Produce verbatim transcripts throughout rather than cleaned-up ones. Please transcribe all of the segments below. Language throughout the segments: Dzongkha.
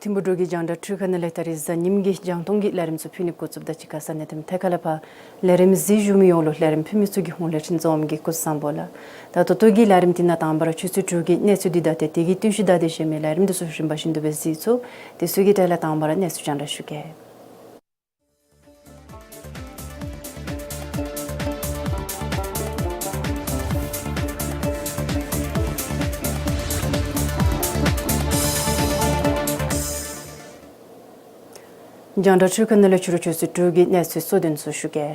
ཐིམ་ཕུག་འབྲུག་གི་རྒྱང་བསྒྲགས་འཕྲུལ་ཁང་ནང་ལས་ད་རིས་གཟའ་ཉིམ་གི་རྒྱང་མཐོང་གི་ལས་རིམ་ཚུ་ཕུལ་ནི་འགོ་བཙུགསཔ་ད་གཅིག་ཁར་ས་གནས་དང་ཐད་ཀར་ལས་ཕར་ལས་རིམ་གཟིགས་བཞུགས་མི་ཡོངས་ལུ་ལས་རིམ་ཕུལ་མི་ཚུ་གི་ཧོངས་ལས་ཁྲིམས་འཛོམས་ཀྱིས་སྐུ་གཟུགས་བཟང་པོ་ལགས། ད་ད་ལྟོ་གི་ལས་རིམ་འདི་ནང་དང་པ་ར་ཆུ་ཚོད་དྲུག་གི་གནས་ཚུལ་འདི་དང་ཏེ་དེ་གི་བསྟུན་ཞུ་དང་དེ་གཞན་མི་ལས་རིམ་འདི་ཚུ་རིམ་པ་བཞིན་དུ་སྦེ་གཟིགས་ཚུགས། དེ་ཚུ་གི་གྲས་ལས་དང་པ་ར་གནས་ཚུལ་རྒྱང་བསྒྲགས་ཞུ་གེ། རྒྱང་བསྒྲགས་འཕྲུལ་ཁང་ནང་ལས་ཕྱི་རུ་ཆུ་ཚོད་དྲུག་གི་གནས་ཚུལ་གཙོ་དོན་ཚུ་ཞུ་གེ།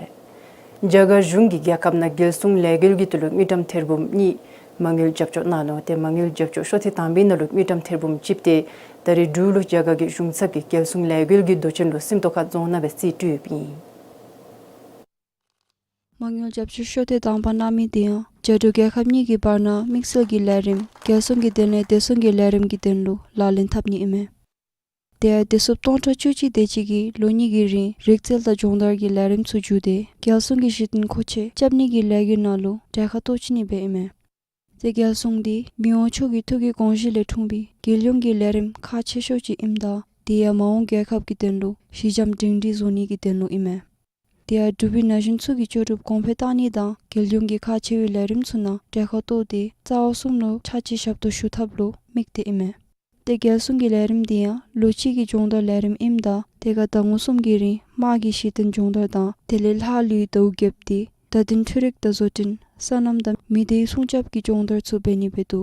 རྒྱ་གར་གཞུང་གིས་རྒྱལ་ཁབ་ནང་རྒྱལ་སྲུང་ལས་འགུལ་གྱི་དོན་ལུ་དངུལ་ཀྲམ་ཐེར་འབུམ་གཉིས། མ་དངུལ་རྒྱབ་སྐྱོར་གནང་ནུག། ཏེ་མ་དངུལ་རྒྱབ་སྐྱོར་ཤོ་ཐེངས་དང་པའི་ནང་ལུ་དངུལ་ཀྲམ་ཐེར་འབུམ་གཅིག་ཏེ་ད་རིས་འབྲུག་ལུ་རྒྱ་གར་གྱི་གཞུང་ཚབ་ཀྱིས་རྒྱལ་སྲུང་ལས་འགུལ་གྱི་མདོ་ཆེན་ལུ་སེམས་རྟོགས་ཁ་རྫོང་ནང་སྦེ་རྩིས་སྤྲོད་ཡོདཔ་ཨིན། མ་དངུལ་རྒྱབ་སྐྱོར་ཤོ་ཐེངས་དང་པ་གནང་མི་དེ་ཡང་རྒྱ་འབྲུག་རྒྱལ་ཁབ་གཉིས་ཀྱི་བར་ན་དམིགས་བསལ་གྱི་ལས་རིམ་རྒྱལ་སྲུང་གི་དོན་ལས་བདེ་སྲུང་གི་ལས་རིམ་གྱི་དོན་ལུ་ལག་ལེན་འཐབ་ནི་ཨིན་མས། དེ་ཡང་བདེ་སྲུངཔ་སྟོང་ཕྲག་བཅུ་གཅིག་དེ་ཅིག་གིས་ལོ་གཉིས་ཀྱི་རིང་རིག་རྩལ་དང་སྦྱོང་བརྡར་གྱི་ལས་རིམ་ཚུ་བརྒྱུད་དེ་རྒྱལ་སྲུང་གི་གཞི་རྟེན་མཁོ་ཆས་རྐྱབ་ནི་གི་ལས་འགུལ་ནང་ལུ་གྲལ་ཁར་གཏོགས་ཅི་ནི་སྦེ་ཨིན་མས། ཏེ་རྒྱལ་སྲུང་འདི་མི་དབང་མཆོག་གི་ཐུགས་ཀྱི་དགོངས་བཞེད་ལས་འཁྲུངས་པའི་རྒྱལ་ཡོངས་ཀྱི་ལས་རིམ་ཁག་ཆེ་ཤོས་ཅིག་ཨིནམ་ད་དེ་ཡང་མ་འོངས་རྒྱལ་ཁབ་ཀྱི་དོན་ལུ་གཞི་འགྱམ་སྒྲིང་སྒྲི་བཟོ་ནི་གི་དོན་ལུ་ཨིན་མས། དེ་ཡང་འབྲུག་པའི་ན་གཞོན་ཚུ་གི་ལྕོགས་གྲུབ་གོང་འཕེལ་གཏང་ནི་དང་རྒྱལ་ཡོངས་ཀྱི་ཁག་ཆེ་བའི་ལས་རིམ་ཚུ་ནང་གྲལ་ཁར་གཏོགས་ཏེ་རྩ་བ་གསུམ་ལུ་ཕྱག་ཕྱིད་ཞབས་ཏོག་ཞུ་ཐབས་ལུ་དམིགས་ཏེ་ཨིན་མས། ཏེ་རྒྱལ་སྲུང་གི་ལས་རིམ་འདི་ཡང་ལོ་གཅིག་གི་སྦྱོང་བརྡར་ལས་རིམ་ཨིནམ་ད་དེ་ཁར་ཟླ་ངོ་གསུམ་གྱི་རིང་དམག་གི་གཞི་རྟེན་སྦྱོང་བརྡར་དང་དེ་ལས་ལྷག་ལུས་ཟླཝ་བརྒྱད་དེ་བརྡ་དོན་འཕྲུལ་རིག་དང་བཟོ་སྐྲུན་སོ་ནམ་དང་མི་སྡེའི་སྲུང་སྐྱོབ་ཀྱི་སྦྱོང་བརྡར་ཚུ་འབད་ནི་འབད་དོ།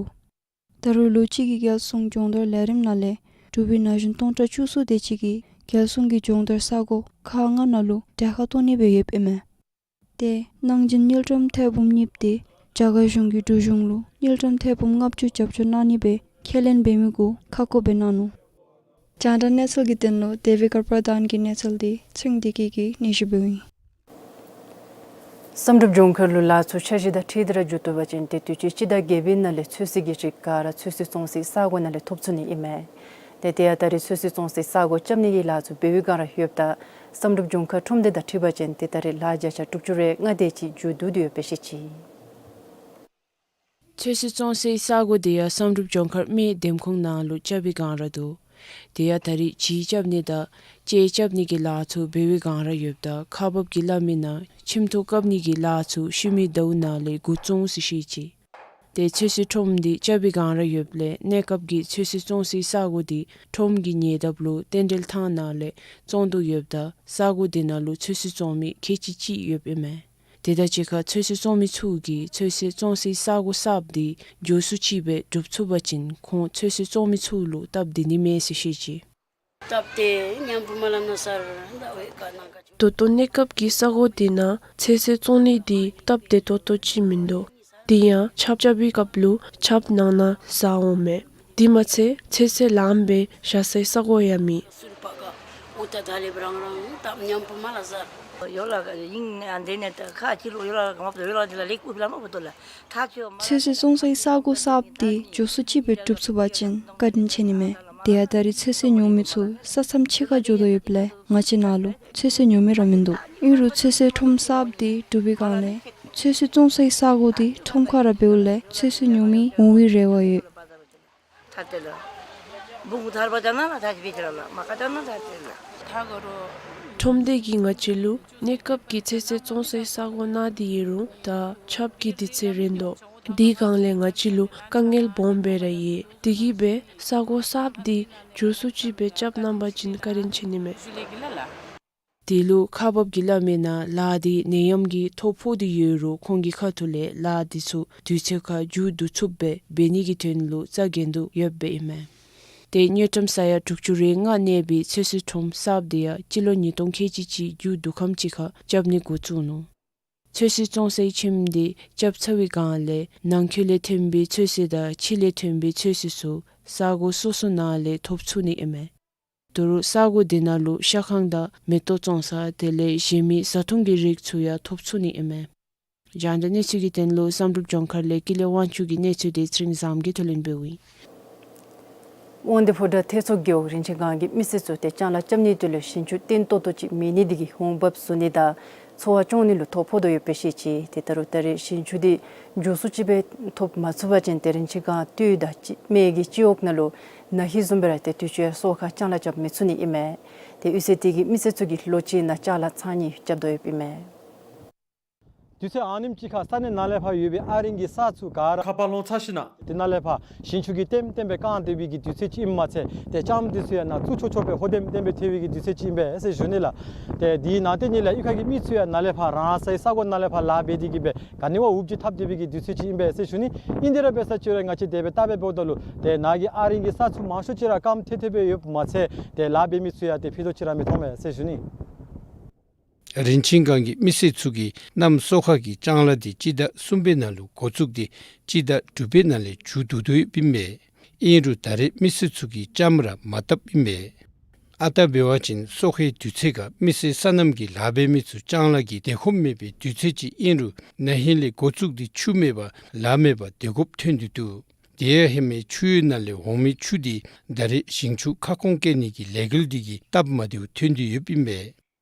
ད་རུང་ལོ་གཅིག་གི་རྒྱལ་སྲུང་སྦྱོང་བརྡར་ལས་རིམ་ནང་ལས་འབྲུག་པའི་ན་གཞོན་སྟོང་ཕྲག་བཅུ་གསུམ་དེ་ཅིག་གིས་རྒྱལ་སྲུང་གི་སྦྱོང་བརྡར་ས་གོ་ཁག་ལྔ་ནང་ལུ་གྲལ་ཁར་གཏོགས་ནི་སྦེ་ཡོདཔ་ཨིན་མས། ཏེ་གནང་སྦྱིན་དངུལ་ཀྲམ་ཐེར་འབུམ་གཉིས་ཏེ་རྒྱ་གར་གཞུང་གིས་འབྲུག་གཞུང་ལུ་དངུལ་ཀྲམ་ཐེར་འབུམ་ལྔ་བཅུ་རྒྱབ་སྐྱོར་གནང་ནི་སྦེ་ཁས་ལེན་འབད་མི་གུ་ཁ་བཀོད་འབད་གནང་ནུག། རྒྱང་བསྒྲགས་གནས་ཚུལ་གྱི་དོན་ལུ་དེ་བི་ཀར་པར་དཱན་གྱི་གནས་ཚུལ་འདི་ཚེ་རིང་བདེ་སྐྱིད་ཀྱིས་སྙན་ཞུ་འབདཝ་ཨིན། བསམ་གྲུབ་ལྗོངས་མཁར་ལུ་ལཱ་ཚུ་འཆར་གཞི་དང་འཁྲིལ་ཏེ་ར་མཇུག་བསྡུ་བ་ཅིན་ཏེ་དུས་ཅི་སྤྱི་ཟླ་བརྒྱད་པའི་ནང་ལས་ཚོད་བསྲེ་གི་རིགས་ག་ར་ཚོད་བསྲེ་བཙོང་སའི་ས་གོ་ནང་ལས་ཐོབ་ཚུགས་ནི་ཨིན་མས། ཏེ་དེ་ཡང་ད་རིས་ཚོད་བསྲེ་བཙོང་སའི་ས་གོ་རྐྱབ་ནི་གི་ལཱ་ཚུ་འབད་བའི་བསྒང་ར་ཡོདཔ་ད་བསམ་གྲུབ་ལྗོངས་མཁར་ཁྲོམ་སྡེ་དང་འཁྲིལ་བ་ཅིན་ཏེ་ད་རིས་ལཱ་བརྒྱ་ཆ་དྲུག་ཅུ་རེ་ལྔ་དེ་ཅིག་མཇུག་བསྡུ་སྟེ་ཡོདཔ་སྦེ་བཤད་ཅི། ཚོད་བསྲེ་བཙོང་སའི་ས་གོ་དེ་ཡང་བསམ་གྲུབ་ལྗོངས་མཁར་སྨད་འདེམས་ཁོངས་ནང་ལུ་རྐྱབ་པའི་བསྒང་ར་འདུག། དེ་ཡང་ད་རིས་བྱི་རྐྱབ་ནི་དང་ལྕེ་རྐྱབ་ནི་གི་ལཱ་ཚུ་འབད་བའི་བསྒང་ར་ཡོདཔ་ད་ཁག་འབགཔ་གིས་སླབ་མི་ནང་ཁྱིམ་ཐོག་བཀབ་ནི་གི་ལཱ་ཚུ་ཤུལ་མའི་ཟླཝ་ནང་ལས་འགོ་བཙུགས་ཟེར་བཤད་ཅི། ཏེ་ཚོད་བསྲེ་ཁྲོམ་འདི་རྐྱབ་པའི་བསྒང་ར་ཡོདཔ་ལས་གནས་སྐབས་ཀྱི་ཚོད་བསྲེ་བཙོང་སའི་ས་གོ་འདི་ཁྲོམ་གྱི་ཉེ་འདབས་ལུ་རྟེན་འབྲེལ་ཐང་ནང་ལས་བཙོང་དོ་ཡོདཔ་ད་ས་གོ་དེ་ནང་ལུ་ཚོད་བསྲེ་བཙོང་མི་ཁལ་གཅིག་ཅིག་ཡོདཔ་ཨིན་མས། དེ་དང་གཅིག་ཁར་ཚོད་བསྲེ་བཙོང་མི་ཚུ་གིས་ཚོད་བསྲེ་བཙོང་སའི་ས་གོ་གསརཔ་འདི་མགྱོགས་སུ་ཅིག་སྦེ་སྒྲུབ་ཚུགས་པ་ཅིན་ཁོང་ཚོད་བསྲེ་བཙོང་མི་ཚུ་ལུ་སྟབས་བདེ་ནི་མས་ཟེར་བཤད་ཅི། སྟབས་བདེ་མཉམ་པོ་མ་ལམ་ན་སར་ད་འོས་ཀ་ནང་ཀ་ཅིག། ད་ལྟོ་གནས་སྐབས་ཀྱི་ས་གོ་འདི་ནང་ཚོད་བསྲེ་བཙོང་ནི་འདི་སྟབས་བདེ་ཏོག་ཏོ་ཅིག་མིན་འདུག། དེ་ཡང་ཆརཔ་རྐྱབ་པའི་སྐབས་ལུ་ཆརཔ་ནང་ན་ཟག་འོང་མས། དེ་མ་ཚད་ཚོད་བསྲེ་ལངམ་སྦེ་བཞག་སའི་ས་གོ་ཡང་མེད། སུལ་པ་ག་འུ་ད་ད་ལེབ་རང་རང་སྟབས་མཉམ་པོ་མ་ལ་ཟ། ཡོ་ལ་ཡིན་ཨ་འདི་ནས་ད་ཁ་ཅིག་ལུ་ཡོ་ལ་ག་མ་ཡོ་ལ་འདི་ལ་ལེགས་ཨུ་ལ་མ་བུ་ཏོ་ལ་ཐ་ཆོ་མ། ཚོད་བསྲེ་བཙོང་སའི་ས་གོ་གསརཔ་འདི་མགྱོགས་སུ་ཅིག་སྦེ་སྒྲུབ་ཚུགས་པ་ཅིན་བཀའ་དྲིན་ཆེ་ནི་མས། དེ་ཡང་ད་རིས་ཚོད་བསྲེ་ཉོ་མི་ཚུ་ས་མཚམས་ཕྱི་ཁར་འགྱོ་དོ་ཡོདཔ་ལས་ང་བཅས་ནང་ལུ་ཚོད་བསྲེ་ཉོ་མི་ར་མིན་འདུག། ཨིན་རུང་ཚོད་བསྲེ་ཁྲོམ་གསརཔ་འདི་གྲུབ་པའི་བསྒང་ལས་ཚོད་བསྲེ་བཙོང་སའི་ས་གོ་འདི་ཁྲོམ་ཁར་ར་འབདཝ་ལས་ཚོད་བསྲེ་ཉོ་མི་འོང་བའི་རེ་བ་ཡོད། ཐ་དེ་ལ་བུང་ཐར་པ་ཅ་ན་ལ་ཐ་ཅི་བེ་ཅ་ལ་མ་ཁ་ཅ་ན་ཐ་དེ་ལ་ཐ་ག་རོ། ཁྲོམ་སྡེ་གིས་ང་བཅས་ལུ་གནས་སྐབས་ཀྱི་ཚོད་བསྲེ་བཙོང་སའི་ས་གོ་གནང་སྟེ་ཡོད་རུང་ད་ཆརཔ་གི་དུས་ཚོད་རན་དོ། དེའི་བསྒང་ལས་ང་བཅས་ལུ་དཀའ་ངལ་སྦོམ་སྦེ་ར་ཡོད། དེ་གིས་སྦེ་ས་གོ་གསརཔ་འདི་མགྱོགས་སུ་ཅིག་སྦེ་རྐྱབ་གནང་པ་ཅིན་བཀའ་དྲིན་ཆེ་ནི་མས། དེ་ལུ་ཁག་འབགཔ་གིས་སླབ་མི་ནང་ལཱ་འདི་ནད་ཡམས་ཀྱིས་ཐོ་ཕོག་སྟེ་ཡོད་རུང་ཁོང་གི་ཁ་ཐུག་ལས་ལཱ་འདི་ཚུ་དུས་ཚོད་ཁར་མཇུག་བསྡུ་ཚུགསཔ་སྦེ་འབད་ནི་གི་དོན་ལུ་རྩ་འགེངས་ཏེ་ཡོདཔ་ཨིན་མས། ཏེ་དངུལ་ཀྲམ་ས་ཡ་དྲུག་ཅུ་རེ་ལྔ་གནས་པའི་ཚོད་བསྲེ་ཁྲོམ་གསརཔ་འདི་ཡང་སྤྱི་ལོ་ཉིས་སྟོང་ཁལ་གཅིག་གཅིག་མཇུག་བསྡུ་ཁམས་ཅིག་ཁར་རྐྱབ་ནི་འགོ་བཙུགས་ནུག། ཚོད་བསྲེ་བཙོང་སའི་ཁྱིམ་འདི་རྐྱབ་ཚར་བའི་བསྒང་ལས་ནང་འཁོད་ལས་ཐོན་པའི་ཚོད་བསྲེ་དང་ཕྱི་ལས་ཐོན་པའི་ཚོད་བསྲེ་ཚུ་ས་གོ་སོ་སོ་ནང་ལས་ཐོབ་ཚུགས་ནི་ཨིན་མས། ད་རུང་ས་གོ་དེ་ནང་ལུ་ཤ་ཁང་དང་མེ་ཏོག་བཙོང་ས་དེ་ལས་གཞན་མི་བཟའ་འཐུང་གི་རིགས་ཚུ་ཡང་ཐོབ་ཚུགས་ནི་ཨིན་མས། རྒྱང་བསྒྲགས་གནས་ཚུལ་གྱི་དོན་ལུ་བསམ་གྲུབ་ལྗོངས་མཁར་ལས་ཀུན་ལེགས་དབང་ཕྱུག་གི་གནས་ཚུལ་དེ་ཚེ་རིང་བཟངམོ་གིས་ཐོ་ལེན་འབདཝ་ཨིན། དབང་འདུས་ཕོ་བྲང་ཐེད་མཚོ་རྒེད་འོག་རིན་ཆེན་སྒང་གི་མི་སེར་ཚུ་ཏེ་ལྕང་ལཱ་རྐྱབ་ནིའི་དོན་ལུ་ཞིང་ཆུ་བརྟན་ཏོག་ཏོ་ཅིག་མེད་ནི་དེ་གིས་འོང་འབབ་བཟོ་ནི་དང་ འཚོ་བ་སྐྱོང་ནི་ལུ་ཐོ་ཕོག་དོ་ཡོདཔ་སྦེ་བཤད་ཅི། ཏེ་ད་རུང་ད་རེས་ཞིང་ཆུ་འདི་མགྱོགས་སུ་ཅིག་སྦེ་ཐོབ་མ་ཚུགས་པ་ཅིན་ཏེ་རིན་ཆེན་སྒང་སྟོད་དང་སྨད་ཀྱི་སྤྱི་འོག་ནང་ལུ་ན་ཧིང་བཟུམ་སྦེ་ར་ཏེ་དུས་ཅི་སོ་ཁ་ལྕང་ལཱ་རྐྱབ་མི་ཚུགས་ནི་ཨིན་མས། ཏེ་གཡུས་ཚན་དེ་གི་མི་སེར་ཚུ་གིས་ལོ་གཅིག་ནང་ལྕང་ལཱ་ཚར་གཉིས་རྐྱབ་དོ་ཡོདཔ་ཨིན་མས། དུས་ཚོད་ཨ་ནེམ་ཅིག་ཁར་ས་གནས་ནང་ལས་ཕར་ཡོད་པའི་ཨ་རིང་གི་ས་ཚུ་ག་ར་ཁ་ཕར་ལོང་ཚར་ཞིནམ་ལས་ཏེ་ནཱ་ལས་ཕར་ཞིང་ཆུ་གིས་ལྟེམ་ལྟེམ་སྦེ་བཀང་སྡོད་པའི་གི་དུས་ཚོད་ཅིག་ཨིནམ་མ་ཚད་ཏེ་ལྕངམ་འདི་ཚུ་ཡང་ནཱ་བཙུགས་ཆོག་ཆོག་སྦེ་ཧོ་ལྟེམ་ལྟེམ་སྦེ་ཐལ་བའི་གི་དུས་ཚོད་ཅིག་ཨིན་པས་ཟེར་ཞུ་ནི་ལགས། ཏེ་དེའི་ནང་དེ་ཉིད་ལས་གཡུས་ཁ་གི་མི་ཚུ་ཡང་ནཱ་ལས་ཕར་རང་རང་སའི་ས་གོ་ནང་ལས་ཕར་ལཱ་འབད་དེ་གིས་སྦེ་ག་ནི་བ་འུབ་ཅིག་འཐབ་སྡོད་པའི་གི་དུས་ཚོད་ཅིག་ཨིན་པས་ཟེར་ཞུ་ནི། ཨིན་དེ་ར་འབད་ས་ཅིག་ར་ང་བཅས་དེ་སྦེ་བལྟ་སྦེ་འབདཝ་ད་ལུ་ཏེ་ནཱ་གི་ཨ་རིང་གི་ས་ཚུ་མང་ཤོས་ཅིག་ར་སྐམ་ཐལ་ཐལ་སྦེ་ཡོདཔ་མ་ཚད་ཏེ་ལཱ་འབད་མི་ཚུ་ཡང་ཏེ་ཕན་ཐོགས་ཅིག་ར་མི་མཐོང་མས་ཟེར་ཞུ་ནི། རིན་ཆེན་སྒང་གི་མི་སེར་ཚུ་གིས་གནམ་སོ་ཁ་གི་ལྕང་ལཱ་འདི་སྤྱི་ཟླ་གསུམ་པའི་ནང་ལུ་འགོ་བཙུགས་ཏེ་སྤྱི་ཟླ་དྲུག་པའི་ནང་ལས་མཇུག་བསྡུ་དོ་ཡོདཔ་ཨིན་མས། ཨིན་རུང་ད་རེས་མི་སེར་ཚུ་གིས་ལྕངམ་ར་མ་བཏབ་ཨིན་མས། ཨ་རྟག་འབད་བ་ཅིན་སོ་ཁའི་དུས་ཚོད་ཁར་མི་སེར་སོ་ནམ་གྱི་ལཱ་འབད་མི་ཚུ་ལྕང་ལཱ་གི་བདེ་ཁོམ་མེད་པའི་དུས་ཚོད་ཅིག་ཨིན་རུང་ན་ཧིང་ལས་འགོ་བཙུགས་ཏེ་ཆུ་མེད་པར་ལཱ་མེད་པར་སྡོད་དགོཔ་ཐོན་དོ་འདུག། དེ་ཡང་ཧེ་མའི་ཆུ་ཡོས་ནང་ལས་འོང་མི་ཆུ་འདི་ད་རེས་ཞིང་ཆུ་ཁ་སྐོང་བཀལ་ནི་གི་ལས་འགུལ་འདི་གིས་སྟབས་མ་བདེཝ་ཐོན་དོ་ཡོདཔ་ཨིན་མས།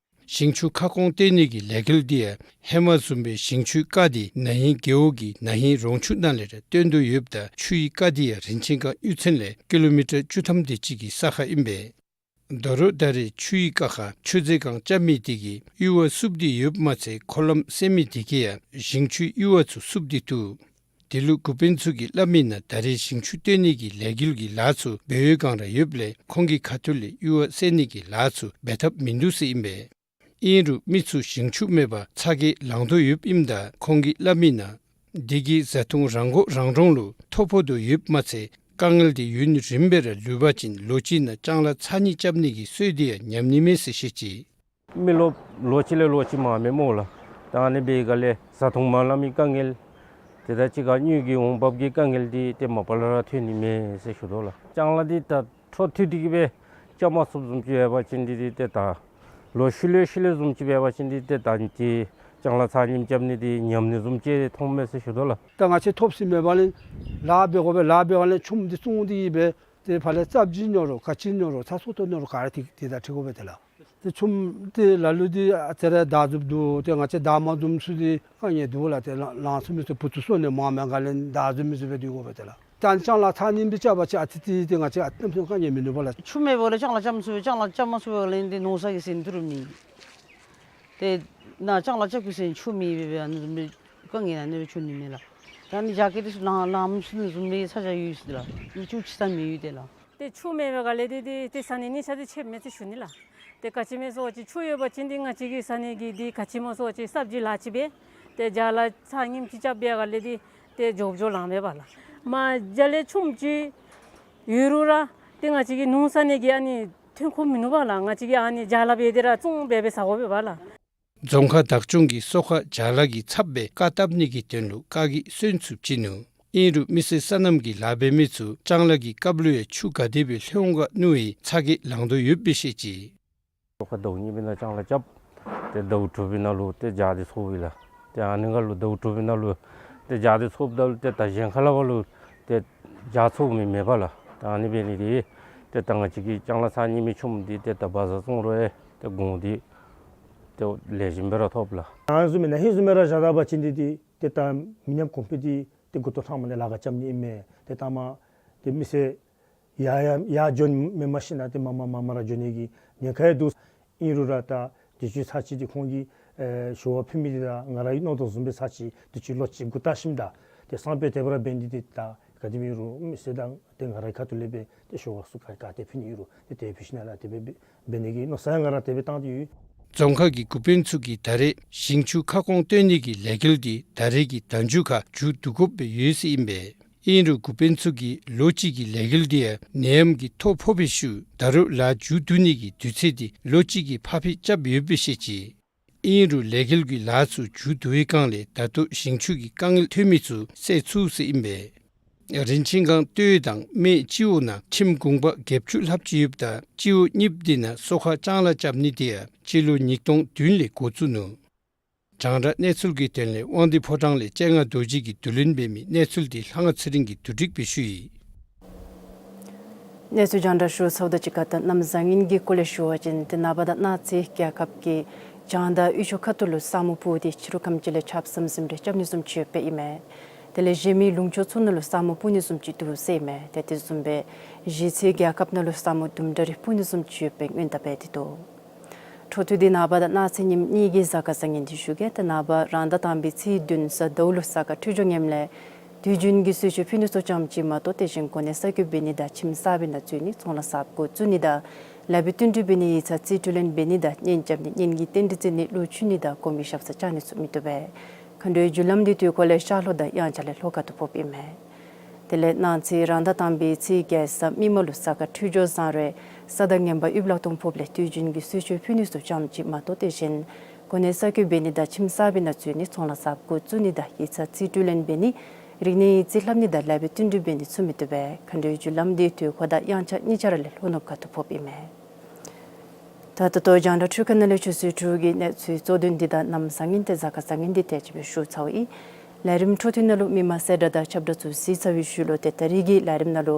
ཞིང་ཆུ་ཁ་སྐོང་བཏོན་ནི་གི་ལས་འགུལ་འདི་ཡང་ཧེ་མ་བཟུམ་སྦེ་ཞིང་ཆུའི་རྐ་འདི་ན་ཧིང་རྒེད་འོག་གི་ན་ཧིང་རོང་ཆུ་ནང་ལས་ར་བཏོན་དོ་ཡོདཔ་ད་ཆུའི་རྐ་འདི་ཡང་རིན་ཆེན་སྒང་གཡུས་ཚན་ལས་ཀི་ལོ་མི་ཊར་བཅུ་ཐམ་དེ་ཅིག་གི་ས་ཁར་ཨིན་པས། དོ་རུང་ད་རེས་ཆུའི་རྐ་ཁར་མཆོད་རྫས་གང་རྐྱབ་མི་དེ་གིས་གཡུར་བ་བསུབ་སྟེ་ཡོདཔ་མ་ཚད་འཁོར་ལམ་བསལ་མི་དེ་གིས་ཡང་ཞིང་ཆུའི་གཡུར་བ་ཚུ་བསུབ་སྟེ་འདུག། དེ་ལུ་འགོ་དཔོན་ཚུ་གིས་སླབ་མིའི་ནང་ད་རེས་ཞིང་ཆུ་བཏོན་ནི་གི་ལས་འགུལ་གྱི་ལཱ་ཚུ་འབད་བའི་སྒང་ར་ཡོདཔ་ལས་ཁོང་གི་ཁ་ཐུག་ལས་གཡུར་བ་བསལ་ནི་གི་ལཱ་ཚུ་འབད་ཐབས་མིན་འདུག་ཟེར་ཨིན་པས། ཨིན་རུང་མི་ཚུ་ཞིང་ཆུ་མེད་པར་ཚ་གྱང་ལང་དོ་ཡོདཔ་ཨིནམ་ད་ཁོང་གིས་སླབ་མིའི་ནང་དེ་གིས་བཟའ་འཐུང་རང་མགོ་རང་འདྲོངས་ལུ་ཐོ་ཕོག་དོ་ཡོདཔ་མ་ཚད་དཀའ་ངལ་དེ་ཡུན་རིངམོ་སྦེ་ར་ལུས་པ་ཅིན་ལོ་གཅིག་ནང་ལྕང་ལཱ་ཚར་གཉིས་རྐྱབ་ནི་གི་སྲོལ་དེ་ཡང་ཉམས་ནི་མས་ཟེར་བཤད་ཅི། མི་ལོ་ལོ་གཅིག་ལས་ལོ་གཅིག་མངམ་མས་སྨོ་ལགས། ད་ཨ་ནི་འབད་བའི་སྒང་ལས་བཟའ་འཐུང་མ་ལང་མི་དཀའ་ངལ་དེ་དང་གཅིག་ཁར་དངུལ་གྱི་འོང་འབབ་ཀྱི་དཀའ་ངལ་འདི་ཏེ་མ་པ་ལས་ར་ཐོན་ནི་མས་ཟེར་ཞུ་དོ་ལགས། ལྕང་ལཱ་འདི་ད་འཕྲོ་མཐུད་དེ་གིས་སྦེ་རྐྱབ་མ་ཚུགསཔ་བཟུམ་ཅིག་འབད་བ་ཅིན་འདི་འདི་ཏེ་ད་ལོ་ཤུལ་ལས་ཤུལ་ལས་བཟུམ་ཅིག་འབད་བ་ཅིན་འདི་ཏེ་ད་ཏེ་ལྕང་ལཱ་ཚར་གཉིས་རྐྱབ་ནི་འདི་ཉམས་ནི་བཟུམ་ཅིག་མཐོངམ་མས་ཟེར་ཞུ་དོ་ལགས། ད་ང་བཅས་ཐོབ་ས་མེད་པ་ལས་ལཱ་འབད་དགོ་པས། ལཱ་འབད་བ་ལས་ཆུམ་འདི་བཙོང་སྟེ་གིས་སྦེ་ཏེ་ཕར་ལས་རྩྭ་བྱི་ཉོ་རུང་ག་ཅི་ཉོ་རུང་ཚ་སོ་ཏོ་ཉོ་རུང་ག་ར་ཏེ་ཏེ་ད་འཁྱིད་དགོ་པས་ཏེ་ལགས། ཏེ་ཆུམ་འདི་ལ་ལུ་འདི་ཨ་ཙི་རེ་ད་འཛུབ་འདུག། ཏེ་ང་བཅས་ད་མ་འཛུམ་ཚུ་འདི་དཀའ་ངལ་འདུག་ལགས། ཏེ་ལང་ལང་ཚུགས་མི་ཚུ་བུ་ཚུ་གསོ་ནི་མང་མི་སྒང་ལས་ད་འཛུམ་མི་ཚུ་སྦེ་སྡོད་དགོ་པས་ཏེ་ལགས། ད་ལྕང་ལཱ་ཚར་གཉིས་སྦེ་རྐྱབ་པ་ཅིན་ཨ་ཙི་ཏེ་ཏེ་ང་བཅས་ཨ་གནམ་མེད་ས་མེད་དཀའ་ངལ་མིན་འདུག་པ་ལགས། ཆུ་མེད་པ་ལས་ལྕང་ལཱ་རྐྱབ་མ་ཚུགས་པས། ལྕང་ལཱ་རྐྱབ་མ་ཚུགས་པ་ལས་འདི་ནོར་ས་གི་ཟད་འགྲོ་མི། ཏེ་ནཱ་ལྕང་ལཱ་རྐྱབ་དགོ་ཟེར་ཆུ་མེད་པས། ཨ་ནི་བཟུམ་སྦེ་དཀའ་ངལ་ཨ་ནི་སྦེ་བྱུང་ནི་མས་ལགས། ད་ཨ་ནི་རྒྱ་སྐྱེད་འདི་ཚུ་ལང་ལང་མི་ཚུགས་ནི་བཟུམ་སྦེ་ས་ཆ་ཡོད་ཟེར་ལགས། མི་ཆུ་ཅིག་ས་མི་ཡོད་ཏེ་ལགས། ཏེ་ཆུ་མེད་པའི་སྒང་ལས་འདི་འདི་ཏེ་ས་གནས་གནས་ཆ་འདི་ཆེ་མས་ཟེར་ཞུ་ནི་ལགས། ཏེ་ག་ཅི་སྨོ་ཟེར་བ་ཅིན་ཆུ་ཡོད་པ་ཅིན་འདི་ང་བཅས་ཀྱི་ས་གནས་ཀྱི་འདི་ག་ཅི་སྨོ་ཟེར་བ་ཅིན་སབ་ཇི་ལཱ་ཅིག་འབད་ཏེ་ཇ་ལཱ་ཚར་གཉིས་ཅིག་རྐྱབ་པའི་སྒང་ལས་འདི་ཏེ་འགྱོ་འགྱོ་ལང་པས་པ་ལགས། མ་རྒྱ་ལས་ཆུམ་ཅིག་ཡོད་རུང་ར་ཏེ་ང་བཅས་ཀྱི་ནུབ་ས་གནས་ཀྱི་ཨ་ནི་ཐོན་ཁུངས་མིན་ནུག་པ་ལགས། ང་བཅས་ཀྱིས་ཨ་ནི་ཇ་ལཱ་འབད་དེ་ར་བཙོང་འབད་སྦེ་ཟ་དགོ་པས་པ་ལགས། རྫོང་ཁག་བདག་སྐྱོང་གིས་སོ་ཁར་ཇ་ལཱ་གི་ཚབ་སྦེ་རྐ་བཏབ་ནི་གི་དོན་ལུ་རྐ་གི་སོན་ཚུ་བྱིན་ནུག། ཨིན་རུང་མི་སེར་སོ་ནམ་གྱི་ལཱ་འབད་མི་ཚུ་ལྕང་ལཱ་གི་སྐབས་ལུ་ཡང་ཆུ་ག་དེ་སྦེ་ལྷོད་འོང་ག་མནོ་བའི་ཚ་གྱང་ལང་དོ་ཡོདཔ་སྦེ་བཤད་ཅི། སོ་ཁར་ཟླཝ་གཉིས་པའི་ནང་ལྕང་ལཱ་རྐྱབ། ཏེ་ཟླཝ་དྲུག་པའི་ནང་ལུ་ཏེ་ཇ་འདི་ཚོགས་པས་ལགས། ཏེ་ཨ་ནི་སྒང་ལུ་ཟླཝ་དྲུག་པའི་ནང་ལུ་ཏེ་ཇ་འདི་ཚོགསཔ་ད་ལུ་ཏེ་ད་གཞན་ཁ་ལས་ཕར་ལུ་ཏེ་ཇ་ཚོགས་མི་མེད་པ་ལགས། ད་ཨ་ནི་འབད་ནི་འདི་ཏེ་ད་ང་བཅས་ཀྱིས་ལྕང་ལཱ་ཚར་གཉིས་མའི་ཆུམ་འདི་ཏེ་ད་བ་ཛར་བཙོང་རུང་ཡང་ཏེ་གོང་འདི་ཏེ་ལེགས་ཤོམ་སྦེ་ར་ཐོབ་ལགས། ཨ་ནི་བཟུམ་མའི་ན་ཧིང་བཟུམ་སྦེ་ར་བཞག་ད་པ་ཅིན་འདི་འདི་ཏེ་ད་མི་ཉམས་གོང་འཕེལ་འདི་ཏེ་འགོ་ཐོག་ལྷག་མ་ནས་ལཱ་ཁག་རྐྱབ་ནི་ཨིན་མས། ཏེ་ད་མ་ཏེ་མི་སེར་ཡར་ཡར་ཡར་འགྱོ་མི་མང་ཤོས་ནང་ཏེ་མར་མར་མར་མར་ར་འགྱོ་ནི་གི་ཉེན་ཁ་ཡང་འདུག། ཨིན་རུང་ར་ད་དུས་ཅི་ཚར་ཅིག་འདི་ཁོང་གིས་ཨེ་ཞུ་བ་ཕུལ་མི་འདི་དང་ང་ར་གིས་མནོ་དོ་བཟུམ་སྦེ་ཚར་ཅིག་དུས་ཅི་ལོ་གཅིག་འགོར་ད་ཞིནམ་ད་ཏེ་སང་ཕོད་དེ་སྦེ་ར་འབད་ནི་འདི་ད་ག་དེ་སྦེ་ཨིན་རུང་མི་སེར་དང་ཏེ་ང་རའི་ཁ་ཐུག་ལས་སྦེ་ཏེ་ཞུ་བ་ཚུ་ག་ག་ཏེ་ཕུལ་ནི་ཨིན་རུང་ཏེ་དེ་སྦེ་ཕུལ་ཞིནམ་ལས་ཏེ་འབད་འབད་འབད་ནི་གི་མནོ་བསམ་ཡང་ང་ར་དེ་སྦེ་བཏང་སྟེ་ཡོད། རྫོང་ཁག་གི་འགོ་དཔོན་ཚུ་གིས་ད་རེས་ཞིང་ཆུ་ཁ་སྐོང་བཏོན་ནི་གི་ལས་འགུལ་འདི་ད་རེས་ཀྱི་ཟླ་མཇུག་ཁར་མཇུག་བསྡུ་དགོཔ་སྦེ་ཡོད་ཟེར་ཨིན་པས། ཨིན་རུང་འགོ་དཔོན་ཚུ་གིས་ལོ་གཅིག་གི་ལས་འགུལ་འདི་ཡང་ནད་ཡམས་ཀྱི་ཐོ་ཕོག་པའི་ཤུལ་ད་རུང་ལཱ་མཇུག་བསྡུ་ནི་གི་དུས་ཚོད་འདི་ལོ་གཅིག་གི་ཕར་འཕུལ་རྐྱབ་ཡོདཔ་སྦེ་བཤད་ཅི། ཨིན་རུང་ལས་འགུལ་གྱི་ལཱ་ཚུ་མཇུག་བསྡུ་བའི་སྒང་ལས་ད་ལྟོ་ཞིང་ཆུ་གི་དཀའ་ངལ་ཐོན་མི་ཚུ་བསལ་ཚུགས་ཟེར་ཨིན་པས། རིན་ཆེན་སྒང་སྟོད་དང་སྨད་སྤྱི་འོག་ནང་ཁྱིམ་གུང་པ་བརྒྱད་ཅུ་ལྷགཔ་ཅིག་ཡོདཔ་ད་སྤྱི་འོག་གཉིས་པོ་འདི་ནང་སོ་ཁར་ལྕང་ལཱ་རྐྱབ་ནི་འདི་ཡང་སྤྱི་ལོ་ཉིས་སྟོང་བདུན་ལས་འགོ་བཙུགས་ནུག། རྒྱང་བསྒྲགས་གནས་ཚུལ་གྱི་དོན་ལས་དབང་འདུས་ཕོ་བྲང་ལས་སྤྱན་སྔ་རྡོ་རྗེ་གིས་བསྡུ་ལེན་འབད་མི་གནས་ཚུལ་འདི་ལྷ་དབང་ཚེ་རིང་གིས་བསྡུ་སྒྲིག་འབད་ཞུ་ཡི། གནས་ཚུལ་རྒྱང་བསྒྲགས་ཞུ་ཚརཝ་དང་གཅིག་ཁར་ད་གནམ་བཟང་ངན་གྱི་སྐོར་ལས་ཞུ་བ་ཅིན་ཏེ་ནངས་པ་དང་གནངས་ཚེ་རྒྱལ་ཁབ་ཀྱི་ བྱང་དང་དབུས་ཕྱོགས་ཁ་ཐུག་ལུ་ས་སྨུག་སྤུབས་ཏེ་ཕྱི་རུ་ཁམས་ཅིག་ལས་ཆརཔ་ཟིམ་ཟིམ་རེ་རྐྱབ་ནི་བཟུམ་ཅིག་ཡོདཔ་ཨིན་མས། དེ་ལས་གཞན་མི་ལུང་ཕྱོགས་ཚུ་ནང་ལུ་ས་སྨུག་སྤུབས་ནི་བཟུམ་ཅིག་འདུག་ཟེར་ཨིན་མས། ཏེ་དེ་བཟུམ་སྦེ་གཞི་རྩའི་རྒྱལ་ཁབ་ནང་ལུ་ས་སྨུག་དུམ་གྲ་རེ་སྤུབས་ནི་བཟུམ་ཅིག་ཡོདཔ་སྦེ་སྔོན་བརྡ་འབད་དེ་འདུག། འཕྲོ་མཐུད་དེ་ནངས་པ་དང་གནངས་ཚེ་ཉིནམ་གཉིས་ཀྱི་གཟའ་སྐར་བཟང་ངན་འདི་ཞུ་གེ། ཏེ་ནངས་པ་རང་ཟླ་དང་པའི་ཚེས་བདུན་གཟའ་ཟླཝ་ལུ་གཟའ་སྐར་འཕྲོད་སྦྱོར་ངནམ་ལས་དུས་རྒྱུན་གྱི་གསོལ་མཆོད་ཕུལ་ནི་ཚུ་ཙམ་ཅིག་མ་གཏོགས་དེ་བཞིན་གོ་གནས་གསར་བསྐོ་འབད་ནི་དང་ཁྱིམ་གསར་པའི་ནང་འཛུལ་ནི་ཚོང་ལཱ་གསརཔ་འགོ་བཙུགས་ནི་དང་ལཱ་འབད་བསྟུན་གྲོས་འབད་ནི་ཡིག་ཚང་རྩིས་སྤྲོད་ལེན་འབད་ནི་དང་གཉེན་རྐྱབ་ནི་གཉེན་གྱི་རྟེན་འབྲེལ་བརྩི་ནི་བློ་ཆུང་ནི་དང་གོང་མའི་ཞབས་སར་བཅར་ནི་ཚུ་མི་བཏུབ་པས། མཁའ་འགྲོའི་རྒྱུ་ལམ་འདི་དུས་འཁོར་ལས་ཤར་ལྷོ་དང་དབྱངས་འཆར་ལས་ལྷོ་ཁ་ཐུག་ཕོགཔ་ཨིན་མས། དེ་ལས་གནངས་ཚེ་རང་ཟླ་དང་པའི་ཚེས་བརྒྱད་གཟའ་མིག་དམར་ལུ་གཟའ་སྐར་འཕྲོད་སྦྱོར་བཟང་རུང་ས་དང་ངན་པ་ཡུལ་ལ་གཏོང་ཕོགཔ་ལས་དུས་རྒྱུན་གྱི་གསོལ་མཆོད་ཕུལ་ནི་ཚུ་ཙམ་ཅིག་མ་གཏོགས་དེ་བཞིན་གོ་གནས་གསར་བསྐོ་འབད་ནི་དང་ཁྱིམ་གསར་པའི་ནང་འཛུལ་ནི་ཚོང་ལཱ་གསརཔ་འགོ་བཙུགས་ནི་དང་ཡིག་ཚང་རྩིས་སྤྲོད་ལེན་འབད་ནི་རིག་གནས་ཡིག་རྩིས་ལྷབ་ནི་དང་ལཱ་འབད་བསྟུན་གྲོས་འབད་ནི་ཚུ་མི་བཏུབ་པས། མཁའ་འགྲོའི་རྒྱུ་ལམ་འདི་དུས་འཁོར་དང་དབྱངས་འཆར་གཉིས་ཆ་ར་ལས་ལྷོ་ནུབ་ཁ་ཐུག་ཕོགཔ་ཨིན་མས། ད་ད་ལྟོ་རྒྱང་བསྒྲགས་འཕྲུལ་ཁང་ནང་ལས་ཆུ་ཚོད་དྲུག་གི་གནས་ཚུལ་གཙོ་དོན་འདི་དང་གནམ་བཟང་ངན་ཏེ་གཟའ་སྐར་བཟང་ངན་འདི་དེ་ཅིག་སྦེ་ཞུ་ཚརཝ་ཨིན། ལས་རིམ་འཕྲོ་མཐུད་ནང་ལུ་མི་མང་གསལ་བསྒྲགས་དང་ཁྱབ་བསྒྲགས་ཚུ་གཟིགས་ཚར་བའི་ཤུལ་ལུ་ཏེ་ད་རིས་ཀྱི་ལས་རིམ་ནང་ལུ་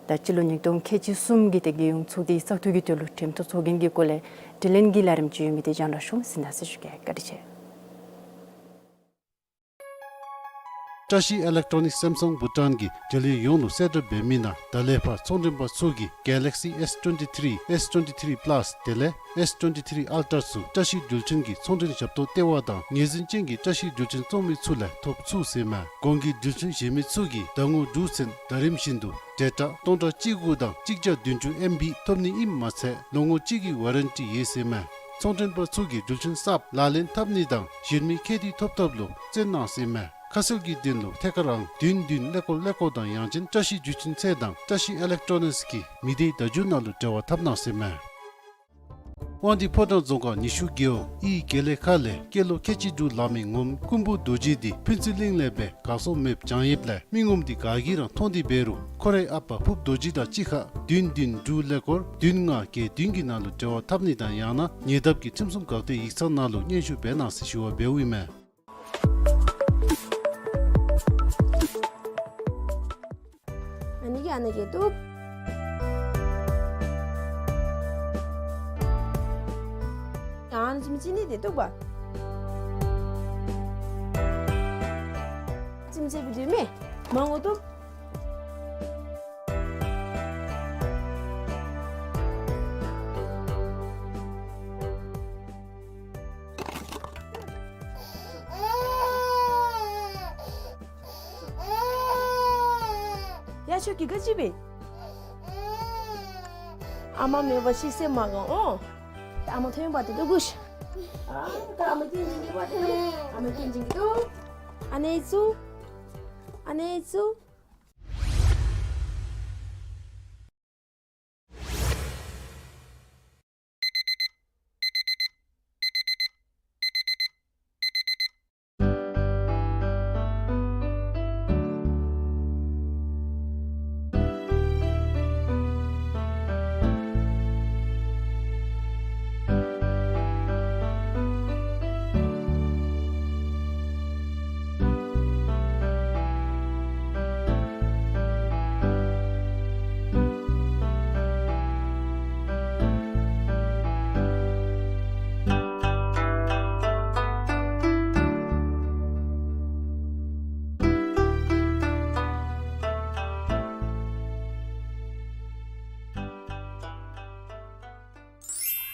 ད་སྤྱི་ལོ་ཉིས་སྟོང་ཁལ་གཅིག་གསུམ་གྱི་ཏེ་རྒྱལ་ཡོངས་ཚོགས་སྡེའི་བཙག་འཐུ་གི་དོན་ལུ་འགྲེམས་སྟོན་ཚོགས་རྒྱན་གྱི་སྐོར་ལས་དྲི་ལན་གྱི་ལས་རིམ་ཅིག་ཡོད་མི་འདི་རྒྱང་བསྒྲགས་ཞུ་གཟིགས་གནང་ཟེར་ཞུ་གེ། བཀའ་དྲིན་ཆེ། བཀྲ་ཤིས་ཨི་ལེག་ཊོ་ནིག་སེམ་སང་བྷུ་ཊཱན་གྱིས་འབྲེལ་ཡོད་ཡོངས་ལུ་གསལ་བསྒྲགས་འབད་མི་ནང་ད་ལས་ཕར་ཚོང་མགྲོན་པ་ཚུ་གིས་Galaxy S twenty-three, S twenty-three Plus དེ་ལས་S twenty-three Ultra ཚུ་བཀྲ་ཤིས་འགྲུལ་འཕྲིན་གྱི་ཚོང་འབྲེལ་ཞབས་ཏོག་ལྟེ་བ་དང་ངོས་འཛིན་ཅན་གྱི་བཀྲ་ཤིས་འགྲུལ་འཕྲིན་བཙོང་མི་ཚུ་ལས་ཐོབ་ཚུགས་ཟེར་མས། གོང་གི་འགྲུལ་འཕྲིན་གཞན་མི་ཚུ་གིས་ཟླ་ངོ་དྲུག་ཚུན་ཟླ་རིམ་བཞིན་དུ་ཌེ་ཊ་སྟོང་ཕྲག་གཅིག་དགུ་དང་གཅིག་བརྒྱ་བདུན་ཅུ་ཨེམ་བི་ཐོབ་ནི་ཨིནམ་མ་ཚད་ལོ་ངོ་གཅིག་གི་ཝ་རན་ཊི་ཡོད་ཟེར་མས། ཚོང་མགྲོན་པ་ཚུ་གིས་འགྲུལ་འཕྲིན་གསརཔ་ལག་ལེན་འཐབ་ནི་དང་གཞན་མི་ཁེ་དེ་ཐོབ་ཐབས་ལུ་བརྩོན་གནང་ཟེར་མས། ཁ་གསལ་གྱི་དོན་ལུ་ཐད་ཀར་ཨང་བདུན་བདུན་ཀླད་ཀོར་ཀླད་ཀོར་དང་ཡང་ཅིན་བཀྲ་ཤིས་འགྲུལ་འཕྲིན་ཚད་དང་བཀྲ་ཤིས་ཨི་ལེག་ཊོ་ནིགསི་གི་མི་སྡེའི་བརྡ་བརྒྱུད་ནང་ལུ་འབྲེལ་བ་འཐབ་གནང་ཟེར་མས། དབང་འདུས་ཕོ་བྲང་རྫོང་ཁག་ཉི་ཤུ་བརྒྱད་ཨིའི་དགེ་ལེགས་ཁ་ལས་སྐྱེས་ལོ་ཁལ་གཅིག་དྲུག་ལང་མི་ངོམ་ཀུན་འབུམ་རྡོ་རྗེ་འདི་ཕུན་ཚོགས་གླིང་ལས་སྦེ་གར་སོང་མེདཔ་བྱུང་ཡོདཔ་ལས་མི་ངོམ་འདི་ག་གིས་ར་མཐོང་སྟེ་འབད་རུང་ཁོ་རའི་ཨ་པ་ཕུརཔ་རྡོ་རྗེ་དང་གཅིག་ཁར་བདུན་བདུན་དྲུག་ཀླད་ཀོར་བདུན་ལྔ་བརྒྱད་བདུན་གྱི་ནང་ལུ་འབྲེལ་བ་འཐབ་ནི་དང་ཡང་ན་ཉེ་འདབས་ཀྱི་ཁྲིམས་སྲུང་འགག་སྡེའི་ཡིག་ཚང་ནང་ལུ་སྙན་ཞུ་འབད་གནང་ཟེར་ཞུ་བ་འབདཝ་ཨིན་མས། ཨ་ནི་གི་ཨ་ནི་གི་ཏུ། ཨ་ནི་ཅིམ་ཅི་ནི་དེ་ཏུ་བ། ཅིམ་ཅི་བི་དུ་མེ། མང་ངོ་ཏུ། ཡ་ཁྱོད་ཀྱིས་ག་ཅི་འབད། ཨ་མ་མེད་པ་ཅིན་སེམས་མ་དགའ་འོང་། ཨ་མ་ཐོན་པ་དེ་ཏུ་གུ་ཤ། ཨ་ད་ཨ་མ་སྐྱིད་འཇིག་གི་པ་དེ་ཏུ། ཨ་མ་སྐྱིད་འཇིག་གི་ཏུ། ཨ་ནེ་ཙུ། ཨ་ནེ་ཙུ།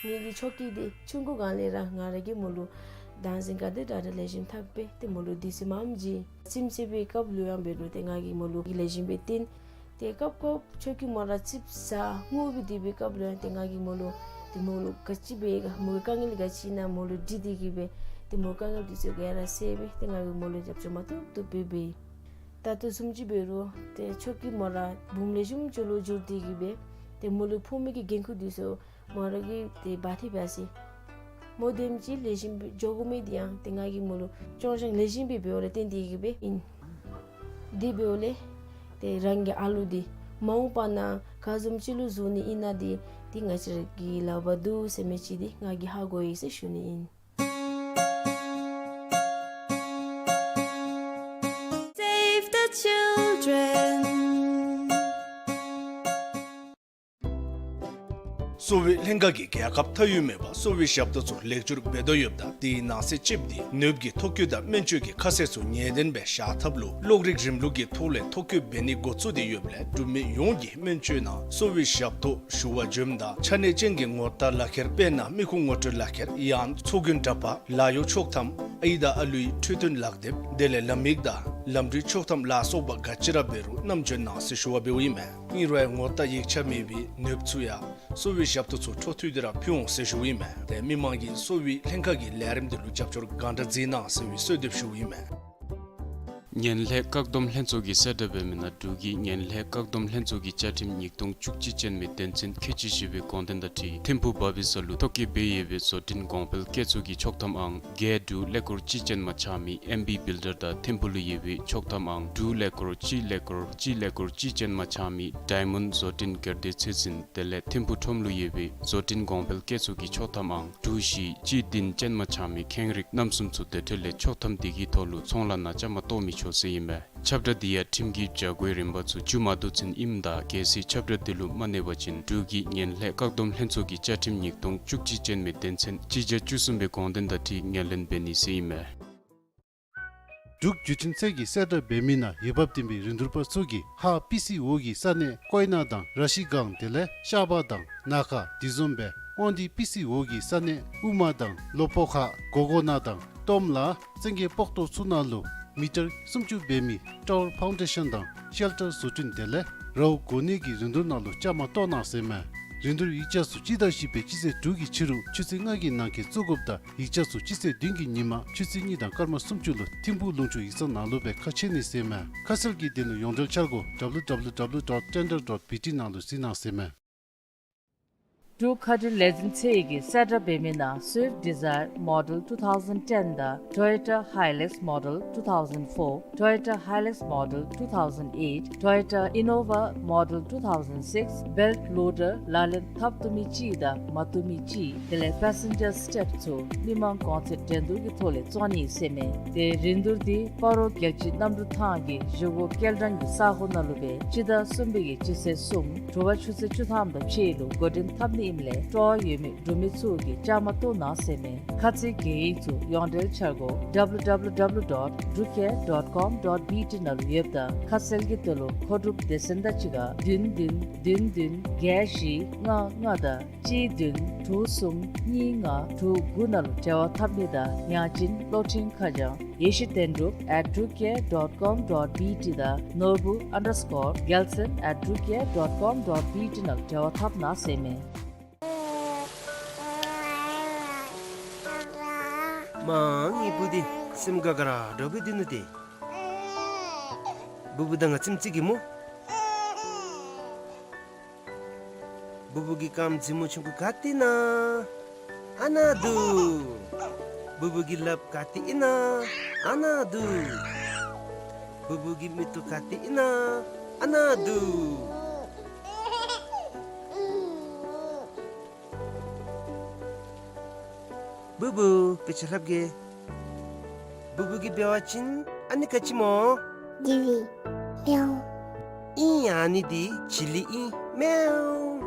ངེ་གི་ཆོ་གི་འདི་ཆུང་ཀུ་སྒང་ལས་ར་ང་ར་གིས་མོ་ལུ་བདག་འཛིན་ག་དེ་དྲག་དྲག་ལེགས་ཤོམ་འཐབ་སྦེ་ཏེ་མོ་ལུ་དུས་ཚོད་མངམ་ཅིག་ཁྱིམ་ཚེས་པའི་སྐབས་ལུ་ཡང་འབད་རུང་ཏེ་ང་གིས་མོ་ལུ་ལེགས་ཤོམ་སྦེ་བསྟེན། ཏེ་སྐབས་སྐབས་ཆོ་གི་མོ་ར་ཙིགཔ་ཟ་སྔུ་སྦེ་སྡོད་པའི་སྐབས་ལུ་ཡང་ཏེ་ང་གིས་མོ་ལུ་ཏེ་མོ་ལུ་ག་ཅི་འབད་ག་མོ་གི་དཀའ་ངལ་ག་ཅི་ཨིན་ན་མོ་ལུ་དྲི་སྟེ་གི་སྦེ་ཏེ་མོ་དཀའ་ངལ་དེ་ཚུ་ག་ར་སེལ་སྦེ་ཏེ་ང་གིས་མོ་ལུ་རྒྱབ་སྐྱོར་མ་བཏུབ་བཏུབ་སྦེ་འབད། ད་ལྟོ་བཟུམ་ཅིག་འབད་རུང་ཏེ་ཆོ་གི་མོ་ར་བུམོ་ལེགས་ཤོམ་ཅིག་ལུ་འགྱུར་ཏེ་གི་སྦེ་ཏེ་མོ་ལུ་ཕོག་མི་གི་འགན་ཁུར་དེ་ཚུ་མོ་ར་གིས་ཏེ་འབག་སྟེ་འབད་ཟེར། མོ་དེམ་ཅིག་ལེགས་ཤོམ་སྦེ་འགྱོ་དགོ་མི་དེ་ཡང་ཏེ་ང་གིས་མོ་ལུ་སྐྱོར་སྦྱང་ལེགས་ཤོམ་སྦེ་འབདཝ་ལས་བརྟེན་ཏེ་གི་སྦེ་ཨིན། དེ་འབདཝ་ལས་ཏེ་རང་གི་ཨ་ལུ་འདི་མ་འོངས་པ་ནང་ག་བཟུམ་ཅིག་ལུ་བཟོ་ནི་ཨིན་ན་འདི་ཏེ་ང་བཅས་ར་གི་ལག་པར་འདུག་ཟེར་མི་ཅིག་འདི་ང་གིས་ཧ་གོ་ཡི་ཟེར་ཞུ་ནི་ཨིན། Save the children. གསོ་བའི་ལྷན་ཁག་གིས་རྒྱལ་ཁབ་མཐའ་དབུས་མེད་པར་གསོ་བའི་ཞབས་ཏོག་ཚུ་ལེགས་བཅོས་འབད་དོ་ཡོདཔ་ད་དེའི་ནང་གསེས་ཅིག་འདི་ནདཔ་གི་ཐོ་བཀོད་དང་སྨན་བཅོས་ཀྱི་ཁ་གསལ་ཚུ་ངེས་བདེན་སྦེ་བཞག་ཐབས་ལུ་གློག་རིག་རིམ་ལུགས་ཀྱི་ཐོག་ལས་ཐོ་བཀོད་འབད་ནི་འགོ་བཙུགས་ཏེ་ཡོདཔ་ལས་འབྲུག་མི་ཡོངས་ཀྱིས་སྨན་བཅོས་ནང་གསོ་བའི་ཞབས་ཏོག་ཞུ་བར་འབྱོནམ་ད་ཆ་གནས་ཅན་གྱི་ངོ་རྟགས་ལག་ཁྱེར་དཔེར་ན་མི་ཁུངས་ངོ་སྤྲོད་ལག་ཁྱེར་ཡང་ཚོགས་རྒྱན་འདྲ་པར་ལཱ་གཡོག་ཆོག་ཐམ་ཨའི་དང་ཨ་ལུའི་འཕྲོད་བསྟེན་ལག་དེབ་དེ་ལས་ལམ་ཡིག་དང་ལམ་འགྲུལ་ཆོག་ཐམ་ལ་སོགས་པ་ག་ཅི་ར་འབད་རུང་བསྣམས་འབྱོན་གནང་ཟེར་ཞུ་བ་འབདཝ་ཨིན་མས། ཨིན་རུང་ངོ་རྟགས་ཡིག་ཆ་མེད་པའི་ནདཔ་ཚུ་ཡང་གསོ་བའི་ཞབས་ཏོག་ཚུ་འཕྲོ་མཐུད་དེ་ར་ཕུལ་འོང་ཟེར་ཞུཝ་ཨིན་མས། ཏེ་མི་མང་གིས་གསོ་བའི་ལྷན་ཁག་གི་ལས་རིམ་དེ་ལུ་རྒྱབ་སྐྱོར་གང་དྲག་མཛད་གནང་ཟེར་བའི་གསོལ་འདེབས་ཞུཝ་ཨིན་མས། ངན་ལྷད་བཀག་སྡོམ་ལྷན་ཚོགས་ཀྱིས་གསལ་བསྒྲགས་འབད་མི་ནང་འབྲུག་གི་ངན་ལྷད་བཀག་སྡོམ་ལྷན་ཚོགས་ཀྱི་བཅའ་ཁྲིམས་ཉིས་སྟོང་བཅུ་གཅིག་ཅན་མའི་དོན་ཚན་ཁལ་གཅིག་བཞི་པའི་དགོངས་དོན་དང་འཁྲིལ་ཐིམ་ཕུག་བྷ་བི་ས་ལུ་ཐོ་བཀོད་འབད་ཡོད་པའི་བཟོ་སྐྲུན་གོང་འཕེལ་སྐྱེད་ཚོགས་ཀྱི་ཆོག་ཐམ་ཨང་བརྒྱད་དྲུག་ཀླད་ཀོར་གཅིག་ཅན་མ་ཆགས་མི་ཨེམ་བི་བིལ་ཌར་དང་ཐིམ་ཕུག་ལུ་ཡོད་པའི་ཆོག་ཐམ་ཨང་དྲུག་ཀླད་ཀོར་གཅིག་ཀླད་ཀོར་གཅིག་ཀླད་ཀོར་གཅིག་ཅན་མ་ཆགས་མི་ཌའི་མཱོནཌ་བཟོ་སྐྲུན་སྒེར་སྡེ་ཚོད་འཛིན་དེ་ལས་ཐིམ་ཕུག་ཁྲོམ་ལུ་ཡོད་པའི་བཟོ་སྐྲུན་གོང་འཕེལ་སྐྱེད་ཚོགས་ཀྱི་ཆོག་ཐམ་ཨང་དྲུག་བཞི་གཅིག་བདུན་ཅན་མ་ཆགས་མི་ཁེངས་རིགས་རྣམ་གསུམ་ཚུ་དེ་འཕྲོ་ལས་ཆོག་ཐམ་དེ་གི་ཐོག་ལུ་ཚོང་ལཱ་ནང་བཅའ་མར་གཏོགས་མི་ཆོག་ཟེར་ཨིན་མས། ཁྱབ་བསྒྲགས་འདི་ཡང་ཁྲིམས་ཀྱི་བྱ་སྒོའི་རིམ་པ་ཚུ་བཙུགས་མ་བཏུབ་ཚུན་ཨིནམ་ད་གལ་སྲིད་ཁྱབ་བསྒྲགས་འདི་ལུ་མ་གནས་པ་ཅིན་འབྲུག་གི་ངན་ལྷད་བཀག་སྡོམ་ལྷན་ཚོགས་ཀྱི་བཅའ་ཁྲིམས་ཉིས་སྟོང་བཅུ་གཅིག་ཅན་མའི་དོན་ཚན་གཅིག་བརྒྱ་བཅུ་གསུམ་པའི་དགོངས་དོན་དང་འཁྲིལ་ངན་ལྷད་འབད་ནི་ཟེར་ཨིན་མས། འབྲུག་བརྒྱུད་འཕྲིན་ཚད་ཀྱིས་གསལ་བསྒྲགས་འབད་མི་ནང་འོས་འབབ་ལྡན་པའི་རིན་བསྡུར་པ་ཚུ་གིས་ཧཱ་པི་སི་འོག་གི་ས་གནས་ཀོའི་ན་དང་ར་ཤི་གང་དེ་ལས་ཤ་བ་དང་ན་ཁ་དེ་བཟུམ་སྦེ་དབང་འདུས་པི་སི་འོག་གི་ས་གནས་དབུ་མ་དང་ལོ་པོ་ཁ་གོ་གོ་ན་དང་ཏོམ་ལ་བཙན་གྱི་པོག་ཏོ་ཚུ་ནང་ལུ་མི་ཊར་སུམ་ཅུ་འབད་མི་ཊ་ཝར་ཕའུན་ཌེ་ཤཱན་དང་ཤེལ་ཊར་བཟོ་སྐྲུན་དེ་ལས་རའུ་གོ་གནས་ཀྱི་རིན་བསྡུར་ནང་ལུ་བཅའ་མར་གཏོགས་གནང་ཟེར་མས། རིན་བསྡུར་ཡིག་ཆ་ཚུ་སྤྱི་ཟླ་བཞི་པའི་སྤྱི་ཚེས་དྲུག་གི་ཕྱི་རུ་ཆུ་ཚོད་ལྔ་གི་ནང་འཁོད་བཙུགས་དགོཔ་དང་ཡིག་ཆ་ཚུ་སྤྱི་ཚེས་བདུན་གྱི་ཉིན་མ་ཆུ་ཚོད་གཉིས་དང་སྐར་མ་སུམ་ཅུ་ལུ་ཐིམ་ཕུག་ལུང་ཕྱོགས་ཡིག་ཚང་ནང་ལུ་སྦེ་ཁ་ཕྱེ་ནི་ཟེར་མས། ཁ་གསལ་གྱི་དོན་ལུ་ཡོངས་འབྲེལ་འཆར་སྒོ་ཌབ་ལུ་ཌབ་ལུ་ཌབ་ལུ་ཌོཊ་ཊེན་ཌར་ཌོཊ་བི་ཊི་ནང་ལུ་གཟིགས་གནང་ཟེར་མས། འབྲུག་མཁའ་འགྲུལ་ལས་འཛིན་ཚད་ཀྱིས་གསལ་བསྒྲགས་འབད་མི་ནང་སུའིཕཊ་ཌི་ཛའི་ཡར་མོ་ཌེལ་two thousand ten དང་ཊོ་ཡོ་ཊ་ཧའི་ལེགསི་མོ་ཌེལ་two thousand four, ཊོ་ཡོ་ཊ་ཧའི་ལེགསི་མོ་ཌེལ་two thousand eight, ཊོ་ཡོ་ཊ་ཨི་ནོ་ཝ་མོ་ཌེལ་two thousand six བེལཊ་ལོ་ཌར་ལག་ལེན་འཐབ་བཏུབ་མི་གཅིག་དང་མ་བཏུབ་མི་གཅིག་དེ་ལས་པེ་སེན་ཇར་སི་ཊེབ་ཚུ་མི་མང་གོང་ཚད་འགྲན་བསྡུར་གྱི་ཐོག་ལས་བཙོང་ནི་ཟེར་མས། ཏེ་རིན་བསྡུར་འདི་སྤ་རོ་རྒྱལ་སྤྱིའི་གནམ་གྲུ་ཐང་གི་བཞེས་སྒོ་སྐྱེལ་འདྲེན་གྱི་ས་གོ་ནང་ལུ་སྦེ་སྤྱི་ཟླ་གསུམ་པའི་གི་སྤྱི་ཚེས་གསུམ་དྲོ་པ་ཆུ་ཚོད་བཅུ་ཐམ་དང་ཕྱེད་ལུ་འགོ་འདྲེན་འཐབ་ནི་ཨིནམ་ལས་སྤྲོ་བ་ཡོད་མི་འབྲུག་མི་ཚུ་གིས་བཅའ་མར་གཏོགས་གནང་ཟེར་མས། ཁ་ཚིག་གི་ཡིག་ཚུ་ཡོངས་འབྲེལ་འཆར་སྒོ་ཌབ་ལུ་ཌབ་ལུ་ཌབ་ལུ་ཌོཊ་འབྲུག་ཁེ་ཌོཊ་ཀོམ་ཌོཊ་བི་ཊི་ནང་ལུ་ཡོདཔ་ད་ཁ་གསལ་གྱི་དོན་ལུ་མཁོ་སྒྲུབ་སྡེ་ཚན་དང་གཅིག་ཁར་བདུན་བདུན་བདུན་བདུན་བརྒྱད་བཞི་ལྔ་ལྔ་དང་གཅིག་བདུན་དྲུག་གསུམ་གཉིས་ལྔ་དྲུག་དགུ་ནང་ལུ་འབྲེལ་བ་འཐབ་ནི་དང་ཡང་ཅིན་གློག་འཕྲིན་ཁ་བྱང་ཡེ་ཤེས་དོན་གྲུབ་at drukia dot com dot B T དང་ནོར་བུ་underscore རྒྱལ་མཚན་at drukia dot com dot B T ནང་ལུ་འབྲེལ་བ་འཐབ་གནང་ཟེར་མས། མ་ངེའི་བུ་འདི་སེམས་དགའ་དགའ་ར་འདྲཝ་སྦེ་སྡོད་ནུག་ཏེ། བུ་བུ་དང་ང་ཙམ་ཅིག་གིས་སྨོ། བུ་བུ་གི་རྐངམ་མཛེས་མོ་ཆུང་ཀུ་ག་ཏེ་ཨིན་ན། ཨ་ནཱ་འདུག། བུ་བུ་གི་ལགཔ་ག་ཏེ་ཨིན་ན། ཨ་ནཱ་འདུག། བུ་བུ་གི་མིག་ཏོ་ག་ཏེ་ཨིན་ན། ཨ་ནཱ་འདུག། བུ་བུ་དཔེ་ཆ་ལྷབ་གེ། བུ་བུ་གིས་འབད་བ་ཅིན་ཨ་ནི་ག་ཅི་སྨོ། ཇི་ལི། མེའོ། ཨིན། ཨ་ནི་འདི་ཇི་ལི་ཨིན། མེའོ།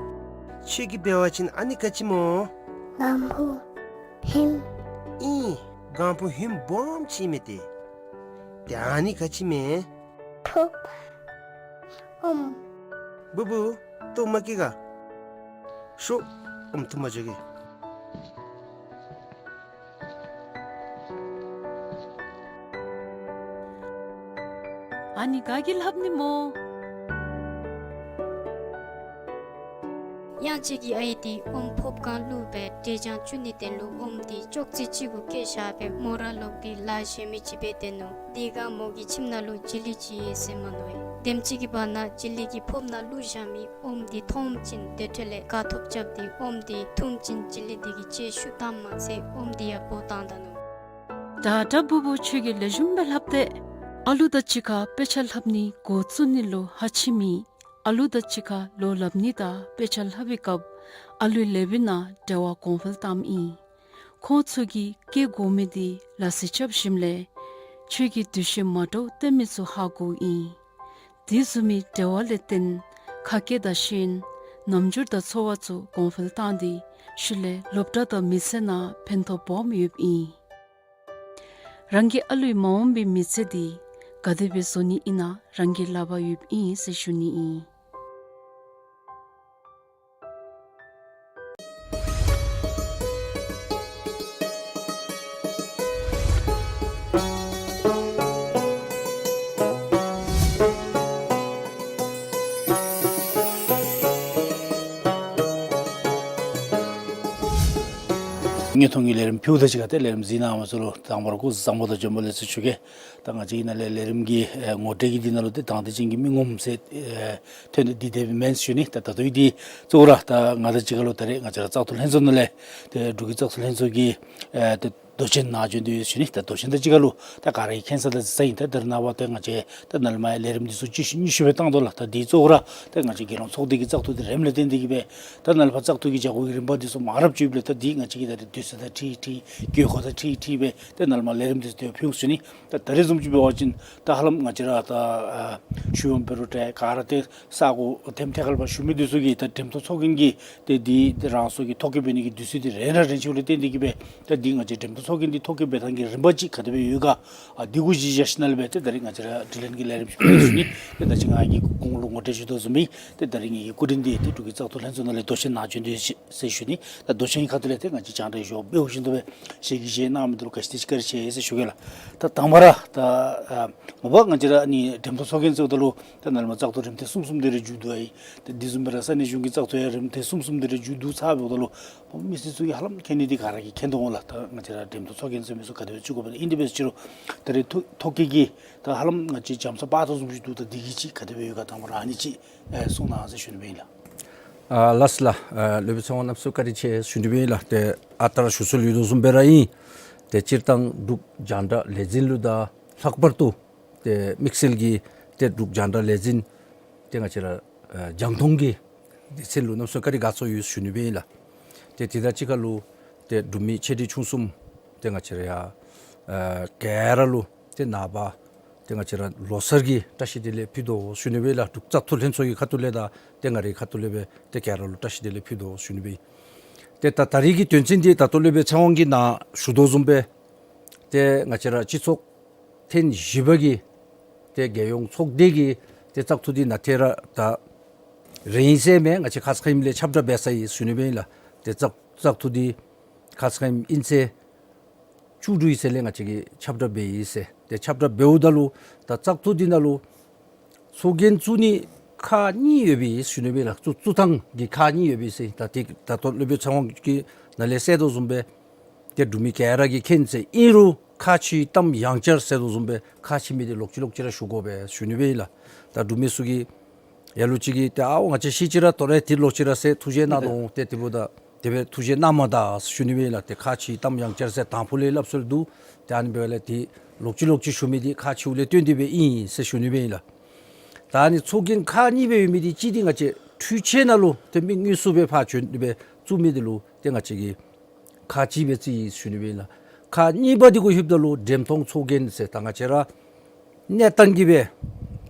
ཁྱོད་ཀྱིས་འབད་བ་ཅིན་ཨ་ནི་ག་ཅི་སྨོ། གང་བུ་ཧིམ། ཨིན། གང་བུ་ཧིམ་སྦོམ་ཅིག་མས་ཏེ། ཏེ་ཨ་ནི་ག་ཅི་མས། ཕོརཔ། ཨོམ། བུ་བུ་ལྟོཝ་མ་བཀྱེས་ག། ཤོག། ཨོམ་འཐུ་མ་འགྱོ་གེ། ཨ་ནི་ག་གིས་ལྷབ་ནི་སྨོ། གཡང་སྐྱིད་ཀྱི་ཨའི་འདི་ཨོམ་ཕོརཔ་སྒང་བླུགས་སྦེ་འབྲས་ཆང་བཙུགས་ནིའི་དོན་ལུ་ཨོམ་འདི་ཅོག་ཙེ་གཅིག་གུ་བཀལ་བཞག་སྦེ་མོ་ར་ལོག་སྟེ་ལཱ་གཞན་མི་ཅིག་འབད་དེ་ནུག། དེ་སྒང་མོ་གི་ཁྱིམ་ནང་ལུ་ཇི་ལི་ཅིག་ཡོད་ཟེར་མ་མནོ་བས། དེམ་ཅིག་གི་བར་ན་ཇི་ལི་གིས་ཕོརཔ་ནང་བླུགས་བཞག་མི་ཨོམ་འདི་མཐོངམ་ཅིག་དེ་འཕྲོ་ལས་དགའ་ཐོབ་རྐྱབ་སྟེ་ཨོམ་འདི་འཐུངམ་ཅིག་ཇི་ལི་འདི་གིས་ལྕེ་ཤུགས་བཏངམ་མ་ཚད་ཨོམ་འདི་ཡང་བོ་བཏང་ད་ནུག། ད་ད་བུ་བུ་ཁྱོད་ཀྱིས་ལེགས་ཤོམ་སྦེ་ལྷབ་སྟེ། ཨ་ལུ་དང་གཅིག་ཁར་དཔེ་ཆ་ལྷབ་ནི་འགོ་བཙུགས་ནི་ལུ་ཧ་ཆི་མེད། ཨ་ལུ་དང་གཅིག་ཁར་ལོ་ལྷབ་ནི་དང་དཔེ་ཆ་ལྷབ་པའི་སྐབས་ཨ་ལུའི་ལེའུ་ནང་འབྲེལ་བ་གོང་འཕེལ་བཏངམ་ཨིན། ཁོང་ཚུ་གིས་བཀལ་དགོ་མི་འདི་ལགས་སོ་རྐྱབ་ཞིནམ་ལས་ཁྱོད་ཀྱིས་འདུ་ཤེས་མ་འདྲཝ་བསྟེན་མི་ཚུ་ཧ་གོཝ་ཨིན། དེ་བཟུམ་མའི་འབྲེལ་བ་ལས་བརྟེན་ཁ་སྐད་དང་ཤེས་ཡོན་ རྣམ་འགྱུར་དང་ཚོར་བ་ཚུ་གོང་འཕེལ་བཏང་སྟེ་ཤུལ་ལས་སློབ་གྲྭ་དང་མི་ཚེ་ནང་ཕན་ཐོགས་སྦོམ་ཡོདཔ་ཨིན། རང་གི་ཨ་ལུའི་མ་འོངས་པའི་མི་ཚེ་འདི་ག་དེ་སྦེ་བཟོ་ནི་ཨིན་ན་རང་གི་ལག་པར་ཡོདཔ་ཨིན་ཟེར་ཞུ་ནི་ཨིན། དངོས་མཐོང་གི་ལས་རིམ་ཕུལཝ་དང་གཅིག་ཁར་ཏེ་ལས་རིམ་གཟིགས་གནང་མི་ཚུ་ལུ་དང་པ་ར་སྐུ་གཟུགས་བཟང་པོ་དང་བྱོན་པ་ལེགས་སོ་ཞུ་གེ། ད་ང་བཅས་ཀྱི་ནཱ་ལས་ལས་རིམ་གྱི་ཨེ་ངོ་སྤྲོད་ཀྱི་འདི་ནང་ལུ་ཏེ་དང་འདོད་ཅན་གྱི་མི་ངོམ་ཟེར་ཨེ་ཐོན་ཏེ་འདི་དེ་སྦེ་མེན་ཞུ་ནི། ད་ད་ལྟོ་འདི་གཙོ་བོ་ར་ད་ང་དང་གཅིག་ཁར་ལུ་ད་རེས་ང་བཅས་ར་བཙག་འཐུ་ལྷན་ཚོགས་ནང་ལས་ཏེ་འབྲུག་གི་བཙག་འཐུ་ལྷན་ཚོགས་ཀྱི་ཨེ་ཏེ་མདོ་ཆེན་ནཱ་བྱོན་ཏེ་ཡོད་ཞུ་ནི། ད་མདོ་ཆེན་དང་གཅིག་ཁར་ལུ་ད་ག་ར་གིས་མཁྱེན་ས་དང་གཟིགས་ས་ཨིན། ད་ད་རེས་ནངས་པ་ཏེ་ང་བཅས་ད་ནཱ་ལས་མར་ལས་རིམ་འདི་ཚུ་ཅིག་ཤུལ་གཉིས་ཤུལ་སྦེ་བཏང་དོ་ལགས། ད་འདི་གཙོ་བོ་ར་ད་ང་བཅས་རྒྱལ་ཡོངས་ཚོགས་སྡེ་གི་བཙག་འཐུ་འདི་རནམ་ལས་བརྟེན་ཏེ་གིས་སྦེ་ད་ནཱ་ལས་ཕར་བཙག་འཐུ་གི་བྱ་སྒོ་གི་རིམ་པ་འདི་ཚུ་མང་རབས་ཅིག་ཡོདཔ་ལས་ད་འདི་ང་བཅས་ཀྱིས་ད་རེས་དུས་ཚོད་དང་འཁྲིལ་འཁྲིལ་དགོས་མཁོ་དང་འཁྲིལ་འཁྲིལ་སྦེ་ད་ནཱ་ལས་མར་ལས་རིམ་འདི་ཚུ་ཏེ་ཕུལ་ཞུ་ནི། ད་ད་རེས་བཟུམ་ཅིག་འབད་བ་ཅིན་ད་ཧ་ལམ་ང་བཅས་ར་ད་ཨ་ཞུ་བ་འབད་རུང་ཏེ་ག་ར་ཏེ་ས་གོ་ཐེམ་ཐེ་ཁ་ལས་ཕར་བཞུགས་མི་འདི་ཚུ་གིས་ད་འགྲེམས་སྟོན་ཚོགས་རྒྱན་གྱི་ཏེ་འདི་ཏེ་རང་སོ་གི་ཐོ་བཀོད་འབད་ནི་གི་དུས་ཚོད་འདི་རན་ར་རན་ཅི་ལུ་བརྟེན་ཏེ་གིས་སྦེ་ད་འདི་ང་བཅས་འགྲེམས་སྟོན་ཚོགས་རྒྱན་འདི་ཐོ་བཀོད་འབད་ཐངས་ཀྱི་རིམ་པ་ཅིག་ག་དེ་སྦེ་ཡོད་ག་ཨ་འདི་གུ་གཞི་བཞག་ཞིནམ་ལས་སྦེ་ཏེ་ད་རེས་ང་བཅས་ར་དྲི་ལན་གྱི་ལས་རིམ་ཞུ་ཞུ་ནི། ཏེ་ད་ཅི་ང་གིས་གོང་ལུ་ངོ་སྤྲོད་ཞུ་དོ་བཟུམ་སྦེ་ཏེ་ད་རེས་ངེ་གི་སྐུ་མགྲོན་འདི་ཏེ་འབྲུག་གི་བཙག་འཐུ་ལྷན་ཚོགས་ནང་ལས་མདོ་ཆེན་ནཱ་བྱོན་ཏེ་ཡོད་ཟེར་ཞུ་ནི། ད་མདོ་ཆེན་གྱི་ཁ་ཐུག་ལས་ཏེ་ང་བཅས་རྒྱང་བསྒྲགས་གཞུང་འབདཝ་བཞིན་དུ་སྦེ་ཞལ་གྱིས་བཞེས་གནང་མི་འདི་ལུ་ག་ཅི་དེ་ཅིག་བཀའ་དྲིན་ཆེ་ཟེར་ཞུ་གེ་ལགས། ད་དང་པ་ར་ད་ཨ་མ་པ་ང་བཅས་ར་ཨ་ནི་འགྲེམས་སྟོན་ཚོགས་རྒྱན་ཟེརཝ་ད་ལུ་ད་ནཱ་ལས་མར་བཙག་འཐུ་རིམ་ཐེངས་གསུམ་གསུམ་དེ་རེ་མཇུག་བསྡུ་ཡི། ད་འདི་བཟུམ་སྦེ་ར་ས་གནས་གཞུང་གི་བཙག་འཐུ་ཡང་རིམ་ཐེངས་གསུམ་གསུམ་དེ་རེ་མཇུག་བསྡུ་ཚར་འབདཝ་ད་ལུ་མི་སེར་ཚུ་གིས་ཧ་ལམ་མཁྱེན་ནི་འདི་ག་ར་གིས་མཁྱེན་དོ་འོང་ལགས། ད་ང་བཅས་ར་འགྲེམས་སྟོན་ཚོགས་རྒྱན་ཟེར་མི་ཚུ་ག་དེ་སྦེ་བཙུགས་དགོཔ་ཨིན་ན། ཨིན་དེ་སྦེ་ཟེར་རུང་ད་རེས་ཐོ་ཐོ་བཀོད་ཀྱི་ད་ཧ་ལམ་ང་བཅས་འཇམ་ས་པ་ཏོ་བཟུམ་ཅིག་འདུག། ད་འདི་གི་ཅིག་ག་དེ་སྦེ་ཡོད་ག་དང་པ་ར་ཨ་ནི་ཅིག་ཨེ་གསུང་གནང་ཟེར་ཞུ་ནི་སྦེ་ཨིན་ལགས། ཨ་ལགས་སོ་ལགས། ཨ་སློབ་དཔོན་ཚེ་དབང་རྣམ་གསུམ་བཀའ་དྲིན་ཆེ་ཞུ་ནི་སྦེ་ཨིན་ལགས། ཏེ་ཨ་རྟག་ར་ཞུ་སྲོལ་ཡོད་དོ་བཟུམ་སྦེ་ར་ཨིན། ཏེ་སྤྱིར་བཏང་འབྲུག་རྒྱང་བསྒྲགས་ལས་འཛིན་ལུ་དང་ལྷག་པར་དུ་ཏེ་དམིགས་བསལ་གྱིས་ཏེ་འབྲུག་རྒྱང་བསྒྲགས་ལས་འཛིན་ཏེ་ང་བཅས་ར་ཨ་རྒྱང་མཐོང་གི་སྡེ་ཚན་ལུ་རྣམ་གསུམ་བཀའ་དྲིན་དགའ་ཚོར་ཡོད་ཞུ་ནི་སྦེ་ཨིན་ལགས། ཏེ་དེ་དང་གཅིག་ཁར་ལུ་ཏེ་འབྲུག་མི་ཆེ་འབྲིང་ཆུང་གསུམ་ཏེ་ང་བཅས་ར་ཡང་ཨ་ག་ར་ལུ་ཏེ་ནངས་པ་ཏེ་ང་བཅས་ར་ལོ་གསར་གྱི་བཀྲ་ཤིས་བདེ་ལེགས་ཕུལ་དོ་ཞུ་ནི་སྦེ་ཨིན་ལགས། འབྲུག་བཙག་འཐུ་ལྷན་ཚོགས་ཀྱི་ཁ་ཐུག་ལས་དང་ཏེ་ང་རའི་ཁ་ཐུག་ལས་སྦེ་ཏེ་ག་ར་ལུ་བཀྲ་ཤིས་བདེ་ལེགས་ཕུལ་དོ་ཞུ་ནི་སྦེ་ཨིན། ཏེ་ད་ད་རིས་ཀྱི་དོན་ཚན་འདི་ད་ལྟོ་སློབ་དཔོན་ཚེ་དབང་གིས་ནཱ་ཞུ་དོ་བཟུམ་སྦེ་ཏེ་ང་བཅས་ར་སྤྱི་ཚོགས་ཐེངས་བཞི་པ་གི་ཏེ་རྒྱལ་ཡོངས་ཚོགས་སྡེ་གི་ཏེ་བཙག་འཐུ་འདི་ནཱ་ཏེ་ར་ད་རེས་ཨིན་ཟེར་མས། ང་བཅས་ཁ་ཙ་ཁ་ཉིནམ་ལས་ཁྱབ་བསྒྲགས་འབད་ཚར་ཡི་ཞུ་ནི་སྦེ་ཨིན་ལགས། ཏེ་བཙག་བཙག་འཐུ་འདི་ཁ་ཙ་ཁ་ཉིནམ་ཨིན་ཚེས་བཅུ་དྲུག་ཡི་ཚེ་ལས་ང་བཅས་ཀྱིས་ཁྱབ་བསྒྲགས་འབད་ཡི་ཟེར། ཏེ་ཁྱབ་བསྒྲགས་འབདཝ་ད་ལུ་ད་བཙག་འཐུ་འདི་ནང་ལུ་ཚོགས་རྒྱན་བཙུགས་ནི་ཁག་གཉིས་ཡོད་པས་ཞུ་ནི་སྦེ་ཨིན་ལགས། བཙུགས་བཙུགས་ཐངས་ཀྱི་ཁག་གཉིས་ཡོད་པས་ཟེར། ད་ཏེ་ད་ལྟོ་སློབ་དཔོན་ཚེ་དབང་གིས་ནཱ་ལས་གསལ་དོ་བཟུམ་སྦེ་ཏེ་འབྲུག་མི་ག་ར་གིས་མཁྱེན་ཟེར། ཨིན་རུང་ཁག་ཆེ་བའི་གཏམ་ཡང་བསྐྱར་ཟེར་དོ་བཟུམ་སྦེ་ཁག་ཆེ་མི་འདི་ལོག་ཅི་ལོག་ཅི་ར་ཞུ་དགོ་པས་ཞུ་ནི་སྦེ་ཨིན་ལགས། ད་འབྲུག་མི་ཚུ་གིས་ལ་ལུ་ཅིག་གིས་ཏེ་ཨའོ་ང་བཅས་ཤེས་ཅི་ར་ཏོ་རེ་ཏེ་ལོག་ཅི་ར་ཟེར་ཐུགས་བཞེད་གནང་དོ་འོང་། ཏེ་དེ་འབདཝ་ད་དེ་སྦེ་ཐུགས་བཞེད་གནང་མ་ད་ཞུ་ནི་སྦེ་ཨིན་ལགས། ཏེ་ཁག་ཆེ་བའི་གཏམ་ཡང་བསྐྱར་ཟེར་དང་ཕུ་ལས་སླབ་སྲོལ་འདུག། ཏེ་ཨ་ནི་འབདཝ་ལས་ཏེ་ལོག་ཅི་ལོག་ཅི་ཞུ་མི་འདི་ཁག་ཆེཝ་ལས་བརྟེན་ཏེ་སྦེ་ཨིན་ཟེར་ཞུ་ནི་སྦེ་ཨིན་ལགས། ད་ཨ་ནི་ཚོགས་རྒྱན་ཁག་གཉིས་སྦེ་ཡོད་མི་འདི་གཅིག་འདི་ང་བཅས་འཕྲུལ་ཆས་ནང་ལུ་ཏེ་མི་དངོས་སུ་སྦེ་ཕར་བྱོན་ཏེ་སྦེ་བཙུགས་མི་འདི་ལུ་ཏེ་ང་བཅས་ཀྱིས་ཁག་གཅིག་སྦེ་བརྩི་ཡི་ཞུ་ནི་སྦེ་ཨིན་ལགས། ཁག་གཉིས་པ་འདི་གུ་ལྷོདཔ་ད་ལུ་འགྲེམས་སྟོན་ཚོགས་རྒྱན་ཟེར་ད་ང་བཅས་ར་གནས་སྟངས་ཀྱི་སྦེ་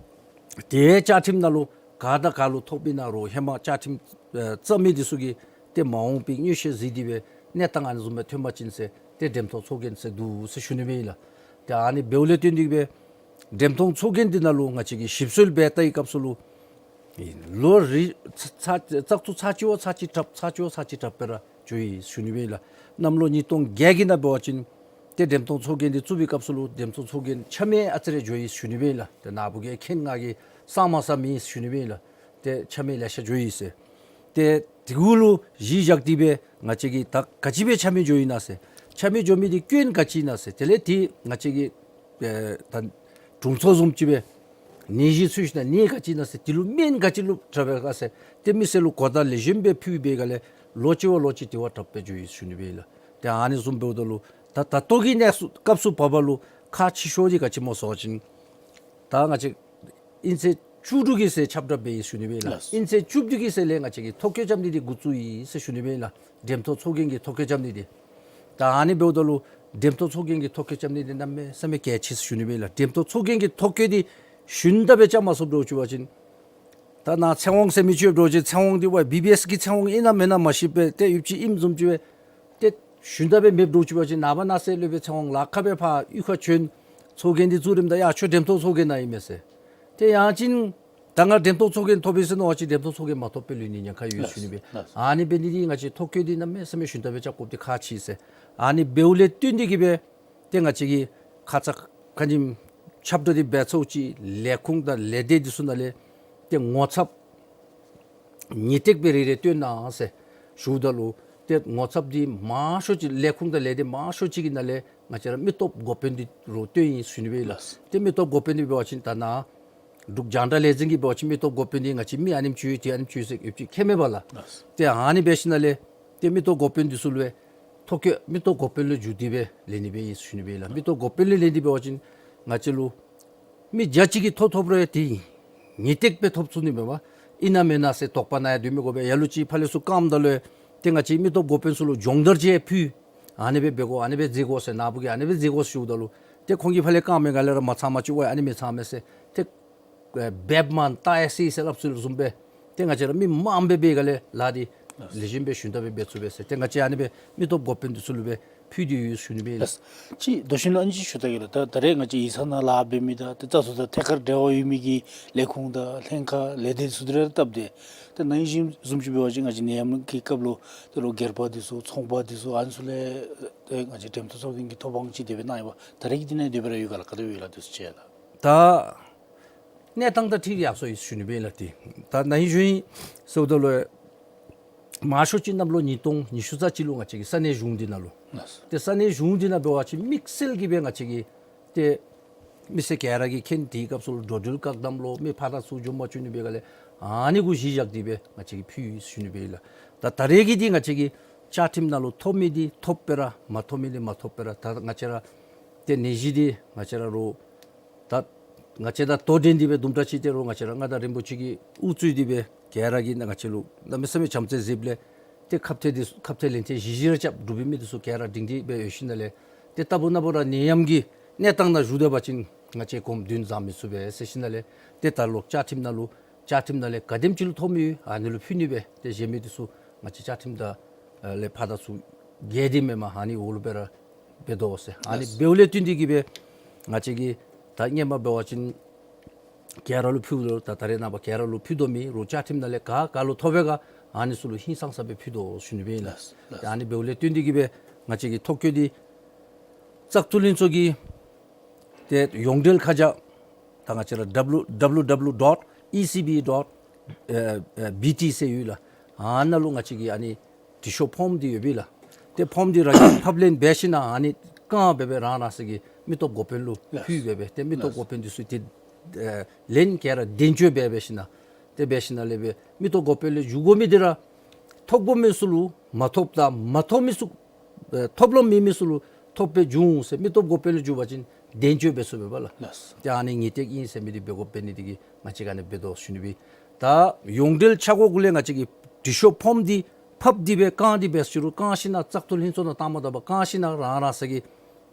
ཏེ་བཅའ་ཁྲིམས་ནང་ལུ་ག་དང་ག་ལུ་ཐོབ་ཨིན་ན་རུང་ཧེ་མ་བཅའ་ཁྲིམས་ཨེ་བརྩམ་མི་འདི་ཚུ་གིས་ཏེ་མ་འོངས་པའི་མངོན་ཤེས་གཟིགས་ཏེ་སྦེ་གནས་སྟངས་ཨ་ནི་བཟུམ་སྦེ་ཐོན་པ་ཅིན་ཟེར་ཏེ་འགྲེམས་སྟོན་ཚོགས་རྒྱན་ཟེར་འདུག་ཟེར་ཞུ་ནི་སྦེ་ཨིན་ལགས། ཏེ་ཨ་ནི་འབདཝ་ལས་བརྟེན་ཏེ་སྦེ་འགྲེམས་སྟོན་ཚོགས་རྒྱན་འདི་ནང་ལུ་ང་བཅས་ཀྱིས་ཞིབ་འཚོལ་འབད་བལྟ་བའི་སྐབས་སུ་ལུ་ལོ་རེ་ཚ་ཚ་བཙག་འཐུ་ཚར་གཅིག་བ་ཚར་གཅིག་དྲགཔ་ཚར་གཅིག་བ་ཚར་གཅིག་དྲགཔ་སྦེ་ར་འགྱོ་ཡི་ཞུ་ནི་སྦེ་ཨིན་ལགས། གནམ་ལོ་ཉིས་སྟོང་བརྒྱད་ཀྱི་ནང་འབད་བ་ཅིན་ཏེ་འགྲེམས་སྟོན་ཚོགས་རྒྱན་འདི་བཙུགས་པའི་སྐབས་སུ་ལུ་འགྲེམས་སྟོན་ཚོགས་རྒྱན་ཆ་མེད་ཨ་ཙི་རེ་འགྱོ་ཡི་ཞུ་ནི་སྦེ་ཨིན་ལགས། ཏེ་ནཱ་བུ་གིས་མཁྱེན་ང་གིས་གསང་མ་གསང་མི་ཞུ་ནི་སྦེ་ཨིན་ལགས། ཏེ་ཆ་མེད་ལེ་ཤ་འགྱོ་ཡི་ཟེར། ཏེ་དེ་གུ་ལུ་གཞི་བཞག་སྟེ་སྦེ་ང་བཅས་ཀྱིས་ད་ག་ཅི་སྦེ་ཆ་མེད་འགྱོ་ཡི་ན་ཟེར། ཆ་མེད་འགྱོ་མི་འདི་སྐྱོན་ག་ཅི་ཨིན་ན་ཟེར། དེ་ལས་ཏེ་ང་བཅས་ཀྱི་ཨེ་ད་དྲུང་འཚོ་བཟུམ་ཅིག་སྦེ་ནད་གཞི་ཚུད་ཞིན་ན་ནད་ག་ཅི་ཨིན་ན་ཟེར། དེ་ལུ་སྨན་ག་ཅི་ལུ་དྲག་པས་ག་ཟེར། ཏེ་མི་སེར་ལུ་གོ་བརྡ་ལེགས་ཤོམ་སྦེ་ཕུལ་བའི་སྒང་ལས་ལོ་གཅིག་བ་ལོ་གཅིག་དེ་བ་དྲག་སྦེ་འགྱོ་ཡི་ཞུ་ནི་སྦེ་ཨིན་ལགས། ཏེ་ཨ་ནི་བཟུམ་འབདཝ་ད་ལུ་ད་ད་ལྟོ་གི་གནས་སྐབས་སུ་བབ་པ་ལུ་ཁག་ཆེ་ཤོས་འདི་ག་ཅི་སྨོ་ཟེར་བ་ཅིན་ད་ང་བཅས་ཨིན་ཚེས་བཅུ་དྲུག་གི་ཚེ་ཁྱབ་བསྒྲགས་འབད་ཡི་ཞུ་ནི་སྦེ་ཨིན་ལགས། ལགས། ཨིན་ཚེས་བཅུ་བདུན་གྱི་ཚེ་ལས་ང་བཅས་ཀྱིས་ཐོ་བཀོད་རྐྱབ་ནི་འདི་འགོ་བཙུགས་ཡི་ཟེར་ཞུ་ནི་སྦེ་ཨིན་ལགས། འགྲེམས་སྟོན་ཚོགས་རྒྱན་གྱི་ཐོ་བཀོད་རྐྱབ་ནི་འདི། ད་ཨ་ནི་འབདཝ་ད་ལུ་འགྲེམས་སྟོན་ཚོགས་རྒྱན་གྱི་ཐོ་བཀོད་རྐྱབ་ནི་འདི་གནམ་མེད་ས་མེད་གལ་ཆེ་ཟེར་ཞུ་ནི་སྦེ་ཨིན་ལགས། འགྲེམས་སྟོན་ཚོགས་རྒྱན་གྱི་ཐོ་བཀོད་འདི་ཞུན་དག་སྦེ་རྐྱབ་མ་ཚུགསཔ་འདྲཝ་ཅིག་འབད་བ་ཅིན་ ད་ནཱ་ཚེ་དབང་ཟེར་མི་ཅིག་ཡོད་འགྱོ་ཅི། ཚེ་དབང་འདི་ཝའི་བི་བི་ཨེསི་གི་ཚེ་དབང་ཨིན་ན་མེན་ན་མ་ཤེས་པས། ཏེ་ཡོད་ཅི་ཨིནམ་བཟུམ་ཅིག་སྦེ་ཏེ་ཞུན་དག་སྦེ་མེདཔ་འགྱོ་ཅི་འབད་བ་ཅིན་ནངས་པ་གནངས་ཚེ་ལུ་སྦེ་ཚེ་དབང་ལཱ་ཁག་སྦེ་ཕར་གཡུས་ཁར་བྱོན། ཚོགས་རྒྱན་འདི་བཙུགས་རནམ་ད་ཡ་ཁྱོད་འགྲེམས་སྟོན་ཚོགས་རྒྱན་ནང་ཨིན་མས་ཟེར། ཏེ་ཡང་ཅིན་ད་ང་འགྲེམས་སྟོན་ཚོགས་རྒྱན་ཐོབ་ཡི་ཟེར་མནོ་བ་ཅིན་འགྲེམས་སྟོན་ཚོགས་རྒྱན་མ་ཐོབ་པར་ལུས་ནི་ཉེན་ཁ་ཡོད་ཟེར་ཞུ་ནི་སྦེ། ཨ་ནི་འབད་ནི་འདི་ང་བཅས་ཐོ་བཀོད་འདི་གནམ་མེད་ས་མེད་ཞུན་དག་སྦེ་རྐྱབ་དགོཔ་འདི་ཁག་ཆེ་ཟེར། ཨ་ནི་འབདཝ་ལས་བརྟེན་ཏེ་གིས་སྦེ་ཏེ་ང་བཅས་ཀྱིས་ཁ་ཙ་ཁ་ཉིནམ་ཁྱབ་བསྒྲགས་འདི་འབད་ཚརཝ་ཅིག་ལས་ཁུངས་དང་ལས་སྡེ་འདི་ཚུ་ནང་ལས་ཏེ་ངོ་ཚབ་ངེས་ཏིག་སྦེ་རེ་རེ་སྟོན་གནང་ཟེར་ཞུཝ་ད་ལུ་ཏེ་ངོ་ཚབ་འདི་མང་ཤོས་ཅིག་ལས་ཁུངས་དང་ལས་སྡེ་མང་ཤོས་ཅིག་གི་ནང་ལས་ང་བཅས་ར་མི་སྟོབས་འགོ་དཔོན་འདི་རུང་སྟོན་ཡི་ཟེར་ཞུ་ནི་སྦེ་ལགས། ཏེ་མི་སྟོབས་འགོ་དཔོན་འདི་འབད་བ་ཅིན་ད་ནཱ་འབྲུག་རྒྱང་བསྒྲགས་ལས་འཛིན་གྱི་འབད་བ་ཅིན་མི་སྟོབས་འགོ་དཔོན་འདི་ང་བཅས་མི་ཨ་ནེམ་ཅིག་ཡོད་ཏེ་ཨ་ནེམ་ཅིག་ཡོད་ཟེར་ཡོད་ཅིག་མཁྱེན་མས་པ་ལགས། ཏེ་ཨ་ནི་འབད་ཞིནམ་ལས་ཏེ་མི་སྟོབས་འགོ་དཔོན་འདི་ཚུ་ལུ་ཐོ་བཀོད་མི་སྟོབས་འགོ་དཔོན་ལུ་བསྒྱུར་ཏེ་སྦེ་ལེན་ནི་སྦེ་ཨིན་ཟེར་ཞུ་ནི་སྦེ་ལགས། མི་སྟོབས་འགོ་དཔོན་ལུ་ལེན་ཏེ་འབད་བ་ཅིན་ང་བཅས་ལུ་མི་བརྒྱ་གཅིག་གིས་ཐོ་ཐོབ་རུང་ཏེ་ངེས་ཏིག་སྦེ་ཐོབ་ཚུགས་ནི་མས་པ། ཨིན་ན་མེན་ན་ཟེར་དོགས་པ་ནང་ཡང་སྡོད་མི་དགོ་པས། ལ་ལུ་ཅིག་ཕར་ལས་ཚུར་བཀངམ་ད་ལུ་ཏེ་ང་བཅས་མི་སྟོབས་འགོ་དཔོན་ཚུ་ལུ་སྦྱོང་བརྡར་ཅིག་ཕུལ། ཨ་ནི་སྦེ་འབད་དགོ་ཨ་ནི་སྦེ་མཛད་དགོ་ཟེར་ནཱ་བུ་གིས་ཨ་ནི་སྦེ་མཛད་དགོ་ཟེར་ཞུཝ་ད་ལུ་ཏེ་ཁོང་གིས་ཕར་ལས་ར་མ་ཚང་པ་ཅིག་ཝའི་ཨ་ནི་མི་ཚང་མས་ཟེར་ཏེ་ཨེ་འབདཝ་མ་བལྟ་ཡང་སྲིད་ཟེར་སླབ་ཚུལ་བཟུམ་སྦེ་ཏེ་ང་བཅས་ར་མི་མངམ་སྦེ་འབད་ག་ལས་ལཱ་འདི་ལེགས་ཤོམ་སྦེ་ཞུན་དག་སྦེ་འབད་ཚུགས་པས་ཟེར། ཏེ་ང་བཅས་ཨ་ནི་སྦེ་མི་སྟོབས་འགོ་དཔོན་འདི་ཚུ་ལུ་སྦེ་ཕུལ་ཏེ་ཡོད་ཟེར་ཞུ་ནི་སྦེ་ལགས། ཅིག་ད་ཞུ་ནི་ཨ་ནི་ཅིག་ཞུ་ད་གེ་ལགས། ད་ད་རེས་ང་བཅས་ཡིག་ཚང་ནང་ལཱ་འབད་མི་དང་ཏེ་བཙག་འཐུ་དང་ཐད་ཀར་འབྲེལ་བ་ཡོད་མི་གི་ལས་ཁུངས་དང་ལྷན་ཁག་ལས་སྡེ་ཚུ་དེ་ར་སྟབས་བདེ། ཏེ་ནཱ་ཨིན་ཞིནམ་བཟུམ་ཅིག་འབད་བ་ཅིན་ང་བཅས་ནད་ཡམས་ཀྱི་སྐབས་ལུ་ཏེ་རོགས་སྒེར་པ་འདི་ཚུ་ཚོང་པ་འདི་ཚུ་ཨ་ནི་ཚུ་ལས་ཏེ་ང་བཅས་འགྲེམས་སྟོན་ཚོགས་རྒྱན་གྱི་ཐོབ་དབང་ཅིག་དེ་སྦེ་གནང་ཡོདཔ། ད་རེས་ཀྱི་འདི་ནང་དེ་སྦེ་ར་ཡོད་ག་ལགས། ག་དེ་སྦེ་ཡོད་ལགས་དེ་ཚུ་ཅིག་ལགས། ད་གནས་སྟངས་དང་འཁྲིལ་ཡར་སོང་ཡི་ཟེར་ཞུ་ནི་སྦེ་ལགས། ཏེ་ད་ནཱ་ཨིན་ཞུ་ཡི་ཟེརཝ་ད་ལུ་མང་ཤོས་ཅིག་གནམ་ལོ་ཉིས་སྟོང་ཉི་ཤུ་རྩ་གཅིག་ལུ་ང་བཅས་ཀྱི་ས་གནས་གཞུང་འདི་ནང་ལུ་ལགས། ཏེ་ས་གནས་གཞུང་འདི་ནང་འབད་བ་ཅིན་དམིགས་བསལ་གྱིས་སྦེ་ང་བཅས་ཀྱིས་ཏེ་མི་སེར་ག་ར་གིས་མཁྱེན། དེའི་སྐབས་སུ་ལུ་འགྲོ་འགྲུལ་བཀག་དམ་ལོ་མི་ཕར་དང་ཚུར་འགྱོ་མ་བཅུག་ནི་འབད་ག་ལས་ཨ་ནི་གུ་གཞི་བཞག་སྟེ་སྦེ་ང་བཅས་ཀྱིས་ཕུལ་ཡི་ཟེར་ཞུ་ནི་སྦེ་ལགས། ད་ད་རེས་ཀྱི་འདི་ང་བཅས་ཀྱི་བཅའ་ཁྲིམས་ནང་ལུ་ཐོབ་མི་འདི་ཐོབ་པས་ར་མ་ཐོབ་མི་འདི་མ་ཐོབ་པས་ར། ད་ང་བཅས་ར་ཏེ་ནད་གཞི་འདི་ང་བཅས་ར་རོགས་ད་ང་བཅས་དང་དོ་འགྲན་འདི་སྦེ་དུམ་གྲ་ཅིག་ཏེ་རོགས་ང་བཅས་ར་མངའ་བདག་རིན་པོ་ཆེ་གིས་དབུ་གཙོས་ཏེ་སྦེ་ག་ར་གིས་ང་བཅས་ལུ་གནམ་མེད་ས་མེད་བྱམས་བརྩེ་གཟིགསཔ་ལས་ཏེ་ཁ་གཏད་འདི་ཁ་གཏད་ལན་ཐེངས་བཞི་བཞི་ར་རྐྱབ། འབྲུག་པའི་མི་འདི་ཚུ་ག་ར་སྒྲིང་སྒྲི་སྦེ་ཡོད་ཞིནམ་ལས་ཏེ་ལྟ་བུ་ན་བུ་ར་ནད་ཡམས་ཀྱི་གནས་སྟངས་ནང་བཞུགས་ད་པ་ཅིན་ང་བཅས་གོམ་མདུན་བཟང་མི་ཚུགས་པས་ཟེར་ཞིནམ་ལས་ཏེ་ད་ལོག་བཅའ་ཁྲིམས་ནང་ལུ་བཅའ་ཁྲིམས་ནང་ལས་ག་དེམ་ཅིག་ལུ་ཐོབ་མི་ཡོད་ཨ་ནི་ལུ་ཕུལ་ནི་སྦེ་ཏེ་གཞན་མི་འདི་ཚུ་ང་བཅས་བཅའ་ཁྲིམས་དང་ལས་ཕར་དང་ཚུར་འགལ་ཏེ་མེན་པར་ཨ་ནི་འོག་ལུ་སྦེ་ར་འབད་དོ་ཟེར། ཨ་ནི་ལགས། འབདཝ་ལས་བརྟེན་ཏེ་གིས་སྦེ་ང་བཅས་ཀྱིས་ད་སྔོན་མ་འབད་བ་ཅིན་ག་ར་ལུ་ཕུལ་དོ། ད་ད་རེས་ནངས་པ་ག་ར་ལུ་ཕུལ་དོ་མེད། རོགས་བཅའ་ཁྲིམས་ནང་ལས་ག་ག་ལུ་ཐོབ་པས་ག་ཨ་ནི་ཚུ་ལུ་ཧིང་སངས་ས་སྦེ་ཕུལ་དོ་ཟེར་ཞུ་ནི་སྦེ་ཨིན་ལགས། ལགས། ཨ་ནི་འབདཝ་ལས་བརྟེན་ཏེ་གིས་སྦེ་ང་བཅས་ཀྱི་ཐོ་བཀོད་འདི་བཙག་འཐུ་ལྷན་ཚོགས་ཀྱི་ཏེ་ཡོངས་འབྲེལ་ཁ་བྱང་ད་ང་བཅས་ར་W W W dot E C B dot B T ཟེར་ཡོད་ལགས། ཨ་ནཱ་ལུ་ང་བཅས་ཀྱི་ཨ་ནི་འབྲི་ཤོག་ཕོརམ་འདི་ཡོད་པས་ལགས། ཏེ་ཕོརམ་འདི་རང་གིས་ཕབ་ལེན་འབད་ཞིནམ་ཨ་ནི་བཀང་སྦེ་སྦེ་རང་རང་སོ་གི་མི་སྟོབས་འགོ་དཔོན་ལུ་ལགས། ཕུལ་སྦེ་སྦེ་ཏེ་མི་སྟོབས་ལགས། འགོ་དཔོན་འདི་ཚུ་ཏེ་ཨེ་ལན་ག་ར་དན་འཇོག་འབད་འབད་ཞིནམ་ཏེ་འབད་ཞིནམ་ལས་སྦེ་མི་སྟོབས་འགོ་དཔོན་ལུ་བསྒྱུར་དགོ་མི་འདི་ར་ཐོབ་དགོ་མི་ཚུ་ལུ་མ་ཐོབ་ད་མ་ཐོབ་མི་ཚུ་ཨེ་ཐོབ་ལམ་མེད་མི་ཚུ་ལུ་ཐོབ་སྦེ་འབྱུང་ཟེར་མི་སྟོབས་འགོ་དཔོན་ལུ་བསྒྱུར་བ་ཅིན་དན་འཇོག་འབད་ཚུགས་པས་པ་ལགས། ལགས། ཏེ་ཨ་ནི་ངེས་ཏིག་ཨིན་ཟེར་མི་འདི་འབད་དགོཔ་འབད་ནི་འདི་གིས་ང་བཅས་ཀྱིས་ཨ་ནི་འབད་དོ་ཟེར་ཞུ་ནི་སྦེ། ད་ཡོངས་འབྲེལ་ཆ་བགོས་གུ་ལས་ང་བཅས་ཀྱིས་འབྲི་ཤོག་ཕོརམ་འདི་ཕབ་སྟེ་སྦེ་བཀང་སྟེ་འབད་ཞུ་རུང་བཀང་ཞིནམ་བཙག་འཐུ་ལྷན་ཚོགས་ནང་བཏངམ་ད་བཀང་ཞིནམ་རང་རང་སོ་གི་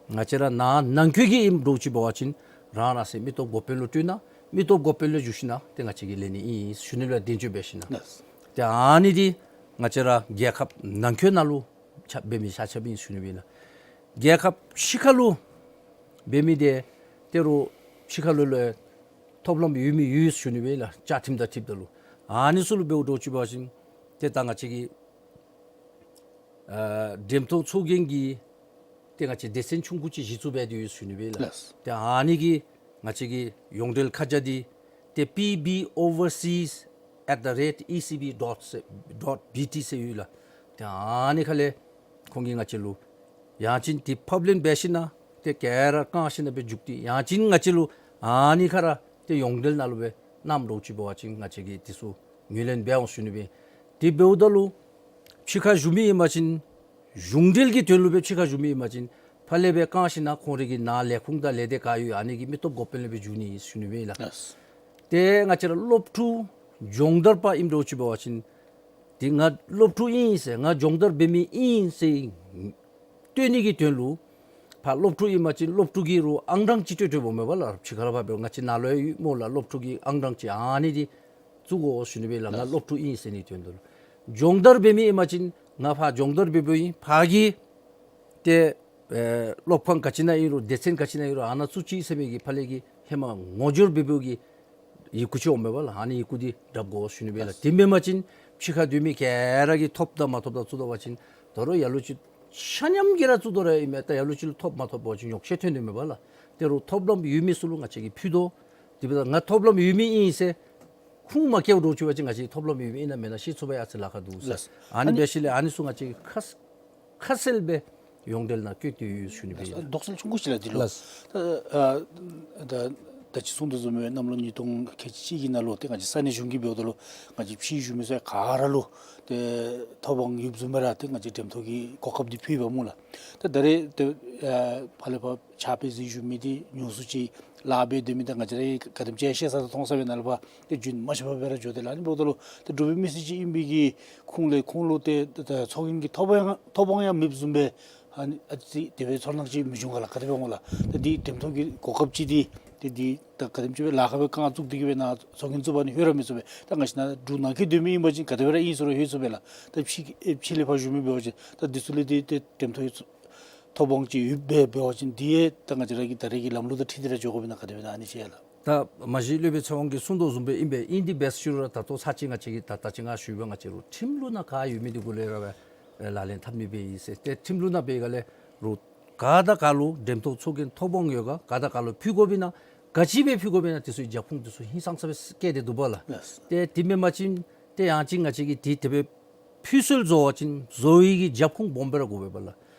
ང་བཅས་ར་ནཱ་ནང་འཁོད་ཀྱི་ཨིནམ་འདྲཝ་ཅིག་འབད་བ་ཅིན་རང་རང་སོའི་མི་སྟོབས་འགོ་དཔོན་ལུ་སྤྲོད་གནང་། མི་སྟོབས་འགོ་དཔོན་ལུ་བསྒྱུར་ཞིནམ་ཏེ་ང་བཅས་ཀྱིས་ལེན་ནི་ཨིན་ཞུ་ནི་ལུ་དན་འཇོག་འབད་ཞིནམ། ལགས། ཏེ་ཨ་ནི་འདི་ང་བཅས་ར་རྒྱལ་ཁབ་ནང་འཁོད་ནང་ལུ་ཆ་འབད་མི་ཆ་ཁྱབ་ཨིན་ཞུ་ནི་སྦེ་ལགས། རྒྱལ་ཁབ་ཕྱི་ཁ་ལུ་འབད་མི་འདི་ཏེ་རོགས་ཕྱི་ཁ་ལུ་ལུ་ཐོབ་ལམ་ཡོད་མི་ཡོད་ཞུ་ནི་སྦེ་ལགས། བཅའ་ཁྲིམས་དང་འཁྲིལཝ་ད་ལུ་ཨ་ནི་ཚུ་ལུ་འབདཝ་འདྲཝ་ཅིག་འབད་བ་ཅིན་ཏེ་ད་ང་བཅས་ཀྱི་ཨ་འགྲེམས་སྟོན་ཚོགས་རྒྱན་གྱི་ཏེ་ང་བཅས་སྡེ་ཚན་ཆུང་ཀུ་ཅིག་གཞི་བཙུགས་འབད་དེ་ཡོད་ཞུ་ནི་སྦེ་ལགས། ལགས། ཏེ་ཨ་ནི་གི་ང་བཅས་ཀྱི་ཡོངས་འབྲེལ་ཁ་བྱང་འདི་ཏེ་P B overseas at the rate E C B dot dot B T ཟེར་ཡོད་ལགས། ཏེ་ཨ་ནི་ཁ་ལས་ཁོང་གིས་ང་བཅས་ལུ་ཡང་ཅིན་འདི་ཕབ་ལེན་འབད་ཞིནམ་ཏེ་ག་ར་བཀང་ཞིནམ་སྦེ་བསྒྱུར་ཏེ་ཡང་ཅིན་ང་བཅས་ལུ་ཨ་ནི་ཁ་ར་ཏེ་ཡོངས་འབྲེལ་ནང་ལུ་སྦེ་གནངམ་འདྲཝ་ཅིག་འབད་བ་ཅིན་ང་བཅས་ཀྱིས་འདི་ཚུ་ངོས་ལེན་འབད་འོང་ཞུ་ནི་སྦེ། དེ་འབདཝ་ད་ལུ་ཕྱི་ཁར་བཞུགས་མི་ཨིན་པ་ཅིན་གཞུང་འབྲེལ་གྱི་དོན་ལུ་སྦེ་ཕྱི་ཁར་བཞུགས་མི་ཨིན་པ་ཅིན་ཕར་ལས་སྦེ་བཀང་ཞིནམ་ཁོང་རའི་གི་ནང་ལས་ཁུངས་དང་ལས་སྡེ་ག་ཡོད་ཨ་ནི་གི་མི་སྟོབས་འགོ་དཔོན་ལུ་སྦེ་བསྒྱུར་ནི་ཨིན་ཞུ་ནི་སྦེ་ལགས། ལགས། ཏེ་ང་བཅས་ར་སློབ་ཕྲུག་སྦྱོང་བརྡར་པ་ཨིནམ་འདྲཝ་ཅིག་འབད་བ་ཅིན་ཏེ་ང་སློབ་ཕྲུག་ཨིན་ཟེར་ང་སྦྱོང་བརྡར་འབད་མི་ཨིན་ཟེར་སྟོན་ནི་གི་དོན་ལུ་ཕར་སློབ་ཕྲུག་ཨིན་པ་ཅིན་སློབ་ཕྲུག་གི་རོགས་ཨང་གྲངས་ཅིག་སྤྲོད་སྤྲོདཔ་འོང་མས་པ་ལགས། ཕྱི་ཁར་ཕར་འབད་ང་བཅས་ནཱ་ལུ་ཡོད་སྨོ་ལགས། སློབ་ཕྲུག་གི་ཨང་གྲངས་ཅིག་ཨ་ནི་འདི་ བཙུགས་དགོ་ཟེར་ཞུ་ནི་སྦེ་ལགས། ང་ལགས། སློབ་ཕྲུག་ཨིན་ཟེར་ནི་དོན་དུ་ལུ་སྦྱོང་བརྡར་འབད་མི་ཨིན་པ་ཅིན་ང་ཕར་སྦྱོང་བརྡར་འབད་འབདཝ་ཨིན། ཕར་གྱི་ཏེ་ཨེ་སློབ་ཁང་ག་ཅི་ནང་ཨིན་རུང་སྡེ་ཚན་ག་ཅི་ནང་ཨིན་རུང་ཨ་ནཱ་བཙུགས་ཅི་ཟེར་མི་གི་ཕར་ལས་ཀྱི་ཧེ་མ་ངོ་སྦྱོར་འབད་འབདཝ་གི་ཡི་གུ་ཅིག་འོངམ་མས་པ་ལགས། ཨ་ནི་ཡི་གུ་འདི་རྐྱབ་དགོ་ཟེར་ཞུ་ནི་སྦེ་ལགས། ལགས། དེ་མེན་པ་ཅིན་ཕྱི་ཁར་སྡོད་མི་ག་ར་གིས་ཐོབ་དང་མ་ཐོབ་དང་བཙུགས་ད་པ་ཅིན་ད་རུང་ལ་ལུ་ཅིག་ཆ་མཉམ་གྱིས་ར་བཙུགས་དོ་ར་ཨིན་མས། ད་ལ་ལུ་ཅིག་ལུ་ཐོབ་མ་ཐོབ་པ་ཅིན་ཉོགས་བཤད་ཐོན་དོ་མས་པ་ལགས། དེ་རུང་ཐོབ་ལམ་ཡོད་མི་ཚུ་ལུ་ང་བཅས་ཀྱིས་ཕུལ་དོ། དེ་འབདཝ་ད་ང་ཐོབ་ལམ་ཡོད་མི་ཨིན་ཟེར་ཁུངས་མ་བཀལ་འགྱོ་བཅུག་པ་ཅིན་ང་བཅས་ཐོབ་ལམ་ཡོད་མི་ཨིན་ན་མེན་ན་ཤེས་ཚུགས་པའི་ཨ་ཙི་ལཱ་ཁག་འདུག་ཟེར། ལགས། ཨ་ནི་ཨ་ནི་འབད་ཞིནམ་ལས་ཨ་ནི་ཚུ་ང་བཅས་ཁ་ཁ་གསལ་སྦེ་ཡོངས་འབྲེལ་ནང་བཀོད་དེ་ཡོད་ཟེར་ཞུ་ནི་སྦེ་ཨིན་ལགས། དོགས་སེལ་ཆུང་ཀུ་ཅིག་ལགས། འདི་ལུ་ལགས། ད་ཨ་ད་ད་ཅི་གསུང་དོ་བཟུམ་སྦེ་གནམ་ལོ་ཉིས་སྟོང་ཁལ་གཅིག་གཅིག་གི་ནང་ལུ་ཏེ་ང་བཅས་ས་གནས་གཞུང་གིས་འབདཝ་ད་ལུ་ང་བཅས་ཕྱི་བཞུགས་མི་ཚུ་ག་ར་ལུ་ཏེ་ཐོབ་དབང་ཡོདཔ་བཟུམ་སྦེ་ར་ཏེ་ང་བཅས་འགྲེམས་ཐོག་གི་གོ་སྐབས་འདི་ཕུལ་བ་སྨོ་ལགས། ད་ད་རེས་ཏེ་ཨ་ཕར་ལས་ཕར་ཕྱག་དཔེ་གཟིགས་བཞུགས་མི་འདི་ཉུང་སུ་ཅིག་ལཱ་འབད་སྡོད་མི་དང་ང་བཅས་ར་ག་དེམ་ཅིག་ཤེས་ས་དང་མཐོང་ས་སྦེ་ནཱ་ལས་ཕར་ཏེ་རྒྱུན་མ་ཆད་པར་སྦེ་ར་འགྱོ་སྟེ་ལགས། ཨ་ནི་འབདཝ་ད་ལུ་ཏེ་འབྲུག་པའི་མི་སེར་ཅིག་ཨིན་པའི་གི་ཁུངས་ལས་ཁོང་ལུ་ཏེ་ད་ཚོགས་རྒྱན་གྱི་ཐོབ་དབང་ཡང་ཐོབ་དབང་ཡང་མེདཔ་བཟུམ་སྦེ་ཨ་ནི་ཨ་ཙི་དེ་སྦེ་ཚོར་སྣང་ཅིག་མི་འབྱུང་ག་ལགས། ག་དེ་སྦེ་འོང་ལགས། ད་འདི་འགྲེམས་ཐོག་གི་གོ་སྐབས་ཅིག་འདི་ཏེ་འདི་ད་ག་དེམ་ཅིག་སྦེ་ལཱ་ཁག་སྦེ་རྐང་བཙུགས་ཏེ་གི་སྦེ་ནཱ་ཚོགས་རྒྱན་བཙུགས་པ་ནི་ལྷོད་ར་མི་ཚུགས་པས། ད་ང་བཅས་ནཱ་འབྲུག་ནང་འཁོད་སྡོད་མི་ཨིན་པ་ཅིན་ག་དེ་སྦེ་ར་ཨིན་ཟེར་རུང་ལྷོད་ཚུགས་པས་ལགས། ད་ཕྱི་ཕྱི་ལས་ཕར་བཞུགས་མི་འབད་བ་ཅིན་ད་འདི་ཚུ་ལས་འདི་ཏེ་འགྲེམས་ཐོག་ཡོད་ཚུ་ཐོབ་དབང་ཅིག་ཡོདཔ་སྦེ་འབད་བ་ཅིན་འདི་ཡང་ད་ང་བཅས་ར་གི་ད་རེས་ཀྱི་ལམ་ལུགས་དང་འཁྲིལ་ཏེ་ར་འགྱོ་དགོ་པས་ན་ག་དེ་སྦེ་ཨིན་ན། ཨ་ནི་ཅིག་ཡ་ལགས། ད་མ་གཞི་སློབ་དཔོན་ཚེ་དབང་གིས་གསུང་དོ་བཟུམ་སྦེ་ཨིན་པས། ཨིན་དེ་འབད་ཟེར་རུང་ར་ད་ལྟོ་ཚར་གཅིག་ང་བཅས་ཀྱིས་ད་ད་ཅི་ང་ཞུ་བ་ང་བཅས་ར་ཁྲིམས་ལུགས་ནང་ག་ཡོད་མི་འདི་གུ་ལས་ར་སྦེ་ལག་ལེན་འཐབ་ནི་སྦེ་ཨིན་ཟེར། ཏེ་ཁྲིམས་ལུགས་ནང་འབད་ག་ལས་རུང་ག་དང་ག་ལུ་འགྲེམས་ཐོག་ཚོགས་རྒྱན་ཐོབ་དབང་ཡོད་ག་ག་དང་ག་ལུ་ཕུལ་དགོཔ་ཨིན་ན་ག་ཅི་སྦེ་ཕུལ་དགོཔ་ཨིན་ན་དེ་ཚུ་རྒྱབ་ཁུངས་དེ་ཚུ་ཧིང་སངས་ས་སྦེ་བཀལ་ཏེ་འདུག་པ་ལགས། ལགས། ཏེ་དེ་མེན་པ་ཅིན་ཏེ་ཡང་ཅིན་ང་བཅས་ཀྱིས་དེ་དེ་སྦེ་ཕུལ་སྲོལ་བཟོ་བ་ཅིན་བཟོ་བའི་གི་རྒྱབ་ཁུངས་སྦོམ་སྦེ་ར་དགོ་པས་པ་ལགས།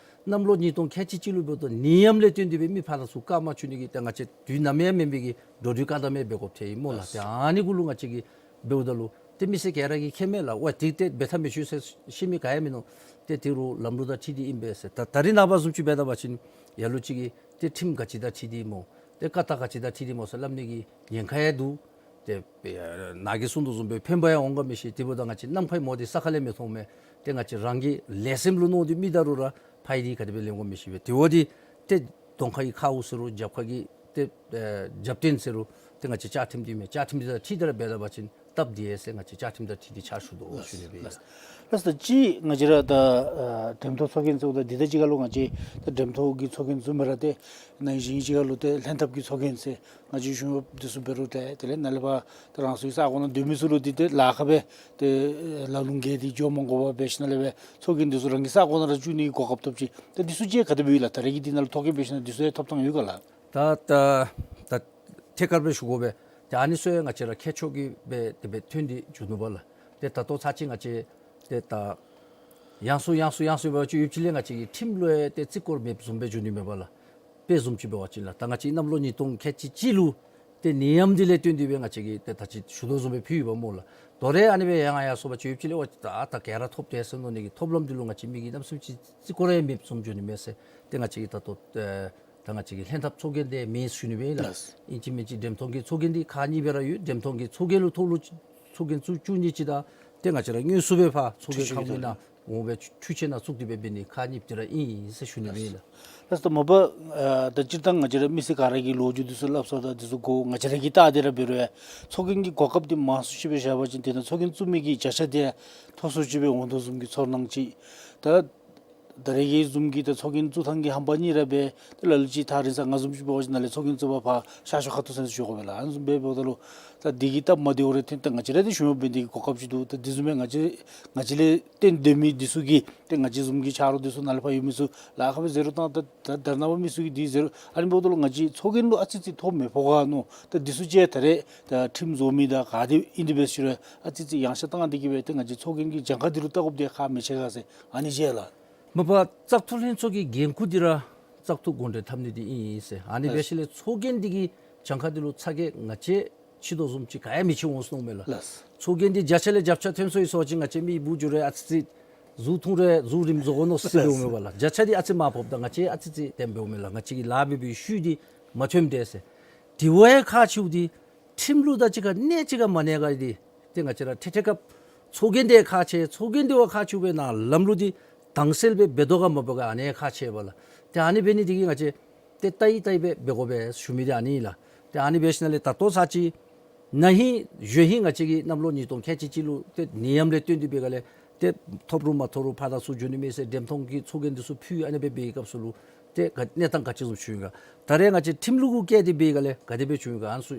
གནམ་ལོ་ཉིས་སྟོང་ཁལ་གཅིག་གཅིག་ལུ་འབདཝ་ད་ནད་ཡམས་ལས་བརྟེན་ཏེ་སྦེ་མི་ཕར་ཚུར་བཀག་མ་བཅུག་ནི་གི་ཏེ་ང་བཅས་དུས་ནམ་ཡང་མེད་པའི་གི་འགྲོ་འགྲུལ་བཀག་དམ་ཡང་འབད་དགོཔ་ཐལ་ཡི་སྨོ་ལགས། ལགས། ཏེ་ཨ་ནི་གུ་ལུ་ང་བཅས་ཀྱིས་འབདཝ་ད་ལུ་ཏེ་མི་སེར་ག་ར་གིས་མཁྱེན་མས་ལགས། ཝའེ་དེ་ཏེ་འབད་ཐབས་མེད་ཚུ་ཟེར་ཤེས་མི་ག་ཡང་མིན་ནུག། ཏེ་དེ་རུང་ལམ་ལུགས་དང་འཁྲིལ་ཏེ་ཨིན་པས་ཟེར། ད་ད་རེས་ནངས་པ་བཟུམ་ཅིག་འབད་ད་པ་ཅིན་ལ་ལུ་ཅིག་གིས་ཏེ་ཁྲིམས་ག་ཅི་དང་འཁྲིལ་ཏེ་སྨོ། ཏེ་བཀའ་རྟགས་ག་ཅི་དང་འཁྲིལ་ཏེ་སྨོ་ཟེར་སླབ་ནི་གི་ཉེན་ཁ་ཡང་འདུག། ཏེ་ཨེ་ནཱ་གིས་གསུང་དོ་བཟུམ་སྦེ་ཕན་པ་ཡང་འོང་ག་མི་ཤེས། དེ་འབདཝ་ད་ང་བཅས་ནམ་མཁའི་མོ་དེ་ས་ཁ་ལས་མི་མཐོང་མས། ཏེ་ང་བཅས་རང་གི་ལས་སེམས་ལུ་མནོ་སྟེ་མི་ད་རུང་ར་ཕ་ཡི་དེ་ག་དེ་སྦེ་ལེན་དགོ་མི་ཤེས་པས། དེ་འབདཝ་ད་ཏེ་གདོང་ཁ་གི་ཁཝ་ཟེར་རུང་རྒྱབ་ཁ་གི་ཏེ་ཨེ་རྒྱབ་རྟེན་ཟེར་རུང་ཏེ་ང་བཅས་བཅའ་ཁྲིམས་འདི་མས། བཅའ་ཁྲིམས་འདི་དང་འཁྲིལ་ཏེ་ར་འབད་ད་པ་ཅིན་སྟབས་བདེ་ཟེར་ང་བཅས་བཅའ་ཁྲིམས་དང་འཁྲིལ་ཏེ་ཕྱག་ཞུ་དོ་ཟེར་ཞུ་ནི་སྦེ་ཨིན་ལགས། ལགས་སོ། ད་ཅི་ང་བཅས་ར་ད་ཨ་འགྲེམས་ཐོག་ཚོགས་རྒྱན་ཟེརཝ་ད་འདི་དང་གཅིག་ཁར་ལུ་ང་བཅས་ད་འགྲེམས་ཐོག་གི་ཚོགས་རྒྱན་བཙུགས་མི་ར་ཏེ་ནང་བཞིན་གཅིག་ཁར་ལུ་ཏེ་ལྷན་ཐབས་ཀྱི་ཚོགས་རྒྱན་ཟེར་ང་བཅས་གཞུང་གཡོགཔ་འདི་ཚུ་འབད་རུང་ཏེ་དེ་ལས་ནཱ་ལས་ཕར་ཏེ་རང་སོའི་ས་གོ་ནང་སྡོད་མི་ཚུ་ལུ་འདི་ཏེ་ལཱ་ཁག་སྦེ་ཏེ་ལ་ལུ་འགྱོ་སྟེ་འགྱོ་མ་དགོ་པར་འབད་ཞིནམ་ལས་སྦེ་ཚོགས་རྒྱན་འདི་ཚུ་རང་གི་ས་གོ་ནང་ར་བཙུགས་ནི་གི་གོ་སྐབས་ཐོབ་ཅི། ད་འདི་ཚུ་ཅིག་ག་དེ་སྦེ་ཡོད་ལགས། ད་རེས་ཀྱི་འདི་ནང་ལུ་ཐོ་བཀོད་འབད་ཞིནམ་ལས་འདི་ཚུ་ཡང་ཐོབ་ཐང་ཡོད་ག་ལགས། ད་ད་ད་ཐད་ཀར་སྦེ་ཞུ་དགོ་པས། ཏེ་ཨ་ནི་ཚུ་ཡང་ང་བཅས་ར་ཁྱད་ཆོས་ཀྱིས་སྦེ་དེ་སྦེ་ཐོན་ཏེ་འགྱོ་ནུག་པ་ལགས། ཏེ་ད་ལྟོ་ཚར་གཅིག་ང་བཅས་ཏེ་ད་ཡང་སུ་ཡང་སུ་ཡང་སུ་འབད་བ་ཅིན་ཡུདཔ་ཅིག་ལས་ང་བཅས་ཀྱི་ཁྲིམས་ལུ་ཡང་ཏེ་བརྩི་བཀུར་མེདཔ་བཟུམ་སྦེ་འགྱོ་ནི་མས་པ་ལགས། དཔེ་བཟུམ་ཅིག་འབད་བ་ཅིན་ལགས། ད་ང་བཅས་གནམ་ལོ་ཉིས་སྟོང་ཁལ་གཅིག་གཅིག་ལུ་ཏེ་ནད་ཡམས་འདི་ལས་བརྟེན་ཏེ་སྦེ་ང་བཅས་ཀྱིས་ཏེ་ད་ཅི་ཞུ་དོ་བཟུམ་སྦེ་ཕུལ་ཡོདཔ་སྨོ་ལགས། དོ་རུང་ཨ་ནི་སྦེ་ཡང་ཡར་སོང་པ་ཅིན་ཡུདཔ་ཅིག་ལས་ཝ་ད་ད་ག་ར་ཐོབ་དེས་ཟེར་མནོ་ནི་གི་ཐོབ་ལམ་འདི་ལུ་ང་བཅས་མི་གིས་གནམ་མེད་ས་མེད་ཅིག་བརྩི་བཀུར་ཡང་མེདཔ་བཟུམ་འགྱོ་ནི་མས་ཟེར། ཏེ་ང་བཅས་ཀྱིས་ད་ལྟོ་ཨེ་ད་ང་བཅས་ཀྱི་ལྷན་ཐབས་ཚོགས་རྒྱན་འདི་མེད་ཟེར་ཞུ་ནི་སྦེ་ཨིན་ལགས། ལགས། ཨིན་ཅི་མིན་ཅི་འགྲེམས་ཐོག་གི་ཚོགས་རྒྱན་འདི་ཁག་གཉིས་སྦེ་ར་ཡོད། འགྲེམས་ཐོག་གི་ཚོགས་རྒྱན་ལུ་ཐོག་ལུ་ཚོགས་རྒྱན་བཙུགས་བཅུག་ནི་ཅིག་དང་ཏེ་ང་བཅས་ར་དངོས་སུ་སྦེ་ཕར་ཚོགས་རྒྱན་ཁང་མིག་ནང་འོང་སྦེ་འཕྲུལ་ཆས་ནང་བཙུགས་ཏེ་སྦེ་འབད་ནི་ཁག་གཉིས་འདི་ར་ཨིན་ཟེར་ཞུ་ནི་སྦེ་ཨིན་ལགས། ལགས་སོ། མ་པ་ཨ་ད་སྤྱིར་བཏང་ང་བཅས་ར་མི་སེར་ག་ར་གིས་ལོ་རྒྱུས་འདི་ཚུ་སླབ་ས་དང་འདི་ཚུ་གོ་ང་བཅས་ར་གིས་བལྟ་སྟེ་ར་འབད་རུང་ཡང་ཚོགས་རྒྱན་གྱི་གོ་སྐབས་འདི་མང་སུ་ཅིག་སྦེ་བཞག་པ་ཅིན་དེ་ནང་ཚོགས་རྒྱན་བཙུགས་མི་གི་བརྒྱ་ཆ་འདི་མཐོ་སུ་ཅིག་སྦེ་འོང་དོ་བཟུམ་གྱི་ཚོར་སྣང་ཅིག། ད་ད་རེས་ཀྱི་བཟུམ་གྱི་ད་ཚོགས་རྒྱན་བཙུགས་ཐངས་ཀྱི་ཧམ་པ་གཉིས་ར་འབད། ད་ལ་ལུ་ཅིག་ཐག་རིང་ས་ང་བཟུམ་ཅིག་འབད་བ་ཅིན་ནཱ་ལས་ཚོགས་རྒྱན་བཙུགས་པར་ཕར་ཤར་ཕྱོགས་ཁ་ཐུག་ཟེར་ཞུ་དགོ་པས་ལགས། ཨ་ནི་བཟུམ་སྦེ་འབདཝ་ད་ལུ་ད་འདི་གིས་སྟབས་མ་བདེཝ་རེ་ཐོན། ད་ང་བཅས་ར་འདི་ཞུ་མི་འབད་ནི་འདི་གི་གོ་སྐབས་ཅིག་འདུག། ད་འདི་བཟུམ་སྦེ་ང་བཅས་ང་བཅས་ལས་བརྟེན་སྡོད་མི་འདི་ཚུ་གིས་ཏེ་ང་བཅས་བཟུམ་གྱི་ཆ་རོགས་འདི་ཚུ་ནཱ་ལས་ཕར་ཡོད་མི་ཚུ་ལཱ་ཁག་སྦེ་ཟེར་རུང་ད་ད་ད་ནཱ་འབད་མི་ཚུ་གིས་འདི་ཟེར་རུང་ཨ་ནི་འབདཝ་ད་ལུ་ང་བཅས་ཚོགས་རྒྱན་ལུ་ཨ་ཙི་ཙི་ཐོ་མི་ཕོག་ག་མནོ། ད་འདི་ཚུ་ཅིག་ད་རེས་ད་ཁྲིམས་བཟོ་མི་དང་ག་དེ་ཨིན་དེ་སྦེ་ཞུ་རུང་ཨ་ཙི་ཙི་ཡངས་ཆག་བཏང་སྟེ་གི་སྦེ་ཏེ་ང་བཅས་ཚོགས་རྒྱན་གྱི་གྱངས་ཁ་འདི་ལུ་བལྟ་དགོཔ་འདི་ཁག་མི་ཆེ་ག་ཟེར་ཨ་ནི་ཅིག་ལགས། མ་པ་བཙག་འཐུ་ལྷན་ཚོགས་ཀྱི་འགན་ཁུར་འདི་ར་བཙག་འཐུ་གོང་འདྲེན་འཐབ་ནི་འདི་ཨིན་ཟེར། ཨ་ནི་ལགས། འབད་ཞིནམ་ལས་ཚོགས་རྒྱན་འདི་གི་གྱངས་ཁ་འདི་ལུ་ཚ་གྱང་ང་བཅས་ཕྱེ་དོ་བཟུམ་ཅིག་ག་ཡང་མི་ཕྱེ་འོང་ཟེར་མནོཝ་མས་ལགས། ལགས། ཚོགས་རྒྱན་འདི་བརྒྱ་ཆ་ལས་བརྒྱ་ཆ་ཐོན་སོ་ཡི་སོ་ཅིག་ང་བཅས་མི་འབོ་འགྱོ་རུང་ཨ་ཙི་ཙི་གཟུགས་ཐུང་རུང་གཟུགས་རིངམོ་བཟོ་དགོ་མནོ་ཟེར་འབདཝ་མས་པ་ལགས། བརྒྱ་ཆ་འདི་ཨ་ཙི་མར་ཕབ་ད་ང་བཅས་ཨ་ཙི་ཙི་དེ་སྦེ་འོང་མས་ལགས། ང་བཅས་ཀྱི་ལཱ་འབད་བའི་ཤུལ་འདི་མ་ཐོནམ་འདྲས་ཟེར། དེ་བ་ཡང་ཁག་ཆེཝ་འདི་ཁྲིམས་ལུགས་དང་གཅིག་ཁར་གནས་གཅིག་ཁར་མ་གནས་ག་འདི་ཏེ་ང་བཅས་ར་ཐད་ཐད་ཁར་ཚོགས་རྒྱན་འདི་ཁག་ཆེ། ཚོགས་རྒྱན་འདི་བ་ཁག་ཆེཝ་སྦེ་ནཱ་ལམ་ལུགས་འདི་དྭངས་གསལ་སྦེ་འབད་དོ་ག་མ་འབད་ག་ཨ་ནི་ཁག་ཆེ་བས་ལགས། ཏེ་ཨ་ནི་འབད་ནི་འདི་གིས་ང་བཅས་ཏེ་ལྟ་ཡི་ལྟ་ཡི་སྦེ་འབད་དགོ་པས་ཞུ་མི་འདི་ཨ་ནི་ཨིན་ལགས། ཏེ་ཨ་ནི་འབད་ཞིནམ་ལས་ད་ལྟོ་ཚར་གཅིག་ ན་ཧིང་གཞེས་ཧིང་ང་བཅས་ཀྱིས་གནམ་ལོ་ཉིས་སྟོང་ཁལ་གཅིག་གཅིག་ལུ་ཏེ་ནད་ཡམས་ལས་བརྟེན་ཏེ་སྦེ་ག་ལས་ཏེ་ཐོབ་རུང་མ་ཐོབ་རུང་ཕར་དང་ཚུར་འགྱོ་ནི་མེད་ཟེར་འགྲེམས་སྟོན་གྱི་ཚོགས་རྒྱན་འདི་ཚུ་ཕུལ། ཨ་ནི་སྦེ་འབད་བའི་སྐབས་སུ་ལུ་ཏེ་ག་གནས་སྟངས་ག་ཅི་བཟུམ་བྱུང་ཡི་ག། ད་རེས་ང་བཅས་ཁྲིམས་ལུགས་གུ་བཀལ་ཏེ་འབད་ག་ལས་ག་དེ་སྦེ་བྱུང་ཡི་ག། ཨ་ནི་ཚུ་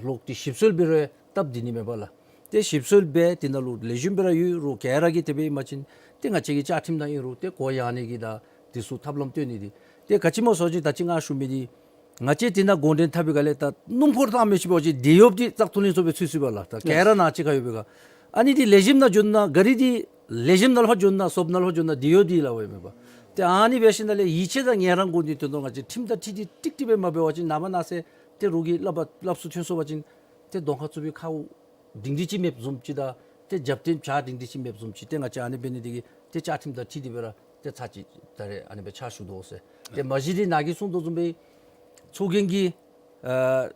ལོག་སྟེ་ཞིབ་འཚོལ་འབད་རུང་སྟབས་བདེ་ནི་མེད་པས་ལགས། ཏེ་ཞིབ་འཚོལ་འབད་དེ་ནང་ལུ་ལེགས་ཤོམ་སྦེ་ར་ཡོད་རུང་ག་ར་གིས་དེ་སྦེ་ཨིན་པ་ཅིན་ཏེ་ང་བཅས་ཀྱི་བཅའ་ཁྲིམས་ནང་ཨིན་རུང་ཏེ་གུ་ཡངས་ནི་གི་དང་དེ་ཚུ་ཐབས་ལམ་སྟོན་ནི་འདི་ཏེ་ག་ཅི་སྨོ་ཟེར་བ་ཅིན་ད་ཅི་ང་ཞུ་མི་འདི་ང་བཅས་དེ་ནང་འགོ་འདྲེན་འཐབ་པའི་ག་ལས་ད་སྣུམ་འཁོར་བཏང་མི་ཅིག་འབད་བ་ཅིན་དེད་གཡོགཔ་འདི་བཙག་འཐུ་ལྷན་ཚོགས་སྦེ་ཚུད་ཚུདཔ་ལགས། ད་ག་ར་ནང་གཅིག་ཁར་ཡོད་པའི་ག། ཨ་ནི་འདི་ལེགས་ཤོམ་ནང་འགྱོ་ན་ག་རི་འདི་ལེགས་ཤོམ་ནང་ལྷོད་འགྱོ་ན་སོབ་ནང་ལྷོད་འགྱོ་ན་དེད་གཡོགཔ་འདི་ལགས་འོང་མས་པ། ཏེ་ཨ་ནི་འབད་ཞིནམ་ལས་ཡིད་ཆེས་དང་ངལ་རངས་དགོ་ནི་དོན་དུ་ང་བཅས་ཁྲིམས་དང་འཁྲིལ་ཏེ་ཀྲིག་ཀྲི་སྦེ་མ་འབད་བ་ཅིན་ནངས་པ་གནངས་ཚེ་ཏེ་རོགས་ཀྱིས་སླབ་པ་སླབ་སུ་ཐོན་སོང་པ་ཅིན་ཏེ་གདོང་ཁར་བཙུགས་པའི་ཁཝ་སྒྲིང་སྒྲི་ཅིག་མེདཔ་བཟུམ་ཅིག་དང་ཏེ་རྒྱབ་རྟེན་བྱག་སྒྲིང་སྒྲི་ཅིག་མེདཔ་བཟུམ་ཅིག། ཏེ་ང་བཅས་ཨ་ནི་འབད་ནི་འདི་གིས་ཏེ་བཅའ་ཁྲིམས་དང་འཁྲིལ་ཏེ་སྦེ་ར་ཏེ་ཚར་གཅིག་ད་རེས་ཨ་ནི་སྦེ་ཕྱག་ཞུ་དོ་ཟེར། ཏེ་མ་གཞི་འདི་ནཱ་གིས་གསུངས་དོ་བཟུམ་སྦེ་ཚོགས་རྒྱན་གྱི་ཨ་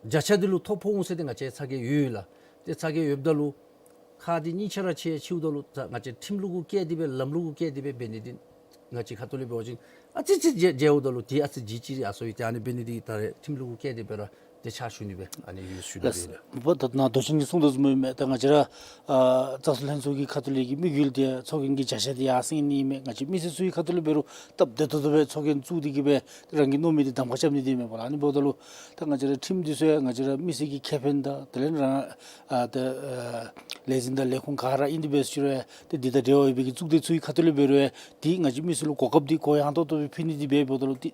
བརྒྱ་ཆ་འདི་ལུ་ཐོ་ཕོག་འོང་ཟེར་ཏེ་ང་བཅས་ཚ་གྱང་ཡོད་ལགས། ཏེ་ཚ་གྱང་ཡོདཔ་ད་ལུ་ཁག་འདི་སྙིང་རྗེ་ར་ཆེ། ཕྱིཝ་ད་ལུ་ད་ང་བཅས་ཁྲིམས་ལུགས་གུ་བཀལ་ཏེ་སྦེ་ལམ་ལུགས་གུ་བཀལ་ཏེ་སྦེ་འབད་ནི་འདི་ང་བཅས་ཁ་ཐུག་ལས་འབད་བ་ཅིན་ཨ་ཙི་ཙི་མཇལ་མཇལཝ་ད་ལུ་ཏེ་ཨ་ཙི་ལྗིད་ཅིག་ཡར་སོང་ཡི། ཏེ་ཨ་ནི་འབད་ནི་འདི་ད་རེས་ཁྲིམས་ལུགས་གུ་བཀལ་ཏེ་སྦེ་ར་ཏེ་ཕྱག་ཞུ་ནི་སྦེ་ཨ་ནི་ཡོད་ཞུ་ནི་ལགས། སྦེ་ལགས། མ་པ་ད་ནཱ་མདོ་ཆེན་གྱིས་གསུངས་དོ་བཟུམ་སྦེ་ད་ང་བཅས་ར་ཨ་བཙག་འཐུ་ལྷན་ཚོགས་ཀྱི་ཁ་ཐུག་ལས་ཀྱི་དམིགས་ཡུལ་འདི་ཚོགས་རྒྱན་གྱི་བརྒྱ་ཆ་འདི་ཡར་སེང་ནི་མས། ང་བཅས་མི་སེར་ཚུ་གི་ཁ་ཐུག་ལས་འབད་རུང་སྟབས་བདེ་ཏོག་ཏོ་སྦེ་ཚོགས་རྒྱན་བཙུགས་ཏེ་གི་སྦེ་རང་གིས་མནོ་མི་འདི་གདམ་ཁ་རྐྱབ་ནི་འདི་མས་པ་ལགས། ཨ་ནི་འབདཝ་ད་ལུ་ད་ང་བཅས་ར་ཁྲིམས་འདི་ཚུ་ཡང་ང་བཅས་ར་མི་སེར་གྱི་ཁེ་ཕན་དང་དེ་ལས་རང་ཨ་ད་ཨ་ལས་འཛིན་དང་ལས་ཁུངས་ག་ར་ཨིན་ཏེ་འབད་ཞུ་རུང་ཡང་ཏེ་འདི་དང་འབྲེལ་བ་ཡོད་པའི་གི་གཙུག་སྡེ་ཚུ་གི་ཁ་ཐུག་ལས་འབད་རུང་ཡང་འདི་ང་བཅས་མི་སེར་ལུ་གོ་སྐབས་འདི་གུ་ཡངས་ཏོག་ཏོ་སྦེ་ཕུལ་ནི་འདི་འབད་འབདཝ་ད་ལུ་འདི་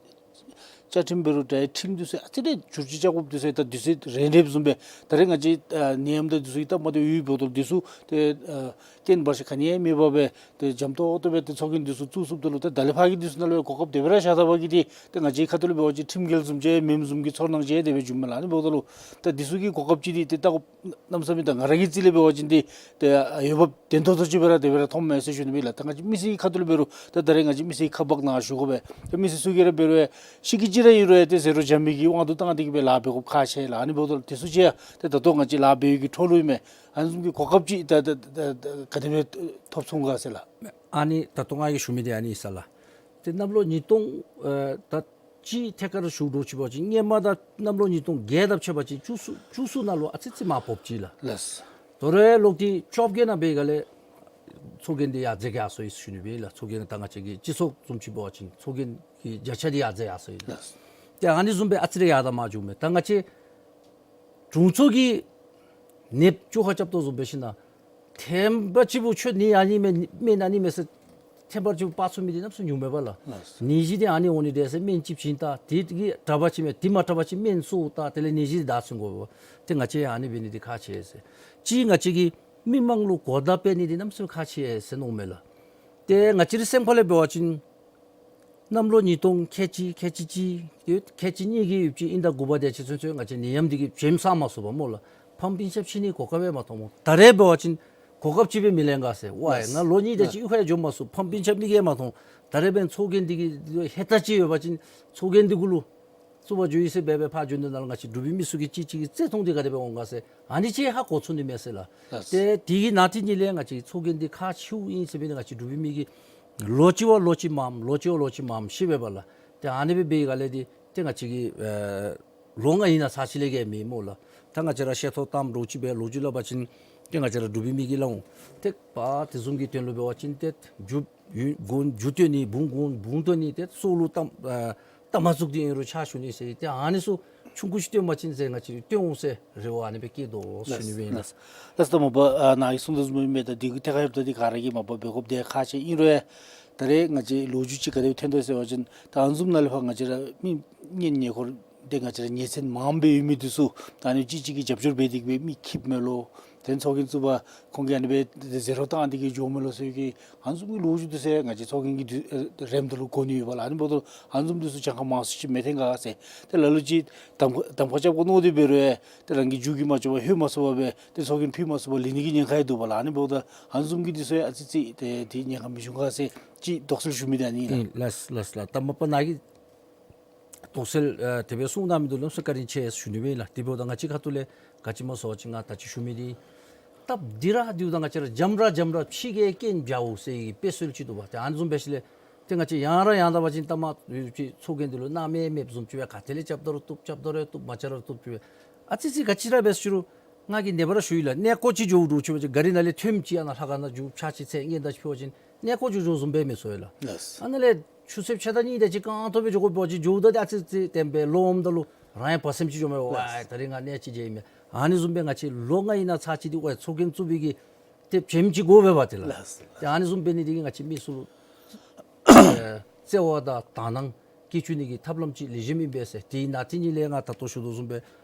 བཅའ་ཁྲིམས་འབད་རུང་ད་ཁྲིམས་འདི་ཚུ་ཨ་ཙི་རེ་བསྒྱུར་བཅོས་རྐྱབ་དགོཔ་འདི་ཚུ་ད་དུས་ཚོད་རན་རནམ་བཟུམ་སྦེ་ད་རེས་ང་བཅས་ཨ་ནད་ཡམས་དང་འདི་ཚུ་གི་སྟབས་མ་བདེཝ་ཡོདཔ་འབདཝ་ད་འདི་ཚུ་ཏེ་ཨ་བརྟེན་པ་ཅིན་ག་ནི་ཡང་མེད་པར་སྦེ་ཏེ་འཇམ་ཏོག་ཏོ་སྦེ་ཏེ་ཚོགས་རྒྱན་འདི་ཚུ་བཙུགས་ཚུགསཔ་ད་ལུ་ཏེ་ད་ལས་ཕར་གྱི་འདི་ཚུ་ནང་ལུ་གོ་སྐབས་དེ་སྦེ་ར་བཞག་ད་པ་གིས་ཏེ་ཏེ་ང་བཅས་ཁ་ཐུག་ལས་འབད་བ་ཅིན་ཁྲིམས་འགལ་བཟུམ་ཅིག་མེནམ་བཟུམ་གྱི་ཚོར་སྣང་ཅིག་དེ་སྦེ་བྱུངམ་མས་ལགས། ཨ་ནི་འབདཝ་ད་ལུ་ད་འདི་ཚུ་གི་གོ་སྐབས་ཅིག་འདི་ཏེ་ད་གནམ་མེད་ས་མེད་ད་ང་ར་གི་རྩིས་ལས་འབད་བ་ཅིན་འདི་ཏེ་ཨ་འོས་འབབ་ལྡན་ཏོག་ཏོ་ཅིག་སྦེ་ར་དེ་སྦེ་ར་མཐོངམ་མས་ཟེར་ཞུ་ནི་སྦེ་ལགས། ད་ང་བཅས་མི་སེར་གྱི་ཁ་ཐུག་ལས་འབད་རུང་ད་ད་རེས་ང་བཅས་མི་སེར་གྱི་ཁ་འབག་ནང་ཞུ་དགོ་པས། ད་མི་སེར་ཚུ་གིས་ར་འབད་རུང་ཡང་ཤི་གི་ཅིག་ར་ཨིན་རུང་ཡང་ཏེ་ཟེར་རོགས་འཇམ་མི་གི་དབང་དུ་བཏང་སྟེ་གི་སྦེ་ལཱ་འབད་དགོཔ་ཁག་ཆེ་ལགས། ཨ་ནི་འབདཝ་ད་ལུ་འདི་ཚུ་ཅིག་ཡང་ཏེ་ད་ལྟོ་ང་བཅས་ལཱ་འབད་བའི་གི་འཕྲོ་ལུ་ཨིན་མས། ཨ་ནི་བཟུམ་གྱི་གོ་སྐབས་ཅིག་ད་ད་ད་ད་ག་དེ་སྦེ་ཐོབ་སོང་ག་ཟེར་ལགས། ཨ་ནི་ད་ལྟོ་ང་གིས་ཞུ་མི་འདི་ཨ་ནི་ཨིན་ས་ལགས། ཏེ་གནམ་ལོ་ཉིས་སྟོང་ཨེ་ད་ཅི་ཐད་ཀར་ཞུ་དོ་ཅིག་འབད་བ་ཅིན་སྔོན་མ་དང་གནམ་ལོ་ཉིས་སྟོང་བརྒྱད་དང་ཕྱད་པ་ཅིན་བཅུ་གསུམ་བཅུ་གསུམ་ནང་ལུ་ཨ་ཙི་ཙི་མར་བབས་ཅི་ལགས། ལགས། དོ་རུང་ལོག་སྟེ་བཅོ་བརྒྱད་ནང་འབད་ག་ལས་ཚོགས་རྒྱན་འདི་ཡར་འཛེགས་ཡར་སོང་ཡི་ཟེར་ཞུ་ནི་སྦེ་ལགས། ཚོགས་རྒྱན་ད་ང་བཅས་ཀྱི་སྤྱི་ཚོགས་བཟུམ་ཅིག་འབད་བ་ཅིན་ཚོགས་རྒྱན་གྱི་བརྒྱ་ཆ་འདི་ཡར་འཛེགས་ཡར་སོང་ཡི་ལགས། ལགས། ཏེ་ཨ་ནི་བཟུམ་སྦེ་ཨ་ཙི་རེ་ཡར་དང་མར་འགྱོཝ་མས། ད་ང་བཅས་དྲུང་འཚོ་གིས་ནདཔ་བཅོ་ཁ་རྐྱབ་དོ་བཟུམ་འབད་ཞིན་ན་ཐེངས་པ་གཅིག་པུ་ཁྱོད་ནད་ཨ་ནི་མས་སྨན་ཨ་ནི་མས་ཟེར་ཐེངས་པ་གཅིག་པུ་པར་ཚུགས་མི་འདི་གནམ་མེད་ས་མེད་ཉུང་མས་པ་ལགས། ལགས། ནད་གཞི་འདི་ཨ་ནི་འོང་ནི་འདི་ཟེར་སྨན་ཅིག་བྱིན་ད་དེ་གིས་དྲག་པ་ཅིན་མས། དེ་མ་དྲག་པ་ཅིན་སྨན་སོར་ད་དེ་ལས་ནད་གཞི་འདི་དག་ཚུན་དགོ་པས། ཏེ་ང་བཅས་ཨ་ནི་འབད་ནི་འདི་ཁག་ཆེ་ཟེར། གཅིག་ང་བཅས་ཀྱིས་མི་མང་ལུ་གོ་བརྡ་སྤེལ་ནི་འདི་གནམ་མེད་ས་མེད་ཁག་ཆེ་ཟེར་མནོཝ་མས་ལགས། ཏེ་ང་བཅས་རའི་སེམས་ཁ་ལས་འབད་བ་ཅིན་གནམ་ལོ་ཉིས་སྟོང་ཁལ་གཅིག་ཁལ་གཅིག་གཅིག་ཡོད་ཁལ་གཅིག་གཉིས་ཀྱི་ཡུདཔ་ཅིག་ཨིན་ད་དགུ་པ་དེ་ཅིག་ཚུན་ཚོད་ང་བཅས་ནད་ཡམས་འདི་གིས་བྱེམ་ས་མ་ཚུགས་པས་སྨོ་ལགས། ཕམ་སྤུན་ཆ་ཕྱད་ནི་གོ་སྐབས་ཡང་མ་མཐོངམ་སྨོ། ད་རེས་འབད་བ་ཅིན་གོ་སྐབས་ཅིག་སྦེ་མི་ལེན་ག་ཟེར། ཝའི་ལགས། ང་ལོ་གཉིས་དེ་ཅིག་གཡུས་ཁར་འགྱོ་མ་ཚུགས། ཕམ་སྤུན་ཆ་མིག་གིས་མ་མཐོང་། ད་རེས་འབདན་ཚོགས་རྒྱན་འདི་གི་ཧེ་ཏ་ཅིག་ཡོད་པ་ཅིན་ཚོགས་རྒྱན་འདི་གུ་ལུ་བཙུགས་པར་འགྱོ་ཡི་ཟེར་སྦེ་སྦེ་ཕར་འགྱོ་དོ་ན་ལུ་ང་བཅས་འབྲུག་པའི་མི་ཚུ་གིས་གཅིག་གཅིག་གི་བརྩི་མཐོང་འདི་ག་དེ་སྦེ་འོང་ག་ཟེར་ཨ་ནི་ཅིག་ཧ་གོ་ཚུགས་ནི་མས་ཟེར་ལགས། ལགས། ཏེ་དེ་གི་ནང་དེ་ཉིད་ལས་ང་བཅས་ཚོགས་རྒྱན་འདི་ཁག་ཆེཝ་ཨིན་ཟེར་སྦེ་ང་བཅས་འབྲུག་པའི་མི་གིས་ལོ་གཅིག་བ་ལོ་གཅིག་མངམ་ལོ་གཅིག་བ་ལོ་གཅིག་མངམ་ཤེས་པས་པ་ལགས། ཏེ་ཨ་ནི་སྦེ་འབད་ག་ལས་འདི་ཏེ་ང་བཅས་ཀྱིས་ཨེ་ལོ་ལྔ་ཨིན་ན་ཚར་ཅིག་ལས་བརྒལ་མེད་སྨོ་ལགས། ད་ང་བཅས་ར་ཤེས་ཐོག་གཏམ་རོགས་ཅིག་སྦེ་ལོ་རྒྱུས་སླབ་པ་ཅིན་ཏེ་ང་བཅས་ར་འབྲུག་པའི་མི་གིས་སླབ་འོང་། ཏེ་པ་དེ་བཟུམ་གྱི་དོན་ལུ་འབད་བ་ཅིན་ཏེ་རྒྱུ་ཡུན་དགུང་རྒྱུ་སྟོན་ནི་བུང་དགུང་བུང་སྟོན་ནི་ཏེ་སྲོག་ལུ་གཏམ་ཨ་གཏམ་མ་བཙུགས་ཏེ་ཨིན་རུང་ཕྱག་ཞུ་ནི་ཟེར་ཏེ་ཨ་ནི་ཚུ་ཆུང་ཀུ་ཅིག་སྟོན་པ་ཅིན་ཟེར་ང་བཅས་སྟོན་འོང་ཟེར་རེ་བ་ཨ་ནི་སྦེ་བསྐྱེད་དོ་ཟེར་ཞུ་ནི་སྦེ་ཨིན་ལགས། ལགས་ལགས། ད་མ་པ་ཨ་ནཱ་གིས་གསུངས་དོ་བཟུམ་སྦེ་ད་འདི་གི་ཐད་ཁར་ཡོདཔ་ད་འདི་ག་ར་གིས་མ་པ་འབད་དགོཔ་འདི་ཁག་ཆེ་ཨིན་རུང་ཡང་ད་རེས་ང་བཅས་ལོ་རྒྱུས་ཅིག་ག་དེ་སྦེ་ཐོན་དོ་ཟེར་བ་ཅིན་ད་ཨ་ནི་བཟུམ་ནཱ་ལས་ཕར་ང་བཅས་ར་མི་གཉེན་ཉེ་འཁོར་ཏེ་ང་བཅས་ར་ཉེ་ཚན་མངམ་སྦེ་ཡོད་མི་འདི་ཚུ་ད་ཨ་ནི་གཅིག་གཅིག་གིས་རྒྱབ་སྐྱོར་འབད་དེ་གི་སྦེ་མི་འཁྱིདཔ་མས་ལོ། དེ་ཚོགས་རྒྱན་བཙུགས་པར་ཁོང་གིས་ཨ་ནི་སྦེ་ཏེ་ཟེར་རོགས་བཏང་སྟེ་གི་འགྱོཝ་མས་ལོ་ཟེར་གི་ཨ་ནི་བཟུམ་གྱི་ལོ་རྒྱུས་འདི་ཚུ་ང་བཅས་ཚོགས་རྒྱན་གྱི་འདི་ཨེ་རནམ་ད་ལུ་གོ་ནི་ཡོད་པ་ལགས། ཨ་ནི་འབདཝ་ད་ཨ་ནི་བཟུམ་འདི་ཚུ་གྱངས་ཁ་མང་སུ་ཅིག་མི་འཐོན་ག་ཟེར། ཏེ་ལ་ལུ་ཅིག་གདམ་གདམ་ཁ་རྐྱབ་དགོ་མནོ་སྟེ་འབད་རུང་ཡང་ཏེ་རང་གི་རྒྱུ་གིས་མ་ལྕོགས་པར་ལྷོད་མ་ཚུགས་པར་སྦེ་ཏེ་ཚོགས་རྒྱན་ཕུལ་མ་ཚུགས་པར་ལུས་ནི་གི་ཉེན་ཁ་ཡང་འདུག་པ་ལགས། ཨ་ནི་འབདཝ་ད་ཨ་ནི་བཟུམ་གྱི་འདི་ཚུ་ཡང་ཨ་ཙི་ཙི་ཏེ་དེ་ཉེན་ཁ་མི་འབྱུང་ག་ཟེར་ཅིག་དོགས་སེལ་ཞུ་མི་འདི་ཨ་ནི་ཨིན་ལགས། ལགས་ལགས་ལགས། ད་མ་པ་ནཱ་གིས་དོགས་སེལ་ཨ་དེ་སྦེ་གསུངས་གནང་མི་འདི་ལུ་གནམ་མེད་ས་མེད་བཀའ་དྲིན་ཆེ་ཞུ་ནི་སྦེ་ཨིན་ལགས། དེ་འབདཝ་ད་ང་བཅས་ཁ་ཐུག་ལས་ག་ཅི་སྨོ་ཟེར་བ་ཅིན་ང་ད་ཅི་ཞུ་མི་འདི་སྟབས་བདེ་ར་བདེཝ་ད་ང་བཅས་ར་འཇམ་ར་འཇམ་ར་ཕྱི་རྒྱལ་རྐྱེན་བྱའོ་ཟེར་བའི་དཔེ་སྲོལ་ཅིག་འདུག་པ། ཏེ་ཨ་ནི་བཟུམ་འབད་ཞིནམ་ལས་ ཏེ་ང་བཅས་ཡང་ར་ཡང་ད་པ་ཅིན་ལྟ་མ་ཚུགས་ཅིག་ཚོགས་རྒྱན་འདི་ལུ་སྣང་མེད་མེདཔ་བཟུམ་ཅིག་སྦེ་ག་ཏེ་ལས་རྐྱབ་ད་རུང་བཏུབ། རྐྱབ་ད་རུང་བཏུབ། མ་རྐྱབ་རུང་བཏུབ་ཅིག་སྦེ། ཨ་ཙི་ཅིག་ག་ཅི་ར་འབད་ཞུ་རུང་ང་གིས་ནེ་བར་ཞུ་ཡི་ལགས། གནས་སྐོར་ཅིག་འགྱོཝ་འདྲཝ་ཅིག་འབད་བ་ཅིན་གཱ་རི་ནང་ལས་ཐོནམ་ཅིག་ཨ་ནཱ་ལྷ་ཁང་ནང་འགྱོ་ཕྱག་ཅིག་འཚལ་སྔོན་བརྡ་ཅིག་ཕུལ་བ་ཅིན་གནས་སྐོར་འགྱོ་འགྱོཝ་བཟུམ་སྦེ་མི་ཚོར་ཡི་ལགས། ལགས། ཨ་ནཱ་ལས་ཆུ་ཚོད་ཕྱེད་དང་གཉིས་དེ་ཅིག་རྐང་ཐོག་སྦེ་འགྱོ་དགོཔ་འབད་བ་ཅིན་འགྱོཝ་ད་ཏེ་ཨ་ཙི་ཅིག་བརྟན་པས། ལོག་འོངམ་ད་ལུ་རང་ཡང་བག་སེམས་ཅིག་འགྱོཝ་མས། ལགས། ཝའི་ད་རིས་ང་གནས་ཅིག་མཇལ་ཡི་མས། ཨ་ནི་བཟུམ་སྦེ་ང་བཅས་ལོ་ལྔའི་ནང་ཚར་གཅིག་འདི་ཝའི་ཚོགས་རྒྱན་བཙུགས་པའི་གི་ཏེ་བྱེམ་ཅིག་དགོ་པས་པ་ཏེ་ལགས། ལགས། ཏེ་ཨ་ནི་བཟུམ་འབད་ནི་འདི་གིས་ང་བཅས་མི་ཚུ་ལུ་ཨེ་བརྩེ་བ་དང་དག་སྣང་སྐྱེ་བཅུག་ནི་གི་ཐབས་ལམ་ཅིག་ལེགས་ཤོམ་ཨིན་པས་ཟེར། དེ་ནང་དེ་ཉིད་ལས་ང་ད་ལྟོ་ཞུ་དོ་བཟུམ་སྦེ་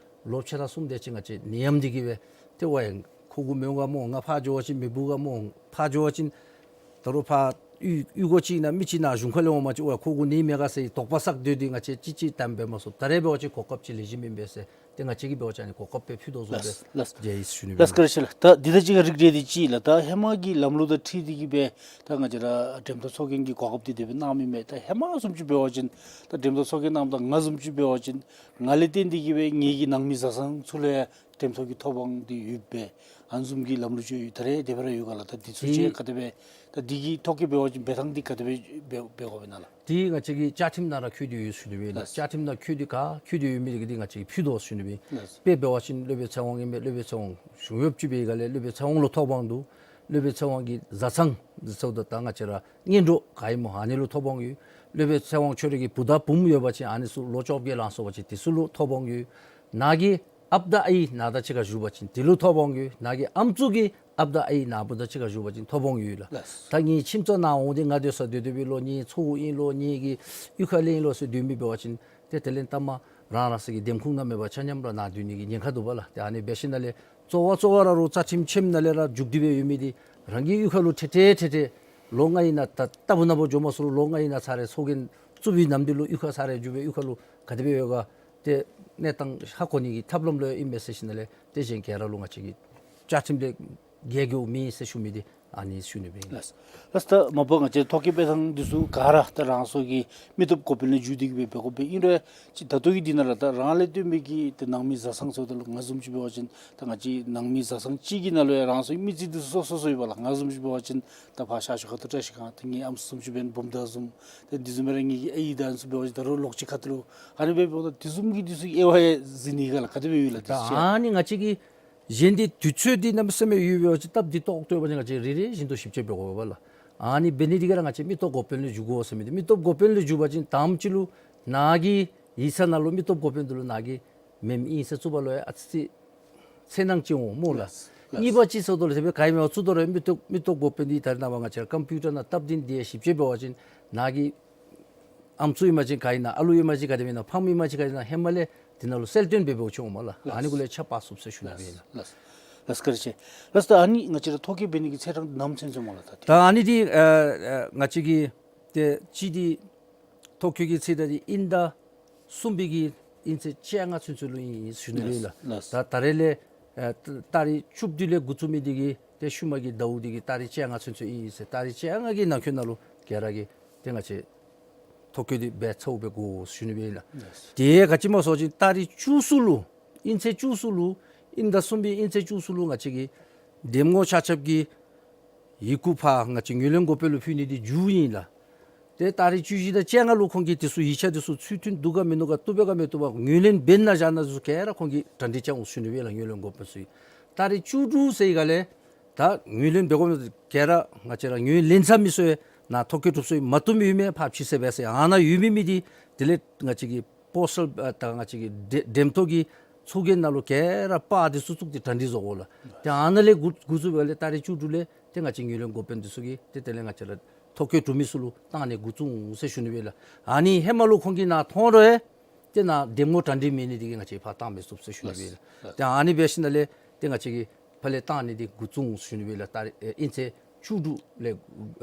ལོ་ཕྱེད་དང་གསུམ་དེ་ཅིག་ང་བཅས་ནད་ཡམས་འདི་གིས་སྦེ་ཏེ་ཝའི་ཁོ་གུ་མི་འོང་ག་མི་འོང་། ང་ཕར་འགྱོ་བ་ཅིན་མི་འབུ་ག་མི་འོང་། ཕར་འགྱོ་བ་ཅིན་ད་རུང་ཕར་གཡུས་གཡུས་སྒོ་ཅིག་ནང་མི་ཅིག་ནཱ་གཞུང་ཁ་ལས་འོངམ་ཅིག་ཝའི་ཁོ་གུ་ནད་མེད་ག་ཟེར་དོགས་པ་བསགས་སྡོད་དེ་ང་བཅས་ཅིག་ཅིག་བརྟན་པས་མ་ཚུགས། ད་རེས་འབད་བ་ཅིན་གོ་སྐབས་ཅིག་ལེགས་ཤོམ་ཨིན་པས་ཟེར། ཏེ་ང་བཅས་ཀྱིས་འབད་བ་ཅིན་ཨ་ནི་གོ་སྐབས་སྦེ་ཕུལ་དོ་བཟུམ་སྦེ། ལགས། ལགས། མཇལ་ཡི་ཟེར་ཞུ་ནི་ལགས། སྦེ་བཀའ་དྲིན་ཆེ་ལགས། ད་འདི་དང་གཅིག་ཁར་རིགས་བསྒྲེས་ཏེ་ཅིག་ལགས། ད་ཧེ་མ་གི་ལམ་ལུགས་དང་འཁྲིལ་ཏེ་གིས་སྦེ་ད་ང་བཅས་ར་འགྲེམ་ཐོག་ཚོགས་རྒྱན་གྱི་གོ་སྐབས་འདི་དེ་སྦེ་གནངམ་ཨིན་མས། ད་ཧེ་མ་བཟུམ་ཅིག་འབད་བ་ཅིན་ད་འགྲེམ་ཐོག་ཚོགས་རྒྱན་གནངམ་ད་ང་བཟུམ་ཅིག་འབད་བ་ཅིན་ང་ལས་བརྟེན་ཏེ་གིས་སྦེ་ངེ་གི་ནང་མི་བཟའ་ཚང་ཚུ་ལུ་ཡང་འགྲེམ་ཐོག་གི་ཐོབ་དབང་འདི་ཡོད་པས། ཨ་ནི་བཟུམ་གྱི་ལམ་ལུགས་ཅིག་ཡོད། ད་རེས་དེ་སྦེ་ར་ཡོད་ག་ལགས། ད་འདི་ཚུ་ཅིག་ག་དེ་སྦེ་ད་འདི་གི་ཐོ་བཀོད་འབད་བ་ཅིན་འབད་ཐངས་འདི་ག་དེ་སྦེ་འབད་འབད་དགོཔ་ཨིན་ན་ལགས། འདི་ང་བཅས་ཀྱི་བཅའ་ཁྲིམས་ནང་ར་བཀོད་དེ་ཡོད་ཟེར་ཞུ་ནི་སྦེ་ཨིན་ལགས། ལགས། བཅའ་ཁྲིམས་ནང་བཀོད་དེ་ག་བཀོད་དེ་ཡོད་མི་འདི་གིས་འདི་ང་བཅས་ཀྱིས་ཕུལ་དོ་ཟེར་ཞུ་ནི་སྦེ་ཨིན། ལགས། དཔེ་འབད་བ་ཅིན་སློབ་དཔོན་ཚེ་དབང་ཨིན་མས། སློབ་དཔོན་ཚེ་དབང་གཞུང་གཡོགཔ་ཅིག་འབད་བའི་སྒང་ལས་སློབ་དཔོན་ཚེ་དབང་ལུ་ཐོབ་དབང་འདུག། སློབ་དཔོན་ཚེ་དབང་གི་བཟའ་ཚང་འདི་ཚུ་དང་ད་ང་བཅས་ར་གཉེན་གྲོགས་ག་ཨིན་སྨོ་ཨ་ནི་ལུ་ཐོབ་དབང་ཡོད། སློབ་དཔོན་ཚེ་དབང་ཁྱོད་རའི་གི་བུ་དང་བུམོ་ཡོད་པ་ཅིན་ཨ་ནི་ཚུ་ལོ་བཅོ་བརྒྱད་ལང་སོང་པ་ཅིན་དེ་ཚུ་ལུ་ཐོབ་དབང་ཡོད། ནཱ་གི་ཨཔ་དང་ཨའི་ནཱ་དང་གཅིག་ཁར་བཞུགས་པ་ཅིན་དེ་ལུ་ཐོབ་དབང་ཡོད། ནཱ་གི་ཨམ་སྲུ་གི་ཨཔ་དང་ཨའི་ནཱ་བུ་དང་གཅིག་ཁར་བཞུགས་པ་ཅིན་ཐོབ་དབང་ཡོད་ལགས། ལགས། ད་ངེའི་ཁྱིམ་ཚང་ནང་འོང་སྟེ་ང་སྡོད་ས་སྡོད་སྡོདཔ་ཨིན་ལོ། ངེའི་ཚ་བོ་ཨིན་ལོ། ངེ་གི་གཡུས་ཁ་ལས་ཨིན་ལོ་ཟེར་སྡོད་མི་འབད་བ་ཅིན་ཏེ་དེ་ལས་ལྟ་མ་རང་རང་སོ་གི་འདེམས་ཁོངས་ནང་མེད་པར་ཆ་མཉམ་ར་ནཱ་སྡོད་ནི་གི་ཉེན་ཁ་འདུག་པ་ལགས། ཏེ་ཨ་ནི་འབད་ཞིནམ་ལས་གཙོ་བོ་གཙོ་བོ་ར་རུང་རྩ་ཁྲིམས་ཁྱིམ་ནང་ལས་ར་འཇུག་སྟེ་སྦེ་ཡོད་མི་འདི་རང་གི་གཡུས་ཁ་ལུ་ཁྲིད་ཁྲིད་ཁྲིད་ཁྲིད་ལོ་ལྔའི་ནང་ད་ལྟ་བུ་ནང་འབད་འགྱོ་མ་ཚུགས་རུང་ལོ་ལྔའི་ནང་ཚར་རེ་ཚོགས་རྒྱན་བཙུགས་པའི་ནམ་དུས་ལུ་གཡུས་ཁར་ཚར་རེ་འགྱོ་སྦེ་གཡུས་ཁ་ལུ་ག་དེ་སྦེ་ཡོད་ག་ཏེ་གནས་སྟངས་ཧ་གོ་ནི་གི་ཐབས་ལམ་ལུ་ཨིན་མས་ཟེར་ཞིནམ་ལས་ཏེ་གཞན་ག་ར་ལུ་ང་བཅས་ཀྱིས་བཅའ་ཁྲིམས་ལས་འགལ་འགྱོཝ་མེད་ཟེར་ཞུ་མི་འདི་ཨ་ནི་ཞུ་ནི་སྦེ་ཨིན། ལགས། ལགས། ད་མ་པ་ང་བཅས་ཐོ་བཀོད་འབད་ཐངས་འདི་ཚུ་ག་ར་ད་རང་སོ་གི་མི་སྟོབས་འགོ་དཔོན་ལས་འགོ་བཙུགས་ཏེ་གིས་སྦེ་འབད་དགོ་པས། ཨིན་རུང་ཅིག་ད་ལྟོ་གི་འདི་ནང་ལུ་ད་རང་ལས་བརྟེན་པའི་གི་ཏེ་ནང་མི་བཟའ་ཚང་ཟེརཝ་ད་ལུ་ང་བཟུམ་ཅིག་འབད་བ་ཅིན་ད་ང་བཅས་ནང་མི་བཟའ་ཚང་གཅིག་གི་ནང་ལུ་ཡང་རང་སོའི་མི་རྩིས་འདི་ཚུ་སོ་སོ་སོ་ཡོད་པ་ལགས། ང་བཟུམ་ཅིག་འབད་བ་ཅིན་ད་ཕར་ཤར་ཕྱོགས་ཁ་ཐུག་བཀྲ་ཤིས་སྒང་ཏེ་ངེའི་ཨམ་སྲུ་བཟུམ་ཅིག་འབད་བ་ཅིན་བུམ་ཐང་བཟུམ། ཏེ་འདི་བཟུམ་སྦེ་ར་ངེ་གི་ཨའི་དང་ཚུ་འབད་བ་ཅིན་ད་རུང་ལོགས་ཅིག་ཁ་ཐུག་ལུ་ཨ་ནི་སྦེ་འབདཝ་ད་དེ་བཟུམ་གྱི་འདི་ཚུ་གི་དབྱེ་བ་ཡང་གཟིགས་ནི་ག་ལགས། ག་དེ་སྦེ་ཡོད་ལགས། ད་དེ་ཚུ་ཡང་ཨ་ནི་ང་བཅས་ཀྱིས་གཞན་འདི་དུས་ཚོད་འདི་གནམ་མེད་ས་མེད་ཡོད་པ་ཅིན་སྟབས་བདེ་ཏོག་ཏོ་ཡོད་པ་ཅིན་ང་བཅས་རེ་རེ་བཞིན་དུ་ཞིབ་དཔྱད་འབད་དགོ་པས་ལགས། ཨ་ནི་འབད་ནི་འདི་གིས་ར་ང་བཅས་མི་སྟོབས་འགོ་དཔོན་ལས་འགོ་བཙུགས་དགོ་ཟེར་མི་འདི་མི་སྟོབས་འགོ་དཔོན་ལས་འགོ་བཙུགས་པ་ཅིན་དང་པ་ཅིག་ལུ་ནཱ་གི་ཡིག་ཚང་ནང་ལུ་མི་སྟོབས་འགོ་དཔོན་འདི་ལུ་ནཱ་གི་མེནམ་ཨིན་ཟེར་བཙུགས་པ་ལུ་ཡང་ཨ་ཙི་ཅིག་འཚེར་སྣང་ཅིག་འོང་སྨོ་ལགས། ལགས། གཉིས་པ་ཅིག་ཟེརཝ་ད་ལུ་དེ་སྦེ་ག་ཨིན་མས་བཙུགས་དོ་རུང་མི་སྟོབས་མི་སྟོབས་འགོ་དཔོན་འདི་ད་རེས་ནངས་པ་ང་བཅས་ར་ཀམ་པིའུ་ཊར་ནང་སྟབས་བདེ་འདི་ཡང་ཞིབ་དཔྱད་འབད་བ་ཅིན་ནཱ་གི་ཨམ་སྲུ་ཨིན་པ་ཅིན་ག་ཨིན་ན། ཨ་ལུ་ཨིན་པ་ཅིན་ག་དེ་སྦེ་ཨིན་ན། ཕམ་ཨིན་པ་ཅིན་ག་ཨིན་ན། ཧེ་མ་ལས་དེ་ནང་ལུ་གསལ་སྟོན་འབད་འབདཝ་ཅིག་འོངམ་ལགས། ལགས། ཨ་ནི་གུ་ལས་ཆ་ཕབ་ཚུགས་ཟེར་ཞུ་ནི་སྦེ་ཨིན་ལགས། ལགས། ལགས་བཀའ་དྲིན་ཆེ། ལགས། ད་ཨ་ནི་ང་བཅས་ར་ཐོ་བཀོད་འབད་ནི་གི་ཚེས་གྲངས་ནམ་ཚུན་ཚོད་སྨོ་ལགས། ད་ད་ཨ་ནི་འདི་ཨ་ཨ་ང་བཅས་ཀྱི་ཏེ་གཅིག་འདི་ཐོ་བཀོད་ཀྱི་ཚེས་གྲངས་འདི་དབྱིན་ཟླ་གསུམ་པའི་གི་དབྱིན་ཚེས་བཅོ་ལྔ་ཚུན་ཚོད་ལུ་ཨིན་ཟེར་ཞུ་ནི་སྦེ་ཨིན་ལགས། ལགས། ད་ད་རེས་ལས་ཨ་ཏ་རིག་བཅུ་བདུན་ལས་འགོ་བཙུགས་མི་འདི་གིས་ཏེ་ཤུལ་མ་གི་ཟླཝ་འདི་གི་ཏ་རིག་བཅོ་ལྔ་ཚུན་ཚོད་ཨིན་ཟེར། ཏ་རིག་བཅོ་ལྔ་གི་ནང་འཁོད་ནང་ལུ་ག་ར་གིས་ཏེ་ང་བཅས་ཐོ་བཀོད་འདི་འབད་ཚརཝ་སྦེ་དགོ་ཟེར་ཞུ་ནི་སྦེ་ཨིན་ལགས། ལགས། དེ་ག་ཅི་སྨོ་ཟེར་བ་ཅིན་ཏ་རིག་བཅུ་གསུམ་ལུ་དབྱིན་ཚེས་བཅུ་གསུམ་ལུ་དབྱིན་ཟླ་གསུམ་པའི་དབྱིན་ཚེས་བཅུ་གསུམ་ལུ་ང་བཅས་ཀྱི་འདེམས་ངོ་ཆ་ཁྱབ་ཀྱི་ཡི་གུ་ཕར་ང་བཅས་ངོས་ལེན་འགོ་དཔོན་ལུ་ཕུལ་ནི་འདི་མཇུག་ཨིན་ལགས། ཏེ་ཏ་རིག་བཅུ་བཞི་དང་བཅོ་ལྔ་ལུ་ཁོང་གིས་དེ་ཚུ་ཡིག་ཆ་དེ་ཚུ་ཚུལ་མཐུན་འདུག་ག་མིན་འདུག་ག་བཏུབ་པས་ག་མི་བཏུབ་པས་ངོས་ལེན་འབད་ན་བཞག་ན་དེ་ཚུ་ག་ར་ཁོང་གིས་གྲ་སྒྲིག་རྐྱབ་འོང་ཟེར་ཞུ་ནི་སྦེ་ལགས། ངོས་ལེན་འགོ་དཔོན་ཚུ་གིས་ཏ་རིག་བཅུ་དྲུག་ཟེར་བའི་སྒང་ལས་ད་ངོས་ལེན་འབད་དགོ་མི་ག་ར་ང་བཅས་ར་ངོས་ལེན་ཚར་མི་ཚུ་ཡང་ནཱ་ཐོ་བཀོད་གྲུབ་སོང་ཡི། མ་བཏུབ་མི་ཡོད་མི་ཕར་ཕྱིས་ཟེར་འབད་ཟེར། ཨ་ནཱ་ཡོད་མི་མི་འདི་དེ་ལས་ང་བཅས་ཀྱི་པོསི་ཊལ་ཨ་ད་ང་བཅས་ཀྱི་འདེ་འདེམས་ཐོ་གི་ཚོགས་རྒྱན་ནང་ལུ་ག་ར་པར་འདི་ཚུ་བཙུགས་ཏེ་གྲ་སྒྲིག་བཟོ་དགོ་ལགས། ཏེ་ཨ་ནཱ་ལས་འགོ་འགོ་བཙུགས་པ་ལས་ཏ་རིག་བཅུ་དྲུག་ལས་ཏེ་ང་བཅས་ངོས་ལེན་འགོ་དཔོན་འདི་ཚུ་གིས་ཏེ་དེ་ལས་ང་བཅས་ར་ཐོ་བཀོད་གྲུབ་མི་ཚུ་ལུ་བཏང་ནི་འགོ་བཙུགས་འོང་ཟེར་ཞུ་ནི་སྦེ་ལགས། ཨ་ནི་ཧེ་མ་ལུ་ཁོང་གིས་ནཱ་མཐོང་རུང་ཡང་ཏེ་ནཱ་འདེམས་ངོ་གྲ་སྒྲིག་མེད་ནི་འདི་གིས་ང་བཅས་ཕར་བཏང་མི་ཚུགས་ཟེར་ཞུ་ནི་སྦེ་ལགས། ལགས། ཏེ་ཨ་ནི་འབད་ཞིནམ་ལས་ཏེ་ང་བཅས་ཀྱིས་ཕར་ལས་བཏང་ནི་འདི་འགོ་བཙུགས་འོང་ཟེར་ཞུ་ནི་སྦེ་ལགས། ཏ་རིག་ཨེ་དབྱིན་ཚེས་བཅུ་དྲུག་ལས་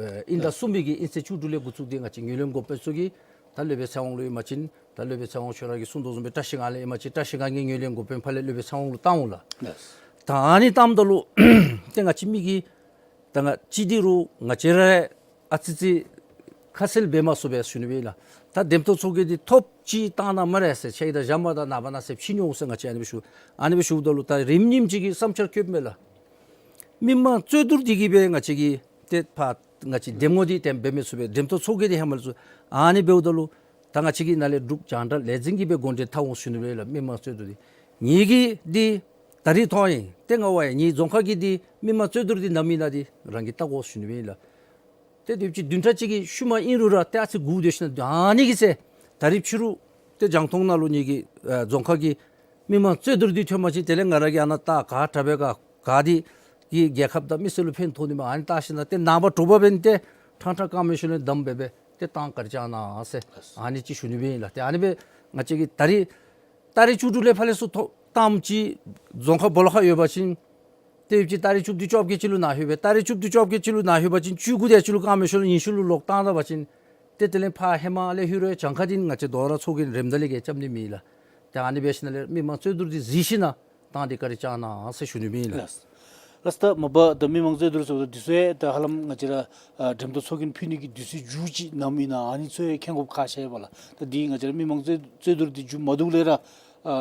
ཨེ་དབྱིན་ཟླ་གསུམ་པའི་གི་དབྱིན་ཚེས་བཅུ་དྲུག་ལས་འགོ་བཙུགས་ཏེ་ང་བཅས་ངོས་ལེན་འགོ་དཔོན་ཚུ་གིས་ད་སློབ་དཔོན་ཚེ་དབང་ལུ་ཨིན་པ་ཅིན་ད་སློབ་དཔོན་ཚེ་དབང་ཁྱོད་ར་གིས་གསུང་དོ་བཟུམ་སྦེ་བཀྲ་ཤིས་སྒང་ལས་ཨིན་པ་ཅིན་བཀྲ་ཤིས་སྒང་གི་ངོས་ལེན་འགོ་དཔོན་ཕར་ལས་སློབ་དཔོན་ཚེ་དབང་ལུ་བཏང་འོང་ལགས། ལགས། ད་ཨ་ནི་བཏངམ་ད་ལུ་ཏེ་ང་བཅས་མི་གིས་ད་ང་བཅས་འདི་རུང་ང་བཅས་ར་ཨ་ཙི་ཅིག་ཁ་གསལ་འབད་མ་ཚུགས་པས་ཟེར་ཞུ་ནི་སྦེ་ལགས། ད་འདེམས་ཐོ་ཚོགས་རྒྱན་འདི་ཐོབ་ཅི་བཏང་ན་སྨ་རེ་ཟེར་ཕྱི་ཡི་དང་ཞག་མ་དང་ནངས་པ་གནངས་ཚེ་ཕྱིས་འོང་ཟེར་ང་བཅས་ཨ་ནི་སྦེ་ཞུ། ཨ་ནི་སྦེ་ཞུཝ་ད་ལུ་ད་རིམ་གཉིསམ་ཅིག་གི་བསམ་འཆར་བཀོདཔ་མས་ལགས། མི་མང་རྩོད་བསྡུར་འདི་གིས་སྦེ་ང་བཅས་ཀྱིས་ཏེ་ཕར་ ང་བཅས་འདེམས་ངོ་འདི་དེ་འབད་མི་ཚུགས་པས། འགྲེམས་སྟོན་ཚོགས་རྒྱན་འདི་ཧེ་མ་ལས་ཚུགས། ཨ་ནི་འབདཝ་ད་ལུ་ད་ང་བཅས་ཀྱིས་ནཱ་ལས་འབྲུག་རྒྱང་བསྒྲགས་ལས་འཛིན་གྱིས་སྦེ་འགོ་འདྲེན་འཐབ་འོང་ཞུ་ནི་སྦེ་ལགས། མི་མང་རྩོད་བསྡུར་འདི་ངེ་གི་འདི་ད་རིས་ཐོན་ཡི། ཏེ་ང་བ་ཡང་ངེའི་རྫོང་ཁག་གི་འདི་མི་མང་རྩོད་བསྡུར་འདི་ནམ་ཨིན་ན་འདི་རང་གིས་བལྟ་དགོ་ཞུ་ནི་སྦེ་ལགས། ཏེ་དེ་ཅིག་བདུན་ཕྲག་གཅིག་གི་ཤུལ་མ་ཨིན་རུང་ར་ཏེ་ཨ་ཙི་སྒུག་སྡོད་ཞིན་ན་ཨ་ནི་གི་ཚེ་ད་རིས་ཕྱི་རུ་ཏེ་རྒྱང་མཐོང་ནང་ལུ་ངེ་གི་ཨ་རྫོང་ཁག་གི་མི་མང་རྩོད་བསྡུར་འདི་ཐོན་པ་ཅིན་དེ་ལས་ང་ར་གིས་ཨ་ནཱ་བལྟ་ག་དྲག་པས་ག་ག་འདི་གིས་རྒྱལ་ཁབ་དང་མི་སེར་ལུ་ཕན་ཐོགས་ནི་མས། ཨ་ནི་བལྟ་ཞིན་ན་ཏེ་ནངས་པ་དྲོ་པ་འབདན་ཏེ་ཕྲང་ཕྲང་ཀ་མི་ཤོ་ལས་བདམས་སྦེ་སྦེ་ཏེ་བཏང་བཀའ་དྲིན་བསྐྱང་གནང་ཟེར་ཨ་ནི་ཅིག་ཞུ་ནི་སྦེ་ཨིན་ལགས། ཏེ་ཨ་ནི་སྦེ་ང་བཅས་ཀྱིས་ད་རིས་ཏ་རིག་བཅུ་དྲུག་ལས་ཕར་ལས་ཚུར་ཐོ་བཏངམ་ཅིག་རྫོང་ཁག་སྦོ་ལོགས་ཁར་ཡོད་པ་ཅིན་ཏེ་ཡོདཔ་ཅིག་ཏ་རིག་བཅུ་བདུན་བཅོ་བརྒྱད་ཅིག་ལུ་ནཱ་ལྷོད་པས། ཏ་རིག་བཅུ་བདུན་བཅོ་བརྒྱད་ཅིག་ལུ་ནཱ་ལྷོད་པ་ཅིན་བཅུ་དགུ་དེ་ཅིག་ལུ་ཀ་མི་ཤོ་ལུ་ཉི་ཤུ་ལུ་ལོག་བཏང་ད་པ་ཅིན་ཏེ་དེ་ལས་ཕར་ཧེ་མ་ལས་ལྷོད་རུང་གྱངས་ཁ་འདི་ང་བཅས་དོ་རུང་ཚོགས་རྒྱན་རནམ་ད་ལས་ཀྱི་རྐྱབ་ནི་མེད་ལགས། ཏེ་ཨ་ནི་འབད་ཞིན་ན་ལས་མི་མང་རྩོད་བསྡུར་འདི་གཟིགས་ཞིན་ན་བཏང་སྟེ་བཀའ་དྲིན་བསྐྱང་གནང་ཟེར་ཞུ་ནི་སྦེ་ཨིན་ལགས། ལགས། ལགས་ད་མ་པ་ད་མི་མང་རྩོད་བསྡུར་ཟེརཝ་ད་འདི་ཚུ་ཡང་ད་ཧ་ལམ་ང་བཅས་ར་ཨ་འགྲེམས་སྟོན་ཚོགས་རྒྱན་ཕུལ་ནི་གི་དུས་ཚོད་མཇུག་ཅིག་ནམ་ཨིན་ན་ཨ་ནི་ཚུ་ཡང་མཁྱེན་དགོཔ་ཁག་ཆེ་བས་ལགས། ད་འདི་ང་བཅས་ར་མི་མང་རྩོད་རྩོད་བསྡུར་འདི་མཇུག་མ་བསྡུ་ལས་ར་ཨ་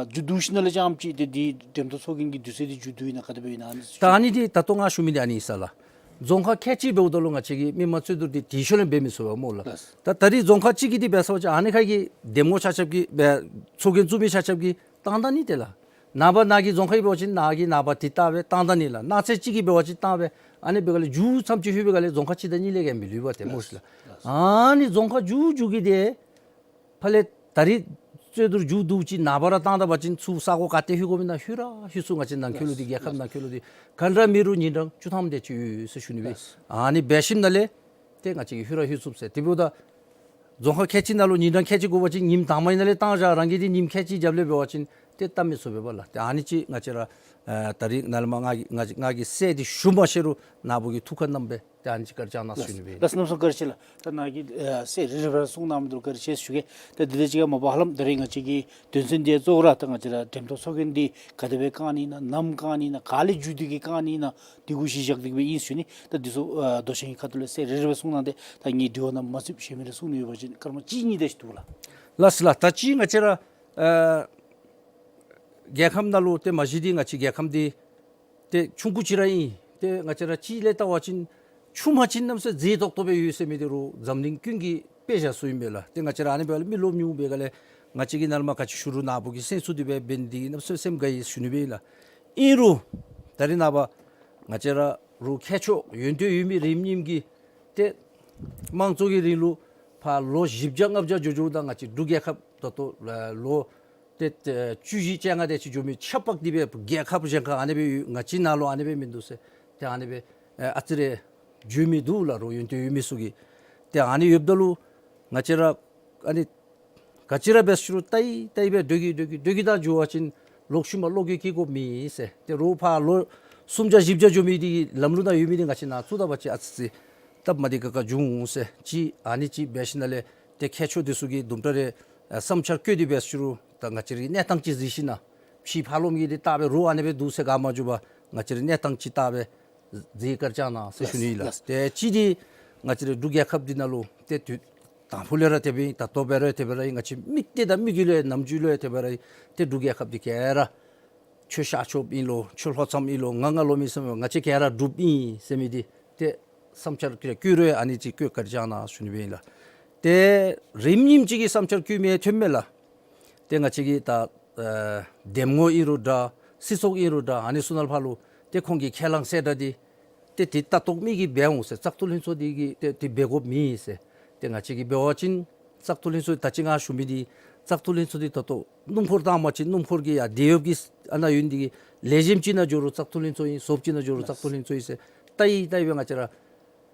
མཇུག་བསྡུ་ཞིན་ན་ལས་རྐྱངམ་ཅིག་ཏེ་འདི་འགྲེམས་སྟོན་ཚོགས་རྒྱན་གྱི་དུས་ཚོད་འདི་མཇུག་བསྡུ་ཡི་ན་ག་དེ་སྦེ་ཨིན་ན་ཨ་ནི་ཚུ། ད་ཨ་ནི་འདི་ད་ལྟོ་ང་ཞུ་མི་འདི་ཨ་ནི་ཨིན་ས་ལགས། རྫོང་ཁག་ཁལ་གཅིག་འབདཝ་ད་ལུ་ང་བཅས་ཀྱིས་མི་མང་རྩོད་བསྡུར་འདི་དེ་ཤུལ་ལས་འབད་མི་ཚུགས་པས་སྨོ་ལགས། ལགས། ད་ད་རིས་རྫོང་ཁག་གཅིག་གི་འདི་འབད་ས་ཅིག་ཨ་ནི་ཁ་གི་འདེམས་ངོ་ཆ་ཁྱབ་ཀྱིས་འབད་ཚོགས་རྒྱན་བཙུགས་མི་ཆ་ཁྱབ་ཀྱིས་བཏང་ད་ནི་ཏེ་ལགས། ནངས་པ་ནཱ་གི་རྫོང་ཁག་གི་འབད་བ་ཅིན་ནཱ་གི་ནངས་པ་འདི་བལྟ་སྦེ་བཏང་ད་ནི་ལགས། གནངས་ཚེ་གཅིག་གི་འབད་བ་ཅིན་བཏང་སྦེ་ཨ་ནི་འབད་ག་ལས་མཇུག་མཚམས་ཅིག་ལྷོད་པའི་ག་ལས་རྫོང་ཁག་གཅིག་དང་གཉིས་ལས་བརྒལ་མི་ལུས་པས་ཏེ་སྨོ་ཤི་ལགས། ལགས། ཨ་ནི་རྫོང་ཁག་མཇུག་མཇུག་གི་འདི་ཕར་ལས་ད་རིས་རྩོད་བསྡུར་མཇུག་བསྡུཝ་ཅིག་ནངས་པ་ར་བཏང་ད་པ་ཅིན་ཚུར་ས་གོ་ག་ཏེ་ལྷོད་དགོ་མི་ན་ལྷོད་ར་ལྷོད་ཚུགས། ང་བཅས་ནང་འཁོད་ལུ་འདི་རྒྱལ་ཁབ་ནང་འཁོད་ལུ་འདི་ག་འདྲ་མེད་རུང་ཉིན་གྲངས་བཅུ་ཐམ་དེ་ཅིག་ཡོད་ཟེར་ཞུ་ནི་སྦེ། ཨ་ནི་འབད་ཞིནམ་ལས་ཏེ་ང་བཅས་ཀྱིས་ལྷོད་ར་ལྷོད་ཚུགས་ཟེར། དེ་འབདཝ་ད་རྫོང་ཁག་ཁལ་གཅིག་ནང་ལུ་ཉིན་གྲངས་ཁལ་གཅིག་དགོ་པ་ཅིན་ཉིནམ་དང་པ་ཨིན་ན་ལས་བཏང་བཞག། རང་གིས་འདི་ཉིནམ་ཁལ་གཅིག་རྒྱབ་ལས་འབད་བ་ཅིན་ཏེ་བལྟ་མི་ཚུགས་པས་ལགས། ཏེ་ཨ་ནི་ཅིག་ང་བཅས་ར་ཨ་ད་རིས་ནཱ་ལས་མར་ང་གིས་ང་གིས་ང་གིས་གསལ་ཏེ་ཞུ་མ་ཤེས་རུང་ནཱ་བུ་གིས་ཐུགས་ཁར་བསྣམས་སྦེ་ཏེ་ཨ་ནི་ཅིག་བཀའ་དྲིན་བསྐྱང་གནང་ཞུ་ནི་སྦེ། ལགས་སོ། གནམ་མེད་ས་མེད་བཀའ་དྲིན་ཆེ་ལགས། ད་ནཱ་གིས་ཨ་གསལ་རི་རི་སྦེ་གསུངས་གནང་མི་འདི་ལུ་བཀའ་དྲིན་ཆེ་ཞུ་གེ། ད་འདི་དང་གཅིག་ཁར་མ་པ་ཧ་ལམ་ད་རིས་ང་བཅས་ཀྱི་དོན་ཚན་འདི་གཙོ་བོ་ར་ད་ང་བཅས་ར་འགྲེམས་སྟོན་ཚོགས་རྒྱན་འདི་ག་དེ་སྦེ་བཀང་ནི་ཨིན་ན་ནམ་བཀང་ནི་ཨིན་ན་ག་ལས་མཇུག་བསྡུ་གེ་བཀང་ནི་ཨིན་ན་འདི་གུ་གཞི་བཞག་སྟེ་གི་སྦེ་ཨིན་ཞུ་ནི། ད་འདི་ཚུ་ཨ་མདོ་ཆེན་གྱི་ཁ་ཐུག་ལས་གསལ་རི་རི་སྦེ་གསུངས་གནང་སྟེ་ད་ངེའི་དྲི་བ་ནང་མ་ཚུདཔ་ཞུ་མི་རེ་གསུང་ནི་ཡོད་པ་ཅིན་སྐར་མ་གཅིག་གཉིས་དེ་ཅིག་འདུག་ལགས། ལགས་སོ་ལགས། ད་ཅི་ང་བཅས་ར་ཨ་རྒྱལ་ཁམས་ནང་ལུ་ཏེ་མ་གཞི་འདི་ང་བཅས་རྒྱལ་ཁམས་འདི་ཏེ་ཆུང་ཀུ་ཅིག་ར་ཨིན། ཏེ་ང་བཅས་ར་ཅིག་ལས་བལྟ་བ་ཅིན་ཆུང་མ་ཅིག་གནམ་མེད་ས་མེད་མཛེས་ཏོག་ཏོ་སྦེ་ཡོད་ཟེར་མི་འདི་རུང་འཛམ་གླིང་ཀུན་གྱིས་དཔེ་བཞག་སོང་ཨིན་པས་ལགས། ཏེ་ང་བཅས་ར་ཨ་ནི་འབདཝ་ལས་མི་ལོ་ཉུང་བའི་ག་ལས་ང་བཅས་ཀྱིས་ནཱ་ལས་མར་ག་ཅི་ཞུ་རུང་ནཱ་བུ་གིས་གསན་ཚུགས་ཏེ་སྦེ་འབད་ནི་འདི་གནམ་མེད་ས་མེད་སེམས་དགའ་ཡི་ཞུ་ནི་སྦེ་ཨིན་ལགས། ཨིན་རུང་ད་རིས་ནངས་པ་ང་བཅས་ར་རུང་ཁྱད་ཆོས་ཡོན་ཏན་ཡོད་མི་རིམ་གཉིས་ཀྱི་ཏེ་དམངས་གཙོ་གི་རིང་ལུགས་ཕར་ལོ་བཞི་བརྒྱ་ལྔ་བརྒྱ་འགྱོ་འགྱོཝ་ད་ང་བཅས་འབྲུག་རྒྱལ་ཁབ་ད་ལྟོ་ལོ་ཏེ་ཏེ་བཅུ་བཞི་བཅོ་ལྔ་དེ་ཅིག་འགྱོ་མི་ཆ་པག་འདི་སྦེ་རྒྱལ་ཁབ་གཞན་ཁར་ཨ་ནི་སྦེ་ཡོད། ང་བཅས་ནང་ལུ་ཨ་ནི་སྦེ་མིན་འདུག་ཟེར། ཏེ་ཨ་ནི་སྦེ་ཨ་ཨ་ཙི་རེ་འགྱོ་མི་འདུག་ལགས། རོགས་ཡོན་ཏན་ཡོད་མི་ཚུ་གིས། ཏེ་ཨ་ནི་ཡོདཔ་ད་ལུ་ང་བཅས་ར་ཨ་ནི་ག་ཅི་ར་འབད་ཞུ་རུང་ལྟ་ཡི་ལྟ་ཡི་སྦེ་སྡོད་ཀྱི་སྡོད་ཀྱི་སྡོད་ཀྱི་ད་འགྱོ་བ་ཅིན་ལོག་ཤུལ་མ་བློ་འགྱོད་སྐྱེ་དགོཔ་མེད་ཟེར། ཏེ་རོགས་ཕར་ལོ་སུམ་བརྒྱ་བཞི་བརྒྱ་འགྱོ་མི་འདི་ལམ་ལུགས་ནང་ཡོད་མི་འདི་ང་བཅས་ནང་བཙུགས་ད་པ་ཅིན་ཨ་ཙི་ཅིག་སྟབས་མ་བདེ་ཁག་ཁ་འབྱུང་འོང་ཟེར། ཅིག་ཨ་ནི་ཅིག་འབད་ཞིནམ་ལས་ཏེ་ཁྱད་ཆོས་འདི་ཚུ་གི་དུམ་གྲ་རེ་ཨ་བསམ་འཆར་བཀོད་དེ་འབད་ཞུ་རུང་ད་ང་བཅས་རའི་གནས་སྟངས་ཅིག་གཟིགས་ཞིན་ན་ཕྱི་ཕར་ལོགས་མི་གིས་འདི་བལྟ་སྦེ་རོགས་ཨ་ནི་སྦེ་འདུག་ཟེར་ག་མ་འགྱོ་བར་ང་བཅས་རའི་གནས་སྟངས་ཅིག་བལྟ་སྦེ་མཛད་བཀའ་དྲིན་བསྐྱང་གནང་ཟེར་ཞུ་ནི་ཨིན་ལགས། ལགས། ཏེ་ཅིག་འདི་ང་བཅས་རའི་འབྲུག་རྒྱལ་ཁབ་འདི་ནང་ལུ་ཏེ་དུས་དང་ཕུ་ལས་ར་དེ་སྦེ་ཨིན། ད་ལྟོ་འབད་རུང་དེ་སྦེ་ར་ཨིན། ང་བཅས་མིག་ཏོ་དང་མིག་གུ་ལུ་ནམ་རྒྱུན་ལུ་དེ་སྦེ་ར་ཨིན། ཏེ་འབྲུག་རྒྱལ་ཁབ་འདི་ག་ར་ཆོས་ཤར་ཕྱོགསཔ་ཨིན་ལོ་ཆོས་ལྷོ་མཚམས་ཨིན་ལོ་ང་ང་ལོ་མི་སེམས་ང་བཅས་ག་ར་འབྲུགཔ་ཨིན་ཟེར་མི་འདི་ཏེ་བསམ་འཆར་ཀུ་རེ་ཀུ་རེ་ཨ་ནི་ཅིག་བཀོད་བཀའ་དྲིན་བསྐྱང་གནང་ཞུ་ནི་སྦེ་ཨིན་ལགས། ཏེ་རིམ་གཉིསམ་ཅིག་གི་བསམ་འཆར་བཀོད་མི་ཐོན་མས་ལགས། ཏེ་ང་བཅས་ཀྱི་ད་ཨ་འདེམས་ངོ་ཨིན་རུང་འདྲ་སྲིད་ཚོགས་ཨིན་རུང་འདྲ་ཨ་ནི་ཚུ་ནང་ཕར་ལུ་ཏེ་ཁོང་གི་ཁས་བླངས་གསལ་བསྒྲགས་འདི་ཏེ་དེ་ལྟ་རྟོག་མི་གིས་འབད་འོང་ཟེར། བཙག་འཐུ་ལྷན་ཚོགས་འདི་གིས་ཏེ་དེ་འབད་དགོཔ་མེད་ཟེར། ཏེ་ང་བཅས་ཀྱིས་འབད་བ་ཅིན་བཙག་འཐུ་ལྷན་ཚོགས་ད་ཅི་ང་ཞུ་མི་འདི་བཙག་འཐུ་ལྷན་ཚོགས་འདི་ད་ལྟོ་སྣུམ་འཁོར་བཏང་པ་ཅིན་སྣུམ་འཁོར་གྱི་ཡར་དེད་གཡོགཔ་གི་ཨ་ནཱ་ཡོད་ནི་འདི་གིས་ལེགས་ཤོམ་ཅིག་ནང་འགྱོ་རུང་བཙག་འཐུ་ལྷན་ཚོགས་ཨིན། ཟོགཔ་ཅིག་ནང་འགྱོ་རུང་བཙག་འཐུ་ལྷན་ཚོགས་ཨིན་ཟེར་ལྟ་ཡི་ལྟ་ཡི་སྦེ་ང་བཅས་ར་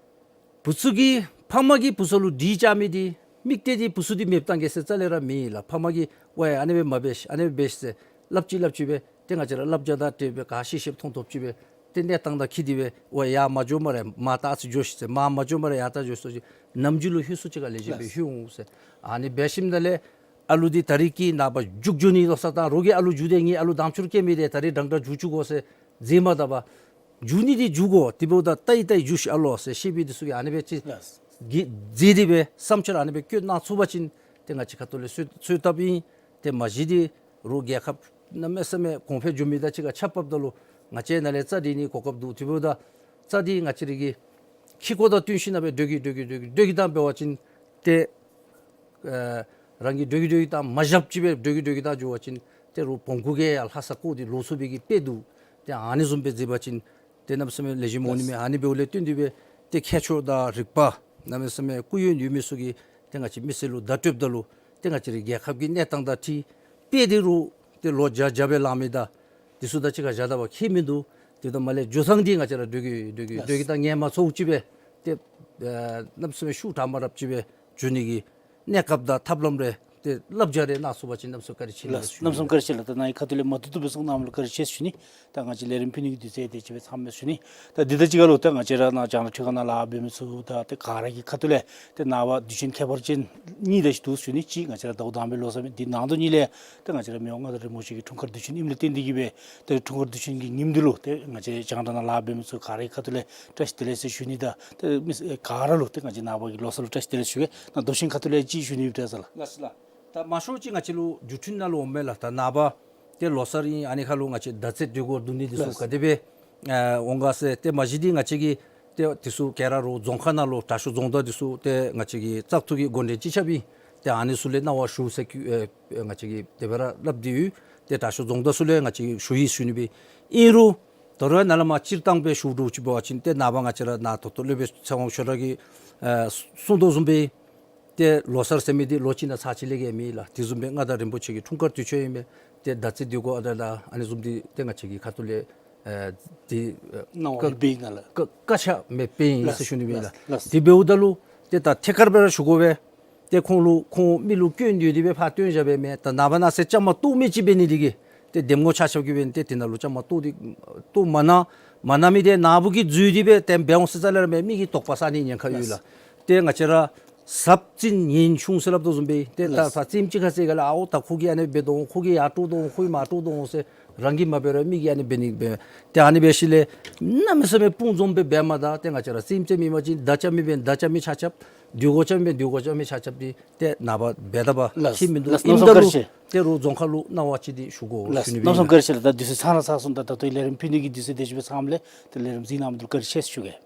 བུ་ཚུ་གིས་ཕམ་གིས་བུ་ཚུ་ལུ་གྲི་བཅག་མི་འདི་དམིགས་གཏད་འདི་བུ་ཚུ་འདི་མེདཔ་བཏང་གེ་ཟེར་རྩ་ལས་ར་མེད་ལགས། ཕམ་གིས་ཝའེ་ཨ་ནི་སྦེ་མ་འབད་ཤིག་ཨ་ནི་སྦེ་འབད་ཤིག་ཟེར་སླབ་ཅི་སླབ་ཅི་སྦེ་ཏེ་ང་བཅས་ར་བསླབ་བྱ་དང་འབྲེལ་སྦེ་ག་ཤེས་ཤེསཔ་མཐོང་མཐོངམ་ཅིག་སྦེ་ཏེ་གནས་སྟངས་དང་འཁྲིལ་ཏེ་སྦེ་ཝའེ་ཡར་མ་འགྱོ་སྨ་རེ། མར་ད་ཨ་ཙི་འགྱོ་ཤིག་ཟེར། མར་མ་འགྱོ་སྨ་རེ། ཡར་ད་འགྱོ་ཤིག་ཟེར། ནམ་རྒྱུན་ལུ་ལྷོད་ས་ཅིག་ཁར་ལེགས་ཤོམ་སྦེ་ལྷོད་འོང་ཟེར། ཨ་ནི་འབད་ཞིནམ་ད་ལས་ཨ་ལུ་འདི་ད་རིས་ཀྱི་ནངས་པ་རྒྱུག་འགྱོ་ནི་ལོ་ས་ད་རོགས་ཀྱིས་ཨ་ལུ་རྒྱུག་སྟེ་ངེའི་ཨ་ལུ་དམ་ཆོས་སྐྱེ་མི་འདི་ད་རིས་འདྲན་འདྲ་རྒྱུག་བཅུག་དགོ་ཟེར་མཛད་མ་ད་པར་རྒྱུག་ནི་འདི་རྒྱུག་དགོ། དེ་འབདཝ་ད་ལྟ་ཡི་ལྟ་ཡི་རྒྱུགས་ཤིག་ཨ་ལོ་ཟེར་བཤད་པའི་འདི་ཚུ་གིས་ཨ་ནི་སྦེ་ཅིག་ལགས། གི་མཛད་དེ་སྦེ་བསམ་འཆར་ཨ་ནི་སྦེ་བཀོད་གནང་ཚུགས་པ་ཅིན་ཏེ་ང་བཅས་ཁ་ཐུག་ལས་གསོལ་གསོལཝ་བཏབ་ཨིན། ཏེ་མ་གཞི་འདི་རོགས་རྒྱལ་ཁབ་གནམ་མེད་ས་མེད་གོང་འཕེལ་འགྱོ་མི་དང་གཅིག་ཁར་ཆ་ཕབ་ད་ལུ་ང་བཅས་ནཱ་ལས་རྩ་འགྲིག་ནི་གོ་སྐབས་འདུག། དེ་འབདཝ་ད་རྩ་འདི་ང་བཅས་ར་གི་ ཁྱི་ཀོ་དང་བསྟུན་ཞིནམ་ལས་སྦེ་འགྲོ་གི་འགྲོ་གི་འགྲོ་གི་འགྲོ་གི་དང་འབད་བ་ཅིན་ཏེ་ཨ་རང་གིས་འགྲོ་གི་འགྲོ་གི་དང་མ་བཞག་ཅིག་སྦེ་འགྲོ་གི་འགྲོ་གི་དང་འགྱོ་བ་ཅིན་ཏེ་རོགས་བོང་ཀུ་གིས་ཡང་ལྷ་ས་བཀོག་སྟེ་ལོག་ཚུགས་པའི་གི་དཔེ་འདུག། ཏེ་ཨ་ནི་བཟུམ་སྦེ་མཛད་པ་ཅིན་ཏེ་གནམ་མེད་ས་མེད་ལེགས་ཤོམ་འོང་ནི་མས། ཨ་ནི་འབདཝ་ལས་བརྟེན་ཏེ་སྦེ་ཏེ་ཁྱད་ཆོས་དང་རིག་པ་གནམ་མེད་ས་མེད་སྐུ་ཡོན་ཡོད་མི་ཚུ་གིས་ཏེ་ང་བཅས་མི་སེར་ལུ་བརྡ་སྤྲོདཔ་ད་ལུ་ཏེ་ང་བཅས་རའི་རྒྱལ་ཁབ་ཀྱི་གནས་སྟངས་དང་འཁྲིལ་དཔེ་འདི་རུ་ཏེ་ལོ་བརྒྱ་བརྒྱ་སྦེ་ལང་མི་དང་འདི་ཚུ་དང་གཅིག་ཁར་བཞག་ད་པ་ཁྱད་མིན་འདུག། དེ་དང་མ་ལས་འགྱོ་ཐངས་འདི་ང་བཅས་ར་འགྲོ་གི་འགྲོ་གི་འགྲོ་གི་དང་ངལ་མ་འཚོཝ་ཅིག་སྦེ་ཏེ་ཨ་གནམ་མེད་ས་མེད་ཤུགས་དྲག་མ་རྐྱབ་ཅིག་སྦེ་འགྱོ་ནི་གི་གནས་སྐབས་དང་ཐབས་ལམ་རེ་ཏེ་བསླབ་བྱ་རེ་གནང་ཚུགས་པ་ཅིན་གནམ་མེད་ས་མེད་བཀའ་དྲིན་ཆེ་ལགས། གནམ་མེད་ས་མེད་བཀའ་དྲིན་ཆེ་ལགས། ད་ནཱ་གི་ཁ་ཐུག་ལས་མ་བཏུབ་བཏུབ་སྦེ་གསུང་གནངམ་ལུ་བཀའ་དྲིན་ཆེ་ཟེར་ཞུ་ནི། ད་ང་བཅས་ལས་རིམ་ཕུལ་ནི་གི་དུས་ཚོད་དེ་ཅིག་སྦེ་ཚངམ་མས་ཟེར་ཞུ་ནི། ད་འདི་དང་གཅིག་ཁར་ལུ་ད་ང་བཅས་ར་ནཱ་རྒྱང་བསྒྲགས་ཁྲི་ཁང་ནང་ལཱ་འབད་མི་ཚུ་དང་ཏེ་ག་ར་གི་ཁ་ཐུག་ལས་ཏེ་ནངས་པ་དུས་ཆེན་ཁྱད་པར་ཅན་གཉིས་དེ་ཅིག་འདུག་ཟེར་ཞུ་ནི། གཅིག་ང་བཅས་ར་ཟླཝ་དང་པའི་ལོ་གསར་མས། དེ་ནང་དོན་གཉིས་ལས་ཏེ་ང་བཅས་ར་མི་དབང་མངའ་བདག་རིན་པོ་ཆེ་གི་འཁྲུངས་སྐར་དུས་ཆེན་ཨིནམ་ལས་བརྟེན་ཏེ་གིས་སྦེ་ཏེ་འཁྲུངས་སྐར་དུས་ཆེན་གྱི་ཉིནམ་འདི་ལུ་ཏེ་ང་བཅས་རྒྱང་བསྒྲགས་ནང་ལཱ་འབད་མི་ཚུ་ག་ར་གི་ཁ་ཐུག་ལས་བཀྲ་ཤིས་བདེ་ལེགས་ཟེར་ཞུ་ནི་དང་ཏེ་མི་སེར་ག་ར་ལུ་ཏེ་ང་བཅས་ནངས་པ་གི་ལོ་གསར་ལུ་བཀྲ་ཤིས་བདེ་ལེགས་ཞུ་གེ། ད་མདོ་ཆེན་ཁ་ཐུག་ལས་ཅིག་ཞུ་ནི་ཡོད་དྲག་ས་ལགས། ལགས་སོ་ལགས། ད་མང་ཤོས་ཅིག་ང་བཅས་ལུ་བརྒྱུད་འཕྲིན་ནང་ལུ་འོངམ་མས་ལགས། ད་ནངས་པ་ཏེ་ལོ་གསར་ཨིན། ཨ་ནི་ཁར་ལུ་ང་བཅས་ཟླ་ཚེས་དུས་འཁོར་བསྡུ་ནི་འདི་ཚུ་ལགས། ག་དེ་སྦེ་ཨ་འོང་ག་ཟེར། ཏེ་མ་གཞི་འདི་ང་བཅས་ཀྱིས་ཏེ་འདི་ཚུ་ག་ར་རོགས་རྫོང་ཁག་ནང་ལུ་དྲག་ཤོས་རྫོང་བདག་འདི་ཚུ་ཏེ་ང་བཅས་ཀྱི་བཙག་འཐུ་གི་འགོ་འདྲེན་སྤྱི་ཁྱབ་ཨིན། ཏེ་ཨ་ནི་ཚུ་ལས་གནང་བ་ཞུ་ཟེར་ཨེ་ང་བཅས་ཀྱིས་དེ་སྦེ་ར་སླབ་སྟེ་ཡོད། ཏེ་དྲག་ཤོས་རྫོང་བདག་ཚུ་ལས་ང་བཅས་ཞུ་ཡི་ཟེར་ཞུ་ནི་སྦེ། ཨིན་རུང་ད་རུང་ནཱ་ལས་མར་སྤྱིར་བཏང་སྦེ་ཞུ་དོ་ཅིག་འབད་བ་ཅིན་ཏེ་ནངས་པ་ང་བཅས་ར་ནཱ་ད་ལྟོ་སློབ་དཔོན་ཚེ་དབང་ཆོས་གྲགས་ཀྱིས་ཨ་གསུང་དོ་བཟུམ་སྦེ་ཏེ་ལོ་གསར་ཟེར་མི་འདི་ལོ་གཅིག་ནང་ཚར་གཅིག་ལས་བརྒལ་མེད་ལགས། དེ་བཟུམ་སྦེ་མངའ་བདག་རིན་པོ་ཆེ་གི་འཁྲུངས་སྐར་དུས་ཆེན་ཨིན་མས། ཏེ་ཟླ་ཚེས་དུས་འཁོར་ཨ་ད་ལགས་ཨ་ནི་བཟུམ་འདི་ཏེ་ང་བཅས་ཀྱི་ཁ་ཐུག་ལས་ཨ་འདི་གནང་བ་ཨ་ཨིན་པས་ལགས། བཀག་བཀག་ཆ་མེད་པས་ཨིན་ཟེར་ཞུ་ནི་སྦེ་ལགས། ལགས་ལགས། དེ་འབདཝ་ད་ལུ་ཏེ་ད་ཐད་ཀར་སྦེ་ར་ཞུ་དགོ་པས། ཏེ་ཁོང་ལུ་ཁོང་མི་ལུ་སྐྱོན་ཡོད་དེ་སྦེ་ཕར་སྟོན་བཞག་པས་མེན། ད་ནངས་པ་གནངས་ཚེ་བཅའ་མར་གཏོགས་མི་ཅིག་འབད་ནི་འདི་གིས་ཏེ་འདེམས་ངོ་ཆ་ཁྱབ་ཀྱིས་འབད་ནི་ཏེ་དེ་ནང་ལུ་བཅའ་མར་གཏོགས་ཏེ་གཏོགས་མ་གནང་མ་གནང་མི་དེ་ནཱ་བུ་གིས་འཛོལ་ཏེ་སྦེ་ཏེ་འབད་འོང་ཟེར་རྩ་ལས་ར་མེད། མི་གི་དོགས་པ་ཟ་ནི་ཉེན་ཁ་ཡོད་ལགས། ཏེ་ང་བཅས་ར་ཟབ་ཅིང་ཉེན་ཆུང་ཟེར་སླབ་དོ་བཟུམ་སྦེ་ཏེ་ད་ལགས། ཕར་རྩེདམོ་ཅིག་ཁར་རྩེ་ག་ལགས། ཨའོ་ད་ཁོ་གིས་ཨ་ནི་འབད་དོ་འོང་། ཁོ་གིས་ཡར་དཀྲོགས་དོ་འོང་། ཁོ་གིས་མར་དཀྲོགས་དོ་འོང་ཟེར་རང་གིས་མ་འབད་རུང་མི་གིས་ཨ་ནི་འབད་ནི་འབད། ཏེ་ཨ་ནི་འབད་ཞིནམ་ལས་གནམ་མེད་ས་མེད་དཔུང་འཛོམས་སྦེ་འབད་མ་ད་ཏེ་ང་བཅས་ར་རྩེདམོ་རྩེ་མི་མ་གཅིག་མདའ་རྐྱབ་མི་འབད་མདའ་རྐྱབ་མི་ཆ་ཁྱབ་འདུས་སྒོ་རྐྱབ་མི་འདུས་སྒོ་རྐྱབ་མི་ཆ་ཁྱབ་འདི་ཏེ་ནངས་པ་འབད་ད་པ་ལགས། ཁྱད་མིན་འདུག། ལགས། ཨིནམ་ད་ལུ་ཏེ་རོགས་རྫོང་ཁག་ལུ་གནང་བ་ཅིག་འདི་ཞུ་དགོ་ལགས། ཞུ་ནི་སྦེ་ཨིན་ལགས། གནམ་མེད་ས་མེད་བཀའ་དྲིན་ཆེ་ལགས། ད་དུས་ཚོད་ཚང་ར་ཚར་སོང་། ད་ད་ལྟོ་ལས་རིམ་ཕུལ་ནི་གི་དུས་ཚོད་དེ་ཅིག་སྦེ་ཚངམ་ལས་ཏེ་ལས་རིམ་གཟིགས་གནང་མི་འདི་ལུ་བཀའ་དྲིན་ཆེ་ཟེར་ཞུ་གེ།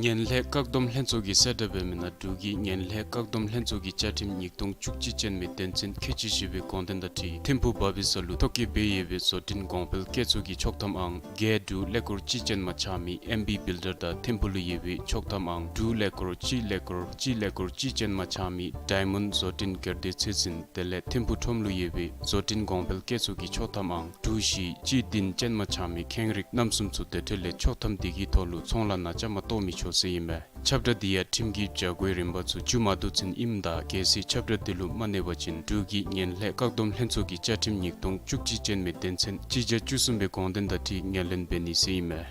ངན་ལྷད་བཀག་སྡོམ་ལྷན་ཚོགས་ཀྱིས་གསལ་བསྒྲགས་འབད་མི་ནང་འབྲུག་གི་ངན་ལྷད་བཀག་སྡོམ་ལྷན་ཚོགས་ཀྱི་བཅའ་ཁྲིམས་ཉིས་སྟོང་བཅུ་གཅིག་ཅན་མའི་དོན་ཚན་ཁལ་གཅིག་བཞི་པའི་དགོངས་དོན་དང་འཁྲིལ་ཐིམ་ཕུག་བ་བི་ས་ལུ་ཐོ་བཀོད་འབད་ཡོད་པའི་བཟོ་སྐྲུན་གོང་འཕེལ་བཀོད་ཚོགས་ཀྱི་ཆོག་ཐམ་ཨང་བརྒྱད་དྲུག་ཀླད་ཀོར་གཅིག་ཅན་མ་ཆགས་མི་ཨེམ་བི་བིལ་ཌར་དང་ཐིམ་ཕུག་ལུ་ཡོད་པའི་ཆོག་ཐམ་ཨང་དྲུག་ཀླད་ཀོར་གཅིག་ཀླད་ཀོར་གཅིག་ཀླད་ཀོར་གཅིག་ཅན་མ་ཆགས་མི་ཌའི་མཱོནཌ་བཟོ་སྐྲུན་སྒེར་སྡེ་ཚོད་འཛིན་དེ་ལས་ཐིམ་ཕུག་ཁྲོམ་ལུ་ཡོད་པའི་བཟོ་སྐྲུན་གོང་འཕེལ་བཀོད་ཚོགས་ཀྱི་ཆོག་ཐམ་ཨང་དྲུག་བཞི་གཅིག་བདུན་ཅན་མ་ཆགས་མི་ཁེངས་རིགས་རྣམ་གསུམ་ཚུ་དེ་འཕྲོ་ལས་ཆོག་ཐམ་དེ་གི་ཐོག་ལུ་ཚོང་ལཱ་ནང་བཅའ་མར་གཏོགས་མི་ཆོག་ཟེར་ཨིན་མས། ཁྱབ་བསྒྲགས་འདི་ཡང་ཁྲིམས་ཀྱི་བྱ་སྒོའི་རིམ་པ་ཚུ་འཇུ་མ་བཏུབ་ཚུན་ཨིནམ་ད་གལ་སྲིད་ཁྱབ་བསྒྲགས་འདི་ལུ་མ་གནས་པ་ཅིན་འབྲུག་གི་ངན་ལྷད་བཀག་སྡོམ་ལྷན་ཚོགས་ཀྱི་བཅའ་ཁྲིམས་ཉིས་སྟོང་བཅུ་གཅིག་ཅན་མའི་དོན་ཚན་གཅིག་བརྒྱ་བཅུ་གསུམ་པའི་དགོངས་དོན་དང་འཁྲིལ་ངན་ལྷད་འབད་ནི་ཟེར་ཨིན་མས།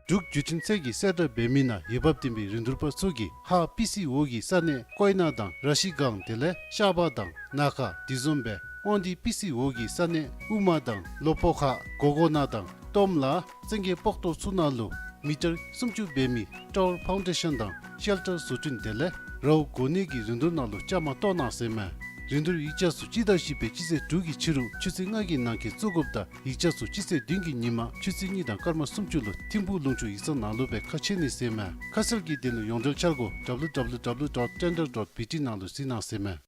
འབྲུག་བརྒྱུད་འཕྲིན་ཚད་ཀྱིས་གསལ་བསྒྲགས་འབད་མི་ནང་འོས་འབབ་ལྡན་པའི་རིན་བསྡུར་པ་ཚུ་གིས་ཧཱ་པི་སི་འོག་གི་ས་གནས་ཀོའི་ན་དང་ར་ཤི་སྒང་དེ་ལས་ཤ་བ་དང་ན་ཁ་དེ་བཟུམ་སྦེ་དབང་འདུས་པི་སི་འོག་གི་ས་གནས་དབུ་མ་དང་ལོ་པོ་ཁ་གོ་གོ་ན་དང་ཏོམ་ལ་བཙན་གྱི་པོག་ཏོ་ཚུ་ནང་ལུ་མི་ཊར་སུམ་ཅུ་འབད་མི་ཊ་ཝར་ཕའུན་ཌེ་ཤཱན་དང་ཤེལ་ཊར་བཟོ་སྐྲུན་དེ་ལས་རའུ་གོ་གནས་ཀྱི་རིན་བསྡུར་ནང་ལུ་བཅའ་མར་གཏོགས་གནང་ཟེར་མས། རིན་བསྡུར་ཡིག་ཆ་ཚུ་སྤྱི་ཟླ་བཞི་པའི་སྤྱི་ཚེས་དྲུག་གི་ཕྱི་རུ་ཆུ་ཚོད་ལྔ་གི་ནང་འཁོད་བཙུགས་དགོཔ་དང་ཡིག་ཆ་ཚུ་སྤྱི་ཚེས་བདུན་གྱི་ཉིན་མ་ཆུ་ཚོད་གཉིས་དང་སྐར་མ་སུམ་ཅུ་ལུ་ཐིམ་ཕུག་ལུང་ཕྱོགས་ཡིག་ཚང་ནང་ལུ་སྦེ་ཁ་ཕྱེ་ནི་ཟེར་མས། ཁ་གསལ་གྱི་དོན་ལུ་ཡོངས་འབྲེལ་འཆར་སྒོ་ཌབ་ལུ་ཌབ་ལུ་ཌབ་ལུ་ཌོཊ་ཊེན་ཌར་ཌོཊ་བི་ཊི་ནང་ལུ་གཟིགས་གནང་ཟེར་མས།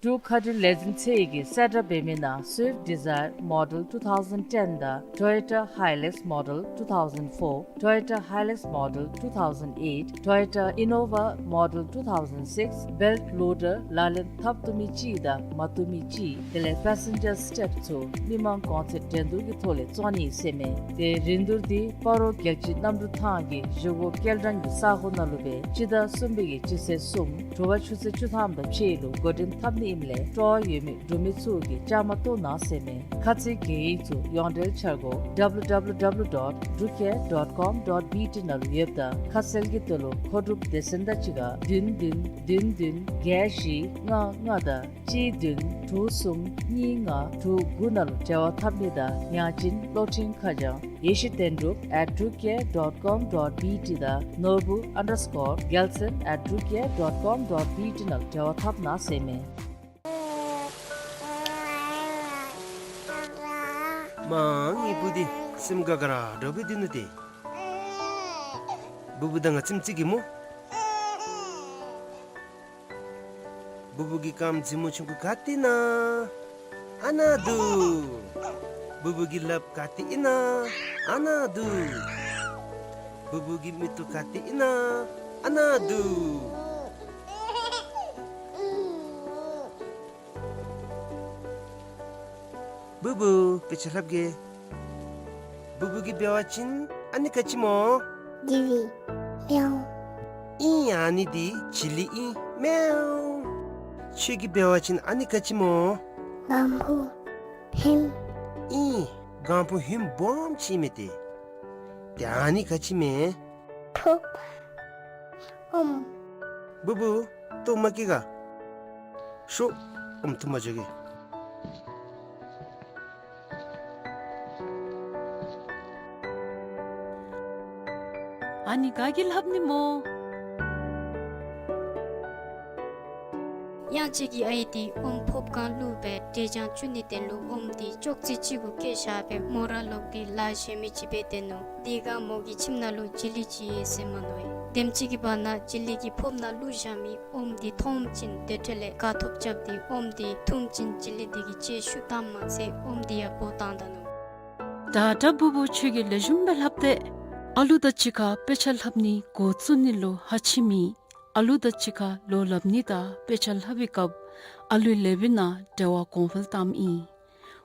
འབྲུག་མཁའ་འགྲུལ་ལས་འཛིན་ཚད་ཀྱིས་གསལ་བསྒྲགས་འབད་མི་ནང་སུའིཕཊ་ཌི་ཛའི་ཡར་མོ་ཌེལ་ཊུ་ཐའུ་ཟེན་ཊེན་དང་ཊོ་ཡོ་ཊ་ཧའི་ལེགས་མོ་ཌེལ་ཊུ་ཐའུ་ཟེན་ཕོར། Toyota Hilux Model two thousand eight, Toyota Innova Model two thousand six, belt loader ལག་ལེན་འཐབ་བཏུབ་མི་གཅིག་དང་མ་བཏུབ་མི་གཅིག་དེ་ལས་པེ་སེན་ཇར་སི་ཊེབ་ཚུ་མི་མང་གོང་ཚད་འགྲན་བསྡུར་གྱི་ཐོག་ལས་བཙོང་ནི་ཟེར་མས། ཏེ་རིན་བསྡུར་འདི་སྤ་རོ་རྒྱལ་སྤྱི་གནམ་གྲུ་ཐང་གི་གཞིས་འགོ་སྐྱེལ་འདྲེན་གྱི་ས་གོ་ནང་ལུ་སྦེ་སྤྱི་ཟླ་གསུམ་པའི་གི་སྤྱི་ཚེས་གསུམ་དྲོ་པ་ཆུ་ཚོད་བཅུ་ཐམ་དང་ཕྱེད་ལུ་འགོ་འདྲེན་འཐབ་ནི་ ལས་སྤྲོ་བ་ཡོད་མི་འབྲུག་མི་ཚུ་གིས་བཅའ་མར་གཏོགས་གནང་ཟེར་མས། ཁ་ཚིག་གི་ཡིག་ཚུ་ཡོངས་འབྲེལ་འཆར་སྒོ་W W W dot drucare dot com dot B T ནང་ལུ་ཡོདཔ་ད་ཁ་གསལ་གྱི་དོན་ལུ་མཁོ་སྒྲུབ་སྡེ་ཚན་དང་གཅིག་ཁར་བདུན་བདུན་བདུན་བདུན་བརྒྱད་བཞི་ལྔ་ལྔ་དང་གཅིག་བདུན་དྲུག་གསུམ་གཉིས་ལྔ་དྲུག་དགུ་ནང་ལུ་འབྲེལ་བ་འཐབ་ནི་དང་ཡང་ཅིན་གློག་འཕྲིན་ཁ་བྱང་ཡེ་ཤེས་དོན་གྲུབ་at drucare dot com dot B T དང་ནོར་བུ་underscore རྒྱལ་མཚན་at drucare dot com dot B T ནང་ལུ་འབྲེལ་བ་འཐབ་གནང་ཟེར་མས། མ་ངེའི་བུ་འདི་སེམས་དགའ་དགའ་ར་འདྲོག་པས་འདི་ནུག་ཏེ། བུ་བུ་དང་ང་ཙིམ་ཅིག་གི་སྨོ། བུ་བུ་གི་རྐངམ་རྫི་མོ་ཆུང་ཀུ་ག་ཏེ་ཨིན་ན། ཨ་ནཱ་འདུག། བུ་བུ་གི་ལགཔ་ག་ཏེ་ཨིན་ན། ཨ་ནཱ་འདུག། བུ་བུ་གི་མིག་ཏོ་ག་ཏེ་ཨིན་ན། ཨ་ནཱ་འདུག། བུ་བུ་དཔེ་ཆ་ལྷབ་གེ། བུ་བུ་གིས་འབད་བ་ཅིན་ཨ་ནི་ག་ཅི་སྨོ། ཏི་ཝི། མེའོ། ཨིན། ཨ་ནི་འདི་བྱི་ལི་ཨིན། མེའོ། ཁྱོད་ཀྱིས་འབད་བ་ཅིན་ཨ་ནི་ག་ཅི་སྨོ། གང་བུ། ཧིམ། ཨིན། གང་བུ་ཧིམ་སྦོམ་ཅིག་མས་ཏེ། ཏེ་ཨ་ནི་ག་ཅི་མས། ཕོརཔ། ཨོམ། བུ་བུ་ལྟོཝ་མ་བཀྱེས་ག། ཤོག། ཨོམ་འཐུ་མ་འགྱོ་གེ། ཨ་ནི་ག་གིས་ལྷབ་ནི་སྨོ། གཡང་ཅིག་གི་ཨའི་འདི་ཨོམ་ཕོརཔ་སྒང་བླུགས་སྦེ་འབྲས་ལྗང་བཙུགས་ནིའི་དོན་ལུ་ཨོམ་འདི་ཅོག་ཙེ་ཅིག་གུ་བཀལ་བཞག་སྦེ་མོ་ར་ལོག་སྟེ་ལཱ་གཞན་མི་ཅིག་འབད་དེ་ནུག། དེ་སྒང་མོ་གི་ཁྱིམ་ནང་ལུ་བྱི་ལི་ཅིག་ཡོད་ཟེར་མ་ནུག་པས། དེམ་ཅིག་གི་བར་ན་བྱི་ལི་གིས་ཕོརཔ་ནང་བླུགས་བཞག་མི་ཨོམ་འདི་མཐོངམ་ཅིག་དེ་འཕྲལ་ལས་དགའ་ཐོབ་རྐྱབ་སྟེ་ཨོམ་འདི་འཐུངམ་ཅིག་བྱི་ལི་འདི་གིས་ལྕེ་ཤུགས་བཏངམ་མ་ཚད་ཨོམ་འདི་ཡང་བོ་བཏང་ད་ནུག། ད་ད་བུ་བུ་ཁྱོད་ཀྱིས་ལེགས་ཤོམ་སྦེ་ལྷབ་སྟེ། ཨ་ལུ་དང་གཅིག་ཁར་དཔེ་ཆ་ལྷབ་ནི་འགོ་བཙུགས་ནི་ལུ་ཧ་ཆི་མི། ཨ་ལུ་དང་གཅིག་ཁར་ལོ་ལྷབ་ནི་དང་དཔེ་ཆ་ལྷབ་པའི་སྐབས་ཨ་ལུའི་ལེའུ་ནང་འབྲེལ་བ་གོང་འཕེལ་བཏངམ་ཨིན།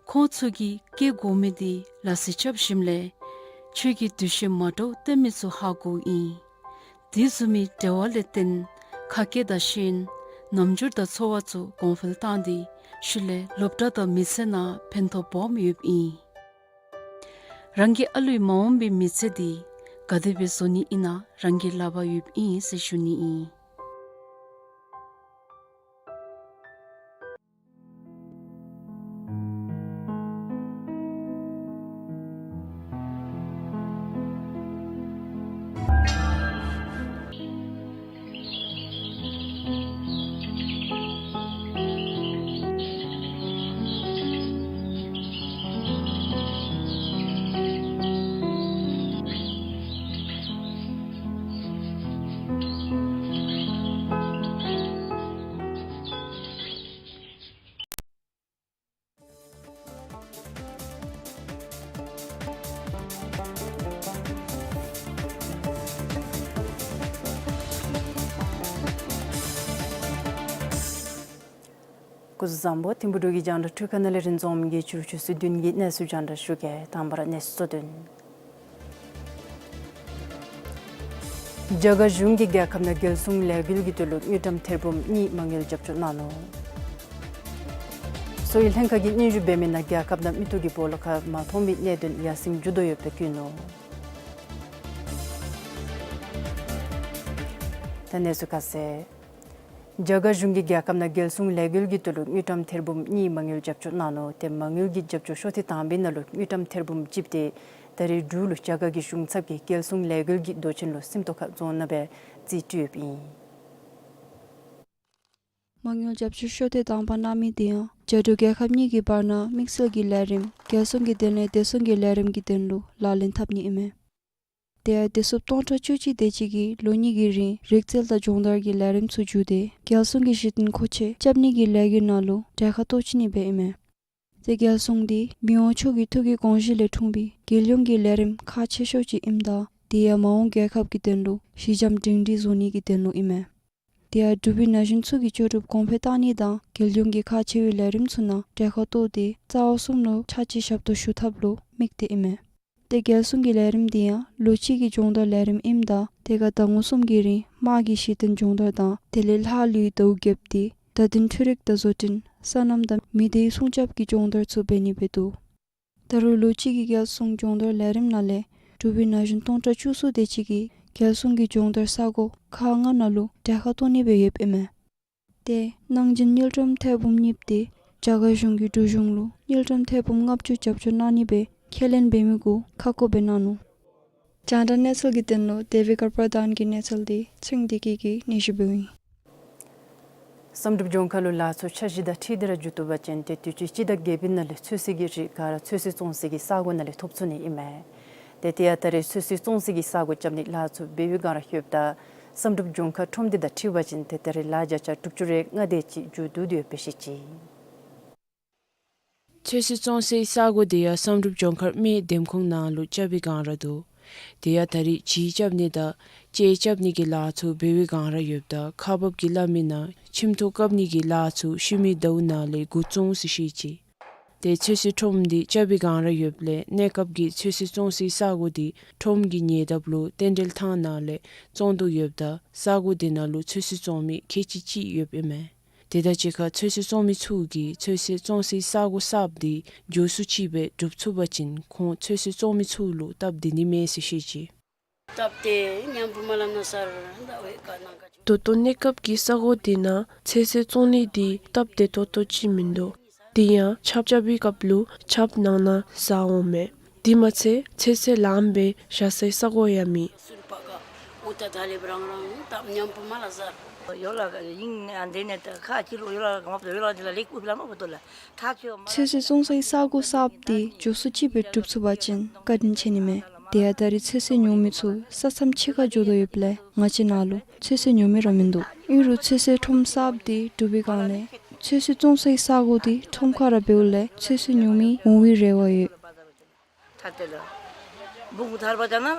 ཁོང་ཚུ་གིས་བཀལ་དགོ་མི་འདི་ལ་རྩིས་རྐྱབ་ཞིནམ་ལས་ཁྱོད་ཀྱིས་འདུ་ཤེས་མ་འདྲཝ་བསྟེན་མི་ཚུ་ཧ་གོཝ་ཨིན། དེ་བཟུམ་མའི་འབྲེལ་བ་ལས་བརྟེན་ཁ་སྐད་དང་ཤེས་ཡོན་རྣམ་འགྱུར་དང་འཚོ་བ་ཚུ་གོང་འཕེལ་བཏང་སྟེ་ཤུལ་ལས་སློབ་གྲྭ་དང་མི་ཚེ་ནང་ཕན་ཐོགས་སྦོམ་ཡོདཔ་ཨིན། རང་གིས་ཨ་ལུའི་མ་འོངས་པའི་མི་ཚེ་འདི་ག་དེ་སྦེ་བཟོ་ནི་ཨིན་ན་རང་གི་ལག་པར་ཡོདཔ་ཨིན་ཟེར་ཞུ་ནི་ཨིན། སྐུ་གཟུགས་བཟང་པོ། ཐིམ་ཕུག་འབྲུག་གི་རྒྱང་བསྒྲགས་འཕྲུལ་ཁང་ནང་ལས་རིན་འཛོམས་ཀྱིས་ཆུ་ཚོད་བདུན་གྱི་གནས་ཚུལ་རྒྱང་བསྒྲགས་ཞུ་གེ། དང་པ་ར་གནས་ཚུལ་གཙོ་དོན། རྒྱ་གར་གཞུང་གིས་རྒྱལ་ཁབ་ནང་རྒྱལ་སྲུང་ལས་འགུལ་གྱི་དོན་ལུ་དངུལ་ཀྲམ་ཐེར་འབུམ་གཉིས་མ་དངུལ་རྒྱབ་སྐྱོར་གནང་ནུག། གསོ་བའི་ལྷན་ཁག་གིས་སྙན་ཞུ་འབད་མི་ནང་རྒྱལ་ཁབ་ནང་མི་ཐོག་གི་སྦོ་ལོགས་ཁར་མ་མཐོང་མིའི་གནད་དོན་ཡར་སེང་འགྱོ་དོ་ཡོདཔ་སྦེ་བཀོད་ནུག། ད་གནས་ཚུལ་ཁ་གསལ། རྒྱ་གར་གཞུང་གིས་རྒྱལ་ཁབ་ནང་རྒྱལ་སྲུང་ལས་འགུལ་གྱི་དོན་ལུ་དངུལ་ཀྲམ་ཐེར་འབུམ་གཉིས་མ་དངུལ་རྒྱབ་སྐྱོར་གནང་ནུག། ཏེ་མ་དངུལ་གྱི་རྒྱབ་སྐྱོར་ཤོག་ཐེངས་དང་པའི་ནང་ལུ་དངུལ་ཀྲམ་ཐེར་འབུམ་གཅིག་དེ་ད་རེས་འབྲུག་ལུ་རྒྱ་གར་གྱི་གཞུང་ཚབ་ཀྱིས་རྒྱལ་སྲུང་ལས་འགུལ་གྱི་མདོ་ཆེན་ལུ་སེམས་རྟོགས་ཁ་རྫོང་ནང་སྦེ་རྩིས་སྤྲོད་ཡོདཔ་ཨིན། མ་དངུལ་རྒྱབ་སྐྱོར་ཤོག་ཐེངས་དང་པ་གནང་མི་དེ་ཡང་རྒྱ་འབྲུག་རྒྱལ་ཁབ་གཉིས་ཀྱི་བར་ན་དམིགས་བསལ་གྱི་ལས་རིམ་རྒྱལ་སྲུང་གི་དོན་ལས་བདེ་སྲུང་གི་ལས་རིམ་གྱི་དོན་ལུ་ལག་ལེན་འཐབ་ནི་ཨིན་མས། དེ་ཡང་བདེ་སྲུངཔ་སྟོང་ཕྲག་བཅུ་གཅིག་དེ་ཅིག་གིས་ལོ་གཉིས་ཀྱི་རིང་རིག་རྩལ་དང་སྦྱོང་བརྡར་གྱི་ལས་རིམ་ཚུ་བརྒྱུད་དེ་རྒྱལ་སྲུང་གི་གཞི་རྟེན་མཁོ་ཆས་རྐྱབ་ནི་གི་ལས་འགུལ་ནང་ལུ་གྲལ་ཁར་གཏོགས་ཅི་ནི་སྦེ་ཨིན་མས། ཏེ་རྒྱལ་སྲུང་འདི་མི་དབང་མཆོག་གི་ཐུགས་ཀྱི་དགོངས་གཞི་ལས་འཁྲུངས་པའི་རྒྱལ་ཡོངས་ཀྱི་ལས་རིམ་ཁག་ཆེ་ཤོས་ཅིག་ཨིནམ་ད་དེ་ཡང་མ་འོངས་རྒྱལ་ཁབ་ཀྱི་དོན་ལུ་གཞི་འགྱམ་སྒྲིང་སྒྲིང་བཟོ་ནི་གི་དོན་ལུ་ཨིན་མས། དེ་ཡང་འབྲུག་པའི་ན་གཞོན་ཚུ་གི་ལྕོགས་གྲུབ་གོང་འཕེལ་གཏང་ནི་དང་རྒྱལ་ཡོངས་ཀྱི་ཁག་ཆེ་བའི་ལས་རིམ་ཚུ་ནང་གྲལ་ཁར་གཏོགས་ཏེ་རྩ་བ་གསུམ་ལུ་ཕྱག་ཕྱིད་ཞབས་ཏོག་ཞུ་ཐབས་ལུ་དམིགས་ཏེ་ཨིན་མས། ཏེ་རྒྱལ་སྲུང་གི་ལས་རིམ་འདི་ཡང་ལོ་གཅིག་གི་སྦྱོང་བརྡར་ལས་རིམ་ཨིནམ་ད་དེ་ཁར་ཟླ་ངོ་གསུམ་གྱི་རིང་དམག་གི་གཞི་རྟེན་སྦྱོང་བརྡར་དང་དེ་ལས་ལྷག་ལུས་ཟླཝ་བརྒྱད་དེ་ བརྡ་དོན་འཕྲུལ་རིག་དང་བཟོ་སྐྲུན་སོ་ནམ་དང་མི་སྡེའི་སྲུང་སྐྱོབ་ཀྱི་སྦྱོང་བརྡར་ཚུ་འབད་ནི་སྦེ་འདུག། ད་རུང་ལོ་གཅིག་གི་རྒྱལ་སྲུང་སྦྱོང་བརྡར་ལས་རིམ་ནང་ལས་འབྲུག་པའི་ན་གཞོན་སྟོང་ཕྲག་བཅུ་གསུམ་དེ་ཅིག་གིས་རྒྱལ་སྲུང་གི་སྦྱོང་བརྡར་ས་སྒོ་ཁག་ལྔ་ནང་ལུ་གྲལ་ཁར་གཏོགས་ནི་སྦེ་ཡོདཔ་ཨིན་མས། ཏེ་གནང་སྦྱིན་དངུལ་ཀྲམ་ཐེར་འབུམ་གཉིས་ཏེ་རྒྱ་གར་གཞུང་གིས་འབྲུག་གཞུང་ལུ་དངུལ་ཀྲམ་ཐེར་འབུམ་ལྔ་བཅུ་རྒྱབ་སྐྱོར་གནང་ནི་སྦེ་ཁས་ལེན་འབད་མི་གུ་ཁ་སྐོང་འབད་གནང་ནུག། རྒྱང་བསྒྲགས་གནས་ཚུལ་གྱི་དོན་ལུ་དེ་བི་གར་པར་དཱན་གྱི་གནས་ཚུལ་འདི་ཚེ་རིང་བདེ་སྐྱིད་ཀྱིས་སྙན་ཞུ་འབདཝ་ཨིན། བསམ་གྲུབ་ལྗོངས་མཁར་ལུ་ལཱ་ཚུ་འཆར་གཞི་དང་འཁྲིལ་ཏེ་ར་མཇུག་བསྡུ་བ་ཅིན་ཏེ་དུས་ཅི་སྤྱི་ཟླ་བརྒྱད་པའི་ནང་ལས་ཚོད་བསྲེ་གི་རིགས་ག་ར་ཚོད་བསྲེ་བཙོང་སའི་གི་ས་སྒོ་ནང་ལས་ཐོབ་ཚུགས་ནི་ཨིན་མས། ཏེ་དེ་ཡང་ད་རེས་ཚོད་བསྲེ་བཙོང་སའི་གི་ས་སྒོ་རྐྱབ་ནི་ལཱ་ཚུ་འབད་བའི་སྒང་ར་ཡོདཔ་ད་བསམ་གྲུབ་ལྗོངས་མཁར་ཁྲོམ་སྡེ་དང་འཁྲིལ་བ་ཅིན་ཏེ་ད་རེས་ལཱ་བརྒྱ་ཆ་དྲུག་ཅུ་རེ་ལྔ་དེ་ཅིག་མཇུག་བསྡུ་སྟེ་ཡོདཔ་སྦེ་བཤད་ཅི། ཚོད་བསྲེ་བཙོང་སའི་ས་སྒོ་དེ་ཡང་བསམ་གྲུབ་ལྗོངས་མཁར་སྨད་འདེམས་ཁོངས་ནང་ལུ་རྐྱབ་པའི་སྒང་ར་འདུག། དེ་ཡང་ད་རེས་བྱེ་རྐྱབ་ནི་དང་ལྕེ་རྐྱབ་ནི་གི་ལཱ་ཚུ་འབད་བའི་སྒང་ར་ཡོདཔ་ད་ཁག་འབགཔ་གིས་སླབ་མིའི་ནང་ཁྱིམ་ཐོག་བཀབ་ནི་གི་ལཱ་ཚུ་ཤུལ་མའི་ཟླཝ་ནང་ལས་འགོ་བཙུགས་ཟེར་བཤད་ཅི། ཏེ་ཚོད་བསྲེ་ཁྲོམ་འདི་རྐྱབ་པའི་སྒང་ར་ཡོདཔ་ལས་གནས་སྐབས་ཀྱི་ཚོད་བསྲེ་བཙོང་སའི་ས་སྒོ་འདི་ཁྲོམ་གྱི་ཉེ་འདབས་ལུ་རྟེན་འབྲེལ་ཐང་ནང་ལས་བཙོང་དོ་ཡོདཔ་ད་ས་སྒོ་དེ་ནང་ལུ་ཚོད་བསྲེ་བཙོང་མི་ཁལ་གཅིག་ཅིག་ཡོདཔ་ཨིན་མས། དེ་དང་གཅིག་ཁར་ཚོད་བསྲེ་བཙོང་མི་ཚུ་གིས་ཚོད་བསྲེ་བཙོང་སའི་ས་སྒོ་གསརཔ་འདི་མགྱོགས་སུ་ཅིག་སྦེ་གྲུབ་ཚུགས་པ་ཅིན་ཁོང་ཚོད་བསྲེ་བཙོང་མི་ཚུ་ལུ་སྟབས་བདེ་ནི་མས་ཟེར་བཤད་ཅི། སྟབས་བདེ་མཉམ་པོ་མ་ལམ་ན་སར་ད་འོས་ཀ་ནང་ཀ་ཅིག། ད་ལྟོ་གནས་སྐབས་ཀྱི་ས་སྒོ་དེ་ནང་ཚོད་བསྲེ་བཙོང་ནི་འདི་སྟབས་བདེ་ཏོག་ཏོ་ཅིག་མིན་འདུག། དེ་ཡང་ཆརཔ་རྐྱབ་པའི་སྐབས་ལུ་ཆརཔ་ནང་ན་ཟག་འོང་མས། དེ་མ་ཚད་ཚོད་བསྲེ་ལངམ་སྦེ་བཞག་སའི་ས་སྒོ་ཡང་མེད། ཚོད་བསྲེ་བཙོང་སའི་ས་སྒོ་གསརཔ་དེ་མགྱོགས་སུ་ཅིག་སྦེ་གྲུབ་ཚུགས་པ་ཅིན་བཀའ་དྲིན་ཆེ་ནི་མས། དེ་ཡང་ད་རེས་ཚོད་བསྲེ་ཉོ་མི་ཚུ་ས་མཚམས་ཕྱི་ཁར་འགྱོ་དོ་ཡོདཔ་ལས་ང་བཅས་ནང་ལུ་ཚོད་བསྲེ་ཉོ་མི་ར་མིན་འདུག། ཨིན་རུང་ཚོད་བསྲེ་ཁྲོམ་གསརཔ་དེ་གྲུབ་པའི་སྒང་ལས་ཚོད་བསྲེ་བཙོང་སའི་ས་སྒོ་དེ་ཁྲོམ་ཁར་ར་འབདཝ་ལས་ཚོད་བསྲེ་ཉོ་མི་འོང་བའི་རེ་བ་ཡོད།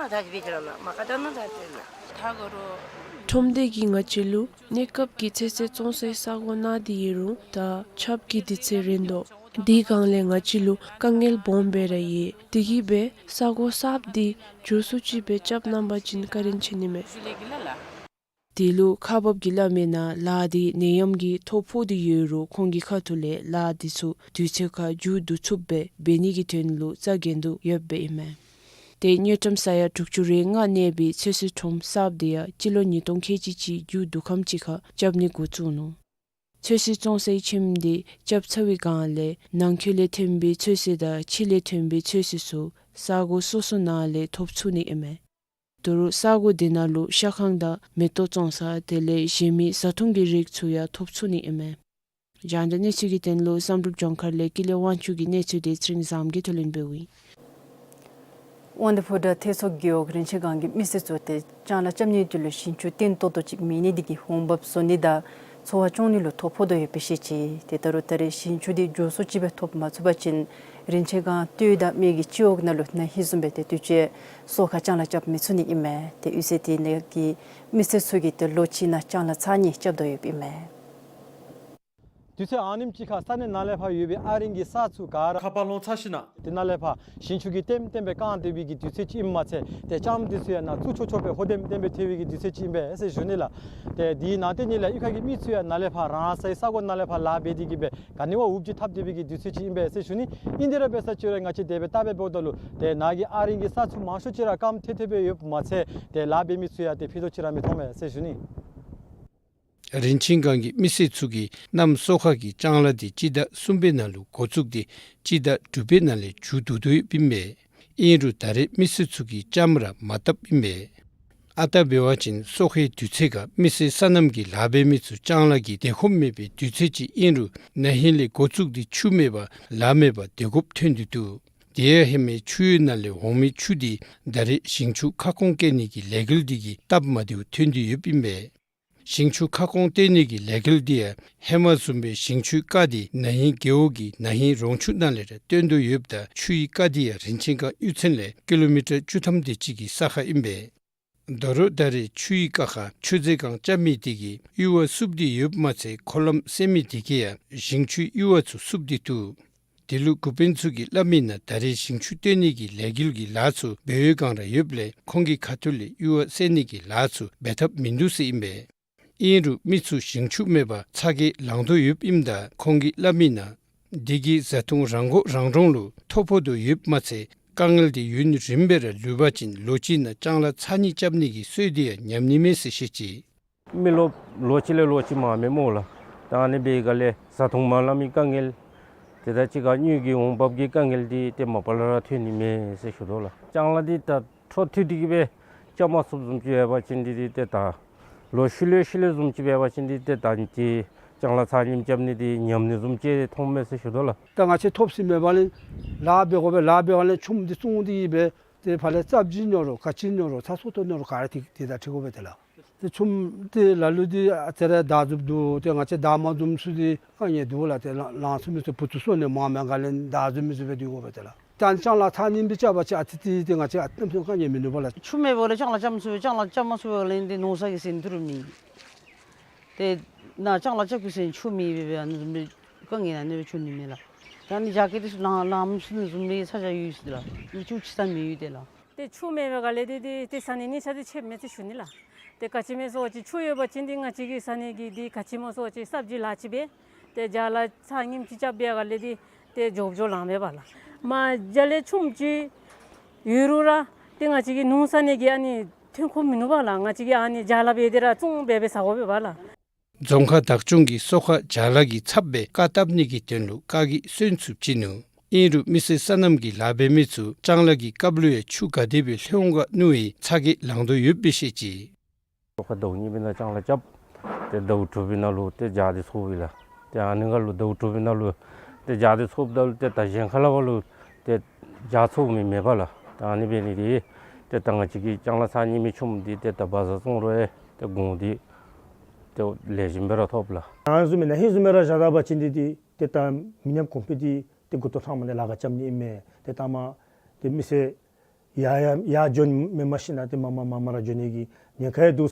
ཁྲོམ་སྡེ་གིས་ང་བཅས་ལུ་གནས་སྐབས་ཀྱི་ཚོད་བསྲེ་བཙོང་སའི་ས་སྒོ་གནང་སྟེ་ཡོད་རུང་ད་ཆརཔ་གི་དུས་ཚོད་རན་དོ། དེའི་སྒང་ལས་ང་བཅས་ལུ་དཀའ་ངལ་སྦོམ་སྦེ་ར་ཡོད། དེ་གིས་སྦེ་ས་སྒོ་གསརཔ་དེ་མགྱོགས་སུ་ཅིག་སྦེ་རྐྱབ་གནང་པ་ཅིན་བཀའ་དྲིན་ཆེ་ནི་མས། དེ་ལུ་ཁག་འབགཔ་གིས་སླབ་མིའི་ནང་ལཱ་འདི་ནད་ཡམས་ཀྱི་ཐོ་ཕོག་སྟེ་ཡོད་རུང་ཁོང་གི་ཁ་ཐུག་ལས་ལཱ་འདི་ཚུ་དུས་ཚོད་ཁར་མཇུག་བསྡུ་ཚུགསཔ་སྦེ་འབད་ནི་གི་དོན་ལུ་རྩ་འགེངས་ཏེ་ཡོདཔ་ཨིན་མས། ཏེ་དངུལ་ཀྲམ་ས་ཡ་དྲུག་ཅུ་རེ་ལྔ་གནས་པའི་ཚོད་བསྲེ་ཁྲོམ་གསརཔ་དེ་ཡང་སྤྱི་ལོ་ཉིས་སྟོང་ཁལ་གཅིག་གཅིག་མཇུག་བསྡུ་ཁམས་ཅིག་ཁར་རྐྱབ་ནི་འགོ་བཙུགས་ནུག། ཚོད་བསྲེ་བཙོང་སའི་ཁྱིམ་དེ་རྐྱབ་ཚར་བའི་སྒང་ལས་ནང་འཁོད་ལས་ཐོན་པའི་ཚོད་བསྲེ་དང་ཕྱི་ལས་ཐོན་པའི་ཚོད་བསྲེ་ཚུ་ས་སྒོ་སོ་སོ་ནང་ལས་ཐོབ་ཚུགས་ནི་ཨིན་མས། ད་རུང་ས་སྒོ་དེ་ནང་ལུ་ཤ་ཁང་དང་མེ་ཏོག་བཙོང་ས་དེ་ལས་གཞན་མི་བཟའ་འཐུང་གི་རིགས་ཚུ་ཡང་ཐོབ་ཚུགས་ནི་ཨིན་མས། རྒྱང་བསྒྲགས་གནས་ཚུལ་གྱི་དོན་ལུ་བསམ་གྲུབ་ལྗོངས་མཁར་ལས་ཀུན་ལེགས་དབང་ཕྱུག་གི་གནས་ཚུལ་དེ་ཚེ་རིང་བཟངམོ་གིས་བསྡུ་ལེན་འབདཝ་ཨིན། དབང་འདུས་ཕོ་བྲང་ཐེད་ཚོ་རྒེད་འོག་རིན་ཆེན་སྒང་གི་མི་སེར་ཚུ་ཏེ་ལྕང་ལཱ་རྐྱབ་ནིའི་དོན་ལུ་ཞིང་ཆུ་བརྟན་ཏོག་ཏོ་ཅིག་མེད་ནི་དེ་གིས་འོང་འབབ་བཟོ་ནི་དང་འཚོ་བ་སྐྱོང་ནི་ལུ་ཐོ་ཕོག་དོ་ཡོདཔ་སྦེ་བཤད་ཅི། ཏེ་ད་རུང་ད་རེས་ཞིང་ཆུ་དེ་མགྱོགས་སུ་ཅིག་སྦེ་ཐོབ་མ་ཚུགས་པ་ཅིན་རིན་ཆེན་སྒང་སྟོད་དང་སྨད་ཀྱི་སྤྱི་འོག་ནང་ལུ་ན་ཧིང་བཟུམ་སྦེ་ཏེ་དུས་ཅི་སོ་ཁ་ལྕང་ལཱ་རྐྱབ་མི་ཚུགས་ནི་ཨིན་མས། ཏེ་གཡུས་ཚན་དེ་ནང་གི་མི་སེར་ཚུ་གིས་ཏེ་ལོ་གཅིག་ནང་ལྕང་ལཱ་ཚར་གཉིས་རྐྱབ་དོ་ཡོདཔ་ཨིན་མས། དུས་ཚོད་ཨ་ནེམ་ཅིག་ཁར་ས་གནས་ནང་ལས་ཕར་ཡོད་པའི་ཨ་རིང་གི་ས་ཚུ་ག་ར་ཁ་ཕར་ལོང་ཚར་ཞིནམ་ལས་དེ་ནང་ལས་ཕར་ཞིང་ཆུ་གིས་ལྟེམ་ལྟེམ་སྦེ་བཀང་སྡོད་པའི་གི་དུས་ཚོད་ཅིག་ཨིནམ་མ་ཚད་ཏེ་ལྕངམ་དེ་ཚུ་ཡང་ནཱ་བཙུགས་ཆོག་ཆོག་སྦེ་ཧོ་ལྟེམ་ལྟེམ་སྦེ་ཐལ་བའི་གི་དུས་ཚོད་ཅིག་ཨིན་པས་ཟེར་ཞུ་ནི་ལགས། ཏེ་དེའི་ནང་དེ་ནང་ལས་གཡུས་ཁ་གི་མི་ཚུ་ཡང་ནཱ་ལས་ཕར་རང་སོའི་ས་སྒོ་ནང་ལས་ཕར་ལཱ་འབད་དེ་གིས་སྦེ་ག་ནི་བ་འུབ་ཅིག་འཐབ་སྡོད་པའི་གི་དུས་ཚོད་ཅིག་ཨིན་པས་ཟེར་ཞུ་ནི། ཨིན་དེ་ར་འབད་ས་ཅིག་ར་ང་བཅས་དེ་སྦེ་བལྟ་སྦེ་འབདཝ་ད་ལུ་ཏེ་ནཱ་གི་ཨ་རིང་གི་ས་ཚུ་མང་ཤོས་ཅིག་ར་སྐམ་ཐལ་ཐལ་སྦེ་ཡོདཔ་མ་ཚད་ཏེ་ལཱ་འབད་མི་ཚུ་ཡང་ཏེ་ཕན་ཐོགས་ཅིག་ར་མི་མཐོང་པས་ཟེར་ཞུ་ནི། རིན་ཆེན་སྒང་གི་མི་སེར་ཚུ་གིས་གནམ་སོ་ཁ་གི་ལྕང་ལཱ་དེ་སྤྱི་ཟླ་གསུམ་པའི་ནང་ལུ་འགོ་བཙུགས་ཏེ་སྤྱི་ཟླ་དྲུག་པའི་ནང་ལས་མཇུག་བསྡུ་དོ་ཡོདཔ་ཨིན་པས། ཨིན་རུང་ད་རེས་མི་སེར་ཚུ་གིས་ལྕངམ་ར་མ་བཏབ་ཨིན་པས། ཨ་རྟག་འབད་བ་ཅིན་སོ་ཁའི་དུས་ཚོད་ཁར་མི་སེར་སོ་ནམ་གྱི་ལཱ་འབད་མི་ཚུ་ལྕང་ལཱ་གི་དེ་ཁོམ་མེད་པའི་དུས་ཚོད་ཅིག་ཨིན་རུང་ན་ཧིང་ལས་འགོ་བཙུགས་ཏེ་ཆུ་མེད་པར་ལཱ་མེད་པར་སྡོད་དགོཔ་ཐོན་ཏེ་འདུག། དེ་ཡང་ཧེ་མའི་ཆུ་ཡོས་ནང་ལས་འོང་མི་ཆུ་དེ་ད་རེས་ཞིང་ཆུ་ཁ་སྐོང་བཀལ་ནི་གི་ལས་འགུལ་དེ་གིས་སྟབས་མ་བདེཝ་ཐོན་ཏེ་ཡོདཔ་ཨིན་པས། ཞིང་ཆུ་ཁ་སྐོང་བཏོན་ནི་གི་ལས་འགུལ་དེ་ཡང་ཧེ་མ་བཟུམ་སྦེ་ཞིང་ཆུའི་རྐ་དེ་ན་ཧིང་རྒེད་འོག་གི་ན་ཧིང་རོང་ཆུ་ནང་ལས་ར་བཏོན་དོ་ཡོདཔ་ད་ཆུའི་རྐ་དེ་ཡང་རིན་ཆེན་སྒང་གཡུས་ཚན་ལས་ཀི་ལོ་མི་ཊར་བཅུ་ཐམ་དེ་ཅིག་གི་ས་ཁར་ཨིན་པས། ད་རུང་ད་རེས་ཆུའི་རྐ་ཁར་ཆུ་རྫས་སྒང་རྐྱབ་མི་དེ་གིས་གཡུར་བ་བསུབ་སྟེ་ཡོདཔ་མ་ཚད་འཁོར་ལམ་བསལ་མི་དེ་གིས་ཡང་ཞིང་ཆུའི་གཡུར་བ་ཚུ་བསུབ་སྟེ་འདུག། དེ་ལུ་འགོ་དཔོན་ཚུ་གིས་སླབ་མིའི་ནང་ད་རེས་ཞིང་ཆུ་བཏོན་ནི་གི་ལས་འགུལ་གྱི་ལཱ་ཚུ་འབད་བའི་སྒང་ར་ཡོདཔ་ལས་ཁོང་གི་ཁ་ཐུག་ལས་གཡུར་བ་བསལ་ནི་གི་ལཱ་ཚུ་འབད་ཐབས་མིན་འདུག་ཟེར་ཨིན་པས། ཨིན་རུང་མི་ཚུ་ཞིང་ཆུ་མེད་པར་ཚ་གྱང་ལང་དོ་ཡོདཔ་ཨིནམ་ད་ཁོང་གིས་སླབ་མིའི་ནང་དེ་གིས་བཟའ་འཐུང་རང་མགོ་རང་འདྲོངས་ལུ་ཐོ་ཕོག་དོ་ཡོདཔ་མ་ཚད་དཀའ་ངལ་དེ་ཡུན་རིངམོ་སྦེ་ར་ལུས་པ་ཅིན་ལོ་གཅིག་ནང་ལྕང་ལཱ་ཚར་གཉིས་རྐྱབ་ནི་གི་སྲོལ་དེ་ཡང་ཉམས་ནི་མས་ཟེར་བཤད་ཅི། མི་ལོ་ལོ་གཅིག་ལས་ལོ་གཅིག་མངམ་མས་སྨོ་ལགས། ད་ཨ་ནི་འབད་བའི་སྒང་ལས་བཟའ་འཐུང་མ་ལང་མི་དཀའ་ངལ་དེ་དང་གཅིག་ཁར་དངུལ་གྱི་འོང་འབབ་ཀྱི་དཀའ་ངལ་དེ་ཏེ་མ་པ་ལས་ར་ཐོན་ནི་མས་ཟེར་ཞུ་དོ་ལགས། ལྕང་ལཱ་འདི་ད་འཕྲོ་མཐུད་དེ་གི་སྦེ་རྐྱབ་མ་ཚུགསཔ་བཟུམ་ཅིག་འབད་བ་ཅིན་འདི་འདི་ཏེ་ད་ལོ་ཤུལ་ལས་ཤུལ་ལས་བཟུམ་ཅིག་འབད་བ་ཅིན་འདི་ཏེ་ད་ཏེ་ལྕང་ལཱ་ཚར་གཉིས་རྐྱབ་ནི་འདི་ཉམས་ནི་བཟུམ་ཅིག་མཐོངམ་མས་ཟེར་ཞུ་དོ་ལགས། ད་ང་བཅས་ཐོབ་ཟིན་མེད་པ་ལས་ལཱ་འབད་དགོ་པས། ལཱ་འབད་བ་ལས་ཆུམ་འདི་བཙོང་སྟེ་གི་སྦེ་ཏེ་ཕར་ལས་རྩྭ་བྱི་ཉོ་རུང་ག་ཅི་ཉོ་རུང་ཚ་སོ་ཏོ་ཉོ་རུང་ག་ར་ཏེ་དེ་དང་འཁྲིལ་དགོ་པས་ཏེ་ལགས། ཏེ་ཆུམ་འདི་ལ་ལུ་འདི་ཨ་ཙི་རེ་བདའ་འཛུམ་འདུག། ཏེ་ང་བཅས་བདའ་མ་འཛུམ་ཚུ་འདི་དཀའ་ངལ་འདུག་ལགས། ཏེ་ལང་ལང་ཚུགས་མི་ཚུ་བུ་ཚུ་གསོ་ནི་མངམ་མས། ག་ལས་བདའ་འཛུམ་མི་ཚུ་སྦེ་སྡོད་དགོ་པས་ཏེ་ལགས། ད་ལྕང་ལཱ་ཚར་གཉིས་སྦེ་རྐྱབ་པ་ཅིན་ཨ་ཙི་ཏེ་ཏེ་ང་བཅས་ཨ་གནམ་མེད་ས་མེད་དཀའ་ངལ་མིན་འདུག་པ་ལགས། ཆུམ་མེད་པ་ལས་ལྕང་ལཱ་རྐྱབ་མ་ཚུགས་པས། ལྕང་ལཱ་རྐྱབ་མ་ཚུགས་པ་ལས་འདི་ནོར་ས་གི་ཟིན་དུ་རུང་མེད། ཏེ་ནཱ་ལྕང་ལཱ་རྐྱབ་དགོ་ཟེར་ཆུམ་མེད་པས། ཨ་ནི་བཟུམ་སྦེ་དཀའ་ངལ་ཨ་ནི་སྦེ་བྱུང་ནི་མས་ལགས། ད་ཨ་ནི་རྒྱ་སྐྱེད་དེ་ཚུ་ལང་ལང་མི་ཚུ་ནི་བཟུམ་སྦེ་ས་ཆ་ཡོད་ཟེར་ལགས། ཡུལ་ཆུ་ཅིག་ས་མི་ཡོད་ཏེ་ལགས། ཏེ་ཆུམ་མེད་པའི་སྒང་ལས་འདི་འདི་ཏེ་ཟ་ནི་ནི་ཆ་འདི་ཆད་མས་ཟེར་ཞུ་ནི་ལགས། ཏེ་ག་ཅི་སྨོ་ཟེར་བ་ཅིན་ཆུ་ཡོད་པ་ཅིན་འདི་ང་བཅས་ཀྱིས་ཟ་ནི་གི་འདི་ག་ཅི་སྨོ་ཟེར་བ་ཅིན་སབ་ཇི་ལཱ་ཅིག་འབད། ཏེ་ལྕང་ལཱ་ཚར་གཉིས་ཅིག་རྐྱབ་པའི་སྒང་ལས་འདི་ཏེ་འགྱོ་འགྱོ་ལང་མས་པ་ལགས། མ་རྒྱ་ལས་ཆུམ་ཅིག་ཡོད་རུང་ར་ཏེ་ང་བཅས་ཀྱིས་ནོར་ས་ནི་གི་ཨ་ནི་ཐོན་ཁུངས་མིན་ནུག་པ་ལགས། ང་བཅས་ཀྱིས་ཨ་ནི་ལྕང་ལཱ་འབད་དེ་ར་བཙོང་སྦེ་སྦེ་ཟ་དགོ་པས་པ་ལགས། རྫོང་ཁག་བདག་སྐྱོང་གིས་སོ་ཁ་ལྕང་ལཱ་གི་ཚབ་སྦེ་ཀ་བཏབ་ནི་གི་དོན་ལུ་བཀའ་གིས་སོན་ཚུ་བྱིན་ནུག། ཨིན་རུང་མི་སེར་སོ་ནམ་གྱི་ལཱ་འབད་མི་ཚུ་ལྕང་ལཱ་གི་སྐབས་ལུ་ཡང་ཆུ་ག་དེ་སྦེ་ལྷོད་འོང་ག་མནོ་བའི་ཚ་གྱང་ལང་དོ་ཡོདཔ་སྦེ་བཤད་ཅི། སོ་ཁ་ཟླཝ་གཉིས་པའི་ནང་ལྕང་ལཱ་རྐྱབ། ཏེ་ཟླཝ་དྲུག་པའི་ནང་ལུ་ཏེ་ལྕགས་འདི་འཚོཝ་ཨིན་ལགས། ཏེ་ཨ་ནི་སྒང་ལུ་ཟླཝ་དྲུག་པའི་ནང་ལུ་ཏེ་ལྕགས་འདི་འཚོཝ་ད་ལུ་ཏེ་ད་གཞན་ཁ་ལས་ཕར་ལུ་ཏེ་ལྕགས་འཚོ་མི་མེད་པ་ལགས། ད་ཨ་ནི་འབད་ནི་འདི་ཏེ་ད་ང་བཅས་ཀྱིས་ལྕང་ལཱ་ཚར་གཉིས་མའི་ཆུམ་འདི་ཏེ་ད་བ་ཛར་བཙོང་རུང་ཡང་ཏེ་གོང་འདི་ཏེ་ལེགས་ཤོམ་སྦེ་ར་ཐོབ་ལགས། ཨ་ནི་བཟུམ་མེན་ན་ཧེ་བཟུམ་སྦེ་ར་བཞག་ད་པ་ཅིན་འདི་འདི་ཏེ་ད་མི་ཉམས་གོང་འཕེལ་འདི་ཏེ་འགོ་ཐོག་ལྷགམ་ལས་ལཱ་ཁག་རྐྱབ་ནི་ཨིན་མས། ཏེ་ད་མ་ཏེ་མི་སེར་ཡ་ཡ་ཡར་འགྱོ་མེན་མ་ཤེས་ན་ཏེ་མར་མར་མར་མར་ར་འགྱོ་ནི་གི་ཉེན་ཁ་ཡང་འདུག།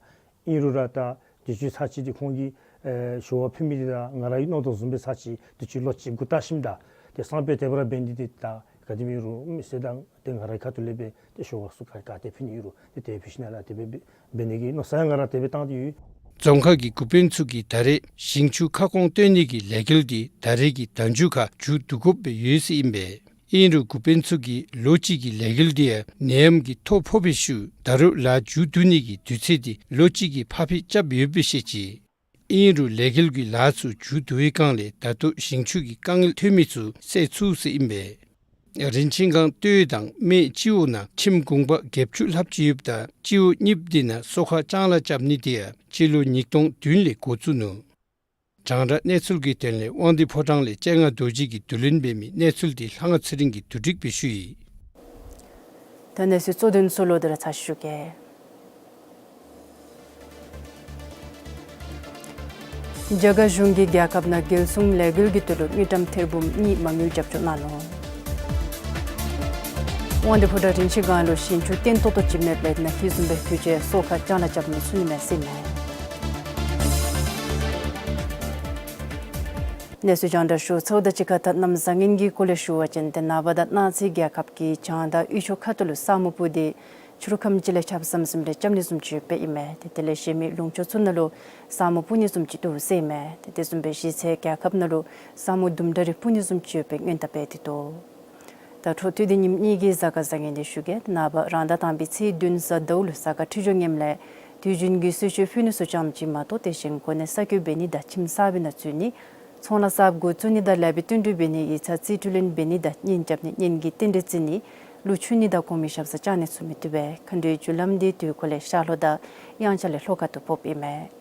ཨིན་རུང་ར་ད་དུས་ཚོད་ཚར་གཅིག་འདི་ཁོང་གིས་ཨེ་ཞུ་བ་ཕུལ་མི་འདི་དང་ང་རའི་མནོ་དོ་བཟུམ་སྦེ་ཚར་གཅིག་དུས་ཚོད་ལོ་གཅིག་འགོར་ད་ཞིནམ་ད་ཏེ་སང་ཕོད་དེ་སྦེ་ར་འབད་ནི་འདི་ཏེ་ད་ག་དེ་སྦེ་ཨིན་རུང་མི་སེར་དང་ཏེ་ང་རའི་ཁ་ཐུག་ལས་སྦེ་ཏེ་ཞུ་བ་ཚུ་ག་ག་ཏེ་ཕུལ་ནི་ཨིན་རུང་ཏེ་དེ་ཕུལ་ཞིནམ་ལས་དེ་སྦེ་འབད་ནི་གི་མནོ་བསམ་ཡང་ང་ར་དེ་སྦེ་བཏང་སྟེ་ཡོད། རྫོང་ཁག་གི་འགོ་དཔོན་ཚུ་གིས་ད་རེས་ཞིང་ཆུ་ཁ་སྐོང་བཏོན་ནི་གི་ལས་འགུལ་འདི་ད་རེས་ཀྱི་ཟླ་མཇུག་ཁར་མཇུག་བསྡུ་དགོཔ་སྦེ་ཡོད་ཟེར་ཨིན་པས། ཨིན་རུང་འགོ་དཔོན་ཚུ་གིས་ལོ་གཅིག་གི་ལས་འགུལ་འདི་ཡང་ནད་ཡམས་ཀྱི་ཐོ་ཕོག་པའི་ཤུལ་ད་རུང་ལཱ་མཇུག་བསྡུ་ནི་གི་དུས་ཚོད་འདི་ལོ་གཅིག་གི་ཕར་འཕུལ་རྐྱབ་ཡོདཔ་སྦེ་བཤད་ཅི། ཨིན་རུང་ལས་འགུལ་གྱི་ལཱ་ཚུ་མཇུག་བསྡུ་བའི་སྒང་ལས་ད་ལྟོ་ཞིང་ཆུ་གི་དཀའ་ངལ་ཐོན་མི་ཚུ་སེལ་ཚུགས་ཟེར་ཨིན་པས། རིན་ཆེན་སྒང་སྟོད་དང་སྨད་སྤྱི་འོག་ནང་ཁྱིམ་གུང་པ་བརྒྱད་ཅུ་ལྷགཔ་ཅིག་ཡོདཔ་ད་སྤྱི་འོག་གཉིས་པོ་འདི་ནང་སོ་ཁ་ལྕང་ལཱ་རྐྱབ་ནི་འདི་ཡང་སྤྱི་ལོ་ཉིས་སྟོང་བདུན་ལས་འགོ་བཙུགས་ནུག། རྒྱང་བསྒྲགས་གནས་ཚུལ་གྱི་དོན་ལས་དབང་འདུས་ཕོ་བྲང་ལས་སྤྱན་སྔ་རྡོ་རྗེ་གིས་བསྡུ་ལེན་འབད་མི་གནས་ཚུལ་འདི་ལྷ་དབང་ཚེ་རིང་གིས་བསྡུ་སྒྲིག་འབད་ཞུ་ཡི། ད་གནས་ཚུལ་གཙོ་དོན་ཚུ་ལོག་སྟེ་ར་ཚར་ཞུ་གེ། རྒྱ་གར་གཞུང་གིས་རྒྱལ་ཁབ་ནང་རྒྱལ་སྲུང་ལས་འགུལ་གྱི་དོན་ལུ་དངུལ་ཀྲམ་ཐེར་འབུམ་གཉིས་མ་དངུལ་རྒྱབ་སྐྱོར་གནང་ནུག། དབང་འདུས་ཕོ་བྲང་རིན་ཆེན་སྒང་ལུ་ཞིང་ཆུ་བརྟན་ཏོག་ཏོ་ཅིག་མེདཔ་ལས་ནཱ་ཧེ་བཟུམ་སྦེ་དུས་ཅི་སོ་ཁ་ལྕང་ལཱ་རྐྱབ་མི་ཚུགས་ནི་མས་ཟེར་ཨིན་མས། གནས་ཚུལ་རྒྱང་བསྒྲགས་ཞུ་ཚརཝ་དང་གཅིག་ཁར་ད་གནམ་བཟང་ངན་གྱི་སྐོར་ལས་ཞུ་བ་ཅིན་ཏེ་ནངས་པ་དང་གནངས་ཚེ་རྒྱལ་ཁབ་ཀྱི་བྱང་དང་དབུས་ཕྱོགས་ཁ་ཐུག་ལུ་ས་སྨུག་སྤུབ་སྟེ་ཕྱི་རུ་ཁམས་ཅིག་ལས་ཆརཔ་ཟམ་ཟིམ་རེ་རྐྱབ་ནི་བཟུམ་ཅིག་ཡོདཔ་ཨིན་མས། ཏེ་དེ་ལས་གཞན་མི་ལུང་ཕྱོགས་ཚུ་ནང་ལུ་ས་སྨུག་སྤུབ་ནི་བཟུམ་ཅིག་འདུག་ཟེར་ཨིན་མས། ཏེ་དེ་བཟུམ་སྦེ་གཞི་རྩའི་རྒྱལ་ཁབ་ནང་ལུ་ས་སྨུག་དུམ་གྲ་རེ་སྤུབ་ནི་བཟུམ་ཅིག་ཡོདཔ་སྦེ་སྔོན་བརྡ་འབད་དེ་འདུག། ད་འཕྲོ་མཐུད་དེ་ཉིནམ་གཉིས་ཀྱི་གཟའ་སྐར་བཟང་ངན་འདི་ཞུ་གེ། ནངས་པ་རང་ཟླ་དང་པའི་ཚེས་བདུན་གཟའ་ཟླཝ་ལུ་གཟའ་སྐར་འཕྲོད་སྦྱོར་ངནམ་ལས་དུས་རྒྱུན་གྱི་གསོལ་མཆོད་ཕུལ་ནི་ཚུ་ཙམ་ཅིག་མ་གཏོགས་དེ་བཞིན་གོ་གནས་གསར་བསྐོ་འབད་ནི་དང་ཁྱིམ་གསར་པའི་ནང་འཛུལ་ནི་ཚོང་ལཱ་གསརཔ་འགོ་བཙུགས་ནི་དང་ལེགས་པའི་བསྟུན་གྲོས་འབད་ནི་ཡིག་ཚང་རྩིས་སྤྲོད་ལེན་འབད་ནི་དང་གཉེན་རྐྱབ་ནི་གཉེན་གྱི་རྟེན་འབྲེལ་བརྩི་ནི་ལུ་ཕྱུག་ནི་དང་གོང་མའི་ཞབས་སར་བཅར་ནི་ཚུ་མི་བཏུབ་པས། མཁའ་འགྲོའི་རྒྱུ་ལམ་འདི་དུས་འཁོར་ལས་ཤར་ལྷོ་དང་དབྱངས་འཆར་ལས་ལྷོ་ཁ་ཐུག་ཕོགཔ་ཨིན་མས།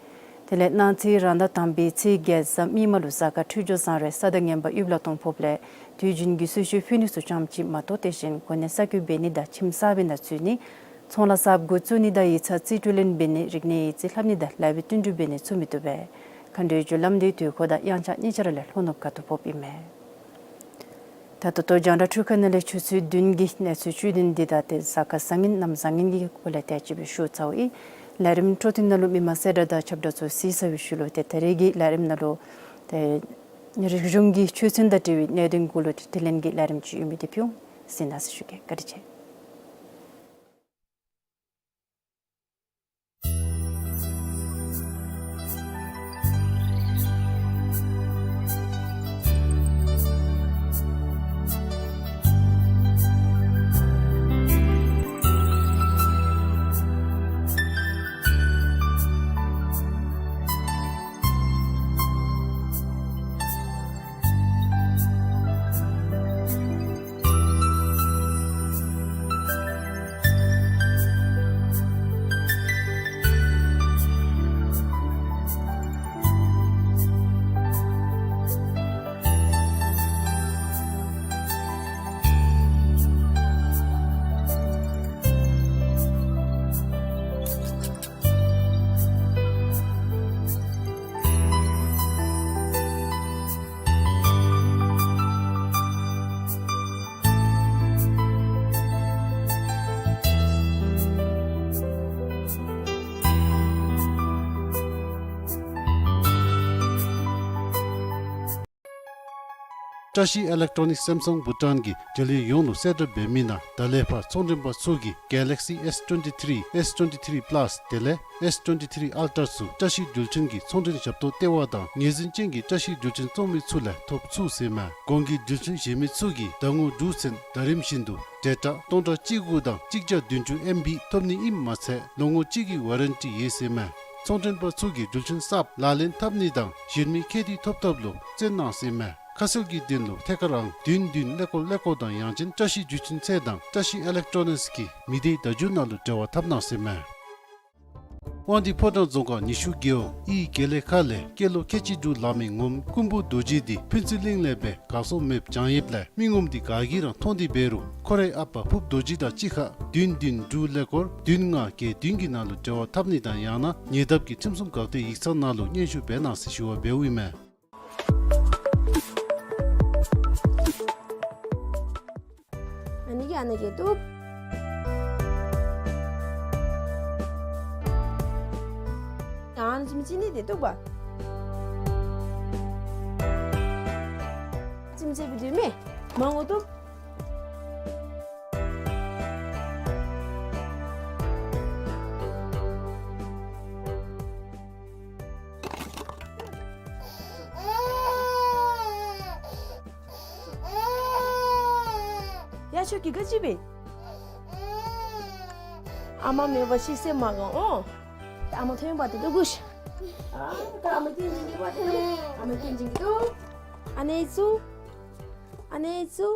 དེ་ལས་གནངས་ཚེ་རང་ཟླ་དང་པའི་ཚེས་བརྒྱད་གཟའ་མིག་དམར་ལུ་གཟའ་སྐར་འཕྲོད་སྦྱོར་བཟང་རུང་ས་དང་ངན་པ་དབུལ་ལ་སྟོང་ཕོགཔ་ལས་དུས་རྒྱུན་གྱི་གསོལ་མཆོད་ཕུལ་ནི་ཚུ་ཙམ་ཅིག་མ་གཏོགས་དེ་བཞིན་གོ་གནས་གསར་བསྐོ་འབད་ནི་དང་ཁྱིམ་གསར་པའི་ནང་འཛུལ་ནི་ཚོང་ལཱ་གསརཔ་འགོ་བཙུགས་ནི་དང་ཡིག་ཚང་རྩིས་སྤྲོད་ལེན་འབད་ནི་རིག་གནས་ཡིག་རྩིས་ལྷབ་ནི་དང་ལེགས་པའི་བསྟུན་གྲོས་འབད་ནི་ཚུ་མི་བཏུབ་པས། མཁའ་འགྲོའི་རྒྱུ་ལམ་འདི་དུས་འཁོར་དང་དབྱངས་འཆར་གཉིས་ཆ་ར་ལས་ལྷོ་ནུབ་ཁ་ཐུག་ཕོགཔ་ཨིན་མས། ད་ད་ལྟོ་རྒྱང་བསྒྲགས་འཕྲུལ་ཁང་ནང་ལས་ཆུ་ཚོད་བདུན་གྱི་གནས་ཚུལ་བཅུད་དོན་འདི་དང་ཏེ་གཟའ་སྐར་བཟང་ངན་གནམ་བཟང་ངན་གྱི་སྐོར་ལས་དེ་ཅིག་སྦེ་ཞུ་ཚརཝ་ཨིན། ལས་རིམ་འཕྲོ་མཐུད་ནང་ལུ་མི་མང་གསལ་བསྒྲགས་དང་ཁྱབ་བསྒྲགས་ཚུ་གཟིགས་ཚར་བའི་ཤུལ་ལུ་ཏེ་ད་རེས་ཀྱི་ལས་རིམ་ནང་ལུ་ཏེ་རིག་གཞུང་གི་ཆོས་ཚན་དང་འབྲེལ་བའི་གནད་དོན་གུ་ལུ་ཏེ་དྲི་ལན་གྱི་ལས་རིམ་ཅིག་ཡོད་མི་འདི་ཕུལ་འོང་ཟེར་ན་ཟེར་ཞུ་གེ། བཀའ་དྲིན་ཆེ། བཀྲ་ཤིས་ཨི་ལེག་ཊོ་ནིག་སེམ་སང་བྷུ་ཊཱན་གྱིས་འབྲེལ་ཡོད་ཡོངས་ལུ་གསལ་བསྒྲགས་འབད་མི་ནང་ད་ལས་ཕར་ཚོང་མགྲོན་པ་ཚུ་གིས་Galaxy S twenty-three, S twenty-three Plus དེ་ལས་S twenty-three Ultra ཚུ་བཀྲ་ཤིས་འགྲུལ་འཕྲིན་གྱི་ཚོང་འབྲེལ་ཞབས་ཏོག་སྟེར་བ་དང་ངོས་འཛིན་ཅན་གྱི་བཀྲ་ཤིས་འགྲུལ་འཕྲིན་བཙོང་མི་ཚུ་ལས་ཐོབ་ཚུགས་ཟེར་མས། གོང་གི་འགྲུལ་འཕྲིན་གཞན་མི་ཚུ་གིས་ཟླ་ངོ་དྲུག་ཚུན་ཟླ་རིམ་བཞིན་དུ་ཌེ་ཊ་སྟོང་ཕྲག་གཅིག་དགུ་དང་གཅིག་བརྒྱ་བདུན་ཅུ་ཨེམ་བི་ཐོབ་ནི་ཨིནམ་མ་ཚད་ལོ་ངོ་གཅིག་གི་ཝ་རན་ཊི་ཡོད་ཟེར་མས། ཚོང་མགྲོན་པ་ཚུ་གིས་འགྲུལ་འཕྲིན་གསརཔ་ལག་ལེན་འཐབ་ནི་དང་གཞན་མི་ཁེ་ཏི་ཐོབ་ཐབས་ལུ་བརྩོན་གནང་ཟེར་མས། ཁ་གསལ་གྱི་དོན་ལུ་ཐད་ཀར་ཨང་བདུན་བདུན་ཀླད་ཀོར་ཀླད་ཀོར་དང་ཡང་ཅིན་བཀྲ་ཤིས་འགྲུལ་འཕྲིན་ཚད་དང་བཀྲ་ཤིས་ཨི་ལེག་ཊོ་ནིགསི་གི་མི་སྡེའི་བརྡ་བརྒྱུད་ནང་ལུ་འབྲེལ་བ་འཐབ་གནང་ཟེར་མས། དབང་འདུས་ཕོ་བྲང་རྫོང་ཁག་ཉི་ཤུ་རྒེད་འོག་ཨི་དགེ་ལེགས་ཁ་ལས་སྐྱེས་ལོ་ཁལ་གཅིག་དྲུག་ལང་མི་ངོམ་ཀུན་འབུམ་རྡོ་རྗེ་འདི་ཕུན་ཚོགས་གླིང་ལས་སྦེ་གར་སོང་མེདཔ་བྱང་ཡོདཔ་ལས་མི་ངོམ་འདི་ག་གིས་ར་མཐོང་སྟེ་འབད་རུང་ཁོ་རའི་ཨ་པ་ཕུརཔ་རྡོ་རྗེ་དང་གཅིག་ཁར་བདུན་བདུན་དྲུག་ཀླད་ཀོར་བདུན་ལྔ་བརྒྱད་བདུན་གྱི་ནང་ལུ་འབྲེལ་བ་འཐབ་ནི་དང་ཡང་ན་ཉེ་འདབས་ཀྱི་ཁྲིམས་སྲུང་འགག་སྡེ་ཡིག་ཚང་ནང་ལུ་སྙན་ཞུ་འབད་གནང་ཟེར་ཞུ་བ་འབདཝ་ཨིན་མས། ཨ་ནི་གིས་ཨ་ནི་གིས་བཏུབ། ཡང་ཨ་ནི་ཙིམ་ཅི་ནི་འདི་བཏུབ་པ། ཙིམ་ཅི་སྦེ་བཏུབ་མས། མང་པོ་བཏུབ། ཡ་ཁྱོད་ཀྱིས་ག་ཅི་འབད། ཨ་མ་མེད་པར་ཤི་སེམས་མ་དགའ་འོང་། ཨ་མ་ཐོན་པ་དེ་ལུ་སྒུག་ཤིག། ཨ་ད་ཨ་མ་སྐྱིད་སྦེ་སྡོད་པ་དེ་ལུ། ཨ་མ་སྐྱིད་སྦེ་སྡོད། ཨ་ནེ་ཚུ། ཨ་ནེ་ཚུ།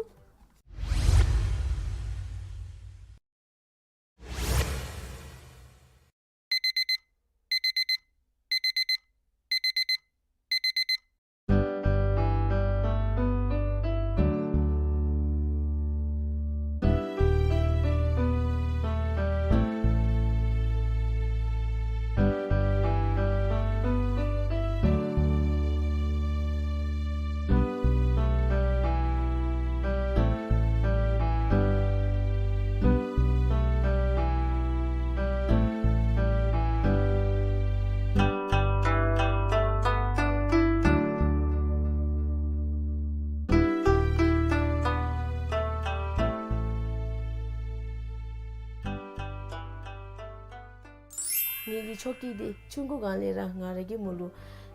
ངེ་གི་ཆོ་གི་འདི་ཆུང་ཀུ་སྒང་ལས་ར་ང་ར་གིས་མོ་ལུ་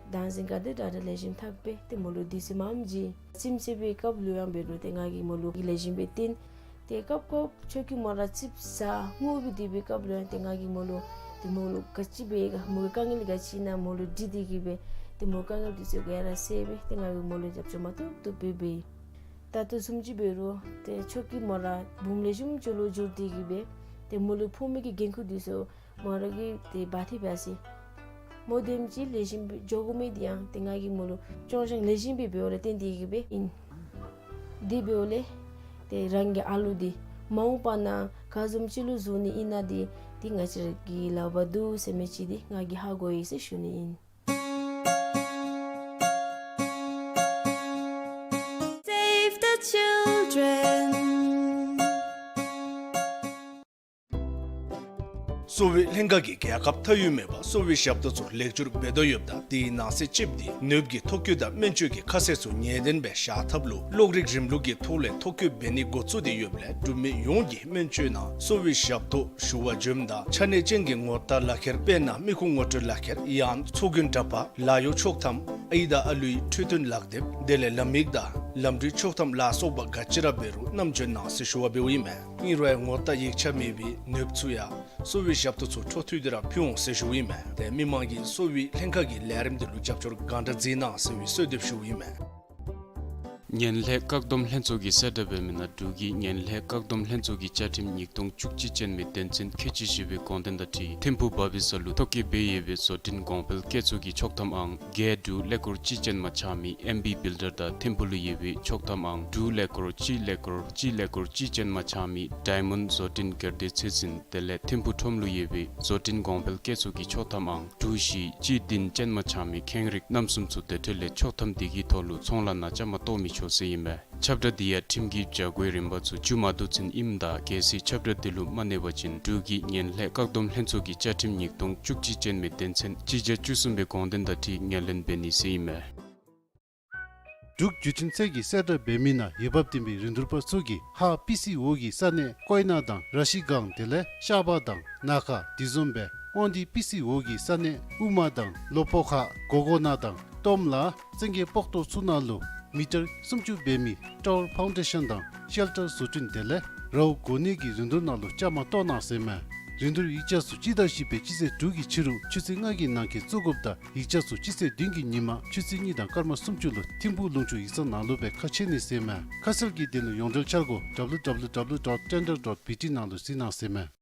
བདག་འཛིན་ག་དེ་དྲག་དྲག་ལེགས་ཤོམ་འཐབ་སྦེ་ཏེ་མོ་ལུ་དུས་ཚོད་མངམ་ཅིག་ཁྱིམ་ཚེས་པའི་སྐབས་ལུ་ཡང་འབད་རུང་ཏེ་ང་གིས་མོ་ལུ་ལེགས་ཤོམ་སྦེ་བསྟེན། ཏེ་སྐབས་སྐབས་ཆོ་གི་མོ་ར་ཙིགཔ་ཟ་ངུ་སྦེ་སྡོད་པའི་སྐབས་ལུ་ཡང་ཏེ་ང་གིས་མོ་ལུ་ཏེ་མོ་ལུ་ག་ཅི་འབད་ག་མོ་གི་དཀའ་ངལ་ག་ཅི་ཨིན་ན་མོ་ལུ་དྲི་སྟེ་གིས་སྦེ་ཏེ་མོ་དཀའ་ངལ་དེ་ཚུ་ག་ར་སེལ་སྦེ་ཏེ་ང་གིས་མོ་ལུ་རྒྱབ་སྐྱོར་མ་བཏུབ་བཏུབ་སྦེ་འབད་ཡི། ད་ལྟོ་བཟུམ་ཅིག་འབད་རུང་ཏེ་ཆོ་གི་མོ་ར་འབུམ་ལེགས་ཤོམ་ཅིག་ལུ་འགྱུར་ཏེ་གིས་སྦེ་ཏེ་མོ་ལུ་ཕོག་མི་གི་འགན་ཁུར་དེ་ཚུ་མོ་ར་གིས་ཏེ་འབག་སྟེ་འབད་ཡི་ཟེར། མོ་དེམ་ཅིག་ལེགས་ཤོམ་སྦེ་འགྱོ་དགོ་མི་དེ་ཡང་ཏེ་ང་གིས་མོ་ལུ་སྐྱོང་སྦྱང་ལེགས་ཤོམ་སྦེ་འབདཝ་ལས་བརྟེན་ཏེ་གིས་སྦེ་ཨིན། དེ་འབདཝ་ལས་ཏེ་རང་གི་ཨ་ལུ་འདི་མ་འོངས་པ་ནང་ག་བཟུམ་ཅིག་ལུ་བཟོ་ནི་ཨིན་ན་འདི་ཏེ་ང་བཅས་ར་གི་ལག་པར་འདུག་ཟེར་མི་ཅིག་འདི་ང་གིས་ཧ་གོ་ཡི་ཟེར་ཞུ་ནི་ཨིན། Save the children. གསོ་བའི་ལྷན་ཁག་གིས་རྒྱལ་ཁབ་མཐའ་དབུས་མེད་པར་གསོ་བའི་ཞབས་ཏོག་ཚུ་ལེགས་བཅོས་འབད་དོ་ཡོདཔ་ད་དེའི་ནང་གསེས་གཅིགཔོ་འདི་ནདཔ་གི་ཐོ་བཀོད་དང་སྨན་བཅོས་ཀྱི་ཁ་གསལ་ཚུ་ངེས་བདེན་སྦེ་བཞག་ཐབས་ལུ་གློག་རིག་རིམ་ལུགས་ཀྱི་ཐོག་ལས་ཐོ་བཀོད་འབད་ནི་འགོ་བཙུགས་ཏེ་ཡོདཔ་ལས་འབྲུག་མི་ཡོངས་ཀྱིས་སྨན་བཅོས་ནང་གསོ་བའི་ཞབས་ཏོག་ཞུ་བར་འབྱོནམ་ད་ཆ་གནས་ཅན་གྱི་ངོ་རྟགས་ལག་ཁྱེར་དཔེར་ན་མི་ཁུངས་ངོ་སྤྲོད་ལག་ཁྱེར་ཡང་ཚོགས་རྒྱན་འདྲ་པར་ལཱ་གཡོག་ཆོག་ཐམ་ཨའི་དང་ཨ་ལུའི་འཕྲོད་བསྟེན་ལག་དེབ་དེ་ལས་ལམ་ཡིག་དང་ལམ་འགྲུལ་ཆོག་ཐམ་ལ་སོགས་པ་ག་ཅི་ར་འབད་རུང་བསྣམས་འབྱོན་གནང་ཟེར་ཞུ་བ་འབདཝ་ཨིན་མས། ཨིན་རུང་ཡང་ངོ་རྟགས་ཡིག་ཆ་མེད་པའི་ནདཔ་ཚུ་ཡང་གསོ་བའི་ཞབས་ཏོག་ཚུ་འཕྲོ་མཐུད་དེ་ར་ཕུལ་འོང་ཟེར་ཞུཝ་ཨིན་མས། ཏེ་མི་མང་གིས་གསོ་བའི་ལྷན་ཁག་གི་ལས་རིམ་འདི་ལུ་རྒྱབ་སྐྱོར་གང་དྲག་མཛད་གནང་ཟེར་བའི་གསོལ་འདེབས་ཞུཝ་ཨིན་མས། ངན་ལྷད་བཀག་སྡོམ་ལྷན་ཚོགས་ཀྱིས་གསལ་བསྒྲགས་འབད་མི་ནང་འབྲུག་གི་ངན་ལྷད་བཀག་སྡོམ་ལྷན་ཚོགས་ཀྱི་བཅའ་ཁྲིམས་ཉིས་སྟོང་བཅུ་གཅིག་ཅན་མའི་དོན་ཚན་ཁལ་གཅིག་བཞི་པའི་དགོངས་དོན་དང་འཁྲིལ་ཐིམ་ཕུ་བ་བི་ས་ལུ་ཐོ་བཀོད་འབད་ཡོད་པའི་བཟོ་སྐྲུན་གོང་འཕེལ་བཀོལ་ཚོགས་ཀྱི་ཆོག་ཐམ་ཨང་བརྒྱད་དྲུག་ཀླད་ཀོར་གཅིག་ཅན་མ་ཆགས་མི་ཨེམ་བི་བིལ་ཌར་དང་ཐིམ་ཕུ་ལུ་ཡོད་པའི་ཆོག་ཐམ་ཨང་དྲུག་ཀླད་ཀོར་གཅིག་ཀླད་ཀོར་གཅིག་ཀླད་ཀོར་གཅིག་ཅན་མ་ཆགས་མི་ཌའི་མཱོནཌ་བཟོ་སྐྲུན་སྒེར་སྡེ་ཚོད་འཛིན་དེ་ལས་ཐིམ་ཕུ་ཁྲོམ་ལུ་ཡོད་པའི་བཟོ་སྐྲུན་གོང་འཕེལ་བཀོལ་ཚོགས་ཀྱི་ཆོག་ཐམ་ཨང་དྲུག་བཞི་གཅིག་བདུན་ཅན་མ་ཆགས་མི་ཁེངས་རིགས་རྣམ་གསུམ་ཚུ་དེ་འཕྲོ་ལས་ཆོག་ཐམ་དེ་གི་ཐོག་ལུ་ཚོང་ལཱ་ནང་བཅའ་མར་གཏོགས་མི་ཆོག་ཟེར་ཨིན་མས། ཁྱབ་བསྒྲགས་འདི་ཡང་ཁྲིམས་ཀྱི་བྱ་སྒོའི་རིམ་པ་ཚུ་མཇུག་མ་བསྡུ་ཚུན་ཨིནམ་ད་གལ་སྲིད་ཁྱབ་བསྒྲགས་འདི་ལུ་མ་གནས་པ་ཅིན་འབྲུག་གི་ངན་ལྷད་བཀག་སྡོམ་ལྷན་ཚོགས་ཀྱི་བཅའ་ཁྲིམས་ཉིས་སྟོང་བཅུ་གཅིག་ཅན་མའི་དོན་ཚན་གཅིག་བརྒྱ་བཅུ་གསུམ་པའི་དགོངས་དོན་དང་འཁྲིལ་ངོས་ལེན་འབད་ནི་ཟེར་ཨིན་མས། འབྲུག་བརྒྱུད་འཕྲིན་ཚད་ཀྱི་གསལ་བསྒྲགས་འབད་མི་ནང་འོས་འབབ་ལྡན་པའི་རིན་བསྡུར་པ་ཚུ་གིས་ཧཱ་པི་སི་ཨོ་གི་ས་གནས་ཀོའེ་ན་དང་ར་ཤི་གང་དེ་ལས་ཤ་བ་དང་ན་ཁ་དེ་བཟུམ་སྦེ་དབང་འདུས་པི་སི་ཨོ་གི་ས་གནས་ཨུ་མ་དང་ལོ་པོ་ཁ་གོ་གོ་ན་དང་ཏོམ་ལ་བཙན་གྱི་པོག་ཏོ་ཚུ་ནང་ལུ་མི་ཊར་སུམ་ཅུ་འབད་མི་ཊ་ཝར་ཕའུན་ཌེ་ཤཱན་དང་ཤེལ་ཊར་བཟོ་སྐྲུན་དེ་ལས་རཝ་གོ་གནས་ཀྱི་རིན་བསྡུར་ནང་ལུ་བཅའ་མར་གཏོགས་གནང་ཟེར་མས། རིན་བསྡུར་ཡིག་ཆ་ཚུ་སྤྱི་ཟླ་བཞི་པའི་སྤྱི་ཚེས་དྲུག་གི་ཕྱི་རུ་ཆུ་ཚོད་ལྔ་གི་ནང་འཁོད་བཙུགས་དགོཔ་དང་ཡིག་ཆ་ཚུ་སྤྱི་ཚེས་བདུན་གྱི་ཉིན་མ་ཆུ་ཚོད་གཉིས་དང་སྐར་མ་སུམ་ཅུ་ལུ་ཐིམ་ཕུག་ལུང་ཕྱོགས་ཡིག་ཚང་ནང་ལུ་སྦེ་ཁ་ཕྱེ་ནི་ཟེར་མས། ཁ་གསལ་གྱི་དོན་ལུ་ཡོངས་འབྲེལ་འཆར་སྒོ་W W W dot tender dot B T ནང་ལུ་གཟིགས་གནང་ཟེར་མས།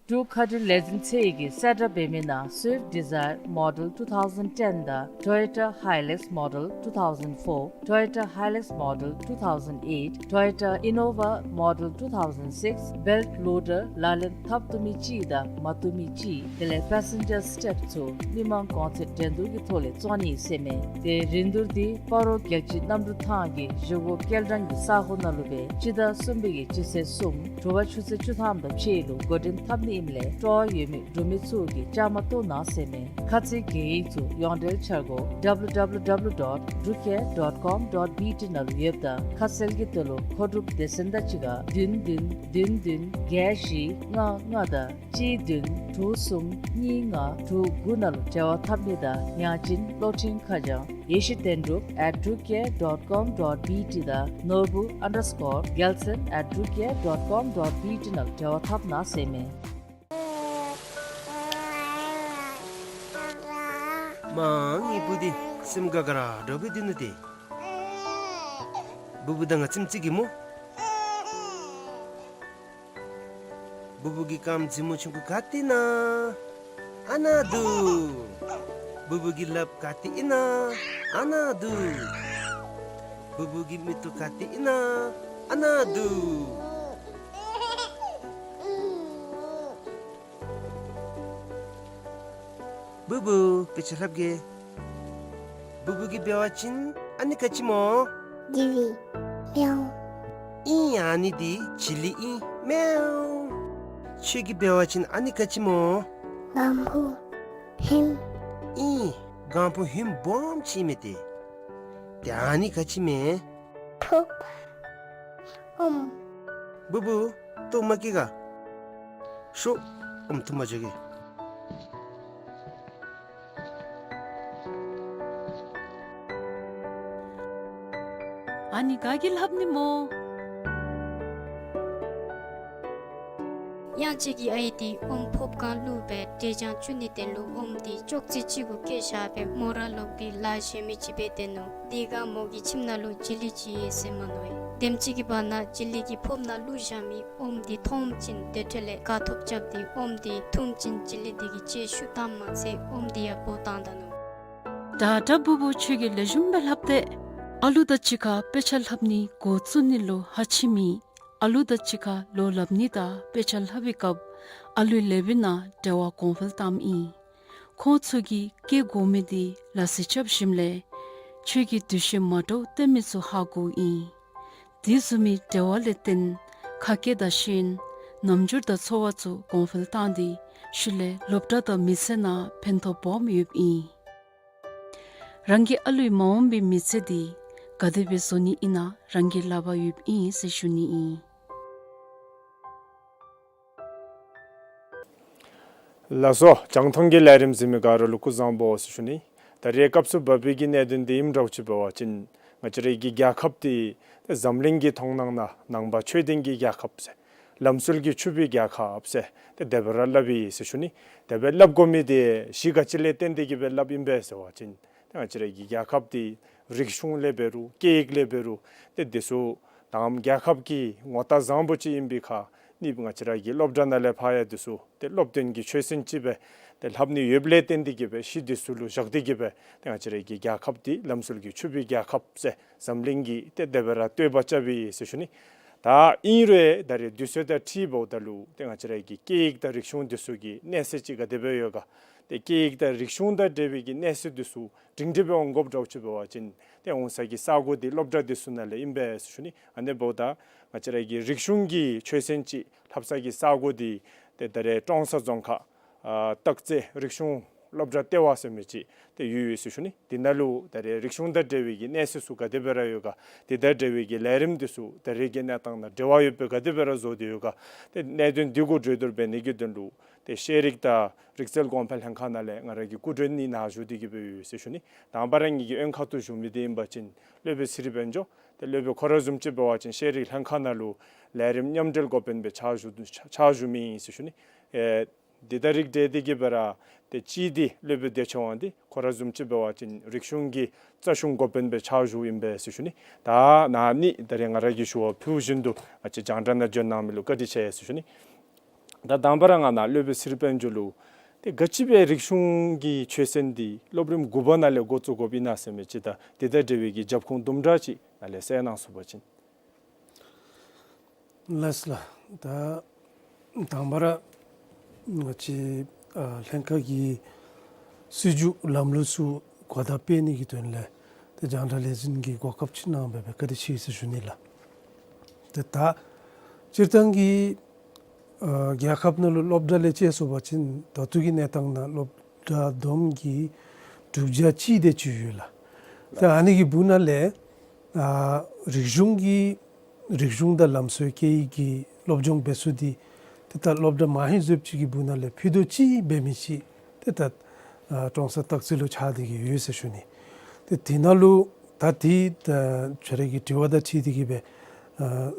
འབྲུག་མཁའ་འགྲུལ་ལས་འཛིན་ཚད་ཀྱི་གསལ་བསྒྲགས་འབད་མི་ནང་Swift Dzire Model two thousand ten དང་Toyota Hilux Model two thousand four, Toyota Hilux Model two thousand eight, Toyota Innova Model two thousand six, belt loader ལག་ལེན་འཐབ་བཏུབ་མི་ཅིག་དང་མ་བཏུབ་མི་ཅིག་དེ་ལས་passenger step ཚུ་མི་མང་གོང་ཚད་འགྲན་བསྡུར་གྱི་ཐོག་ལས་བཙོང་ནི་ཟེར་མས། ཏེ་རིན་བསྡུར་འདི་སྤ་རོ་རྒྱལ་སྤྱིའི་གནམ་གྲུ་ཐང་གི་བཞེས་སྒོ་སྐྱེལ་འདྲེན་གྱི་ས་གོ་ནང་ལུ་སྦེ་སྤྱི་ཟླ་གསུམ་པའི་གི་སྤྱི་ཚེས་གསུམ་དྲོ་པ་ཆུ་ཚོད་བཅུ་ཐམ་དང་ཕྱེད་ལུ་འགོ་འདྲེན་འཐབ་ནི་ཨིནམ་ལས་སྤྲོ་བ་ཡོད་མི་འབྲུག་མི་ཚུ་གིས་བཅའ་མར་གཏོགས་གནང་ཟེར་མས། ཁ་ཚིག་གི་ཡིག་ཚུ་ཡོངས་འབྲེལ་འཆར་སྒོ་W W W dot drucare dot com dot B T ནང་ལུ་ཡོདཔ་ད་ཁ་གསལ་གྱི་དོན་ལུ་མཁོ་སྒྲུབ་སྡེ་ཚན་དང་གཅིག་ཁར་བདུན་བདུན་བདུན་བདུན་བརྒྱད་བཞི་ལྔ་ལྔ་དང་གཅིག་བདུན་དྲུག་གསུམ་གཉིས་ལྔ་དྲུག་དགུ་ནང་ལུ་འབྲེལ་བ་འཐབ་ནི་དང་ཡང་ཅིན་གློག་འཕྲིན་ཁ་བྱང་ཡེ་ཤེས་དོན་གྲུབ་at drucare dot com dot B T དང་ནོར་བུ་underscore gelson at drucare dot com dot B T ནང་ལུ་འབྲེལ་བ་འཐབ་གནང་ཟེར་མས། མ་ངེའི་བུ་འདི་སེམས་དགའ་དགའ་ར་འདྲཝ་སྦེ་སྡོད་ནུག་ཏེ། བུ་བུ་དང་ང་ཙམ་ཅིག་གིས་སྨོ། བུ་བུ་གི་རྐངམ་རྫི་མོ་ཆུང་ཀུ་ག་ཏེ་ཨིན་ན། ཨ་ནཱ་འདུག། བུ་བུ་གི་ལགཔ་ག་ཏེ་ཨིན་ན། ཨ་ནཱ་འདུག། བུ་བུ་གི་མིག་ཏོ་ག་ཏེ་ཨིན་ན། ཨ་ནཱ་འདུག། བུ་བུ་དཔེ་ཆ་ལྷབ་གེ། བུ་བུ་གི་འབད་བ་ཅིན་ཨ་ནི་ག་ཅི་སྨོ། ཇི་ལི། མེའོ། ཨིན། ཨ་ནི་འདི་ཇི་ལི་ཨིན། མེའོ། ཁྱོད་ཀྱི་འབད་བ་ཅིན་ཨ་ནི་ག་ཅི་སྨོ། གང་བུ་ཧིམ། ཨིན། གང་བུ་ཧིམ་སྦོམ་ཅིག་ཨིན་མས་ཏེ། ཏེ་ཨ་ནི་ག་ཅི་མས། ཕུབ། ཨོམ། བུ་བུ་ལྟོཝ་མ་བཀྱེས་ག། ཤོག། ཨོམ་འཐུ་མ་འགྱོ་གེ། ཨ་ནི་ག་གིས་ལྷབ་ནི་སྨོ། གཡང་ཅིག་གི་ཨའི་འདི་ཨོམ་ཕོརཔ་སྒང་བླུགས་སྦེ་འབྲས་ལྗང་བཙུགས་ནིའི་དོན་ལུ་ཨོམ་འདི་ཅོག་ཙེ་ཅིག་གུ་བཀལ་བཞག་སྦེ་མོ་ར་ལོག་སྟེ་ལཱ་གཞན་མི་ཅིག་འབད་དེ་ནུག། དེ་སྒང་མོ་གི་ཁྱིམ་ནང་ལུ་ཇི་ལི་ཅིག་ཡོད་ཟེར་མ་མནོ་བས། དེམ་ཅིག་གི་བར་ན་ཇི་ལི་གི་ཕོརཔ་ནང་བླུགས་བཞག་མི་ཨོམ་འདི་མཐོངམ་ཅིག་དེ་འཕྲོ་ལས་དགའ་ཐོབ་རྐྱབ་སྟེ་ཨོམ་འདི་འཐུངམ་ཅིག་ཇི་ལི་འདི་གི་ལྕེ་བཤུད་བཏངམ་མ་ཚད་ཨོམ་འདི་ཡང་འབོ་བཏང་ད་ནུག། ད་ད་བུ་བུ་ཁྱོད་ཀྱིས་ལེགས་ཤོམ་སྦེ་ལྷབ་སྟེ། ཨ་ལུ་དང་གཅིག་ཁར་དཔེ་ཆ་ལྷབ་ནི་འགོ་བཙུགས་ནི་ལུ་ཧ་ཆི་མི་ཨ་ལུ་དང་གཅིག་ཁར་ལོ་ལྷབ་ནི་དང་དཔེ་ཆ་ལྷབ་པའི་སྐབས་ཨ་ལུའི་ལེའུ་ནང་འབྲེལ་བ་གོང་འཕེལ་བཏངམ་ཨིན། ཁོང་ཚུ་གིས་བཀལ་དགོ་མི་འདི་ལ་སི་རྐྱབ་ཞིནམ་ལས་ཁྱོད་ཀྱིས་འདུ་ཤེས་མ་འདྲཝ་བསྟེན་མི་ཚུ་ཧ་གོཝ་ཨིན། དེ་བཟུམ་མའི་འབྲེལ་བ་ལས་བརྟེན་ཁ་སྐད་དང་ཤེས་ཡོན་རྣམ་འགྱུར་དང་འཚོ་བ་ཚུ་གོང་འཕེལ་བཏང་སྟེ་ཤུལ་ལས་སློབ་གྲྭ་དང་མི་ཚེ་ནང་ཕན་ཐོགས་སྦོམ་ཡོདཔ་ཨིན། རང་གི་ཨ་ལུའི་མ་འོངས་པའི་མི་ཚེ་འདི་ག་དེ་སྦེ་བཟོ་ནི་ཨིན་ན་རང་གི་ལག་པར་ཡོདཔ་ཨིན་ཟེར་ཞུ་ནི་ཨིན། ལགས་སོ། རྒྱང་མཐོང་གི་ལས་རིམ་གཟིགས་མི་ག་ར་ལུ་སྐུ་གཟུགས་བཟང་པོ་ཟེར་ཞུ་ནི། ད་རེས་སྐབས་སུ་བབས་པའི་གི་གནད་དོན་འདི་ཨིནམ་འདྲཝ་ཅིག་འབད་བ་ཅིན་ང་བཅས་རའི་གི་རྒྱལ་ཁབ་འདི་འཛམ་གླིང་གི་མཐོང་སྣང་ནང་ནང་པ་ཆོས་ལྡན་གྱི་རྒྱལ་ཁབ་ཟེར་ལམ་སྲོལ་གྱིས་ཕྱུག་པའི་རྒྱལ་ཁབ་ཟེར་ཏེ་དེ་སྦེ་ར་སླབ་ཨིན་ཟེར་ཞུ་ནི། དེ་སྦེ་སླབ་དགོ་མི་འདི་གཞི་ག་ཅི་ལས་བརྟེན་ཏེ་གི་སྦེ་སླབ་ཨིན་པས་ཟེར་བ་ཅིན་ཏེ་ང་བཅས་རའི་གི་རྒྱལ་ཁབ་འདི་རིག་གཞུང་ལས་འབད་རུང་སྐད་ཡིག་ལས་འབད་རུང་ཏེ་འདི་ཚུ་དང་རྒྱལ་ཁབ་ཀྱི་ངོ་རྟགས་བཟང་པོ་ཅིག་ཨིན་པའི་ཁར་ནི་ང་བཅས་རའི་གི་སློབ་གྲྭ་ནང་ལས་ཕར་ཡང་འདི་ཚུ་ཏེ་སློབ་སྟོན་གྱི་ཆོས་ཚན་ཅིག་སྦེ་ཏེ་ལྷབ་ནི་ཡོདཔ་ལས་བརྟེན་ཏེ་གི་སྦེ་གཞི་འདི་ཚུ་ལུ་བཞག་སྟེ་གི་སྦེ་ཏེ་ང་བཅས་རའི་གི་རྒྱལ་ཁབ་འདི་ལམ་སྲོལ་གྱིས་ཕྱུག་པའི་རྒྱལ་ཁབ་ཟེར་འཛམ་གླིང་གིས་ཏེ་དེ་སྦེ་ར་བསྟོད་པ་རྐྱབ་ཨིན་ཟེར་ཞུ་ནི། ད་ཨིན་རུང་ད་རེས་དུས་ཚོད་དང་འཁྲིལཝ་ད་ལུ་ཏེ་ང་བཅས་རའི་གི་སྐད་ཡིག་དང་རིག་གཞུང་འདི་ཚུ་གི་གནས་ཚད་ཅིག་ག་དེ་སྦེ་ཡོད་ག། ཏེ་སྐད་ཡིག་དང་རིག་གཞུང་དང་འབྲེལ་བའི་གི་གནས་ཚད་འདི་ཚུ་སྒྲིང་སྒྲི་སྦེ་འོང་དགོཔ་འདྲཝ་ཅིག་འབད་བ་ཅིན་ཏེ་འོང་ས་གི་ས་གོ་འདི་སློབ་གྲྭ་འདི་ཚུ་ནང་ལས་ཨིན་པས་ཟེར་ཞུ་ནི། ཨ་ནི་འབདཝ་ད་ང་བཅས་རའི་གི་རིག་གཞུང་གི་ཆོས་ཚན་ཅིག་ལྷབ་ས་གི་ས་གོ་འདི་ཏེ་ད་རེས་ཀྲོང་གསར་རྫོང་ཁག་ཨ་སྟག་རྩེ་རིག་གཞུང་ སློབ་གྲྭ་ལྟེ་བ་ཟེར་མི་ཅིག་ཏེ་ཡོད་ཡོད་ཟེར་ཞུ་ནི། དེ་ནང་ལུ་ད་རེས་རིག་གཞུང་དང་འབྲེལ་བའི་གི་གནས་ཚུལ་ཚུ་ག་དེ་སྦེ་ར་ཡོད་ག། དེ་དང་འབྲེལ་བའི་གི་ལས་རིམ་དེ་ཚུ་ད་རེས་ཀྱི་གནས་སྟངས་དང་འབྲེལ་བ་ཡོད་པའི་ག་དེ་སྦེ་ར་བཟོ་སྟེ་ཡོད་ག། ཏེ་གནད་དོན་འདི་གུ་གྲོས་བསྡུར་འབད་ནི་གི་དོན་ལུ་ཏེ་ཤེས་རིག་དང་རིག་རྩལ་གོང་འཕེལ་ལྷན་ཁག་ནང་ལས་ང་ར་གིས་སྐུ་མགྲོན་ནི་ནཱ་བཞུགས་ཏེ་གི་སྦེ་ཡོད་ཟེར་ཞུ་ནི། དང་པ་ར་ངེ་གི་དབོན་ཁ་ཐུག་བཞུགས་མི་འདི་ཨིན་པ་ཅིན་སློབ་དཔོན་ཚེ་རིང་དཔལ་འབྱོར། ཏེ་སློབ་དཔོན་ཁོ་ར་བཟུམ་ཅིག་འབད་བ་ཅིན་ཤེས་རིག་ལྷན་ཁག་ནང་ལུ་ལས་རིམ་མཉམ་འབྲེལ་འགོ་དཔོན་སྦེ་ཕྱག་ཞུ་ཕྱག་ཞུ་མི་ཨིན་ཟེར་ཞུ་ནི། ཨེ་འདི་དང་རིགས་བསྒྲེས་ཏེ་གི་སྦེ་ར་ཏེ་གཅིག་འདི་སློབ་དཔོན་བདེ་ཆེན་དབང་འདུས། ཁོ་ར་བཟུམ་ཅིག་འབད་བ་ཅིན་རིག་གཞུང་གི་རྩ་གཞུང་འགོ་དཔོན་སྦེ་ཕྱག་ཞུཝ་ཨིན་པས་ཟེར་ཞུ་ནི། ད་ནཱ་ནི་ད་རེས་ང་ར་གིས་ཞུ་བ་ཕུལ་བཞིན་དུ་ང་བཅས་རྒྱང་བསྒྲགས་ནང་འབྱོན་གནང་མི་ལུ་བཀའ་དྲིན་ཆེ་ཟེར་ཞུ་ནི། ད་དང་པ་ར་ང་ནཱ་སློབ་དཔོན་ཚེ་རིང་དཔལ་འབྱོར་ལུ་ཏེ་ག་ཅི་སྦེ་རིག་གཞུང་གི་ཆོས་ཚན་འདི་སློབ་རིམ་དགུ་པ་ནང་ལས་འགོ་བཙུགས་དགོཔ་ཨིན་ན་ཟེར་མི་ཅིག་དང་དེ་དང་འབྲེལ་བའི་གི་རྒྱབ་ཁུངས་དུམ་གྲ་ཅིག་ནཱ་ལས་གསལ་གནང་ཚུགས་པ་ཅིན། ལགས་ལགས། ད་དང་པ་ར་ང་བཅས་ཨ་ལྷན་ཁག་གི་སྲིད་བྱུས་ལམ་ལུགས་ཚུ་གོ་བརྡ་སྤེལ་ནི་གི་དོན་ལས་ཏེ་རྒྱང་བསྒྲགས་ལས་འཛིན་གྱིས་གོ་སྐབས་ཅིག་གནང་བར་སྦེ་བཀའ་དྲིན་ཆེ་ཟེར་ཞུ་ནི་ལགས། ཏེ་ད་སྤྱིར་བཏང་གི་ཨ་རྒྱལ་ཁབ་ནང་ལུ་སློབ་གྲྭ་ལས་བཅད་སོང་པ་ཅིན་ད་ལྟོ་གི་གནས་སྟངས་ནང་སློབ་གྲྭ་བསྡོམས་ཀྱིས་དྲུག་བརྒྱ་གཅིག་དེ་ཅིག་ཡོད་ལགས། ད་ཨ་ནི་གི་སྦུག་ནང་ལས་ཨ་རིག་གཞུང་གི་རིག་གཞུང་དང་ལམ་སྲོལ་སྐད་ཡིག་གི་སློབ་སྦྱོང་འབད་ས་འདི་ཏེ་ད་སློབ་གྲྭ་མང་ཧེང་བཟོཔ་ཅིག་གི་སྦུག་ནང་ལས་ཕུད་རྡོག་གཅིག་འབད་མི་ཅིག་ཏེ་ད་ཨ་ཀྲོང་གསར་སྟག་རྩེ་ལུ་ཆགས་ཏེ་གི་ཡོད་ཟེར་ཞུ་ནི། ཏེ་དེ་ནང་ལུ་ད་དེ་ད་ཁྱོད་ར་གི་དྲི་བ་དང་འཁྲིལ་ཏེ་གི་སྦེ་ཨ་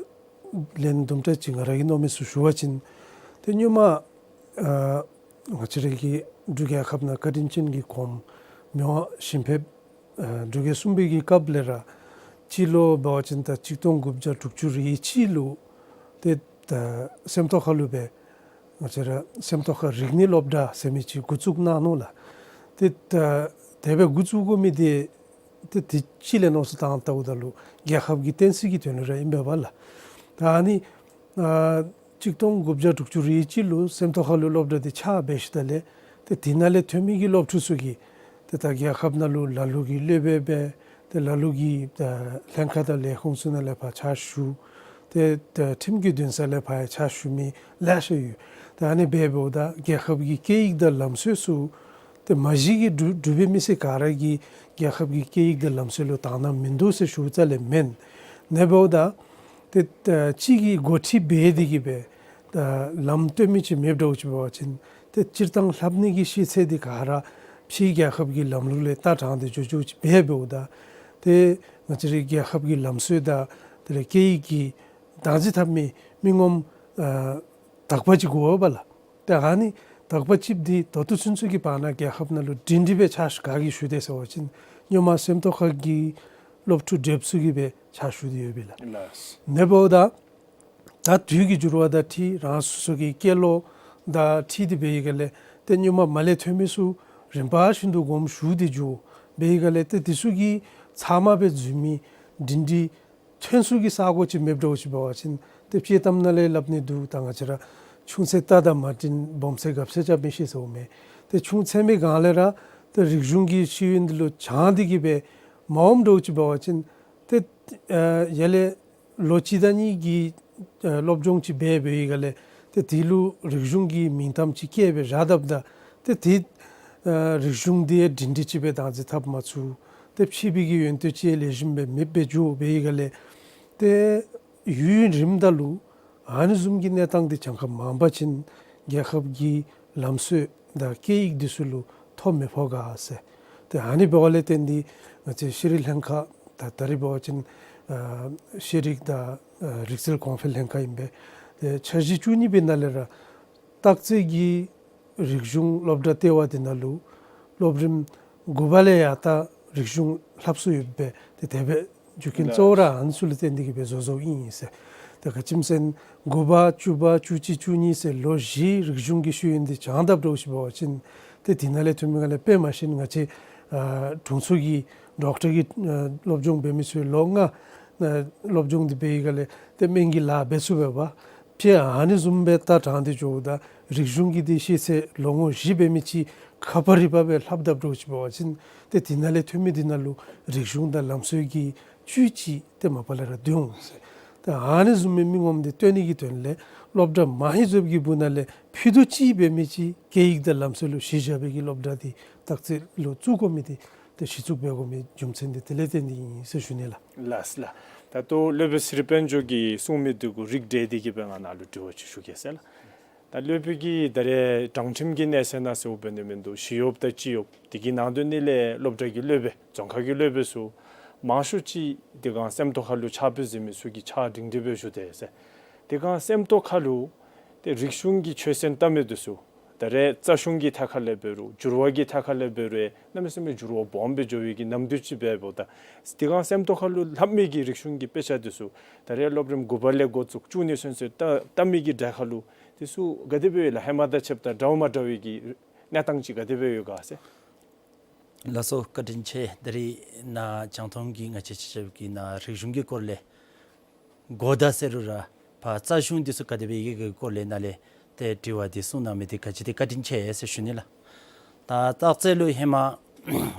ལན་དུམ་གྲ་ཅིག་ང་ར་གིས་མནོ་མི་ཚུ་ཞུ་བ་ཅིན་ཏེ་སྔོན་མ་ཨ་ང་བཅས་ར་གི་འབྲུག་རྒྱལ་ཁབ་ནང་བཀའ་དྲིན་ཅན་གྱི་གོངམ་མི་དབང་ཞིང་ཕེབས་ཨ་འབྲུག་རྒྱལ་གསུམ་པའི་གི་སྐབས་ལས་ར་སྤྱི་ལོ་འབད་བ་ཅིན་ད་གཅིག་སྟོང་དགུ་བརྒྱ་དྲུག་ཅུ་རེ་གཅིག་ལུ་ཏེ་ད་སེམས་རྟོགས་ཁ་ལུ་སྦེ་ང་བཅས་ར་སེམས་རྟོགས་ཁ་རིག་གནས་སློབ་གྲྭ་ཟེར་མི་ཅིག་འགོ་བཙུགས་གནང་ནུག་ལགས། ཏེ་ད་དེ་སྦེ་འགོ་བཙུགས་དགོ་མི་འདི་ཏེ་དེ་ཅིག་ལས་མནོ་བསམ་བཏང་བལྟཝ་ད་ལུ་རྒྱལ་ཁབ་ཀྱི་བསྟན་སྲིད་ཀྱི་དོན་ལུ་ར་ཨིན་པས་པ་ལགས། ད་ཨ་ནི་ཨ་གཅིག་སྟོང་དགུ་བརྒྱ་དྲུག་ཅུ་རེ་གཅིག་ལུ་སེམས་རྟོགས་ཁ་ལུ་སློབ་གྲྭ་འདི་ཕྱག་འབད་ཞིནམ་ལས་ཏེ་དེ་ནང་ལས་ཐོན་མི་གི་སློབ་ཕྲུག་ཚུ་གིས་ཏེ་ད་རྒྱལ་ཁབ་ནང་ལུ་ལ་ལུ་གིས་སློབ་དཔོན་སྦེ་ཏེ་ལ་ལུ་གིས་ད་ལྷན་ཁག་དང་ལས་ཁུངས་ཚུ་ནང་ལས་ཕར་ཕྱག་ཞུ། ཏེ་ད་ཁྲིམས་ཀྱི་འདུན་ས་ལས་ཕར་ཡང་ཕྱག་ཞུ་མི་ལེ་ཤ་ཡོད། ད་ཨ་ནི་སྦེ་འབདཝ་ད་རྒྱལ་ཁབ་ཀྱི་སྐད་ཡིག་དང་ལམ་སྲོལ་ཚུ་ཏེ་མ་གཞི་གི་འབྲུག་འབྲུག་པའི་མི་སེར་ག་ར་གིས་རྒྱལ་ཁབ་ཀྱི་སྐད་ཡིག་དང་ལམ་སྲོལ་ལུ་དག་སྣང་མིན་འདུག་ཟེར་ཞུཝ་རྩ་ལས་མེན། ཨ་ནི་འབདཝ་ད་ཏེ་ད་གཅིག་གིས་འགོ་ཁྲིད་འབད་དེ་གིས་སྦེ་ད་ལམ་སྟོན་མི་ཅིག་མེདཔ་འདྲཝ་ཅིག་འབད་བ་ཅིན་ཏེ་སྤྱིར་བཏང་ལྷབ་ནི་གི་ཤེས་ཚད་འདི་ག་ར་ཕྱིའི་རྒྱལ་ཁབ་ཀྱི་ལམ་ལུགས་ལས་ལྟ་དྲངས་ཏེ་འགྱོ་འགྱོཝ་ཅིག་འབད་འབདཝ་ད་ཏེ་ང་བཅས་རའི་རྒྱལ་ཁབ་ཀྱི་ལམ་སྲོལ་དང་དེ་ལས་སྐད་ཡིག་གི་བདག་འཛིན་འཐབ་མི་མི་ངོམ་ཨ་དག་པ་ཅིག་དགོ་པས་ལགས། ཏེ་ཨ་ནི་དག་པ་ཅིག་འདི་ད་ལྟོ་ཚུན་ཚོད་ཀྱི་བར་ན་རྒྱལ་ཁབ་ནང་ལུ་སྒྲིང་སྒྲི་སྦེ་ཕྱག་ཞུ་ག་གིས་ཞུ་དེས་ཟེར་བ་ཅིན་སྔོན་མ་སེམས་རྟོགས་ཁ་གི་སློབ་ཕྲུག་བགྲེསཔ་ཚུ་གིས་སྦེ་ཕྱག་ཞུ་སྟེ་ཡོད་པས་ལགས། ལགས། ཨ་ནི་འབདཝ་ད་ད་དུས་ཀྱི་འགྱུར་བ་དང་འཁྲིལ་རང་སོ་སོ་གི་སྐྱེས་ལོ་དང་འཁྲིལ་ཏེ་འབད་བའི་སྒང་ལས་ཏེ་སྔོན་མ་མར་ལས་ཐོན་མི་ཚུ་རིམ་པ་བཞིན་དུ་དགོངསམ་ཞུ་སྟེ་འགྱོ་འབད་བའི་སྒང་ལས་ཏེ་དེ་ཚུ་གི་ཚབ་མ་སྦེ་འཛུལ་མི་སྒྲིང་སྒྲི་ཐོན་ས་གི་ས་གོ་ཅིག་མེདཔ་འདྲཝ་ཅིག་འབད་བ་ཅིན་ཏེ་དཔྱེ་གཏམ་ནང་ལས་སླབ་ནི་འདུག། ད་ང་བཅས་ར་ཆུང་ཚེ་རྟ་དང་མ་བྲལ། སྦོམ་ཚེ་གབ་ཚེ་ཅང་མི་ཤེས་ཟེརཝ་མས། ཏེ་ཆུང་ཚེ་མའི་སྒང་ལས་ར་ཏེ་རིག་གཞུང་གི་ཤེས་ཡོན་འདི་ལུ་སྦྱང་སྟེ་གིས་སྦེ་མ་འོངམ་འདྲཝ་ཅིག་འབད་བ་ཅིན་ཏེ་ཨ་ཡར་ལས་ལོ་གཅིག་དང་གཉིས་ཀྱི་ཨ་སློབ་སྦྱོང་ཅིག་འབད་འབད་བའི་སྒང་ལས་ཏེ་དེ་ལུ་རིག་གཞུང་གི་མིང་གཏམ་ཅིག་བཀལ་སྦེ་བཞག་དཔ་ད་ཏེ་དེ་ཨ་རིག་གཞུང་འདི་ཡང་སྒྲིང་སྒྲི་ཅིག་སྦེ་བདག་འཛིན་འཐབ་མ་ཚུགས། ཏེ་ཕྱི་པའི་གི་ཡོན་ཏན་ཅིག་ལེགས་ཤོམ་སྦེ་མེདཔ་སྦེ་འགྱོ་འབད་བའི་སྒང་ལས་ཏེ་ཡུན་རིངམ་ད་ལུ་ཨ་ནི་བཟུམ་གྱི་གནས་སྟངས་འདི་གྱངས་ཁ་མང་པ་ཅིན་རྒྱལ་ཁབ་ཀྱི་ལམ་སྲོལ་དང་སྐད་ཡིག་འདི་ཚུ་ལུ་ཐོ་མི་ཕོག་ག་ཟེར། ཏེ་ཨ་ནི་འབདཝ་ལས་བརྟེན་ཏེ་ང་བཅས་ཤེས་རིག་ལྷན་ཁག་ད་ད་རིས་འབད་བ་ཅིན་ཨ་ཤེས་རིག་དང་ཨ་རིག་རྩལ་གོང་འཕེལ་ལྷན་ཁག་ཨིན་པས། ཏེ་འཆར་གཞི་བཅུ་གཉིས་པའི་ནང་ལས་ར་སྟག་རྩེ་གི་རིག་གཞུང་སློབ་གྲྭ་ལྟེ་བ་འདི་ནང་ལུ་སློབ་རིམ་དགུ་པ་ལས་ཡར་ད་རིག་གཞུང་ལྷབ་ས་ཡོདཔ་སྦེ་ཏེ་དེ་སྦེ་རྒྱུ་རྐྱེན་གཙོ་བོ་ར་ཨ་ནི་ཚུ་ལུ་བརྟེན་ཏེ་གིས་སྦེ་བཟོ་བཟོཝ་ཨིན་ཟེར། ཏེ་ག་ཅི་སྨོ་ཟེར་ན་དགུ་པ་བཅུ་པ་བཅུ་གཅིག་བཅུ་གཉིས་ཟེར་ལོ་བཞིའི་རིག་གཞུང་གི་ཤེས་ཡོན་འདི་སྦྱང་དཔ་འདྲཝ་ཅིག་འབད་བ་ཅིན་ཏེ་དེ་ནང་ལས་ཐོན་མི་སྒང་ལས་དཔེ་མ་ཤེས་ན་ང་བཅས་ཨ་དྲུང་འཚོ་གི་ཌོག་ཊར་གྱི་ཨ་སློབ་སྦྱོང་འབད་མི་ཚུ་ལོ་ལྔ་ཨ་སློབ་སྦྱོང་འདི་འབད་བའི་སྒང་ལས་ཏེ་སྨན་གྱི་ལཱ་འབད་ཚུགས་པས་པ། ཏེ་ཨ་ནི་བཟུམ་སྦེ་ལྟ་དྲངས་ཏེ་འགྱོཝ་ད་རིག་གཞུང་གི་འདི་ཤེས་ཚད་ལོ་ངོ་བཞི་འབད་མི་ཅིག་ཁ་པར་རི་པ་སྦེ་ལྷབ་དཔ་འདྲཝ་ཅིག་འབད་བ་ཅིན་ཏེ་དེ་ནང་ལས་ཐོན་མི་འདི་ནང་ལུ་རིག་གཞུང་དང་ལམ་སྲོལ་གྱི་བཅུད་ཅིག་ཏེ་མ་པ་ལས་ར་འདུག་ཟེར། ད་ཨ་ནི་བཟུམ་མའི་མི་ངོམ་འདི་བཏོན་ནི་གི་དོན་ལས་སློབ་གྲྭ་མ་ཧེ་ཛོབ་ཀྱི་སྦུག་ན་ལས་ཕུད་རྡོག་གཅིག་འབད་མི་ཅིག་སྐད་ཡིག་དང་ལམ་སྲོལ་ལུ་གཞི་བཞག་པའི་གི་སློབ་གྲྭ་འདི་བརྟག་དཔྱད་ལུ་བཙུགས་དགོ་མི་འདི་ཏེ་གཞི་བཙུགས་འབད་དགོ་མི་རྒྱུ་མཚན་འདི་དེ་ལས་བརྟེན་ཏེ་ཨིན་ཟེར་ཞུ་ནི་ལགས། ལགས་ལགས། ད་ལྟོ་སློབ་དཔོན་ཚེ་རིང་དཔལ་འབྱོར་གྱིས་གསུངས་མི་འདི་གུ་རིགས་བསྒྲེས་ཏེ་གི་སྦེ་ང་ནཱ་ལུ་དྲི་བ་ཅིག་ཞུ་གེ་ཟེར་ལགས། ད་སློབ་དཔོན་གྱིས་ད་རེས་དྲང་ཁྲིམས་ཀྱི་གནས་ཚད་ནང་ཟེརཝ་འབད་ནི་མིན་འདུག། ཞི་གཡོགཔ་དང་སྤྱི་གཡོགཔ་དེ་གི་ནང་དོན་ནི་ལས་སློབ་གྲྭ་གི་སློབ་དཔོན་རྫོང་ཁག་གི་སློབ་དཔོན་ཚུ་མང་ཤོས་ཅིག་དེ་སྒང་སེམས་རྟོགས་ཁ་ལུ་ཕྱག་དཔེ་གཟིགས་མི་ཚུ་གིས་ཕྱག་བསྒྲིགས་ཏེ་སྦེ་བཞུགས་ཏེ་ཟེར། དེ་སྒང་སེམས་རྟོགས་ཁ་ལུ་ཏེ་རིག་གཞུང་གི་ཆོས་ཚན་ལྟ་མི་འདི་ཚུ་ད་རེས་རྩ་གཞུང་གི་ཐད་ཁ་ལས་འབད་རུང་འགྱུར་བ་གི་ཐད་ཁ་ལས་འབད་རུང་གནམ་མེད་ས་མེད་འགྱུར་བ་སྦོམ་སྦེ་འགྱོ་བའི་གི་ནམ་དུས་ཅིག་འབདཝ་ད་དེ་སྒང་སེམས་རྟོགས་ཁ་ལུ་ལྷབ་མི་གི་རིག་གཞུང་གི་དཔེ་ཆ་འདི་ཚུ་ད་རེས་སློབ་རིམ་དགུ་པ་ལས་འགོ་བཙུགས་བཅུ་གཉིས་ཚུན་ཚོད་ལྟ་ལྟ་མི་གི་གྲས་ཁ་ལུ་དེ་ཚུ་ག་དེ་སྦེ་ཡོད་ལགས། ཧེ་མ་དང་ཕྱདཔ་ད་འདྲཝ་མ་འདྲ་བའི་གི་གནས་སྟངས་ཅིག་ག་དེ་སྦེ་ཡོད་ག་ཟེར། ལགས་སོ། བཀའ་དྲིན་ཆེ། ད་རིས་ནཱ་རྒྱང་མཐོང་གི་ང་བཅས་ཆ་ཁྱབ་ཀྱིས་ནཱ་རིག་གཞུང་གི་སྐོར་ལས་གོ་བརྡ་ཟེར་རུང་ར་ཕར་རྩ་གཞུང་འདི་ཚུ་ག་དེ་སྦེ་ཡོད་ག་གི་སྐོར་ལས་ནཱ་ལས་ཏེ་དྲི་བ་འདི་གསུངས་གནང་མི་འདི་ག་ཅི་འདི་བཀའ་དྲིན་ཆེ་ཟེར་ཞུ་ནི་ལགས། ད་བརྟག་དཔྱད་ལུ་ཧེ་མ་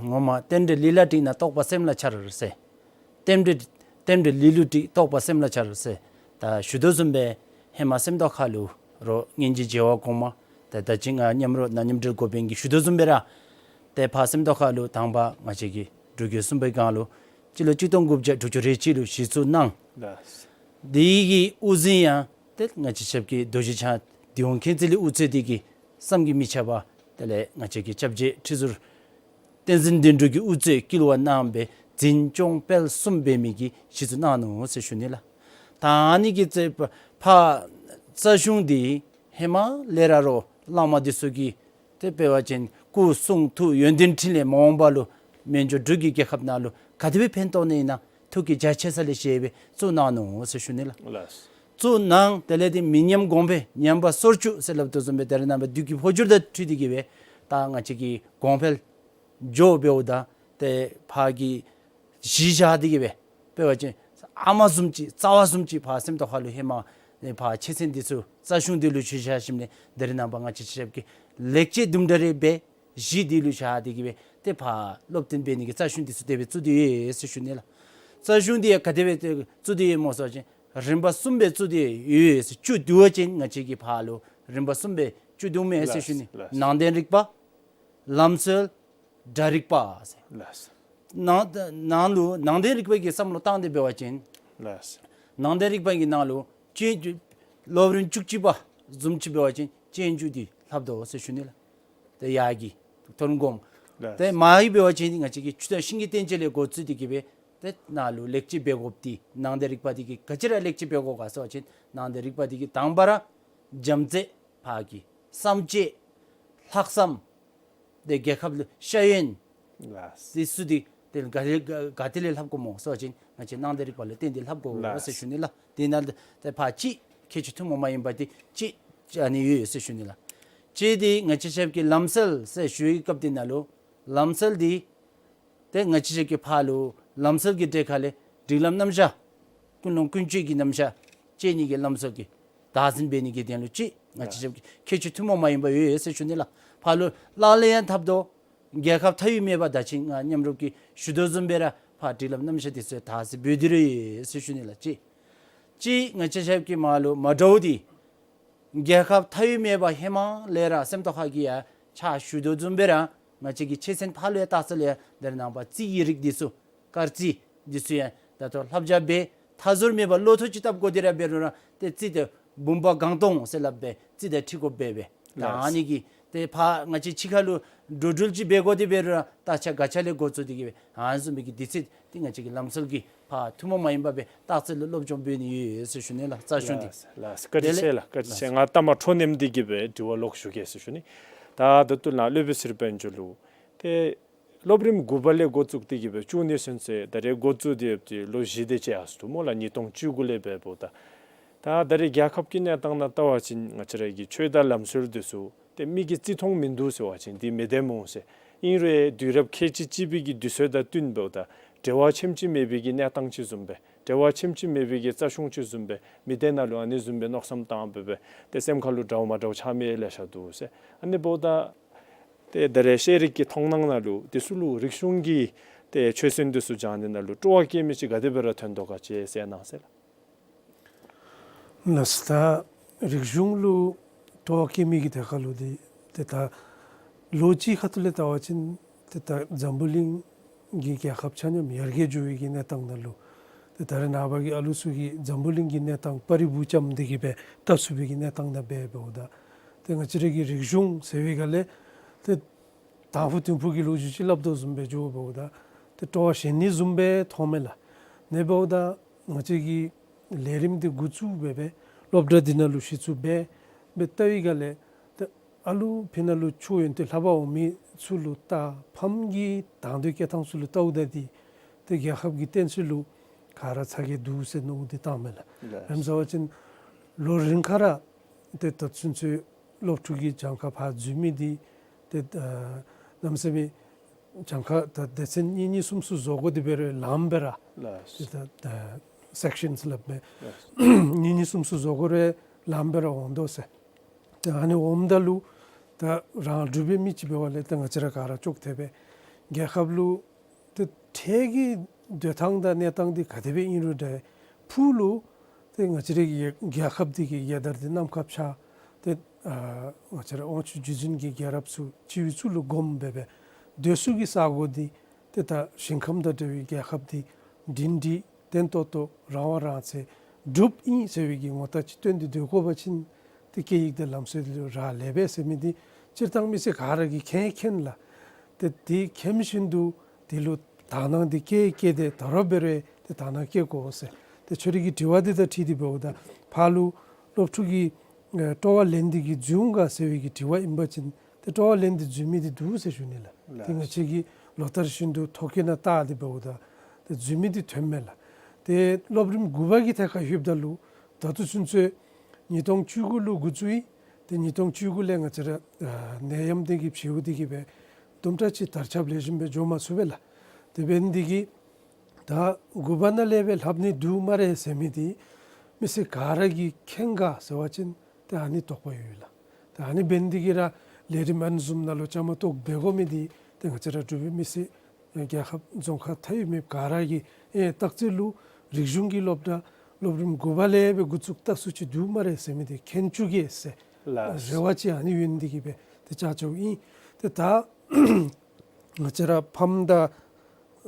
ངོ་མ་རྟེན་འབྲེལ་ལུས་ལ་འགྲིག་ན་རྟོགས་པ་སེམས་ལ་འཆར་ཟེར། རྟེན་འབྲེལ་རྟེན་འབྲེལ་ལུས་ལུ་འགྲིག་རྟོགས་པ་སེམས་ལ་འཆར་ཟེར། ད་ཞུ་དོ་བཟུམ་སྦེ་ཧེ་མ་སེམས་རྟོགས་ཁ་ལུ་རོགས་སྙིང་རྗེ་བྱེ་བ་གོང་མ་ཏེ་ད་ཅི་ང་མཉམ་རོགས་ནཱ་མཉམ་འབྲེལ་འགོ་དཔོན་གྱིས་ཞུ་དོ་བཟུམ་སྦེ་ར་ཏེ་ཕར་སེམས་རྟོགས་ཁ་ལུ་དང་པ་ང་བཅས་ཀྱི་འབྲུག་རྒྱལ་གསུམ་པའི་སྒང་ལུ་སྤྱི་ལོ་གཅིག་སྟོང་དགུ་བརྒྱ་དྲུག་ཅུ་རེ་གཅིག་ལུ་གཞི་བཙུགས་གནང་། དེ་གི་དབུ་འཛིན་ཡང་ཏེ་ང་བཅས་ཆ་ཁྱབ་ཀྱི་རྡོ་རྗེ་འཆང་དིལ་མགོ་མཁྱེན་བརྩེ་ལས་དབུ་གཙོས་ཏེ་གི་བསམ་གྱིས་མི་ཁྱབ་པ་དེ་ལས་ང་བཅས་ཀྱི་སྐྱབས་རྗེ་ཁྲི་ཟུར་བསྟན་འཛིན་དོན་གྲུབ་ཀྱིས་དབུ་གཙོས་བསྐུལ་བ་གནང་སྦེ་འཛིན་སྐྱོང་སྤེལ་གསུམ་འབད་མི་གི་གཞི་བཙུགས་གནང་ནུག་ཟེར་ཞུ་ནི་ལགས། ད་ཨ་ནི་གི་ཚེ་ཕར་རྩ་གཞུང་འདི་ཧེ་མ་ལས་ར་རོགས་བླ་མ་འདི་ཚུ་གིས་ཏེ་འབད་བ་ཅིན་སྐུ་གསུང་ཐུགས་ཡོན་ཏན་ཕྲིན་ལས་མ་འོངས་པ་ལུ་མི་འགྱུར་འབྲུག་གི་རྒྱལ་ཁབ་ནང་ལུ་ག་དེ་སྦེ་ཕན་ཐོགས་ནི་ཨིན་ན་ཐུགས་ཀྱི་རྒྱ་ཆེ་ས་ལས་བཞེས་སྦེ་བཙུགས་གནང་ནུག་ཟེར་ཞུ་ནི་ལགས། ལགས། བཙུགས་གནང་། དེ་ལས་ཏེ་མི་ཉམས་གོང་འཕེལ་ཉམས་པ་སོར་ཆུད་ཟེར་སླབ་དོ་བཟུམ་སྦེ་ད་རེས་ནངས་པ་དུས་ཀྱི་འཕོ་འགྱུར་དང་འཁྲིལ་ཏེ་གི་སྦེ་ད་ང་བཅས་ཀྱི་གོང་འཕེལ་འགྱོ་འབདཝ་ད་ཏེ་ཕར་གྱི་གཞི་བཞག་སྟེ་གི་སྦེ་འབད་བ་ཅིན་ཨ་མ་བཟུམ་ཅིག་རྩ་བ་བཟུམ་ཅིག་ཕར་སེམས་རྟོགས་ཁ་ལུ་ཧེ་མ་ཕར་ཆོས་ཚན་འདི་ཚུ་རྩ་གཞུང་འདི་ལུ་གཞི་བཞག་ཞིནམ་ལས་ད་རེས་ནངས་པ་ང་བཅས་ཆ་ཁྱབ་ཀྱིས་ལེགས་བཅོས་དུམ་གྲ་རེ་འབད་གཞི་འདི་ལུ་བཞག་སྟེ་གི་སྦེ་ཏེ་ཕར་སློབ་སྟོན་འབད་ནི་གི་རྩ་གཞུང་འདི་ཚུ་དེ་སྦེ་བཙུགས་ཏེ་ཡོད་ཟེར་ཞུ་ནི་ལགས། རྩ་གཞུང་འདི་ཡང་ག་དེ་སྦེ་བཙུགས་ཏེ་ཡོད་སྨོ་ཟེར་བ་ཅིན་རིམ་པ་གསུམ་སྦེ་བཙུགས་ཏེ་ཡོད་ཟེར། བཅུད་བསྡུ་བ་ཅིན་ང་བཅས་ཀྱིས་ཕར་ལུ་རིམ་པ་གསུམ་སྦེ་བཅུད་བསྡུཝ་མས་ཟེར་ཞུ་ནི། ལགས་ལགས། ནང་དོན་རིག་པ། ལམ་སྲོལ། སྒྲ་རིག་པ་ཟེར། ལགས། ནང་ནང་ལུ་ནང་དོན་རིག་པ་གི་བསམ་བློ་བཏང་སྟེ་འབད་བ་ཅིན་ལགས། ནང་དོན་རིག་པ་གི་ནང་ལུ་སྤྱོད་འཇུག་སློབ་རིམ་བཅུ་གཅིག་པ་བཟུམ་ཅིག་འབད་བ་ཅིན་སྤྱོད་འཇུག་འདི་ལྷབ་དོ་ཟེར་ཞུ་ནི་ལགས། ཏེ་ཡར་གྱི་མཐོ་རིམ་གོངམ། ལགས། ཏེ་མར་གྱི་འབད་བ་ཅིན་ང་བཅས་ཀྱི་ཆོས་དང་ཤིང་གི་བསྟན་བཅོས་ལས་འགོ་བཙུགས་ཏེ་གི་སྦེ་ཏེ་ནཱ་ལུ་ལེགས་བཅོས་འབད་དགོཔ་འདི་ནང་དོན་རིག་པ་འདི་གིས་ག་ཅི་ར་ལེགས་བཅོས་འབད་དགོ་ག་ཟེར་བ་ཅིན་ནང་དོན་རིག་པ་འདི་གིས་དང་པ་ར་བྱམས་བརྩེ་ཕར་གྱི་བསམ་སྤྱོད་ལྷག་བསམ་ཏེ་རྒྱལ་ཁབ་ལུ་ཤེས་ཡོན་ལགས། འདི་ཚུ་འདི་ཏེ་ག་ལས་ག་ག་ཏེ་ལས་ལྷབ་དགོཔ་སྨོ་ཟེར་བ་ཅིན་ང་བཅས་ནང་དོན་རིག་པ་ལུ་བརྟེན་ཏེ་ལྷབ་དགོ་ཟེར་ཞུ་ནི་ལགས། དེ་ནང་ཏེ་ཕར་གཅིག་ཁྱད་ཆོས་ཐུན་མོང་མ་ཡིན་པ་འདི་གཅིག་ཨ་ནི་ཡོད་ཟེར་ཞུ་ནི་ལགས། གཅིག་འདི་ང་བཅས་ཆ་ཁྱབ་ཀྱི་ལམ་སྲོལ་ཟེར་ཞུ་བའི་སྐབས་འདི་ནང་ལུ་ལམ་སྲོལ་འདི་ཏེ་ང་བཅས་ཆ་ཁྱབ་ཀྱི་ཕར་ལུ་ལམ་སྲོལ་གྱི་གྲས་ཁ་ལས་སྒྲིག་ལམ་རྣམ་གཞག་ཀུན་སློང་ཀུན་སྤྱོད་ཀྱི་རྣམ་གཞག་བཅོས་ནི་གི་ལམ་སྲོལ་གྱི་བདག་འཛིན་འབད་ནི་གི་དོན་ལུ་གཅིག་ང་བཅས་ཆ་ཁྱབ་ཀྱི་ཁྱད་ཆོས་ཐུན་མོང་མ་ཡིན་པ་ཡོད་ཟེར་ཞུ་ནི་ལགས། ཕར་ལུ་ལག་ལེན་ཡང་འཐབ་དོ། རྒྱལ་ཁབ་མཐའ་དབུས་མེད་པ་བདག་ཆེན་ང་མཉམ་རོགས་ཀྱིས་ཞུ་དོ་བཟུམ་སྦེ་ར་ཕར་སྒྲིག་ལམ་རྣམ་གཞག་འདི་ཚུ་ཡང་བདག་འཛིན་འབད་དེ་ར་ཡོད་ཟེར་ཞུ་ནི་ལགས། གཅིག་གཅིག་ང་བཅས་ཆ་ཁྱབ་ཀྱི་མར་ལུ་མ་འདྲཝ་འདི་རྒྱལ་ཁབ་མཐའ་དབུས་མེད་པ་ཧེ་མ་ལས་ར་སེམས་རྟོགས་ཁ་གིས་ཡང་ཕྱག་ཞུ་དོ་བཟུམ་སྦེ་ར་ང་བཅས་ཀྱི་ཆོས་ཚན་ཕར་ལུ་ཡང་བརྟག་དཔྱད་ལུ་ཡང་ད་རེས་ནངས་པ་རྩིས་ཀྱི་རིགས་འདི་ཚུ་སྐར་རྩིས་འདི་ཚུ་ཡང་ད་ལྟོ་ལྷབ་བྱ་འབད་མཐའ་ཟུར་མེད་པར་བློ་ཐག་ཅིག་བཏབ་དགོ་དེ་ར་འབད་རུང་ར་ཏེ་རྩིས་དང་བུམ་པ་གང་སྟོང་ཟེར་སླབ་སྦེ་རྩིས་དང་འཁྲིལ་དགོཔ་འབད་སྦེ་ད་ལགས། ཨ་ནི་གིས་ཏེ་ཕར་ང་བཅས་ཕྱི་ཁ་ལུ་འགྲོ་འགྲུལ་ཅིག་འབད་དགོ་དེ་འབད་རུང་ར་དག་ཆ་ག་ཆ་ལས་འགོ་བཙུགས་ཏེ་གི་སྦེ་ཨ་ནི་བཟུམ་མའི་གི་འདི་ཚུ་ཏེ་ང་བཅས་ཀྱི་ལམ་སྲོལ་གྱི་ཕར་ཐུན་མོང་མ་ཡིན་པ་སྦེ་བརྟག་དཔྱད་ལུ་སློབ་སྦྱོང་འབད་ནི་ཡོད་ཟེར་ཞུ་ནི་ལགས། རྩ་གཞུང་འདི། ལགས་ལགས། བཀའ་དྲིན་ཆེ་ལགས། བཀའ་དྲིན་ཆེ། ལགས། ང་ལྟ་མ་འཕྲོ་ནེམ་འདི་གིས་སྦེ་དྲི་བ་ལོག་ཞུ་གེ་ཟེར་ཞུ་ནི། ད་ད་ལྟོ་ནཱ་སློབ་དཔོན་ཚེ་རིང་དཔལ་འབྱོར་ལུ་ཏེ་སློབ་རིམ་དགུ་པ་ལས་འགོ་བཙུགས་ཏེ་གི་སྦེ་བཅུ་གཉིས་ཚུན་ཚོད་ད་རེས་འགོ་བཙུགས་ཏེ་ཡོདཔ་འདི་ལོ་བཞི་དེ་ཅིག་ཡར་སོང་འདུག་སྨོ་ལགས། ཉིས་སྟོང་བཅུ་དགུ་ལས་འབདཝ་ད། ད་ད་རེས་རྒྱལ་ཁབ་ཀྱི་གནས་སྟངས་ནང་བལྟ་བ་ཅིན་ང་བཅས་ར་གི་ཆོས་དང་ལམ་སྲོལ་འདི་ཚུ་ཏེ་མི་གིས་བརྩི་མཐོང་མིན་འདུག་ཟེར་བ་ཅིན་འདི་མི་བདེན་སྨོ་ཟེར། ཨིན་རུང་དུས་རབས་ཁལ་གཅིག་གཅིག་པའི་གི་དུས་ཚོད་དང་བསྟུན་འབདཝ་ད་འབྲེལ་བ་ཆེམ་ཅིག་མེད་པའི་གི་གནས་སྟངས་ཅིག་བཟུམ་སྦེ་འབྲེལ་བ་ཆེམ་ཅིག་མེད་པའི་གི་རྩ་གཞུང་ཅིག་བཟུམ་སྦེ་མི་སྡེ་ནང་ལུ་ཨ་ནི་བཟུམ་སྦེ་མནོ་བསམ་བཏང་སྦེ་སྦེ་ཏེ་སེམས་ཁ་ལུ་འདྲཝ་མ་འདྲཝ་ཆགས་མི་ལེ་ཤ་འདུག་ཟེར། ཨ་ནི་འབདཝ་ད་ཏེ་ད་རེས་ཤེས་རིག་གི་མཐོང་སྣང་ནང་ལུ་འདི་ཚུ་ལུ་རིག་གཞུང་གི་ཏེ་ཆོས་ཚན་འདི་ཚུ་སྦྱང་ནི་ནང་ལུ་སྤྲོ་བ་སྐྱེ་མི་ཅིག་ག་དེ་སྦེ་ར་ཐོན་དོ་ག་ཅིག་གསལ་གནང་ཟེར་ལགས། ལགས། ད་རིག་གཞུང་ལུ་སྤྲོ་བ་བསྐྱེད་མི་གི་ཐད་ཁར་ལུ་འདི་ཏེ་ད་ལོ་གཅིག་ཁ་ཐུག་ལས་བལྟ་བ་ཅིན་ཏེ་ད་འཛམ་བུ་གླིང་གི་རྒྱལ་ཁབ་ཆ་མཉམ་ཡར་རྒྱས་འགྱོ་བའི་གི་གནས་སྟངས་ནང་ལུ་ཏེ་ད་རེས་ནངས་པ་གི་ཨ་ལུ་ཚུ་གིས་འཛམ་བུ་གླིང་གི་གནས་སྟངས་པར་རིས་བུ་བཅམ་སྟེ་གིས་སྦེ་བལྟ་ཚུགས་པའི་གི་གནས་སྟངས་ནང་འབད་འབདཝ་ད་ཏེ་ང་བཅས་ར་གི་རིག་གཞུང་ཟེར་བའི་སྒང་ལས་ཏེ་དང་ཕུ་དུང་ཕུ་གི་ལོ་རྒྱུས་ཅིག་སླབ་དོ་བཟུམ་སྦེ་འགྱོ་འབདཝ་ད་ཏེ་སྤྲོ་བ་ཞན་ནི་བཟུམ་སྦེ་མཐོངམ་མས་ལགས། ཨིན་འབདཝ་ད་ང་བཅས་ཀྱིས་ལས་རིམ་འདི་འགོ་བཙུགས་འབད་སྦེ་སློབ་གྲྭ་འདི་ནང་ལུ་གཞི་བཙུགས་འབད་སྦེ་བལྟ་བའི་སྒང་ལས་ཏེ་ཨ་ལུ་ཕི་ནང་ལུ་ཆོས་ཡོན་ཏན་ལྷབ་པར་འོང་མི་ཚུ་ལུ་བལྟ། ཕམ་གྱི་དང་འདོད་བསྐྱེད་ཐངས་ཚུ་ལུ་བལྟཝ་ད་འདི་ཏེ་རྒྱལ་ཁབ་ཀྱི་བསྟན་སྲིད་ལུ་ག་ར་ཚ་གྱང་འདུག་ཟེར་མནོ་སྟེ་བཏངམ་མས་ལགས། ལགས། རེམ་ཟེར་བ་ཅིན་ལོ་རིམ་ཁར་ཏེ་ད་ཚུན་ཚོད་སློབ་ཕྲུག་གི་གྱངས་ཁ་ཕར་འཛུལ་མི་འདི་ཏེ་ཨ་གནམ་མེད་ས་མེད་གྱངས་ཁ་ད་སྡེ་ཚན་གཉིས་གཉིས་གསུམ་གསུམ་བཟོ་དགོ་སྟེ་འབད་རུང་ལངམ་སྦེ་ར་ལགས། ཏེ་ད་ད་སེཀ་ཤཱནསི་སླབ་མས། ལགས། གཉིས་གཉིས་གསུམ་གསུམ་བཟོ་དགོ་རུང་ལངམ་སྦེ་ར་འོང་དོ་ཟེར། ཏེ་ཨ་ནི་འོངམ་ད་ལུ་ད་རང་འབྲུག་པའི་མི་ཅིག་འབདཝ་ལས་ཏེ་ང་བཅས་ར་ག་ར་ཅོག་འཐདཔ་སྦེ་རྒྱལ་ཁབ་ལུ་ཏེ་འཕྲལ་གྱི་སྡོད་ཐངས་དང་གནས་སྟངས་འདི་ག་དེ་སྦེ་ཨིན་རུང་འདྲ་ཕུགས་ལུ་ཏེ་ང་བཅས་ར་གི་རྒྱལ་ཁབ་འདི་གི་རྒྱལ་དར་འདི་གནམ་ཁར་འཕྱར་ཏེ་ཨ་ང་བཅས་ར་དབང་ཕྱུག་རྗེ་བཙུན་གྱི་རྒྱལ་རབས་ཚུ་སྤྱི་བོའི་གཙུག་ལུ་བསྒོམ་སྦེ་སྦེ་སྡོད་ས་གི་ས་གོ་འདི་ཏེ་ད་ཞིང་ཁམས་དང་འབྲེལ་བའི་རྒྱལ་ཁབ་འདི་སྒྲིང་སྒྲི་བརྟན་ཏོག་ཏོ་རང་དབང་རང་བཙན་འབྲུགཔ་ཨིན་ཟེར་བའི་གི་ངོ་རྟགས་ཅིག་སྟོན་ཏེ་སྡོད་དགོ་པ་ཅིན་ཏེ་སྐད་ཡིག་དང་ལམ་སྲོལ་འདི་ལུ་རག་ལས་པས་ཟེར་མི་འདི་སྤྱིར་བཏང་མི་སེར་ག་ར་གིས་མཁྱེན་མཁྱེན་ལགས། ཏེ་དེ་མཁྱེན་བཞིན་དུ་དེ་ལུ་དག་སྣང་འདི་བསྐྱེད་བསྐྱེད་དེ་ད་རུང་འབད་རུང་ཏེ་དག་སྣང་བསྐྱེད་དགོ་ཟེར། ཏེ་ཁྱོད་རའི་གི་དྲི་བ་འདི་དང་འཁྲིལ་ཏེ་འབདཝ་ད་ཕར་ལུ་སློབ་ཕྲུག་གི་ཨེ་སྤྲོ་བ་ལེན་ཏེ་གིས་འཛུལ་འོང་ག་ཟེར་བའི་གི་དྲི་བ་ཨིན་པ་ཅིན་ཏེ་སྤྲོ་བ་ལེན་ཏེ་འཛུལ་མི་འདི་འདུག་ཟེར་ཞུ་ནི་ལགས། ལགས། ཏེ་ང་བཅས་ཀྱིས་ལོ་ལྟར་བཞིན་དུ་ཐོ་བཀོད་ནང་བལྟ་སྟེ་འབདཝ་ད་ཏེ་འཛུལ་མི་འདི་ཐོནམ་མས་ལགས། ཏེ་སློབ་རིམ་དགུ་པ་གི་ཐད་ཁར་ལྷོདཔ་ད་ལུ་ད་ལྟོ་ཚུན་ཚོད་ཉིས་སྟོང་བཅུ་དགུ་ལུ་འགོ་བཙུགས་ཡི། ཏེ་ཉིས་སྟོང་བཅུ་དགུ་ལས་ང་བཅས་ར་ཨ་ནད་ཡམས་འདི་གིས་འཕྱལཝ་འདི་གིས་སྦེ་དུམ་གྲ་ཅིག་དར་ཁྱབ་ལེགས་ཤོམ་སྦེ་འགྱོ་མ་ཚུགས་པས་ལགས། དེ་འབད་ནི་འདི་གིས་ད་དགུ་པ་ནང་ལས་སྦེ་ལྷབ་ནི་འདུག་སྨ་རེ་ཟེར་མི་འདི་མི་སེར་ག་ར་གིས་མཁྱེན་ག་ཟེར་བ་ཅིན་ཏེ་ཨ་ནི་དོགས་པ་ཡོད་ལགས། ཏེ་ཨ་ནི་འབད་ནི་འདི་གིས་ར་ལས་རིམ་ཨ་ནི་བཟུམ་ནང་ལུ་བཅའ་མར་གཏོགས་འབད་དགོ་མི་འདི་ཏེ་ང་བཅས་ར་འབྲུག་པའི་མི་སེར་རྒྱལ་ཁབ་རྫོང་ཁག་མཐའ་ཡས་མི་ག་ར་གིས་ཨེ་སྟག་རྩེ་ལུ་རིག་གཞུང་གི་སློབ་གྲྭ་སློབ་རིམ་དགུ་པ་ལས་སྦེ་འགོ་བཙུགས་བལྟ་ས་ཅིག་འདུག་སྨ་རེ་ཟེར་མི་འདི་མཁྱེན་བཅུག་གེ་ཟེར་ལགས། རེ་བ་ཅིག་ཨ་ནི་ཡོད་ནི་འདི་གིས་སྦེ་ཏེ་བཅར་བཅརཝ་ཨིན། ཏེ་ད་ང་བཅས་ར་ཕམ་དང་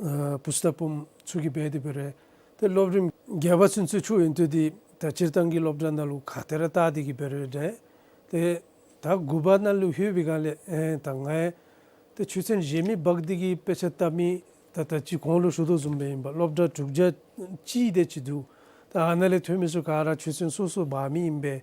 ཨ་བུ་ཚ་དང་བུམོ་ཚུ་གིས་འབད་དེ་འབད་རུང་ཏེ་སློབ་རིམ་བརྒྱད་པ་ཚུན་ཚོད་ཆོས་ཡོན་ཏན་འདི་ད་སྤྱིར་བཏང་གི་སློབ་གྲྭ་ནང་ལུ་ག་ཏེ་ར་བལྟ་སྟེ་གིས་འབད་རུང་འདྲ། ཏེ་ད་དགུ་པ་ནང་ལུ་ལྷོད་པའི་སྒང་ལས་ཨེ་ད་ང་ཡང་ཏེ་ཆོས་ཚན་གཞན་མི་འབག་སྟེ་གིས་དཔེ་ཆ་ལྟ་མི་ད་ད་ཅི་གོང་ལུ་ཞུ་དོ་བཟུམ་སྦེ་ཨིན་པས། སློབ་གྲྭ་དྲུག་བརྒྱ་གཅིག་དེ་ཅིག་འདུག། ད་ཨ་ནཱ་ལས་ཐོན་མི་ཚུ་ག་ར་ཆོས་ཚན་སོ་སོ་འབག་མི་ཨིན་པས།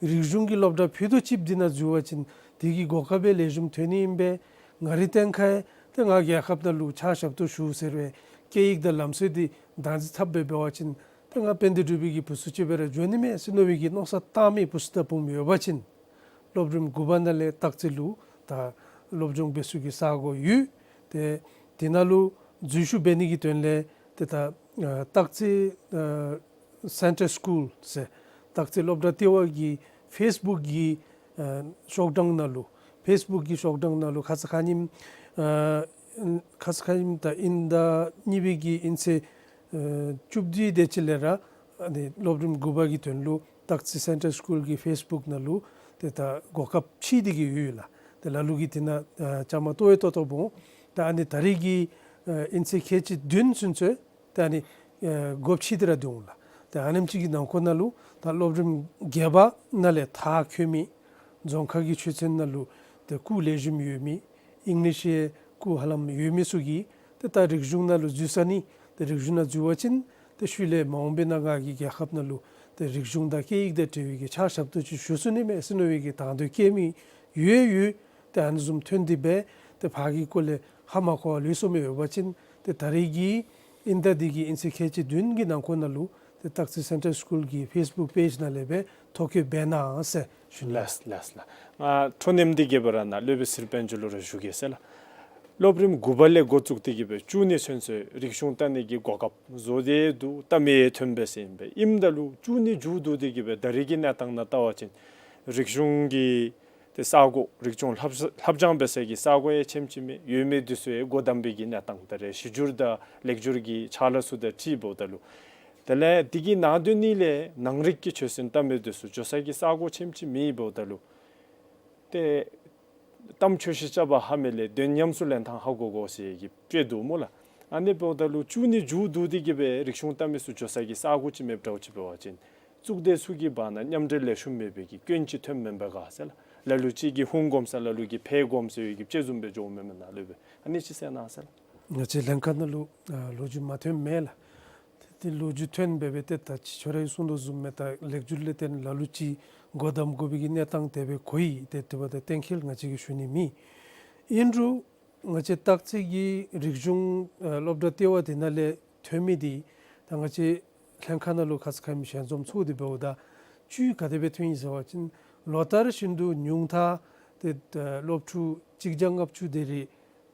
རིག་གཞུང་གི་སློབ་གྲྭ་ཕུད་རྡོག་གཅིགཔོ་འདི་ནང་འཛུལ་བ་ཅིན་དེ་གི་གོ་སྐབས་སྦེ་ལེགས་ཤོམ་ཐོན་ནི་ཨིན་པས། ང་རའི་སྟེང་ཁར་ཏེ་ང་རྒྱལ་ཁབ་ནང་ལུ་ཕྱག་ཞབས་ཏོག་ཞུ་ཟེར་བའི་སྐད་ཡིག་དང་ལམ་སྲོལ་འདི་བདག་འཛིན་འཐབ་སྦེ་འབད་བ་ཅིན་ཏེ་ང་དཔལ་ལྡན་འབྲུག་པའི་གི་བུ་ཚུ་ཅིག་སྦེ་ར་འགྱོ་ནི་མས་ཟེར་མནོ་བའི་གི་མནོ་བསམ་བཏང་མི་བུ་ཚ་དང་བུམོ་ཡོད་པ་ཅིན་སློབ་རིམ་དགུ་པ་ནང་ལས་སྟག་རྩེ་ལུ་ད་སློབ་སྦྱོང་འབད་ས་གི་ས་གོ་ཡོད། ཏེ་དེ་ནང་ལུ་འཛུལ་ཞུགས་འབད་ནི་གི་དོན་ལས་ཏེ་ད་ཨ་སྟག་རྩེ་ཨ་སེན་ཊར་སི་ཀུལ་ཟེར་སྟག་རྩེ་སློབ་གྲྭ་ལྟེ་བ་གི་ཕེསི་བུཀ་གི་ཨ་ཤོག་གྲངས་ནང་ལུ་ཕེསི་བུཀ་གི་ཤོག་གྲངས་ནང་ལུ་ཁ་ཙ་ཁ་ཉིནམ་ཨ་ཁ་ཙ་ཁ་ཉིནམ་ད་དབྱིན་ཟླ་གཉིས་པའི་གི་དབྱིན་ཚེས་ཨ་བཅུ་བདུན་དེ་ཅིག་ལས་ར་ཨ་ནི་སློབ་རིམ་དགུ་པ་གི་དོན་ལུ་སྟག་རྩེ་སེན་ཊར་སི་ཀུལ་གི་ཕེསི་བུཀ་ནང་ལུ་ཏེ་ད་གོ་སྐབས་ཕྱེ་སྟེ་གིས་ཡོད་ལགས། ཏེ་ལ་ལུ་གིས་དེ་ནང་ཨ་བཅའ་མར་གཏོགས་ཡི་ཏོག་ཏོ་སྦོམ། ད་ཨ་ནི་ད་རེས་ཀྱི་ཨ་དབྱིན་ཚེས་ཁལ་གཅིག་བདུན་ཚུན་ཚོད་ད་ཨ་ནི་ཨ་སྒོ་ཕྱེ་སྟེ་ར་སྡོད་འོང་ལགས། ད་ཨ་ནེམ་ཅིག་གི་ནང་འཁོད་ནང་ལུ་ད་སློབ་རིམ་བརྒྱད་པ་ནང་ལས་མཐར་འཁྱོལ་མི་རྫོང་ཁག་གི་ཆོས་ཚན་ནང་ལུ་ཏེ་སྐུགས་ལེགས་ཤོམ་ཡོད་མི་ཨིང་ལིཤ་ཡང་སྐུགས་ཧ་ལམ་ཡོད་མི་ཚུ་གིས་ཏེ་ད་རིག་གཞུང་ནང་ལུ་འཛུལ་ས་ནི། ཏེ་རིག་གཞུང་ནང་འཛུལ་བ་ཅིན་ཏེ་ཤུལ་ལས་མ་འོངས་པའི་ནང་ང་གི་རྒྱལ་ཁབ་ནང་ལུ་ཏེ་རིག་གཞུང་དང་སྐད་ཡིག་དང་འབྲེལ་བའི་གི་ཕྱག་ཞབས་ཏོག་ཅིག་ཞུ་ཚུགས་ནི་མས་ཟེར་མནོ་བའི་གི་དང་འདོད་བསྐྱེད་མི་ཡོད་ཡོད། ཏེ་ཨ་ནི་བཟུམ་ཐོན་ཏེ་སྦེ་ཏེ་ཕར་གྱི་སྐོར་ལས་ཧ་མ་གོ་བར་ལུས་སོང་མི་ཡོད་པ་ཅིན་ཏེ་ད་རེས་ཀྱི་དབྱིན་ཟླ་འདི་གི་དབྱིན་ཚེས་ཁལ་གཅིག་བདུན་གྱི་ནང་འཁོད་ནང་ལུ་ཏེ་སྟག་རྩེ་སེན་ཊར་སི་ཀུལ་གྱི་ཕེསི་བུཀ་པེཇ་ནང་ལས་སྦེ་ཐོ་བཀོད་འབད་གནང་ཟེར་ཞུ་ནི། ལགས་ལགས་ལགས། ང་འཕྲོ་མཐུད་དེ་གིས་སྦེ་ར་ནཱ་སློབ་དཔོན་ཟུར་དཔོན་འཇུག་ལུ་ར་ཞུ་གེ་ཟེར་ལགས། སློབ་རིམ་དགུ་པ་ལས་འགོ་བཙུགས་ཏེ་གིས་སྦེ་བཅུ་གཉིས་ཚུན་ཚོད་རིག་གཞུང་བལྟ་ནི་གི་གོ་སྐབས་བཟོ་སྟེ་འདུག། བལྟ་མི་ཐོན་པས་ཟེར་ཨིན་པས། ཨིནམ་ད་ལུ་བཅུ་གཉིས་མཇུག་བསྡུ་སྟེ་གིས་སྦེ་ད་རེས་ཀྱི་གནས་སྟངས་ནང་བལྟ་བ་ཅིན་རིག་གཞུང་གི་ཏེ་ས་གོ་རིག་སྐྱོང་ལྷབ་ལྷབ་སྦྱང་འབད་ས་གི་ས་གོ་ཡང་ཆེམ་ཆེམ་ཡོད་མི་འདི་ཚུ་ཡང་སྒོ་བསྡམས་པའི་གི་གནས་སྟངས་ད་རེས་གཞི་འགྱུར་དང་ལེགས་འགྱུར་གྱི་ཕྱག་ལཱ་ཚུ་དང་འཁྲིལཝ་ད་ལུ་ད་ དེ་ལས་དེ་གི་ནང་དོན་ནི་ལས་ནང་རིག་གི་ཆོས་ཚན་གཏམ་དཔེ་འདི་ཚུ་བརྗོད་ས་གི་ས་གོ་ཆེམ་ཅིག་མེདཔ་འབདཝ་ད་ལུ་ཏེ་གཏམ་ཆོས་བཤད་རྐྱབ་པར་ཧ་མི་ལས་དོན་ཉམས་སུ་ལེན་ཐངས་ཧ་གོ་དགོ་ཟེར་གྱི་དཔེ་འདུག་སྨོ་ལགས། ཨ་ནི་འབདཝ་ད་ལུ་མཇུག་ནི་མཇུག་བསྡུ་སྟེ་གི་སྦེ་རིག་གཞུང་གཏམ་དཔེ་ཚུ་བརྗོད་ས་གི་ས་གོ་ཅིག་མེདཔ་འདྲཝ་ཅིག་འབད་བ་ཅིན་གཙུག་སྡེ་ཚུ་གི་བར་ན་མཉམ་འབྲེལ་ལེགས་ཤོམ་མེད་པའི་གི་སྐྱོན་ཅིག་ཐོནམ་མེན་པས་ག་ཟེར་ལགས། ལ་ལུ་ཅིག་གིས་ཧཱུྃ་སྒོམ་ས་ལ་ལུ་གིས་ཕཊ་སྒོམ་ཟེར་བའི་གི་དཔྱད་བཟུམ་སྦེ་འགྱོཝ་མེན་མེན་ན་ལོས་སྦེ། ཨ་ནི་ཅིག་གསན་གནང་ཟེར་ལགས། ང་བཅས་ལྷན་ཁག་ནང་ལུ་ཨ་ལོ་རྒྱུས་མ་ཐོནམ་མེད་ལགས། ཏེ་ལོ་རྒྱུས་ཐོན་སྦེ་སྦེ་ཏེ་ད་ཅི་ཁྱོད་ར་གིས་གསུངས་དོ་བཟུམ་སྦེ་ད་ལེགས་སྒྱུར་ལས་བརྟེན་ལ་ལུ་ཅིག་སྒོ་བསྡམ་དགོ་པའི་གི་གནས་སྟངས་དེ་སྦེ་གོ་ཡི། ཏེ་དེ་འབདཝ་ད་གཏན་འཁེལ་ང་བཅས་ཀྱིས་ཞུ་ནི་མེད། ཨིན་རུང་ང་བཅས་སྟག་རྩེ་གི་རིག་གཞུང་ཨ་སློབ་གྲྭ་ལྟེ་བ་དེ་ནང་ལས་ཐོན་མི་འདི་ད་ང་བཅས་ལྷན་ཁག་ནང་ལུ་ཁ་ཙ་ཁ་ཉིནམ་ཞལ་འཛོམས་ཚོགས་ཏེ་འབདཝ་ད་བཅུད་ག་དེ་སྦེ་ཐོན་ཡི་ཟེར་བ་ཅིན་ལོ་ལྟར་བཞིན་དུ་ཉུང་མཐའ་ཏེ་ཨ་སློབ་ཕྲུག་གཅིག་བརྒྱ་ལྔ་བཅུ་དེ་རེ་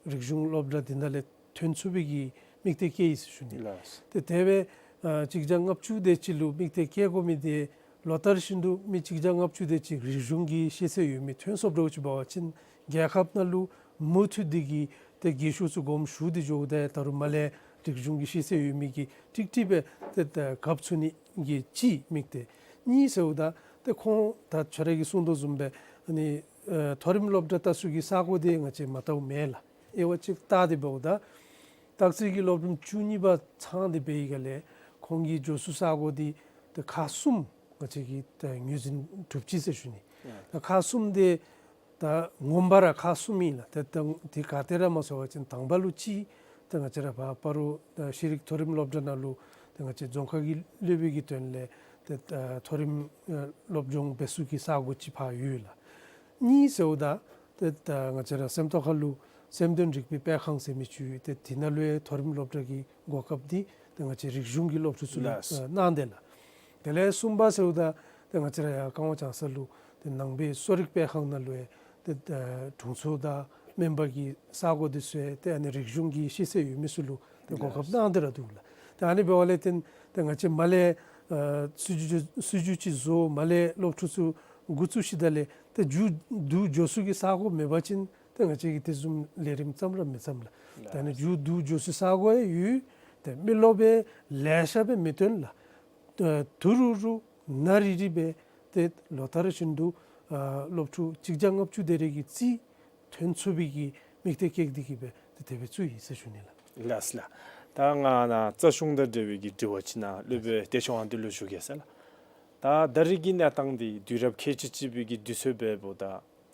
རིག་གཞུང་སློབ་གྲྭ་འདི་ནང་ལས་ཐོན་ཚུགས་པའི་གི་དམིགས་གཏད་བསྐྱེད་ཡི་ཟེར་ཞུ་ནི། ལགས། ཏེ་དེ་སྦེ་ཨ་གཅིག་བརྒྱ་ལྔ་བཅུ་དེ་ཅིག་ལུ་དམིགས་གཏད་བསྐྱེད་དགོ་མི་དེ་ལོ་ལྟར་བཞིན་དུ་མི་གཅིག་བརྒྱ་ལྔ་བཅུ་དེ་ཅིག་རིག་གཞུང་གི་ཤེས་ཚད་ཡོད་མི་ཐོན་སོངམ་འདྲཝ་ཅིག་འབད་བ་ཅིན་རྒྱལ་ཁབ་ནང་ལུ་མུ་མཐུད་དེ་གི་ཏེ་རྒས་ཤོས་ཚུ་དགོངསམ་ཞུ་སྟེ་འགྱོཝ་ད་ད་རུང་མར་ལས་རིག་གཞུང་གི་ཤེས་ཚད་ཡོད་མི་གིས་ཀྲིག་ཀྲི་སྦེ་ཏེ་ད་གབ་ཚུགས་ནི་གི་གཅིག་དམིགས་གཏད། གཉིས་ཟེརཝ་ད་ཏེ་ཁོང་ད་ཁྱོད་ར་གིས་གསུངས་དོ་བཟུམ་སྦེ་ཨ་ནི་ཨ་མཐོ་རིམ་སློབ་གྲྭ་ལྟ་ཚུགས་ཀྱི་ས་གོ་དེ་ང་བཅས་མ་བལྟཝ་མེད་ལགས། དབྱེ་བ་ཅིག་བལྟ་སྟེ་འབདཝ་ད་སྟག་རྩེ་གི་སློབ་རིམ་བཅུ་གཉིས་པ་ཚང་སྟེ་འབད་བའི་སྒང་ལས་ཁོང་གི་འགྱོ་ས་ས་གོ་དེ་ཏེ་ཁག་གསུམ་ང་བཅས་ཀྱིས་ད་ངོས་འཛིན་གྲུབ་ཅི་ཟེར་ཞུ་ནི། ད་ཁག་གསུམ་དེ་ད་ངོ་མ་ར་ཁག་གསུམ་ཨིན་ལགས། ཏེ་ད་དེ་ག་ཏེ་ར་སྨོ་ཟེར་བ་ཅིན་དང་པ་ལུ་ཅིག་ཏེ་ང་བཅས་ར་ཕར་སྤ་རོ་ཤེས་རིག་མཐོ་རིམ་སློབ་གྲྭ་ནང་ལུ་ཏེ་ང་བཅས་རྫོང་ཁ་གི་སློབ་དཔོན་གྱི་དོན་ལས་ཏེ་ད་མཐོ་རིམ་ཨ་སློབ་སྦྱོང་འབད་ས་གི་ས་གོ་ཅིག་ཕར་ཡོད་ལགས། གཉིས་ཟེརཝ་ད་ཏེ་ད་ང་བཅས་ར་སེམས་རྟོགས་ཁ་ལུ་སེམས་དོན་རིག་པའི་སྤེལ་ཁང་ཟེར་མི་ཅིག་ཡོད། ཏེ་དེ་ནང་ལུ་ཡང་མཐོ་རིམ་སློབ་གྲྭ་གི་གོ་སྐབས་འདི་ཏེ་ང་བཅས་རིག་གཞུང་གི་སློབ་ཕྲུག་ཚུ་ལུ་ལགས། ཨ་གནང་སྟེ་ལགས། དེ་ལས་གསུམ་པ་ཟེརཝ་ད་ཏེ་ང་བཅས་ར་ཡར་ཀ་ཝང་བྱང་ས་ལུ་ཏེ་ནང་པའི་གསོ་རིག་སྤེལ་ཁང་ནང་ལུ་ཡང་ཏེ་ཨ་དྲུང་འཚོ་དང་སྨན་པ་གི་ས་གོ་འདི་ཚུ་ཡང་ཏེ་ཨ་ནི་རིག་གཞུང་གི་ཤེས་ཚད་ཡོད་མི་ཚུ་ལུ་ཏེ་གོ་སྐབས་ལགས། གནང་སྟེ་ར་འདུག་ལགས། ཏེ་ཨ་ནི་འབདཝ་ལས་བརྟེན་ཏེ་ང་བཅས་མར་ལས་ཨ་སྲིད་བྱུས་སྲིད་བྱུས་ཅིག་བཟོ་མར་ལས་སློབ་ཕྲུག་ཚུ་འགོ་བཙུགས་ཞིནམ་ལས་ཏེ་མཇུག་བསྡུ་འགྱོ་ས་གི་ས་གོ་མེད་པ་ཅིན་ཏེ་ང་བཅས་ཀྱིས་དེ་བཟུམ་ལས་རིམ་བརྩམ་ར་མི་བརྩམ་ལགས། ཏེ་ཨ་ནི་མཇུག་བསྡུ་འགྱོ་ས་ས་གོ་ཡང་ཡོད། ཏེ་མི་རློབས་པའི་ལེ་ཤ་སྦེ་མི་ཐོན་ལགས། ཨ་དུས་རུ་རུ་ནངས་རི་རི་སྦེ་ཏེ་ལོ་ལྟར་བཞིན་དུ་ཨ་སློབ་ཕྲུག་གཅིག་བརྒྱ་ལྔ་བཅུ་དེ་རེ་གི་རྩིས་ཐོན་ཚུགས་པའི་གི་དམིགས་གཏད་བསྐྱེད་དེ་གི་སྦེ་ཏེ་དེ་སྦེ་བཙུགས་ཡི་ཟེར་ཞུ་ནི་ལགས། ལགས་ལགས། ད་ང་ནཱ་རྩ་གཞུང་དང་འབྲེལ་བའི་གི་དྲི་བ་ཅིག་ནཱ་སློབ་དཔོན་བདེ་མཆོག་དབང་འདུས་ལུ་ཞུ་གེ་ཟེར་ལགས། ད་ད་རེས་ཀྱི་གནས་སྟངས་འདི་དུས་རབས་ཁལ་གཅིག་གཅིག་པའི་གི་དུས་ཚོད་འབདཝ་ད་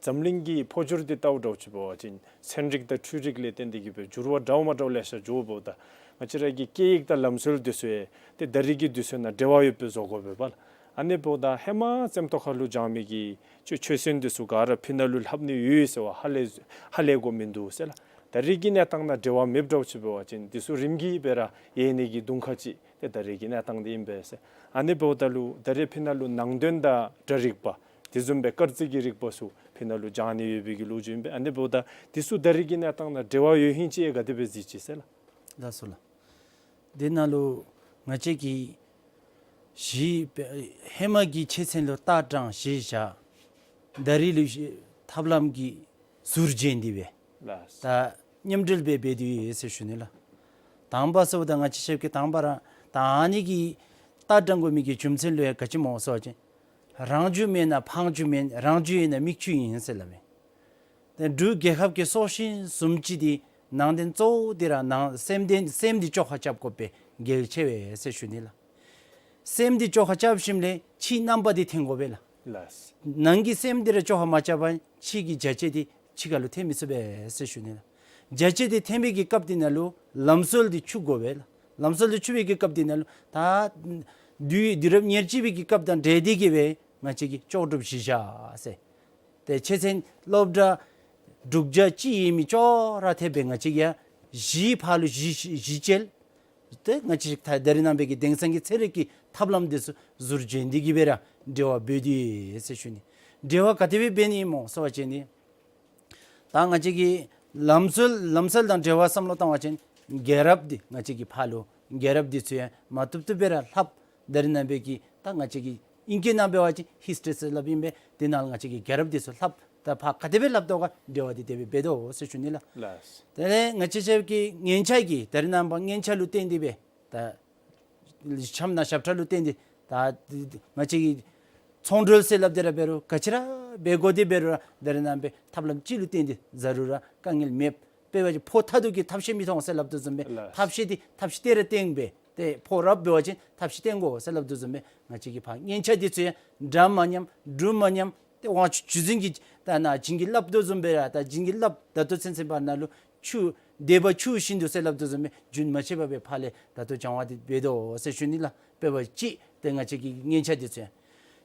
འཛམ་གླིང་གི་འཕོ་འགྱུར་འདི་བལྟཝ་འདྲཝ་ཅིག་འབད་བ་ཅིན་ཚན་རིག་དང་འཕྲུལ་རིག་ལས་བརྟེན་ཏེ་གི་སྦེ་འགྱུར་བ་འདྲཝ་མ་འདྲཝ་ལེ་ཤ་འགྱོཝ་འབདཝ་ད་ང་བཅས་ར་གི་སྐད་ཡིག་དང་ལམ་སྲོལ་འདི་ཚུ་ཡང་ཏེ་ད་རེས་ཀྱི་དུས་ཚོད་ནང་འབྲེལ་བ་ཡོདཔ་སྦེ་བཟོ་དགོ་པས་པ་ལགས། ཨ་ནི་འབདཝ་ད་ཧེ་མ་སེམས་རྟོགས་ཁ་ལུ་སྦྱང་མི་གི་ཆོས་ཆོས་ཚན་འདི་ཚུ་ག་ར་ཕི་ནང་ལུ་ལྷབ་ནི་ཡོད་ཟེར་བ་ཧ་ལས་ཧ་ལས་དགོཔ་མིན་འདུག་ཟེར་ལགས། ད་རེས་ཀྱི་གནས་སྟངས་ནང་འབྲེལ་བ་མེདཔ་འདྲཝ་ཅིག་འབད་བ་ཅིན་འདི་ཚུ་རིམ་གྱིས་སྦེ་ར་ཡལ་ནི་གི་གདོང་ཁ་ཅིག་ཏེ་ད་རེས་ཀྱི་གནས་སྟངས་འདི་ཨིན་པས་ཟེར། ཨ་ནི་འབདཝ་ད་ལུ་ད་རེས་ཕི་ནང་ལུ་ནང་དོན་དང་སྒྲ་རིག་པ་དེ་བཟུམ་སྦེ་སྐར་རྩིས་ཀྱི་རིག་པ་ཚུ་ཕི་ནང་ལུ་སྦྱང་ནི་ཡོད་པའི་གི་ལོ་རྒྱུས་ཨིན་པས། ཨ་ནི་འབདཝ་ད་འདི་ཚུ་ད་རེས་ཀྱི་གནས་སྟངས་ནང་འབྲེལ་བ་ཡོད་ཧིང་ཅིག་ཡང་ག་དེ་སྦེ་གཟིགས་ཅི་ཟེར་ལགས། ལགས་སོ་ལགས། དེ་ནང་ལུ་ང་བཅས་ཀྱིས་གཞི་ཧེ་མ་གི་ཆོས་ཚན་ལུ་ལྟ་སྟངས་གཞི་བཞག། ད་རེས་ལུ་ཐབས་ལམ་གྱི་ཟུར་བརྗེ་འདི་སྦེ་ལགས། ད་མཉམ་འབྲེལ་སྦེ་འབད་དེ་ཡོད་ཟེར་ཞུ་ནི་ལགས། དང་པ་ཟེརཝ་ད་ང་བཅས་ཆ་ཁྱབ་ཀྱིས་དང་པ་ར་ད་ཨ་ནི་གི་ལྟ་སྟངས་དགོ་མི་གི་རྒྱུ་མཚན་ལུ་ཡང་ག་ཅི་སྨོ་ཟེར་བ་ཅིན་རང་རྒྱུད་མེད་ན་འཕགས་རྒྱུད་མེད། རང་རྒྱུད་ཡོད་ན་མིག་ཆུ་ཨིན་ཟེར་སླབ་མས། ཏེ་འབྲུག་རྒྱལ་ཁབ་ཀྱི་སྲོག་ཤིང་བཟུམ་ཅིག་འདི་ནང་དོན་གཙོ་བོ་འདི་ར་ནང་སེམས་དོན་སེམས་འདི་བཅོ་ཁ་རྐྱབ་དགོ་པའི་གལ་ཆེ་བས་ཟེར་ཞུ་ནི་ལགས། སེམས་འདི་བཅོ་ཁ་རྐྱབ་ཞིནམ་ལས་ཕྱིའི་རྣམ་པ་འདི་འཐོན་དགོ་པས་ལགས། ལགས། ནང་གི་སེམས་འདི་ར་བཅོ་ཁ་མ་རྐྱབ་པ་ཕྱི་གི་རྒྱ་ཆེ་འདི་ཕྱི་ཁ་ལུ་འཐོན་མི་ཚུགས་པས་ཟེར་ཞུ་ནི་ལགས། རྒྱ་ཆེ་འདི་འཐོན་པའི་གི་སྐབས་འདི་ནང་ལུ་ལམ་སྲོལ་འདི་འཁྱུ་དགོ་པས་ལགས། ལམ་སྲོལ་འདི་འཁྱུ་བའི་གི་སྐབས་འདི་ནང་ལུ་ད་དུས་དུས་རབས་ཉེར་གཅིག་པའི་གི་སྐབས་དང་འབྲེལ་ཏེ་གི་སྦེ་ང་བཅས་ཀྱིས་ལྕོགས་གྲུབ་གཞི་བཞག་ཟེར། ཏེ་ཆོས་ཚན་སློབ་གྲྭ་དྲུག་བརྒྱ་གཅིག་ཡོད་མི་ཅོག་ར་འཐདཔ་སྦེ་ང་བཅས་ཀྱིས་ཡང་གཞི་ཕར་ལུ་གཞི་གཞི་བཅོལ། ཏེ་ང་བཅས་ད་ད་རེས་ནངས་པའི་གི་དེང་སང་གི་ཚན་རིག་གི་ཐབས་ལམ་འདི་ཚུ་ཟུར་བརྗེ་འདི་གིས་སྦེ་ར་འབྲེལ་བ་འབད་དེ་ཡོད་ཟེར་ཞུ་ནི། འབྲེལ་བ་ག་དེ་སྦེ་འབད་ནི་སྨོ་ཟེར་བ་ཅིན་ནི་ད་ང་བཅས་ཀྱི་ལམ་སྲོལ་ལམ་སྲོལ་དང་འབྲེལ་བ་བསམ་བློ་བཏང་བ་ཅིན་རྒྱལ་རབས་འདི་ང་བཅས་ཀྱི་ཕར་ལུ་རྒྱལ་རབས་འདི་ཚུ་ཡང་མ་བཏུབ་བཏུབ་སྦེ་ར་ལྷབ། ད་རེས་ནངས་པའི་གི་ད་ང་བཅས་ཀྱི་ཨིང་སྐད་ནང་འབད་བ་ཅིན་ཧིསི་ཊི་རི་ཟེར་སླབ་ཨིན་པས། དེ་ནང་ང་བཅས་ཀྱི་རྒྱལ་རབས་འདི་ཚུ་ལྷབ། ད་ཕར་ག་དེ་སྦེ་ལྷབ་དོ་ག་འབྲེལ་བ་འདི་དེ་སྦེ་འབད་དོ་ཟེར་ཞུ་ནི་ལགས། ལགས། དེ་ལས་ང་བཅས་ཆ་ཁྱབ་ཀྱི་སྔོན་ཆད་ཀྱི་ད་རེས་ནངས་པ་སྔོན་ཆད་ལུ་བརྟེན་ཏེ་སྦེ་ད་ ཆམ་ནང་ཞབས་ཁྲ་ལུ་བརྟེན་ཏེ་ད་ང་བཅས་ཀྱིས་ཚོང་འབྲེལ་ཟེར་སླབ་སྟེ་ར་འབད་རུང་ག་ཅི་ར་འབད་དགོ་སྟེ་འབད་རུང་ར་ད་རེས་ནངས་པའི་ཐབས་ལམ་ཅིག་ལུ་བརྟེན་ཏེ་བཟའ་རུང་ར་དཀའ་ངལ་མེདཔ། དཔེ་འབད་བ་ཅིན་ཕོ་ཐ་དུ་གིས་ཐབས་ཤེས་མི་མཐོང་ཟེར་སླབ་དོ་བཟུམ་སྦེ་ལགས། ཐབས་ཤེས་འདི་ཐབས་ཤེས་དེ་ར་བཏོན་སྦེ་ཏེ་ཕོ་རབ་འབད་བ་ཅིན་ཐབས་ཤེས་བཏོན་དགོ་ཟེར་སླབ་དོ་བཟུམ་སྦེ་ང་བཅས་ཀྱིས་ཕར་མཉེན་ཆས་འདི་ཚུ་ཡང་འདྲ་མ་མཉམ་འདྲུ་མ་མཉམ་ཏེ་དབང་ཕྱུག་བྱུང་འཛིན་གྱིས་ད་ནཱ་བྱིན་གྱིས་བརླབ་དོ་བཟུམ་སྦེ་ར་ད་བྱིན་གྱིས་བརླབ་ད་ལྟོ་ཚུན་ཚོད་བར་ན་ལུ་ཆུ་འདེབས་པ་ཆུ་བཞིན་དུ་ཟེར་སླབ་དོ་བཟུམ་སྦེ་རྒྱུན་མ་ཆད་པར་སྦེ་ཕར་ལས་ད་ལྟོ་སྦྱང་བ་འདི་འབད་དོ་ཟེར་ཞུ་ནི་ལགས། དཔེ་འབད་བ་ཅིན་ཏེ་ང་བཅས་ཀྱི་མཉེན་ཆས་འདི་ཚུ་ཡང་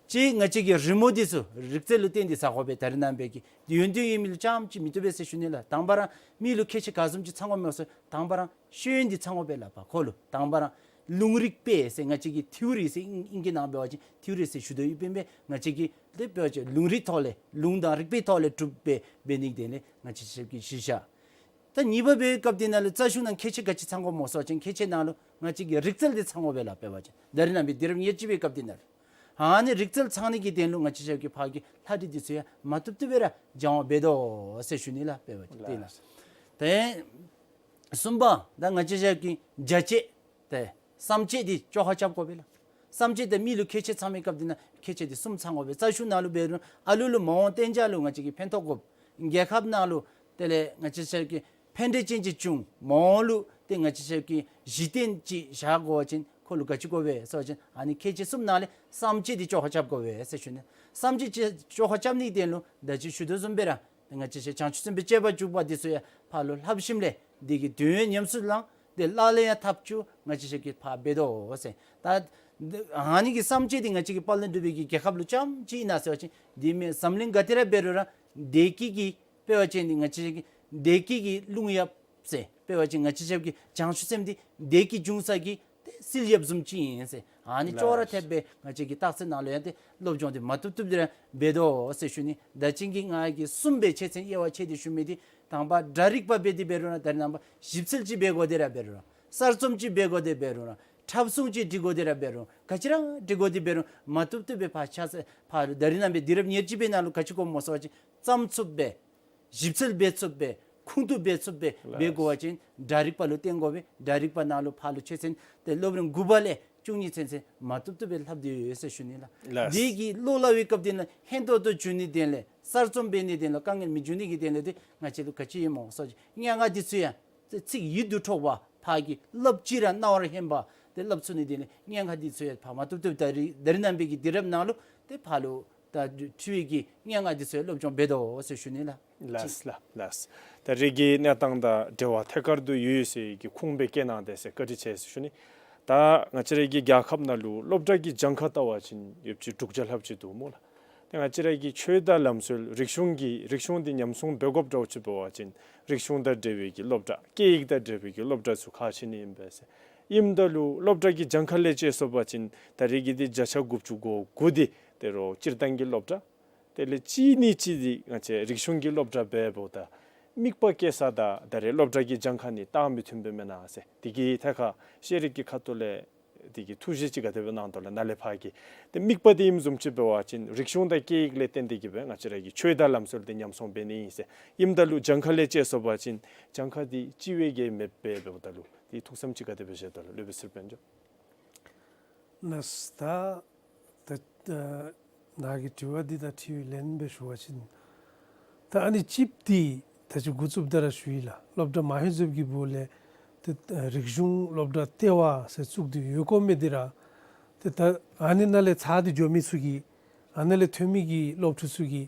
ཅིག་ང་བཅས་ཀྱི་རི་མོ་འདི་ཚུ་རིག་རྩལ་ལུ་བརྟེན་ཏེ་བཟའ་དགོ་པས། ད་རེས་ནངས་པའི་གི་ཡོན་ཏན་ཡོད་མི་ལུ་རྐྱངམ་ཅིག་མི་བཏུབ་པས་ཟེར་ཞུ་ནི་ལགས། དང་པ་ར་མི་ལུ་ཁྱད་ཆོས་ག་བཟུམ་ཅིག་ཚང་དགོཔ་སྨོ་ཟེར་དང་པ་ར་ཤེས་ཡོན་འདི་ཚང་དགོ་པས་ལགས། ཕར་ཁོ་ལུ་དང་པ་ར་ལུང་རིག་པའི་ཟེར་ང་བཅས་ཀྱིས་ཐིའོ་རི་ཟེར་ཨིང་ཨིང་སྐད་ནང་འབད་བ་ཅིན་ཐིའོ་རི་ཟེར་ཞུ་དོ་ཡོདཔ་ཨིན་པས། ང་བཅས་ཀྱིས་ལས་འབད་བ་ཅིན་ལུང་རིག་ཐོག་ལས་ལུང་དང་རིག་པའི་ཐོག་ལས་གྲུབ་སྦེ་འབད་ནིའི་དོན་ལས་ང་བཅས་ཆ་ཁྱབ་ཀྱིས་ཤེས་བཞག། ད་གཉིས་པ་འབད་བའི་སྐབས་འདི་ནང་ལུ་རྩ་གཞུང་ནང་ཁྱད་ཆོས་ག་ཅི་ཚང་དགོཔ་སྨོ་ཟེར་བ་ཅིན་ཁྱད་ཆོས་ནང་ལུ་ང་བཅས་ཀྱི་རིག་རྩལ་འདི་ཚང་དགོ་པས་ལགས། དཔེ་འབད་བ་ཅིན་ད་རེས་ནངས་པའི་དུས་རབས་ཉེར་གཅིག་པའི་སྐབས་འདི་ནང་ལུ་ཨ་ནི་རིག་རྩལ་ཚང་ནི་གི་དོན་ལུ་ང་བཅས་ཆ་ཁྱབ་ཀྱིས་ཕར་གྱི་ལྷ་འདྲེ་འདི་ཚུ་ཡང་མ་བཏུབ་བཏུབ་སྦེ་ར་སྦྱང་བ་འབད་དོ་ཟེར་ཞུ་ནི་ལགས། དཔེ་འབད་བ་ཅིན་དེ་ལགས། ནང་ཏེ་གསུམ་པ་ད་ང་བཅས་ཆ་ཁྱབ་ཀྱིས་བྱ་བྱེད་ཏེ་བསམ་བྱེད་འདི་བཅོ་ཁ་རྐྱབ་དགོ་པས་ལགས། བསམ་བྱེད་དང་མི་ལུ་ཁྱད་ཆོས་ཚང་མི་སྐབས་འདི་ནང་ཁྱད་ཆོས་འདི་གསུམ་ཚང་དགོ་པས། རྩ་གཞུང་ནང་ལུ་འབད་རུང་ཨ་ལུ་ལུ་མ་འོངས་གཏན་འཇགས་ལུ་ང་བཅས་ཀྱིས་ཕན་ཐོགས་དགོཔ། རྒྱལ་ཁབ་ནང་ལུ་དེ་ལས་ང་བཅས་ཆ་ཁྱབ་ཀྱིས་ཕན་འབྲས་ཅན་ཅིག་བྱུང་མ་འོངས་ལུ་ཏེ་ང་བཅས་ཆ་ཁྱབ་ཀྱིས་གཞི་རྟེན་ཅིག་བཞག་དགོ་པ་ཅིན་ཁོ་ལུ་ག་ཅི་དགོ་པས་ཟེར་བ་ཅིན་ཨ་ནི་ཁྱད་ཆོས་གསུམ་ནང་ལས་བསམ་བྱེད་འདི་བཅོ་ཁ་རྐྱབ་དགོ་པས་ཟེར་ཞུ་ནི། བསམ་བྱེད་ཅིག་བཅོ་ཁ་རྐྱབ་ནིའི་དོན་ལུ་ད་ཅི་ཞུ་དོ་བཟུམ་སྦེ་ར་ང་བཅས་ཆ་བྱང་ཆུབ་སེམས་དཔའི་སྤྱད་པ་འཇུག་པ་འདི་ཚུ་ཡང་ཕར་ལུ་ལྷབ་ཞིནམ་ལས་འདི་གི་དོན་ཉམས་སུ་བླང་། ཏེ་ལག་ལེན་ཡང་འཐབ་བཅུག། ང་བཅས་ཆ་ཁྱབ་ཀྱིས་ཕར་འབད་དོ་ཟེར། ད་ཨ་ནི་གི་བསམ་བྱེད་འདི་ང་བཅས་ཀྱི་དཔལ་ལྡན་འབྲུག་པའི་གི་རྒྱལ་ཁབ་ལུ་རྐྱངམ་ཅིག་ཨིན་ན་ཟེར་བ་ཅིན་འདི་མེན། འཛམ་གླིང་ག་ཏེ་ར་འབད་རུང་ར་བདེ་སྐྱིད་ཀྱི་དཔེ་འབད་བ་ཅིན་ང་བཅས་ཀྱི་བདེ་སྐྱིད་ཀྱི་རླུང་གཡབ་ཟེར། དཔེ་འབད་བ་ཅིན་ང་བཅས་ཆ་ཁྱབ་ཀྱི་བྱང་ཆུབ་སེམས་འདི་བདེ་སྐྱིད་འབྱུང་ས་གི་ཏེ་བསིལ་གཡབ་བཟུམ་ཅིག་ཨིན་ཟེར། ཨ་ནི་ཅོག་ར་འཐདཔ་སྦེ་ང་བཅས་ཀྱི་རྟགས་མཚན་ནང་ལུ་ཡང་ཏེ་སློབ་སྦྱོང་འདི་མ་བཏུབ་བཏུབ་སྦེ་ར་འབད་དོ་ཟེར་ཞུ་ནི། ད་ཅི་གི་ང་གིས་གསུམ་སྦེ་ཆེ་ཆེན་དབྱེ་བ་ཕྱེ་སྟེ་ཞུ་མི་འདི་དང་པ་སྒྲ་རིག་པ་འབད་དེ་འབད་རུང་ར་ད་རེས་ནངས་པ་ཞིབ་འཚོལ་ཅིག་འབད་དགོ་དེ་ར་འབད་རུང་ར་གསར་རྩོམ་ཅིག་འབད་དགོ་དེ་འབད་རུང་ར་འཁྲབ་གསུང་ཅིག་འབྲི་དགོ་དེ་ར་འབད་རུང་ག་ཅི་ར་འབྲི་དགོ་དེ་འབད་རུང་མ་བཏུབ་བཏུབ་སྦེ་ཕར་ཆ་ཚང་ཕར་ད་རེས་ནངས་པའི་དུས་རབས་ཉེར་གཅིག་པའི་ནང་ལུ་ག་ཅི་དགོཔ་སྨོ་ཟེར་བ་ཅིན་བརྩམ་ཚུགསཔ་སྦེ་ཞིབ་འཚོལ་འབད་ཚུགསཔ་སྦེ་ཁུངས་གཏུགས་འབད་ཚུགསཔ་སྦེ་འབད་དགོ་པ་ཅིན་སྒྲ་རིག་པ་ལུ་བརྟེན་དགོ་པས། སྒྲ་རིག་པ་ནང་ལུ་ཕར་ལུ་ཆེ་ཆེན་ཏེ་སློབ་རིམ་དགུ་པ་ལས་བཅུ་གཉིས་ཚུན་ཚོད་མ་བཏུབ་བཏུབ་སྦེ་ལྷབ་སྟེ་ཡོད་ཟེར་ཞུ་ནི་ལགས། ལགས། འདི་གིས་ལོ་ལྟ་བའི་སྐབས་འདི་ནང་ཧན་ཏོང་ཏོ་འགྱོ་ནིའི་དོན་ལས་གསར་རྩོམ་འབད་ནིའི་དོན་ལས་དཀའ་ངལ་མི་འབྱུང་ནི་གི་དོན་ལས་ཏེ་ང་བཅས་ལུ་ག་ཅི་ཨིན་སྨོ་ཟེར་བ་ཅིན་སྙན་ངག་འདི་ཚུ་ཡང་ཚིག་ཡིད་དུ་འཕྲོག་པ་ཕར་གྱི་ལྷབ་ཅི་ར་རྣ་བར་སྙན་པ་ཏེ་ལྷབ་ཚུགས་ནིའི་དོན་ལས་སྙན་ངག་འདི་ཚུ་ཡང་ཕར་མ་བཏུབ་བཏུབ་ད་རེས་ད་རེས་ནངས་པའི་གི་དུས་རབས་ནང་ལུ་ཏེ་ཕར་ལུ་ད་འབྲི་བའི་གི་སྙན་ངག་འདི་ཚུ་ཡང་སློབ་སྦྱོང་འབད་དོ་ཟེར་ཞུ་ནི་ལགས། ལགས་ལགས་ལགས། ད་རེས་ཀྱི་གནས་སྟངས་དང་འབྲེལ་བ་ཐད་ཀར་དུ་ཡོད་ཟེར་གྱི་ཁུངས་སྦེ་བཀལ་གནང་དེས་ཟེར་བཀའ་དྲིན་ཆེ་ཟེར་ཞུ་ནི། ད་ང་བཅས་རའི་གི་རྒྱལ་ཁབ་ནང་ལུ་སློབ་གྲྭ་གི་གྱངས་ཁ་བལྟ་བ་ཅིན་ཡོདཔ་ཅིག་དྲུག་བརྒྱ་ལྷགཔ་ཅིག་འདུག་སྨོ་ལགས། ཏེ་ང་བཅས་རའི་གི་ཆོས་དང་ལམ་སྲོལ་རིག་གཞུང་གི་རིག་གཞུང་འདི་ཉམས་སྲུང་འབད་དགོཔ་འདྲཝ་ཅིག་འབད་བ་ཅིན་རིག་གཞུང་དང་འབྲེལ་བའི་གི་སློབ་གྲྭ་སྐད་ཡིག་དང་འབྲེལ་བའི་གི་སློབ་གྲྭ་ཚུ་ཁག་ཆེ་ནི་ཨིན་པས་ཟེར། ཨིནམ་ད་ལུ་སློབ་གྲྭ་གི་གྱངས་ཁ་ལས་དཔྱད་སོང་པ་ཅིན་ད་རེས་ཀྱི་འདི་བརྒྱ་ཆ་དགུ་བཅུ་གོ་དགུ་འདི་ད་རུང་སྤྱིར་བཏང་གི་སློབ་གྲྭ་དེ་ལས་གཅིག་ནི་གཅིག་འདི་ང་བཅས་རིག་གཞུང་གི་སློབ་གྲྭ་འབདཝ་ད་དམིགས་པ་བསྐྱེད་ས་དང་ད་རེས་སློབ་གྲྭ་གི་གྱངས་ཁ་ནི་རྟགས་མི་མཐུན་པས་མེན་ན་ཟེར། དེ་གི་ཐད་ཁར་ཤེས་རིག་གི་ཁ་ཐུག་ལས་དེ་གི་ཐུགས་བཞེད་ཅིག་ག་དེ་སྦེ་གནང་དོ་ལགས། ནཱ་ལས་ཕར་གྱི་ཏེ་དམིགས་པ་འདི་ཨིནམ་བཟུམ་ཅིག་འབད་བ་ཅིན་རིག་གཞུང་དང་སྐད་ཡིག་ལས་བརྟེན་ཏེ་གི་སྦེ་ང་བཅས་རའི་གི་ཆོས་དང་ལམ་སྲོལ་འདི་ཉམས་སྲུང་འབད་ནི་ཨིན་ཟེར། ཨིནམ་ད་ལུ་གྱངས་ཁ་ལས་དཔྱད་སོང་པ་ཅིན་གྱངས་ཁ་འདི་གཅིག་བས་བརྒལ་མེདཔ་སྦེ་འབདཝ་ད་ལུ་ཏེ་ཐུགས་བསམ་ཅིག་ག་དེ་སྦེ་བཞེས་དོ་ལགས། སློབ་དཔོན་ཚུལ་དཔལ་འབྱོར། ལགས། ད་ད་ནཱ་གི་དྲི་བ་འདི་དང་འཁྲིལ་བའི་ལན་སྦེ་ཞུ་བ་ཅིན་ད་ཨ་ནི་གཅིགཔ་འདི་ད་ཅི་འགོ་བཙུགསཔ་ད་ར་ཞུ་ཡི་ལགས། སློབ་གྲྭ་མ་ལྷོད་བཟུམ་གྱི་སྦུག་ལས་ཏེ་རིག་གཞུང་སློབ་གྲྭ་ལྟེ་བ་ཟེར་བཙུགས་ཏེ་ཡོད་དགོ་མི་འདི་ར་ཏེ་ད་ཨ་ནི་ནང་ལས་ཚར་ཏེ་འགྱོ་མི་ཚུ་གིས་ཨ་ནཱ་ལས་ཐོན་མི་གི་སློབ་ཕྲུག་ཚུ་གིས་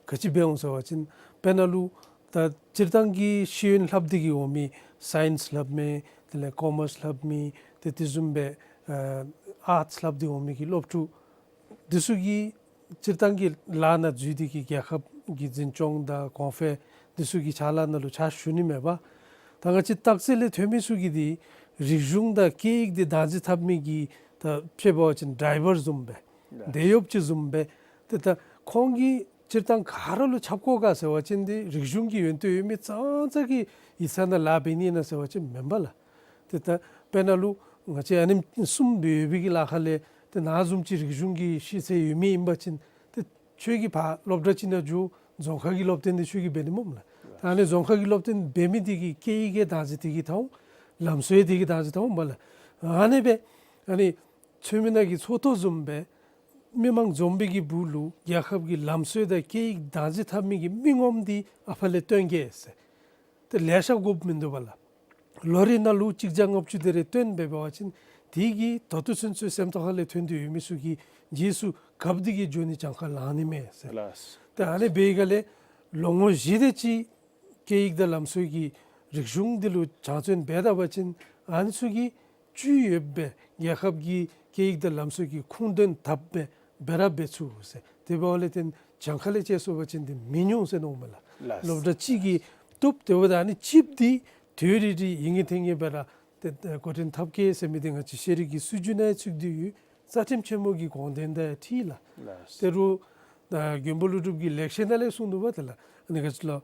ག་ཅི་འབད་འོང་ཟེར་བ་ཅིན་དཔེར་ན་ལུ་ད་སྤྱིར་བཏང་གི་ཤེས་ཡོན་ལྷབ་སྟེ་གི་འོང་མི་སའིནསི་ལྷབ་མི་དེ་ལས་ཀོ་མརསི་ལྷབ་མི་ཏེ་དེ་བཟུམ་སྦེ་ཨ་ཨརཊསི་ལྷབ་སྟེ་འོང་མི་གི་སློབ་ཕྲུག་འདི་ཚུ་གིས་སྤྱིར་བཏང་གི་ལཱ་ནང་འཛུལ་ཏེ་གི་རྒྱལ་ཁབ་ཀྱི་འཛིན་སྐྱོང་དང་གོང་འཕེལ་འདི་ཚུ་གི་ཕྱག་ལཱ་ནང་ལུ་ཕྱག་ཞུ་ནི་མེད་པར་ད་ང་བཅས་སྟག་རྩེ་ལས་ཐོན་མི་ཚུ་གིས་འདི་རིག་གཞུང་དང་སྐད་ཡིག་འདི་བདག་འཛིན་འཐབ་མི་གི་ད་དཔྱེ་འབད་བ་ཅིན་ཌའི་བར་བཟུམ་སྦེ་ལགས། འདི་ཡོདཔ་ཅིག་བཟུམ་སྦེ་ཏེ་ད་ཁོང་གིས་སྤྱིར་བཏང་ག་ར་ལུ་ཁྱབ་དགོ་ག་ཟེར་བ་ཅིན་འདི་རིག་གཞུང་གི་ཡོན་ཏན་ཡོད་མི་ཙང་ཙང་གིས་ཡིག་ཚང་ནང་ལཱ་འབད་ནི་ཨིན་ན་ཟེར་བ་ཅིན་མེན་པ་ལགས། ཏེ་ད་དཔེར་ན་ལུ་ང་བཅས་ཨ་ནེམ་གསུམ་སྦེ་ཡོད་པའི་གི་ལཱ་ཁག་ལས་ཏེ་ནཱ་བཟུམ་ཅིག་རིག་གཞུང་གི་ཤེས་ཚད་ཡོད་མི་ཨིན་པ་ཅིན་ཏེ་ཁྱོད་ཀྱིས་ཕར་སློབ་གྲྭ་ཅིག་ནང་འགྱོ་རྫོང་ཁ་གི་སློབ་སྟོན་འདི་ཁྱོད་ཀྱིས་འབད་ནི་སྨོ་ལགས། ད་ཨ་ནི་རྫོང་ཁ་གི་སློབ་སྟོན་འབད་མི་འདི་གིས་སྐད་ཡིག་གི་བདག་འཛིན་འདི་གིས་འཐབ་འོང་། ལམ་སྲོལ་འདི་གིས་བདག་འཛིན་འཐབ་འོང་སྨོ་ལགས། ཨ་ནི་སྦེ་ ཨ་ནི་ཚོད་མི་ནང་གི་མཚོ་ཐོག་བཟུམ་སྦེ་མི་མང་འཛོམས་པའི་གི་སྦུག་ལུ་རྒྱལ་ཁབ་ཀྱི་ལམ་སྲོལ་དང་སྐད་ཡིག་བདག་འཛིན་འཐབ་མི་གི་མི་ངོམ་འདི་ཨ་ཕ་ལས་སྟོན་གེ་ཟེར། ཏེ་ལེ་ཤ་དགོཔ་མིན་འདུག་པ་ལགས། ལོ་རེ་ནང་ལུ་གཅིག་བརྒྱ་ལྔ་བཅུ་དེ་རེ་བཏོན་སྦེ་འབད་བ་ཅིན་དེ་གིས་ད་ལྟོ་ཚུན་ཚོད་སེམས་རྟོགས་ཁ་ལས་ཐོན་ཏེ་ཡོད་མི་ཚུ་གི་རྗེས་སུ་གབ་སྟེ་གིས་འགྱོ་ནི་གྱངས་ཁ་ལང་ནི་མས་ཟེར། ལགས། ཏེ་ཨ་ནི་འབད་བའི་སྒང་ལས་ལོ་ངོ་བཞི་དེ་ཅིག་སྐད་ཡིག་དང་ལམ་སྲོལ་གྱི་རིག་གཞུང་འདི་ལུ་སྦྱང་བརྩོན་འབད་ད་པ་ཅིན་ཨ་ནི་ཚུ་གིས་བཅུད་ཡོདཔ་སྦེ་རྒྱལ་ཁབ་ཀྱི་སྐད་ཡིག་དང་ལམ་སྲོལ་གྱི་ཁུངས་དོན་དགཔ་སྦེ་འབད་ར་འབད་ཚུགས་ཟེར། དེ་འབདཝ་ལས་བརྟེན་གྱངས་ཁ་ལས་དཔྱད་སོང་པ་ཅིན་འདི་མི་ཉུང་ཟེར་མནོཝ་མས་ལགས། ལགས། སློབ་གྲྭ་གཅིག་གིས་བཏུབ། དེ་འབདཝ་ད་ཨ་ནི་གཅིགཔོ་འདི་དུས་རེ་རེ་ཡིན་གྱི་ཐེངས་ངེ་སྦེ་ར་ཏེ་འགོ་འདྲེན་འཐབ་གེ་ཟེར་མི་འདི་ང་བཅས་ཤེས་རིག་གི་སྲོལ་རྒྱུན་ནང་ཚུད་དེ་ཡོད། རྩ་ཁྲིམས་ཆེན་མོ་གི་དགོངས་དོན་དང་འཁྲིལ་ལགས། ལགས། ད་རུང་ད་མགོན་པོ་ཀླུ་སྒྲུབ་ཀྱིས་ལེགས་བཤད་ནང་ལས་གསུངས་འདུག་པ། དེ་ལགས། ཨ་ནི་ག་ཅི་ལོ།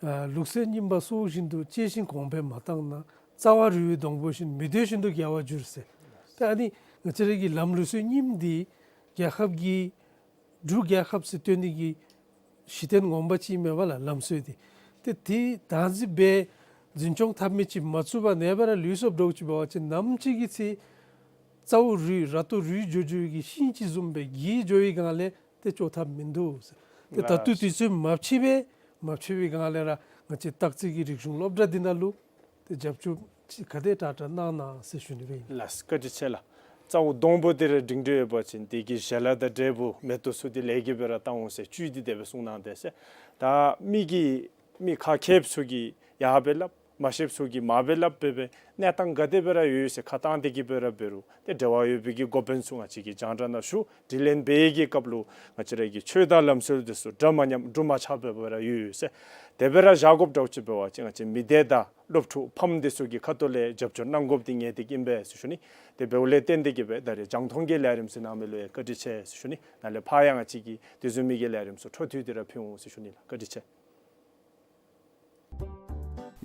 ཨ་ལུགས་སྲོལ་རྙིང་པ་སྲོག་བཞིན་དུ། གཅེས་ཤིང་གོང་འཕེལ་མ་བཏང་ན། རྩ་བ་རུལ་བའི་སྡོང་པོ་བཞིན། མི་སྡོད་བཞིན་དུ་རྒྱལ་བར་འགྱུར་ཟེར། ད་ཨ་ནི་ང་བཅས་ར་གི་ལམ་ལུགས་སྲོལ་རྙིངམ་འདི་རྒྱལ་ཁབ་ཀྱི་འབྲུག་རྒྱལ་ཁབ་ཟེར་སྟོན་ནི་གི་གཞི་རྟེན་ངོ་མ་ཅིག་ཨིན་མས་པ་ལགས། ལམ་སྲོལ་འདི་ཏེ་དེ་བདག་འཛིན་འབད་འཛིན་སྐྱོང་འཐབ་མི་ཅིག་མ་བཙུགས་པར་ཨ་ནེ་སྦེ་ར་ལུས་སོཔ་འདྲཝ་ཅིག་འབད་བ་ཅིན་ནམ་ཅིག་གི་ཚེ་རྩ་བ་རུལ་ར་ཏོ་རུལ་འགྱོ་འགྱོ་བའི་གི་ཤིང་ཅིག་བཟུམ་སྦེ་འགྱེལ་འགྱོ་བའི་སྒང་ལས་ཏེ་ལྕོགས་ཐབས་མིན་འདུག་ཟེར། ཏེ་ད་ལྟོ་དུས་ཚོད་མ་ཕྱིས་པས། མ་ཕྱིས་པའི་སྒང་ལས་ར་ང་བཅས་སྟག་རྩེ་གི་རིག་གཞུང་སློབ་གྲྭ་འདི་ནང་ལུ་ཏེ་རྒྱབ་སྐྱོར་ཅིག་ག་དེ་དྲག་དྲག་གནང་གནང་ཟེར་ཞུ་ནི་སྦེ་ཨིན། ལགས། བཀའ་དྲིན་ཆེ་ལགས། རྩ་བ་སྡོང་པོ་འདི་ར་འབྲིང་འགྲོ་ཡོད་པ་ཅིན་དེ་གི་ཞལ་ལག་དང་འབྲས་བུ་མེ་ཏོག་ཚུ་འདི་ལེགས་པར་བཏང་འོང་ཟེར་བཅུད་འདི་དེ་སྦེ་གསུངས་གནང་དེས་ཟེར། ད་མི་གིས་མི་ཁ་མཁས་ཚུ་གིས་ཡར་སྦེ་སླབ། མ་ཤེསཔ་ཚུ་གིས་མར་སྦེ་སླབ་འབད་སྦེ་གནས་སྟངས་ག་དེ་སྦེ་ར་ཡོད་ཡོད་ཟེར་ཁ་བཏང་སྟེ་གིས་སྦེ་ར་འབད་རུང་ཏེ་འབྲེལ་བ་ཡོད་པའི་གི་འགོ་དཔོན་ཚུ་ང་བཅས་ཀྱིས་རྒྱང་བསྒྲགས་ནང་ཞུ། དྲི་ལན་འབད་བའི་གི་སྐབས་ལུ་ང་བཅས་ར་གི་ཆོས་དང་ལམ་སྲོལ་འདི་ཚུ་འདྲ་མ་ཉམས་འགྲོ་མ་ཆགས་པར་སྦེ་ར་ཡོད་ཡོད་ཟེར། དེ་སྦེ་ར་བཞག་དགོཔ་འདྲཝ་ཅིག་འབད་བ་ཅིན་ང་བཅས་མི་སྡེ་དང་སློབ་ཕྲུག་ཕམ་འདི་ཚུ་གི་ཁ་ཐུག་ལས་རྒྱབ་སྐྱོར་གནང་དགོཔ་འདི་ངེས་ཏིག་ཨིན་པས་ཟེར་ཞུ་ནི། དེ་འབདཝ་ལས་བརྟེན་ཏེ་གིས་སྦེ་ད་རེས་རྒྱང་མཐོང་གི་ལས་རིམ་ཚུ་གནང་མི་ལུ་ཡང་བཀའ་དྲིན་ཆེ་ཟེར་ཞུ་ནི། ནཱ་ལས་ཕར་ཡང་ང་བཅས་ཀྱིས་དེ་བཟུམ་མའི་གི་ལས་རིམ་ཚུ་འཕྲོ་མཐུད་དེ་ར་ཕུལ་འོང་ཟེར་ཞུ་ནི་ལགས། བཀའ་དྲིན་ཆེ།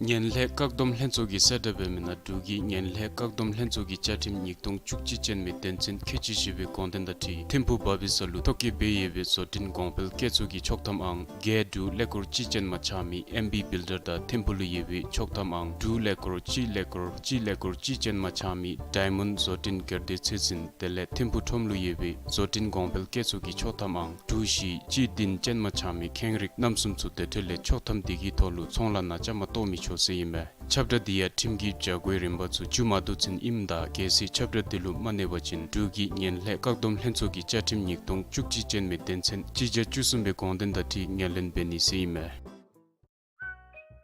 ངན་ལྷད་བཀག་སྡོམ་ལྷན་ཚོགས་ཀྱིས་གསལ་བསྒྲགས་འབད་མི་ནང་འབྲུག་གི་ངན་ལྷད་བཀག་སྡོམ་ལྷན་ཚོགས་ཀྱི་བཅའ་ཁྲིམས་ཉིས་སྟོང་བཅུ་གཅིག་ཅན་མའི་དོན་ཚན་ཁལ་གཅིག་བཞི་པའི་དགོངས་དོན་དང་འཁྲིལ་ཐིམ་ཕུག་བ་བི་ས་ལུ་ཐོ་བཀོད་འབད་ཡོད་པའི་བཟོ་སྐྲུན་གོང་འཕེལ་བཀོལ་ཚོགས་ཀྱི་ཆོག་ཐམ་ཨང་བརྒྱད་དྲུག་ཀླད་ཀོར་གཅིག་ཅན་མ་ཆགས་མི་ཨེམ་བི་བིལ་ཌར་དང་ཐིམ་ཕུག་ལུ་ཡོད་པའི་ཆོག་ཐམ་ཨང་དྲུག་ཀླད་ཀོར་གཅིག་ཀླད་ཀོར་གཅིག་ཀླད་ཀོར་གཅིག་ཅན་མ་ཆགས་མི་ཌའི་མཱོནཌ་བཟོ་སྐྲུན་སྒེར་སྡེ་ཚོད་འཛིན་དེ་ལས་ཐིམ་ཕུག་ཁྲོམ་ལུ་ཡོད་པའི་བཟོ་སྐྲུན་གོང་འཕེལ་བཀོལ་ཚོགས་ཀྱི་ཆོག་ཐམ་ཨང་དྲུག་བཞི་གཅིག་བདུན་ཅན་མ་ཆགས་མི་ཁེངས་རིགས་རྣམ་གསུམ་ཚུ་དེ་འཕྲོ་ལས་ཆོག་ཐམ་དེ་གི་ཐོག་ལུ་ཚོང་ལཱ་ནང་བཅའ་མར་གཏོགས་མི་ཆོག་ཟེར་ཨིན་མས། ཁྱབ་བསྒྲགས་འདི་ཡང་ཁྲིམས་ཀྱི་བྱ་སྒོའི་རིམ་པ་ཚུ་མཇུག་མ་བསྡུ་ཚུན་ཨིནམ་ད་གལ་སྲིད་ཁྱབ་བསྒྲགས་འདི་ལུ་མ་གནས་པ་ཅིན་འབྲུག་གི་ངན་ལྷད་བཀག་སྡོམ་ལྷན་ཚོགས་ཀྱི་བཅའ་ཁྲིམས་ཉིས་སྟོང་བཅུ་གཅིག་ཅན་མའི་དོན་ཚན་གཅིག་བརྒྱ་བཅུ་གསུམ་པའི་དགོངས་དོན་དང་འཁྲིལ་ངོས་ལེན་འབད་ནི་ཟེར་ཨིན་མས།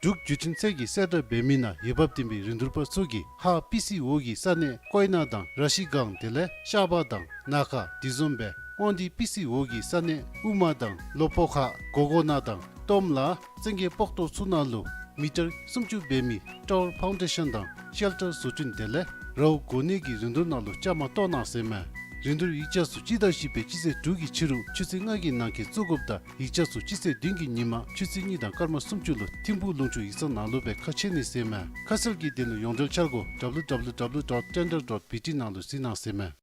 འབྲུག་བརྒྱུད་འཕྲིན་ཚད་ཀྱིས་གསལ་བསྒྲགས་འབད་མི་ནང་འོས་འབབ་ལྡན་པའི་རིན་བསྡུར་པ་ཚུ་གིས་ཧཱ་པི་སི་འོག་གི་ས་གནས་ཀོའི་ན་དང་ར་ཤི་སྒང་དེ་ལས་ཤ་བ་དང་ན་ཁ་དེ་བཟུམ་སྦེ་དབང་འདུས་པི་སི་འོག་གི་ས་གནས་དབུ་མ་དང་ལོ་པོ་ཁ་གོ་གོ་ན་དང་ཏོམ་ལ་བཙན་གྱི་པོག་ཏོ་ཚུ་ནང་ལུ་མི་ཊར་སུམ་ཅུ་འབད་མི་ཊ་ཝར་ཕའུན་ཌེ་ཤཱན་དང་ཤེལ་ཊར་བཟོ་སྐྲུན་དེ་ལས་རའུ་གོ་གནས་ཀྱི་རིན་བསྡུར་ནང་ལུ་བཅའ་མར་གཏོགས་གནང་ཟེར་མས། རིན་བསྡུར་ཡིག་ཆ་ཚུ་སྤྱི་ཟླ་བཞི་པའི་སྤྱི་ཚེས་དྲུག་གི་ཕྱི་རུ་ཆུ་ཚོད་ལྔ་གི་ནང་འཁོད་བཙུགས་དགོཔ་དང་ཡིག་ཆ་ཚུ་སྤྱི་ཚེས་བདུན་གྱི་ཉིན་མ་ཆུ་ཚོད་གཉིས་དང་སྐར་མ་སུམ་ཅུ་ལུ་ཐིམ་ཕུག་ལུང་ཕྱོགས་ཡིག་ཚང་ནང་ལུ་སྦེ་ཁ་ཕྱེ་ནི་ཟེར་མས། ཁ་གསལ་གྱི་དོན་ལུ་ཡོངས་འབྲེལ་འཆར་སྒོ་W W W dot tender dot B T ནང་ལུ་གཟིགས་གནང་ཟེར་མས།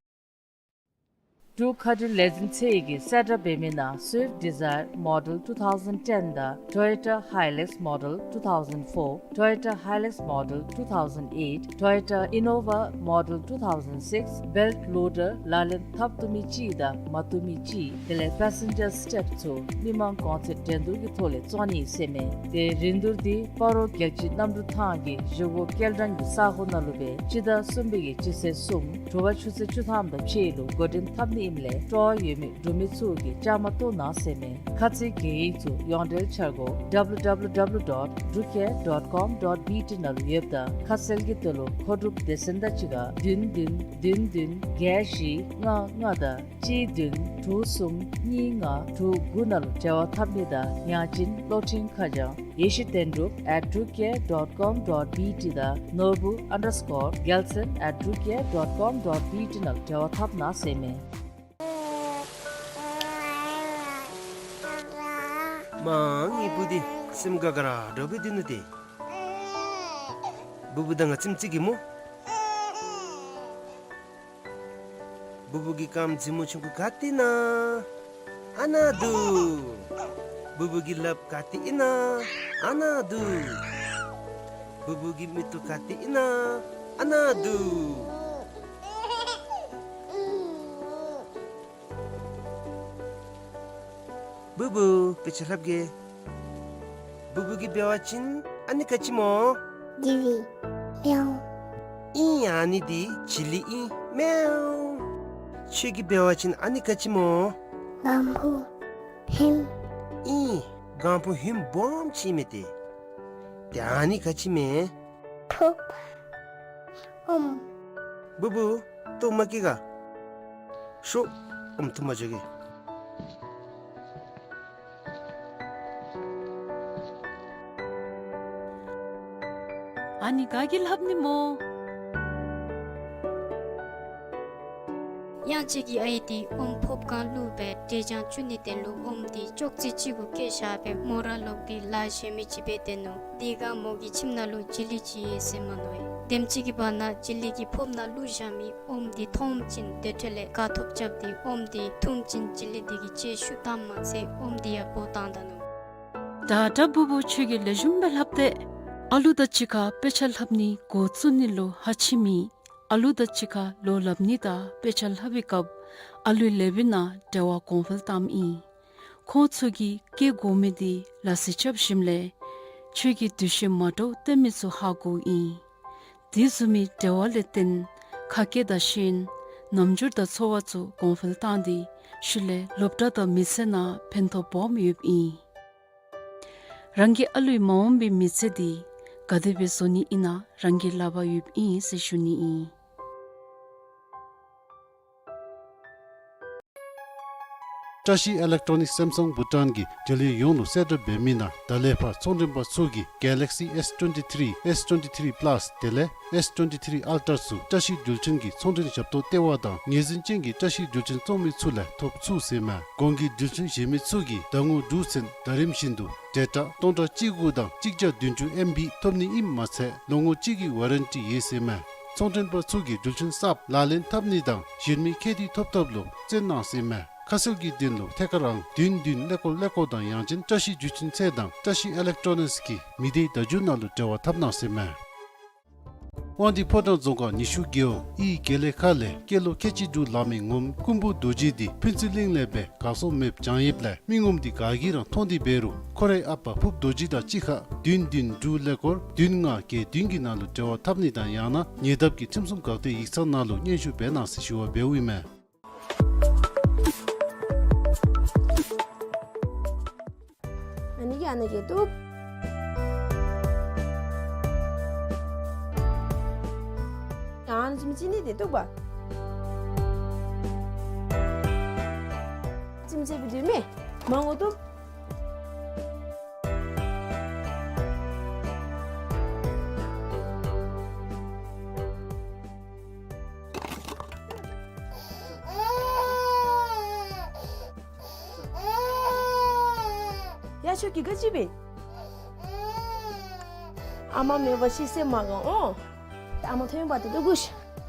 འབྲུག་མཁའ་འགྲུལ་ལས་འཛིན་ཚད་ཀྱིས་གསལ་བསྒྲགས་འབད་མི་ནང་Swift Dzire Model two thousand ten དང་Toyota Hilux Model two thousand four, Toyota Hilux Model two thousand eight, Toyota Innova Model two thousand six, belt loader ལག་ལེན་འཐབ་བཏུབ་མི་ཅིག་དང་མ་བཏུབ་མི་ཅིག་དེ་ལས་passenger step ཚུ་མི་མང་གོང་ཚད་འགྲན་བསྡུར་གྱི་ཐོག་ལས་བཙོང་ནི་ཟེར་མས། དེ་རིན་བསྡུར་འདི་སྤ་རོ་རྒྱལ་སྤྱིའི་གནམ་གྲུ་ཐང་གི་གཞུག་གུ་སྐྱེལ་འདྲེན་གྱི་ས་གོ་ནང་ལུ་སྦེ་སྤྱི་ཟླ་གསུམ་པའི་གི་སྤྱི་ཚེས་གསུམ་དྲོ་པ་ཆུ་ཚོད་བཅུ་ཐམ་དང་ཕྱེད་ལུ་འགོ་འདྲེན་འཐབ་ནི་ཨིནམ་ལས་སྤྲོ་བ་ཡོད་མི་འབྲུག་མི་ཚུ་གིས་བཅའ་མར་གཏོགས་གནང་ཟེར་མས། ཁ་ཚིག་གི་ཡིག་ཚུ་ཡོངས་འབྲེལ་འཆར་སྒོ་W W W dot drucare dot com dot B T ནང་ལུ་ཡོདཔ་ད་ཁ་གསལ་གྱི་དོན་ལུ་མཁོ་སྒྲུབ་སྡེ་ཚན་དང་གཅིག་ཁར་བདུན་བདུན་བདུན་བདུན་བརྒྱད་བཞི་ལྔ་ལྔ་དང་གཅིག་བདུན་དྲུག་གསུམ་གཉིས་ལྔ་དྲུག་དགུ་ནང་ལུ་འབྲེལ་བ་འཐབ་ནི་དང་ཡང་ཅིན་གློག་འཕྲིན་ཁ་བྱང་ཡེ་ཤེས་དོན་གྲུབ་at drucare dot com dot B T དང་ནོར་བུ་underscore རྒྱལ་མཚན་at drucare dot com dot B T ནང་ལུ་འབྲེལ་བ་འཐབ་གནང་ཟེར་མས། མ་ངེའི་བུ་འདི་སེམས་དགའ་དགའ་ར་འདྲཝ་སྦེ་སྡོད་ནུག་ཏེ། བུ་བུ་དང་ང་ཙམ་ཅིག་གིས་སྨོ། བུ་བུ་གི་རྐངམ་རྫི་མོ་ཆུང་ཀུ་ག་ཏེ་ཨིན་ན། ཨ་ནཱ་འདུག། བུ་བུ་གི་ལགཔ་ག་ཏེ་ཨིན་ན། ཨ་ནཱ་འདུག། བུ་བུ་གི་མིག་ཏོ་ག་ཏེ་ཨིན་ན། ཨ་ནཱ་འདུག། བུ་བུ་དཔེ་ཆ་ལྷབ་གེ། བུ་བུ་གིས་འབད་བ་ཅིན་ཨ་ནི་ག་ཅི་སྨོ། ཇི་ལི། མེའོ། ཨིན། ཨ་ནི་འདི་ཇི་ལི་ཨིན། མེའོ། ཁྱོད་ཀྱིས་འབད་བ་ཅིན་ཨ་ནི་ག་ཅི་སྨོ། གང་བུ་ཧིམ། ཨིན། གང་བུ་ཧིམ་སྦོམ་ཅིག་མས་ཏེ། ཏེ་ཨ་ནི་ག་ཅི་མས། ཕུབ། ཨོམ། བུ་བུ་ལྟོ་མ་བཀྱེས་ག། ཤོག། ཨོམ་འཐུང་པར་འགྱོ་གེ། ཨ་ནི་ག་གིས་ལྷབ་ནི་སྨོ། གཡང་ཆེན་གྱི་ཨའི་འདི་ཨོམ་ཕོརཔ་སྒང་བླུགས་སྦེ་འབྲས་ཆང་བཙུགས་ནི་དོན་ལུ་ཨོམ་འདི་ཅོག་ཙེ་གཅིག་གུ་བཀལ་བཞག་སྦེ་མོ་ར་ལོག་སྟེ་ལཱ་གཞན་མི་ཅིག་འབད་སྡོད་ནུག། དེ་སྒང་མོ་གི་ཁྱིམ་ནང་ལུ་ཇི་ལི་ཅིག་ཡོད་ཟེར་མ་མནོ་བས། དེམ་ཅིག་གི་བར་ན་ཇི་ལི་གིས་ཕོརཔ་ནང་བླུགས་བཞག་མི་ཨོམ་འདི་མཐོངམ་ཅིག་དེ་འཕྲོ་ལས་དགའ་ཐོབ་རྐྱབ་སྟེ་ཨོམ་འདི་འཐུངམ་ཅིག་ཇི་ལི་འདི་གི་ལྕེ་ཤུགས་བཏངམ་མ་ཚད་ཨོམ་འདི་ཡང་སྦོ་བཏང་ད་ནུག། ད་ད་བུ་བུ་ཁྱོད་ཀྱིས་ལེགས་ཤོམ་སྦེ་ལྷབ་སྟེ། ཨ་ལུ་དང་གཅིག་ཁར་དཔེ་ཆ་ལྷབ་ནི་འགོ་བཙུགས་ནི་ལུ་ཧ་ཅིག་མེད། ཨ་ལུ་དང་གཅིག་ཁར་ལོ་ལྷབ་ནི་དང་དཔེ་ཆ་ལྷབ་པའི་སྐབས་ཨ་ལུའི་ལེགས་པའི་ནང་འབྲེལ་བ་གོང་འཕེལ་བཏངམ་ཨིན། ཁོང་ཚུ་གིས་བཀལ་དགོ་མི་འདི་ལ་སི་རྐྱབ་ཞིནམ་ལས་ཁྱོད་ཀྱིས་འདུ་ཤེས་མ་འདྲཝ་སྟོན་མི་ཚུ་ཧ་གོཝ་ཨིན། དེ་བཟུམ་མའི་འབྲེལ་བ་ལས་བརྟེན་ཁ་སྐད་དང་ཤེས་ཡོན་རྣམ་འགྱུར་དང་ཚོར་བ་ཚུ་གོང་འཕེལ་བཏང་སྟེ་ཤུལ་ལས་སློབ་གྲྭ་དང་མི་ཚེ་ནང་ཕན་ཐོགས་སྦོམ་ཡོདཔ་ཨིན། རང་གི་ཨ་ལུའི་མ་འོངས་པའི་མི་ཚེ་འདི་ག་དེ་སྦེ་བཟོ་ནི་ཨིན་ན་རང་གི་ལག་པར་ཡོདཔ་ཨིན་ཟེར་ཞུ་ནི་ཨིན། བཀྲ་ཤིས་ཨི་ལེག་ཊོ་ནིགསི་སེམ་སང་བྷུ་ཊཱན་གྱིས་འབྲེལ་ཡོད་ཡོངས་ལུ་གསལ་བསྒྲགས་འབད་མི་ནང་ད་ལས་ཕར་ཚོང་མགྲོན་པ་ཚུ་གིས་གེ་ལེག་སི་ཨེསི་ཊུ་ཝེན་ཊི་ཐི་རི་ཨེསི་ཊུ་ཝེན་ཊི་ཐི་རི་པ་ལཱསི་དེ་ལས་ཨེསི་ཊུ་ཝེན་ཊི་ཐི་རི་ཨལ་ཊར་ཚུ་བཀྲ་ཤིས་འགྲུལ་འཕྲིན་གྱི་ཚོང་མགྲོན་ཞབས་ཏོག་ལྟེ་བ་དང་ངོས་འཛིན་ཅན་གྱི་བཀྲ་ཤིས་འགྲུལ་འཕྲིན་བཙོང་མི་ཚུ་ལས་ཐོབ་ཚུགས་ཟེར་མས། གོང་གི་འགྲུལ་འཕྲིན་གཞན་མི་ཚུ་གིས་ཟླ་ངོ་དྲུག་ཚུན་ཟླ་རིམ་བཞིན་དུ་ཌེ་ཊ་སྟོང་ཕྲག་གཅིག་དགུ་དང་གཅིག་བརྒྱ་བདུན་ཅུ་ཨེམ་བི་ཐོབ་ནི་ཨིནམ་མ་ཚད་ལོ་ངོ་གཅིག་གི་ཝ་རེན་ཊི་ཡོད་ཟེར་མས། ཚོང་མགྲོན་པ་ཚུ་གིས་འགྲུལ་འཕྲིན་གསརཔ་ལག་ལེན་འཐབ་ནི་དང་གཞན་མི་ཁྱད་དུ་ཐོབ་ཐོབ་ལུ་བརྩོན་གནང་ཟེར་མས། ཁ་གསལ་གྱི་དོན་ལུ་ཐད་ཀར་ཨང་བདུན་བདུན་ཀླད་ཀོར་ཀླད་ཀོར་དང་ཡང་ཅིན་བཀྲ་ཤིས་འགྲུལ་འཕྲིན་ཚད་དང་བཀྲ་ཤིས་ཨི་ལེག་ཊོ་ནིགསི་གི་མི་སྡེའི་བརྡ་བརྒྱུད་ནང་ལུ་འབྲེལ་བ་འཐབ་གནང་ཟེར་མས། དབང་འདུས་ཕོ་བྲང་རྫོང་ཁག་ཉི་ཤུ་རྒེད་འོག་ཨི་དགེ་ལེགས་ཁ་ལས་སྐྱེས་ལོ་ཁལ་གཅིག་དྲུག་ལང་མི་ངོམ་ཀུན་པོ་རྡོ་རྗེ་འདི་ཕུན་ཚོགས་གླིང་ལས་སྦེ་གར་སོང་མེདཔ་བྱུང་ཡོདཔ་ལས་མི་ངོམ་འདི་ག་གིས་ར་མཐོང་སྟེ་འབད་རུང་ཁོ་རའི་ཨ་པ་ཕུརཔ་རྡོ་རྗེ་དང་གཅིག་ཁར་བདུན་བདུན་དྲུག་ཀླད་ཀོར་བདུན་ལྔ་བརྒྱད་བདུན་གྱི་ནང་ལུ་འབྲེལ་བ་འཐབ་ནི་དང་ཡང་ན་ཉེ་འདབས་ཀྱི་ཁྲིམས་སྲུང་འགག་སྡེ་ཡིག་ཚང་ནང་ལུ་སྙན་ཞུ་འབད་གནང་ཟེར་ཞུ་བ་འབདཝ་ཨིན་མས། ཨ་ནི་གི་ཨ་ནི་གི་ཏོ། ཨ་ནི་ཅིམ་ཅི་ནི་དེ་ཏོ་བ། ཅིམ་ཅི་བི་དུ་མེ། མང་ངོ་ཏོ། ཡ་ཁྱོད་ཀྱིས་ག་ཅི་འབད། ཨ་མ་མེད་པ་ཤི་སེམས་མ་དགའ་འོང་། ཨ་མ་ཐོན་པ་དེ་ཏོ་གུ་ཤ།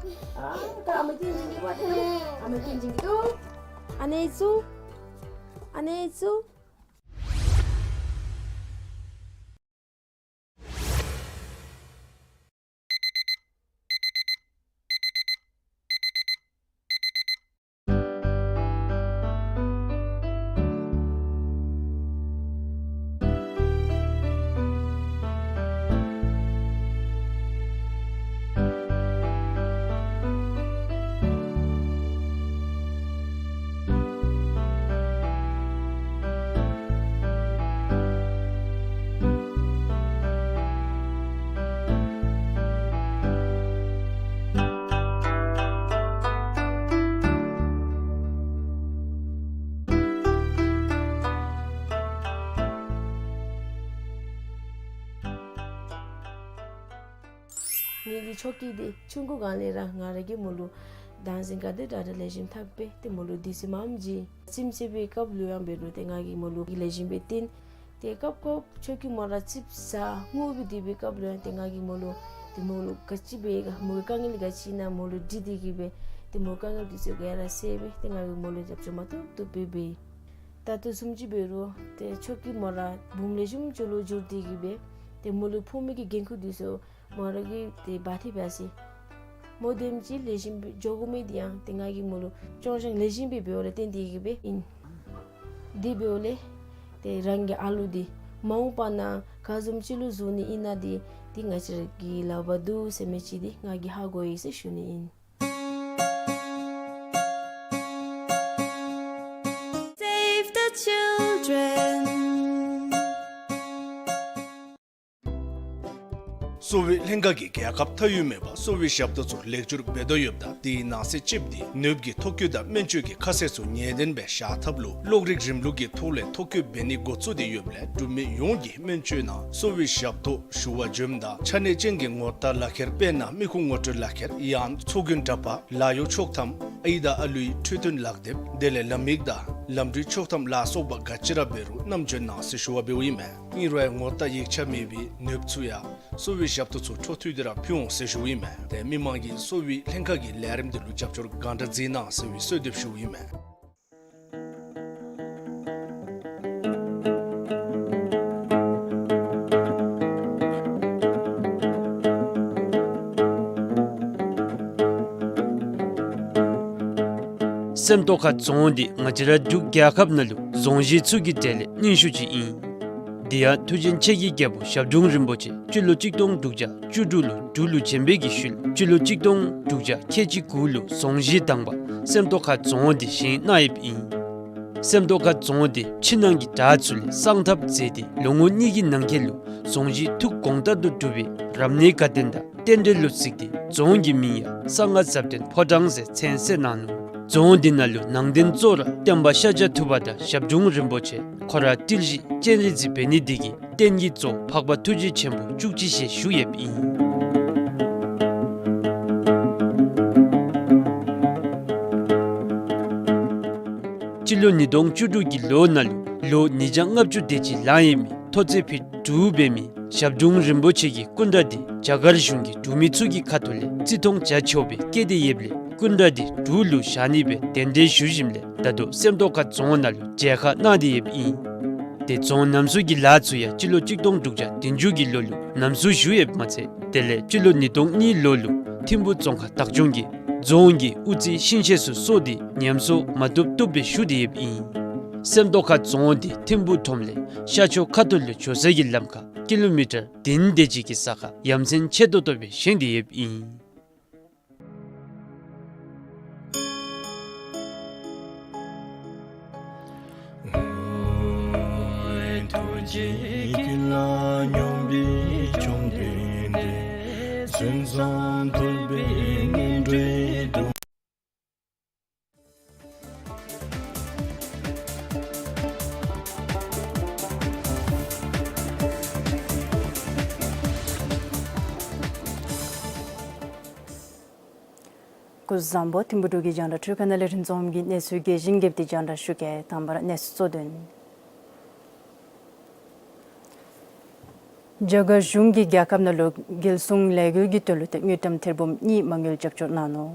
ཨ་ད་ཨ་མ་ཏིང་ཅིང་གི་བ་དེ་ཨ་མ་ཏིང་ཅིང་གི་ཏོ། ཨ་ནེ་ཙུ། ཨ་ནེ་ཙུ། ངེ་གི་ཆོ་གི་དེ་ཆུང་ཀུ་སྒང་ལས་ར་ང་ར་གིས་མོ་ལུ་དང་ཟིང་ག་དེ་དྲག་དྲག་ལེགས་ཤོམ་འཐབ་སྦེ་ཏེ་མོ་ལུ་དུས་ཚོད་མངམ་ཅིག་ཁྱིམ་ཚེས་པའི་སྐབས་ལུ་ཡང་འབད་རུང་ཏེ་ང་གིས་མོ་ལུ་ལེགས་ཤོམ་སྦེ་བསྟེན། ཏེ་སྐབས་སྐབས་ཆོ་གི་མོ་ར་ཙིགཔ་ཟ་ངུ་སྦེ་སྡོད་པའི་སྐབས་ལུ་ཡང་ཏེ་ང་གིས་མོ་ལུ་ཏེ་མོ་ལུ་ག་ཅི་འབད་ག་མོ་གི་དཀའ་ངལ་ག་ཅི་ཨིན་ན་མོ་ལུ་དྲི་སྟེ་གི་སྦེ་ཏེ་མོ་དཀའ་ངལ་དེ་ཚུ་ག་ར་སེལ་སྦེ་ཏེ་ང་གིས་མོ་ལུ་རྒྱབ་སྐྱོར་མ་བཏུབ་བཏུབ་སྦེ་འབད། ད་ལྟོ་བཟུམ་ཅིག་འབད་རུང་ཏེ་ཆོ་གི་མོ་ར་བུམོ་ལེགས་ཤོམ་ཅིག་ལུ་འགྱུར་ཏེ་གི་སྦེ་ཏེ་མོ་ལུ་ཕོག་མི་གི་འགན་ཁུར་དེ་ཚུ་མོ་ར་གིས་ཏེ་འབག་སྟེ་འབད་ཟེར། མོ་དེམ་ཅིག་ལེགས་ཤོམ་སྦེ་འགྱོ་དགོ་མི་དེ་ཡང་ཏེ་ང་གིས་མོ་ལུ་སྐྱོང་བཞག་ལེགས་ཤོམ་སྦེ་འབདཝ་ལས་བརྟེན་ཏེ་གི་སྦེ་ཨིན། དེ་འབདཝ་ལས་ རང་གི་ཨ་ལུ་འདི་མ་འོངས་པ་ན་ག་བཟུམ་ཅིག་ལུ་བཟོ་ནི་ཨིན་ན་འདི་འདི་ང་བཅས་ར་གི་ལག་པར་འདུག་ཟེར་མི་ཅིག་འདི་ང་གིས་ཧ་གོ་ཡི་ཟེར་ཞུ་ནི་ཨིན། Save the children. གསོ་བའི་ལྷན་ཁག་གིས་རྒྱལ་ཁབ་མཐའ་དབུས་མེད་པར་གསོ་བའི་ཞབས་ཏོག་ཚུ་ལེགས་བསྒྱུར་འབད་དོ་ཡོདཔ་ད་དེའི་ནང་གསེས་གཅིག་འདི་ནདཔ་ཀྱི་ཐོ་བཀོད་དང་སྨན་བཅོས་ཀྱི་ཁ་གསལ་ཚུ་ངེས་བདེན་སྦེ་བཞག་ཐབས་ལུ་གློག་རིག་རིམ་ལུགས་ཀྱི་ཐོག་ལས་ཐོ་བཀོད་འབད་ནི་འགོ་བཙུགས་ཏེ་ཡོདཔ་ལས་འབྲུག་མི་ཡོངས་ཀྱིས་སྨན་བཅོས་ནང་གསོ་བའི་ཞབས་ཏོག་ཞུ་བར་འབྱོནམ་ད་ཆ་གནས་ཅན་གྱི་ངོ་རྟགས་ལག་ཁྱེར་དཔེར་ན་མི་ཁུངས་ངོ་སྤྲོད་ལག་ཁྱེར་ཡང་ཚོགས་རྒྱུན་འདྲ་པར་ལཱ་གཡོག་ཆོག་ཐམ་ཨའི་དང་ཨ་ལུའི་འཕྲོད་བསྟེན་ལག་དེབ་དེ་ལས་ལམ་ཡིག་དང་ལམ་འགྲུལ་ཆོག་ཐམ་ལ་སོགས་པ་ག་ཅི་ར་འབད་རུང་བསྣམས་འབྱོན་གནང་ཟེར་ཞུ་བ་འབདཝ་ཨིན་མས། ཨིན་རུང་ངོ་རྟགས་ཡིག་ཆ་མེད་པའི་ནདཔ་ཚུ་ཡང་གསོ་བའི་ཞབས་ཏོག་ཚུ་འཕྲོ་མཐུད་དེ་ར་ཕུལ་འོང་ཟེར་ཞུཝ་ཨིན་མས། ཏེ་མི་མང་གིས་གསོ་བའི་ལྷན་ཁག་གི་ལས་རིམ་དེ་ལུ་རྒྱབ་སྐྱོར་གང་དྲག་མཛད་གནང་ཟེར་བའི་གསོལ་འདེབས་ཞུཝ་ཨིན་མས། སེམས་རྟོགས་ཁ་རྫོང་འདི་ང་བཅས་ར་འབྲུག་རྒྱལ་ཁབ་ནང་ལུ་རྫོང་གཞི་ཚུ་གི་གྲས་ལས་རྙིང་ཤོས་ཅིག་ཨིན། དེ་ཡང་མཐུ་ཆེན་ཆེ་གི་རྒྱལ་པོ་ཞབས་དྲུང་རིན་པོ་ཆེ་སྤྱི་ལོ་གཅིག་སྟོང་དྲུག་བརྒྱ་བཅུ་དྲུག་ལུ་འབྲུག་ལུ་བྱོན་པའི་གི་ཤུལ་སྤྱི་ལོ་གཅིག་སྟོང་དྲུག་བརྒྱ་ཁལ་གཅིག་དགུ་ལུ་རྫོང་གཞི་དང་པ་སེམས་རྟོགས་ཁ་རྫོང་འདི་བཞེངས་གནང་ཡོདཔ་ཨིན། སེམས་རྟོགས་ཁ་རྫོང་འདི་ཕྱི་ནང་གི་བྲག་ཚུ་ལས་གསང་ཐབས་མཛད་དེ་ལོ་ངོ་གཉིས་ཀྱི་ནང་འཁོད་ལུ་རྫོང་གཞི་ཐུགས་དགོངས་ལྟར་དུ་གྲུབ་པའི་རབ་གནས་དགའ་སྟོན་དང་རྟེན་འབྲེལ་ལུ་གཟིགས་ཏེ་རྫོང་གི་མིང་ཡང་གསང་སྔགས་ཟབ་དོན་ཕོ་བྲང་ཟེར་མཚན་གསོལ་གནང་ནུག། རྫོང་འདི་ནང་ལུ་ནང་རྟེན་གཙོ་བོ་ར་སྟོན་པ་ཤཱཀྱ་ཐུབ་པ་དང་ཞབས་དྲུང་རིན་པོ་ཆེ་ཁོ་ར་ཏིལ་བཞི་སྤྱན་རས་གཟིགས་འབད་ནི་འདི་གིས་རྟེན་གྱི་གཙོ་བོ་འཕགས་པ་ཐུགས་རྗེ་ཆེན་པོ་བཅུ་གཅིག་ཞལ་བཞུགས་ཡོདཔ་ཨིན། སྤྱི་ལོ་ཉིས་སྟོང་བཅུ་དྲུག་གི་ལོ་ནང་ལུ་ལོ་ཉིས་བརྒྱ་ལྔ་བཅུ་དེ་ཅིག་ལང་ཡོད་མི་མཐོ་ཚད་ཕིཊ་དྲུག་འབད་མི་ཞབས་དྲུང་རིན་པོ་ཆེ་གི་སྐུ་འདྲ་འདི་རྒྱ་གར་གཞུང་གིས་འབྲུག་མི་ཚུ་གི་ཁ་ཐུག་ལས་བརྩི་མཐོང་བྱ་ཆོག་པའི་བཀོད་དེ་ཡོདཔ་ལས་སྐུ་འདྲ་འདི་འབྲུག་ལུ་བཞག་ནི་སྦེ་གདན་འདྲེན་ཞུ་ཞིནམ་ལས་ད་ལྟོ་སེམས་རྟོགས་ཁ་རྫོང་ནང་ལུ་མཇལ་ཁ་གནང་སྟེ་ཡོདཔ་ཨིན། ཏེ་རྫོང་རྣམ་གསུམ་གྱི་ལཱ་ཚུ་ཡང་སྤྱི་ལོ་གཅིག་སྟོང་དྲུག་བརྒྱ་བདུན་ཅུ་གི་ལོ་ལུ་རྣམ་གསུམ་ཞུ་ཡོདཔ་མ་ཚད་དེ་ལས་སྤྱི་ལོ་ཉིས་སྟོང་གཉིས་ལོ་ལུ་ཐིམ་ཕུ་རྫོང་ཁག་བདག་སྐྱོང་གིས་རྫོང་གི་དབུ་རྩེ་ཤིང་ཤེད་ཚུ་གསོ་སྟེ་ཉམས་གསོ་མ་བཏུབ་བཏུབ་སྦེ་ཞུ་སྟེ་ཡོདཔ་ཨིན། སེམས་རྟོགས་ཁ་རྫོང་འདི་ཐིམ་ཕུ་ཁྲོམ་ལས་ཤར་ཕྱོགས་ཁ་ཐུག་ལུ་འགྱོ་ས་གི་ལམ་ཁར་ཀི་ལོ་མི་ཊར་བདུན་དེ་ཅིག་གི་ས་ཁར་ཡ་མཚན་ཆེ་ཏོག་ཏོ་སྦེ་བཞེངས་ཏེ་ཡོདཔ་ཨིན། ཐུགས་རྗེ་ཀུན་ལ་སྙོམས་པའི་བཅོམ་ལྡན་འདས། མཚན་བཟང་ཐོབ་པའི་སྔོན་འགྲོའི་དོན། སྐུ་གཟུགས་བཟང་པོ། ཐིམ་ཕུ་འབྲུག་གི་རྒྱང་བསྒྲགས་འཕྲུལ་ཁང་ནང་ལས་རིན་འཛོམས་ཀྱིས་གནས་ཚུལ་རྒྱས་ཤིང་རྒྱསཔ་འདི་རྒྱང་བསྒྲགས་ཞུ་གེ། དང་པ་ར་གནས་ཚུལ་གཙོ་དོན། རྒྱ་གར་གཞུང་གིས་རྒྱལ་ཁབ་ནང་ལུ་རྒྱལ་སྲུང་ལས་འགུལ་གྱི་དོན་ལུ་ཏེ་དངུལ་ཀྲམ་ཐེར་འབུམ་གཉིས་མ་དངུལ་རྒྱབ་སྐྱོར་གནང་ནུག།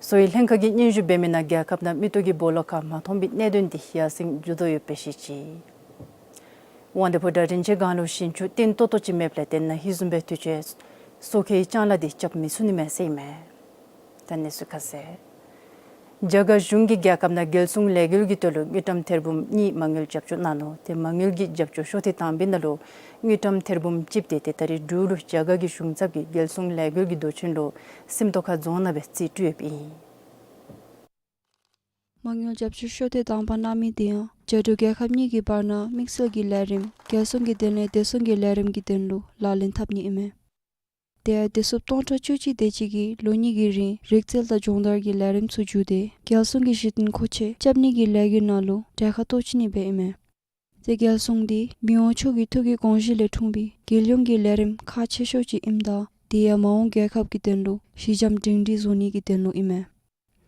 གསོ་བའི་ལྷན་ཁག་གིས་སྙན་ཞུ་འབད་མི་ནང་རྒྱལ་ཁབ་ནང་མིག་ཏོ་གི་སྦོ་ལོགས་ཁར་མ་མཐོང་པའི་གནད་དོན་འདི་ཡར་སེང་འགྱོ་དོ་ཡོདཔ་སྦེ་བཤད་ཅི། དབང་འདུས་ཕོ་བྲང་རིན་ཆེན་སྒང་ལུ་ཞིང་ཆུ་བརྟན་ཏོག་ཏོ་ཅིག་མེདཔ་ལས་དེ་ནང་ཧེ་བཟུམ་སྦེ་དུས་ཅི་སོ་ཁའི་ལྕང་ལཱ་འདི་རྐྱབ་མི་ཚུགས་ནི་མས་ཟེར་ཨིན་མས། ད་གནས་ཚུལ་ཁ་གསལ། རྒྱ་གར་གཞུང་གིས་རྒྱལ་ཁབ་ནང་རྒྱལ་སྲུང་ལས་འགུལ་གྱི་དོན་ལུ་དངུལ་ཀྲམ་ཐེར་འབུམ་གཉིས་མ་དངུལ་རྒྱབ་སྐྱོར་གནང་ནུག། ཏེ་མ་དངུལ་གྱི་རྒྱབ་སྐྱོར་ཤོག་ཐེངས་དང་པའི་ནང་ལུ་དངུལ་ཀྲམ་ཐེར་འབུམ་གཅིག་དེ་ཏེ་ད་རེས་འབྲུག་ལུ་རྒྱ་གར་གྱི་གཞུང་ཚབ་ཀྱིས་རྒྱལ་སྲུང་ལས་འགུལ་གྱི་མདོ་ཆེན་ལུ་སེམས་རྟོགས་ཁ་རྫོང་ནང་སྦེ་རྩིས་སྤྲོད་ཡོདཔ་ཨིན། མ་དངུལ་རྒྱབ་སྐྱོར་ཤོག་ཐེངས་དང་པ་གནང་མི་དེ་ཡང་རྒྱ་འབྲུག་རྒྱལ་ཁབ་གཉིས་ཀྱི་བར་ན་དམིགས་བསལ་གྱི་ལས་རིམ་རྒྱལ་སྲུང་གི་དོན་ལས་བདེ་སྲུང་གི་ལས་རིམ་གྱི་དོན་ལུ་ལག་ལེན་འཐབ་ནི་ཨིན་མས། དེ་ཡང་བདེ་སྲུངཔ་སྟོང་ཕྲག་བཅུ་གཅིག་དེ་ཅིག་གིས་ལོ་གཉིས་ཀྱི་རིང་རིག་རྩལ་དང་སྦྱོང་བརྡར་གྱི་ལས་རིམ་ཚུ་བརྒྱུད་དེ་རྒྱལ་སྲུང་གི་གཞི་རྟེན་མཁོ་ཆས་རྐྱབ་ནི་གི་ལས་འགུལ་ནང་ལུ་གྲལ་ཁར་གཏོགས་བཅུག་ནི་སྦེ་ཨིན་མས། དེ་རྒྱལ་སྲུང་འདི་མི་དབང་མཆོག་གི་ཐུགས་ཀྱི་དགོངས་བཞེད་ལས་འཁྲུངས་པའི་རྒྱལ་ཡོངས་ཀྱི་ལས་རིམ་ཁག་ཆེ་ཤོས་ཅིག་ཨིནམ་ད་དེ་ཡང་མ་འོངས་རྒྱལ་ཁབ་ཀྱི་དོན་ལུ་གཞི་འགྱམ་སྒྲིང་སྒྲི་བཟོ་ནི་གི་དོན་ལུ་ཨིན་མས།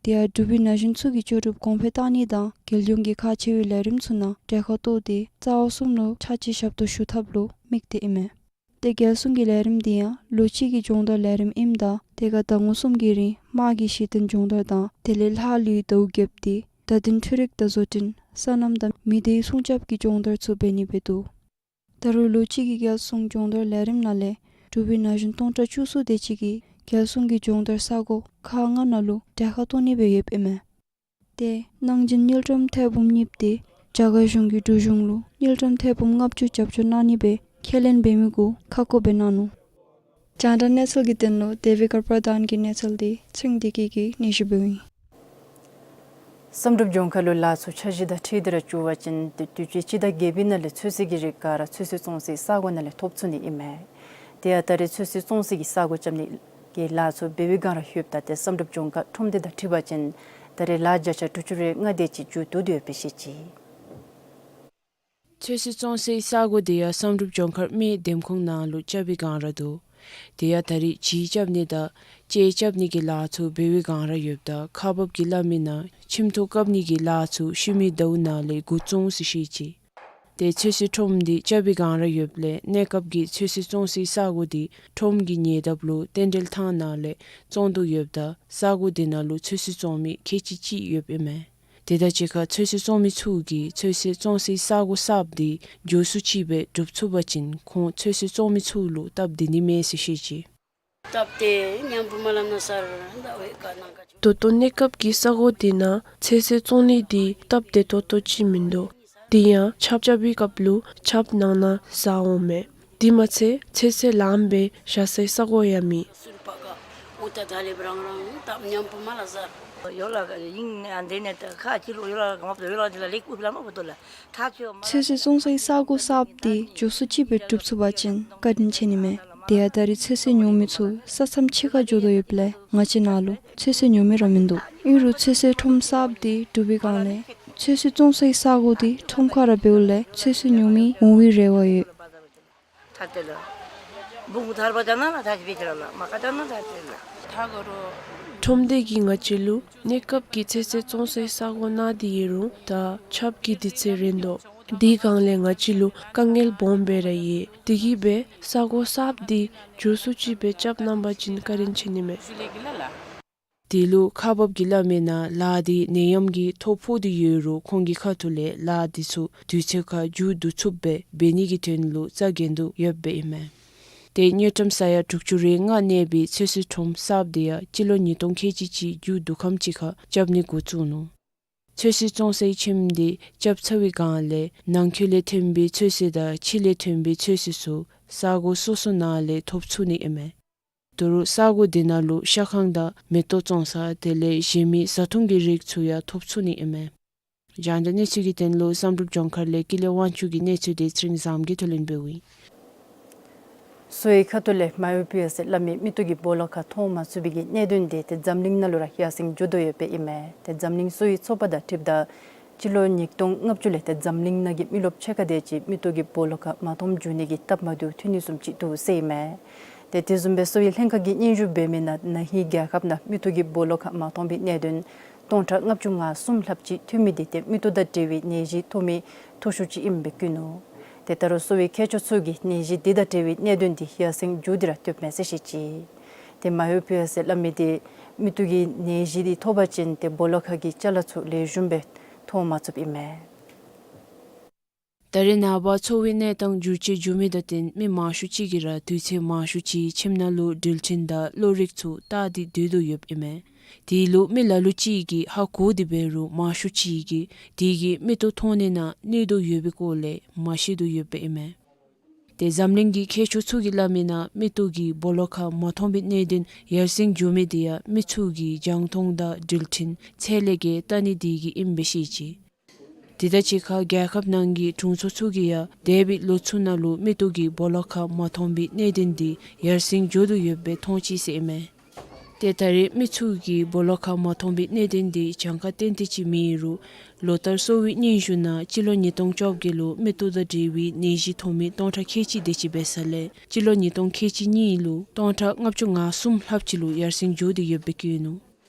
དེ་ཡང་འབྲུག་པའི་ན་གཞོན་ཚུ་གི་ལྕོགས་གྲུབ་གོང་འཕེལ་གཏང་ནི་དང་རྒྱལ་ཡོངས་ཀྱི་ཁག་ཆེ་བའི་ལས་རིམ་ཚུ་ནང་གྲལ་ཁར་གཏོགས་ཏེ་རྩ་བ་གསུམ་ལུ་ཕྱག་ཕྱི་ཞབས་ཏོག་ཞུ་ཐབས་ལུ་དམིགས་ཏེ་ཨིན་མས། དེ་རྒྱལ་སྲུང་གི་ལས་རིམ་འདི་ཡང་ལོ་གཅིག་གི་སྦྱོང་བརྡར་ལས་རིམ་ཨིནམ་ད་དེ་ཁར་ཟླ་ངོ་གསུམ་གྱི་རིང་དམག་གི་གཞི་རྟེན་སྦྱོང་བརྡར་དང་དེ་ལས་ལྷག་ལུས་ཟླཝ་བརྒྱད་པའི་བརྡ་དོན་འཕྲུལ་རིག་དང་བཟོ་སྐྲུན་སོ་ནམ་དང་མི་སྡེའི་སྲུང་སྐྱོབ་ཀྱི་སྦྱོང་བརྡར་ཚུ་འབད་ནི་སྦེ་འདུག། ད་རུང་ལོ་གཅིག་གི་རྒྱལ་སྲུང་སྦྱོང་བརྡར་ལས་རིམ་ནང་ལས་འབྲུག་པའི་ན་གཞོན་སྟོང་ཕྲག་བཅུ་གསུམ་དེ་ཅིག་གིས་རྒྱལ་སྲུང་གི་སྦྱོང་བརྡར་ས་གོ་ཁག་ལྔ་ནང་ལུ་གྲལ་ཁར་གཏོགས་ནི་སྦེ་ཡོདཔ་ཨིན་མས། དེ་གནང་སྦྱིན་དངུལ་ཀྲམ་ཐེར་འབུམ་གཉིས་དེ་ རྒྱ་གར་གཞུང་གིས་འབྲུག་གཞུང་ལུ་དངུལ་ཀྲམ་ཐེར་འབུམ་ལྔ་བཅུ་རྒྱབ་སྐྱོར་གནང་ནི་སྦེ་ཁས་ལེན་འབད་མི་གུ་ཁ་སྐོང་སྦེ་གནང་ནུག། རྒྱང་བསྒྲགས་གནས་ཚུལ་གྱི་དོན་ལུ་དེ་བི་ཀར་པར་དཱན་གྱི་གནས་ཚུལ་འདི་ཚེ་རིང་བདེ་སྐྱིད་ཀྱིས་སྙན་ཞུ་འབདཝ་ཨིན། བསམ་གྲུབ་ལྗོངས་མཁར་ལུ་ལཱ་ཚུ་འཆར་གཞི་དང་འཁྲིལ་ཏེ་ར་འགྱོ་བ་ཅིན་ཏེ་དུས་ཅི་སྤྱི་ཟླ་བརྒྱད་པའི་ནང་ལས་ཚོད་བསྲེ་གི་རིགས་ག་ར་ཚོད་བསྲེ་བཙོང་སའི་ས་གོ་ནང་ལས་ཐོབ་ཚུགས་ནི་ཨིན་མས། དེ་ཡང་ད་རེས་ཚོད་བསྲེ་བཙོང་སའི་གི་ས་གོ་རྐྱབ་ནི་གི་ལཱ་ཚུ་འབད་བའི་སྒང་ར་ཡོདཔ་ད་ཏེ་བསམ་གྲུབ་ལྗོངས་མཁར་ཁྲོམ་སྡེ་དང་འཁྲིལ་བ་ཅིན་ད་རེས་ལཱ་བརྒྱ་ཆ་དྲུག་ཅུ་རེ་ལྔ་དེ་ཅིག་མཇུག་བསྡུ་སྡོད་ཡོདཔ་སྦེ་བཤད་ཅི། ཚོད་བསྲེ་བཙོང་སའི་ས་གོ་དེ་ཡང་བསམ་གྲུབ་ལྗོངས་མཁར་མིའི་འདེམས་ཁོངས་ནང་ལུ་རྐྱབ་པའི་སྒང་ར་འདུག། དེ་ཡང་ད་རེས་བྱི་རྐྱབ་ནི་དང་ལྕེ་རྐྱབ་ནི་གི་ལཱ་ཚུ་འབད་བའི་སྒང་ར་ཡོདཔ་ད་ཁག་འབགཔ་གིས་སླབ་མི་ནང་ཁྱིམ་ཐོག་བཀབ་ནི་གི་ལཱ་ཚུ་ཤུལ་མའི་ཟླཝ་ནང་ལས་འགོ་བཙུགས་ཟེར་བཤད་ཅི། ཏེ་ཚོད་བསྲེ་ཁྲོམ་འདི་རྐྱབ་པའི་སྒང་ར་ཡོདཔ་ལས་གནས་སྐབས་ཀྱི་ཚོད་བསྲེ་བཙོང་སའི་ས་གོ་འདི་ཁྲོམ་གྱི་ཉེ་འདབས་ལུ་རྟེན་འབྲེལ་ཐང་ནང་ལས་བཙོང་དོ་ཡོདཔ་ད་ས་གོ་དེ་ནང་ལུ་ཚོད་བསྲེ་བཙོང་མི་ཁལ་གཅིག་ཅིག་ཡོདཔ་ཨིན་མས། དེ་དང་གཅིག་ཁར་ཚོད་བསྲེ་བཙོང་མི་ཚུ་གིས་ཚོད་བསྲེ་བཙོང་སའི་ས་གོ་གསརཔ་འདི་མགྱོགས་སུ་ཅིག་སྦེ་གྲུབ་ཚུགས་པ་ཅིན་ཁོང་ཚོད་བསྲེ་བཙོང་མི་ཚུ་ལུ་སྟབས་བདེ་ནི་མས་ཟེར་བཤད་ཅི། སྟབས་བདེ་མཉམ་པོ་མ་ལ་ན་སར་ད་འོས་ཀ་ནང་ཀ་ཅིག། ད་ལྟོ་གནས་སྐབས་ཀྱི་ས་གོ་དེ་ནང་ཚོད་བསྲེ་བཙོང་ནི་འདི་སྟབས་བདེ་ཏོག་ཏོ་ཅིག་མིན་འདུག། དེ་ཡང་ཆརཔ་རྐྱབ་པའི་སྐབས་ལུ་ཆརཔ་ནང་ན་ཟག་འོང་མས། དེ་མ་ཚད་ཚོད་བསྲེ་ལངམ་སྦེ་བཞག་སའི་ས་གོ་ཡང་མེད། ཚོད་བསྲེ་བཙོང་སའི་ས་གོ་གསརཔ་འདི་མགྱོགས་སུ་ཅིག་སྦེ་གྲུབ་ཚུགས་པ་ཅིན་བཀའ་དྲིན་ཆེ་ནི་མས། དེ་ཡང་ད་རེས་ཚོད་བསྲེ་ཉོ་མི་ཚུ་ས་མཚམས་ཕྱི་ཁར་འགྱོ་དོ་ཡོདཔ་ལས་ང་བཅས་ནཱ་ལུ་ཚོད་བསྲེ་ཉོ་མི་ར་མིན་འདུག། ཨིན་རུང་ཚོད་བསྲེ་ཁྲོམ་གསརཔ་འདི་གྲུབ་པའི་སྒང་ལས་ཚོད་བསྲེ་བཙོང་སའི་ས་གོ་འདི་ཁྲོམ་ཁར་ར་འབདཝ་ལས་ཚོད་བསྲེ་ཉོ་མི་འོང་བའི་རེ་བ་ཡོད། ཁྲོམ་སྡེ་གིས་ང་བཅས་ལུ་གནས་སྐབས་ཀྱི་ཚོད་བསྲེ་བཙོང་སའི་ས་གོ་གནང་སྟེ་ཡོད་རུང་ད་ཆརཔ་གི་དུས་ཚོད་རན་དོ། དེའི་སྒང་ལས་ང་བཅས་ལུ་དཀའ་ངལ་སྦོམ་སྦེ་ར་ཡོད། དེ་གིས་སྦེ་ས་གོ་གསརཔ་འདི་མགྱོགས་སུ་ཅིག་སྦེ་རྐྱབ་གནང་པ་ཅིན་བཀའ་དྲིན་ཆེ་ནི་མས། དེ་ལུ་ཁག་འབགཔ་གིས་སླབ་མི་ནང་ལཱ་འདི་ནད་ཡམས་ཀྱིས་ཐོ་ཕོག་སྟེ་ཡོད་རུང་ཁོང་གི་ཁ་ཐུག་ལས་ལཱ་འདི་ཚུ་དུས་ཚོད་ཁར་མཇུག་བསྡུ་ཚུགསཔ་སྦེ་འབད་ནི་གི་དོན་ལུ་རྩ་འགེངས་ཏེ་ཡོདཔ་ཨིན་མས། ཏེ་དངུལ་ཀྲམ་ས་ཡ་དྲུག་ཅུ་རེ་ལྔ་གནས་པའི་ཚོད་བསྲེ་ཁྲོམ་གསརཔ་འདི་ཡང་སྤྱི་ལོ་ཉིས་སྟོང་ཁལ་གཅིག་གཅིག་མཇུག་བསྡུ་ཁམས་ཅིག་ཁར་རྐྱབ་ནི་འགོ་བཙུགས་ནུག། ཚོད་བསྲེ་བཙོང་སའི་ཁྱིམ་འདི་རྐྱབ་ཚར་བའི་སྒང་ལས་ནང་འཁོད་ལས་ཐོན་པའི་ཚོད་བསྲེ་དང་ཕྱི་ལས་ཐོན་པའི་ཚོད་བསྲེ་ཚུ་ས་གོ་སོ་སོ་ནང་ལས་ཐོབ་ཚུགས་ནི་ཨིན་མས། ད་རུང་ས་གོ་འདི་ནང་ལུ་ཤ་ཁང་དང་མེ་ཏོག་བཙོང་ས་དེ་ལས་གཞན་མི་བཟའ་འཐུང་གི་རིགས་ཚུ་ཡང་ཐོབ་ཚུགས་ནི་ཨིན་མས། རྒྱང་བསྒྲགས་གནས་ཚུལ་གྱི་དོན་ལུ་བསམ་གྲུབ་ལྗོངས་མཁར་ལས་ཀུན་ལེགས་དབང་ཕྱུག་གི་གནས་ཚུལ་འདི་ཚེ་རིང་བཟངམོ་གིས་བསྡུ་ལེན་འབདཝ་ཨིན། གསོ་བའི་ཁ་ཐུག་ལས་མ་ཡུ་པི་ཨེས་ཟེར་སླབ་མི་མིག་ཏོ་གི་སྦོ་ལོགས་ཁར་མཐོང་མ་ཚུགས་པའི་གི་གནད་དོན་དེ་ཏེ་འཛམ་གླིང་ནང་ལུ་ར་ཡར་སེང་འགྱོ་དོ་ཡོདཔ་ཨིན་མས། ཏེ་འཛམ་གླིང་གསོ་བའི་ཚོགས་པ་དང་འཁྲིལཝ་ད་སྤྱི་ལོ་ཉིས་སྟོང་ལྔ་བཅུ་ལས་ཏེ་འཛམ་གླིང་ནང་གི་མི་རློབས་ཕྱེད་ཀ་དེ་ཅིག་མིག་ཏོ་གི་སྦོ་ལོགས་ཁར་མ་མཐོངམ་འགྱོ་ནི་གི་སྟབས་མ་བདེཝ་ཐོན་ནི་བཟུམ་ཅིག་འདུག་ཟེར་ཨིན་མས། ཏེ་དེ་བཟུམ་སྦེ་གསོ་བའི་ལྷན་ཁག་གིས་སྙན་ཞུ་འབད་མི་ནང་ན་ཧིང་རྒྱལ་ཁབ་ནང་མིག་ཏོ་གི་སྦོ་ལོགས་ཁར་མ་མཐོང་པའི་གནད་དོན་སྟོང་ཕྲག་ལྔ་བཅུ་ང་གསུམ་ལྷགཔ་ཅིག་ཐོན་མི་དེ་ཏེ་མིག་ཏོ་དང་འབྲེལ་བའི་ནད་གཞི་ཐོབ་མི་མཐོ་ཤོས་ཅིག་ཨིནམ་སྦེ་བཀོད་ནུག། ཏེ་ད་རུང་གསོ་བའི་མཁས་མཆོག་ཚུ་གིས་ནད་གཞི་དེ་དང་འབྲེལ་བའི་གནད་དོན་དེ་ཡར་སེང་འགྱོ་སྟེ་ར་སྡོདཔ་མས་ཟེར་བཤད་ཅི། ཏེ་མ་ཡུ་པི་ཨེས་ཟེར་སླབ་མི་དེ་མིག་ཏོ་གི་ནད་གཞི་དེ་ཐོབ་པ་ཅིན་ཏེ་སྦོ་ལོགས་ཁ་གི་ཅ་ལ་ཚུ་ལེགས་ཤོམ་སྦེ་མཐོང་མ་ཚུགསཔ་ཨིན་མས། ད་རེས་ནངས་པ་འཚོ་བའི་གནས་སྟངས་འགྱུར་བཅོས་འགྱོ་མི་དང་བསྟུན་མི་མང་ཤོས་ཅིག་གིས་ར་དུས་ཚོད་མང་ཤོས་ཅིག་ཁྱིམ་ནང་ལུ་འགྲུལ་འཕྲིན་དང་གློག་རིག་ཚུ་བལྟ་སྟེ་སྡོད་དོ་ཡོདཔ་ཨིན་མས། དེ་ལུ་མི་ལ་ལུ་ཅིག་གིས་ཧ་གོ་སྟེ་འབད་རུང་མང་ཤོས་ཅིག་གིས་དེ་གིས་མིག་ཏོ་མཐོང་ནི་ནང་གནོད་དོ་ཡོད་པའི་སྐོར་ལས་མ་ཤེས་དོ་ཡོདཔ་ཨིན་མས། ཏེ་འཛམ་གླིང་གི་མཁས་མཆོག་ཚུ་གིས་སླབ་མི་ནང་མིག་ཏོ་གི་སྦོ་ལོགས་ཁར་མ་མཐོང་པའི་གནད་དོན་ཡར་སེང་འགྱོ་མི་དེ་ཡང་མི་ཚུ་གིས་རྒྱང་མཐོང་དང་འགྲུལ་འཕྲིན་ཚད་ལས་བརྒལ་བལྟ་ནི་དེ་གིས་ཨིནམ་སྦེ་བཤད་ཅི། དེ་དང་གཅིག་ཁར་རྒྱལ་ཁབ་ནང་གི་དྲུང་འཚོ་ཚུ་གིས་ཡང་འདས་པའི་ལོ་ཚུ་ནང་ལུ་མིག་ཏོ་གི་སྦོ་ལོགས་ཁར་མ་མཐོང་པའི་གནད་དོན་དེ་ཡར་སེང་འགྱོ་དོ་ཡོདཔ་སྦེ་མཐོང་ཅི་ཟེར་ཨིན་མས། ཏེ་ད་རེས་མི་ཚུ་གི་སྦོ་ལོགས་ཁར་མ་མཐོང་པའི་གནད་དོན་དེ་གྱངས་ཁ་ཏན་ཏན་ཅིག་མེད་རུང་ལོ་ལྟར་གསོ་བའི་སྙན་ཞུ་ནང་སྤྱི་ལོ་ཉིས་སྟོང་བཅོ་བརྒྱད་ལུ་མིག་ཏོ་དང་འབྲེལ་བའི་ནད་གཞི་ཐོབ་མི་སྟོང་ཕྲག་ཁལ་གཅིག་དེ་ཅིག་འབད་ས་ལས་སྤྱི་ལོ་ཉིས་སྟོང་ཁལ་གཅིག་གཉིས་ལུ་སྟོང་ཕྲག་ལྔ་བཅུ་ང་གསུམ་ལྷགཔ་ཅིག་ལུ་ཡར་སེང་འགྱོ་སྟེ་ཡོདཔ་སྦེ་བཀོད་ནུག།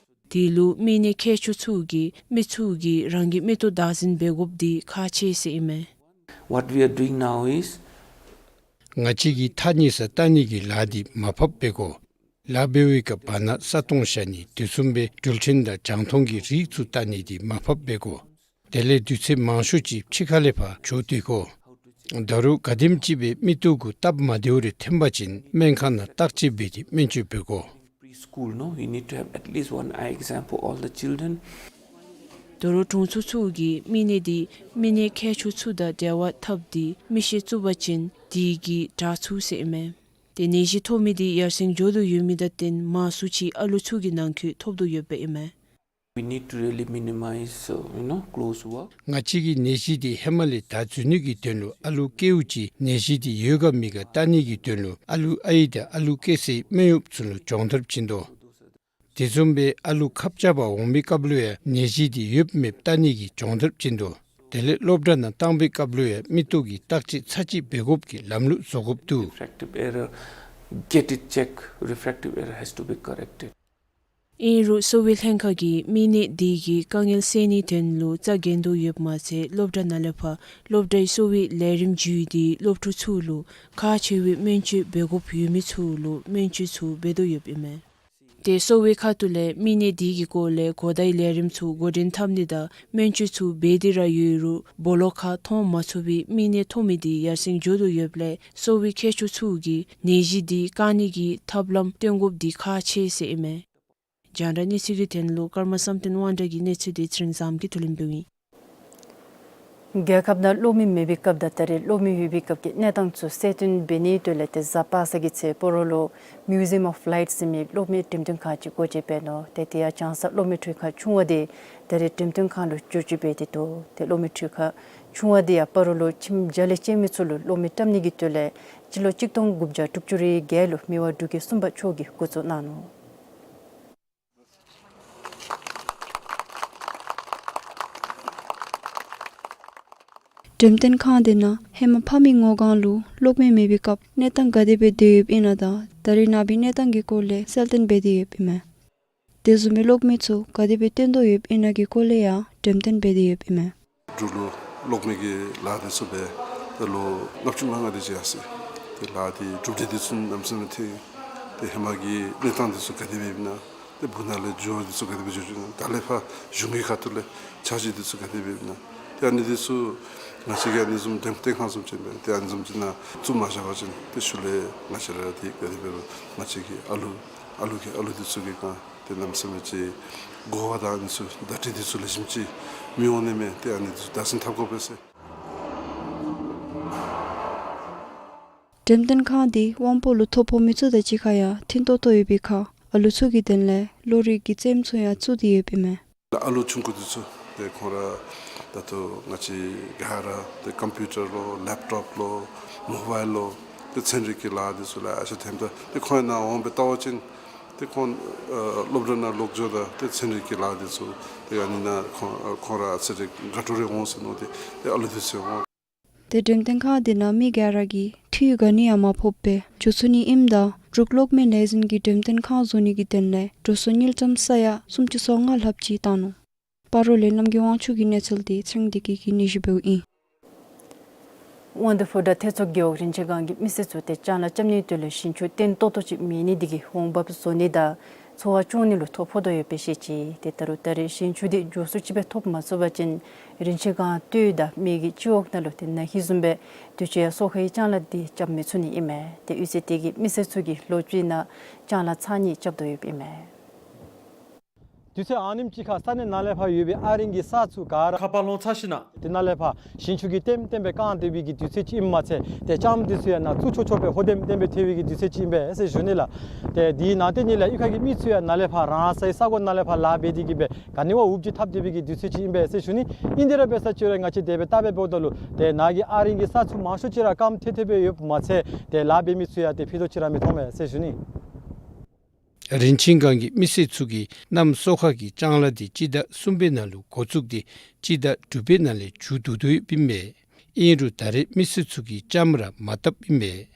དེ་ལུ་མི་སྣ་མཁས་མཆོག་ཚུ་གིས་མི་ཚུ་གིས་རང་གི་མིག་ཏོ་བདག་འཛིན་འབད་དགོཔ་དེ་ཁག་ཆེ་ཟེར་ཨིན་མས། What we are doing now is ང་བཅས་ཀྱིས་ཐག་ཉེ་སར་བལྟ་ནི་གི་ལཱ་འདི་མར་ཕབ་འབད་དགོ། ལཱ་འབད་བའི་སྐབས་བར་ན་ས་སྟོང་བཞག་ནི་དེ་བཟུམ་སྦེ་འགྲུལ་འཕྲིན་དང་རྒྱང་མཐོང་གི་རིགས་ཚུ་བལྟ་ནི་འདི་མར་ཕབ་འབད་དགོ། དེ་ལས་དུས་ཚོད་མང་ཤོས་ཅིག་ཕྱི་ཁ་ལས་ཕར་འགྱོ་སྡོད་དགོ། ད་རུང་ག་དེམ་ཅིག་སྦེ་མིག་ཏོ་གུ་སྟབས་མ་བདེཝ་རེ་ཐོན་པ་ཅིན་སྨན་ཁང་ནང་བརྟག་དཔྱད་འབད་དེ་སྨན་བཅོས་འབད་དགོ། Preschool, no? You need to have at least one eye exam for all the children. དོ་རུང་དྲུང་འཚོ་ཚུ་གིས་མི་ནད་འདི་མི་ནད་མཁས་མཆོག་ཚུ་དང་འབྲེལ་བ་འཐབ་སྟེ་མི་ཤི་བཅུག་པ་ཅིན་དེ་གིས་དྲག་ཚུགས་ཟེར་ཨིན་མས། ཏེ་ནད་གཞི་ཐོབ་མི་འདི་ཡར་སེང་འགྱོ་དོ་ཡོད་མི་དང་བསྟུན་མང་སུ་ཅིག་ཨ་ལུ་ཚུ་གི་ནང་འཁོད་ཐོབ་དོ་ཡོདཔ་ཨིན་མས། We need to really minimize, uh, you know, close work. ང་བཅས་ཀྱིས་ནད་གཞི་འདི་ཧེ་མ་ལས་དྲག་འཛུལ་ནི་གི་དོན་ལུ་ཨ་ལུ་སྐྱེཝ་ཅིག་ནད་གཞི་འདི་ཡོད་ག་མེད་ག་བལྟ་ནི་གི་དོན་ལུ་ཨ་ལུ་ཨའི་དང་ཨ་ལུ་སྐྱེ་སའི་སྨན་གཡོགཔ་ཚུ་ལུ་སྦྱོང་བརྡར་བྱིན་དོ། དེ་བཟུམ་སྦེ་ཨ་ལུ་ཁབ་རྐྱབ་པར་འོང་མི་སྐབས་ལུ་ཡང་ནད་གཞི་འདི་ཡོདཔ་མེདཔ་བལྟ་ནི་གི་སྦྱོང་བརྡར་བྱིན་དོ། དེ་ལས་སློབ་གྲྭ་ནང་བཏང་པའི་སྐབས་ལུ་ཡང་མིག་ཏོ་གི་བརྟག་དཔྱད་ཚར་གཅིག་འབད་དགོཔ་གི་ལམ་ལུགས་བཟོ་དགོཔ་འདུག། Refractive error, get it check. Refractive error has to be corrected. ཨིན་རུང་གསོ་བའི་ལྷན་ཁག་གིས་མི་ནད་འདི་གི་དཀའ་ངལ་སེལ་ནིའི་དོན་ལུ་རྩ་འགེངས་དོ་ཡོདཔ་མ་ཚད་སློབ་གྲྭ་ནང་ལས་ཕར་སློབ་གྲྭའི་གསོ་བའི་ལས་རིམ་བརྒྱུད་དེ་སློབ་ཕྲུག་ཚུ་ལུ་ཁག་ཆེ་བའི་སྨན་བཅོས་འབད་དགོཔ་ཡོད་མི་ཚུ་ལུ་སྨན་བཅོས་ཚུ་འབད་དོ་ཡོདཔ་ཨིན་མས། ཏེ་གསོ་བའི་ཁ་ཐུག་ལས་མི་ནད་འདི་གི་སྐོར་ལས་གོ་བརྡའི་ལས་རིམ་ཚུ་འགོ་འདྲེན་འཐབ་ནི་དང་སྨན་བཅོས་ཚུ་འབད་དེ་ར་ཡོད་རུང་སྦོ་ལོགས་ཁར་མཐོང་མ་ཚུགས་པའི་མི་ནད་ཐོབ་མི་འདི་ཡར་སེང་འགྱོ་དོ་ཡོདཔ་ལས་གསོ་བའི་མཁས་མཆོག་ཚུ་གིས་ནད་གཞི་འདི་བཀག་ནི་གི་ཐབས་ལམ་སྟོན་དགོཔ་འདི་ཁག་ཆེ་ཟེར་ཨིན་མས། རྒྱང་བསྒྲགས་གནས་ཚུལ་གྱི་དོན་ལུ་ཀརྨ་བསམ་གཏན་དབང་གྲགས་ཀྱི་གནས་ཚུལ་འདི་ཚེ་རིང་བཟངམོ་གིས་བསྡུ་ལེན་འབདཝ་ཨིན། རྒྱལ་ཁབ་ནང་གློག་མེ་མེད་པའི་སྐབས་དང་ད་རེས་གློག་མེ་ཡོད་པའི་སྐབས་ཀྱི་གནས་སྟངས་ཚུ་གསལ་སྟོན་འབད་ནིའི་དོན་ལས་ཏེ་གཟའ་པ་སངས་ཀྱི་ཚེ་སྤ་རོ་ལུ་Museum of Light ཟེར་མི་གློག་མེ་འགྲེམས་སྟོན་ཁང་ཅིག་སྒོ་འབྱེད་འབད་ནུག། ཏེ་དེ་ཡང་ལྕང་གསར་གློག་མེ་འཕྲུལ་ཁང་ཆུང་བ་འདི་ད་རེས་འགྲེམས་སྟོན་ཁང་ལུ་བསྒྱུར་བཅོས་འབད་དེ་འདུག། ཏེ་གློག་མེ་འཕྲུལ་ཁང་ཆུང་བ་འདི་ཡང་སྤ་རོ་ལུ་ཁྱིམ་བརྒྱ་ལས་བཅད་མི་ཚུ་ལུ་གློག་མེ་བཀྲམ་ནི་གི་དོན་ལས་སྤྱི་ལོ་གཅིག་སྟོང་དགུ་བརྒྱ་དྲུག་ཅུ་རེ་བརྒྱད་ལུ་མི་དབང་འབྲུག་རྒྱལ་གསུམ་པ་མཆོག་གིས་འགོ་བཙུགས་གནང་ནུག། འགྲེམས་སྟོན་ཁང་འདི་ནང་ཧེ་མ་ཕ་མེས་ངོ་སྒང་ལུ་གློག་མེ་མེད་པའི་སྐབས་གནས་སྟངས་ག་དེ་སྦེ་སྡོད་ཡོདཔ་ཨིན་ན་དང་ད་རེས་ནངས་པའི་གནས་སྟངས་ཀྱི་སྐོར་ལས་གསལ་སྟོན་འབད་དེ་ཡོདཔ་ཨིན་མས། དེ་བཟུམ་མའི་གློག་མེ་ཚུ་ག་དེ་སྦེ་བཏོན་དོ་ཡོདཔ་ཨིན་ན་གི་སྐོར་ལས་ཡང་འགྲེམས་སྟོན་འབད་དེ་ཡོདཔ་ཨིན་མས། འབྲུག་ལུ་གློག་མེ་གི་ལཱ་འདི་ཚུ་འབད་ད་ལོ་ལྔ་བཅུ་ང་ལྔ་དེ་ཅིག་ཡར་སོ་ཡི། ཏེ་ལཱ་འདི་གྲུབ་འབྲས་འདི་ཚུ་གནམ་མེད་ས་མེད་ཐོན་ཡི། ཏེ་ཧེ་མ་གི་གནས་སྟངས་འདི་ཚུ་ག་དེ་སྦེ་ཨིན་ན། ཏེ་སྦུག་ནང་ལས་འགྱོ་བ་འདི་ཚུ་ག་དེ་སྦེ་འགྱོ་འགྱོ་ན། ད་ལས་ཕར་གཞུང་གི་ཁ་ཐུག་ལས་འཆར་གཞི་འདི་ཚུ་ག་དེ་སྦེ་ཨིན་ན། ཏེ་ཨ་ནི་འདི་ཚུ་ང་བཅས་ཀྱིས་ཨ་ནི་བཟུམ་འགྲེམས་སྟོན་ཁང་བཟུམ་ཅིག་འབད་ཏེ་ཨ་ནི་བཟུམ་ཅིག་ནང་བཙུགས་མ་བཞག་པ་ཅིན་ཏེ་ཤུལ་ལས་ང་བཅས་ར་འདི་ག་དེ་སྦེ་རུང་ང་བཅས་ཀྱི་ཨ་ལུ་ཨ་ལུ་གི་ཨ་ལུ་འདི་ཚུ་གིས་ག་ཏེ་གནམ་མེད་ས་མེད་ཅིག་གོ་བ་དང་ཨ་ནི་ཚུ་བརྡ་སྤྲོད་འདི་ཚུ་ལེགས་ཤོམ་ཅིག་མི་འོང་ནི་མས། ཏེ་ཨ་ནི་འདི་ཚུ་བདག་འཛིན་འཐབ་དགོ་པས་ཟེར། འགྲེམས་སྟོན་ཁང་འདི་དབང་པོ་ལུ་ཐོ་ཕོག་མི་ཚུ་དང་གཅིག་ཁར་ཡང་མཐུན་ཏོག་ཏོ་ཡོད་པའི་ཁར་ཨ་ལུ་ཚུ་གི་དོན་ལས་གློག་རིག་གི་རྩེདམོ་ཚུ་ཡང་བཙུགས་ཏེ་ཡོདཔ་ཨིན་མས། ཨ་ལུ་ཆུང་ཀུ་འདི་ཚུ་ཏེ་ཁོང་ར་ད་ལྟོ་ང་བཅས་ག་ར་ཏེ་ཀམ་པིའུ་ཊར་ལོ་ལེབ་ཊོབ་ལོ་མོ་བཱའིལ་ལོ་ཏེ་ཚན་རིག་གི་ལཱ་འདི་ཚུ་ལུ་ཨ་ཤ་ཐེམ་ད་ཏེ་ཁོང་ནཱ་འོང་སྦེ་བལྟ་བ་ཅིན་ཏེ་ཁོང་ཨ་སློབ་གྲྭ་ནང་ལོག་འགྱོཝ་ད་ཏེ་ཚན་རིག་གི་ལཱ་འདི་ཚུ་ཏེ་ཨ་ནི་ནང་ཁོང་ཁོང་ར་ཨ་ཙི་རེ་དགའ་སྤྲོ་རེ་འོང་ཟེར་མནོ་སྟེ་ཏེ་ཨ་ལུ་འདི་ཚུ་འོང་། ཏེ་འགྲེམས་སྟོན་ཁང་འདི་ནང་མི་ག་ར་གིས་འཐུས་ག་ནི་ཡང་མ་ཕོགཔ་སྦེ་འགྱོ་ཚུགས་ནི་ཨིནམ་ད་འབྲུག་གློག་མེ་ལས་འཛིན་གྱི་འགྲེམས་སྟོན་ཁང་བཟོ་ནི་གི་དོན་ལས་འགྲོ་སོང་དངུལ་ཀྲམ་ས་ཡ་སུམ་ཅུ་སོ་ལྔ་ལྷགཔ་ཅིག་བཏང་ནུག། སྤ་རོ་ལས་རྣམ་རྒྱལ་དབང་ཕྱུག་གི་གནས་ཚུལ་འདི་ཚེ་རིང་བདེ་སྐྱིད་ཀྱིས་སྙན་ཞུ་འབདཝ་ཨིན། དབང་འདུས་ཕོ་བྲང་ཐེད་མཚོ་རྒེད་འོག་རིན་ཆེན་སྒང་གི་མི་སེར་ཚུ་ཏེ་ལྕང་ལཱ་རྐྱབ་ནིའི་དོན་ལུ་ཞིང་ཆུ་བརྟན་ཏོག་ཏོ་ཅིག་མེད་ནི་འདི་གིས་འོང་འབབ་བཟོ་ནི་དང་འཚོ་བ་སྐྱོང་ནི་ལུ་ཐོ་ཕོག་དོ་ཡོདཔ་སྦེ་བཤད་ཅི། ཏེ་ད་རུང་ད་རེས་ཞིང་ཆུ་འདི་མགྱོགས་སུ་ཅིག་སྦེ་ཐོབ་མ་ཚུགས་པ་ཅིན་རིན་ཆེན་སྒང་སྟོད་དང་སྨད་ཀྱི་སྤྱི་འོག་ནང་ལུ་ཏེ་ན་ཧིང་བཟུམ་སྦེ་དུས་ཅི་ཡང་སོ་ཁའི་ལྕང་ལཱ་འདི་རྐྱབ་མི་ཚུགས་ནི་ཨིན་མས། ཏེ་གཡུས་ཚན་དེ་གི་མི་སེར་ཚུ་གིས་ལོ་གཅིག་ནང་ལྕང་ལཱ་ཚར་གཉིས་རྐྱབ་དོ་ཡོདཔ་ཨིན་མས། དུས་ཚོད་ཨ་ནེམ་ཅིག་ཁར་ས་གནས་ནང་ལས་ཕར་ཡོད་པའི་ཨ་རིང་གི་ས་ཚུ་ག་ར་ཁ་པར་ལོང་ཚར་ཞིནམ་ལས་དེ་ནང་ལས་ཕར་ཞིང་ཆུ་གིས་ལྟེམ་ལྟེམ་སྦེ་བཀང་སྡོད་པའི་གི་དུས་ཚོད་ཅིག་ཨིནམ་མ་ཚད་ཏེ་ལྕངམ་འདི་ཚུ་ཡང་ནཱ་བཙུགས་ཆོག་ཆོག་སྦེ་ཧོ་ལྟེམ་ལྟེམ་སྦེ་ཐལ་བའི་གི་དུས་ཚོད་ཅིག་ཨིན་པས་ཟེར་ཞུ་ནི་ལགས། ཏེ་དེའི་ནང་དེ་ཉིད་ལས་གཡུས་ཁ་གི་མི་ཚུ་ཡང་ནཱ་ལས་ཕར་རང་སའི་ས་གོ་ནང་ལས་ཕར་ལཱ་འབད་དེ་གིས་སྦེ་ག་ནི་བ་འུབ་ཅིག་འཐབ་སྡོད་པའི་གི་དུས་ཚོད་ཅིག་ཨིན་པས་ཟེར་ཞུ་ནི། ཨིན་དེ་ར་འབད་ས་ཅིག་ར་ང་བཅས་དེ་སྦེ་བལྟ་སྦེ་འབདཝ་ད་ལུ་ཏེ་ནཱ་གི་ཨ་རིང་གི་ས་ཚུ་མང་ཤོས་ཅིག་ར་སྐམ་ཐལ་ཐལ་སྦེ་ཡོདཔ་མ་ཚད་ཏེ་ལཱ་འབད་མི་ཚུ་ཡང་ཏེ་ཕུད་རྡོག་ཅིག་ར་མི་མཐོང་པས་ཟེར་ཞུ་ནི། རིན་ཆེན་སྒང་གི་མི་སེར་ཚུ་གིས་གནམ་སོ་ཁ་གི་ལྕང་ལཱ་འདི་སྤྱི་ཟླ་གསུམ་པའི་ནང་ལུ་འགོ་བཙུགས་ཏེ་སྤྱི་ཟླ་དྲུག་པའི་ནང་ལས་མཇུག་བསྡུ་དོ་ཡོདཔ་ཨིན་མས། ཨིན་རུང་ད་རེས་མི་སེར་ཚུ་གིས་ལྕངམ་ར་མ་བཏབ་ཨིན་མས།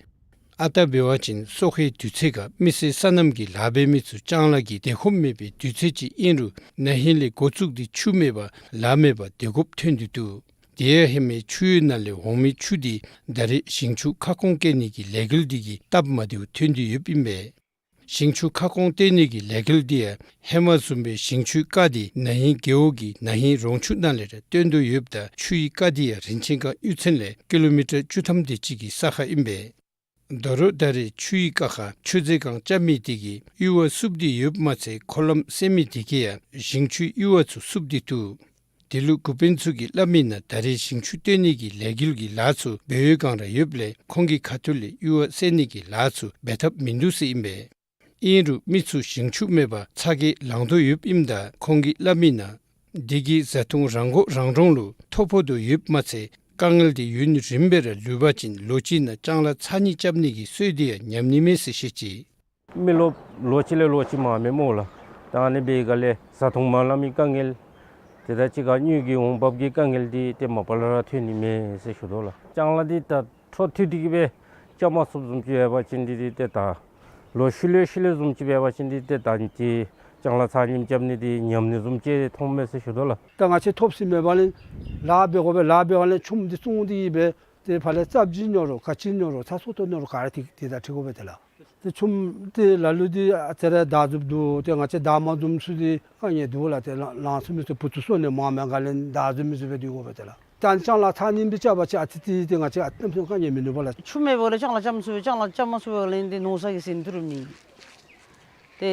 ཨ་རྟག་འབད་བ་ཅིན་སོ་ཁའི་དུས་ཚོད་ཁར་མི་སེར་སོ་ནམ་གྱི་ལཱ་འབད་མི་ཚུ་ལྕང་ལཱ་གི་དལ་ཁོམ་མེད་པའི་དུས་ཚོད་ཅིག་ཨིན་རུང་ན་ཧིང་ལས་འགོ་བཙུགས་ཏེ་ཆུ་མེད་པར་ལཱ་མེད་པར་སྡོད་དགོཔ་ཐོན་ཏེ་འདུག། དེ་ཡང་ཧེ་མའི་ཆུ་ཡོས་ནང་ལས་འོང་མི་ཆུ་འདི་ད་རེས་ཞིང་ཆུ་ཁ་སྐོང་བཀལ་ནི་གི་ལས་འགུལ་འདི་གིས་སྟབས་མ་བདེཝ་ཐོན་ཏེ་ཡོདཔ་ཨིན་མས། ཞིང་ཆུ་ཁ་སྐོང་བཏོན་ནི་གི་ལས་འགུལ་འདི་ཡང་ཧེ་མ་བཟུམ་སྦེ་ཞིང་ཆུའི་རྐ་འདི་ན་ཧིང་རྒེད་འོག་གི་ན་ཧིང་རོང་ཆུ་ནང་ལས་ར་བཏོན་དོ་ཡོདཔ་ད་ཆུའི་རྐ་འདི་ཡང་རིན་ཆེན་སྒང་གཡུས་ཚན་ལས་ཀི་ལོ་མི་ཊར་བཅུ་ཐམ་དེ་ཅིག་གི་ས་ཁར་ཨིན་པས། དོ་རུང་ད་རེས་ཆུའི་རྐ་ཁར་མཆོད་རྫས་སྒང་རྐྱབ་མི་དེ་གིས་གཡུར་བ་བསུབ་སྟེ་ཡོདཔ་མ་ཚད་འཁོར་ལམ་བསལ་མི་དེ་གིས་ཡང་ཞིང་ཆུའི་གཡུར་བ་ཚུ་བསུབ་སྟེ་འདུག། དེ་ལུ་འགོ་དཔོན་ཚུ་གིས་སླབ་མི་ནང་ད་རེས་ཞིང་ཆུ་བཏོན་ནི་གི་ལས་འགུལ་གྱི་ལཱ་ཚུ་འབད་བའི་བསྒང་ར་ཡོདཔ་ལས་ཁོང་གི་ཁ་ཐུག་ལས་ཡུར་བ་བསལ་ནི་གི་ལཱ་ཚུ་འབད་ཐབས་མིན་འདུག་ཟེར་ཨིན་པས། ཨིན་རུང་མི་ཚུ་ཞིང་ཆུ་མེད་པར་ཚ་གྱང་ལང་དོ་ཡོདཔ་ཨིནམ་ད་ཁོང་གིས་སླབ་མི་ནང་འདི་གིས་བཟའ་འཐུང་རང་མགོ་རང་འདྲོངས་ལུ་ཐོ་ཕོག་དོ་ཡོདཔ་མ་ཚད་དཀའ་ངལ་འདི་ཡུན་རིངམོ་སྦེ་ར་ལུས་པ་ཅིན་ལོ་གཅིག་ནང་ལྕང་ལཱ་ཚར་གཉིས་རྐྱབ་ནི་གི་སྲོལ་འདི་ཡང་ཉམས་ནི་མས་ཟེར་བཤད་ཅི། མི་ལོ་ལོ་གཅིག་ལས་ལོ་གཅིག་མངམ་མས་སྨོ་ལགས། ད་ཨ་ནི་འབད་བའི་སྒང་ལས་བཟའ་འཐུང་མ་ལང་མི་དཀའ་ངལ་དེ་དང་གཅིག་ཁར་དངུལ་གྱི་འོང་འབབ་ཀྱི་དཀའ་ངལ་འདི་ཏེ་མ་པ་ལས་ར་ཐོན་ནི་མས་ཟེར་ཞུ་དོ་ལགས། ལྕང་ལཱ་འདི་ད་འཕྲོ་མཐུད་དེ་གི་སྦེ་རྐྱབ་མ་ཚུགསཔ་བཟུམ་ཅིག་འབད་བ་ཅིན་འདི་འདི་ཏེ་ད་ལོ་ཤུལ་ལས་ཤུལ་ལས་བཟུམ་ཅིག་འབད་བ་ཅིན་འདི་ཏེ་ད་ཏེ་ལྕང་ལཱ་ཚར་གཉིས་རྐྱབ་ནི་འདི་ཉམས་ནི་བཟུམ་ཅིག་མཐོངམ་མས་ཟེར་ཞུ་དོ་ལགས། ད་ང་བཅས་ཐོབ་ས་མེད་པ་ལས་ལཱ་འབད་དགོ་པས། ལཱ་འབད་བ་ལས་ཆུམ་འདི་བཙོང་སྟེ་གི་སྦེ་ཏེ་ཕར་ལས་ཚབ་ཅིག་ཉོ་རུང་ག་ཅི་ཉོ་རུང་ཚྭ་སོ་ཏོ་ཉོ་རུང་ག་ར་ཏེ་ཏེ་ད་འཁྱིད་དགོ་པས་ཏེ་ལགས། ཏེ་ཆུམ་ཏེ་ལ་ལུ་འདི་ཨ་ཙི་རེ་བདའ་འཛུབ་འདུག། ཏེ་ང་བཅས་བདའ་མ་འཛོམས་ཚུ་འདི་དཀའ་ངལ་འདུག་ལགས། ཏེ་ལང་ལང་ཚུགས་མི་ཚུ་བུ་ཚུ་གསོ་ནི་མངམ་མས། ག་ལས་བདའ་འཛུབ་མི་ཚུ་སྦེ་སྡོད་དགོ་པས་ཏེ་ལགས། ད་ལྕང་ལཱ་ཚར་གཉིས་སྦེ་རྐྱབ་པ་ཅིན་ཨ་ཙི་ཏེ་ཏེ་ང་བཅས་ཨ་གནམ་མེད་ས་མེད་དཀའ་ངལ་མིན་འདུག་པ་ལགས། ཆུ་མེད་པ་ལས་ལྕང་ལཱ་རྐྱབ་མ་ཚུགས་པས། ལྕང་ལཱ་རྐྱབ་མ་ཚུགས་པ་ལས་འདི་ནོར་ས་གི་ཟིན་ཐུབ་རུང་མེད། ཏེ་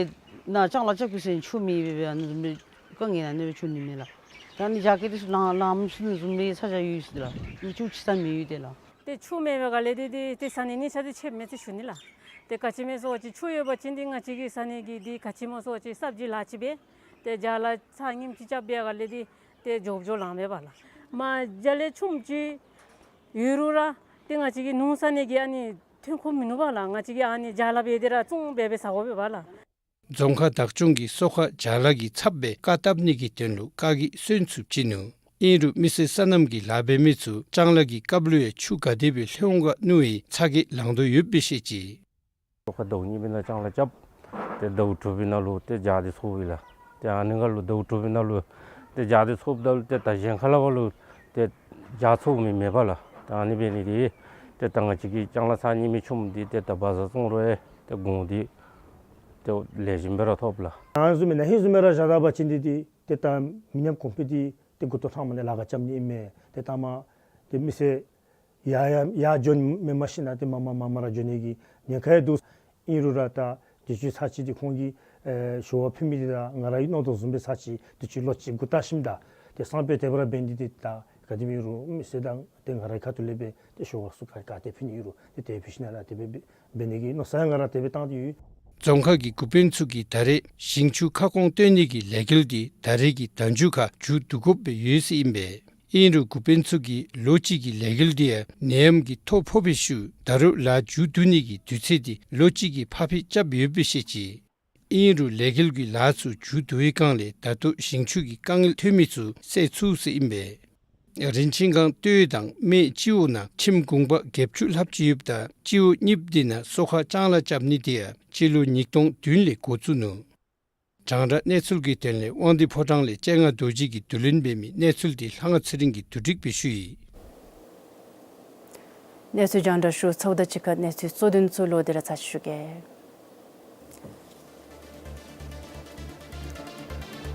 ནཱ་ལྕང་ལཱ་རྐྱབ་དགོ་ཟེར་ཆུ་མེད་པས་སྦེ་ཨ་ནི་བཟུམ་སྦེ་དཀའ་ངལ་ཨ་ནི་སྦེ་བྱུང་ནི་མས་ལགས། ད་ཨ་ནི་རྒྱ་སྐྱེད་འདི་ཚུ་ལང་ལངམ་ཚུགས་ནི་བཟུམ་སྦེ་ས་ཆ་ཡོད་ཟེར་ལགས། མི་ཅུང་ཅིག་ས་མི་ཡོད་ཏེ་ལགས། ཏེ་ཆུ་མེད་པའི་སྒང་ལས་འདི་འདི་ཏེ་ཟ་ནི་ནི་ཆ་འདི་ཆད་མས་ཟེར་ཞུ་ནི་ལགས། ཏེ་ག་ཅི་སྨོ་ཟེར་བ་ཅིན་ཆུ་ཡོད་པ་ཅིན་འདི་ང་བཅས་ཀྱི་ཟ་ནི་གི་འདི་ག་ཅི་སྨོ་ཟེར་བ་ཅིན་སབ་ཇི་ལཱ་ཅིག་འབད། ཏེ་ལྕང་ལཱ་ཚར་གཉིས་ཅིག་རྐྱབ་པའི་སྒང་ལས་འདི་ཏེ་འགྱོ་འགྱོ་ལང་མས་པ་ལགས། མ་རྒྱ་ལས་ཆུམ་ཅིག་ཡོད་རུང་ར་ཏེ་ང་བཅས་ཀྱི་ནོར་ཟ་ནི་གི་ཨ་ནི་ཐོན་ཁུངས་མིན་འདུག་པ་ལགས། ང་བཅས་ཀྱིས་ཨ་ནི་ལྕང་ལཱ་འབད་དེ་ར་བཙོང་སྦེ་སྦེ་ཟ་དགོ་པས་པ་ལགས། རྫོང་ཁག་བདག་སྐྱོང་གིས་སོ་ཁ་ལྕང་ལཱ་གི་ཚབ་སྦེ་བཀག་བཏབ་ནི་གི་དོན་ལུ་བཀག་གིས་སོན་ཚུ་བྱིན་ནུག། ཨིན་རུང་མི་སེར་སོ་ནམ་གྱི་ལཱ་འབད་མི་ཚུ་ལྕང་ལཱ་གི་སྐབས་ལུ་ཡང་ཆུ་ག་དེ་སྦེ་ལྷོད་འོང་ག་མནོ་བའི་ཚ་གྱང་ལང་དོ་ཡོདཔ་སྦེ་བཤད་ཅི། སོ་ཁ་ཟླཝ་གཉིས་པའི་ནང་ལྕང་ལཱ་རྐྱབ། ཏེ་ཟླཝ་དྲུག་པའི་ནང་ལུ་ཏེ་རྒྱ་འདི་ཚོརཝ་ཨིན་ལགས། ཏེ་ཨ་ནི་སྒང་ལུ་ཟླཝ་དྲུག་པའི་ནང་ལུ་ཏེ་རྒྱ་འདི་ཚོརཝ་ད་ལུ་ཏེ་ད་གཞན་ཁ་ལས་ཕར་ལུ་ཏེ་རྒྱ་ཚོརཝ་མེད་མེད་པ་ལགས། ཏེ་ཨ་ནི་འབད་ནི་འདི་ཏེ་ད་ང་བཅས་ཀྱི་ལྕང་ལཱ་ཚར་གཉིས་མའི་ཆུམ་འདི་ཏེ་ད་བ་ཛར་བཙོང་རུང་ཡང་ཏེ་གོང་འདི་ཏེ་ལེགས་ཤོམ་སྦེ་ར་ཐོབ་ལགས། ཨ་ནི་བཟུམ་མེན་ན་ཧེ་བཟུམ་སྦེ་ར་བཞག་ད་པ་ཅིན་འདི་འདི་ཏེ་ད་མི་ཉམས་གོང་འཕེལ་འདི་ཏེ་འགོ་ཐོག་ཐང་མ་ནས་ལཱ་ཁག་རྐྱབ་ནི་ཨིན་མས། ཏེ་ད་མ་ཏེ་མི་སེར་ཡར་ཡར་ཡར་འགྱོ་མེན་མ་གཞི་ན་ཏེ་མར་མར་མར་མར་ར་འགྱོ་ནི་གི་ཉེན་ཁ་ཡང་འདུག། ཨིན་རུང་ར་ད་དུས་ཚོད་ཚར་གཅིག་འདི་ཁོང་གིས་ཨེ་ཞུ་བ་ཕུལ་མི་འདི་དང་ང་རའི་མནོ་དོ་བཟུམ་སྦེ་ཚར་གཅིག་དུས་ཚོད་ལོ་གཅིག་འགོར་ལྟ་ཞིནམ་ད་ཏེ་སང་ཕོད་དེ་སྦེ་ར་འབད་ནི་འདི་ཏེ་ད་ག་དེ་སྦེ་ཨིན་རུང་མི་སེར་དང་ཏེ་ང་རའི་ཁ་ཐུག་ལས་སྦེ་ཏེ་ཞུ་བ་ཚུ་ག་ག་ཏེ་ཕུལ་ནི་ཨིན་རུང་ཏེ་དེ་ཕུལ་ཞིནམ་ལས་དེ་སྦེ་འབད་ནི་གི་མནོ་བསམ་ཡང་ང་ར་དེ་སྦེ་བཏང་སྟེ་ཡོད། རྫོང་ཁག་གི་འགོ་དཔོན་ཚུ་གིས་ད་རེས་ཞིང་ཆུ་ཁ་སྐོང་བཏོན་ནི་གི་ལས་འགུལ་འདི་ད་རེས་ཀྱི་ཟླ་མཇུག་ཁར་མཇུག་བསྡུ་དགོཔ་སྦེ་ཡོད་ཟེར་ཨིན་པས། ཨིན་རུང་འགོ་དཔོན་ཚུ་གིས་ལོ་གཅིག་གི་ལས་འགུལ་འདི་ཡང་ནད་ཡམས་ཀྱི་ཐོ་ཕོག་པའི་ཤུལ་ད་རུང་ལཱ་མཇུག་བསྡུ་ནི་གི་དུས་ཚོད་འདི་ལོ་གཅིག་གི་ཕར་འཕུལ་རྐྱབ་ཡོདཔ་སྦེ་བཤད་ཅི། ཨིན་རུང་ལས་འགུལ་གྱི་ལཱ་ཚུ་མཇུག་བསྡུ་བའི་བསྒང་ལས་ད་ལྟོ་ཞིང་ཆུ་གི་དཀའ་ངལ་ཐོན་མི་ཚུ་སེལ་ཚུགས་ཟེར་ཨིན་པས། རིན་ཆེན་སྒང་སྟོད་དང་སྨད་སྤྱི་འོག་ནང་ཁྱིམ་གུང་པ་བརྒྱད་ཅུ་ལྷགཔ་ཅིག་ཡོདཔ་ད་སྤྱི་འོག་གཉིས་པོ་འདི་ནང་སོ་ཁ་ལྕང་ལཱ་རྐྱབ་ནི་འདི་ཡང་སྤྱི་ལོ་ཉིས་སྟོང་བདུན་ལས་འགོ་བཙུགས་ནུག། རྒྱང་བསྒྲགས་གནས་ཚུལ་གྱི་དོན་ལས་དབང་འདུས་ཕོ་བྲང་ལས་སྤྱན་སྔ་རྡོ་རྗེ་གིས་བསྡུ་ལེན་འབད་མི་གནས་ཚུལ་འདི་ལྷ་དབང་ཚེ་རིང་གིས་བསྡུ་སྒྲིག་འབད་ཞུ་ཡི། གནས་ཚུལ་རྒྱང་བསྒྲགས་ཞུ་ཚརཝ་དང་གཅིག་ཁར་གནས་ཚུལ་གཙོ་དོན་ཚུ་ལོག་སྟེ་ར་ཚར་ཅིག་ཞུ་གེ།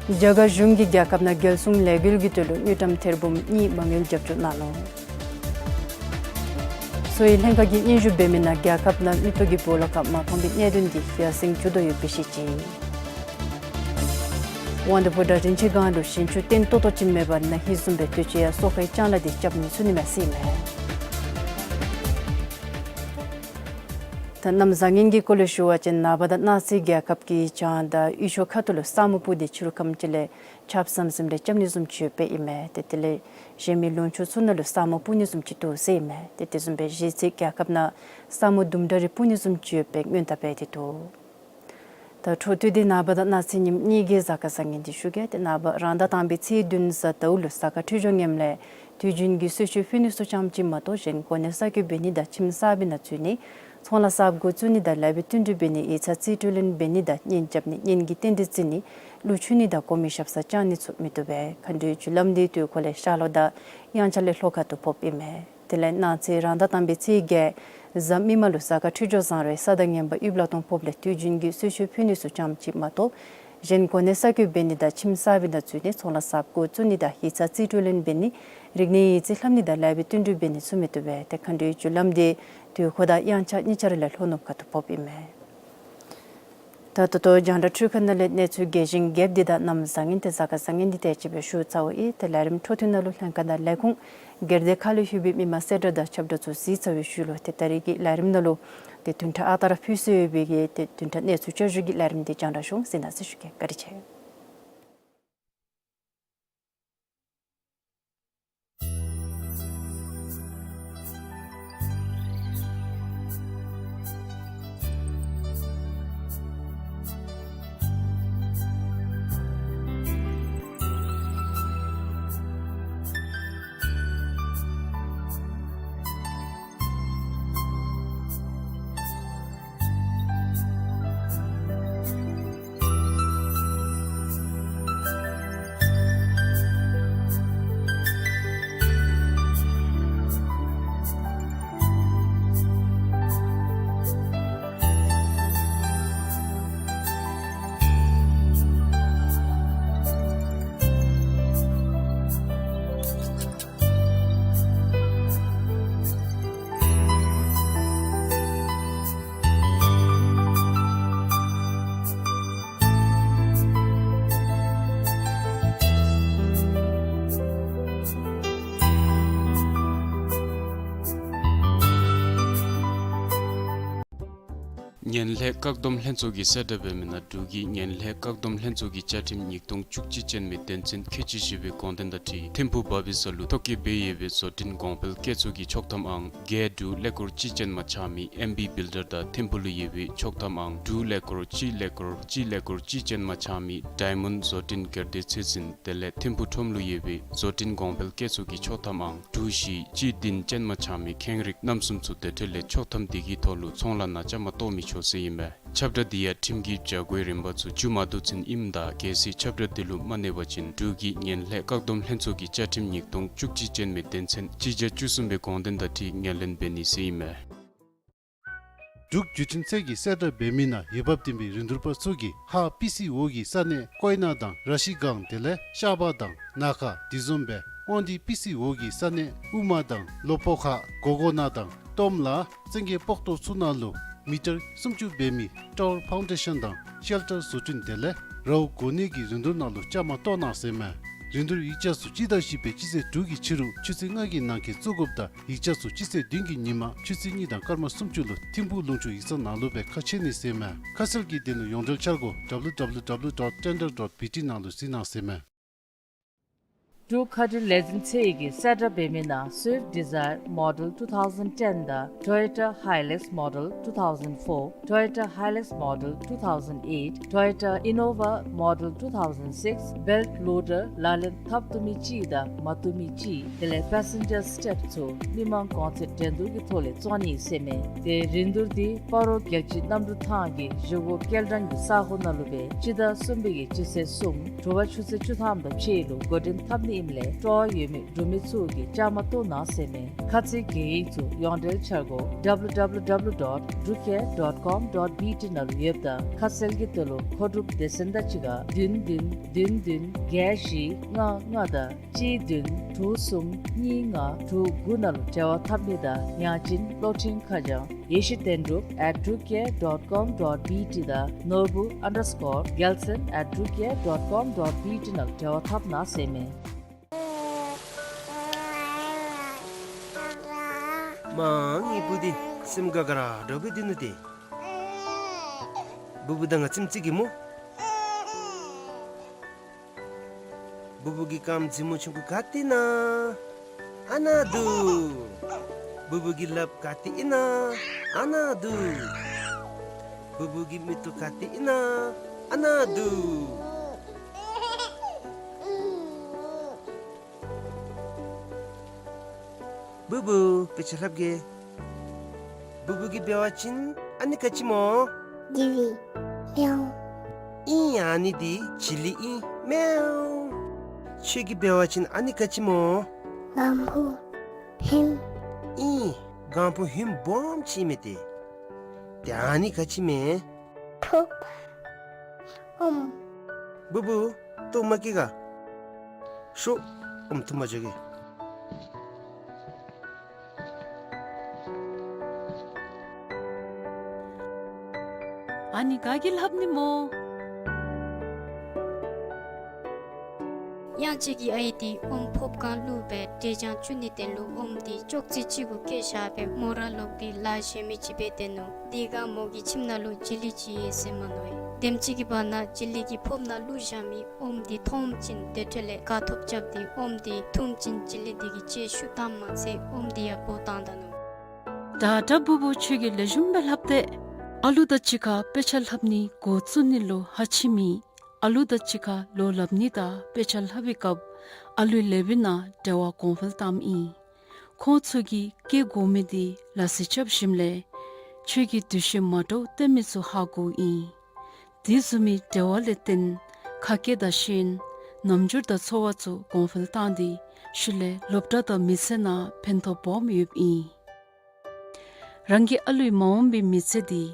རྒྱ་གར་གཞུང་གིས་རྒྱལ་ཁབ་ནང་རྒྱལ་སྲུང་ལས་འགུལ་གྱི་དོན་ལུ་དངུལ་ཀྲམ་ཐེར་འབུམ་གཉིས་མ་དངུལ་རྒྱབ་སྐྱོར་གནང་ནུག། གསོ་བའི་ལྷན་ཁག་གིས་སྙན་ཞུ་འབད་མི་ནང་རྒྱལ་ཁབ་ནང་མིག་ཏོ་གི་སྦོ་ལོགས་ཁར་མ་མཐོང་བའི་གནད་དོན་འདི་ཡར་སེང་འགྱོ་དོ་ཡོདཔ་སྦེ་བཤད་ཅི། དབང་འདུས་ཕོ་བྲང་རིན་ཆེན་སྒང་ལུ་ཞིང་ཆུ་བརྟན་ཏོག་ཏོ་ཅིག་མེད་པར་ན་ཧིང་བཟུམ་སྦེ་དུས་ཅི་ཡང་སོ་ཁའི་ལྕང་ལཱ་འདི་རྐྱབ་མི་ཚུགས་ནི་མས་ཟེར་ཨིན་མས། ད་གནམ་བཟང་ངན་གྱི་སྐོར་ལས་ཞུ་བ་ཅིན་ནངས་པ་དང་གནངས་ཚེ་རྒྱལ་ཁབ་ཀྱི་བྱང་དང་དབུས་ཕྱོགས་ཁ་ཐུག་ལུ་ས་སྨུག་སྤུབས་ཏེ་ཕྱི་རུ་ཁམས་ཅིག་ལས་ཆརཔ་ཟམ་ཟིམ་རེ་རྐྱབ་ནི་བཟུམ་ཅིག་ཡོདཔ་ཨིན་མས། ཏེ་དེ་ལས་གཞན་མི་ལུང་ཕྱོགས་ཚུ་ནང་ལུ་ས་སྨུག་སྤུབས་ནི་བཟུམ་ཅིག་འདུག་ཟེར་ཨིན་མས། ཏེ་དེ་བཟུམ་སྦེ་གཞེས་ཚེ་རྒྱལ་ཁབ་ནང་ས་སྨུག་དུམ་གྲ་རེ་སྤུབས་ནི་བཟུམ་ཅིག་ཡོདཔ་སྦེ་སྔོན་བརྡ་འབད་དེ་འདུག། ད་འཕྲོ་མཐུད་དེ་ནངས་པ་དང་གནངས་ཚེ་ཉིནམ་གཉིས་ཀྱི་གཟའ་སྐར་བཟང་ངན་འདི་ཞུ་གེ། ཏེ་ནངས་པ་རང་ཟླ་དང་པའི་ཚེས་བདུན་གཟའ་ཟླཝ་ལུ་གཟའ་སྐར་འཕྲོད་སྦྱོར་ངནམ་ལས་དུས་རྒྱུན་གྱི་གསོལ་མཆོད་ཕུལ་ནི་ཚུ་ཙམ་ཅིག་མ་གཏོགས་གཞན་གོ་གནས་གསར་བསྐོ་འབད་ནི་དང་ཁྱིམ་གསར་པའི་ནང་འཛུལ་ནི་ཚོང་ལཱ་གསརཔ་འགོ་བཙུགས་ནི་དང་ལེགས་པའི་བསྟུན་གྲོས་འབད་ནི་ཡིག་ཚང་རྩིས་སྤྲོད་ལེན་འབད་ནི་དང་གཉེན་རྐྱབ་ནི་གཉེན་གྱི་རྟེན་འབྲེལ་བརྩི་ནི་གླུ་མཆོད་ནི་དང་གོང་མའི་ཞབས་སར་བཅར་ནི་ཚུ་མི་བཏུབ་པས། མཁའ་འགྲོའི་རྒྱུ་ལམ་འདི་དུས་འཁོར་ལས་ཤར་ལྷོ་དང་དབྱངས་འཆར་ལས་ལྷོ་ཁ་ཐུག་ཕོགཔ་ཨིན་མས། དེ་ལས་གནངས་ཚེ་རང་ཟླ་དང་པའི་ཚེས་བརྒྱད་གཟའ་མིག་དམར་ལུ་གཟའ་སྐར་འཕྲོད་སྦྱོར་བཟང་རུང་ས་དང་ངན་པ་དབུས་ལ་སྟོང་ཕོགཔ་ལས་དུས་རྒྱུན་གྱི་གསོལ་མཆོད་ཕུལ་ནི་ཚུ་ཙམ་ཅིག་མ་གཏོགས་གཞན་གོ་གནས་གསར་བསྐོ་འབད་ནི་དང་ཁྱིམ་གསར་པའི་ནང་འཛུལ་ནི་ཚོང་ལཱ་གསརཔ་འགོ་བཙུགས་ནི་དང་ཡིག་ཚང་རྩིས་སྤྲོད་ལེན་འབད་ནི་རིག་གནས་ཡིག་རྩིས་ལྷབ་ནི་དང་ལེགས་པའི་བསྟུན་གྲོས་འབད་ནི་ཚུ་མི་བཏུབ་པས། ཏེ་མཁའ་འགྲོའི་རྒྱུ་ལམ་འདི་དུས་འཁོར་དང་དབྱངས་འཆར་གཉིས་ཆ་ར་ལས་ལྷོ་ནུབ་ཁ་ཐུག་ཕོགཔ་ཨིན་མས། ད་ད་ལྟོ་རྒྱང་བསྒྲགས་འཕྲུལ་ཁང་ནང་ལས་གནས་ཚུལ་རྒྱས་ཤིང་རྒྱསཔ་འདི་དང་གནམ་བཟང་ངན་དེ་གཟའ་སྐར་བཟང་ངན་འདི་དེ་ཅིག་སྦེ་ཞུ་ཚརཝ་ཨིན། ཏེ་ལས་རིམ་འཕྲོ་མཐུད་ནང་ལུ་ལྷན་ཁག་དང་ལས་ཁུངས་སྒེར་སྡེ་ཁག་ལུ་ཡོད་པའི་མི་མང་གསལ་བསྒྲགས་དང་ཁྱབ་བསྒྲགས་ཚུ་གཟིགས་ཚར་བའི་ཤུལ་ལུ་ཏེ་ད་རིས་ཀྱི་ལས་རིམ་ནང་ལུ་ཏེ་བདུན་ཕྲག་ཨ་རྟག་ར་ཕུལ་སྲོལ་ཡོད་པའི་གི་ཏེ་བདུན་ཕྲག་གནས་ཚུལ་བསྐྱར་ཞུ་གི་ལས་རིམ་འདི་རྒྱང་བསྒྲགས་ཞུ་གཟིགས་གནང་ཟེར་ཞུ་གེ། བཀའ་དྲིན་ཆེ། ངན་ལྷད་བཀག་སྡོམ་ལྷན་ཚོགས་ཀྱིས་གསལ་བསྒྲགས་འབད་མི་ནང་འབྲུག་གི་ངན་ལྷད་བཀག་སྡོམ་ལྷན་ཚོགས་ཀྱི་བཅའ་ཁྲིམས་ཉིས་སྟོང་བཅུ་གཅིག་ཅན་མའི་དོན་ཚན་ཁལ་གཅིག་བཞི་པའི་དགོངས་དོན་དང་འཁྲིལ་ཐིམ་ཕུག་བ་བི་ས་ལུ་ཐོ་བཀོད་འབད་ཡོད་པའི་བཟོ་སྐྲུན་གོང་འཕེལ་བཀོད་ཚོགས་ཀྱི་ཆོག་ཐམ་ཨང་བརྒྱད་དྲུག་ཀླད་ཀོར་གཅིག་ཅན་མ་ཆགས་མི་ཨེམ་བི་བིལ་ཌར་དང་ཐིམ་ཕུག་ལུ་ཡོད་པའི་ཆོག་ཐམ་ཨང་དྲུག་ཀླད་ཀོར་གཅིག་ཀླད་ཀོར་གཅིག་ཀླད་ཀོར་གཅིག་ཅན་མ་ཆགས་མི་ཌའི་མོན་ཌི་བཟོ་སྐྲུན་སྒེར་སྡེ་ཚོད་འཛིན་དེ་ལས་ཐིམ་ཕུག་ཁྲོམ་ལུ་ཡོད་པའི་བཟོ་སྐྲུན་གོང་འཕེལ་བཀོད་ཚོགས་ཀྱི་ཆོག་ཐམ་ཨང་དྲུག་བཞི་གཅིག་བདུན་ཅན་མ་ཆགས་མི་ཁེངས་རིགས་རྣམ་གསུམ་ཚུ་དེ་འཕྲོ་ལས་ཆོག་ཐམ་དེ་གི་ཐོག་ལུ་ཚོང་ལཱ་ནང་བཅའ་མར་གཏོགས་མི་ཆོག་ཟེར་ཨིན་མས། ཁྱབ་བསྒྲགས་འདི་ཡང་ཁྲིམས་ཀྱི་བྱ་སྒོའི་རིམ་པ་ཚུ་བཙུགས་མ་བཏུབ་ཚུན་ཨིནམ་ད་གལ་སྲིད་ཁྱབ་བསྒྲགས་འདི་ལུ་མ་གནས་པ་ཅིན་འབྲུག་གི་ངན་ལྷད་བཀག་སྡོམ་ལྷན་ཚོགས་ཀྱི་བཅའ་ཁྲིམས་ཉིས་སྟོང་བཅུ་གཅིག་ཅན་མའི་དོན་ཚན་གཅིག་བརྒྱ་བཅུ་གསུམ་པའི་དགོངས་དོན་དང་འཁྲིལ་ངན་ལྷད་འབད་ནི་ཟེར་ཨིན་མས། འབྲུག་བརྒྱུད་འཕྲིན་ཚད་ཀྱིས་གསལ་བསྒྲགས་འབད་མི་ནང་འོས་འབབ་ལྡན་པའི་རིན་བསྡུར་པ་ཚུ་གིས་ཧཱ་པི་སི་འོག་གི་ས་གནས་ཀོའི་ན་དང་ར་ཤི་གང་དེ་ལས་ཤ་བ་དང་ན་ཁ་དེ་བཟུམ་སྦེ་དབང་འདུས་པི་སི་འོག་གི་ས་གནས་ཨུ་མ་དང་ལོ་པོ་ཁ་གོ་གོ་ན་དང་ཏོམ་ལ་བཙན་གྱི་པོག་ཏོ་ཚུ་ནང་ལུ་མི་ཊར་སུམ་ཅུ་འབད་མི་ཊ་ཝར་ཕའུན་ཌེ་ཤཱན་དང་ཤེལ་ཊར་བཟོ་སྐྲུན་དེ་ལས་རའུ་གོ་གནས་ཀྱི་རིན་བསྡུར་ནང་ལུ་བཅའ་མར་གཏོགས་གནང་ཟེར་མས། རིན་བསྡུར་ཡིག་ཆ་ཚུ་སྤྱི་ཟླ་བཞི་པའི་སྤྱི་ཚེས་དྲུག་གི་ཕྱི་རུ་ཆུ་ཚོད་ལྔ་གི་ནང་འཁོད་བཙུགས་དགོཔ་དང་ཡིག་ཆ་ཚུ་སྤྱི་ཚེས་བདུན་གྱི་ཉིན་མ་ཆུ་ཚོད་གཉིས་དང་སྐར་མ་སུམ་ཅུ་ལུ་ཐིམ་ཕུག་ལུང་ཕྱོགས་ཡིག་ཚང་ནང་ལུ་སྦེ་ཁ་ཕྱེ་ནི་ཟེར་མས། ཁ་གསལ་གྱི་དོན་ལུ་ཡོངས་འབྲེལ་འཆར་སྒོ་ཌབ་ལུ་ཌབ་ལུ་ཌབ་ལུ་ཌོཊ་ཊེན་ཌར་ཌོཊ་བི་ཊི་ནང་ལུ་གཟིགས་གནང་ཟེར་མས། འབྲུག་མཁའ་འགྲུལ་ལས་འཛིན་ཚད་ཀྱིས་གསལ་བསྒྲགས་འབད་མི་ནང་Swift Dzire Model two thousand ten དང་Toyota Hilux Model two thousand four, Toyota Hilux Model two thousand eight, Toyota Innova Model two thousand six, belt loader ལག་ལེན་འཐབ་བཏུབ་མི་གཅིག་དང་མ་བཏུབ་མི་གཅིག་དེ་ལས་passenger step ཚུ་མི་མང་གོང་ཚད་འགྲན་བསྡུར་གྱི་ཐོག་ལས་བཙོང་ནི་ཟེར་མས། ཏེ་རིན་བསྡུར་འདི་སྤ་རོ་རྒྱལ་སྤྱིའི་གནམ་གྲུ་ཐང་གི་གཞུག་གུ་སྐྱེལ་འདྲེན་གྱི་ས་གོ་ནང་ལུ་སྦེ་སྤྱི་ཟླ་གསུམ་པའི་གི་སྤྱི་ཚེས་གསུམ་དྲོ་པ་ཆུ་ཚོད་བཅུ་ཐམ་དང་ཕྱེད་ལུ་འགོ་འདྲེན་འཐབ་ནི་ཨིནམ་ལས་སྤྲོ་བ་ཡོད་མི་འབྲུག་མི་ཚུ་གིས་བཅའ་མར་གཏོགས་གནང་ཟེར་མས། ཁ་ཚིག་གི་ཡིག་ཚུ་ཡོངས་འབྲེལ་འཆར་སྒོ་ཌབ་ལུ་ཌབ་ལུ་ཌབ་ལུ་ཌོཊ་འབྲུག་ཁེ་ཌོཊ་ཀོམ་ཌོཊ་བི་ཊི་ནང་ལུ་ཡོདཔ་ད་ཁ་གསལ་གྱི་དོན་ལུ་མཁོ་སྒྲུབ་སྡེ་ཚན་དང་གཅིག་ཁར་བདུན་བདུན་བདུན་བདུན་བརྒྱད་བཞི་ལྔ་ལྔ་དང་གཅིག་བདུན་དྲུག་གསུམ་གཉིས་ལྔ་དྲུག་དགུ་ནང་ལུ་འབྲེལ་བ་འཐབ་ནི་དང་ཡང་ཅིན་གློག་འཕྲིན་ཁ་བྱང་ཡེ་ཤེས་བསྟན་འགྲུབ་at drukkhair dot com dot B T དང་ནོར་བུ་underscore gelson at drukkhair dot com dot B T ནང་ལུ་འབྲེལ་བ་འཐབ་གནང་ཟེར་མས། མ་ངེའི་བུ་འདི་སེམས་དགའ་དགའ་ར་འདྲཝ་སྦེ་སྡོད་ནུག་ཏེ། བུ་བུ་དང་ང་ཙམ་ཅིག་གིས་སྨོ། བུ་བུ་གི་རྐངམ་མཛེས་མོ་ཆུང་ཀུ་ག་ཏེ་ཨིན་ན། ཨ་ནཱ་འདུག། བུ་བུ་གི་ལགཔ་ག་ཏེ་ཨིན་ན། ཨ་ནཱ་འདུག། བུ་བུ་གི་མིག་ཏོ་ག་ཏེ་ཨིན་ན། ཨ་ནཱ་འདུག། བུ་བུ་དཔེ་ཆ་ལྷབ་གེ། བུ་བུ་གིས་འབད་བ་ཅིན་ཨ་ནི་ག་ཅི་སྨོ། ཏི་ཝི། མེའོ། ཨིན། ཨ་ནི་འདི་བྱི་ལི་ཨིན། མེའོ། ཁྱོད་ཀྱིས་འབད་བ་ཅིན་ཨ་ནི་ག་ཅི་སྨོ། གང་བུ། ཧིམ། ཨིན། གང་བུ་ཧིམ་སྦོམ་ཅིག་མས་ཏེ། ཏེ་ཨ་ནི་ག་ཅི་མས། ཕུགཔ། ཨོམ། བུ་བུ་ལྟོཝ་མ་བཀྱེས་ག། ཤོག། ཨོམ་འཐུ་མ་འགྱོ་གེ། ཨ་ནི་ག་གིས་ལྷབ་ནི་སྨོ། ཡང་ཅིག་གིས་ཨའི་འདི་ཨོམ་ཕོརཔ་སྒང་བླུགས་སྦེ་འབྲས་ལྗང་བཙུགས་ནི་དེ་ལུ་ཨོམ་འདི་ཅོག་ཙེ་ཅིག་གུ་བཀལ་བཞག་སྦེ་མོ་ར་ལོག་སྟེ་ལཱ་གཞན་མི་ཅིག་འབད་དེ་ནུག། དེ་སྒང་མོ་གི་ཁྱིམ་ནང་ལུ་བྱི་ལི་ཅིག་ཡོད་ཟེར་མས་མནོ་ཡི། དེམ་ཅིག་གི་བར་ན་བྱི་ལི་གིས་ཕོརཔ་ནང་བླུགས་བཞག་མི་ཨོམ་འདི་མཐོངམ་ཅིག་དེ་འཕྲོ་ལས་དགའ་ཐོབ་རྐྱབ་སྟེ་ཨོམ་འདི་འཐུངམ་ཅིག་བྱི་ལི་འདི་གིས་ལྕེ་ཤུགས་བཏངམ་མ་ཚད་ཨོམ་འདི་ཡང་སྦོ་བཏང་ད་ནུག། ད་ད་བུ་བུ་ཁྱོད་ཀྱིས་ལེགས་ཤོམ་སྦེ་ལྷབ་སྟེ། ཨ་ལུ་དང་གཅིག་ཁར་དཔེ་ཆ་ལྷབ་ནི་འགོ་བཙུགས་ནི་ལུ་ཧ་ཅིག་མེད། ཨ་ལུ་དང་གཅིག་ཁར་ལོ་ལྷབ་ནི་དང་དཔེ་ཆ་ལྷབ་པའི་སྐབས་ཨ་ལུའི་ལེ་བའི་ནང་འབྲེལ་བ་གོང་འཕེལ་བཏངམ་ཨིན། ཁོང་ཚུ་གིས་སྐྱེ་དགོ་མི་འདི་ལག་རྩལ་རྐྱབ་ཞིནམ་ལས་ཁྱོད་ཀྱིས་འདུ་ཤེས་མ་འདྲཝ་བསྟེན་མི་ཚུ་ཧ་གོཝ་ཨིན། དེ་བཟུམ་མའི་འབྲེལ་བ་ལས་བརྟེན་ཁ་སྐད་དང་ཤེས་ཡོན་རྣམ་འགྱུར་དང་འཚོ་བ་ཚུ་གོང་འཕེལ་བཏང་སྟེ་ཤུལ་ལས་སློབ་གྲྭ་དང་མི་ཚེ་ནང་ཕན་ཐོགས་སྦོམ་ཡོདཔ་ཨིན། རང་གིས་ཨ་ལུའི་མ་འོངས་པའི་མི་ཚེ་འདི་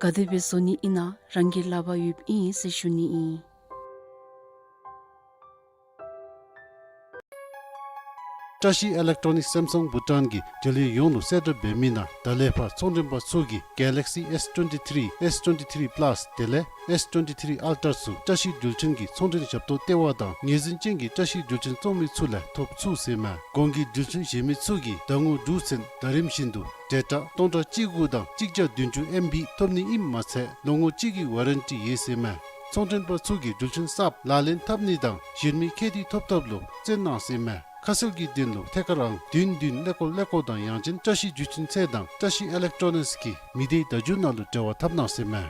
ག་དེ་སྦེ་བཟོ་ནི་ཨིན་ན་རང་གི་ལག་པར་ཡོདཔ་ཨིན་ཟེར་ཞུ་ནི་ཨིན། བཀྲ་ཤིས་ཨི་ལེག་ཊོ་ནིག་སེམ་སང་བྷུ་ཊཱན་གྱིས་འབྲེལ་ཡོད་ཡོངས་ལུ་གསལ་བསྒྲགས་འབད་མི་ནང་ད་ལས་ཕར་ཚོང་མགྲོན་པ་ཚུ་གིས་གེ་ལེག་སི་ཨེསི་ཊུ་ཝེན་ཊི་ཐི་རི་ཨེསི་ཊུ་ཝེན་ཊི་ཐི་རི་པ་ལཱསི་དེ་ལས་ཨེསི་ཊུ་ཝེན་ཊི་ཐི་རི་ཨལ་ཊར་ཚུ་བཀྲ་ཤིས་འགྲུལ་འཕྲིན་གྱི་ཚོང་འབྲེལ་ཞབས་ཏོག་ལྟེ་བ་དང་ངོས་འཛིན་ཅན་གྱི་བཀྲ་ཤིས་འགྲུལ་འཕྲིན་བཙོང་མི་ཚུ་ལས་ཐོབ་ཚུགས་ཟེར་མས། གོང་གི་འགྲུལ་འཕྲིན་བཞེས་མི་ཚུ་གིས་ཟླ་ངོ་དྲུག་ཚུན་ཟླ་རིམ་བཞིན་དུ་ཌེ་ཊ་སྟོང་ཕྲག་གཅིག་དགུ་དང་གཅིག་བརྒྱ་བདུན་ཅུ་ཨེམ་བི་ཐོབ་ནི་ཨིནམ་མ་ཚད་ལོ་ངོ་གཅིག་གི་ཝ་རེན་ཊི་ཡོད་ཟེར་མས། ཚོང་མགྲོན་པ་ཚུ་གིས་འགྲུལ་འཕྲིན་གསརཔ་ལག་ལེན་འཐབ་ནི་དང་གཞན་མི་ཁྱད་དུ་ཐོབ་ཐབས་ལུ་བརྩོན་གནང་ཟེར་མས། ཁ་གསལ་གྱི་དོན་ལུ་ཐད་ཀར་ཨང་བདུན་བདུན་ཀླད་ཀོར་ཀླད་ཀོར་དང་ཡང་ཅིན་བཀྲ་ཤིས་འགྲུལ་འཕྲིན་ཚད་དང་བཀྲ་ཤིས་ཨི་ལེག་ཊོ་ནིགསི་གི་མི་སྡེའི་བརྡ་བརྒྱུད་ནང་ལུ་འབྲེལ་བ་འཐབ་གནང་ཟེར་མས།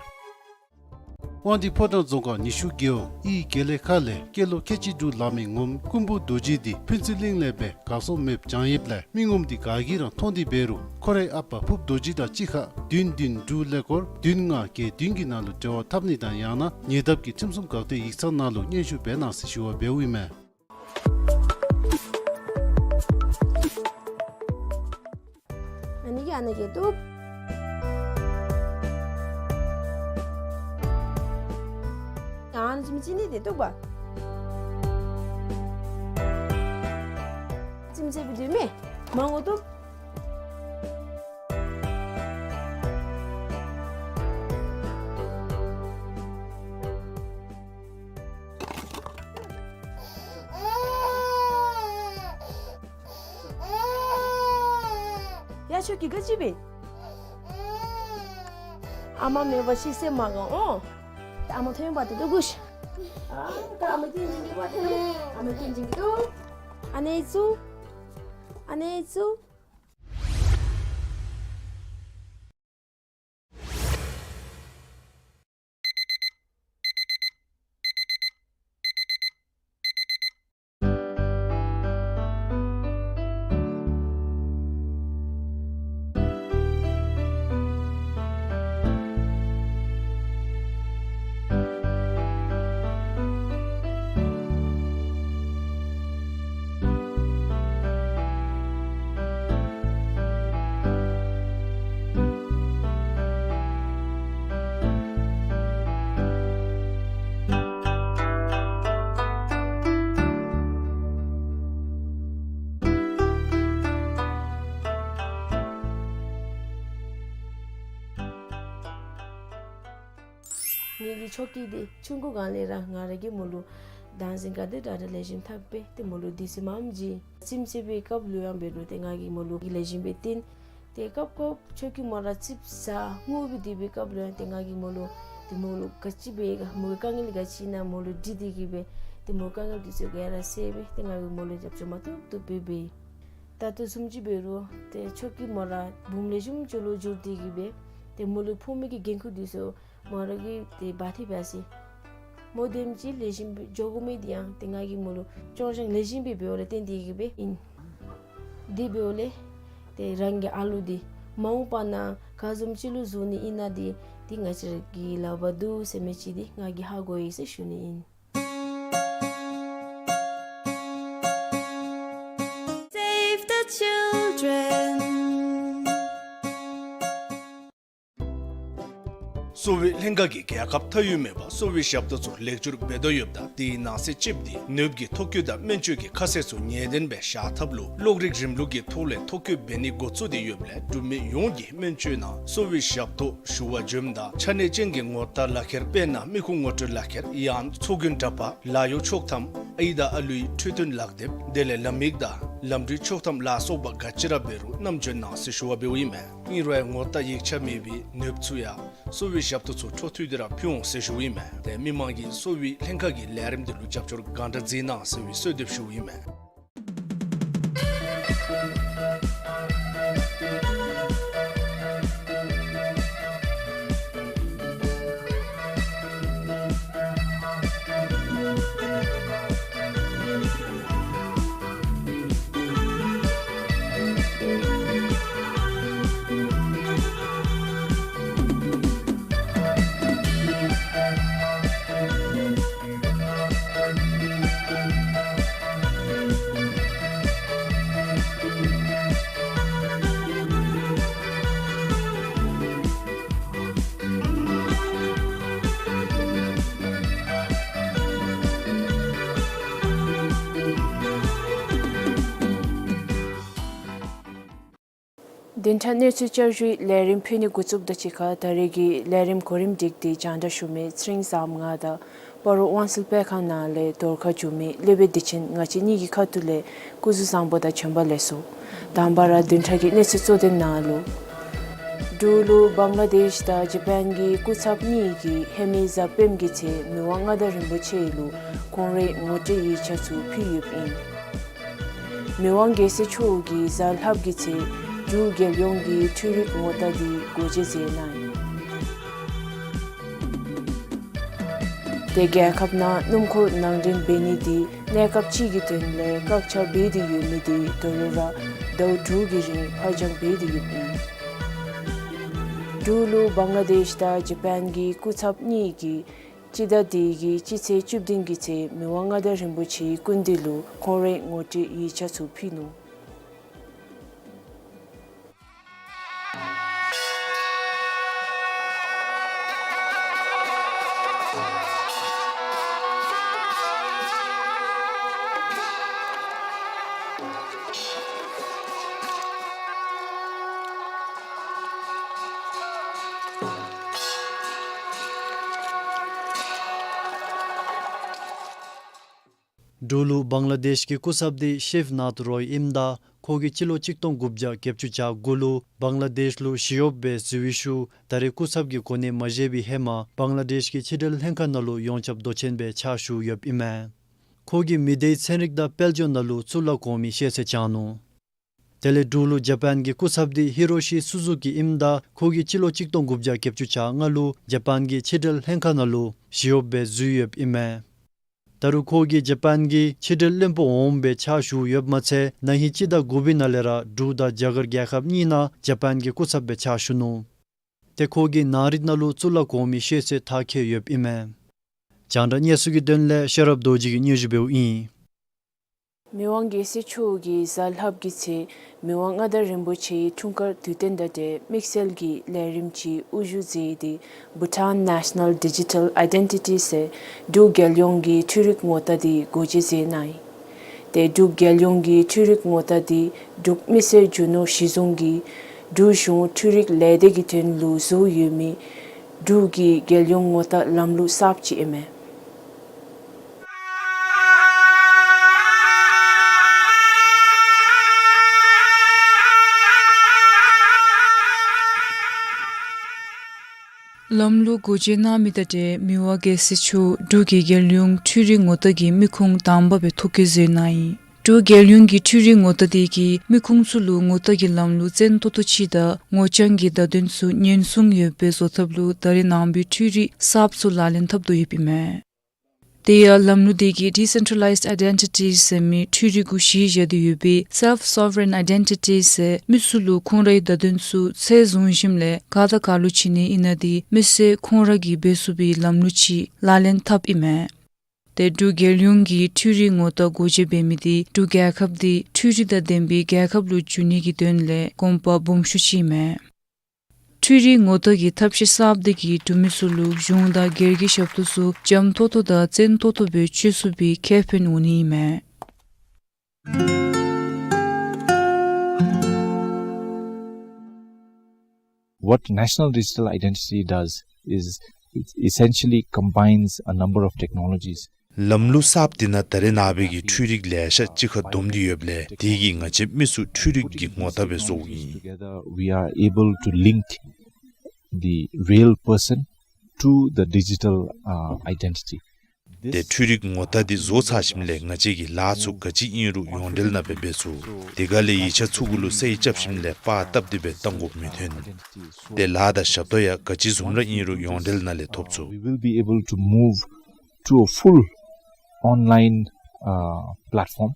དབང་འདུས་ཕོ་བྲང་རྫོང་ཁག་ཉི་ཤུ་རྒེད་འོག་ཨིའི་དགེ་ལས་ཁ་ལས་སྐྱེས་ལོ་ཁལ་གཅིག་དྲུག་ལང་མི་ངོམ་ཀུན་འབུལ་རྡོ་རྗེ་འདི་ཕུན་ཚོགས་གླིང་ལས་སྦེ་གར་སོང་མེདཔ་བྱང་ཡོདཔ་ལས་མི་ངོམ་འདི་ག་གིས་ར་མཐོང་སྟེ་འབད་རུང་ཁོ་རའི་ཨ་པ་ཕུརཔ་རྡོ་རྗེ་དང་གཅིག་ཁར་བདུན་བདུན་དྲུག་ཀླད་ཀོར་བདུན་ལྔ་བརྒྱད་བདུན་གྱི་ནང་ལུ་འབྲེལ་བ་འཐབ་ནི་དང་ཡང་ན་ཉེ་འདབས་ཀྱི་ཁྲིམས་སྲུང་འགག་སྡེ་ཡིག་ཚང་ནང་ལུ་སྙན་ཞུ་འབད་གནང་ཟེར་ཞུ་བ་འབདཝ་ཨིན་མས། ཨ་ནི་གིས་ཨ་ནི་གིས་བཏུབ། ཨ་ནི་ཅིག་མི་ཅིག་ནི་དེ་བཏུབ་པ། ཅིག་མི་ཅིག་བཏུབ་མེ། མང་པོ་བཏུབ། ཡ་ཁྱོད་ཀྱིས་ག་ཅི་འབད། ཨ་མ་མེད་པ་ཅིག་སེམས་མ་དགའ་འོང་། ཨ་མ་ཐོན་པ་དེ་ལུ་གུ་ཤ། ཨ་ད་ཨ་མ་སྐྱིད་སྐྱིད་འདུག་པ་དེ་ལུ་ཨ་མ་སྐྱིད་སྐྱིད་འདུག། ཨ་ནེ་ཚུ། ཨ་ནེ་ཚུ། ངེ་གི་ཆོ་གི་འདི་ཆུང་ཀུ་སྒང་ལས་ར་ང་ར་གིས་མོ་ལུ་ཌཱནསིང་ག་དེ་དྲག་དྲག་ལེགས་ཤོམ་འཐབ་སྦེ་ཏེ་མོ་ལུ་དུས་ཚོད་མངམ་ཅིག་ཁྱིམ་ཚེས་པའི་སྐབས་ལུ་ཡང་འབད་རུང་ཏེ་ང་གིས་མོ་ལུ་ལེགས་ཤོམ་སྦེ་སྟོན། ཏེ་སྐབས་སྐབས་ཆོ་གི་མོ་ར་ཙིགཔ་ཟ་ངུ་སྦེ་སྡོད་པའི་སྐབས་ལུ་ཡང་ཏེ་ང་གིས་མོ་ལུ་ཏེ་མོ་ལུ་ག་ཅི་འབད་ག་མོ་གི་དཀའ་ངལ་ག་ཅི་ཨིན་ན་མོ་ལུ་དྲི་སྟེ་གི་སྦེ་ཏེ་མོ་གི་དཀའ་ངལ་འདི་ཚུ་ག་ར་སེལ་སྦེ་ཏེ་ང་གིས་མོ་ལུ་རྒྱབ་སྐྱོར་མ་བཏུབ་བཏུབ་སྦེ་འབད། ད་ལྟོ་བཟུམ་ཅིག་འབད་རུང་ཏེ་ཆོ་གི་མོ་ར་བུམོ་ལེགས་ཤོམ་ཅིག་ལུ་འགྱུར་ཏེ་གི་སྦེ་ཏེ་མོ་ལུ་ཕོག་མི་གི་འགན་ཁུར་འདི་ཚུ་མོ་ར་གིས་ཏེ་འབག་སྟེ་འབད་ཟེར། མོ་དེམ་ཅིག་ལེགས་ཤོམ་སྦེ་འགྱོ་དགོ་མི་འདི་ཡང་ཏེ་ང་གིས་མོ་ལུ་སྐྱོང་སྦྱང་ལེགས་ཤོམ་སྦེ་འབདཝ་ལས་བརྟེན་ཏེ་གི་སྦེ་ཨིན། དེ་འབདཝ་ལས་ཏེ་རང་གི་ཨ་ལུ་འདི་མ་འོངས་པ་ནང་ག་བཟུམ་ཅིག་ལུ་བཟོ་ནི་ཨིན་ན་འདི་ཏེ་ང་བཅས་ར་གི་ལག་པར་འདུག་ཟེར་མི་ཅིག་འདི་ང་གིས་ཧ་གོ་ཡི་ཟེར་ཞུ་ནི་ཨིན། Save the children. གསོ་བའི་ལྷན་ཁག་གིས་རྒྱལ་ཁབ་མཐའ་དབུས་མེད་པར་གསོ་བའི་ཞབས་ཏོག་ཚུ་ལེགས་བཅོས་འབད་དོ་ཡོདཔ་ད་དེའི་ནང་གསེས་གཅིགཔོ་འདི་ནདཔ་གི་ཐོ་བཀོད་དང་སྨན་བཅོས་ཀྱི་ཁ་གསལ་ཚུ་ངེས་བདེན་སྦེ་བཞག་ཐབས་ལུ་གློག་རིག་རིམ་ལུགས་ཀྱི་ཐོག་ལས་ཐོ་བཀོད་འབད་ནི་འགོ་བཙུགས་ཏེ་ཡོདཔ་ལས་འབྲུག་མི་ཡོངས་ཀྱིས་སྨན་བཅོས་ནང་གསོ་བའི་ཞབས་ཏོག་ཞུ་བར་འབྱོནམ་ད་ཆ་གནས་ཅན་གྱི་ངོ་རྟགས་ལག་ཁྱེར་དཔེར་ན་མི་ཁུངས་ངོ་སྤྲོད་ལག་ཁྱེར་ཡང་ཚོགས་རྒྱན་འདྲ་པར་ལཱ་གཡོག་ཆོག་ཐམ་ཨའི་དང་ཨ་ལུའི་འཕྲོད་བསྟེན་ལག་དེབ་དེ་ལས་ལམ་ཡིག་དང་ལམ་འགྲུལ་ཆོག་ཐམ་ལ་སོགས་པ་ག་ཅི་ར་འབད་རུང་བསྣམས་འབྱོན་གནང་ཟེར་ཞུ་བ་འབདཝ་ཨིན་མས། ཨིན་རུང་ཡང་ངོ་རྟགས་ཡིག་ཆ་མེད་པའི་ནདཔ་ཚུ་ཡང་གསོ་བའི་ཞབས་ཏོག་ཚུ་འཕྲོ་མཐུད་དེ་ར་ཕུལ་འོང་ཟེར་ཞུཝ་ཨིན་མས། ཏེ་མི་མང་གིས་གསོ་བའི་ལྷན་ཁག་གི་ལས་རིམ་འདི་ལུ་རྒྱབ་སྐྱོར་གང་དྲག་མཛད་གནང་ཟེར་བའི་གསོལ་འདེབས་ཞུཝ་ཨིན་མས། བདུན་ཕྲག་གནས་ཚུལ་བསྐྱར་ཞུའི་ལས་རིམ་ཕུལ་ནི་འགོ་བཙུགསཔ་དང་གཅིག་ཁར་ད་རེས་ཀྱི་ལས་རིམ་གོ་རིམ་སྒྲིག་སྟེ་རྒྱང་བསྒྲགས་ཞུ་མི་ཚེ་རིང་བཟངམོ་ང་དང་སྤ་རོ་དབང་སེལ་སྤེལ་ཁང་ནང་ལས་རྫོང་ཁ་བྱོན་མི་ལེགས་པའི་བདེ་ཆེན་ང་བཅས་གཉིས་ཀྱི་ཁ་ཐུག་ལས་སྐུ་གཟུགས་བཟང་པོ་དང་བྱོན་པ་ལེགས་སོ། དང་པ་ར་བདུན་ཕྲག་གི་གནས་ཚུལ་གཙོ་དོན་ནང་ལུ། འབྲུག་ལུ་བང་ལ་དེཤ་དང་ཇ་པཱན་གྱི་སྐུ་ཚབ་གཉིས་ཀྱིས་ཧེ་མའི་གཟའ་སྤེནམ་གི་ཚེ་མི་དབང་མངའ་བདག་རིན་པོ་ཆེ་ལུ་ཁོང་རའི་ངོ་སྤྲོད་ཡིག་ཆ་ཚུ་ཕུལ་ཡོདཔ་ཨིན། མི་དབང་རྒྱལ་སྲས་མཆོག་གིས་གཟའ་ལྷགཔ་གི་ཚེ་འབྲུག་རྒྱལ་ཡོངས་ཀྱི་འཕྲུལ་རིག་ངོ་རྟགས་འདི་སྒོ་འབྱེད་མཛད་གནང་ཡི། ཏེ་རྒྱལ་ཁབ་ནང་སྣུམ་འཁོར་ནང་འདྲེན་འབད་ནི་འདི་གནས་སྐབས་ཅིག་གི་དོན་ལས་བཀག་ཆ་འབད་དེ་ཡོད་མི་འདི་དོ་རུང་ར་ཟླཝ་དྲུག་གི་རིང་ཕར་འགྱངས་འབད་དེ་ཡོདཔ་ཨིན། འབྲུག་ལུ་བང་ལ་དེཤ་དང་ཇ་པཱན་གྱི་སྐུ་ཚབ་གཉིས་ཀྱིས་སྤྱི་ཟླ་འདི་གི་སྤྱི་ཚེས་བཅུ་བདུན་གྱི་ཚེ་མི་དབང་མངའ་བདག་རིན་པོ་ཆེའི་སྐུ་མདུན་ལུ་ཁོང་རའི་ངོ་སྤྲོད་ཡིག་ཆ་ཚུ་ཕུལ་ནུག། འབྲུག་ལུ་བང་ལ་དེཤ་གི་སྐུ་ཚབ་འདི་ཤེབ་ནཱཐ་རོའི་ཨིནམ་ད་ཁོ་གིས་སྤྱི་ལོ་གཅིག་སྟོང་དགུ་བརྒྱ་བརྒྱད་ཅུ་གྱ་དགུ་ལུ་བང་ལ་དེཤ་ལུ་ཞི་གཡོགཔ་སྦེ་འཛུལ་བའི་ཤུལ་ད་རེས་སྐུ་ཚབ་ཀྱི་གོ་གནས་མ་བཞེས་པའི་ཧེ་མ་བང་ལ་དེཤ་གི་ཕྱི་འབྲེལ་ལྷན་ཁག་ནང་ལུ་ཡོངས་ཁྱབ་མདོ་ཆེན་སྦེ་ཕྱག་ཞུ་ཡོདཔ་ཨིན་མས། ཁོ་གིས་མི་སྡེའི་ཚན་རིག་དང་དཔལ་འབྱོར་ནང་ལུ་གཙུག་ལག་གོང་མའི་ཤེས་ཚད་བྱུང་ནུག། དེ་ལས་འབྲུག་ལུ་ཇ་པཱན་གྱི་སྐུ་ཚབ་འདི་ཧི་རོ་ཤི་སུ་ཛུ་ཀི་ཨིནམ་ད་ཁོ་གིས་སྤྱི་ལོ་གཅིག་སྟོང་དགུ་བརྒྱ་བརྒྱད་ཅུ་གྱ་ལྔ་ལུ་ཇ་པཱན་གྱི་ཕྱི་འབྲེལ་ལྷན་ཁག་ནང་ལུ་ཞི་གཡོགཔ་སྦེ་འཛུལ་ཡོདཔ་ཨིན་མས། ད་རུང་ཁོ་གིས་ཇ་པཱན་གྱི་ཕྱི་འབྲེལ་བློན་པོ་འོགམ་སྦེ་ཕྱག་ཞུ་ཡོདཔ་མ་ཚད་ན་ཧིང་སྤྱི་ཟླ་དགུ་པའི་ནང་ལས་ར་འབྲུག་དང་རྒྱ་གར་རྒྱལ་ཁབ་གཉིས་ནང་ཇ་པཱན་གྱི་སྐུ་ཚབ་སྦེ་ཕྱག་ཞུ་ནུག། ཏེ་ཁོ་གིས་ནང་རིག་ནང་ལུ་གཙུག་ལག་གོང་མའི་ཤེས་ཚད་མཐར་འཁྱོལ་ཡོདཔ་ཨིན་མས། རྒྱང་བསྒྲགས་གནས་ཚུལ་གྱི་དོན་ལས་ཤེས་རབ་རྡོ་རྗེ་གིས་སྙན་ཞུ་འབདཝ་ཨིན། མི་དབང་རྒྱལ་སྲས་མཆོག་གིས་གཟའ་ལྷགཔ་གི་ཚེ་མི་དབང་མངའ་བདག་རིན་པོ་ཆེའི་འཁྲུངས་སྐར་དུས་སྟོན་དང་འབྲེལ་དམིགས་བསལ་གྱི་ལས་རིམ་ཅིག་དབུ་བཞུགས་མཛད་དེ་Bhutan National Digital Identity ཟེར་འབྲུག་རྒྱལ་ཡོངས་ཀྱི་འཕྲུལ་རིག་ངོ་རྟགས་འདི་སྒོ་འབྱེད་མཛད་གནང་ཡི། ཏེ་འབྲུག་རྒྱལ་ཡོངས་ཀྱི་འཕྲུལ་རིག་ངོ་རྟགས་འདི་འབྲུག་མི་སེར་རྒྱུ་ནོར་གཞི་བཟུང་གིས་འབྲུག་གཞུང་འཕྲུལ་རིག་ལས་སྡེ་གི་དོན་ལུ་བཟོ་ཡོད་མི་འབྲུག་གི་རྒྱལ་ཡོངས་ངོ་རྟགས་ལམ་ལུགས་གསརཔ་ཅིག་ཨིན་མས། ལམ་ལུགས་སྒོ་འབྱེད་གནང་མི་དང་འབྲེལ་མི་དབང་རྒྱལ་སྲས་མཆོག་འབྲུག་གི་རྒྱལ་ཡོངས་འཕྲུལ་རིག་ངོ་རྟགས་ཀྱི་མི་ཁུངས་དང་པ་སྦེ་ཐོ་བཀོད་མཛད་གནང་ཡི། འབྲུག་རྒྱལ་ཡོངས་ཀྱི་འཕྲུལ་རིག་ངོ་རྟགས་འདི་གིས་མི་ཁུངས་ཚུ་ལུ་ངོ་རྟགས་ཀྱི་ལམ་ལུགས་བཙན་ཏོག་ཏོ་ཅིག་དང་ངོ་རྐྱང་གི་བརྡ་དོན་ཚུ་ཉེན་སྲུང་ཡོདཔ་སྦེ་བཟོ་ཐབས་ལུ་ད་རེས་ནངས་པའི་འཕྲུལ་རིག་གསརཔ་ཚུ་ལག་ལེན་འཐབ་དོ་ཡོདཔ་ཨིན་མས། དེ་ཡང་ལམ་ལུགས་འདི་གིས་Decentralized Identity ཟེར་མི་འཕྲུལ་རིག་གུ་གཞི་བཞག་སྟེ་ཡོད་པའི་Self-Sovereign Identity ཟེར་མི་ཚུ་ལུ་ཁོང་རའི་བརྡ་དོན་ཚུ་ཚད་བཟུང་ཞིནམ་ལས་ག་དང་ག་ལུ་བྱིན་ནི་ཨིན་ན་འདི་མི་སེར་ཁོང་ར་གིས་འབད་ཚུགས་པའི་ལམ་ལུགས་ཅིག་ལག་ལེན་འཐབ་ཨིན་མས། ཏེ་འབྲུག་རྒྱལ་ཡོངས་ཀྱི་འཕྲུལ་རིག་ངོ་རྟགས་སྒོ་འབྱེད་འབད་མི་འདི་འབྲུག་རྒྱལ་ཁབ་འདི་འཕྲུལ་རིག་དང་ལྡན་པའི་རྒྱལ་ཁབ་ལུ་འགྱུར་ནི་གི་དོན་ལས་གོམ་པ་སྦོམ་ཤོས་ཅིག་ཨིན་མས། འཕྲུལ་རིག་ངོ་རྟགས་ཀྱི་ཐབས་ཤེས་གསརཔ་འདི་གིས་འབྲུག་མི་ཚུ་ལུ་གཞུང་དང་སྒེར་གྱི་ཞབས་ཏོག་ཚུ་འཇམ་ཏོང་ཏོ་དང་བཙན་ཏོང་ཏོ་སྦེ་སྤྱོད་ཚུགས་པའི་ཁེ་ཕན་འོང་ནི་ཨིན་མས། What National Digital Identity does is it essentially combines a number of technologies. ལམ་ལུགས་གསརཔ་འདི་ནང་ད་རེས་ནངས་པའི་གི་འཕྲུལ་རིག་ལེ་ཤ་གཅིག་ཁར་བསྡོམས་ཏེ་ཡོདཔ་ལས་དེ་གིས་ང་བཅས་མི་ཚུ་འཕྲུལ་རིག་གི་ངོ་རྟགས་སྦེ་བཟོཝ་ཨིན། Together, we are able to link the real person to the digital, uh, identity. ཏེ་འཕྲུལ་རིག་ངོ་རྟགས་འདི་བཟོ་ཚར་ཞིནམ་ལས་ང་བཅས་ཀྱིས་ལཱ་ཚུ་ག་ཅི་ཨིན་རུང་ཡོངས་འབྲེལ་ནང་སྦེ་འབད་ཚུགས། དེ་ག་ལས་ཡིག་ཆ་ཚུ་གུ་ལུ་གསལ་རྐྱབ་ཞིནམ་ལས་པར་བཏབ་སྟེ་སྦེ་བཏང་དགོཔ་མི་འཐོན། ཏེ་ལཱ་དང་ཞབས་ཏོག་ཡང་ག་ཅི་བཟུམ་ར་ཨིན་རུང་ཡོངས་འབྲེལ་ནང་ལས་ཐོབ་ཚུགས། We will be able to move to a full online, uh, platform.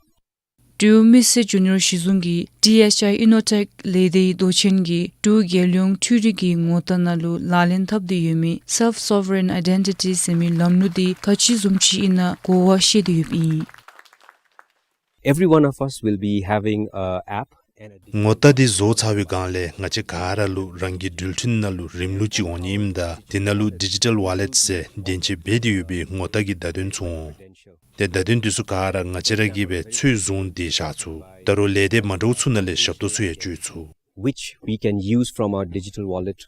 འབྲུག་མི་སེར་རྒྱུ་ནོར་གཞི་བཟུང་གིས་ཌི་ཨེཆ་ཨའི་ཨི་ནོ་ཊེཀ་ལས་སྡེའི་མདོ་ཆེན་གྱིས་འབྲུག་རྒྱལ་ཡོངས་འཕྲུལ་རིག་གི་ངོ་རྟགས་ནང་ལུ་ལག་ལེན་འཐབ་སྟེ་ཡོད་མི་Self Sovereign Identity ཟེར་མི་ལམ་ལུགས་འདི་ག་ཅི་བཟུམ་ཅིག་ཨིན་ན་གོ་བ་བཤད་དེ་ཡོདཔ་ཨིན། Every one of us will be having a app and a digital ངོ་རྟགས་འདི་བཟོ་ཚར་བའི་སྒང་ལས་ང་བཅས་ག་ར་ལུ་རང་གི་འགྲུལ་འཕྲིན་ནང་ལུ་རིམ་ལུགས་ཅིག་འོང་ནི་ཨིནམ་ད་དེ་ནང་ལུ་ཌི་ཇི་ཊལ་ཝོ་ལེཊ་ཟེར་བདེན་དཔྱད་འབད་དེ་ཡོད་པའི་ངོ་རྟགས་ཀྱི་བརྡ་དོན་ཚུ་འོང་། ཏེ་བརྡ་དོན་འདི་ཚུ་ག་ར་ང་བཅས་ར་གིས་སྦེ་ཚུར་བཟུང་སྟེ་བཞག་ཚུགས། ད་རུང་ལས་སྡེ་མ་འདྲཝ་ཚུ་ནང་ལས་ཞབས་ཏོག་ཚུ་ཡང་སྤྱོད་ཚུགས། Which we can use from our digital wallet.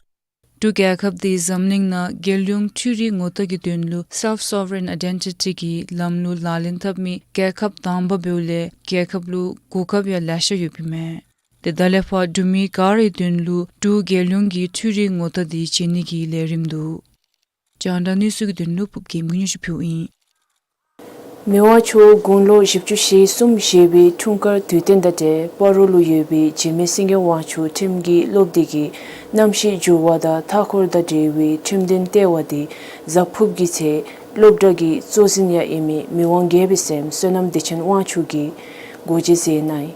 འབྲུག་རྒྱལ་ཁབ་འདི་འཛམ་གླིང་ནང་རྒྱལ་ཡོངས་འཕྲུལ་རིག་ངོ་རྟགས་ཀྱི་དོན་ལུ་Self Sovereign Identity གི་ལམ་ལུགས་ལག་ལེན་འཐབ་མི་རྒྱལ་ཁབ་དང་པ་འབདཝ་ལས་རྒྱལ་ཁབ་ལུ་གོ་སྐབས་ཡང་ལེ་ཤ་ཡོདཔ་ཨིན་མས། ཏེ་ད་ལས་ཕར་འབྲུག་མི་ག་རའི་དོན་ལུ་འབྲུག་རྒྱལ་ཡོངས་ཀྱི་འཕྲུལ་རིག་ངོ་རྟགས་འདི་བྱིན་ནི་གི་ལས་རིམ་འདུག། རྒྱང་བསྒྲགས་གནས་ཚུལ་གྱི་དོན་ལུ་ཕུབ་རྒྱལམོ་གིས་སྙན་ཞུ་ཕུལཝ་ཨིན། མི་དབང་མཆོག་དགུང་ལོ་བཞི་བཅུ་ཞེ་གསུམ་བཞེས་པའི་འཁྲུངས་སྐར་དུས་སྟོན་དང་འབྲེལ་སྤ་རོ་ལུ་ཡོད་པའི་འཇིགས་མེད་སེང་གེ་དབང་ཕྱུག་ཁྲིམས་ཀྱི་སློབ་སྡེ་གིས་གནམ་གཤིས་འགྱུར་བ་དང་མཐའ་འཁོར་དང་འབྲེལ་བའི་ཁྲིམས་དོན་ལྟེ་བ་འདི་གཟའ་ཕུར་བུ་གི་ཚེ་སློབ་གྲྭ་གི་གཙོ་འཛིན་ཡང་ཨིན་མི་མི་དབང་རྒྱལ་པོའི་སྲསམོ་བསོད་ནམས་བདེ་ཆེན་དབང་ཕྱུག་གིས་སྒོ་འབྱེད་མཛད་གནང་ཡི།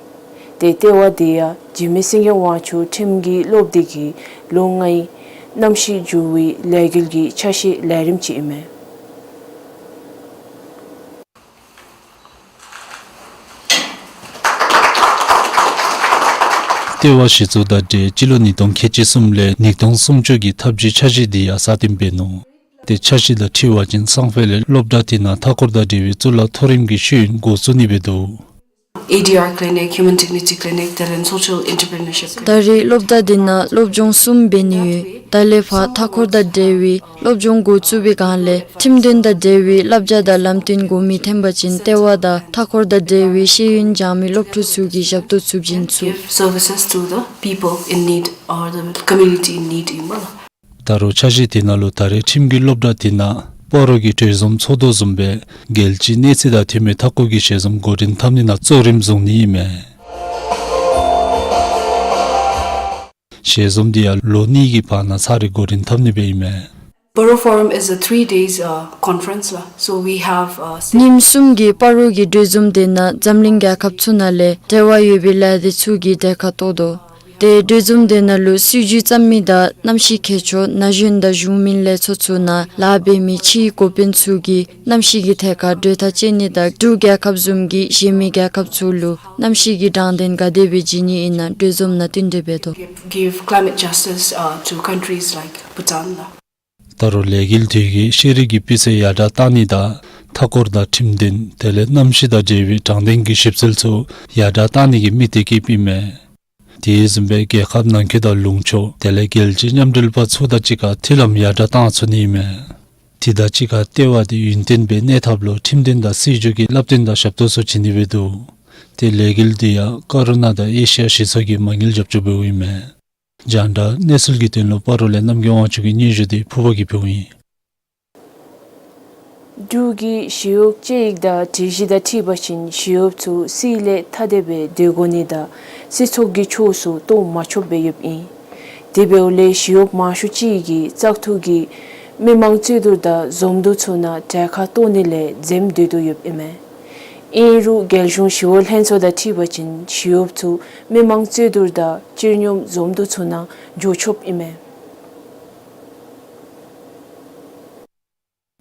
ཏེ་ལྟེ་བ་འདི་ཡང་འཇིགས་མེད་སེང་གེ་དབང་ཕྱུག་ཁྲིམས་ཀྱི་སློབ་སྡེ་གི་ལོ་ལྔའི་གནམ་གཤིས་འགྱུར་བའི་ལས་འགུལ་གྱི་ཆ་ཤས་ལས་རིམ་ཅིག་ཨིན་མས། ལྟེ་བ་གཞི་བཙུགས་དང་འབྲེལ་སྤྱི་ལོ་ཉིས་སྟོང་ཁལ་གཅིག་གསུམ་ལས་ཉིས་སྟོང་སུམ་ཅུ་གི་འཐབ་ཇུས་འཆར་གཞི་འདི་ཡང་གསར་བཏོན་འབད་ནུག། ཏེ་འཆར་གཞི་དང་འཁྲིལ་བ་ཅིན་སང་ཕོད་ལས་སློབ་གྲྭ་དེ་ནང་མཐའ་འཁོར་དང་འབྲེལ་བའི་གཙུག་ལག་མཐོ་རིམ་གྱི་ཤེས་ཡོན་འགོ་བཙུགས་ནི་འབད་དོ། A D R clinic, human dignity clinic, དེ་ལས་social entrepreneurship clinic. ད་རེས་སློབ་གྲྭ་འདི་ནང་སློབ་སྦྱོང་གསུམ་འབད་ནི་ཡོད། ད་ལས་ཕར་མཐའ་འཁོར་དང་འབྲེལ་བའི་སློབ་སྦྱོང་འགོ་བཙུགས་པའི་སྒང་ལས་ཁྲིམས་དོན་དང་འབྲེལ་བའི་བསླབ་བྱ་དང་ལམ་སྟོན་དགོ་མི་ཐོན་པ་ཅིན་ལྟེ་བ་དང་མཐའ་འཁོར་དང་འབྲེལ་བའི་ཤེས་ཡོན་སྦྱང་མི་སློབ་ཕྲུག་ཚུ་གི་ཞབས་ཏོག་ཚུ་བྱིན་ཚུགས། Give services to the people in need or the community in need ཨིན་པས་ལགས། ད་རུང་འཆར་གཞི་དེ་ནང་ལུ་ད་རེས་ཁྲིམས་ཀྱི་སློབ་གྲྭ་དེ་ནང་སྤ་རོ་གི་གྲོས་འཛོམས་ཚོགས་འདུ་བཟུམ་སྦེ་རྒྱལ་སྤྱིའི་གནས་ཚད་དང་མཐུན་པའི་མཐའ་འཁོར་གྱི་ཞལ་འཛོམས་འགོ་འདྲེན་འཐབ་ནི་ནང་གཙོ་རིམ་བཟུང་ནི་ཨིན་མས། ཞལ་འཛོམས་འདི་ཡང་ལོ་གཉིས་ཀྱི་བར་ན་ཚར་རེ་འགོ་འདྲེན་འཐབ་ནི་སྦེ་ཨིན་མས། Paro Forum is a three days, uh, conference ལགས། So we have, uh, six ཉིནམ་གསུམ་གྱི་སྤ་རོ་གི་གྲོས་འཛོམས་དེ་ནང་འཛམ་གླིང་རྒྱལ་ཁབ་ཚུ་ནང་ལས་འབྲེལ་བ་ཡོད་པའི་ལས་སྡེ་ཚུ་གིས་གྲལ་ཁར་གཏོགས་དོ། ཏེ་གྲོས་འཛོམས་དེ་ནང་ལུ་སྲིད་བྱུས་བརྩམ་མི་དང་གནམ་གཤིས་མཁས་མཆོག་ན་གཞོན་དང་གཞུང་མིན་ལས་ཚོགས་ཚུ་ནང་ལཱ་འབད་མི་ཕྱིའི་འགོ་དཔོན་ཚུ་གིས་གནམ་གཤིས་ཀྱི་ཐད་ཁར་གྲོས་ཐག་བཅད་ནི་དང་འབྲུག་རྒྱལ་ཁབ་བཟུམ་གྱིས་གཞན་མི་རྒྱལ་ཁབ་ཚུ་ལུ་གནམ་གཤིས་ཀྱི་དྲང་བདེན་ག་དེ་སྦེ་བྱིན་ནི་ཨིན་ན་གྲོས་འཛོམས་ནང་བསྟུན་གྲོས་འབད་དོ། Give climate justice, uh, to countries like Bhutan ལགས། ད་རུང་ལས་འགུལ་དེ་གིས་ཤེས་རིག་གི་སྤུས་ཚད་ཡར་དྲགས་གཏང་ནི་དང་མཐའ་འཁོར་དང་ཁྲིམས་དོན་དེ་ལས་གནམ་གཤིས་དང་འབྲེལ་བའི་དྲང་བདེན་གྱི་ཞིབ་འཚོལ་ཚུ་ཡར་དྲགས་གཏང་ནི་གི་དམིགས་གཏད་བསྐྱེདཔ་ཨིན་མས། དེ་བཟུམ་སྦེ་རྒྱལ་ཁབ་ནང་འཁོད་དང་ལུང་ཕྱོགས་དེ་ལས་རྒྱལ་སྤྱིའི་མཉམ་འབྲེལ་པ་ཚུ་དང་གཅིག་ཁར་མཐུན་ལམ་ཡར་དྲགས་གཏང་ཚུགས་ནི་ཨིན་མས། དེ་དང་གཅིག་ཁར་ལྟེ་བ་དེ་ཡུན་བརྟན་སྦེ་གནས་ཐབས་ལུ་ཁྲིམས་དོན་དང་སྲིད་བྱུས་ཀྱི་བསླབ་སྟོན་དང་ཞབས་ཏོག་ཚུ་བྱིན་ནི་སྦེ་འདུག། ཏེ་ལས་འགུལ་དེ་ཡང་ཀ་རུ་ན་དང་ཨེ་ཤི་ཡ་གཞི་ཚོགས་ཀྱིས་མ་དངུལ་རྒྱབ་སྐྱོར་འབདཝ་ཨིན་མས། རྒྱང་བསྒྲགས་གནས་ཚུལ་གྱི་དོན་ལུ་སྤ་རོ་ལས་རྣམ་རྒྱལ་དབང་ཕྱུག་གི་སྙན་ཞུ་དེ་ཕུར་པ་གིས་ཕུལཝ་ཨིན། འབྲུག་གི་ཞི་གཡོག་དཔྱད་ཡིག་དང་སྒྲིག་གཞི་དང་འཁྲིལ་བ་ཅིན་ཞི་གཡོགཔ་ཚུ་སྲིད་ལས་ཐ་དད་སྦེ་སྡོད་དགོ་ནི་དང་སྲིད་ཚོགས་ཀྱི་ཕྱོགས་སུ་གཏོགས་མ་ཆོགཔ་སྦེ་ཡོདཔ་ཨིན། དེ་འབདཝ་ལས་ཞི་གཡོགཔ་མང་ཤོས་ཅིག་གིས་བཙག་འཐུ་གིས་མི་མང་རྩོད་བསྡུར་དང་འཛོམས་འདུ་ཚུ་ནང་གྲལ་ཁར་གཏོགས་ནི་ལས་འཛེམ་སྡོད་དོ་ཡོདཔ་ཨིན་མས། ཨིན་རུང་རྒྱལ་གཞུང་ཞི་གཡོག་ལྷན་ཚོགས་དང་འཁྲིལ་བ་ཅིན་ཞི་གཡོགཔ་ཚུ་མི་མང་རྩོད་བསྡུར་དང་སྤྱིར་སྙོམས་འཛོམས་འདུ་ཚུ་ནང་འགྱོ་ཆོགཔ་ཨིན་མས།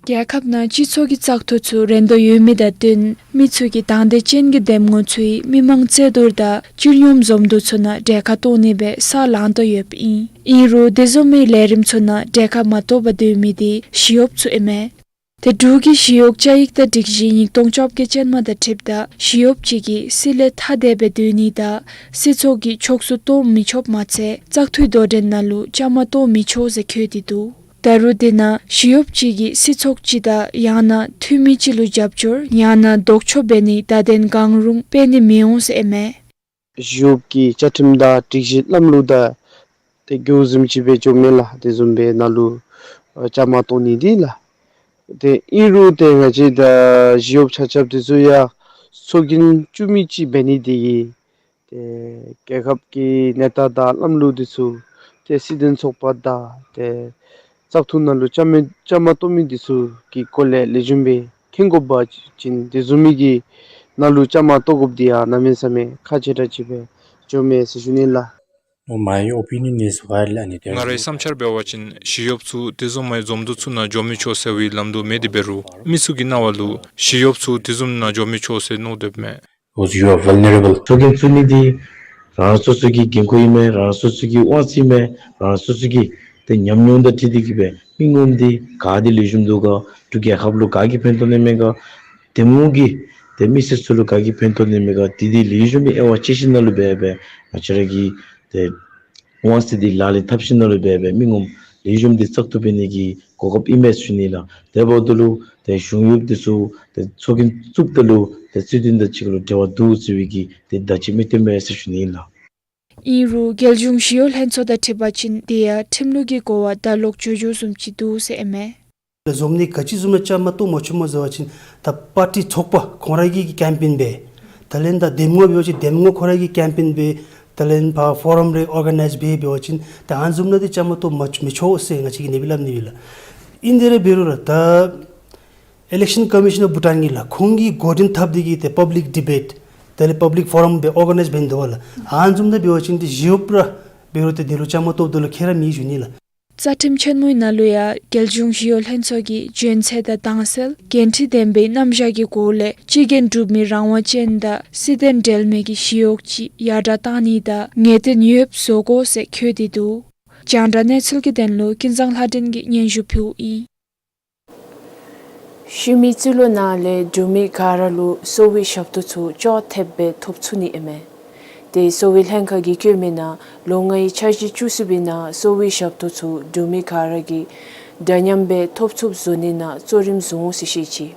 རྒྱལ་ཁབ་ནང་སྤྱི་ཚོགས་ཀྱི་བཙག་འཐུ་ཚུ་རན་དོ་ཡོད་མི་དང་བསྟུན་མི་ཚུ་གིས་དང་འདོད་ཅན་གྱི་འདེམས་ངོ་ཚུ་མི་མང་རྩོད་བསྡུར་དང་སྤྱིར་སྙོམས་འཛོམས་འདུ་ཚུ་ནང་གྲལ་ཁར་གཏོགས་ནི་སྦེ་ས་ལང་དོ་ཡོདཔ་ཨིན། ཨིན་རུང་དེ་བཟུམ་མའི་ལས་རིམ་ཚུ་ནང་གྲལ་ཁར་མ་གཏོགས་པར་སྡོད་མི་དེ་ཞི་གཡོགཔ་ཚུ་ཨིན་མས། ཏེ་འབྲུག་གི་ཞི་གཡོག་བཅའ་ཡིག་དང་སྒྲིག་གཞི་ཉིས་སྟོང་བཅོ་བརྒྱད་ཅན་མ་དང་འཁྲིལཝ་ད་ཞི་གཡོགཔ་ཅིག་གིས་སྲིད་ལས་ཐ་དད་སྦེ་སྡོད་ནི་དང་སྲིད་ཚོགས་ཀྱི་ཕྱོགས་སུ་གཏོགས་མི་ཆོགཔ་མ་ཚད་བཙག་འཐུའི་དོ་འགྲན་ནང་ལུ་བཅའ་མར་གཏོགས་མི་ཆོག་ཟེར་འཁོད་དེ་འདུག། ད་རུང་དེ་ནང་ཞི་གཡོགཔ་ཅིག་གིས་སྲིད་ཚོགས་ཅིག་དང་ཡང་ན་འཐུས་མི་ཅིག་ལུ་རྒྱབ་སྐྱོར་ཡང་ན་ལྡོག་ཕྱོགས་འབད་ནིའི་བརྡ་དོན་གང་རུང་སྤེལ་ནི་མི་འོང་ཟེར་ཨིན་མས། ཞི་གཡོགཔ་ཀྱི་བཅའ་ཁྲིམས་དང་སྒྲིག་གཞི་ལམ་ལུགས་དང་ཏེ་འགལཝ་བཟུམ་ཅིག་སྦེ་འགྱོཝ་མས་ལགས། དེ་བཟུམ་སྦེ་ནང་ལུ་ཨ་བཅའ་མར་གཏོགས་ནི་འདི་ལགས། ཏེ་ཨིན་རུང་ཏེ་ང་བཅས་ད་ཞི་གཡོགཔ་ཆ་ཁྱབ་འདི་ཚུ་ཡང་ཚོགས་རྒྱན་བཙུགས་མི་ཅིག་འབད་ནི་འདི་གིས་ཏེ་རྒྱལ་ཁབ་ཀྱི་གནས་སྟངས་དང་ལམ་ལུགས་འདི་ཚུ་ཏེ་སྲིད་དོན་ཚོགས་པ་དང་ཏེ་བཙག་འཐུ་ནང་ལུ་བཅའ་མར་བཅའ་མར་གཏོགས་མི་འདི་ཚུ་གི་སྐོར་ལས་ལེགས་ཤོམ་སྦེ་མཁྱེན་དགོ་པ་ཅིན་དེ་བཟུམ་མའི་གི་ནང་ལུ་བཅའ་མར་གཏོགས་དགོཔ་འདི་ཡང་གནམ་མེད་ས་མེད་ཁག་ཆེ་དྲགས་ཅིག་སྦེ་འགྱོཝ་མས་ཟེར་ཞུ་ནི་ལགས། No, my opinion is wildly unadvisable. ང་རའི་བསམ་འཆར་འབད་བ་ཅིན་ཞི་གཡོགཔ་ཚུ་དེ་བཟུམ་མའི་འཛོམས་འདུ་ཚུ་ནང་འགྱོ་མི་ཆོག་ཟེར་བའི་ལམ་འདུག་མེད་དེ་འབད་རུང་མི་ཚུ་གི་རྣ་བ་ལུ་ཞི་གཡོགཔ་ཚུ་དེ་བཟུམ་ནང་འགྱོ་མི་ཆོག་ཟེར་མནོ་དོ་མས། Because you are vulnerable. ཚོགས་རྒྱན་བཙུགས་ནི་འདི་རང་རང་སོ་སོ་གི་འགན་ཁུར་ཨིན་མས། རང་རང་སོ་སོ་གི་དབང་ཚད་ཨིན་མས། རང་རང་སོ་སོ་གི་ཏེ་ཉམས་མྱོང་དང་འཁྲིལ་ཏེ་གིས་སྦེ་མི་ངོམ་འདི་ག་འདི་ལེགས་ཤོམ་འདུག་ག། འབྲུག་རྒྱལ་ཁབ་ལུ་ག་གིས་ཕན་ཐོགས་ནི་མས་ག། འདེམས་ངོ་གིས་ཏེ་མི་སེར་ཚུ་ལུ་ག་གིས་ཕན་ཐོགས་ནི་མས་ག། དེ་འདི་ལེགས་ཤོམ་སྦེ་དབྱེ་བ་དཔྱད་ཞིནམ་ལས་འབད་སྦེ་ང་བཅས་ར་གི་ཏེ་དབང་ཚད་འདི་ལག་ལེན་འཐབ་ཞིནམ་ལས་འབད་སྦེ་མི་ངོམ་ལེགས་ཤོམ་འདི་བཙག་འཐུ་འབད་ནི་གི་གོ་སྐབས་ཨིན་མས་ཟེར་ཞུ་ནི་ལགས། དེ་འབདཝ་ད་ལུ་ཏེ་གཞུང་གཡོགཔ་འདི་ཚུ་ཏེ་ཚོགས་རྒྱན་བཙུགསཔ་ད་ལུ་ཏེ་སྲིད་དོན་དང་གཅིག་ཁར་ལུ་འབྲེལ་བ་འདུག་ཟེར་བའི་གི་ཏེ་བརྡ་ཅིག་མི་སྟོན་པས་ཟེར་ཞུ་ནི་ལགས། ཨིན་རུང་རྒྱལ་གཞུང་ཞི་གཡོག་ལྷན་ཚོགས་དང་འཁྲིལ་བ་ཅིན་དེ་ཡང་ཁྲིམས་ལུགས་ཀྱི་གོ་བ་ད་ལོག་འགྱོ་འགྱོཝ་བཟུམ་ཅིག་འདུག་ཟེར་ཨིན་མས། འཛོམས་ནི་ག་ཅི་བཟུམ་ལུ་བཅའ་མར་གཏོགས་མ་ཆོགཔ་སྨོ་ཟེར་བ་ཅིན་ད་པར་ཊི་ཚོགས་པ་ཁོང་ར་གིས་ཀེམ་པེན་འབད། དེ་ལས་ད་འདེམས་ངོ་འབད་བ་ཅིན་འདེམས་ངོ་ཁོང་ར་གིས་ཀེམ་པེན་འབད། དེ་ལས་ཕར་ཕོ་རམ་རེ་ཨོར་ག་ནའིཛ་འབད་འབད་བ་ཅིན་ད་ཨ་ནི་བཟུམ་ནང་འདི་བཅའ་མར་གཏོགས་མ་མི་ཆོག་ཟེར་ང་བཅས་ཀྱིས་ཨ་ནི་སྦེ་སླབ་ནི་ཨིན་ལགས། ཨིན་དེ་ར་འབད་རུང་ར་ད་Election Commission of Bhutan གིས་ལགས་ཁོང་གིས་འགོ་འདྲེན་འཐབ་སྟེ་གིས་ཏེ་པབ་ལིཀ་ཌི་བེཊ་དེ་ལས་པབ་ལིཀ་ཕོ་རམ་སྦེ་ཨོར་ག་ནའིཛ་འབད་ནི་འདུག་པ་ལགས། ཨ་ནི་བཟུམ་ནང་འབད་བ་ཅིན་ཏེ་ཞི་གཡོགཔ་ར་འབད་རུང་ཏེ་འདི་ལུ་བཅའ་མར་གཏོགསཔ་ད་ལུ་ཁྱད་ར་མེད་ཟེར་ཞུ་ནི་ལགས། རྩ་ཁྲིམས་ཆེན་མོའི་ནང་ལུ་ཡང་རྒྱལ་གཞུང་ཞི་གཡོག་ལྷན་ཚོགས་ཀྱི་འཇོན་ཚད་དང་དྭངས་གསལ་འགན་འཁྲི་ལྡན་པའི་རྣམ་གཞག་གི་སྒོ་ལས་སྤྱི་འགན་སྒྲུབ་མི་རང་དབང་ཅན་དང་སྲིད་དོན་འབྲེལ་མེད་ཀྱི་ཞི་གཡོག་ཅིག་ཡར་དྲག་བཏང་ནི་དང་ངེས་གཏན་ཡོདཔ་བཟོ་དགོ་ཟེར་འཁོད་དེ་འདུག། རྒྱང་བསྒྲགས་གནས་ཚུལ་གྱི་དོན་ལུ་ཀུན་བཟང་ལྷ་སྒྲོན་གྱིས་སྙན་ཞུ་ཕུལཝ་ཨིན། ཤུལ་མའི་རྩིས་ལོ་ནང་ལས་འབྲུག་མི་ག་ར་ལུ་གསོ་བའི་ཞབས་ཏོག་ཚུ་ཅོག་འཐདཔ་སྦེ་ཐོབ་ཚུགས་ནི་ཨིན་མས། ཏེ་གསོ་བའི་ལྷན་ཁག་གིས་བཀོད་མི་ནང་ལོ་ལྔའི་འཆར་གཞི་བཅུ་གསུམ་པའི་ནང་གསོ་བའི་ཞབས་ཏོག་ཚུ་འབྲུག་མི་ག་ར་གིས་འདྲ་མཉམ་སྦེ་ཐོབ་ཚུགསཔ་བཟོ་ནི་ནང་གཙོ་རིམ་བཟུང་འོང་ཟེར་བཤད་ཅི།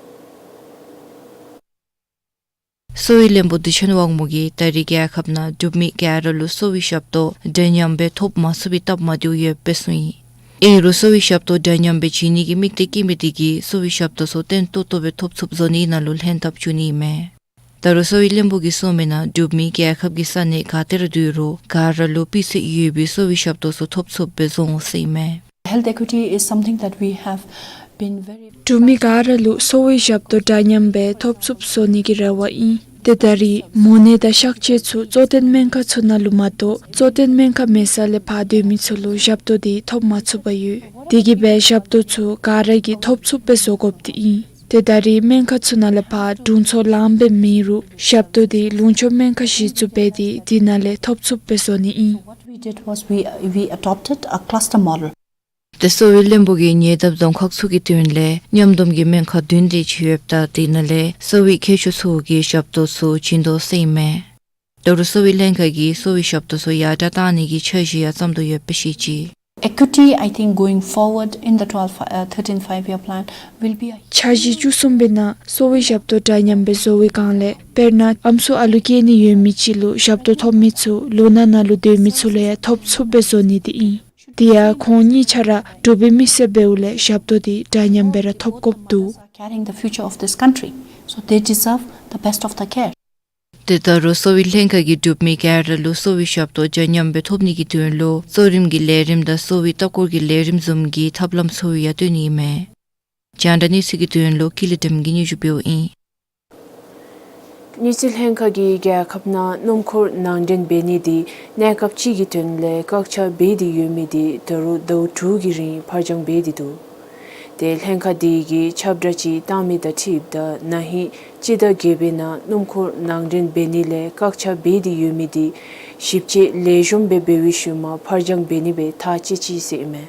གསོ་བའི་བློན་པོ་བདེ་ཆེན་དབང་མོ་གིས་ད་རེས་རྒྱལ་ཁབ་ནང་འབྲུག་མི་ག་ར་ལུ་གསོ་བའི་ཞབས་ཏོག་འདྲ་མཉམ་སྦེ་ཐོབ་མ་ཚུགས་པའི་སྟབས་མ་བདེཝ་ཡོདཔ་སྦེ་གསུངས་ཡི། ཨིན་རུང་གསོ་བའི་ཞབས་ཏོག་འདྲ་མཉམ་སྦེ་བྱིན་ནི་གི་དམིགས་གཏད་བསྐྱེད་མི་དེ་གིས་གསོ་བའི་ཞབས་ཏོག་ཚུ་བརྟན་ཏོག་ཏོ་སྦེ་ཐོབ་ཚུགསཔ་བཟོ་ནི་ནང་ལུ་ལྷན་ཐབས་བྱུང་ནི་ཨིན་མས། ད་རུང་གསོ་བའི་བློན་པོ་གིས་གསུངས་མི་ནང་འབྲུག་མི་རྒྱལ་ཁབ་ཀྱི་ས་གནས་ག་ཏེ་ར་སྡོད་རུང་ག་ར་ལུ་སྤུས་ཚད་ཡོད་པའི་གསོ་བའི་ཞབས་ཏོག་ཚུ་ཐོབ་ཚུགསཔ་སྦེ་བཟོ་འོང་ཟེར་ཨིན་མས། Health equity is something that we have been very འབྲུག་མི་ག་ར་ལུ་གསོ་བའི་ཞབས་ཏོག་འདྲ་མཉམ་སྦེ་ཐོབ་ཚུགསཔ་བཟོ་ནི་གི་རེ་བ་ཨིན། ཏེ་ད་རེས་མོ་ནད་དང་གཤག་བཅོས་ཚུ་གཙོ་བསྟེན་སྨན་ཁང་ཚུ་ནང་ལུ་མ་གཏོགས་གཙོ་བསྟེན་སྨན་ཁང་མེད་ས་ལས་ཕར་སྡོད་མི་ཚུ་ལུ་ཞབས་ཏོག་དེ་ཐོབ་མ་ཚུགས་པར་ཡོད། དེ་གིས་སྦེ་ཞབས་ཏོག་ཚུ་ག་ར་གིས་ཐོབ་ཚུགསཔ་སྦེ་བཟོ་དགོཔ་དེ་ཨིན། ཏེ་ད་རེས་སྨན་ཁང་ཚུ་ནང་ལས་ཕར་དྲུང་འཚོ་ལངམ་སྦེ་མེད་རུང་ཞབས་ཏོག་དེ་ལུང་ཕྱོགས་སྨན་ཁང་གཞི་བཙུགས་འབད་དེ་དེ་ནང་ལས་ཐོབ་ཚུགསཔ་སྦེ་བཟོ་ནི་ཨིན། What we did was we, we adopted a cluster model. ཏེ་གསོ་བའི་བློན་པོ་གིས་ཉེ་འདབས་རྫོང་ཁག་ཚུ་གི་དོན་ལས་མཉམ་སྡོམ་གྱི་སྨན་ཁང་བདུན་དེ་ཅིག་ཡོདཔ་ད་དེ་ནང་ལས་གསོ་བའི་མཁས་མཆོག་ཚུ་གིས་ཞབས་ཏོག་ཚུ་བྱིན་དོ་ཟེར་ཨིན་མས། ད་རུང་གསོ་བའི་ལྷན་ཁག་གིས་གསོ་བའི་ཞབས་ཏོག་ཚུ་ཡར་དྲག་བཏང་ནི་གི་འཆར་གཞི་ཡང་བརྩམ་དོ་ཡོདཔ་སྦེ་བཤད་ཅི། Equity, I think, going forward in the twelve, uh, thirteen five-year plan will be a འཆར་གཞི་བཅུ་གསུམ་པའི་ནང་གསོ་བའི་ཞབས་ཏོག་འདྲ་མཉམ་སྦེ་བཟོ་བའི་སྒང་ལས་དཔེར་ན་ཨམ་སྲུ་ཨ་ལུ་སྐྱེ་ནི་ཡོད་མི་ཅིག་ལུ་ཞབས་ཏོག་ཐོབ་མི་ཚུ་ལུང་ནག་ནང་ལུ་སྡོད་མི་ཚུ་ལུ་ཡང་ཐོབ་ཚུགསཔ་སྦེ་བཟོ་ནི་དེ་ཨིན། དེ་ཡང་ཁོང་གཉིས་ཆ་ར་འབྲུག་པའི་མི་སེར་འབདཝ་ལས་ཞབས་ཏོག་དེ་འདྲ་མཉམ་སྦེ་ར་ཐོབ་དགོཔ་འདུག། Are carrying the future of this country, so they deserve the best of the care. ཏེ་ད་རུང་གསོ་བའི་ལྷན་ཁག་གིས་འབྲུག་མི་ག་ར་ལུ་གསོ་བའི་ཞབས་ཏོག་འདྲ་མཉམ་སྦེ་ཐོབ་ནི་གི་དོན་ལུ་གཙོ་རིམ་གྱི་ལས་རིམ་དང་གསོ་བའི་ལྟ་སྐོར་གྱི་ལས་རིམ་བཟུམ་གྱི་ཐབས་ལམ་ཚུ་ཡང་སྟོན་ནི་ཨིན་མས། རྒྱང་བསྒྲགས་གནས་ཚུལ་གྱི་དོན་ལུ་ཀུན་ལེགས་སྒྲོལ་མ་གིས་སྙན་ཞུ་ཕུལཝ་ཨིན། དངུལ་རྩིས་ལྷན་ཁག་གིས་རྒྱལ་ཁབ་ནང་སྣུམ་འཁོར་ནང་འདྲེན་འབད་ནི་དེ་གནས་སྐབས་ཅིག་གི་དོན་ལས་བཀག་ཆ་འབད་དེ་ཡོད་མི་དེ་ད་རུང་ཟླཝ་དྲུག་གི་རིང་ཕར་འགྱངས་འབད་དེ་འདུག། ཏེ་ལྷན་ཁག་དེ་གིས་ཁྱབ་བསྒྲགས་ཅིག་བཏང་མི་དང་འཁྲིལཝ་ད་ན་ཧིང་སྤྱི་ཟླ་བརྒྱད་པའི་ནང་སྣུམ་འཁོར་ནང་འདྲེན་འབད་ནི་ལས་བཀག་ཆ་འབད་དེ་ཡོད་མི་དེ་ཞིབ་དཔྱད་ལེགས་ཤོམ་སྦེ་འབད་བའི་ཤུལ་མ་ཕར་འགྱངས་འབད་ནི་སྦེ་ཐག་བཅད་ཅི་ཟེར་ཨིན་མས།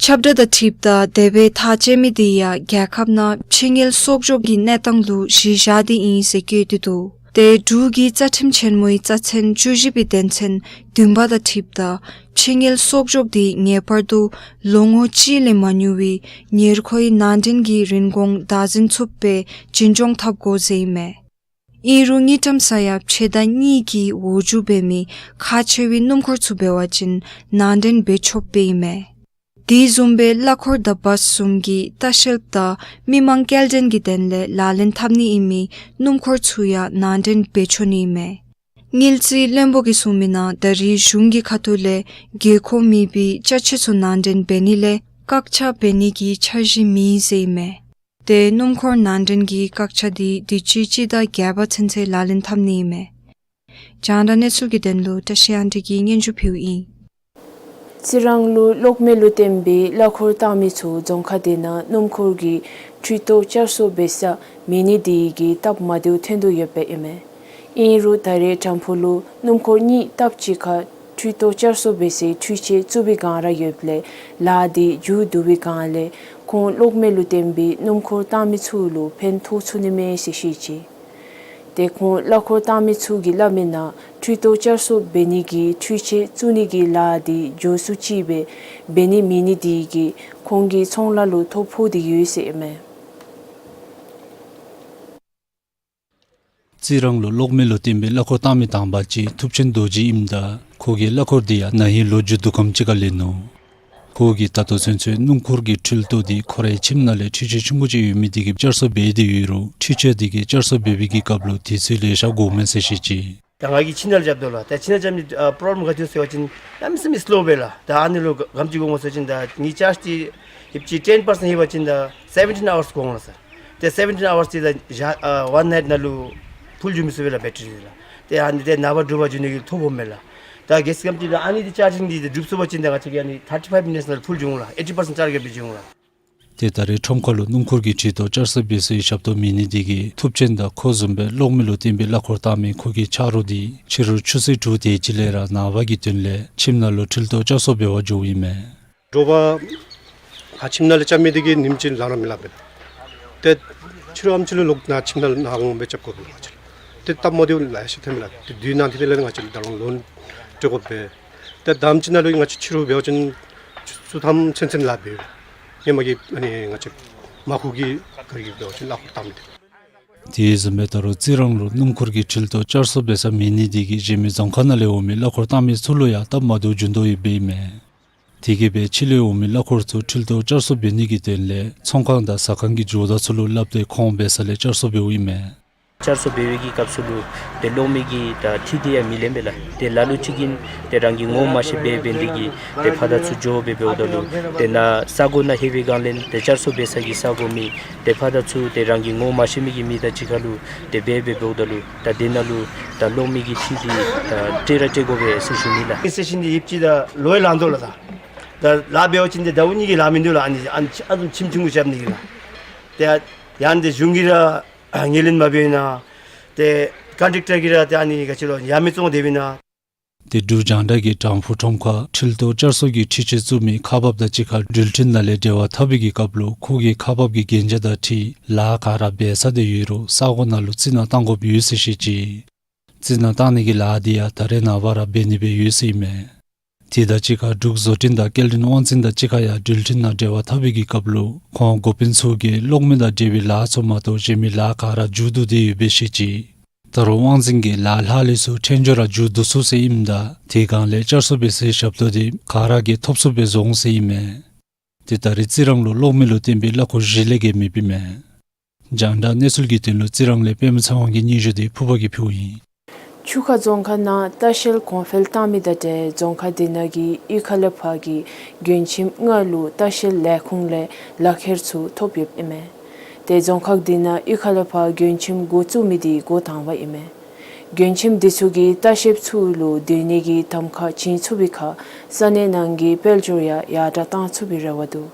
ཁྱབ་བསྒྲགས་དང་འཁྲིལཝ་ད་དེ་སྦེ་ཐག་བཅད་མི་དེ་ཡང་རྒྱལ་ཁབ་ནང་ཕྱི་དངུལ་གསོག་འཇོག་གི་གནས་སྟངས་ལུ་གཞི་བཞག་སྟེ་ཨིན་ཟེར་བཀོད་དེ་འདུག། ཏེ་འབྲུག་གི་རྩ་ཁྲིམས་ཆེན་མོའི་རྩ་ཚན་བཅུ་བཞི་པའི་དོན་ཚན་བདུན་པ་དང་འཁྲིལཝ་ད་ཕྱི་དངུལ་གསོག་འཇོག་དེ་ངེས་པར་དུ་ལོ་ངོ་གཅིག་ལས་མ་ཉུང་བའི་ཉེར་མཁོའི་ནང་འདྲེན་གྱི་རིན་གོང་བདག་འཛིན་ཚུགསཔ་སྦེ་འཛིན་སྐྱོང་འཐབ་དགོ་ཟེར་ཨིན་མས། ཨིན་རུང་དངུལ་ཀྲམ་ས་ཡ་ཕྱེད་དང་གཉིས་ཀྱི་འོག་འགྱོ་འབད་མི་ཁག་ཆེ་བའི་སྣུམ་འཁོར་ཚུ་འབད་བ་ཅིན་ནང་འདྲེན་འབད་ཆོགཔ་སྦེ་ཨིན་མས། དེ་བཟུམ་སྦེ་གླ་འཁོར་དང་བཱསི་བཟུམ་གྱི་ལྟ་བཤལཔ་དང་མི་མང་སྐྱེལ་འདྲེན་གྱི་དོན་ལས་ལག་ལེན་འཐབ་ནི་ཨིན་མི་སྣུམ་འཁོར་ཚུ་ཡང་ནང་འདྲེན་འབད་ཆོག་ནི་ཨིན་མས། དངུལ་རྩིས་བློན་པོ་གིས་གསུངས་མི་ནང་ད་རེས་གཞུང་གི་ཁ་ཐུག་ལས་དགོས་མཁོ་མེད་པའི་ཅ་ཆས་ཚུ་ནང་འདྲེན་འབད་ནི་ལས་བཀག་ཆ་འབད་ནི་གི་འཆར་གཞི་མེད་ཟེར་ཨིན་མས། ཏེ་སྣུམ་འཁོར་ནང་འདྲེན་གྱི་བཀག་ཆ་དེ་དུས་ཅི་སྤྱི་ཟླ་བརྒྱད་པ་ཚུན་ཚོད་ལག་ལེན་འཐབ་ནི་ཨིན་མས། རྒྱང་བསྒྲགས་གནས་ཚུལ་གྱི་དོན་ལུ་བཀྲ་ཤིས་དབང་འདུས་ཀྱིས་སྙན་ཞུ་ཕུལཝ་ཨིན། རྩི་རང་ལུ་གློག་མེ་ལུ་བརྟེན་པའི་གླ་འཁོར་བཏང་མི་ཚུ་རྫོང་ཁག་དེ་ནང་སྣུམ་འཁོར་གྱི་འཕྲུལ་ཏོག་བསྐྱར་གསོ་འབད་ས་མེད་ནི་དེ་གིས་སྟབས་མ་བདེཝ་ཐོན་དོ་ཡོདཔ་ཨིན་མས། ཨིན་རུང་ད་རེས་དྲང་ཕུ་ལུ་སྣུམ་འཁོར་གཉིས་སྟབས་གཅིག་ཁར་འཕྲུལ་ཏོག་བསྐྱར་གསོ་འབད་སའི་འཕྲུལ་ཆས་བཙུགས་པའི་བསྒང་ར་ཡོདཔ་ལས་ལཱ་དེ་མཇུག་བསྡུ་བའི་བསྒང་ལས་ཁོང་གློག་མེ་ལུ་བརྟེན་པའི་སྣུམ་འཁོར་བཏང་མི་ཚུ་ལུ་ཕན་ཐོགས་ཚུགས་ནི་མས་ཟེར་བཤད་ཅི། ཏེ་ཁོང་གླ་འཁོར་བཏང་མི་ཚུ་གིས་སླབ་མི་ནང་འཕྲུལ་ཏོག་བསྐྱར་གསོ་འབད་ནི་གི་འཕྲུལ་ཆས་བཙུགས་ནི་གི་ལཱ་དེ་མགྱོགས་སུ་ཅིག་སྦེ་འབད་ནི་མེད་ནི་དེ་གིས་ཁོང་གི་ཚོང་ལཱ་ལུ་ཐོ་ཕོག་སྟེ་ཡོད་ཟེར་ཨིན་མས། རྩི་རང་ལུ་གློག་མེ་ལུ་བརྟེན་པའི་གླ་འཁོར་བཏང་མི་དང་པ་ཅིག་ཐུབ་ཆེན་རྡོ་རྗེ་ཨིནམ་ད་ཁོ་གི་གླ་འཁོར་དེ་ཡང་ན་ཧིང་ལོ་མཇུག་བསྡུ་ཁམས་ཅིག་ཁར་ལེན་ནུག། ཁོ་གིས་ད་ལྟོ་ཚུན་ཚོད་སྣུམ་འཁོར་གྱི་འཕྲུལ་ཏོག་དེ་ཁོ་རའི་ཁྱིམ་ནང་ལས་འཕྲུལ་ཆས་ཆུང་ཀུ་ཅིག་ཡོད་མི་དེ་གིས་བསྐྱར་གསོ་འབད་དེ་ཡོད་རུང་འཕྲུལ་ཆས་དེ་གིས་བསྐྱར་གསོ་འབད་བའི་གི་སྐབས་ལུ་དུས་ཚོད་ལེ་ཤ་འགོརཝ་མས་ཟེར་བཤད་ཅི། ད་ང་གིས་ཁྱིམ་ནང་ལུ་རྐྱབ་དོ་ལགས། ད་ཁྱིམ་ནང་རྐྱབ་ནི་ཨ་པོརོབ་ལེམ་ག་ཅི་ཡོད་ཟེར་བ་ཅིན་གནམ་མེད་ས་མེད་སི་ལོ་སྦེ་ལགས། ད་ཨ་ནི་ལུ་ག་ཅི་དགོ་སྨོ་ཟེར་བ་ཅིན་ད་ངེའི་ཅརཇ་དེ་ཧེབ་ཅིག་ཊེན་པར་སེནཊ་ལྷོད་པ་ཅིན་ད་སེ་བེན་ཊིན་ཨ་ཝརསི་དགོ་འོང་ལགས་སར། ཏེ་སེ་བེན་ཊིན་ཨ་ཝརསི་དེ་ད་ཞག་ཨ་ཝན་ནའིཊ་ནང་ལུ་ཕུལ་འགྱོ་མི་ཚུགས་པས་ལགས་བེ་ཊ་རི་དེ་ལགས། ཏེ་ཨ་ནི་དེ་ནངས་པ་དྲོ་པ་འགྱོ་ནི་གི་ཐོ་ཕོགཔ་མས་ལགས། ད་གལ་སྲིད་ག་ཅི་ལགས་ཨ་ནི་དེ་ཅར་ཇིང་དེ་འགྲུབ་ཚུགས་པ་ཅིན་ད་ང་བཅས་ཀྱིས་ཨ་ནི་ཐར་ཊི་ཕའིབ་མི་ནིཊསི་ནང་ལུ་ཕུལ་འགྱོ་འོང་ལགས། ཨེ་ཊི་པར་སེནཊ་ཅརཇ་ག་འབད་འགྱོ་འོང་ལགས། ཏེ་ད་རེས་ཁྲོམ་ཁ་ལུ་སྣུམ་འཁོར་གྱི་འཕྲུལ་ཏོག་བསྐྱར་གསོ་འབད་སའི་ཞབས་ཏོག་མེད་ནི་དེ་གིས་ཐུབ་ཆེན་དང་ཁོ་བཟུམ་སྦེ་གློག་མེ་ལུ་བརྟེན་པའི་གླ་འཁོར་བཏང་མི་ཁོ་གི་ཆ་རོགས་དེ་ཕྱི་རུ་ཆུ་ཚོད་དྲུག་དེ་ཅིག་ལས་ར་ནངས་པ་གི་དོན་ལས་ཁྱིམ་ནང་ལུ་འཕྲུལ་ཏོག་བསྐྱར་གསོ་འབད་བར་འགྱོཝ་ཨིན་མས། དྲོ་པ་ཁྱིམ་ནང་ལས་རྐྱབ་མི་དེ་གིས་ཉིནམ་གཅིག་ལང་ར་མི་ལང་པས་ལགས། ཏེ་ཕྱི་རུ་ཨམ་ཅིག་ལུ་ལོག་ནཱ་ཁྱིམ་ནང་ལུ་ནཱ་འོང་སྦེ་རྐྱབ་དགོ་པས་ལགས། ཏེ་སྟབས་མ་བདེཝ་ལེ་ཤ་ཐོན་མས་ལགས། ཏེ་དུས་ནང་དེ་ལས་ང་བཅས་ད་རུང་ལོན་སྤྲོད་དགོ་པས། ཏེ་དང་པ་ཅིག་ནང་ལུ་ང་བཅས་ཕྱི་རུ་འབད་བ་ཅིན་ཆུ་ཚོད་ཐམ་ཚུན་ཚོད་ལཱ་འབད་ཡོད། ཧེ་མ་གི་ཨ་ནི་ང་བཅས་མ་ཁུ་གི་ག་ར་གིས་འབད་བ་ཅིན་གླ་འཁོར་བཏང་མི་དེ། དེ་བཟུམ་སྦེ་ད་རུང་རྩི་རང་ལུ་སྣུམ་འཁོར་གྱི་འཕྲུལ་ཏོག་བསྐྱར་གསོ་འབད་ས་མེད་ནི་དེ་གིས་གཞན་མི་རྫོང་ཁག་ནང་ལས་འོང་མི་གླ་འཁོར་བཏང་མི་ཚུ་ལུ་ཡང་སྟབས་མ་བདེཝ་འབྱུང་དོ་ཡོདཔ་ཨིན་མས། དེ་གིས་སྦེ་ཕྱི་ལས་འོང་མི་གླ་འཁོར་ཚུ་འཕྲུལ་ཏོག་བསྐྱར་གསོ་འབད་ནི་གི་དོན་ལས་ཚོང་ཁང་དང་ཟ་ཁང་གི་ཇོ་བདག་ཚུ་ལུ་སླབ་སྟེ་ཁོང་འབད་ས་ལས་བསྐྱར་གསོ་འབདཝ་ཨིན་མས། བསྐྱར་གསོ་འབད་བའི་གི་སྐབས་སུ་ལུ་ཏེ་གློག་མེ་གི་ད་འཕྲུལ་དེ་ཡང་མི་ལེན་པས་ལགས། ཏེ་ལ་ལུ་ཅིག་གིས་ཏེ་རང་གིས་ངོ་མ་ཤེས་པར་འབད་ནི་གིས་ཏེ་ཕར་དང་ཚུར་འགྱོ་སྦེ་འབདཝ་ད་ལུ་ཏེ་ནཱ་ས་གོ་ནང་ལྷོད་པའི་སྒང་ལས་ཏེ་བསྐྱར་གསོ་འབད་ས་གི་ས་གོ་མེད། ཏེ་ཕར་དང་ཚུར་ཏེ་རང་གིས་ངོ་མ་ཤེས་མི་གི་མི་དང་གཅིག་ཁར་ལུ་ཏེ་འབད་སྦེ་འབདཝ་ད་ལུ་ད་དེ་ནང་ལུ་ད་གློག་མེ་གི་འཕྲུལ་དེ་ད་སྤྲོད་ར་སྤྲོད་དགོ་པས་ཟེར་ཞུ་ནི་ལགས། ཨིན་ཟེར་ཞུ་ནི། ཧེབ་ཅིག་ད་ལོ་ཡང་ལང་དོ་ལགས། ད་ད་ལཱ་འབད་བ་ཅིན་ཏེ་ཟླཝ་གཉིས་ཀྱི་ལཱ་མིན་འདུག་ལགས། ཨ་ནི་ཨ་ནི་ཨ་ནི་ཁྱིམ་ཆུང་ཀུ་རྐྱབ་ནི་གི་ལགས། ཏེ་ཡང་ཏེ་གཞུང་གིས་ར་ངོས་ལེན་མ་འབད་ནི་ཨིན་ན། ཏེ་ཀོན་ཊེཀ་ཊར་གྱིས་ར་ཏེ་ཨ་ནི་ག་ཅི་ལོ་ཡ་མེད་བཙོང་སྡོད་པས་ན། ཏེ་འབྲུག་རྒྱང་བསྒྲགས་ཀྱིས་དྲང་ཕུ་ཁྲོམ་ཁར་འཕྲུལ་ཏོག་བསྐྱར་གསོ་གི་འཕྲུལ་ཆས་བཙུགས་མི་ཁག་འབགཔ་དང་གཅིག་ཁར་འགྲུལ་འཕྲིན་ནང་ལས་འབྲེལ་བ་འཐབ་པའི་གི་སྐབས་ལུ་ཁོ་གིས་ཁག་འབགཔ་གི་གན་རྒྱ་དང་འཁྲིལ་ལཱ་ག་ར་འབད་ཚར་ཏེ་ཡོད་རུང་ས་གོ་ནང་ལུ་རྩི་ནག་བཏང་དགོཔ་ཡོད་ཟེར་བཤད་ཅི། རྩི་ནག་བཏང་ནི་གི་ལཱ་དེ་ཡང་ད་རེས་ནངས་པ་ར་འབད་ནི་སྦེ་ཡོད་ཟེར་ཨིན་མས། དེ་དང་གཅིག་ཁར་འབྲུག་བཟོ་སྐྲུན་དང་སྐྱེལ་འདྲེན་དབང་འཛིན་དང་གཅིག་ཁར་ཡང་འགྲུལ་འཕྲིན་ནང་འབྲེལ་བ་འཐབ་པའི་གི་སྐབས་ལུ་ཁོང་འགོ་དཔོན་ཚུ་གིས་གློག་མེ་དང་འབྲེལ་བའི་ལཱ་ཚུ་མ་གཏོགས་གཞན་མི་ལཱ་ག་ར་མཇུག་བསྡུ་སྟེ་ཡོད་པའི་བཤད་ཅི། ད་རུང་དབང་འཛིན་གྱིས་ལཱ་ལྷག་ལུས་ཚུ་ཕྲན་ཆོད་ར་མཇུག་བསྡུ་ཚུགས་ཟེར་ཨིནམ་ད་དེ་སྒང་ལས་བསྐྱར་གསོ་འབད་སའི་ཞབས་ཏོག་དེ་ག་ར་གིས་ཐོབ་ཚུགསཔ་སྦེ་བཟོ་འོང་ཟེར་ཨིན་མས། ཏེ་ད་རེས་རྩི་རང་ལུ་གློག་མེ་ལུ་བརྟེན་པའི་གླ་འཁོར་བཞི་ལས་བརྒལ་མེདཔ་ཨིན་མས། རྒྱང་བསྒྲགས་གནས་ཚུལ་གྱི་དོན་ལུ་རྩི་རང་ལས་པདྨ་ཚེ་དབང་གི་སྙན་ཞུ་དེ་ཕུར་པ་གིས་ཕུལཝ་ཨིན། ཆུ་ཁ་རྫོང་ཁག་ནང་ལྟ་བཤལ་གོང་འཕེལ་བཏང་མི་དང་འབྲེལ་རྫོང་ཁག་དེ་ནང་གི་གཡུས་ཁ་ལས་ཕར་གྱི་མགྱོན་ཁྱིམ་ལྔ་ལུ་ལྟ་བཤལ་ལས་ཁུངས་ལས་ལག་ཁྱེར་ཚུ་ཐོབ་ཡོདཔ་ཨིན་མས། ཏེ་རྫོང་ཁག་དེ་ནང་གཡུས་ཁ་ལས་ཕར་མགྱོན་ཁྱིམ་འགོ་བཙུགས་མི་དེ་འགོ་དང་པ་ཨིན་མས། མགྲོན་ཁྱིམ་འདི་ཚུ་གིས་ལྟ་བཤལཔ་ཚུ་ལུ་སྡོད་ནི་གི་གདམ་ཁ་བྱིན་ཚུགས་པའི་ཁར་ས་གནས་ནང་གི་དཔལ་འབྱོར་ཡང་ཡར་དྲག་གཏང་ཚུགས་པའི་རེ་བ་འདུག།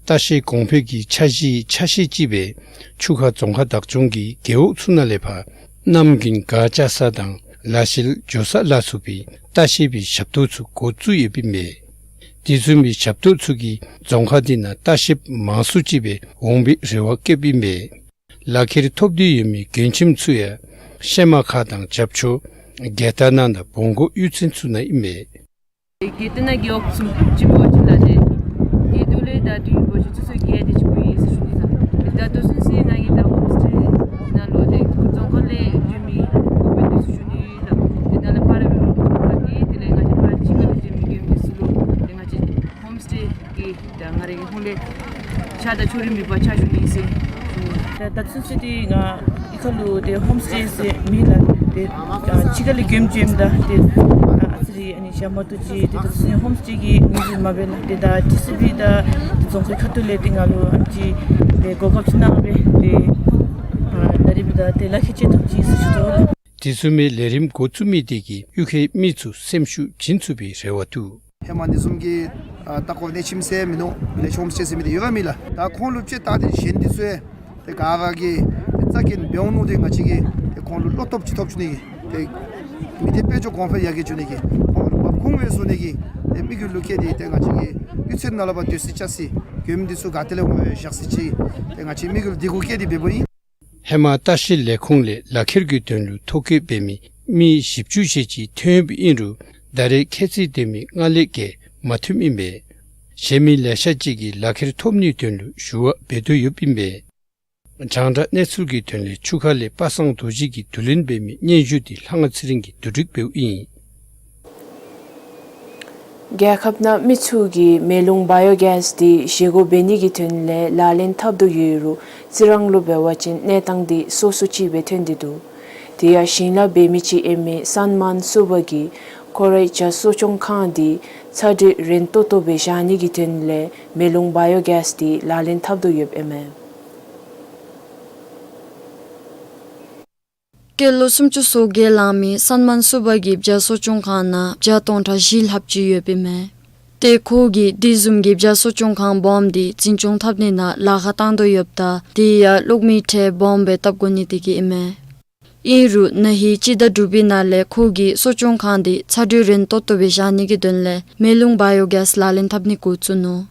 ལྟ་བཤལ་གོང་འཕེལ་གྱི་འཆར་གཞིའི་ཆ་ཤས་ཅིག་སྦེ་ཆུ་ཁ་རྫོང་ཁག་བདག་སྐྱོང་གི་རྒེད་འོག་ཚུ་ནང་ལས་ཕར་གནམ་དགུན་སྒར་བཅའ་ས་དང་ལ་བཤལ་འགྱོ་ས་ལ་སོགས་པའི་ལྟ་བཤལ་པའི་ཞབས་ཏོག་ཚུ་འགོ་བཙུགས་ཡོདཔ་ཨིན་པས། དེ་བཟུམ་མའི་ཞབས་ཏོག་ཚུ་གིས་རྫོང་ཁག་འདི་ནང་ལྟ་བཤལཔ་མང་སུ་ཅིག་སྦེ་འོང་པའི་རེ་བ་བསྐྱེདཔ་ཨིན་པས། ལག་ཁྱེར་ཐོབ་སྟེ་ཡོད་མི་མགྲོན་ཁྱིམ་ཚུ་ཡང་ཤེ་མ་ཁ་དང་རྒྱབ་ཕྱོགས་རྒྱལ་ཐང་ནང་དང་བོང་གོ་གཡུས་ཚན་ཚུ་ནང་ཨིན་མས། གི་ཏེ་ན་གི་འོག་ཚུ་ཅིག་འབད་བ་ཅིན་ལགས་ཏེ་གི་དུ་ལས་ད་དུས་འབད་བ་ཅིན་ཚུ་ཚུ་གི་ཏེ་ཅིག་འབད་ཡི་ཟེར་ཞུ་ནི་ལགས། ཏེ་ད་ལྟོ་ཚུན་ཚོད་ང་གིས་ད་ཧོམ་སི་ཊེ་ནང་ལུ་ཏེ་རྫོང་ཁག་ལས་བྱོན་མི་འགོ་དཔོན་འདི་ཚུ་ཞུ་ནི་ལགས། ཏེ་ནཱ་ལས་ཕར་ར་འབད་རུང་རྫོང་ཁག་གི་དེ་ལས་ང་བཅས་ཕར་ཕྱི་ཁ་ལས་བྱོན་མི་མགྲོན་ཁྱིམ་འདི་ཚུ་ལུ་ཏེ་ང་བཅས་ཧོམ་སི་ཊེ་གི་ད་ང་རའི་ཧོང་ལས་ཕྱག་དང་ཕྱོགས་རིས་མེད་པར་ཕྱག་ཞུ་ནི་ཟེར། ད་ད་ཚུན་ཚོད་འདི་ང་གཡུས་ཁ་ལུ་ཏེ་ཧོམ་སི་ཊེ་ཟེར་མེད་ལགས། ཏེ་ཕྱི་ཁ་ལས་མགྲོན་བྱོནམ་ད་ཏེ་ཨ་ཙི་རེ་ཨ་ནི་ཞག་མ་ཏོག་ཅིག་ཏེ་ད་ཚུན་ཧོམ་སི་ཊེ་གི་ངོས་འཛིན་མ་འབད་ལགས། ཏེ་ད་ཏེ་སི་བི་ད་རྫོང་ཁའི་ཁ་ཐུག་ལས་ཏེ་ང་ལུ་ཨ་ནི་ཅིག་ཏེ་གོ་སྐབས་ཅིག་གནང་སྦེ་ཏེ་ཨ་ད་རིས་འབདཝ་ད་ཏེ་ལག་ཁྱེར་ཅིག་ཐོབ་ཅི་ཟེར་ཞུ་དོ་ལགས། དེ་བཟུམ་མའི་ལས་རིམ་འགོ་བཙུགས་མི་དེ་གིས་གཡུས་ཁའི་མི་ཚུ་སེམས་ཤུགས་བྱིན་ཚུགས་པའི་རེ་བ་འདུག། ཧེ་མ་འདི་བཟུམ་གྱི་ཨ་ལྟ་སྐོར་གནས་ཁྱིམ་ཟེར་མིན་ནུག། ལེགས་ཤོམ་ཟེར་མི་འདི་ཡོད་ག་མེད་ལགས། ད་ཁོང་ལུ་ཅིག་བལྟ་སྟེ་གཞན་འདི་ཚུ་ཡང་ཏེ་ག་ར་གིས་རྩ་འགེངས་འབད་འོང་མནོ་སྟེ་ང་བཅས་ཀྱིས་ཏེ་ཁོང་ལུ་བློ་སྟོབས་ཅིག་ཐོབ་བཅུག་ནི་གི་ཏེ་མི་སྡེ་དཔལ་འབྱོར་གོང་འཕེལ་ཡར་རྒྱས་བཅུག་ནི་གི་ཁོང་ལུ་འབབ་ཁུངས་སྦེ་བཟོ་ནི་གི་ཏེ་དམིགས་ཡུལ་ལུ་བསྐྱེད་དེ་ཏེ་ང་བཅས་ཀྱིས་གཡུས་ཚན་ནང་ལུ་ཕར་སྡོད་ས་བཅའ་སའི་མགྱོནམ་འདི་ཚུ་ག་ཏེ་ལས་འོང་བཞག་ས་ཅིག་ཏེ་ང་བཅས་དམིགས་ཡུལ་འདི་གུ་བསྐྱེད་དེ་འབདཝ་ཨིན། ཧེ་མ་ལྟ་བཤལ་ལས་ཁུངས་ལས་ལག་ཁྱེར་གྱི་དོན་ལུ་ཐོ་བཀོད་འབད་མི་མི་བཞི་བཅུ་ཞེ་གཅིག་ཐོན་ཡོདཔ་ཨིན་རུང་ད་རེས་ཁྱད་ཚད་ལྡན་མི་ལྔ་ལས་བརྒལ་མ་ཐོནམ་ཨིན་པས། གཞན་མི་ལེ་ཤ་ཅིག་གིས་ལག་ཁྱེར་ཐོབ་ནིའི་དོན་ལུ་ཞུ་བ་འབད་དོ་ཡོདཔ་ཨིན་པས། རྒྱང་བསྒྲགས་གནས་ཚུལ་གྱི་དོན་ལས་ཆུ་ཁ་ལས་པ་སངས་རྡོ་རྗེ་གིས་བསྡུ་ལེན་འབད་མི་སྙན་ཞུ་འདི་ལྷ་དབང་ཚེ་རིང་གིས་བསྡུ་སྒྲིག་འབདཝ་ཨིན། རྒྱལ་ཁབ་ནང་མི་ཚུ་གིས་མེ་རླུང་བཱ་ཡོ་གེསི་འདི་བཞེས་སྒོ་འབད་ནི་གི་དོན་ལས་ལག་ལེན་འཐབ་དོ་ཡོད་རུང་རྩི་རང་ལུ་འབད་བ་ཅིན་གནས་སྟངས་འདི་སོ་སོ་ཅིག་སྦེ་ཐོན་ཏེ་འདུག། དེ་ཡང་ཞིང་ལཱ་འབད་མི་ཅིག་ཨིན་མི་སན་མཱན་སུ་བ་གིས་ཁོ་རའི་བྱཱར་གསོ་སྐྱོང་ཁང་འདི་ཚ་དྲོད་རན་ཏོག་ཏོ་སྦེ་བཞག་ནི་གི་དོན་ལས་མེ་རླུང་བཱ་ཡོ་གེསི་འདི་ལག་ལེན་འཐབ་དོ་ཡོདཔ་ཨིན་མས། སྐྱེས་ལོ་སུམ་ཅུ་སོ་བརྒྱད་ལང་མི་སན་མཱན་སུ་བ་གི་བྱཱར་གསོ་སྐྱོང་ཁང་ནང་བྱཱར་སྟོང་ཕྲག་བཞི་ལྷགཔ་ཅིག་ཡོདཔ་ཨིན་མས། ཏེ་ཁོ་གིས་དེ་བཟུམ་གྱི་བྱཱར་གསོ་སྐྱོང་ཁང་སྦོམ་འདི་འཛིན་སྐྱོང་འཐབ་ནི་ནང་ལཱ་ཁག་བཏང་དོ་ཡོདཔ་ད་དེ་ཡང་གློག་མེའི་ཁྲལ་སྦོམ་སྦེ་བཏབ་དགོ་ནི་དེ་གིས་ཨིན་མས། ཨིན་རུང་ན་ཧིང་སྤྱི་ཟླ་དྲུག་པའི་ནང་ལས་ཁོ་གིས་གསོ་སྐྱོང་ཁང་འདི་ཚ་དྲོད་རན་ཏོག་ཏོ་སྦེ་བཞག་ནི་གི་དོན་ལས་མེ་རླུང་བཱ་ཡོ་གེསི་ལག་ལེན་འཐབ་ནི་འགོ་བཙུགས་ནུག།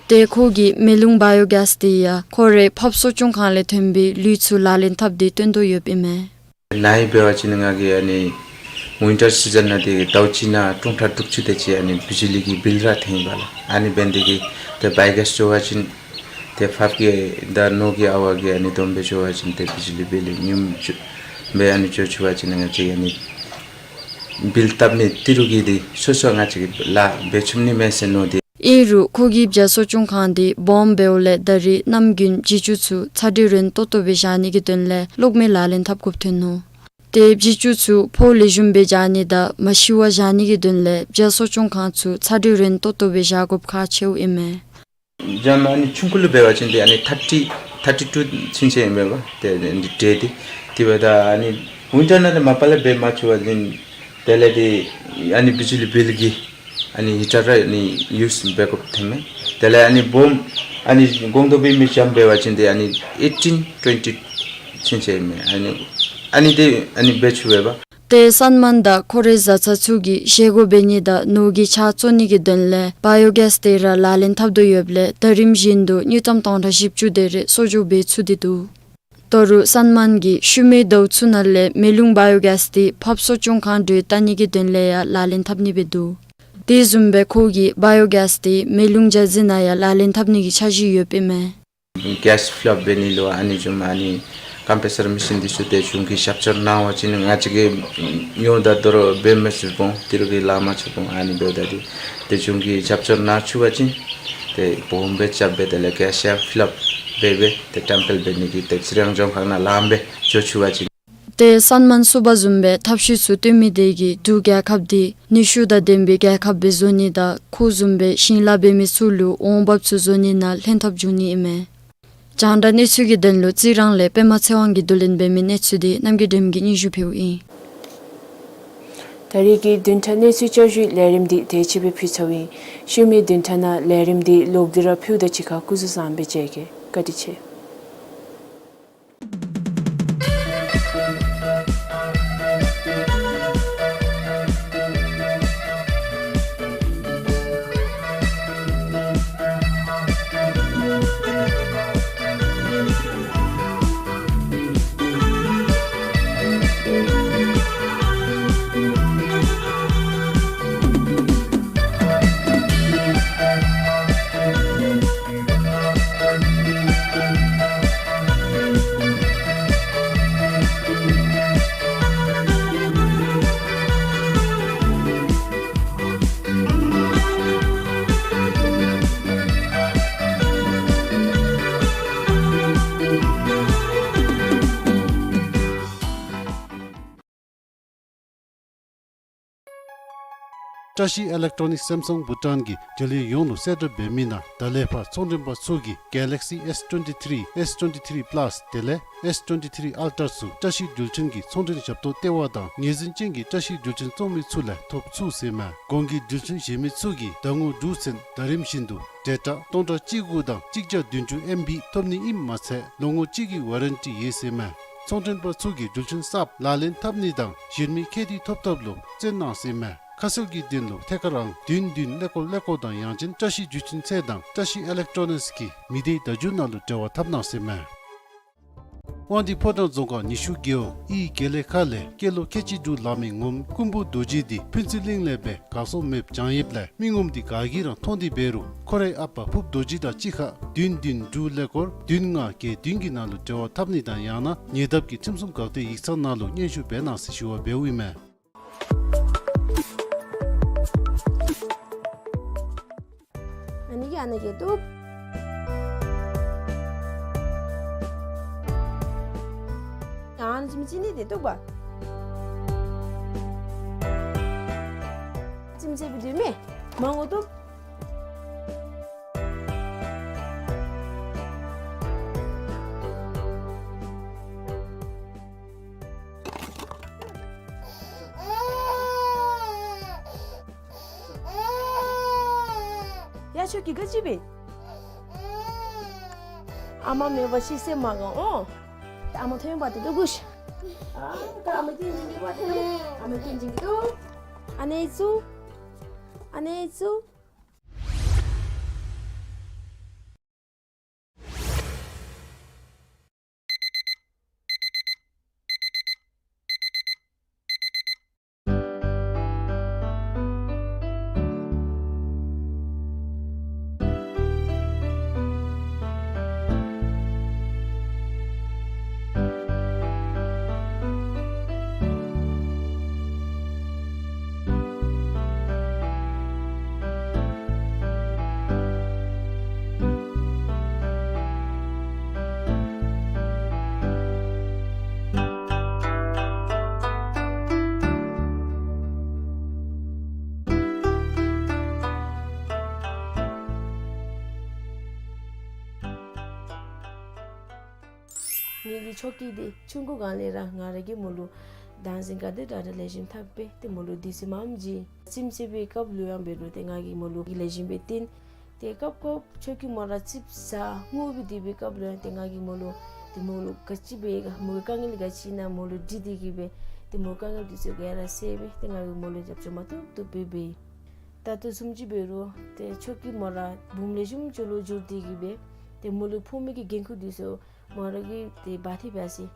ཏེ་ཁོ་གིས་མེ་རླུང་བཱ་ཡོ་གེསི་དེ་ཡང་ཁོ་རའི་ཕགཔ་གསོ་སྐྱོང་ཁང་ལས་ཐོན་པའི་ལུད་ཚུ་ལག་ལེན་འཐབ་སྟེ་བཏོན་དོ་ཡོདཔ་ཨིན་མས། ན་ཧིང་འབད་བ་ཅིན་ང་གིས་ཨ་ནི་ཝིན་ཊར་སི་ཛན་ནང་འདི་ཟླཝ་གཅིག་ནང་སྟོང་ཕྲག་དྲུག་ཅུ་དེ་ཅིག་ཨ་ནི་བི་ཇི་ལི་གི་བིལ་ར་འཐེན་ཡི་པ་ལགས། ཨ་ནི་འབད་ནི་དེ་གིས་ཏེ་བཱ་ཡོ་གེསི་འགྱོ་བ་ཅིན་ཏེ་ཕགཔ་གི་དང་ནོར་གྱི་ཨ་ཝ་གི་ཨ་ནི་བསྡོམས་སྦེ་འགྱོ་བ་ཅིན་ཏེ་བི་ཇི་ལི་བིལ་ཉུངམ་ཅིག་སྦེ་ཨ་ནི་འགྱོ་ཚུགས་པ་ཅིན་ང་བཅས་ཨ་ནི་བིལ་བཏབ་ནི་ཏི་རུ་གི་འདི་སོ་སོ་ང་བཅས་ལཱ་འབད་ཚུགས་ནི་མས་ཟེར་མནོ་སྟེ། ཨིན་རུང་ཁོ་གི་བྱཱར་གསོ་སྐྱོང་ཁང་འདི་སྦོམ་འབདཝ་ལས་ད་རེས་གནམ་དགུན་བྱི་ཅུང་ཚུ་ཚ་དྲོད་རན་ཏོག་ཏོ་སྦེ་བཞག་ནི་གི་དོན་ལས་གློག་མེ་ལག་ལེན་འཐབ་དགོཔ་ཐོན་ནུག། ཏེ་བྱི་ཅུང་ཚུ་ཕོཝ་ལེགས་ཤོམ་སྦེ་རྒྱག་ནི་དང་མ་ཤི་བར་བཞག་ནི་གི་དོན་ལས་བྱཱར་གསོ་སྐྱོང་ཁང་ཚུ་ཚ་དྲོད་རན་ཏོག་ཏོ་སྦེ་བཞག་དགོཔ་ཁག་ཆེཝ་ཨིན་མས། ཇ་མ་ཨ་ནི་ཆུང་ཀུ་ལུ་འབད་བ་ཅིན་ཏེ་ཨ་ནི་ཐར་ཊི་ཐར་ཊི་ཊུ་ཚུན་ཚོད་ཨིན་མས་པ། ཏེ་ཨ་ནི་ཌེ་འདི་དེ་འབདཝ་ད་ཨ་ནི་ཝིན་ཊར་ནང་ཏེ་མ་པ་ལས་འབད་མ་ཚུགས་པ་ཅིན་དེ་ལས་ཏེ་ཨ་ནི་བི་ཇི་ལི་བིལ་གྱི་ཨ་ནི་ཧི་ཊར་ར་ཨ་ནི་ཡུསི་འབད་དགོཔ་ཐོན་མས། དེ་ལས་ཨ་ནི་སྦོམ་ཨ་ནི་གོང་དུ་སྦེ་མི་ཇ་མ་འབད་བ་ཅིན་ཏེ་ཨ་ནི་ཨེ་ཊིན་ཊུ་ཝེན་ཊི་ཚུན་ཚོད་ཨིན་མས། ཨ་ནི་ཨ་ནི་ཏེ་ཨ་ནི་འབད་ཚུགས་པས་པ། ཏེ་སན་མཱན་དང་ཁོ་རའི་བཟའ་ཚང་ཚུ་གིས་བཞེས་སྒོ་འབད་ནི་དང་ནོར་གྱི་ཆརཔ་བཙོ་ནི་གི་དོན་ལས་བཱ་ཡོ་གེསི་དེ་ར་ལག་ལེན་འཐབ་དོ་ཡོདཔ་ལས་ཟླ་རིམ་བཞིན་དུ་དངུལ་ཀྲམ་སྟོང་ཕྲག་བཞི་བཅུ་དེ་རེ་གསོག་འཇོག་འབད་ཚུགས་ཏེ་འདུག། ད་རུང་སན་མཱན་གྱིས་ཤུལ་མའི་ཟླཝ་ཚུ་ནང་ལས་མེ་རླུང་བཱ་ཡོ་གེསི་དེ་ཕགཔ་གསོ་སྐྱོང་ཁང་འགྲོས་བལྟ་ནི་གི་དོན་ལས་ཡང་ལག་ལེན་འཐབ་ནི་སྦེ་འདུག། དེ་བཟུམ་སྦེ་ཁོ་གིས་བཱ་ཡོ་གེསི་དེ་མེ་རླུང་རྒྱ་རྫི་ནང་ཡང་ལག་ལེན་འཐབ་ནི་གི་འཆར་གཞི་ཡོདཔ་ཨིན་མས། གེསི་ཕི་ལི་ཨཔ་འབད་ནི་ལུ་ཨ་ནི་བཟུམ་ཨ་ནི་ཀམ་པྲེ་སར་མེ་ཤིན་འདི་ཚུ་ཏེ་གཞུང་གིས་ཞབས་ཕྱི་གནང་བ་ཅིན་ང་བཅས་ཀྱིས་ཉོ་ད་དོ་རུང་འབད་མི་ཚུགས་འོང་། ཏི་རུ་གི་ལཱ་མ་ཚུགས་འོང་། ཨ་ནི་འབདཝ་ད་འདི་ཏེ་གཞུང་གིས་ཞབས་ཕྱི་གནང་ཚུགས་པ་ཅིན་ཏེ་སྦོམ་སྦེ་རྐྱབ་སྦེ་དེ་ལས་གེསི་ཕི་ལི་ཨཔ་འབད་སྦེ་ཏེ་ཊེམ་པལ་འབད་ནི་གི་ཏེ་ཚེ་རིང་ལྗོངས་མཁར་ནང་ལངམ་སྦེ་འགྱོ་ཚུགས་པ་ཅིན། ཏེ་སན་མཱན་སུ་བ་བཟུམ་སྦེ་ཐབས་ཤེས་ཚུ་སྟོན་མི་དེ་གིས་འབྲུག་རྒྱལ་ཁབ་འདི་ནུས་ཤུགས་དང་ལྡན་པའི་རྒྱལ་ཁབ་སྦེ་བཟོ་ནི་དང་ཁོ་བཟུམ་སྦེ་ཞིང་ལཱ་འབད་མི་ཚུ་ལུ་འོང་འབབ་ཚུ་བཟོ་ནི་ནང་ལྷན་ཐབས་འབྱུང་ནི་ཨིན་མས། རྒྱང་བསྒྲགས་གནས་ཚུལ་གྱི་དོན་ལུ་རྩི་རང་ལས་པདྨ་ཚེ་དབང་གིས་བསྡུ་ལེན་འབད་མི་གནས་ཚུལ་འདི་རྣམ་རྒྱལ་སྒྲོལ་མ་གིས་སྙན་ཞུ་ཕུལཝ་ཨིན། ད་རེས་ཀྱི་བདུན་ཕྲག་གནས་ཚུལ་བསྐྱར་ཞུའི་ལས་རིམ་འདི་དེ་ཅིག་སྦེ་ཕུལ་ཚརཝ་ཨིན། ཤུལ་མའི་བདུན་ཕྲག་ནང་ལས་རིམ་འདི་ལོག་སྟེ་ར་ཕུལཝ་ད་གཅིག་ཁར་སྐུ་གཟུགས་བཟང་པོ་སྦེ་མཇལ་གེ། བཀའ་དྲིན་ཆེ། བཀྲ་ཤིས་ཨི་ལེག་ཊོ་ནིག་སེམ་སང་བྷུ་ཊཱན་གྱིས་འབྲེལ་ཡོད་ཡོངས་ལུ་གསལ་བསྒྲགས་འབད་མི་ནང་ད་ལས་ཕར་ཚོང་མགྲོན་པ་ཚུ་གིས་གེ་ལེག་སི་ཨེསི་ཊུ་ཝེན་ཊི་ཐི་རི་ཨེསི་ཊུ་ཝེན་ཊི་ཐི་རི་པ་ལཱསི་དེ་ལས་ཨེསི་ཊུ་ཝེན་ཊི་ཐི་རི་ཨལ་ཊར་ཚུ་བཀྲ་ཤིས་འགྲུལ་འཕྲིན་གྱི་ཚོང་འབྲེལ་ཞབས་ཏོག་ལྟེ་བ་དང་ངོས་འཛིན་ཅན་གྱི་བཀྲ་ཤིས་འགྲུལ་འཕྲིན་བཙོང་མི་ཚུ་ལས་ཐོབ་ཚུགས་ཟེར་མས། གོང་གི་འགྲུལ་འཕྲིན་གཞན་མི་ཚུ་གིས་ཟླ་ངོ་དྲུག་ཚུན་ཟླ་རིམ་བཞིན་དུ་ཌེ་ཊ་སྟོང་ཕྲག་གཅིག་དགུ་དང་གཅིག་བརྒྱ་བདུན་ཅུ་ཨེམ་བི་ཐོབ་ནི་ཨིནམ་མ་ཚད་ལོ་ངོ་གཅིག་གི་ཝ་རེན་ཊི་ཡོད་ཟེར་མས། ཚོང་མགྲོན་པ་ཚུ་གིས་འགྲུལ་འཕྲིན་གསརཔ་ལག་ལེན་འཐབ་ནི་དང་གཞན་མི་ཁེ་ཏི་ཐོབ་ཐབས་ལུ་བརྩོན་གནང་ཟེར་མས། ཁ་གསལ་གྱི་དོན་ལུ་ཐད་ཀར་རང་བདུན་བདུན་ཀླད་ཀོར་ཀླད་ཀོར་དང་ཡང་ཅིན་བཀྲ་ཤིས་འགྲུལ་འཕྲིན་ཚད་དང་བཀྲ་ཤིས་ཨི་ལེག་ཊོ་ནིགསི་གི་མི་སྡེའི་བརྡ་བརྒྱུད་ནང་ལུ་འབྲེལ་བ་འཐབ་གནང་ཟེར་མས། དབང་འདུས་ཕོ་བྲང་རྫོང་ཁག་ཉི་ཤུ་རྒེད་འོག་ཨི་དགེ་ལེགས་ཁ་ལས་སྐྱེས་ལོ་ཁལ་གཅིག་དྲུག་ལང་མི་ངོམ་ཀུན་འབུམ་རྡོ་རྗེ་འདི་ཕུན་ཚོགས་གླིང་ལས་སྦེ་གར་སོང་མེདཔ་བྱང་ཡོདཔ་ལས་མི་ངོམ་འདི་ག་གིས་ར་མཐོང་སྟེ་འབད་རུང་ཁོ་རའི་ཨ་པ་ཕུརཔ་རྡོ་རྗེ་དང་གཅིག་ཁར་བདུན་བདུན་དྲུག་ཀླད་ཀོར་བདུན་ལྔ་བརྒྱད་བདུན་གྱི་ནང་ལུ་འབྲེལ་བ་འཐབ་ནི་དང་ཡང་ན་ཉེ་འདབས་ཀྱི་ཁྲིམས་སྲུང་འགག་སྡེ་ཡིག་ཚང་ནང་ལུ་སྙན་ཞུ་འབད་གནང་ཟེར་ཞུ་བ་འབདཝ་ཨིན་མས། ཨ་ནི་གི་ཨ་ནི་གི་བཏུབ། ཡང་ཨ་ནི་ཅིག་མི་ཅིག་ནི་དེ་བཏུབ་པ། ཅིག་མི་ཅིག་བི་དུ་མེ། མང་པོ་བཏུབ། ཡ་ཁྱོད་ཀྱིས་ག་ཅི་འབད། ཨ་མ་མེད་པར་ཤི་སེམས་མ་དགའ་འོང་། ཨ་མ་ཐོན་པ་དེ་ལྟོ་གུ་ཤ། ཨ་ཨ་མ་སྐྱོན་ཅན་གྱི་བ་དེ་ལྟོ། ཨ་མ་སྐྱོན་ཅན་གྱི་ལྟོ། ཨ་ནེ་ཚུ། ཨ་ནེ་ཚུ། ངེ་གི་ཆོ་གི་འདི་ཆུང་ཀུ་སྒང་ལས་ར་ང་ར་གིས་མོ་ལུ་དང་ཞིང་ག་དེ་དྲག་དྲག་ལེགས་ཤོམ་འཐབ་སྦེ་ཏེ་མོ་ལུ་དུས་ཚོད་མངམ་ཅིག་རྩིསམ་རྩིས་པའི་སྐབས་ལུ་ཡང་འབད་རུང་ཏེ་ང་གིས་མོ་ལུ་ལེགས་ཤོམ་སྦེ་སྟོན། ཏེ་སྐབས་སྐབས་ཆོ་གི་མོ་ར་ཙིགཔ་ཟ་ངུ་སྦེ་སྡོད་པའི་སྐབས་ལུ་ཡང་ཏེ་ང་གིས་མོ་ལུ་ཏེ་མོ་ལུ་ག་ཅི་འབད་ག་མོ་གི་དཀའ་ངལ་ག་ཅི་ཨིན་ན་མོ་ལུ་དྲི་སྟེ་གིས་སྦེ་ཏེ་མོ་དཀའ་ངལ་དེ་ཚུ་ག་ར་སེལ་སྦེ་ཏེ་ང་གིས་མོ་ལུ་རྒྱབ་སྐྱོར་མ་བཏུབ་བཏུབ་སྦེ་འབད་ཡི། ད་ལྟོ་བཟུམ་ཅིག་འབད་རུང་ཏེ་ཆོ་གི་མོ་ར་བུམོ་ལེགས་ཤོམ་ཅིག་ལུ་འགྱུར་ཏེ་གིས་སྦེ་ཏེ་མོ་ལུ་ཕོག་མི་གི་འགན་ཁུར་དེ་ཚུ་མོ་ར་གིས་ཏེ་འབག་སྟེ་འབད་ཡི།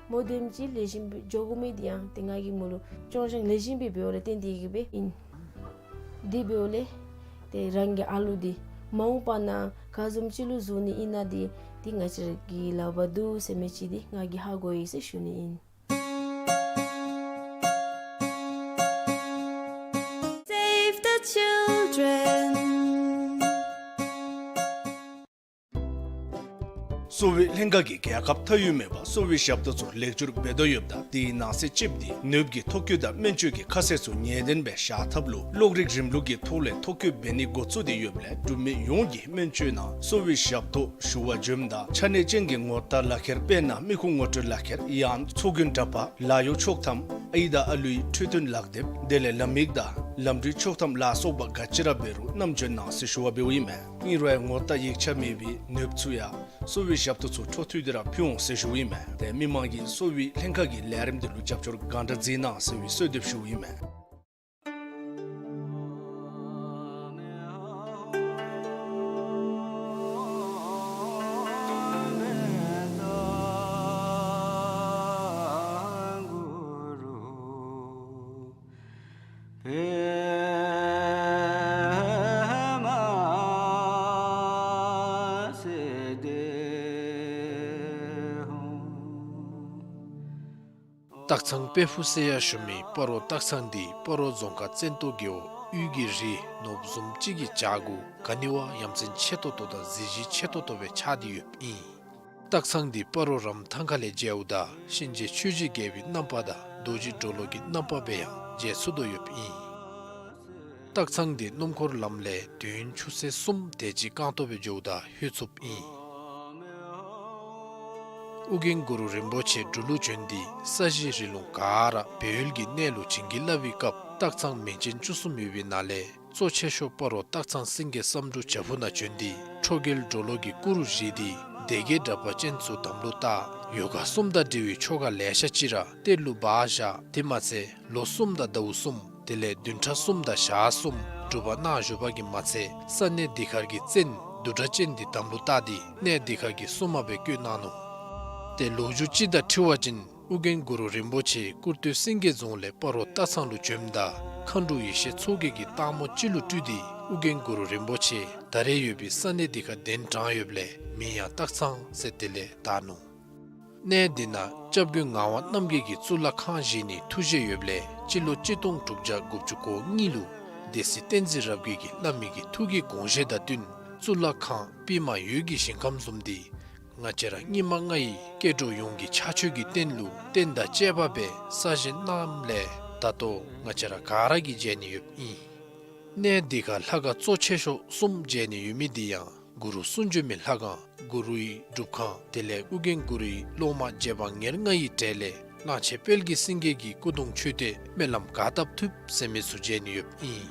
མོ་དེམ་ཅིག་ལེགས་ཤོམ་སྦེ་འགྱོ་དགོ་མི་དེ་ཡང་ཏེ་ང་གིས་མོ་ལུ་སྐྱོང་སྦྱང་ལེགས་ཤོམ་སྦེ་འབདཝ་ལས་བརྟེན་ཏེ་གིས་སྦེ་ཨིན། དེ་འབདཝ་ལས་ཏེ་རང་གི་ཨ་ལུ་འདི་མ་འོངས་པ་ནང་ག་བཟུམ་ཅིག་ལུ་བཟོ་ནི་ཨིན་ན་འདི་ཏེ་ང་བཅས་ར་གི་ལག་པར་འདུག་ཟེར་མི་ཅིག་འདི་ང་གིས་ཧ་གོ་ཡི་ཟེར་ཞུ་ནི་ཨིན། Save the children. གསོ་བའི་ལྷན་ཁག་གིས་རྒྱལ་ཁབ་མཐའ་དབུས་མེད་པར་གསོ་བའི་ཞབས་ཏོག་ཚུ་ལེགས་བསྒྱུར་འབད་དོ་ཡོདཔ་ད་དེའི་ནང་གསེས་གཅིགཔོ་འདི་ནདཔ་ཀྱི་ཐོ་བཀོད་དང་སྨན་བཅོས་ཀྱི་ཁ་གསལ་ཚུ་ངེས་བདེན་སྦེ་བཞག་ཐབས་ལུ་གློག་རིག་རིམ་ལུགས་ཀྱི་ཐོག་ལས་ཐོ་བཀོད་འབད་ནི་འགོ་བཙུགས་ཏེ་ཡོདཔ་ལས་འབྲུག་མི་ཡོངས་ཀྱིས་སྨན་བཅོས་ནང་གསོ་བའི་ཞབས་ཏོག་ཞུ་བར་འབྱོནམ་ད་ཆ་གནས་ཅན་གྱི་ངོ་རྟགས་ལག་ཁྱེར་དཔེར་ན་མི་ཁུངས་ངོ་སྤྲོད་ལག་ཁྱེར་ཡང་ཚོགས་རྒྱན་འདྲ་པར་ལཱ་གཡོག་ཆོག་ཐམ་ཨའི་དང་ཨ་ལུའི་འཕྲོད་བསྟེན་ལག་དེབ་དེ་ལས་ལམ་ཡིག་དང་ལམ་འགྲུལ་ཆོག་ཐམ་ལ་སོགས་པ་ག་ཅི་ར་འབད་རུང་བསྣམས་འབྱོན་གནང་ཟེར་ཞུ་བ་འབདཝ་ཨིན་མས། ཨིན་རུང་ཡང་ངོ་རྟགས་ཡིག་ཆ་མེད་པའི་ནདཔ་ཚུ་ཡང་གསོ་བའི་ཞབས་ཏོག་ཚུ་འཕྲོ་མཐུད་དེ་ར་ཕུལ་འོང་ཟེར་ཞུཝ་ཨིན་མས། ཏེ་མི་མང་གིས་གསོ་བའི་ལྷན་ཁག་གི་ལས་རིམ་དེ་ལུ་རྒྱབ་སྐྱོར་གང་དྲག་མཛད་གནང་ཟེར་བའི་གསོལ་འདེབས་ཞུཝ་ཨིན་མས། སྟག་ཚང་དཔལ་ཕུག་ཟེར་ཡང་ཞུ་མི་སྤ་རོ་སྟག་ཚང་འདི་སྤ་རོ་རྫོང་ཁག་བཙན་ཏོ་རྒེད་འོག་དབུས་ཀྱི་རི་ནོརབུ་བཟུམ་ཅིག་གི་བྱག་གུ་ག་ནི་བ་ཡ་མཚན་ཆེ་ཏོག་ཏོ་དང་གཟི་བརྗིད་ཆེ་ཏོག་ཏོ་སྦེ་ཆགས་ཏེ་ཡོདཔ་ཨིན། སྟག་ཚང་འདི་སྤ་རོ་རམ་ཐང་ཁ་ལས་མཇལཝ་ད་གཤིན་རྗེ་ཆོས་རྗེ་རྒྱལ་པོའི་རྣམ་པ་དང་རྡོ་རྗེ་གྲོ་ལོད་ཀྱི་རྣམ་པ་སྦེ་ཡང་མཇལ་ཚུགས་དོ་ཡོདཔ་ཨིན། སྟག་ཚང་འདི་སྣུམ་འཁོར་ལམ་ལས་དུས་ཡུན་ཆུ་ཚོད་གསུམ་དེ་ཅིག་རྐང་ཐང་སྦེ་འགྱོཝ་ད་ལྷོད་ཚུགསཔ་ཨིན། ཨོ་རྒྱན་གུ་རུ་རིན་པོ་ཆེ་འབྲུག་ལུ་བྱོན་ཏེ་ས་གཞི་རི་ལུང་ག་ར་སྦས་ཡུལ་གྱི་གནས་ལུ་བྱིན་གྱིས་བརླབས་པའི་སྐབས་སྟག་ཚང་མིང་ཅན་བཅུ་གསུམ་ཡོད་པའི་ནང་ལས་གཙོ་ཆེ་ཤོས་སྤ་རོ་སྟག་ཚང་སེང་གེ་བསམ་འགྲུབ་བྱག་ཕུག་ནང་བྱོན་ཏེ་ཁྲོ་རྒྱལ་གྲོ་ལོད་ཀྱི་སྐུ་རུ་བཞེངས་ཏེ་སྡེ་བརྒྱད་དྲེགས་པ་ཅན་ཚུ་དམ་ལུ་བཏགས། ཡོ་ག་གསུམ་དང་འབྲེལ་བའི་ཆོ་ག་ལེ་ཤ་ཅིག་ར་གཏེར་ལུ་སྦ་བཞག། དེ་མ་ཚད་ལོ་གསུམ་དང་ཟླཝ་གསུམ་དེ་ལས་བདུན་ཕྲག་གསུམ་དང་ཞག་གསུམ་སྒྲུབ་པ་གནང་བཞུགས་པ་གིས་མ་ཚད་ས་གནས་འདི་ཁར་གྱི་བཙན་བདུད་དྲེགས་ཅན་འདི་དམ་ལུ་བཏགས་ཏེ་གནས་འདི་ཁར་གྱི་སྲུང་མ་སྦེ་བསྐོས་གནང་ནུག། ཏེ་ལོ་རྒྱུས་ཅིག་དང་འཁྲིལ་བ་ཅིན་ཨོ་རྒྱན་གུ་རུ་རིན་པོ་ཆེ་སྐུར་སྟོད་སེང་གེ་རྫོང་ལས་སྤ་རོ་སྟག་ཚང་ལུ་བྱོནམ་ད་མཁའ་འགྲོ་ཡེ་ཤེས་མཚོ་རྒྱལ་གྱིས་སྟག་མོ་ཅིག་ལུ་སྤྲུལ་ཏེ་ཨོ་རྒྱན་གུ་རུ་རིན་པོ་ཆེ་ད་རེས་ཡོད་པའི་ས་གནས་འདི་ཁར་གདན་དྲངས་ཡོདཔ་ལས་མིང་ཡང་སྟག་ཚང་ཟེར་དེ་ལས་བཏགས་ནུག། གནས་འདི་ནང་སྐྱབས་མགོན་ངག་དབང་རྣམ་རྒྱལ་གྱིས་གཙུག་ལག་ཁང་བཞེངས་ནིའི་ཐུགས་བཞེད་ཡོདཔ་ལས་སྤྱི་ལོ་གཅིག་སྟོང་དྲུག་བརྒྱ་དགུ་བཅུ་གོ་གཉིས་ལུ་སྡེ་སྲིད་བསྟན་འཛིན་རབ་རྒྱས་ཀྱིས་བླ་མའི་གི་ཐུགས་ཀྱི་དགོངས་བཞེད་དང་བསྟུན་གཙུག་ལག་ཁང་པདྨ་འོད་ཀྱི་ཞིང་ཁམས་བཟུམ་འདི་ང་བཅས་ར་སྙིགས་མ་ལྔ་ཡི་སྐྱེ་འགྲོ་ཡོངས་ཀྱི་ཕྱག་མཆོད་ཀྱི་རྟེན་ལུ་རྟེན་དང་བཅས་པ་སྦེ་གསར་བཞེངས་གནངམ་ལས་ད་ལྟོ་ང་བཅས་ར་ག་ར་གིས་མཇལ་ནི་ཡོདཔ་ཨིན། གནས་འདི་ཁར་ལྷ་ཁང་གཙོ་ཆེ་ཤོས་གསུམ་མཇལ་ནི་ཡོད་མི་འདི་ཡང་གུ་རུ་གསུང་བྱོན་མའི་ལྷ་ཁང་གུ་རུའི་སྒྲུབ་ཁང་དེ་ལས་ཨོ་རྒྱན་གུ་རུའི་སློབ་མ་རྗེ་འབངས་ཉེར་ལྔ་ཡི་གྲས་ལས་གླང་ཆེན་དཔལ་གྱི་སེང་གེ་གི་སྐུ་གདུང་མཆོད་རྟེན་སྨོན་ལམ་ག་བཏབ་ཐུབ་ཟེར་མི་ཚུ་མཇལ་ནི་ཡོདཔ་ཨིན།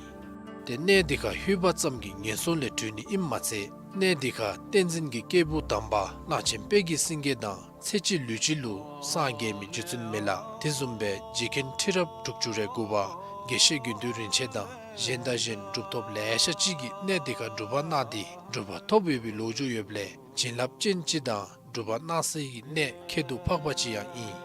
ཏེ་གནས་འདི་ཁར་ལྷོད་པ་ཙམ་གྱིས་ངན་སོང་ལས་གྲོལ་ནི་ཨིནམ་མ་ཚད་གནས་འདི་ཁར་བསྟན་འཛིན་གྱི་སྐྱེས་བུ་དམ་པ་གླང་ཆེན་དཔལ་གྱི་སེང་གེ་དང་ཚེ་གཅིག་ལུས་གཅིག་ལུ་སངས་རྒྱས་མི་རྗེ་བཙུན་མི་ལ་དེ་བཟུམ་སྦེ་རྗེ་མཁན་ཁྲི་རབས་དྲུག་ཅུ་རེ་དགུ་པ་དགེ་བཤེས་དགེ་འདུན་རིན་ཆེན་དང་གཞན་དང་གཞན་གྲུབ་ཐོབ་ལེ་ཤ་ཅིག་གིས་གནས་འདི་ཁར་སྒྲུབ་པ་གནང་སྟེ་གྲུབ་པ་ཐོབ་ཡོད་པའི་ལོ་རྒྱུས་ཡོདཔ་ལས་བྱིན་རླབས་ཅན་ཅིག་དང་སྒྲུབ་པ་གནང་སའི་གནས་ཁྱད་དུ་འཕགས་པ་ཅིག་ཡང་ཨིན།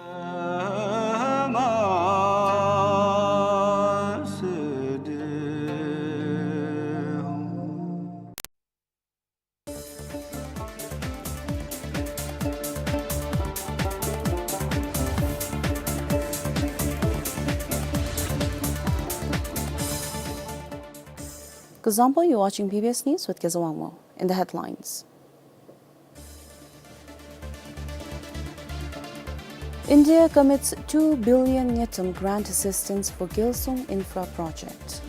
Kuzuzangpo, you're watching B B S News with Kezawangmo. In the headlines, India commits two billion ngultrum grant assistance for Gyalsung infra project.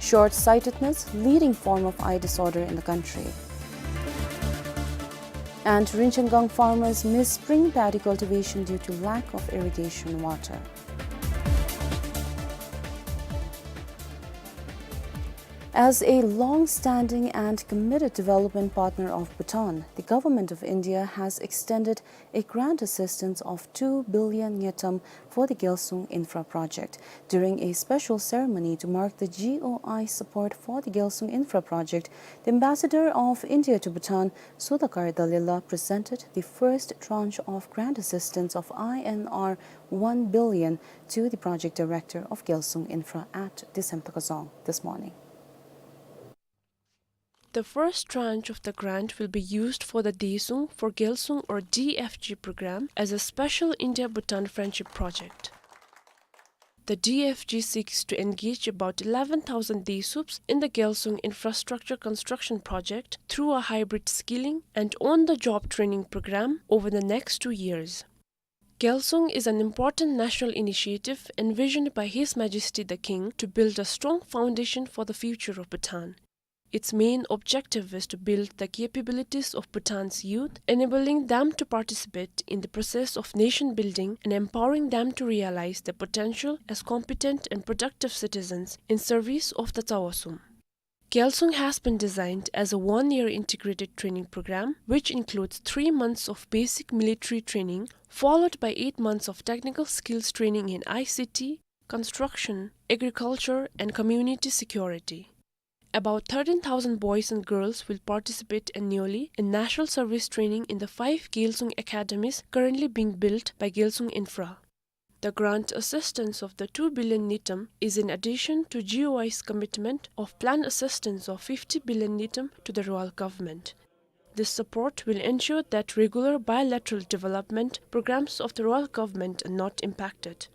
Short-sightedness, leading form of eye disorder in the country. And Rinchengang farmers miss spring paddy cultivation due to lack of irrigation water. As a long-standing and committed development partner of Bhutan, the Government of India has extended a grant assistance of two billion ngultrum for the Gyalsung Infra Project. During a special ceremony to mark the G O I support for the Gyalsung Infra Project, the Ambassador of India to Bhutan, Sudhakar Dalila, presented the first tranche of grant assistance of I N R one billion to the project director of Gyalsung Infra at the Semta Kazong this morning. The first tranche of the grant will be used for the Daesung for Gyalsung or D F G program as a special India-Bhutan friendship project. The D F G seeks to engage about eleven thousand Desuups in the Gyalsung infrastructure construction project through a hybrid skilling and on-the-job training program over the next two years. Gyalsung is an important national initiative envisioned by His Majesty the King to build a strong foundation for the future of Bhutan. Its main objective is to build the capabilities of Bhutan's youth, enabling them to participate in the process of nation building and empowering them to realize their potential as competent and productive citizens in service of the Tsawa Sum. Gyalsung has been designed as a one-year integrated training program, which includes three months of basic military training, followed by eight months of technical skills training in I C T, construction, agriculture, and community security. About thirteen thousand boys and girls will participate annually in national service training in the five Gyalsung academies currently being built by Gyalsung Infra. The grant assistance of the two billion ngultrum is in addition to G O I's commitment of planned assistance of fifty billion ngultrum to the royal government. This support will ensure that regular bilateral development programs of the royal government are not impacted.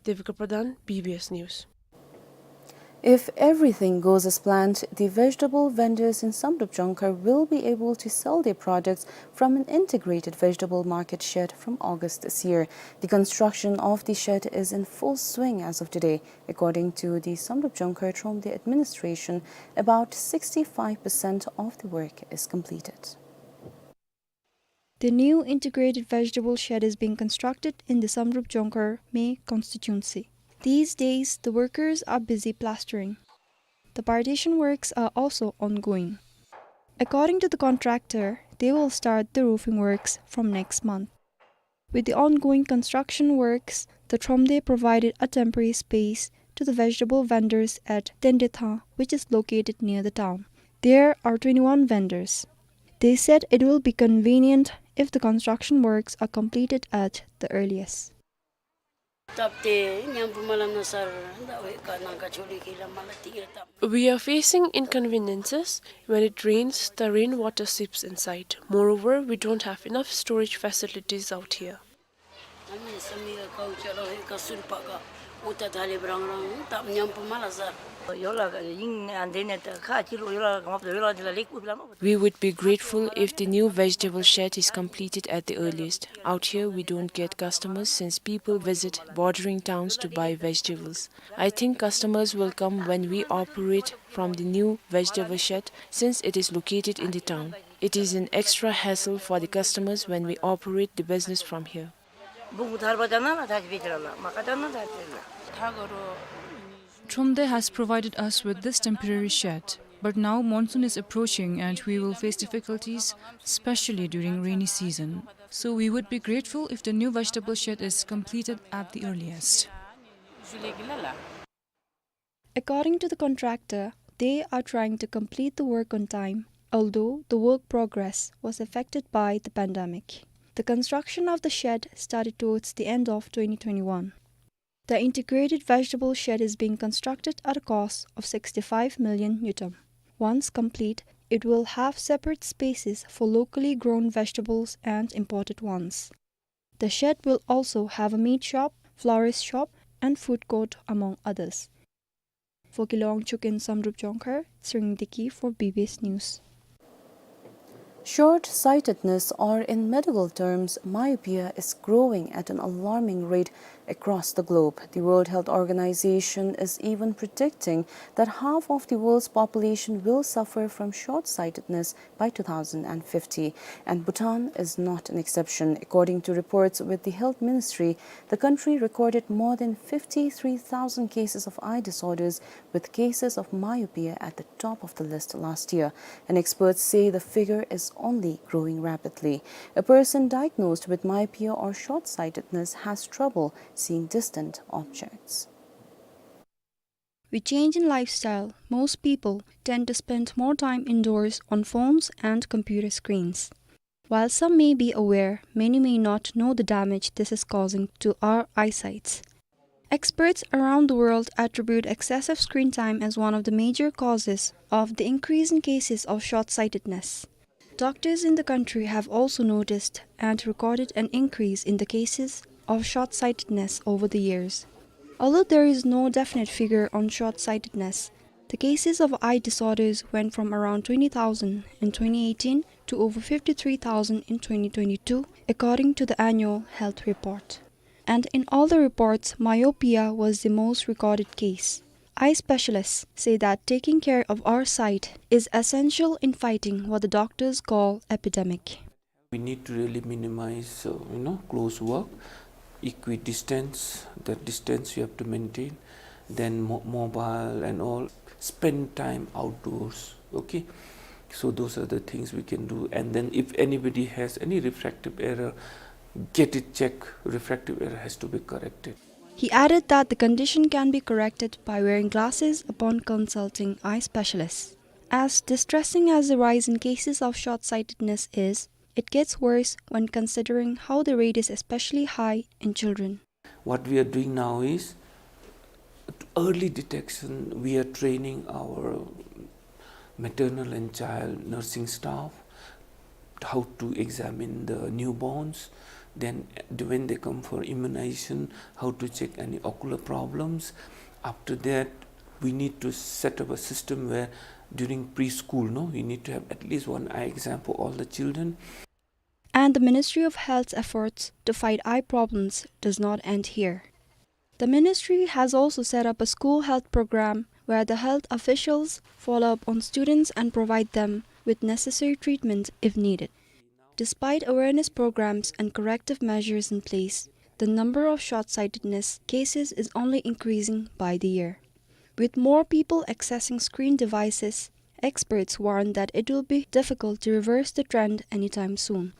Devika Pradhan, B B S News. If everything goes as planned, the vegetable vendors in Samdrup Jongkhar will be able to sell their products from an integrated vegetable market shed from August this year. The construction of the shed is in full swing as of today. According to the Samdrup Jongkhar Thromde administration, about sixty-five percent of the work is completed. The new integrated vegetable shed is being constructed in the Samdrup Jongkhar Mey constituency. These days, the workers are busy plastering. The partition works are also ongoing. According to the contractor, they will start the roofing works from next month. With the ongoing construction works, the Thromde provided a temporary space to the vegetable vendors at Tendetha, which is located near the town. There are twenty-one vendors. They said it will be convenient if the construction works are completed at the earliest. We are facing inconveniences. When it rains, the rainwater seeps inside. Moreover, we don't have enough storage facilities out here. We would be grateful if the new vegetable shed is completed at the earliest. Out here, we don't get customers since people visit bordering towns to buy vegetables. I think customers will come when we operate from the new vegetable shed, since it is located in the town. It is an extra hassle for the customers when we operate the business from here. Thromde has provided us with this temporary shed, but now monsoon is approaching and we will face difficulties, especially during rainy season. So we would be grateful if the new vegetable shed is completed at the earliest. According to the contractor, they are trying to complete the work on time, although the work progress was affected by the pandemic. The construction of the shed started towards the end of twenty twenty-one. The integrated vegetable shed is being constructed at a cost of sixty-five million ngultrum. Once complete, it will have separate spaces for locally grown vegetables and imported ones. The shed will also have a meat shop, florist shop, and food court, among others. For Gilo Wangchuk in Samdrup Jongkhar, Tshering Deki for B B S News. Short-sightedness, or in medical terms, myopia, is growing at an alarming rate across the globe. The World Health Organization is even predicting that half of the world's population will suffer from short-sightedness by two thousand fifty, and Bhutan is not an exception. According to reports with the Health Ministry, the country recorded more than fifty-three thousand cases of eye disorders, with cases of myopia at the top of the list last year, and experts say the figure is only growing rapidly. A person diagnosed with myopia or short-sightedness has trouble seeing distant objects. With change in lifestyle, most people tend to spend more time indoors on phones and computer screens. While some may be aware, many may not know the damage this is causing to our eyesights. Experts around the world attribute excessive screen time as one of the major causes of the increase in cases of short-sightedness. Doctors in the country have also noticed and recorded an increase in the cases of short-sightedness over the years. Although there is no definite figure on short-sightedness, the cases of eye disorders went from around twenty thousand in twenty eighteen to over fifty-three thousand in twenty twenty-two, according to the annual health report. And in all the reports, myopia was the most recorded case. Eye specialists say that taking care of our sight is essential in fighting what the doctors call epidemic. We need to really minimize, uh, you know, close work, equidistance, the distance you have to maintain, then mo-, mobile and all, spend time outdoors, okay? So those are the things we can do. And then if anybody has any refractive error, get it checked. Refractive error has to be corrected. He added that the condition can be corrected by wearing glasses upon consulting eye specialists. As distressing as the rise in cases of short-sightedness is, it gets worse when considering how the rate is especially high in children. What we are doing now is early detection. We are training our maternal and child nursing staff how to examine the newborns. Then, when they come for immunization, how to check any ocular problems. After that, we need to set up a system where during preschool, no, we need to have at least one eye exam for all the children. And the Ministry of Health's efforts to fight eye problems does not end here. The ministry has also set up a school health program where the health officials follow up on students and provide them with necessary treatment if needed. Despite awareness programs and corrective measures in place, the number of short-sightedness cases is only increasing by the year. With more people accessing screen devices, experts warn that it will be difficult to reverse the trend anytime soon.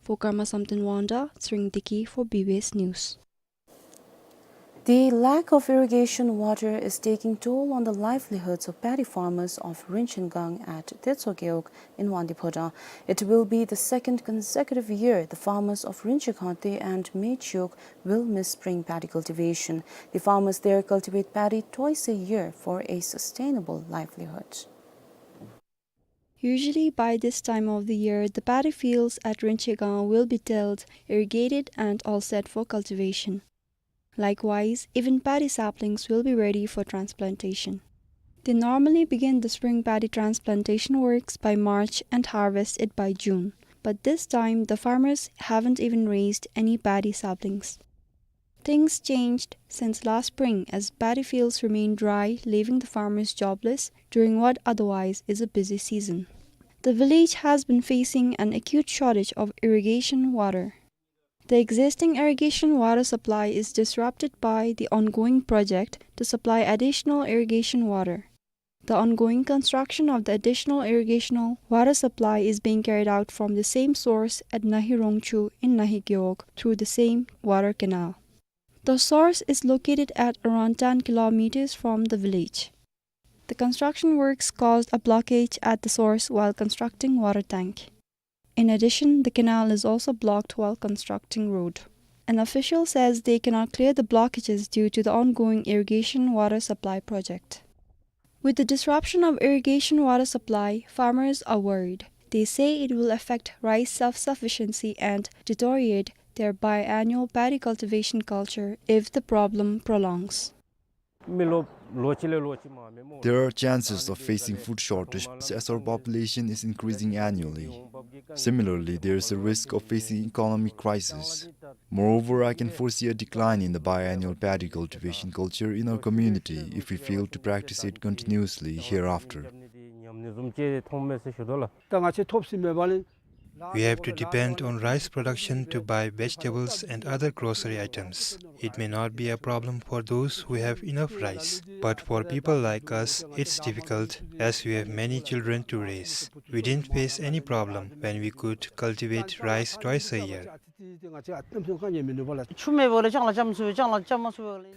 For Karma Samten Wangda, Tshering Deki for B B S News. The lack of irrigation water is taking toll on the livelihoods of paddy farmers of Rinchen Gang at Detso Gewog in Wangdue Phodrang. It will be the second consecutive year the farmers of Rinchen Khangte and Mechiyok will miss spring paddy cultivation. The farmers there cultivate paddy twice a year for a sustainable livelihood. Usually by this time of the year, the paddy fields at Rinchen Gang will be tilled, irrigated, and all set for cultivation. Likewise, even paddy saplings will be ready for transplantation. They normally begin the spring paddy transplantation works by March and harvest it by June, but this time the farmers haven't even raised any paddy saplings. Things changed since last spring, as paddy fields remain dry, leaving the farmers jobless during what otherwise is a busy season. The village has been facing an acute shortage of irrigation water. The existing irrigation water supply is disrupted by the ongoing project to supply additional irrigation water. The ongoing construction of the additional irrigational water supply is being carried out from the same source at Nahi Rongchu in Nahi Gewog through the same water canal. The source is located at around ten kilometers from the village. The construction works caused a blockage at the source while constructing water tank. In addition, the canal is also blocked while constructing road. An official says they cannot clear the blockages due to the ongoing irrigation water supply project. With the disruption of irrigation water supply, farmers are worried. They say it will affect rice self-sufficiency and deteriorate their biannual paddy cultivation culture if the problem prolongs. There are chances of facing food shortage as our population is increasing annually. Similarly, there is a risk of facing economic crisis. Moreover, I can foresee a decline in the biannual paddy cultivation culture in our community if we fail to practice it continuously hereafter. We have to depend on rice production to buy vegetables and other grocery items. It may not be a problem for those who have enough rice, but for people like us, it's difficult as we have many children to raise. We didn't face any problem when we could cultivate rice twice a year.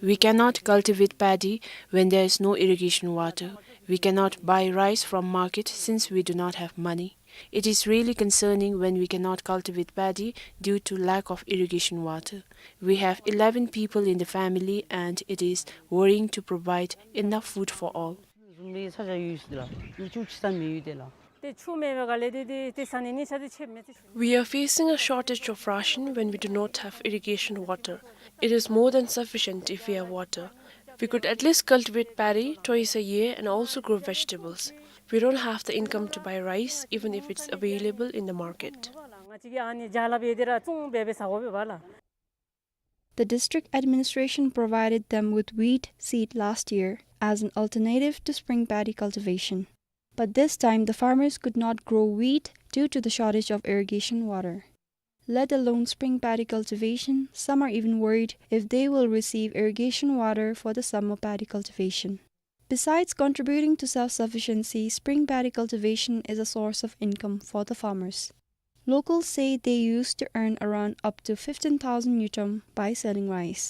We cannot cultivate paddy when there is no irrigation water. We cannot buy rice from market since we do not have money. It is really concerning when we cannot cultivate paddy due to lack of irrigation water. We have eleven people in the family and it is worrying to provide enough food for all. ཏེ་ཆུ་མེད་པའི་སྒང་ལས་ཏེ་ཏེ་ཏེ་ས་གནས་ནི་ཆ་ཏེ་ཆེ་མེད་ཏེ་ཤུལ། We are facing a shortage of ration when we do not have irrigation water. It is more than sufficient if we have water. We could at least cultivate paddy twice a year and also grow vegetables. We don't have the income to buy rice, even if it's available in the market. ང་བཅས་ཀྱིས་ཨ་ནི་ཇ་ལ་འབད་དེ་ར་བཙོང་སྦེ་འབད་ས་གོ་བས་པ་ལགས། The district administration provided them with wheat seed last year as an alternative to spring paddy cultivation. But this time, the farmers could not grow wheat due to the shortage of irrigation water. Let alone spring paddy cultivation, some are even worried if they will receive irrigation water for the summer paddy cultivation. Besides contributing to self-sufficiency, spring paddy cultivation is a source of income for the farmers. Locals say they used to earn around up to fifteen thousand ngultrum by selling rice.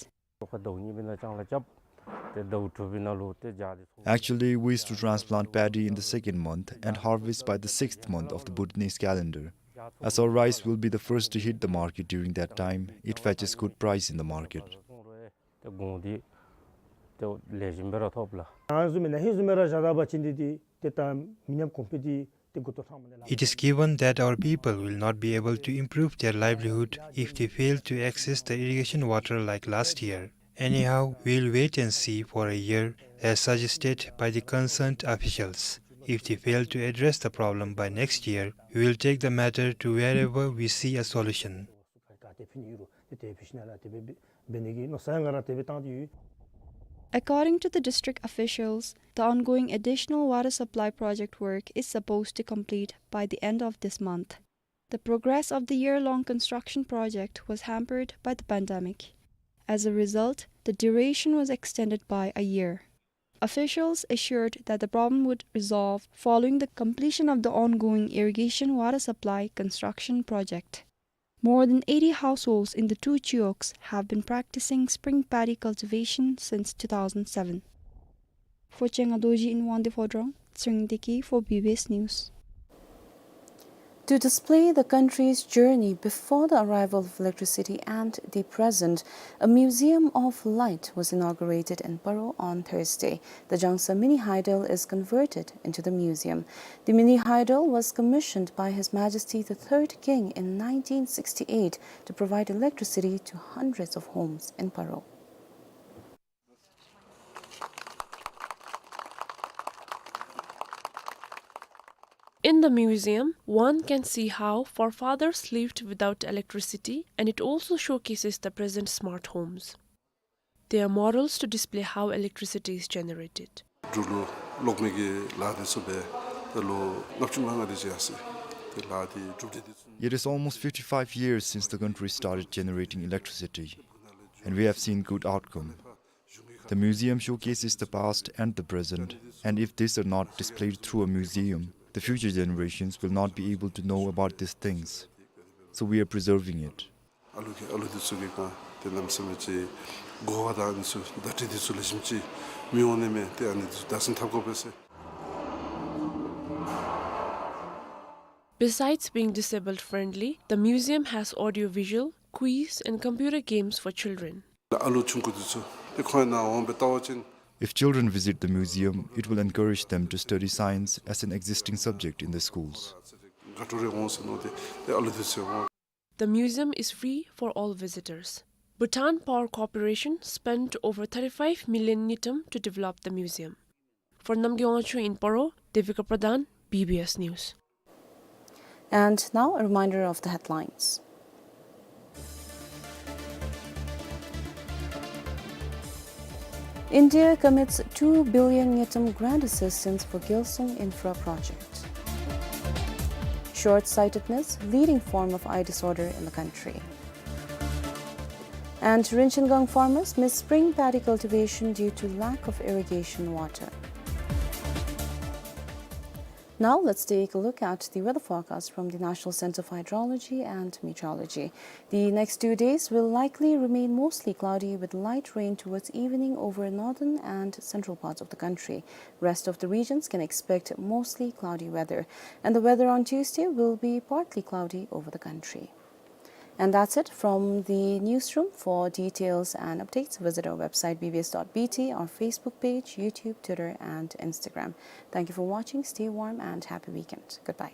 Actually, we used to transplant paddy in the second month and harvest by the sixth month of the Bhutanese calendar. As our rice will be the first to hit the market during that time, it fetches good price in the market. It is given that our people will not be able to improve their livelihood if they fail to access the irrigation water like last year. Anyhow, we'll wait and see for a year, as suggested by the concerned officials. If they fail to address the problem by next year, we will take the matter to wherever we see a solution. According to the district officials, the ongoing additional water supply project work is supposed to complete by the end of this month. The progress of the year-long construction project was hampered by the pandemic. As a result, the duration was extended by a year. Officials assured that the problem would resolve following the completion of the ongoing irrigation water supply construction project. More than eighty households in the two Chiyoks have been practicing spring paddy cultivation since two thousand seven. For Chenga Dorji in Wangdue Phodrang, Tshering Deki for B B S News. To display the country's journey before the arrival of electricity and the present, a museum of light was inaugurated in Paro on Thursday. The Jangsa Mini Hydel is converted into the museum. The Mini Hydel was commissioned by His Majesty the Third King in nineteen sixty-eight to provide electricity to hundreds of homes in Paro. In the museum, one can see how forefathers lived without electricity, and it also showcases the present smart homes. There are models to display how electricity is generated. འབྲུག་ལུ་གློག་མེ་གི་ལཱ་འདི་ཚུ་འབད་ད་ལོ་ལྔ་བཅུ་ང་ལྔ་དེ་ཅིག་ཡར་སོ་ཡི། ཏེ་ལཱ་འདི་གྲུབ་འབྲས་འདི་ཚུ། It is almost fifty-five years since the country started generating electricity, and we have seen good outcome. The museum showcases the past and the present, and if these are not displayed through a museum, the future generations will not be able to know about these things. So we are preserving it. ཨ་ལུ་གི་ཨ་ལུ་འདི་ཚུ་གི་སྒང་ཏེ་གནམ་མེད་ས་མེད་ཅིག་གོ་བ་དང་ཨ་ནི་ཚུ་བརྡ་སྤྲོད་འདི་ཚུ་ལེགས་ཤོམ་ཅིག་མི་འོང་ནི་མས། ཏེ་ཨ་ནི་འདི་ཚུ་བདག་འཛིན་འཐབ་དགོ་པས་ཟེར། Besides being disabled friendly, the museum has audio-visual, quiz and computer games for children. ཨ་ལུ་ཆུང་ཀུ་འདི་ཚུ་ཏེ་ཁོང་ནཱ་འོང་སྦེ་བལྟ་བ་ཅིན། If children visit the museum, it will encourage them to study science as an existing subject in the schools. དགའ་སྤྲོ་རེ་འོང་ཟེར་མནོ་སྟེ་ཏེ་ཨ་ལུ་འདི་ཚུ་འོང་། The museum is free for all visitors. Bhutan Power Corporation spent over thirty-five million ngultrum to develop the museum. For Namgay Wangchuk in Paro, Devika Pradhan, B B S News. And now a reminder of the headlines. India commits two billion ngultrum grant assistance for Gyalsong Infra Project. Short-sightedness, leading form of eye disorder in the country. And Rinchengang farmers miss spring paddy cultivation due to lack of irrigation water. Now let's take a look at the weather forecast from the National Center for Hydrology and Meteorology. The next two days will likely remain mostly cloudy with light rain towards evening over northern and central parts of the country. Rest of the regions can expect mostly cloudy weather, and the weather on Tuesday will be partly cloudy over the country. And that's it from the newsroom. For details and updates, visit our website B B S dot B T, our Facebook page, YouTube, Twitter, and Instagram. Thank you for watching. Stay warm and happy weekend. Goodbye.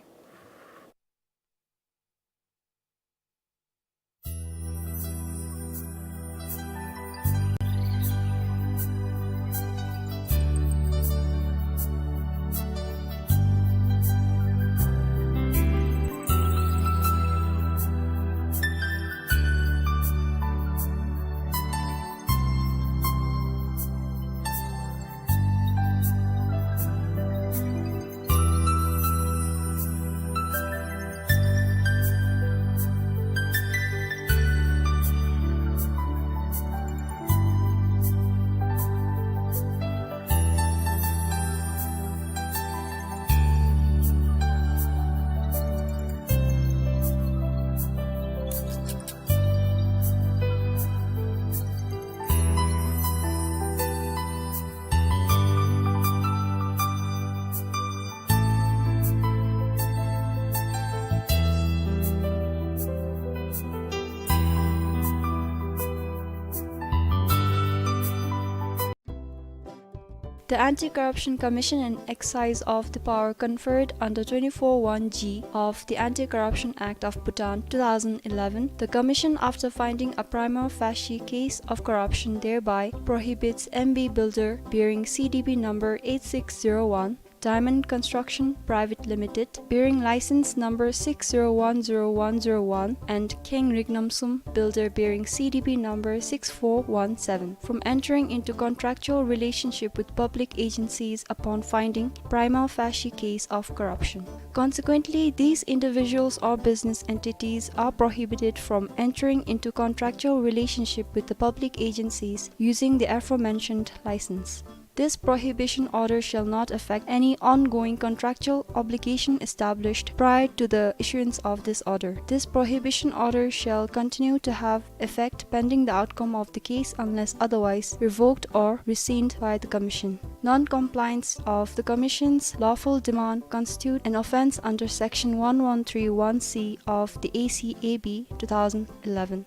The Anti-Corruption Commission, in exercise of the power conferred under twenty-four one G of the Anti-Corruption Act of Bhutan two thousand eleven, the Commission, after finding a prima facie case of corruption, thereby prohibits M B Builder, bearing C D B number eight six zero one, Diamond Construction Private Limited, bearing license number six zero one zero one zero one, and Kheng Rignamsum Builder, bearing C D B number six four one seven, from entering into contractual relationship with public agencies upon finding prima facie case of corruption. Consequently, these individuals or business entities are prohibited from entering into contractual relationship with the public agencies using the aforementioned license. This prohibition order shall not affect any ongoing contractual obligation established prior to the issuance of this order. This prohibition order shall continue to have effect pending the outcome of the case unless otherwise revoked or rescinded by the Commission. Non-compliance of the Commission's lawful demand constitute an offence under Section one one three one C of the A C A B two thousand eleven.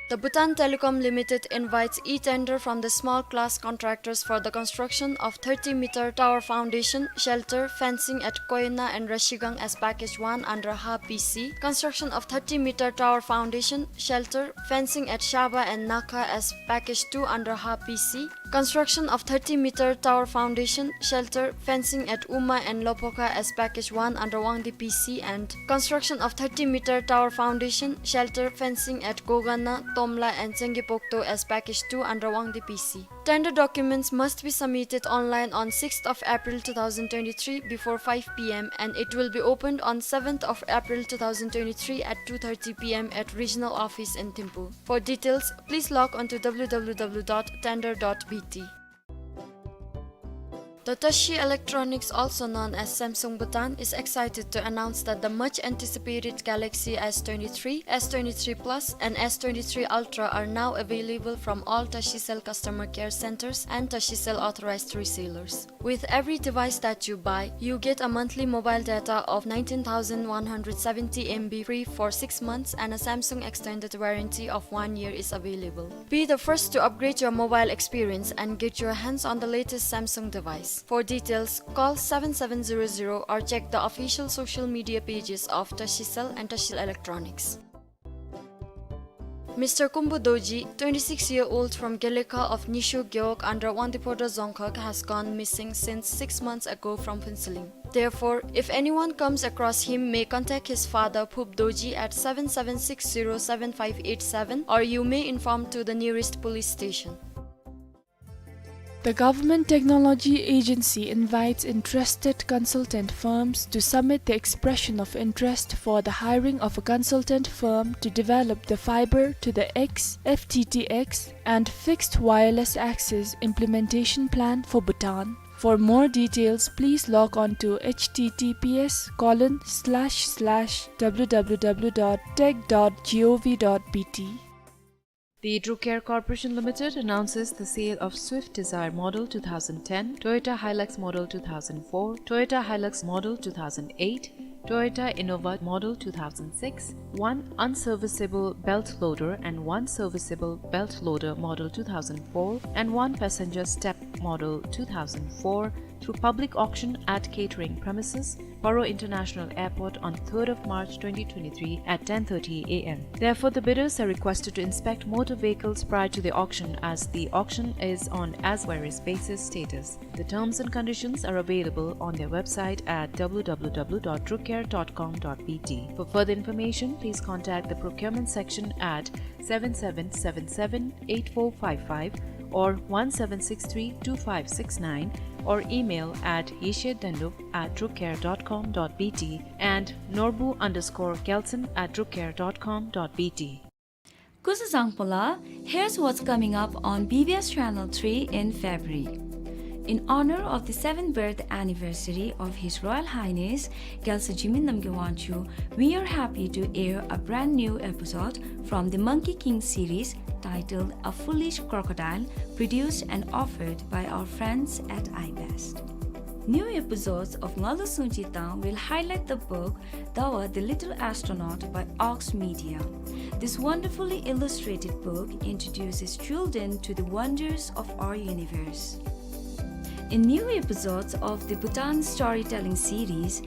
The Bhutan Telecom Limited invites e-tender from the small class contractors for the construction of thirty meter tower foundation, shelter, fencing at Koyna and Rashigang as Package one under Ha P C, construction of thirty meter tower foundation, shelter, fencing at Shaba and Nakha as Package two under Ha P C, construction of thirty meter tower foundation, shelter, fencing at Uma and Lopoka as Package one under Wangdi P C, and construction of thirty meter tower foundation, shelter, fencing at Gogana, Tomla and Tsengipokto as Package two under Wangdi P C. Tender documents must be submitted online on sixth of April two thousand twenty-three before five P M, and it will be opened on seventh of April two thousand twenty-three at two thirty P M at regional office in Thimphu. For details, please log on to W W W dot tender dot B T. The Tashi Electronics, also known as Samsung Bhutan, is excited to announce that the much anticipated Galaxy S twenty-three, S twenty-three Plus, and S twenty-three Ultra are now available from all Tashicell customer care centers and Tashicell authorized resellers. With every device that you buy, you get a monthly mobile data of nineteen thousand one hundred seventy M B free for six months, and a Samsung extended warranty of one year is available. Be the first to upgrade your mobile experience and get your hands on the latest Samsung device. For details, call seven seven zero zero or check the official social media pages of Tashicell and Tashicell Electronics. Mister Kumbu Dorji, twenty-six year old from Gelekha of Nyishu Gewog under Wangdue Phodrang Dzongkhag, has gone missing since six months ago from Phuentsholing. Therefore, if anyone comes across him, may contact his father, Phup Dorji, at seven seven six zero seven five eight seven, or you may inform to the nearest police station. The Government Technology Agency invites interested consultant firms to submit the expression of interest for the hiring of a consultant firm to develop the fiber to the X, F T T X, and fixed wireless access implementation plan for Bhutan. For more details, please log on to H T T P S colon slash slash W W W dot tech dot gov dot B T. The Drew Care Corporation Limited announces the sale of Swift Dzire Model two thousand ten, Toyota Hilux Model two thousand four, Toyota Hilux Model two thousand eight, Toyota Innova model two thousand six, one unserviceable belt loader and one serviceable belt loader model two thousand four, and one passenger step model two thousand four through public auction at catering premises, Paro International Airport, on third of March twenty twenty-three at ten thirty a m. Therefore, the bidders are requested to inspect motor vehicles prior to the auction, as the auction is on as-where-is basis status. The terms and conditions are available on their website at w w w dot trucare dot com dot b t. For further information, please contact the procurement section at seven seven seven seven eight four five five or one seven six three two five six nine, or email at yeshe dandup at trucare dot com dot b t and norbu underscore gelson at trucare dot com dot b t. Kusuzangpola, here's what's coming up on B B S Channel three in February. In honor of the seventh birth anniversary of His Royal Highness Gyaltsur Jigme Namgyal Wangchuck, we are happy to air a brand new episode from the Monkey King series titled A Foolish Crocodile, produced and offered by our friends at iBest. New episodes of Ngalu Sungji Tang will highlight the book Dawa the Little Astronaut by Ox Media. This wonderfully illustrated book introduces children to the wonders of our universe. In new episodes of the Bhutan storytelling series,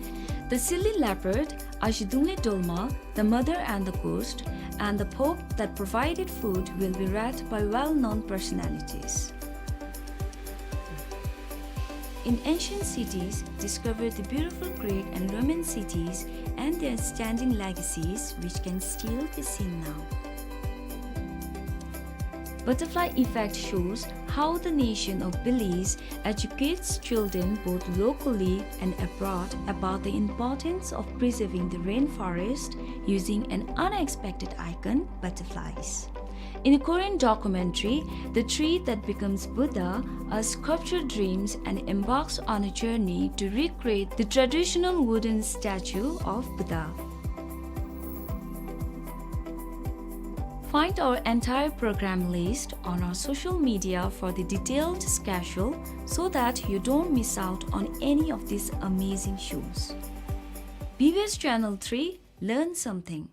The Silly Leopard, Azhidungle Dolma, The Mother and the Ghost, and The Pope That Provided Food will be read by well-known personalities. In ancient cities, discover the beautiful Greek and Roman cities and their standing legacies, which can still be seen now. Butterfly Effect shows how the nation of Belize educates children both locally and abroad about the importance of preserving the rainforest using an unexpected icon, butterflies. In a Korean documentary, The Tree That Becomes Buddha, a sculptor dreams and embarks on a journey to recreate the traditional wooden statue of Buddha. Find our entire program list on our social media for the detailed schedule so that you don't miss out on any of these amazing shows. B B S Channel three, learn something.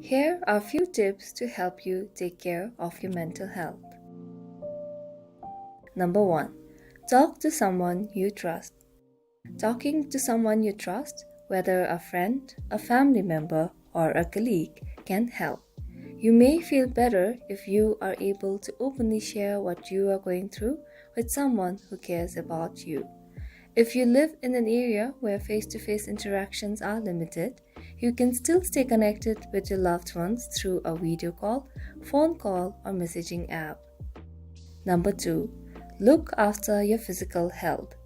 Here are a few tips to help you take care of your mental health. Number one, talk to someone you trust. Talking to someone you trust, whether a friend, a family member, or a colleague, can help. You may feel better if you are able to openly share what you are going through with someone who cares about you. If you live in an area where face-to-face interactions are limited, you can still stay connected with your loved ones through a video call, phone call, or messaging app. Number two, look after your physical health.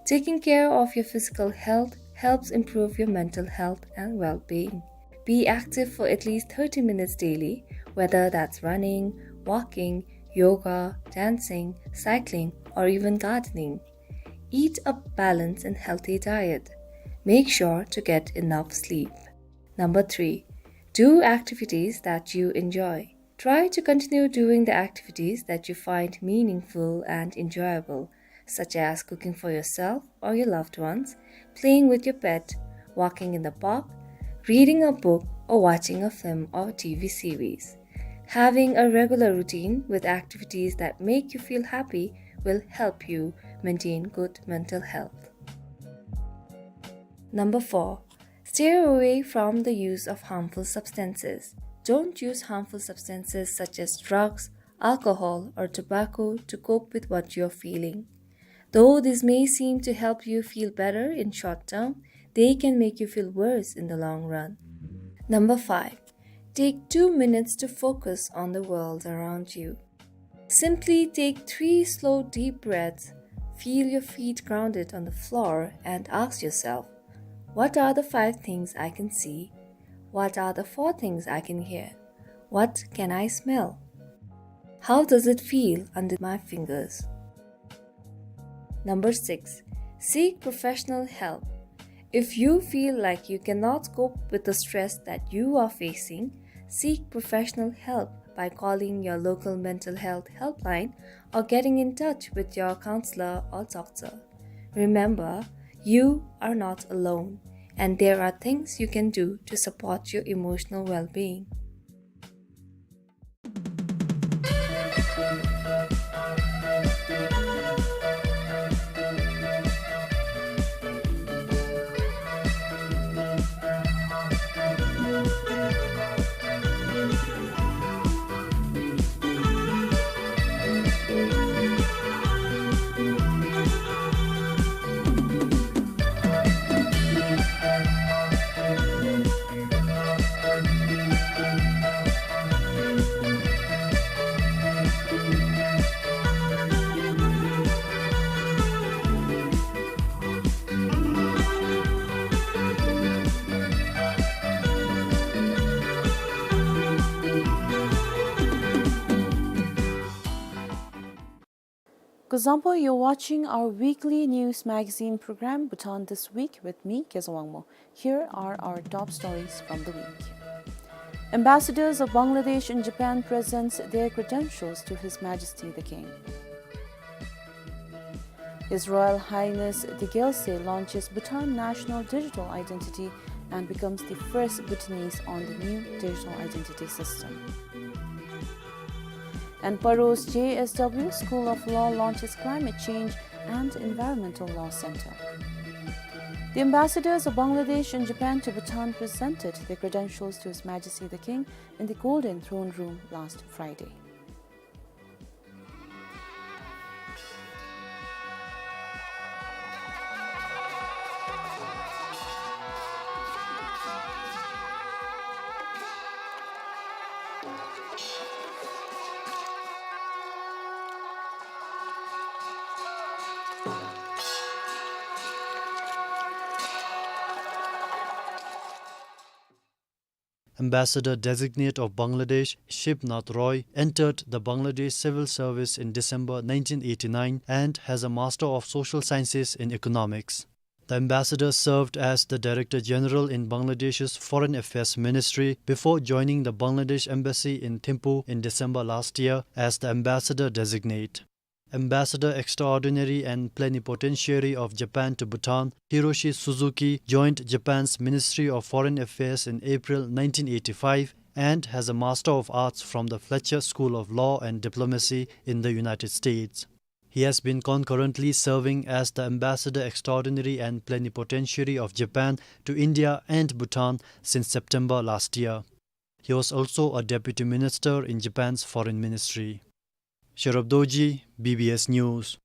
Taking care of your physical health helps improve your mental health and well-being. Be active for at least thirty minutes daily, whether that's running, walking, yoga, dancing, cycling, or even gardening. Eat a balanced and healthy diet. Make sure to get enough sleep. Number three, do activities that you enjoy. Try to continue doing the activities that you find meaningful and enjoyable, such as cooking for yourself or your loved ones, playing with your pet, walking in the park, reading a book, or watching a film or T V series. Having a regular routine with activities that make you feel happy will help you maintain good mental health. Number four, stay away from the use of harmful substances. Don't use harmful substances such as drugs, alcohol, or tobacco to cope with what you're feeling. Though this may seem to help you feel better in short term, they can make you feel worse in the long run. Number five, take two minutes to focus on the world around you. Simply take three slow, deep breaths, feel your feet grounded on the floor, and ask yourself, "What are the five things I can see? What are the four things I can hear? What can I smell? How does it feel under my fingers?" Number six, seek professional help. If you feel like you cannot cope with the stress that you are facing, seek professional help by calling your local mental health helpline or getting in touch with your counselor or doctor. Remember, you are not alone. And there are things you can do to support your emotional well-being. Kuzuzangpo, you're watching our weekly news magazine program, Bhutan This Week, with me, Kezang Wangmo. Here are our top stories from the week. Ambassadors of Bangladesh in Japan presents their credentials to His Majesty the King. His Royal Highness the Gyaltsey launches Bhutan National Digital Identity and becomes the first Bhutanese on the new digital identity system. And Paro's J S W School of Law launches Climate Change and Environmental Law Center. The ambassadors of Bangladesh and Japan to Bhutan presented their credentials to His Majesty the King in the Golden Throne Room last Friday. Ambassador Designate of Bangladesh, Shibnath Roy, entered the Bangladesh Civil Service in December nineteen eighty-nine and has a Master of Social Sciences in Economics. The ambassador served as the Director General in Bangladesh's Foreign Affairs Ministry before joining the Bangladesh Embassy in Thimphu in December last year as the Ambassador Designate. Ambassador Extraordinary and Plenipotentiary of Japan to Bhutan, Hiroshi Suzuki, joined Japan's Ministry of Foreign Affairs in April nineteen eighty-five and has a Master of Arts from the Fletcher School of Law and Diplomacy in the United States. He has been concurrently serving as the Ambassador Extraordinary and Plenipotentiary of Japan to India and Bhutan since September last year. He was also a Deputy Minister in Japan's Foreign Ministry. Sherub Dorji, B B S News.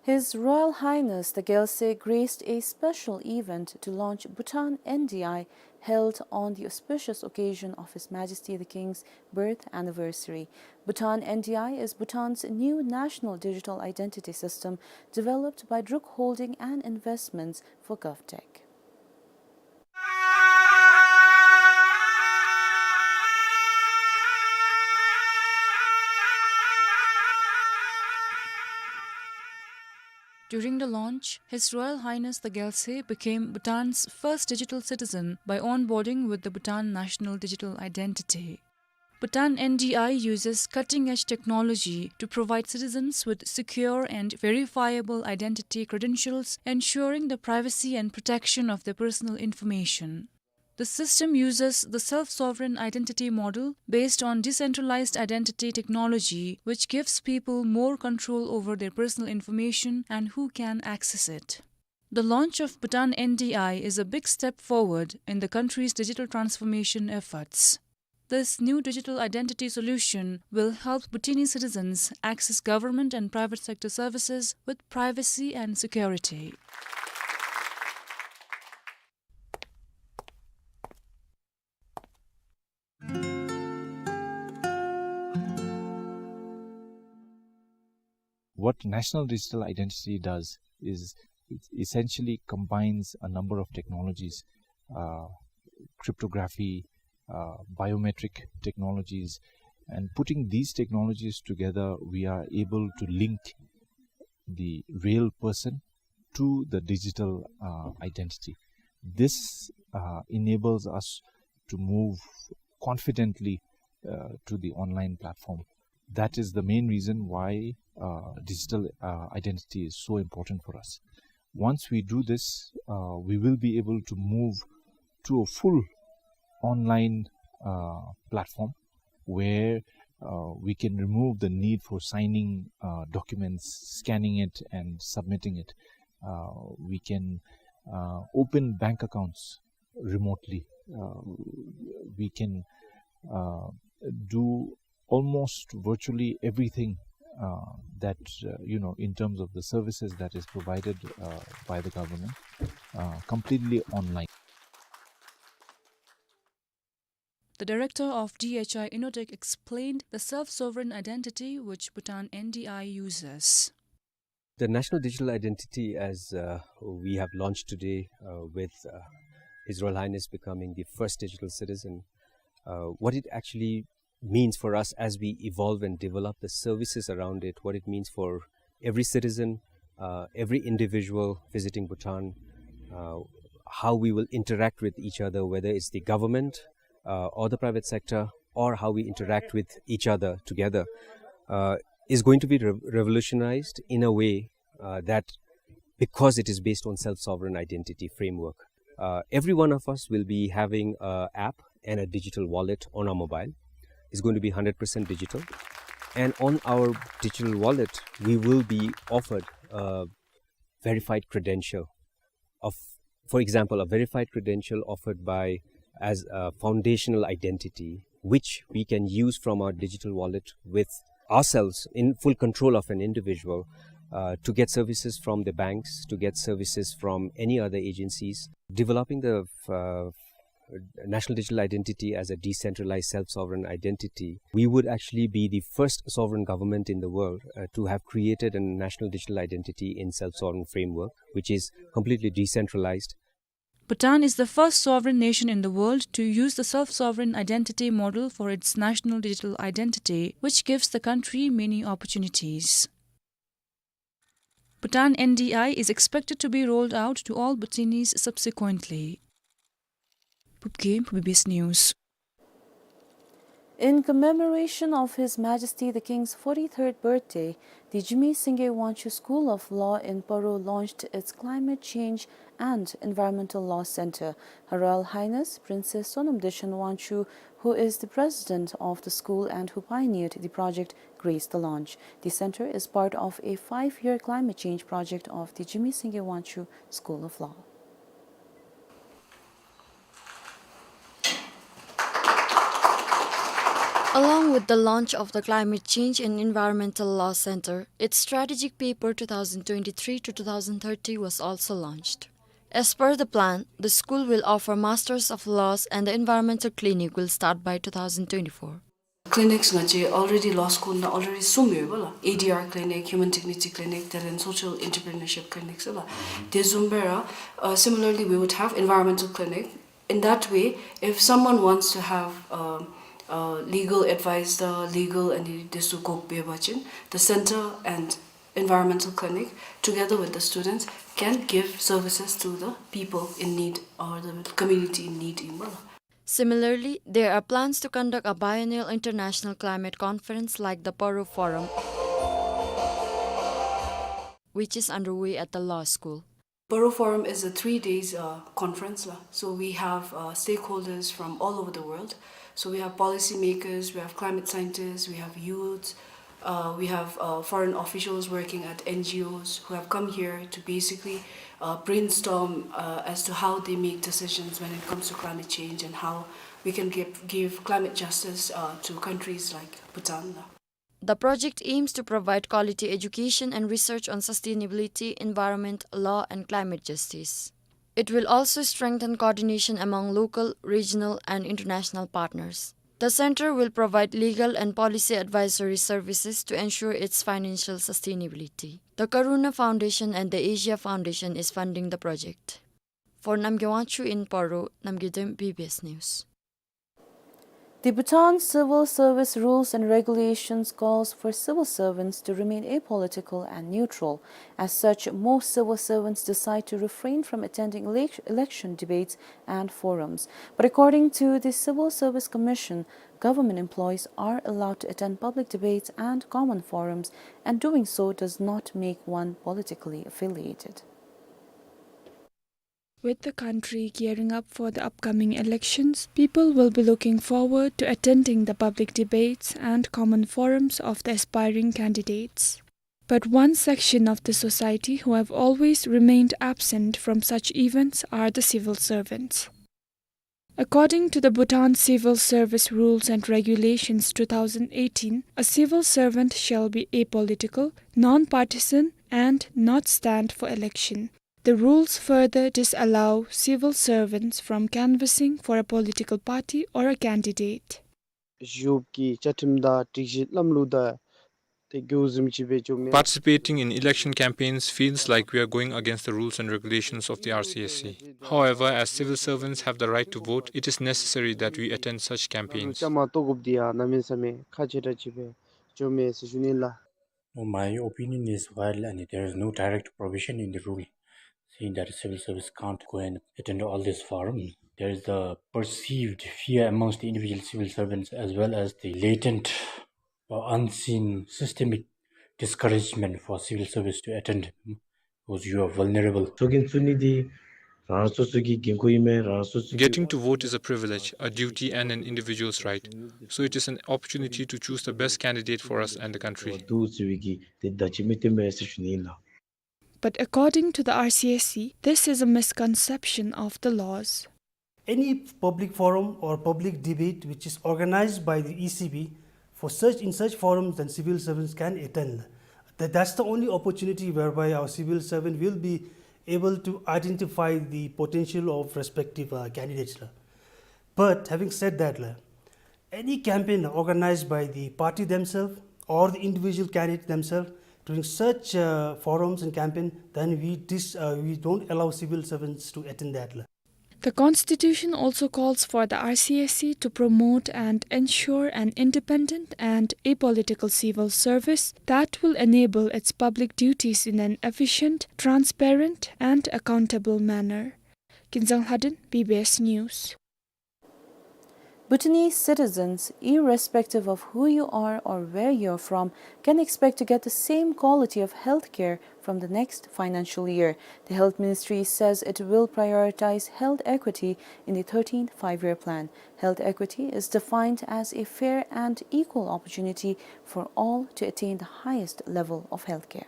His Royal Highness the Gyaltsey graced a special event to launch Bhutan N D I, held on the auspicious occasion of His Majesty the King's birth anniversary. Bhutan N D I is Bhutan's new national digital identity system developed by Druk Holding and Investments for GovTech. During the launch, His Royal Highness the Gyaltsey became Bhutan's first digital citizen by onboarding with the Bhutan National Digital Identity. Bhutan N D I uses cutting-edge technology to provide citizens with secure and verifiable identity credentials, ensuring the privacy and protection of their personal information. The system uses the self-sovereign identity model based on decentralized identity technology, which gives people more control over their personal information and who can access it. The launch of Bhutan N D I is a big step forward in the country's digital transformation efforts. This new digital identity solution will help Bhutanese citizens access government and private sector services with privacy and security. What National Digital Identity does is it essentially combines a number of technologies, uh, cryptography, uh, biometric technologies, and putting these technologies together, we are able to link the real person to the digital, uh, identity. This, uh, enables us to move confidently, uh, to the online platform. That is the main reason why, uh, digital, uh, identity is so important for us. Once we do this, uh, we will be able to move to a full online, uh, platform where, uh, we can remove the need for signing, uh, documents, scanning it, and submitting it. Uh, we can, uh, open bank accounts remotely. Uh, we can, uh, do almost virtually everything, uh, that, uh, you know, in terms of the services that is provided, uh, by the government, uh, completely online. The director of D H I Innotech explained the self-sovereign identity which Bhutan N D I uses. The National Digital Identity, as, uh, we have launched today, uh, with, uh, His Royal Highness becoming the first digital citizen, uh, what it actually means for us as we evolve and develop the services around it, what it means for every citizen, uh, every individual visiting Bhutan, uh, how we will interact with each other, whether it's the government, uh, or the private sector, or how we interact with each other together, uh, is going to be re-, revolutionized in a way, uh, that, because it is based on self-sovereign identity framework, uh, every one of us will be having a app and a digital wallet on our mobile. It's going to be hundred percent digital. And on our digital wallet, we will be offered a verified credential of, for example, a verified credential offered by as a foundational identity, which we can use from our digital wallet with ourselves in full control of an individual, uh, to get services from the banks, to get services from any other agencies. Developing the, uh, National Digital Identity as a decentralized self-sovereign identity, we would actually be the first sovereign government in the world, uh, to have created a national digital identity in self-sovereign framework, which is completely decentralized. Bhutan is the first sovereign nation in the world to use the self-sovereign identity model for its national digital identity, which gives the country many opportunities. Bhutan N D I is expected to be rolled out to all Bhutanese subsequently. Pupkem, B B S News. In commemoration of His Majesty the King's forty-third birthday, the Jigme Singye Wangchuck School of Law in Paro launched its Climate Change and Environmental Law Center. Her Royal Highness Princess Sonam Dechen Wangchuck, who is the president of the school and who pioneered the project, graced the launch. The center is part of a five-year climate change project of the Jigme Singye Wangchuck School of Law. Along with the launch of the Climate Change and Environmental Law Center, its strategic paper two thousand twenty-three to two thousand thirty was also launched. As per the plan, the school will offer Masters of Laws and the Environmental Clinic will start by two thousand twenty-four. Clinics ནང་ང་ཅིག་already law school ནང་already གསུམ་ཡོད་པ་ལགས། A D R clinic, Human Dignity Clinic, དེ་ལས་Social Entrepreneurship Clinic ཟེར་ལགས། དེ་བཟུམ་སྦེ་ར་uh, similarly, we would have environmental clinic. In that way, if someone wants to have uh, uh, legal advice, the legal and this དགོཔ་འབད་བ་ཅིན, the center and environmental clinic, together with the students, can give services to the people in need or the community in need. Similarly, there are plans to conduct a biennial international climate conference like the Paro Forum, which is underway at the law school. Paro Forum is a three days uh, conference. La. So we have uh, stakeholders from all over the world. So we have policymakers, we have climate scientists, we have youth, uh, we have uh, foreign officials working at N G Os who have come here to basically uh, brainstorm uh, as to how they make decisions when it comes to climate change and how we can give, give climate justice uh, to countries like Bhutan. The project aims to provide quality education and research on sustainability, environment, law, and climate justice. It will also strengthen coordination among local, regional, and international partners. The center will provide legal and policy advisory services to ensure its financial sustainability. The Karuna Foundation and the Asia Foundation is funding the project. For Namgay Wangchuck in Paro, Namgay Dem, B B S News. The Bhutan Civil Service Rules and Regulations calls for civil servants to remain apolitical and neutral. As such, most civil servants decide to refrain from attending elec-, election debates and forums. But according to the Civil Service Commission, government employees are allowed to attend public debates and common forums, and doing so does not make one politically affiliated. With the country gearing up for the upcoming elections, people will be looking forward to attending the public debates and common forums of the aspiring candidates. But one section of the society who have always remained absent from such events are the civil servants. According to the Bhutan Civil Service Rules and Regulations two thousand eighteen, a civil servant shall be apolitical, non-partisan, and not stand for election. The rules further disallow civil servants from canvassing for a political party or a candidate. གཞུང་གི་བཅའ་ཁྲིམས་དང་སྒྲིག་གཞི་ལམ་ལུགས་དང་དེ་གུ་ཟིམ་ཅིག་སྦེ་འགྱོ་མི། Participating in election campaigns feels like we are going against the rules and regulations of the R C S C. However, as civil servants have the right to vote, it is necessary that we attend such campaigns. བཅའ་མར་གཏོགས་དགོཔ་འདི་ཡང་གནམ་མེད་ས་མེད་ཁག་ཆེ་དྲགས་ཅིག་སྦེ་འགྱོ་མས་ཟེར་ཞུ་ནི་ལགས། No, my opinion is, while, and there is no direct provision in the rule saying that civil service can't go and attend all these forums, there is the perceived fear amongst the individual civil servants as well as the latent or unseen systemic discouragement for civil service to attend, because you are vulnerable. ཚོགས་རྒྱན་བཙུགས་ནི་འདི་རང་རང་སོ་སོ་གི་འགན་ཁུར་ཨིན་མས། རང་རང་སོ་སོ་གི། Getting to vote is a privilege, a duty, and an individual's right. So it is an opportunity to choose the best candidate for us and the country. འདུག་ཟེར་བའི་གི་དེ་བརྡ་ཅིག་མི་སྟོན་པས་ཟེར་ཞུ་ནི་ཨིན་ལགས། But according to the R C S C, this is a misconception of the laws. Any public forum or public debate which is organized by the E C B for such, in such forums, then civil servants can attend. That, that's the only opportunity whereby our civil servant will be able to identify the potential of respective, uh, candidates, la. But having said that, la, any campaign organized by the party themselves or the individual candidate themselves during such, uh, forums and campaign, then we dis-, uh, we don't allow civil servants to attend that, la. The constitution also calls for the R C S C to promote and ensure an independent and apolitical civil service that will enable its public duties in an efficient, transparent, and accountable manner. Kinzang Lhadon, B B S News. Bhutanese citizens, irrespective of who you are or where you're from, can expect to get the same quality of health care from the next financial year. The Health Ministry says it will prioritize health equity in the thirteenth Five-Year Plan. Health equity is defined as a fair and equal opportunity for all to attain the highest level of health care.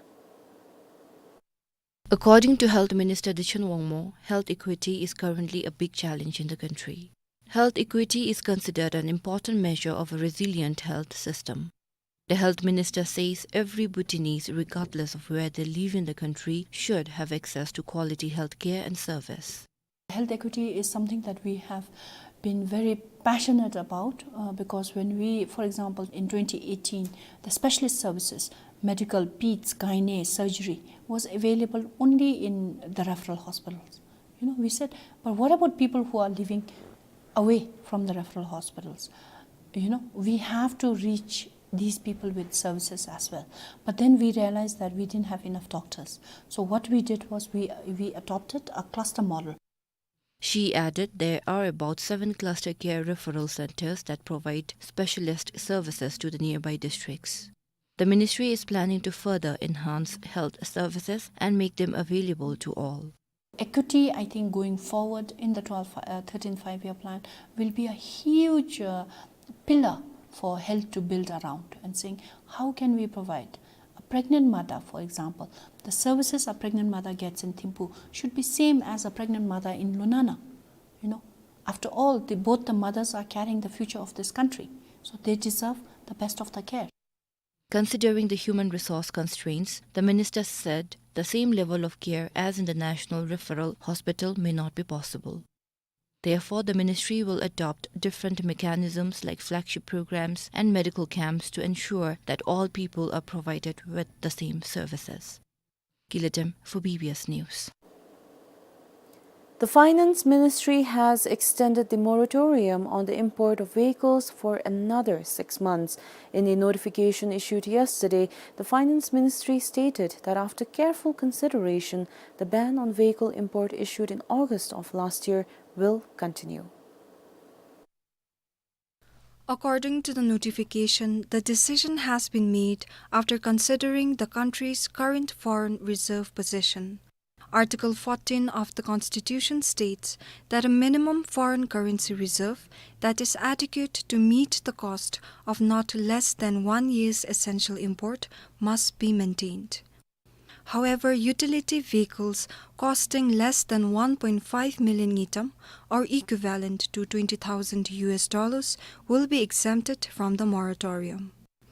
According to Health Minister Dichen Wangmo, health equity is currently a big challenge in the country. Health equity is considered an important measure of a resilient health system. The health minister says every Bhutanese, regardless of where they live in the country, should have access to quality health care and service. Health equity is something that we have been very passionate about, uh, because when we, for example, in twenty eighteen, the specialist services, medical, peds, gynae, surgery, was available only in the referral hospitals. You know, we said, "But what about people who are living away from the referral hospitals?" You know, we have to reach these people with services as well. But then we realized that we didn't have enough doctors. So what we did was we, we adopted a cluster model. She added there are about seven cluster care referral centers that provide specialist services to the nearby districts. The ministry is planning to further enhance health services and make them available to all. Equity, I think, going forward in the twelve, uh, thirteenth Five-Year Plan will be a huge, uh, pillar for health to build around, and saying, "How can we provide a pregnant mother, for example, the services a pregnant mother gets in Thimphu should be same as a pregnant mother in Lunana." You know, after all, the, both the mothers are carrying the future of this country, so they deserve the best of the care. Considering the human resource constraints, the minister said the same level of care as in the National Referral Hospital may not be possible. Therefore, the ministry will adopt different mechanisms like flagship programs and medical camps to ensure that all people are provided with the same services. Gilidem for B B S News. The Finance Ministry has extended the moratorium on the import of vehicles for another six months. In a notification issued yesterday, the Finance Ministry stated that after careful consideration, the ban on vehicle import issued in August of last year will continue. According to the notification, the decision has been made after considering the country's current foreign reserve position. Article fourteen of the Constitution states that a minimum foreign currency reserve that is adequate to meet the cost of not less than one year's essential import must be maintained. However, utility vehicles costing less than one point five million ngultrum, or equivalent to twenty thousand U S dollars, will be exempted from the moratorium.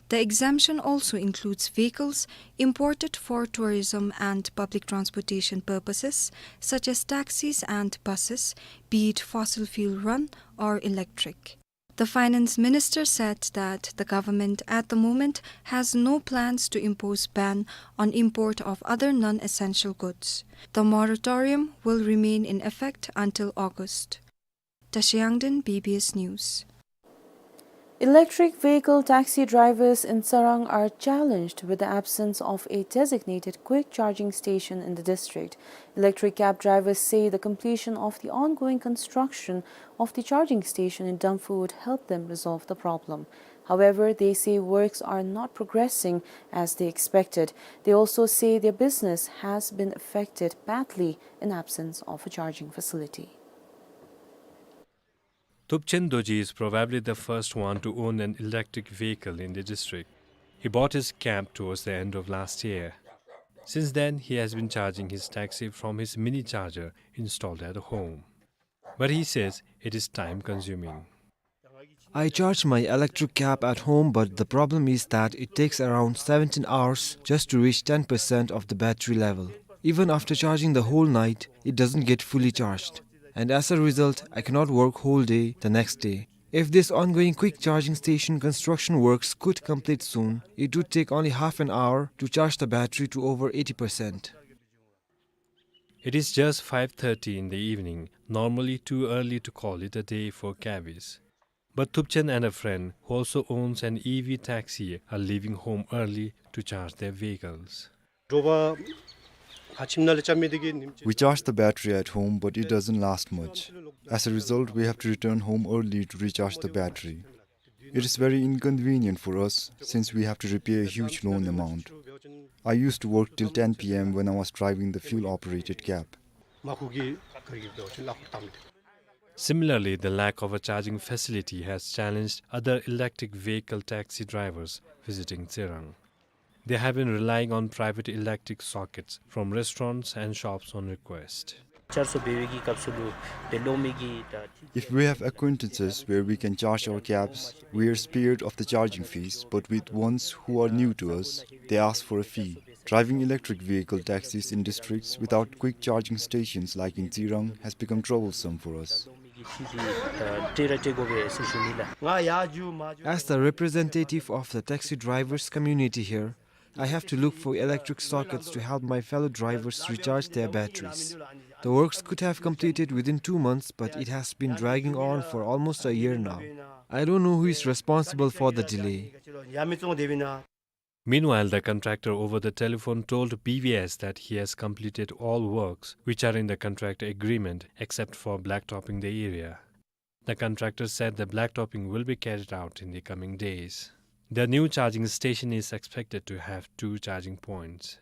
The exemption also includes vehicles imported for tourism and public transportation purposes, such as taxis and buses, be it fossil fuel run or electric. The finance minister said that the government at the moment has no plans to impose ban on import of other non-essential goods. The moratorium will remain in effect until August. Tashi Yangden, B B S News. Electric vehicle taxi drivers in Tsirang are challenged with the absence of a designated quick charging station in the district. Electric cab drivers say the completion of the ongoing construction of the charging station in Damphu would help them resolve the problem. However, they say works are not progressing as they expected. They also say their business has been affected badly in absence of a charging facility. Thupchen Dorji is probably the first one to own an electric vehicle in the district. He bought his cab towards the end of last year. Since then, he has been charging his taxi from his mini charger installed at home. But he says it is time-consuming. I charge my electric cab at home, but the problem is that it takes around seventeen hours just to reach ten percent of the battery level. Even after charging the whole night, it doesn't get fully charged. And as a result, I cannot work whole day the next day. If this ongoing quick charging station construction works could complete soon, it would take only half an hour to charge the battery to over eighty percent. It is just five thirty in the evening, normally too early to call it a day for cabbies. But Thupchen and a friend, who also owns an E V taxi, are leaving home early to charge their vehicles. We charge the battery at home, but it doesn't last much. As a result, we have to return home early to recharge the battery. It is very inconvenient for us since we have to repay a huge loan amount. I used to work till ten P M when I was driving the fuel-operated cab. Similarly, the lack of a charging facility has challenged other electric vehicle taxi drivers visiting Tsirang. They have been relying on private electric sockets from restaurants and shops on request. If we have acquaintances where we can charge our cabs, we are spared of the charging fees, but with ones who are new to us, they ask for a fee. Driving electric vehicle taxis in districts without quick charging stations like in Tsirang has become troublesome for us. As the representative of the taxi drivers community here, I have to look for electric sockets to help my fellow drivers recharge their batteries. The works could have completed within two months, but it has been dragging on for almost a year now. I don't know who is responsible for the delay. Meanwhile, the contractor over the telephone told B B S that he has completed all works which are in the contract agreement except for blacktopping the area. The contractor said the blacktopping will be carried out in the coming days. The new charging station is expected to have two charging points.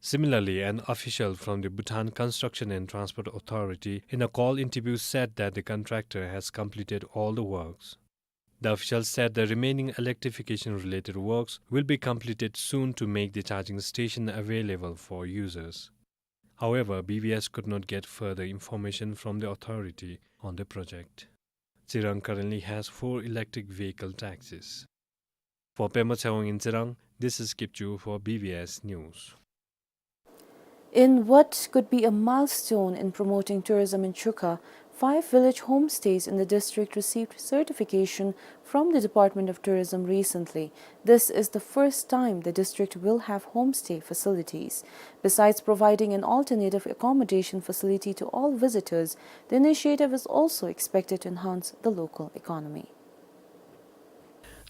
Similarly, an official from the Bhutan Construction and Transport Authority in a call interview said that the contractor has completed all the works. The official said the remaining electrification-related works will be completed soon to make the charging station available for users. However, B B S could not get further information from the authority on the project. Tsirang currently has four electric vehicle taxis. For Pema Tshewang in Tsirang, this is Kipchu for B B S News. In what could be a milestone in promoting tourism in Chukha, five village homestays in the district received certification from the Department of Tourism recently. This is the first time the district will have homestay facilities. Besides providing an alternative accommodation facility to all visitors, the initiative is also expected to enhance the local economy.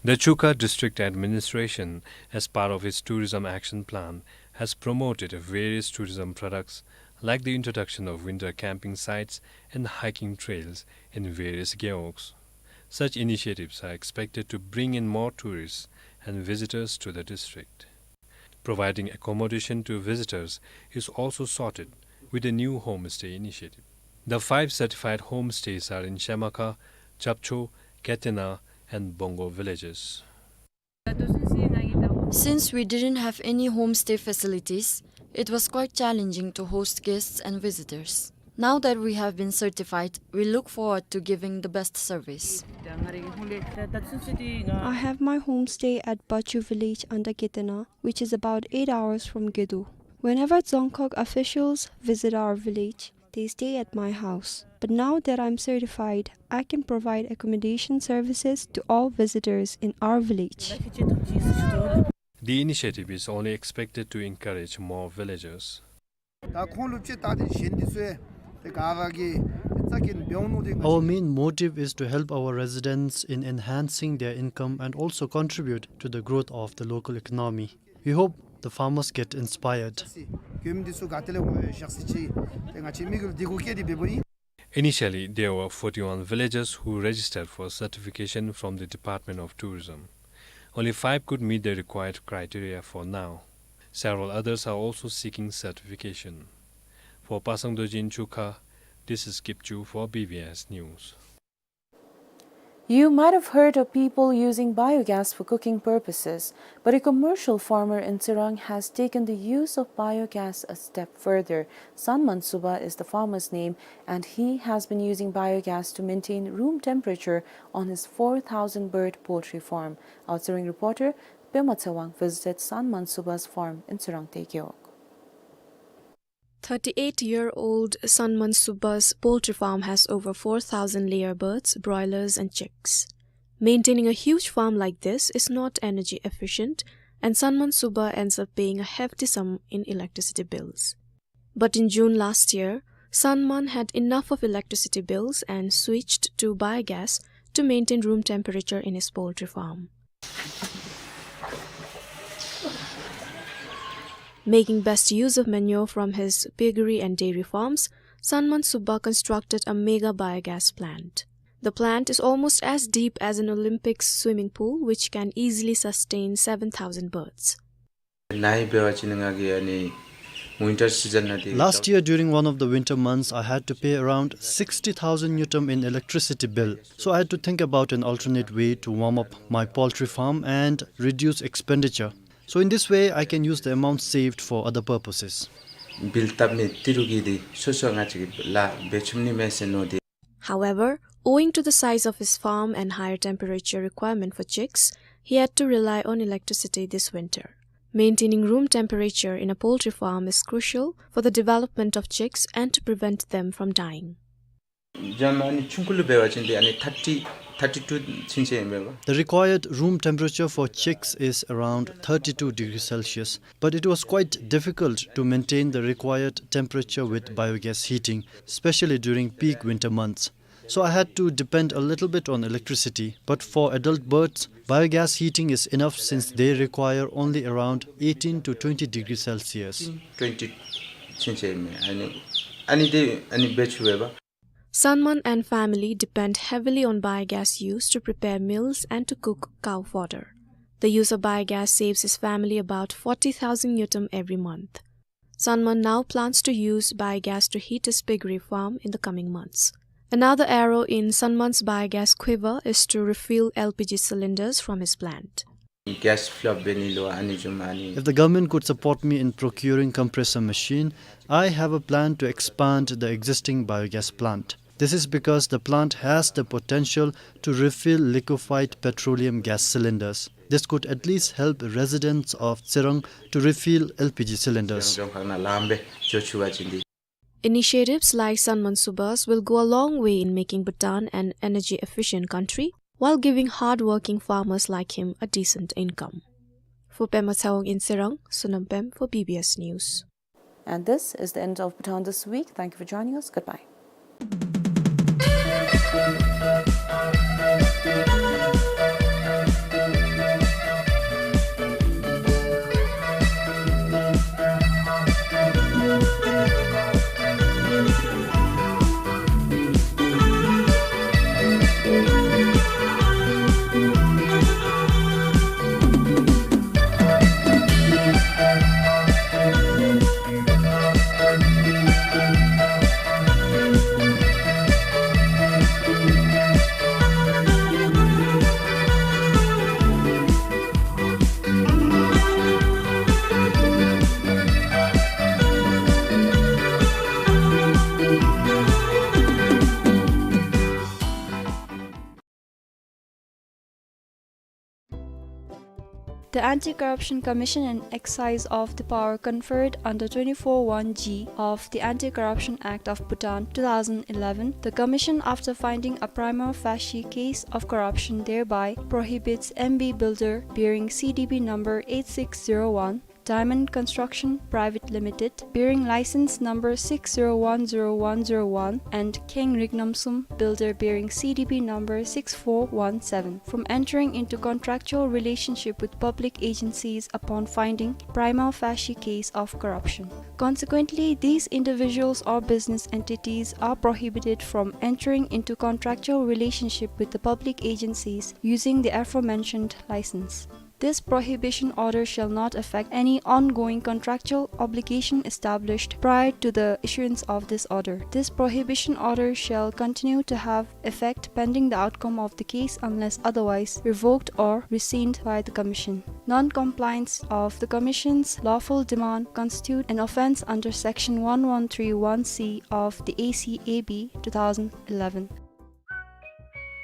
The Chukha District Administration, as part of its tourism action plan, has promoted various tourism products like the introduction of winter camping sites and hiking trails in various gewogs. Such initiatives are expected to bring in more tourists and visitors to the district. Providing accommodation to visitors is also sorted with a new homestay initiative. The five certified homestays are in Shemaka, Chapcho, Ketena, and Bongo villages. Since we didn't have any homestay facilities, it was quite challenging to host guests and visitors. Now that we have been certified, we look forward to giving the best service. I have my homestay at Bachu village under Ketena, which is about eight hours from Gedo. Whenever Dzongkhag officials visit our village, they stay at my house. But now that I'm certified, I can provide accommodation services to all visitors in our village. The initiative is only expected to encourage more villagers. ད་ཁོང་ལུ་ཅིག་ད་དེ་གཞན་འདི་ཚུ་དེ་ག་ར་གི་རྩ་འགེངས་འབད་འོང་མནོ་དེ། Our main motive is to help our residents in enhancing their income and also contribute to the growth of the local economy. We hope the farmers get inspired. དགོནམ་འདི་ཚུ་ག་ཏེ་ལས་འོང་བཞག་ཟེར་ཅིག་དེ་ང་བཅས་མི་གི་འདི་གུ་སྐད་དེ་འབད་འབདཝ་ཨིན། Initially, there were forty-one villagers who registered for certification from the Department of Tourism. Only five could meet the required criteria for now. Several others are also seeking certification. For Pasang Dorji in Chukha, this is Kipchu for B B S News. You might have heard of people using biogas for cooking purposes, but a commercial farmer in Tsirang has taken the use of biogas a step further. Sanman Suba is the farmer's name, and he has been using biogas to maintain room temperature on his four thousand bird poultry farm. Our Tsirang reporter, Pema Tsewang, visited Sanman Suba's farm in Tsirang Tekiok. Thirty-eight-year-old Sanman Suba's poultry farm has over four thousand layer birds, broilers, and chicks. Maintaining a huge farm like this is not energy efficient, and Sanman Suba ends up paying a hefty sum in electricity bills. But in June last year, Sanman had enough of electricity bills and switched to biogas to maintain room temperature in his poultry farm. Making best use of manure from his piggery and dairy farms, Sanman Suba constructed a mega biogas plant. The plant is almost as deep as an Olympics swimming pool, which can easily sustain seven thousand birds. ནཱ་འབད་བ་ཅིན་ང་གིས་ཨ་ནི་winter season ནང་འདི། Last year, during one of the winter months, I had to pay around sixty thousand ngultrum in electricity bill. So I had to think about an alternate way to warm up my poultry farm and reduce expenditure. So in this way, I can use the amount saved for other purposes. བིལ་བཏབ་མི་འདི་རུ་གི་འདི་སོ་སོ་ང་བཅས་ཀྱིས་ལཱ་འབད་ཚུགས་ནི་མས་ཟེར་མནོ་སྟེ། However, owing to the size of his farm and higher temperature requirement for chicks, he had to rely on electricity this winter. Maintaining room temperature in a poultry farm is crucial for the development of chicks and to prevent them from dying. ཡང་ཨ་ནི་ཆུང་ཀུ་ལུ་འབད་བ་ཅིན་འདི་ཨ་ནི་thirty, thirty-two ཕྱིན་ཆད་ཨིན་པས། The required room temperature for chicks is around thirty-two degrees Celsius, but it was quite difficult to maintain the required temperature with biogas heating, especially during peak winter months. So I had to depend a little bit on electricity, but for adult birds, biogas heating is enough since they require only around eighteen to twenty degrees Celsius. Twenty ཕྱིན་ཆད་ཨིན་མས། ཨ་ནི་ཨ་ནི་འདི་ཨ་ནི་འབད་ཚུགས་པས། Sanman and family depend heavily on biogas use to prepare meals and to cook cow fodder. The use of biogas saves his family about forty thousand ngultrum every month. Sanman now plans to use biogas to heat his piggery farm in the coming months. Another arrow in Sanman's biogas quiver is to refill L P G cylinders from his plant. Gas fill up འབད་ནི་ལུ་ཨ་ནི་བཟུམ་ཨ་ནི། If the government could support me in procuring compressor machine, I have a plan to expand the existing biogas plant. This is because the plant has the potential to refill liquefied petroleum gas cylinders. This could at least help residents of Tsirang to refill L P G cylinders. Initiatives like Sanman Suba's will go a long way in making Bhutan an energy-efficient country, while giving hard-working farmers like him a decent income. For Pema Tsewang in Tsirang, Sonam Pem for B B S News. And this is the end of Bhutan This Week. Thank you for joining us. Goodbye. The Anti-Corruption Commission, in exercise of the power conferred under twenty-four one G of the Anti-Corruption Act of Bhutan two thousand eleven, the Commission, after finding a prima facie case of corruption, thereby prohibits M B Builder, bearing C D B number eight six zero one, Diamond Construction Private Limited, bearing license number six zero one zero one zero one, and Kheng Rignamsum Builder, bearing C D B number six four one seven, from entering into contractual relationship with public agencies upon finding prima facie case of corruption. Consequently, these individuals or business entities are prohibited from entering into contractual relationship with the public agencies using the aforementioned license. This prohibition order shall not affect any ongoing contractual obligation established prior to the issuance of this order. This prohibition order shall continue to have effect pending the outcome of the case unless otherwise revoked or rescinded by the Commission. Non-compliance of the Commission's lawful demand constitute an offence under Section one one three one C of the A C A B two thousand eleven.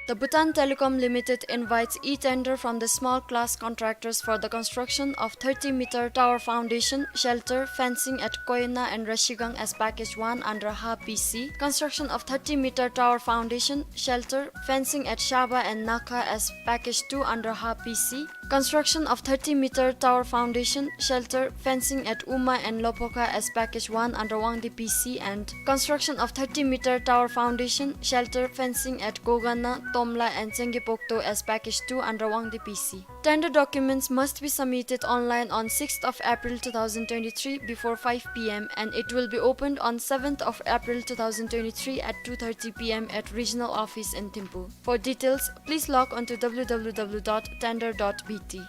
The Bhutan Telecom Limited invites e-tender from the small class contractors for the construction of thirty meter tower foundation, shelter, fencing at Koyna and Rashigang as Package one under Ha P C, construction of thirty meter tower foundation, shelter, fencing at Shaba and Nakha as Package two under Ha P C, construction of thirty meter tower foundation, shelter, fencing at Uma and Lophoka as Package one under Wangdi P C, and construction of thirty meter tower foundation, shelter, fencing at Gogana, Tomla and Chengi Pokto as Package two under Wangdi P C. Tender documents must be submitted online on sixth of April two thousand twenty-three before five P M, and it will be opened on seventh of April two thousand twenty-three at two thirty P M at regional office in Thimphu. For details, please log on to W W W dot tender dot B T.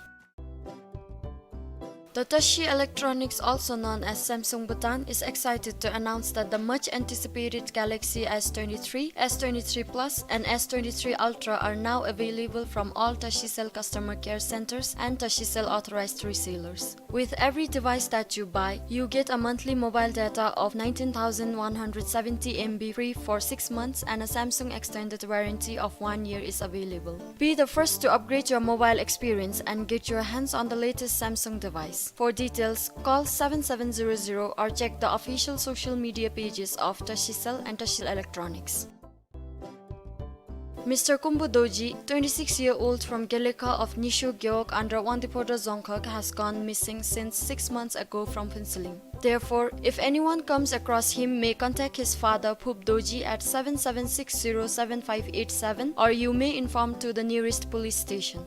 The Tashi Electronics, also known as Samsung Bhutan, is excited to announce that the much anticipated Galaxy S twenty-three, S twenty-three Plus, and S twenty-three Ultra are now available from all Tashicell customer care centers and Tashicell authorized resellers. With every device that you buy, you get a monthly mobile data of nineteen thousand one hundred seventy M B free for six months, and a Samsung extended warranty of one year is available. Be the first to upgrade your mobile experience and get your hands on the latest Samsung device. For details, call seven seven zero zero or check the official social media pages of Tashicell and Tashi Electronics. Mister Kumbu Dorji, twenty-six year old from Gelekha of Nishu Gewog under Wangdue Phodrang Dzongkhag, has gone missing since six months ago from Phuentsholing. Therefore, if anyone comes across him, may contact his father, Phup Dorji, at seven seven six zero seven five eight seven, or you may inform to the nearest police station.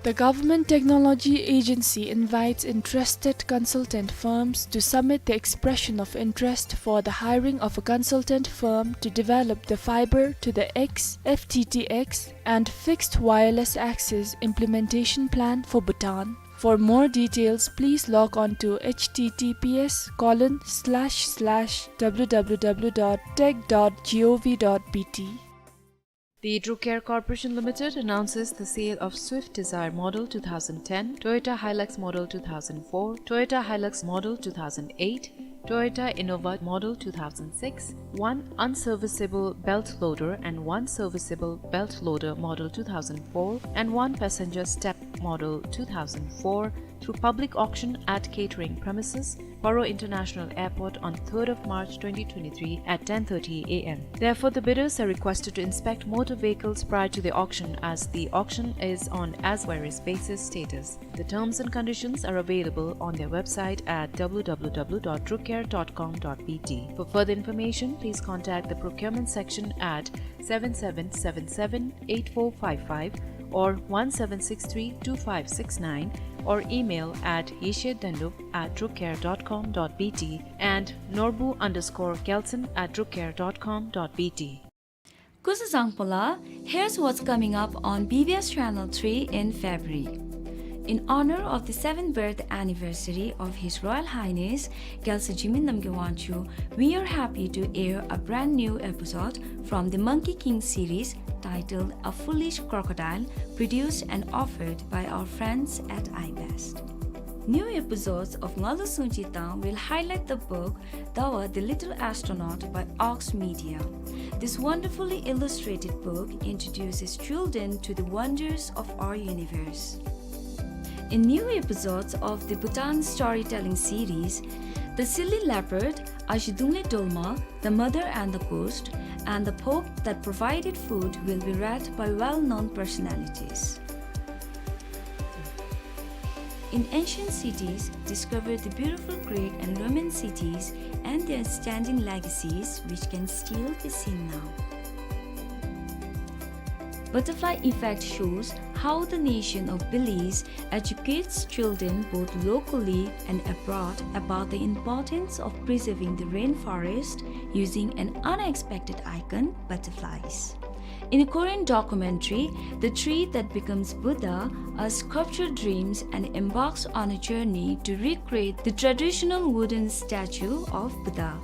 The Government Technology Agency invites interested consultant firms to submit the expression of interest for the hiring of a consultant firm to develop the fiber to the X, F T T X, and fixed wireless access implementation plan for Bhutan. For more details, please log on to H T T P S colon slash slash W W W dot tech dot gov dot B T. The Druk Air Corporation Limited announces the sale of Swift Dzire Model two thousand ten, Toyota Hilux Model two thousand four, Toyota Hilux Model two thousand eight, Toyota Innova Model two thousand six, one unserviceable belt loader and one serviceable belt loader Model two thousand four, and one passenger step Model two thousand four, through public auction at catering premises, Paro International Airport, on third of March twenty twenty-three at ten thirty A M. Therefore, the bidders are requested to inspect motor vehicles prior to the auction, as the auction is on as-various basis status. The terms and conditions are available on their website at W W W dot drukair dot com dot B T. For further information, please contact the procurement section at seven seven seven seven eight four five five or one seven six three two five six nine, or email at yeshe dendup at drukair dot com dot B T and norbu underscore gelson at drukair dot com dot B T. Kuzu Zangpo la, here's what's coming up on B B S Channel three in February. In honor of the seventh birth anniversary of His Royal Highness Gyaltsuen Jigme Namgyal Wangchuck, we are happy to air a brand new episode from the Monkey King series titled A Foolish Crocodile, produced and offered by our friends at iBest. New episodes of Ngalu Sungji Tang will highlight the book Dawa the Little Astronaut by Ox Media. This wonderfully illustrated book introduces children to the wonders of our universe. In new episodes of the Bhutan storytelling series, the silly leopard, Azhidungle Dolma, the mother and the ghost, and the pope that provided food will be read by well-known personalities. In ancient cities, discover the beautiful Greek and Roman cities and their standing legacies, which can still be seen now. Butterfly Effect shows how the nation of Belize educates children both locally and abroad about the importance of preserving the rainforest using an unexpected icon, butterflies. In a Korean documentary, the tree that becomes Buddha, a sculpture dreams and embarks on a journey to recreate the traditional wooden statue of Buddha.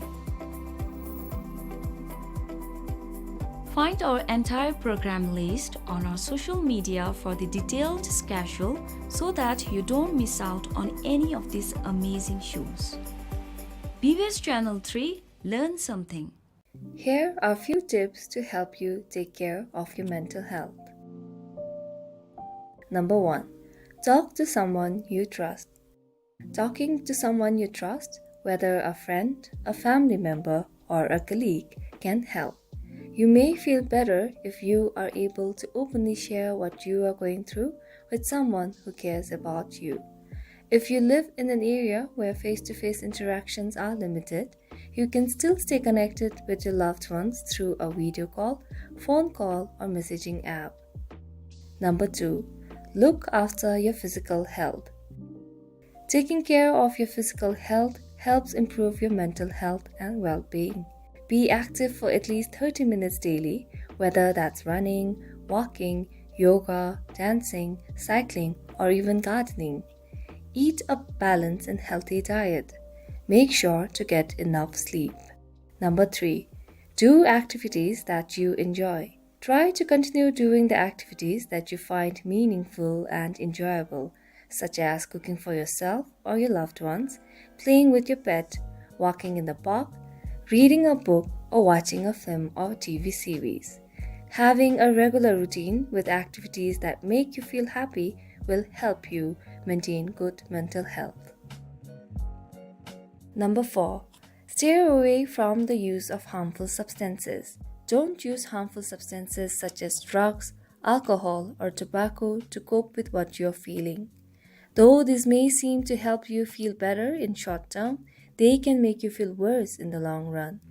Find our entire program list on our social media for the detailed schedule so that you don't miss out on any of these amazing shows. B B S Channel three, learn something. Here are a few tips to help you take care of your mental health. Number one, talk to someone you trust. Talking to someone you trust, whether a friend, a family member, or a colleague, can help. You may feel better if you are able to openly share what you are going through with someone who cares about you. If you live in an area where face-to-face interactions are limited, you can still stay connected with your loved ones through a video call, phone call, or messaging app. Number two, look after your physical health. Taking care of your physical health helps improve your mental health and well-being. Be active for at least thirty minutes daily, whether that's running, walking, yoga, dancing, cycling, or even gardening. Eat a balanced and healthy diet. Make sure to get enough sleep. Number three, do activities that you enjoy. Try to continue doing the activities that you find meaningful and enjoyable, such as cooking for yourself or your loved ones, playing with your pet, walking in the park, reading a book, or watching a film or T V series. Having a regular routine with activities that make you feel happy will help you maintain good mental health. Number four, steer away from the use of harmful substances. Don't use harmful substances such as drugs, alcohol, or tobacco to cope with what you're feeling. Though this may seem to help you feel better in short term, they can make you feel worse in the long run.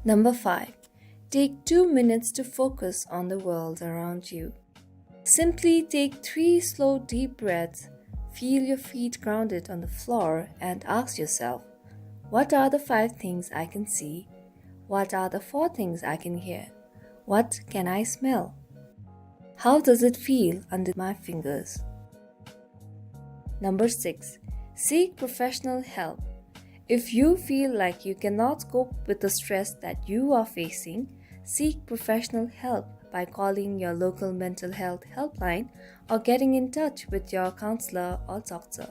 Number five, take two minutes to focus on the world around you. Simply take three slow, deep breaths, feel your feet grounded on the floor, and ask yourself, "What are the five things I can see? What are the four things I can hear? What can I smell? How does it feel under my fingers?" Number six, seek professional help. If you feel like you cannot cope with the stress that you are facing, seek professional help by calling your local mental health helpline or getting in touch with your counselor or doctor.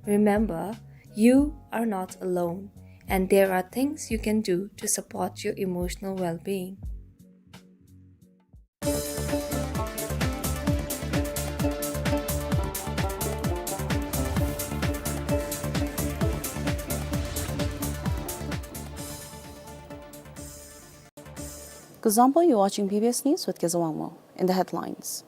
Remember, you are not alone, and there are things you can do to support your emotional well-being. Kuzuzangpo, you're watching B B S News with Kezawangmo. In the headlines.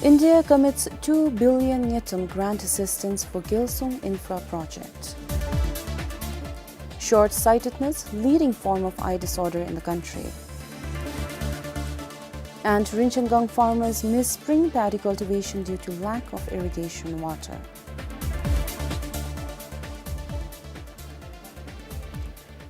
India commits two billion ngultrum grant assistance for Gyalsung Infra Project. Short-sightedness, leading form of eye disorder in the country. And Rinchengang farmers miss spring paddy cultivation due to lack of irrigation water.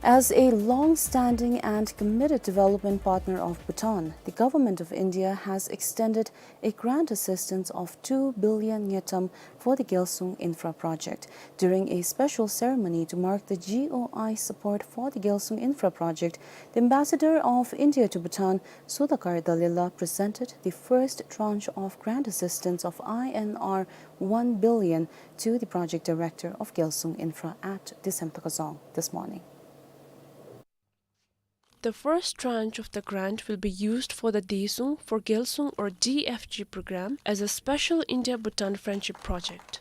As a long-standing and committed development partner of Bhutan, the Government of India has extended a grant assistance of two billion ngultrum for the Gyalsung Infra Project. During a special ceremony to mark the G O I support for the Gyalsung Infra Project, the Ambassador of India to Bhutan, Sudhakar Dalila, presented the first tranche of grant assistance of I N R one billion to the project director of Gyalsung Infra at the Semtakazong this morning. The first tranche of the grant will be used for the Daesung for Gyalsung or D F G program as a special India-Bhutan friendship project.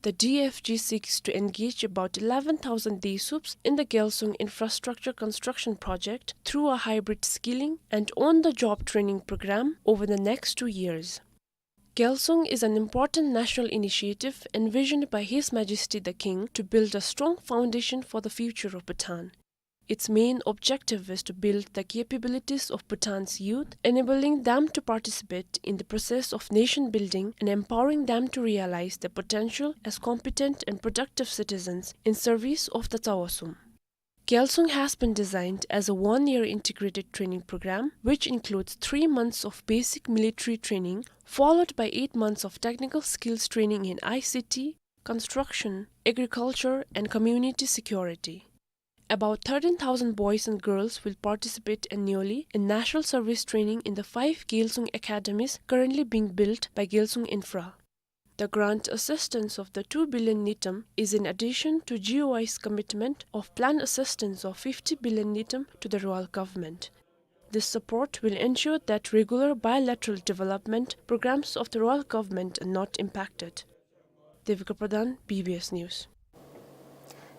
The D F G seeks to engage about eleven thousand Daesups in the Gyalsung infrastructure construction project through a hybrid skilling and on-the-job training program over the next two years. Gyalsung is an important national initiative envisioned by His Majesty the King to build a strong foundation for the future of Bhutan. Its main objective is to build the capabilities of Bhutan's youth, enabling them to participate in the process of nation building and empowering them to realize their potential as competent and productive citizens in service of the Tsawa Sum. Gyalsung has been designed as a one-year integrated training program, which includes three months of basic military training, followed by eight months of technical skills training in I C T, construction, agriculture, and community security. About thirteen thousand boys and girls will participate annually in national service training in the five Gyalsung academies currently being built by Gyalsung Infra. The grant assistance of the two billion ngultrum is in addition to G O I's commitment of planned assistance of fifty billion ngultrum to the Royal Government. This support will ensure that regular bilateral development programs of the Royal Government are not impacted. Devika Pradhan, B B S News.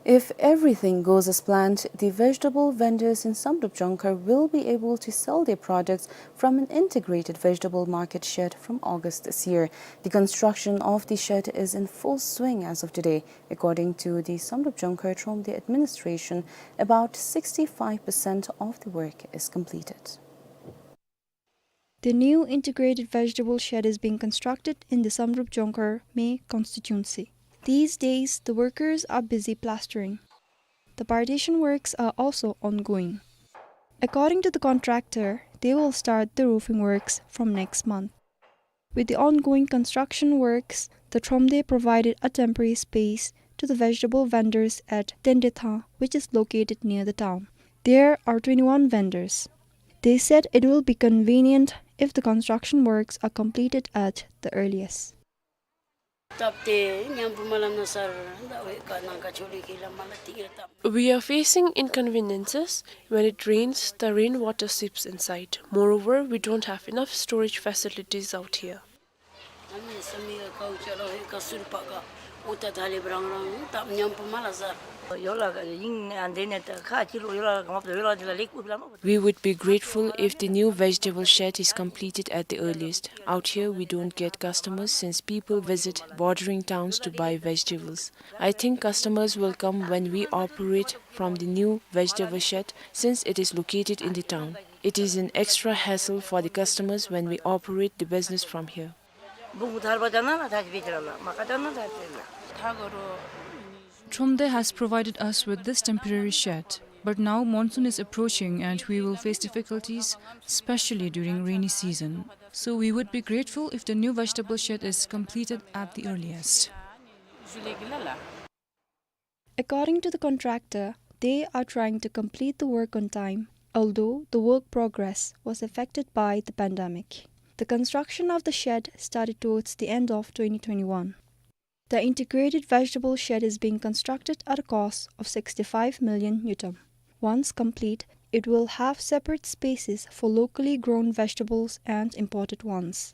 If everything goes as planned, the vegetable vendors in Samdrup Jongkhar will be able to sell their products from an integrated vegetable market shed from August this year. The construction of the shed is in full swing as of today. According to the Samdrup Jongkhar Thromde administration, about sixty-five percent of the work is completed. The new integrated vegetable shed is being constructed in the Samdrup Jongkhar Mey constituency. These days, the workers are busy plastering. The partition works are also ongoing. According to the contractor, they will start the roofing works from next month. With the ongoing construction works, the Thromde provided a temporary space to the vegetable vendors at Tendetha, which is located near the town. There are twenty-one vendors. They said it will be convenient if the construction works are completed at the earliest. We are facing inconveniences. When it rains, the rainwater seeps inside. Moreover, we don't have enough storage facilities out here. We would be grateful if the new vegetable shed is completed at the earliest. Out here, we don't get customers since people visit bordering towns to buy vegetables. I think customers will come when we operate from the new vegetable shed, since it is located in the town. It is an extra hassle for the customers when we operate the business from here. Thromde has provided us with this temporary shed, but now monsoon is approaching and we will face difficulties, especially during rainy season. So we would be grateful if the new vegetable shed is completed at the earliest. According to the contractor, they are trying to complete the work on time, although the work progress was affected by the pandemic. The construction of the shed started towards the end of twenty twenty-one. The integrated vegetable shed is being constructed at a cost of sixty-five million ngultrum. Once complete, it will have separate spaces for locally grown vegetables and imported ones.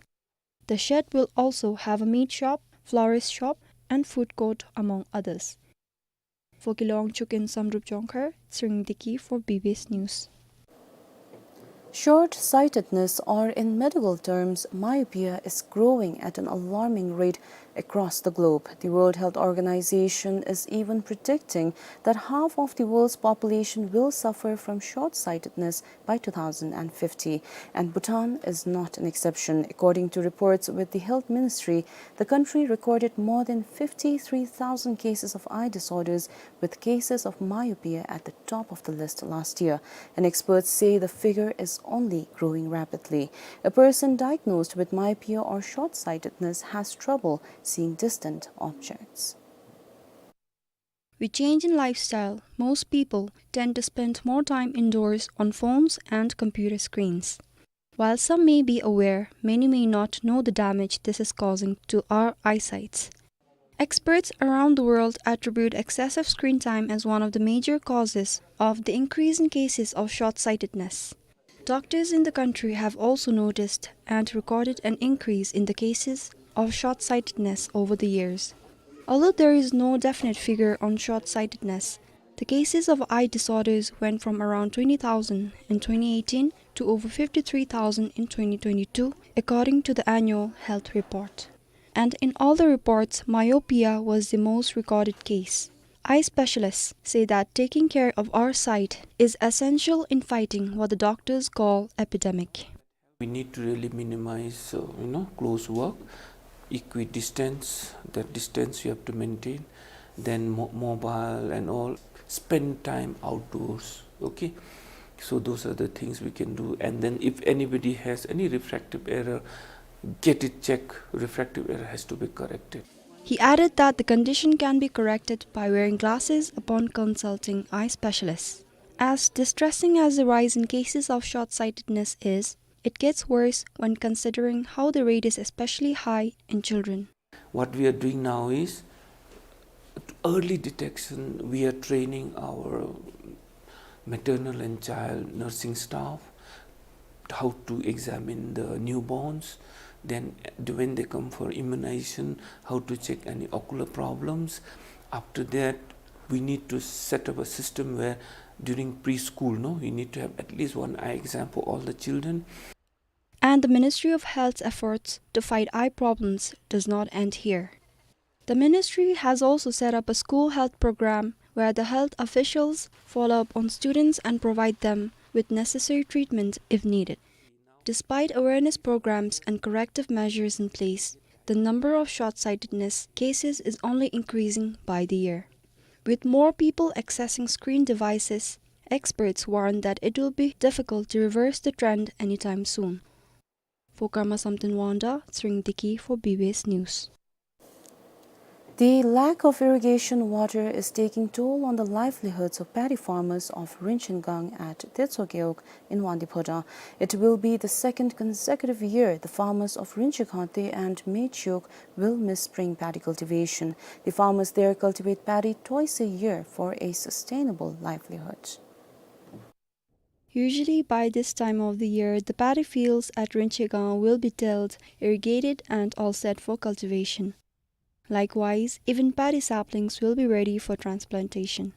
The shed will also have a meat shop, florist shop, and food court, among others. For Gilo Wangchuk in Samdrup Jongkhar, Tshering Deki for B B S News. Short-sightedness, or in medical terms, myopia, is growing at an alarming rate across the globe. The World Health Organization is even predicting that half of the world's population will suffer from short-sightedness by two thousand fifty, and Bhutan is not an exception. According to reports with the Health Ministry, the country recorded more than fifty-three thousand cases of eye disorders, with cases of myopia at the top of the list last year. And experts say the figure is only growing rapidly. A person diagnosed with myopia or short-sightedness has trouble seeing distant objects. With change in lifestyle, most people tend to spend more time indoors on phones and computer screens. While some may be aware, many may not know the damage this is causing to our eyesights. Experts around the world attribute excessive screen time as one of the major causes of the increase in cases of short-sightedness. Doctors in the country have also noticed and recorded an increase in the cases of short-sightedness over the years. Although there is no definite figure on short-sightedness, the cases of eye disorders went from around twenty thousand in twenty eighteen to over fifty-three thousand in twenty twenty-two, according to the annual health report. And in all the reports, myopia was the most recorded case. Eye specialists say that taking care of our sight is essential in fighting what the doctors call epidemic. We need to really minimize, uh, you know, close work, equidistance, that distance you have to maintain, then mo-, mobile and all, spend time outdoors, okay? So those are the things we can do. And then if anybody has any refractive error, get it checked. Refractive error has to be corrected. He added that the condition can be corrected by wearing glasses upon consulting eye specialists. As distressing as the rise in cases of short-sightedness is, it gets worse when considering how the rate is especially high in children. What we are doing now is early detection. We are training our maternal and child nursing staff how to examine the newborns, then when they come for immunization, how to check any ocular problems. After that, we need to set up a system where during preschool, no, we need to have at least one eye exam for all the children. And the Ministry of Health's efforts to fight eye problems does not end here. The ministry has also set up a school health program where the health officials follow up on students and provide them with necessary treatment if needed. Despite awareness programs and corrective measures in place, the number of short-sightedness cases is only increasing by the year. With more people accessing screen devices, experts warn that it will be difficult to reverse the trend anytime soon. For Karma Samten Wangda, Tshering Deki for B B S News. The lack of irrigation water is taking toll on the livelihoods of paddy farmers of Rinchen Gang at Detso Gewog in Wangdue Phodrang. It will be the second consecutive year the farmers of Rinche Khangte and Mechiok will miss spring paddy cultivation. The farmers there cultivate paddy twice a year for a sustainable livelihood. Usually by this time of the year, the paddy fields at Rinche Gang will be tilled, irrigated, and all set for cultivation. Likewise, even paddy saplings will be ready for transplantation.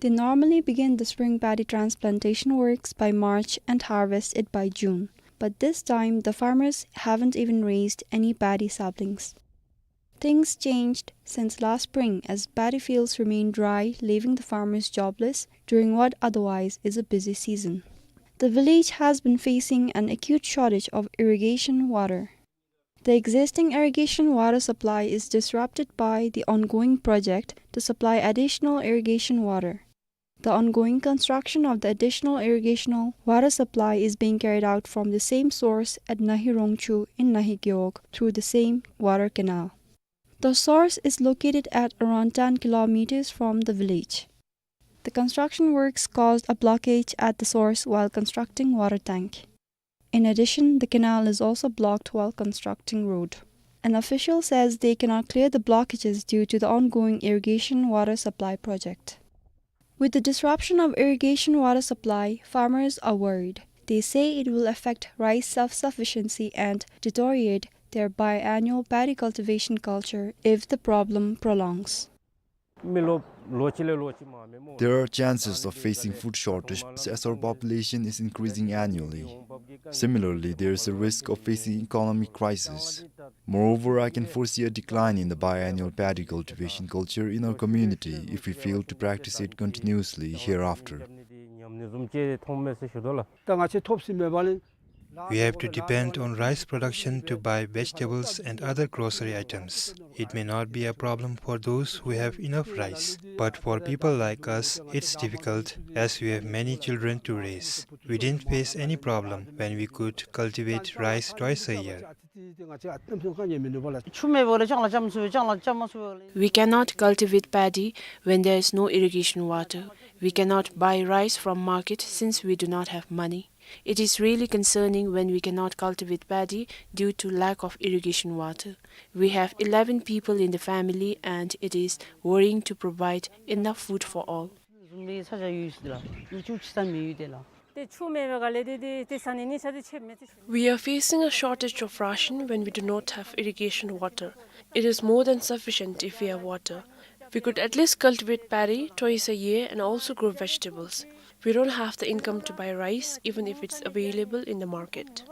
They normally begin the spring paddy transplantation works by March and harvest it by June, but this time the farmers haven't even raised any paddy saplings. Things changed since last spring, as paddy fields remain dry, leaving the farmers jobless during what otherwise is a busy season. The village has been facing an acute shortage of irrigation water. The existing irrigation water supply is disrupted by the ongoing project to supply additional irrigation water. The ongoing construction of the additional irrigational water supply is being carried out from the same source at Nahi Rongchu in Nahi Gewog through the same water canal. The source is located at around ten kilometers from the village. The construction works caused a blockage at the source while constructing water tank. In addition, the canal is also blocked while constructing road. An official says they cannot clear the blockages due to the ongoing irrigation water supply project. With the disruption of irrigation water supply, farmers are worried. They say it will affect rice self-sufficiency and deteriorate their biannual paddy cultivation culture if the problem prolongs. There are chances of facing food shortage as our population is increasing annually. Similarly, there is a risk of facing economic crisis. Moreover, I can foresee a decline in the biannual paddy cultivation culture in our community if we fail to practice it continuously hereafter. We have to depend on rice production to buy vegetables and other grocery items. It may not be a problem for those who have enough rice, but for people like us, it's difficult as we have many children to raise. We didn't face any problem when we could cultivate rice twice a year. We cannot cultivate paddy when there is no irrigation water. We cannot buy rice from market since we do not have money. It is really concerning when we cannot cultivate paddy due to lack of irrigation water. We have eleven people in the family and it is worrying to provide enough food for all. We are facing a shortage of ration when we do not have irrigation water. It is more than sufficient if we have water. We could at least cultivate paddy twice a year and also grow vegetables. We don't have the income to buy rice, even if it's available in the market.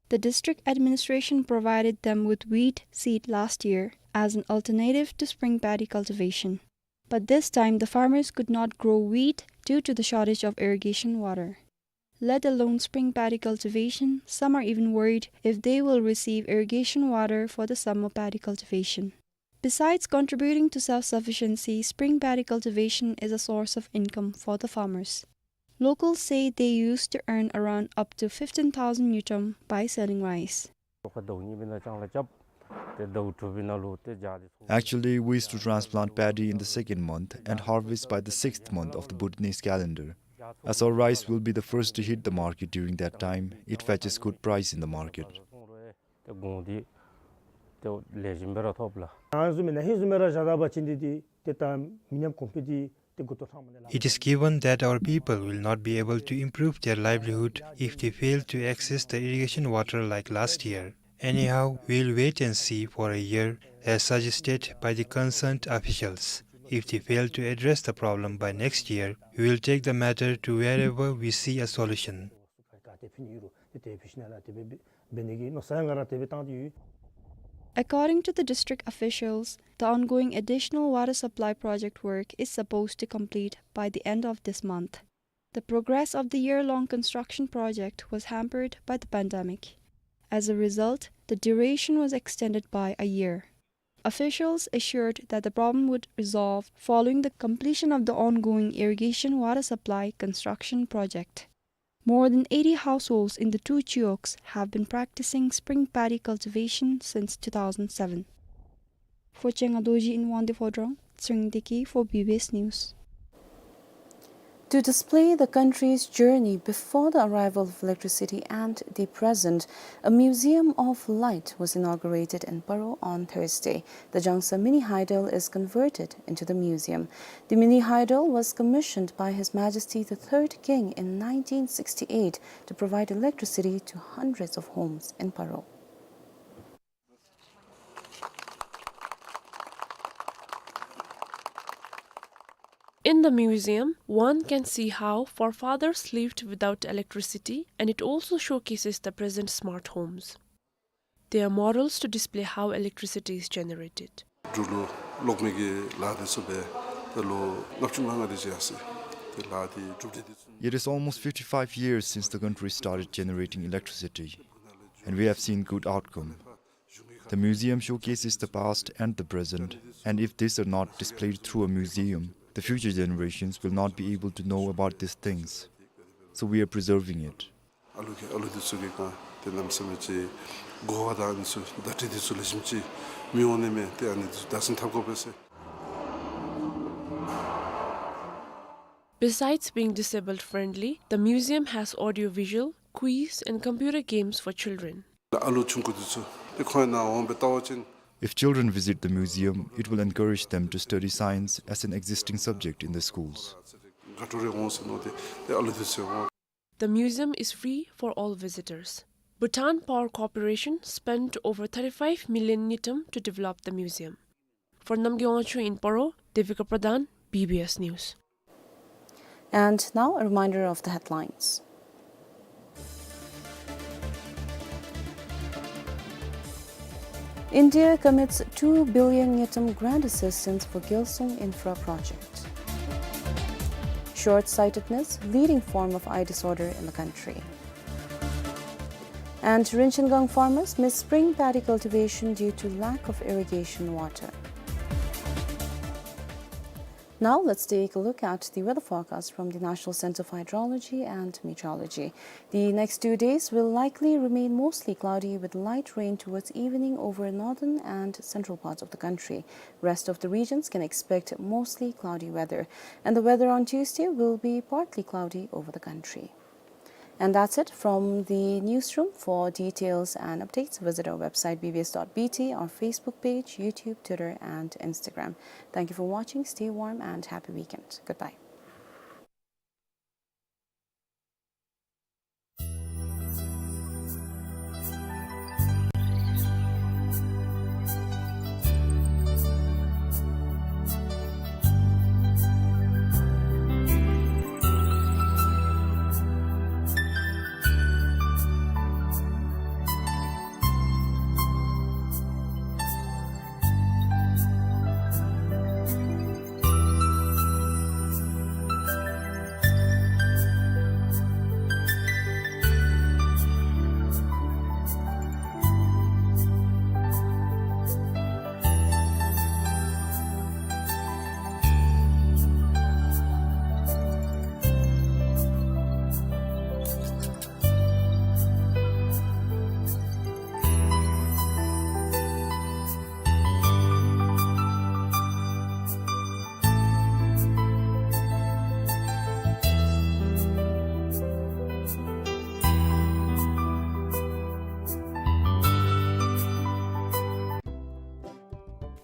The district administration provided them with wheat seed last year as an alternative to spring paddy cultivation. But this time, the farmers could not grow wheat due to the shortage of irrigation water. Let alone spring paddy cultivation, some are even worried if they will receive irrigation water for the summer paddy cultivation. Besides contributing to self-sufficiency, spring paddy cultivation is a source of income for the farmers. Locals say they used to earn around up to fifteen thousand ngultrum by selling rice. Actually, we used to transplant paddy in the second month and harvest by the sixth month of the Bhutanese calendar. As our rice will be the first to hit the market during that time, it fetches good price in the market. ཏེ་གོང་འདི་ཏེ་ལེགས་ཤོམ་སྦེ་ར་ཐོབ་ལགས། ཨ་བཟུམ་མེན་ན་ཧེ་བཟུམ་མེན་ར་བཞག་ད་པ་ཅིན་འདི་འདི་ཏེ་ད་མི་ཉམས་གོང་འཕེལ་འདི་ཏེ་འགོ་ཐོག་ཐང་མ་ནེ་ལགས། It is given that our people will not be able to improve their livelihood if they fail to access the irrigation water like last year. Anyhow, we'll wait and see for a year, as suggested by the concerned officials. If they fail to address the problem by next year, we will take the matter to wherever we see a solution. According to the district officials, the ongoing additional water supply project work is supposed to complete by the end of this month. The progress of the year-long construction project was hampered by the pandemic. As a result, the duration was extended by a year. Officials assured that the problem would resolve following the completion of the ongoing irrigation water supply construction project. More than eighty households in the two chiyoks have been practicing spring paddy cultivation since two thousand seven. For Chenga Dorji in Wangdue Phodrang, Tshering Deki for B B S News. To display the country's journey before the arrival of electricity and the present, a museum of light was inaugurated in Paro on Thursday. The Jangsa Mini Hydel is converted into the museum. The Mini Hydel was commissioned by His Majesty the Third King in nineteen sixty-eight to provide electricity to hundreds of homes in Paro. In the museum, one can see how forefathers lived without electricity, and it also showcases the present smart homes. There are models to display how electricity is generated. འབྲུག་ལུ་གློག་མེ་གི་ལཱ་འདི་ཚུ་འབད་ད་ལོ་ལྔ་བཅུ་ང་ལྔ་དེ་ཅིག་ཡར་སོང་ཡི། ཏེ་ལཱ་འདི་གྲུབ་འབྲས་འདི་ཚུ། It is almost fifty-five years since the country started generating electricity, and we have seen good outcome. The museum showcases the past and the present, and if these are not displayed through a museum, the future generations will not be able to know about these things. So we are preserving it. ཨ་ལུ་གི་ཨ་ལུ་འདི་ཚུ་གི་ག་ཏེ་གནམ་མེད་ས་མེད་ཅིག་གོ་བ་དང་ཨ་ནི་ཚུ་བརྡ་སྤྲོད་འདི་ཚུ་ལེགས་ཤོམ་ཅིག་མི་འོང་ནི་མས། ཏེ་ཨ་ནི་འདི་ཚུ་བདག་འཛིན་འཐབ་དགོ་པས་ཟེར། Besides being disabled friendly, the museum has audio-visual, quiz and computer games for children. ཨ་ལུ་ཆུང་ཀུ་འདི་ཚུ་ཏེ་ཁོང་ནཱ་འོང་སྦེ་བལྟ་བ་ཅིན། If children visit the museum, it will encourage them to study science as an existing subject in the schools. དགའ་སྤྲོ་རེ་འོང་ཟེར་མནོ་སྟེ་ཏེ་ཨ་ལུ་འདི་ཚུ་འོང་། The museum is free for all visitors. Bhutan Power Corporation spent over thirty-five million ngultrum to develop the museum. For Namgay Wangchuk in Paro, Devika Pradhan, B B S News. And now, a reminder of the headlines. India commits two billion ngultrum grant assistance for Gyalsong Infra Project. Short-sightedness, leading form of eye disorder in the country. And Rinchengang farmers miss spring paddy cultivation due to lack of irrigation water. Now let's take a look at the weather forecast from the National Center for Hydrology and Meteorology. The next two days will likely remain mostly cloudy with light rain towards evening over northern and central parts of the country. Rest of the regions can expect mostly cloudy weather, and the weather on Tuesday will be partly cloudy over the country. And that's it from the newsroom. For details and updates, visit our website B B S dot B T, our Facebook page, YouTube, Twitter, and Instagram. Thank you for watching. Stay warm and happy weekend. Goodbye.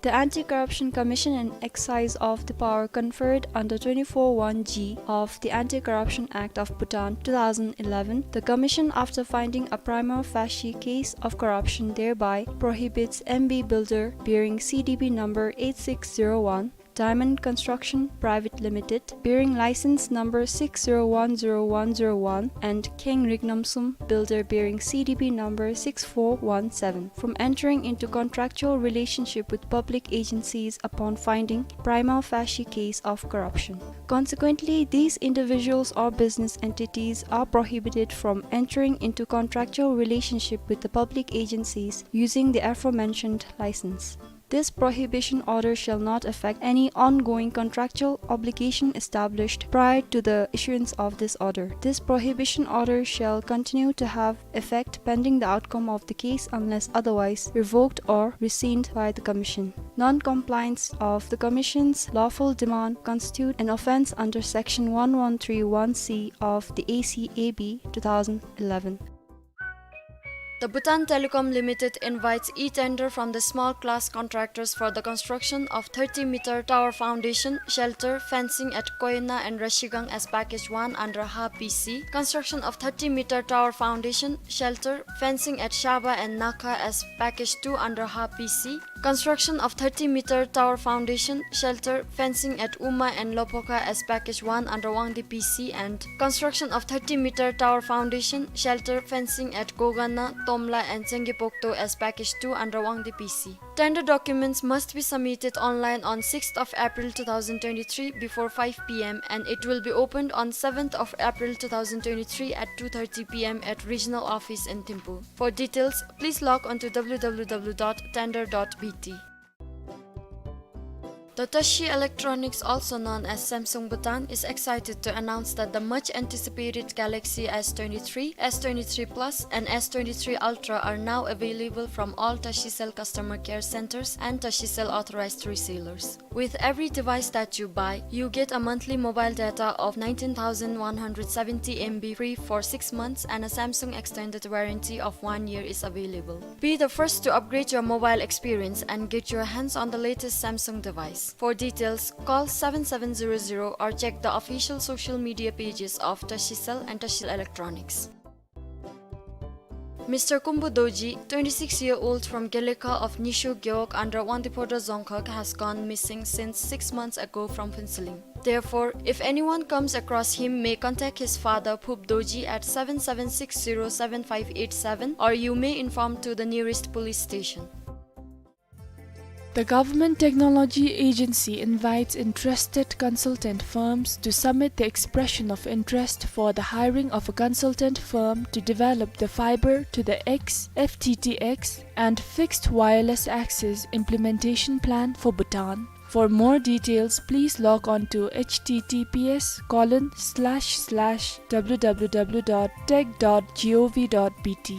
The Anti-Corruption Commission, in exercise of the power conferred under twenty-four one G of the Anti-Corruption Act of Bhutan two thousand eleven, the commission, after finding a prima facie case of corruption, thereby prohibits M B Builder bearing C D B number eight six zero one, Diamond Construction Private Limited, bearing license number six zero one zero one zero one, and Kheng Rignamsum Builder bearing C D B number six four one seven, from entering into contractual relationship with public agencies upon finding prima facie case of corruption. Consequently, these individuals or business entities are prohibited from entering into contractual relationship with the public agencies using the aforementioned license. This prohibition order shall not affect any ongoing contractual obligation established prior to the issuance of this order. This prohibition order shall continue to have effect pending the outcome of the case unless otherwise revoked or rescinded by the Commission. Non-compliance of the Commission's lawful demand constitute an offence under Section one one three one C of the A C A B two thousand eleven. The Bhutan Telecom Limited invites e-tender from the small class contractors for the construction of thirty meter tower foundation, shelter, fencing at Koyna and Rashigang as Package one under Ha P C, construction of thirty meter tower foundation, shelter, fencing at Shaba and Nakha as Package two under Ha P C, construction of thirty meter tower foundation, shelter, fencing at Uma and Lopoka as Package one under Wangdi P C, and construction of thirty meter tower foundation, shelter, fencing at Gogana, Tomla and Tsengipokto as Package two under Wangdi P C. Tender documents must be submitted online on sixth of April two thousand twenty-three before five P M, and it will be opened on seventh of April two thousand twenty-three at two thirty P M at regional office in Thimphu. For details, please log on to W W W dot tender dot B T. The Tashi Electronics, also known as Samsung Bhutan, is excited to announce that the much anticipated Galaxy S twenty-three, S twenty-three Plus, and S twenty-three Ultra are now available from all Tashicell customer care centers and Tashicell authorized resellers. With every device that you buy, you get a monthly mobile data of nineteen thousand one hundred seventy M B free for six months, and a Samsung extended warranty of one year is available. Be the first to upgrade your mobile experience and get your hands on the latest Samsung device. For details, call seven seven zero zero or check the official social media pages of Tashicell and Tashicell Electronics. Mister Kumbu Dorji, twenty-six year old from Gelekha of Nishu Gewog under Wangdue Phodrang Dzongkhag, has gone missing since six months ago from Phuentsholing. Therefore, if anyone comes across him, may contact his father, Phup Dorji, at seven seven six zero seven five eight seven, or you may inform to the nearest police station. The Government Technology Agency invites interested consultant firms to submit the expression of interest for the hiring of a consultant firm to develop the fiber to the X, F T T X, and fixed wireless access implementation plan for Bhutan. For more details, please log on to H T T P S colon slash slash W W W dot tech dot gov dot B T.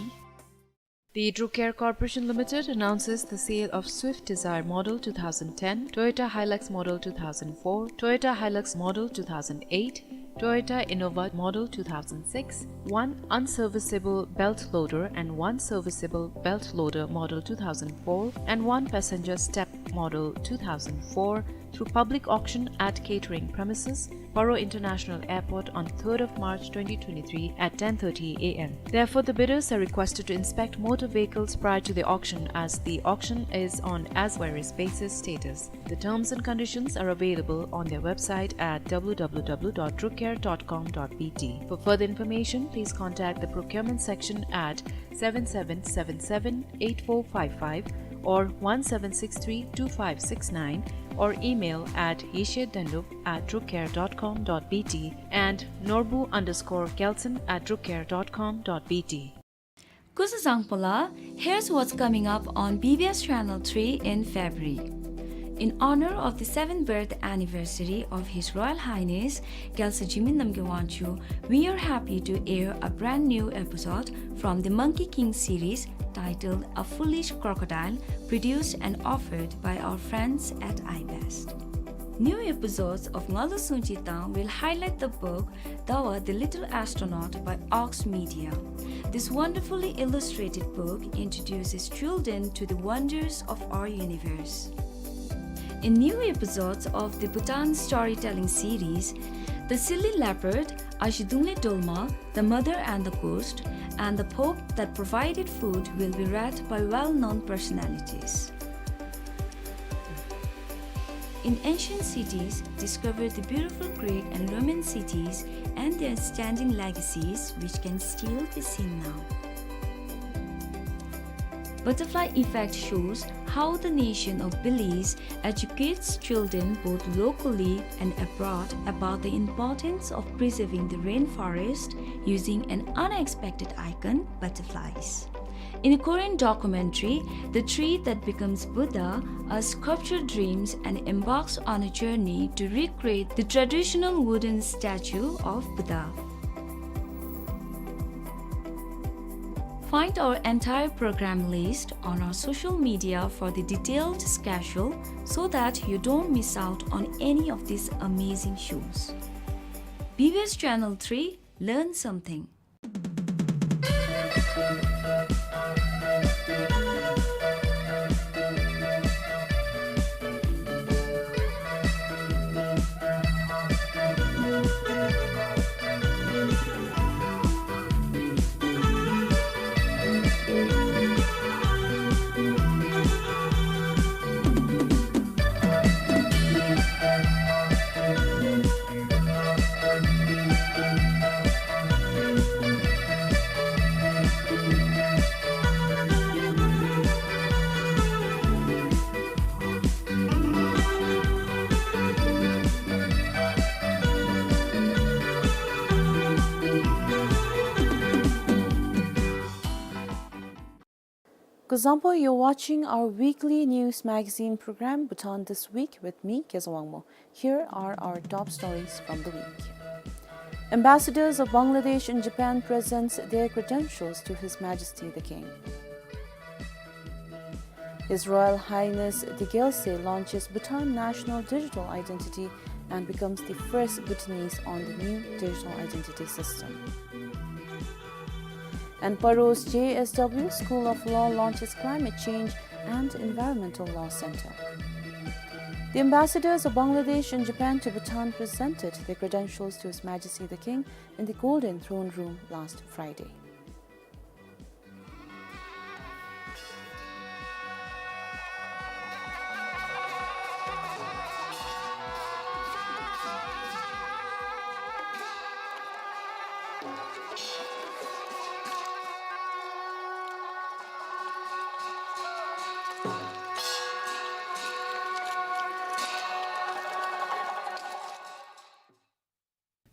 The Drucare Corporation Limited announces the sale of Swift Dzire Model two thousand ten, Toyota Hilux Model two thousand four, Toyota Hilux Model two thousand eight, Toyota Innova Model two thousand six, one unserviceable belt loader and one serviceable belt loader Model two thousand four, and one passenger step Model two thousand four through public auction at catering premises, Paro International Airport, on third of March twenty twenty-three at ten thirty A M. Therefore, the bidders are requested to inspect motor vehicles prior to the auction, as the auction is on as-where-is basis status. The terms and conditions are available on their website at W W W dot drucare dot com dot B T. For further information, please contact the procurement section at seven seven seven seven eight four five five or one seven six three two five six nine, or email at yeshe dendup at drucare dot com dot B T and norbu underscore gelson at drucare dot com dot B T. སྐུ་གཟུགས་བཟང་པོ་ལགས། Here's what's coming up on B B S Channel three in February. In honor of the seventh birth anniversary of His Royal Highness Gyaltsab Jigme Namgyal Wangchuck, we are happy to air a brand new episode from the Monkey King series titled A Foolish Crocodile, produced and offered by our friends at iBest. New episodes of Ngalu Sungji Tang will highlight the book Dawa the Little Astronaut by Ox Media. This wonderfully illustrated book introduces children to the wonders of our universe. In new episodes of the Bhutan storytelling series, The Silly Leopard, Azhidungle Dolma, The Mother and the Ghost, and The Pope That Provided Food will be read by well-known personalities. In ancient cities, discover the beautiful Greek and Roman cities and their standing legacies, which can still be seen now. Butterfly Effect shows how the nation of Belize educates children both locally and abroad about the importance of preserving the rainforest using an unexpected icon, butterflies. In a Korean documentary, The Tree That Becomes Buddha, a sculptor dreams and embarks on a journey to recreate the traditional wooden statue of Buddha. Find our entire program list on our social media for the detailed schedule so that you don't miss out on any of these amazing shows. B B S Channel three, learn something. Kuzuzangpo, you're watching our weekly news magazine program, Bhutan This Week, with me, Gezang Wangmo. Here are our top stories from the week. Ambassadors of Bangladesh in Japan presents their credentials to His Majesty the King. His Royal Highness the Gyaltsab launches Bhutan National Digital Identity and becomes the first Bhutanese on the new digital identity system. And Paro's J S W School of Law launches Climate Change and Environmental Law Center. The ambassadors of Bangladesh and Japan to Bhutan presented their credentials to His Majesty the King in the Golden Throne Room last Friday.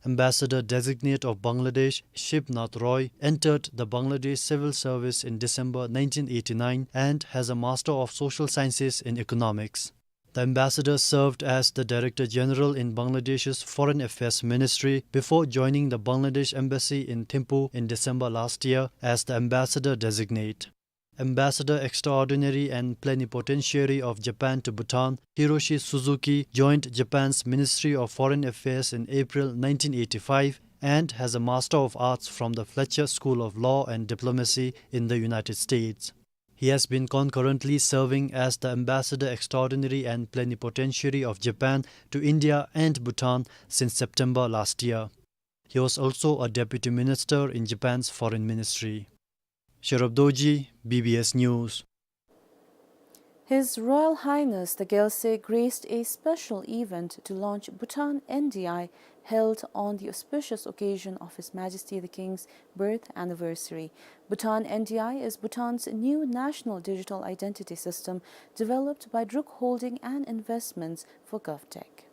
Ambassador Designate of Bangladesh, Shibnath Roy, entered the Bangladesh Civil Service in December nineteen eighty-nine and has a Master of Social Sciences in Economics. The ambassador served as the Director General in Bangladesh's Foreign Affairs Ministry before joining the Bangladesh Embassy in Thimphu in December last year as the ambassador designate. Ambassador Extraordinary and Plenipotentiary of Japan to Bhutan, Hiroshi Suzuki, joined Japan's Ministry of Foreign Affairs in April nineteen eighty-five and has a Master of Arts from the Fletcher School of Law and Diplomacy in the United States. He has been concurrently serving as the Ambassador Extraordinary and Plenipotentiary of Japan to India and Bhutan since September last year. He was also a Deputy Minister in Japan's Foreign Ministry. Sherab Dorji, B B S News. His Royal Highness the Gyaltsey graced a special event to launch Bhutan N D I, held on the auspicious occasion of His Majesty the King's birth anniversary. Bhutan N D I is Bhutan's new national digital identity system, developed by Druk Holding and Investments for GovTech.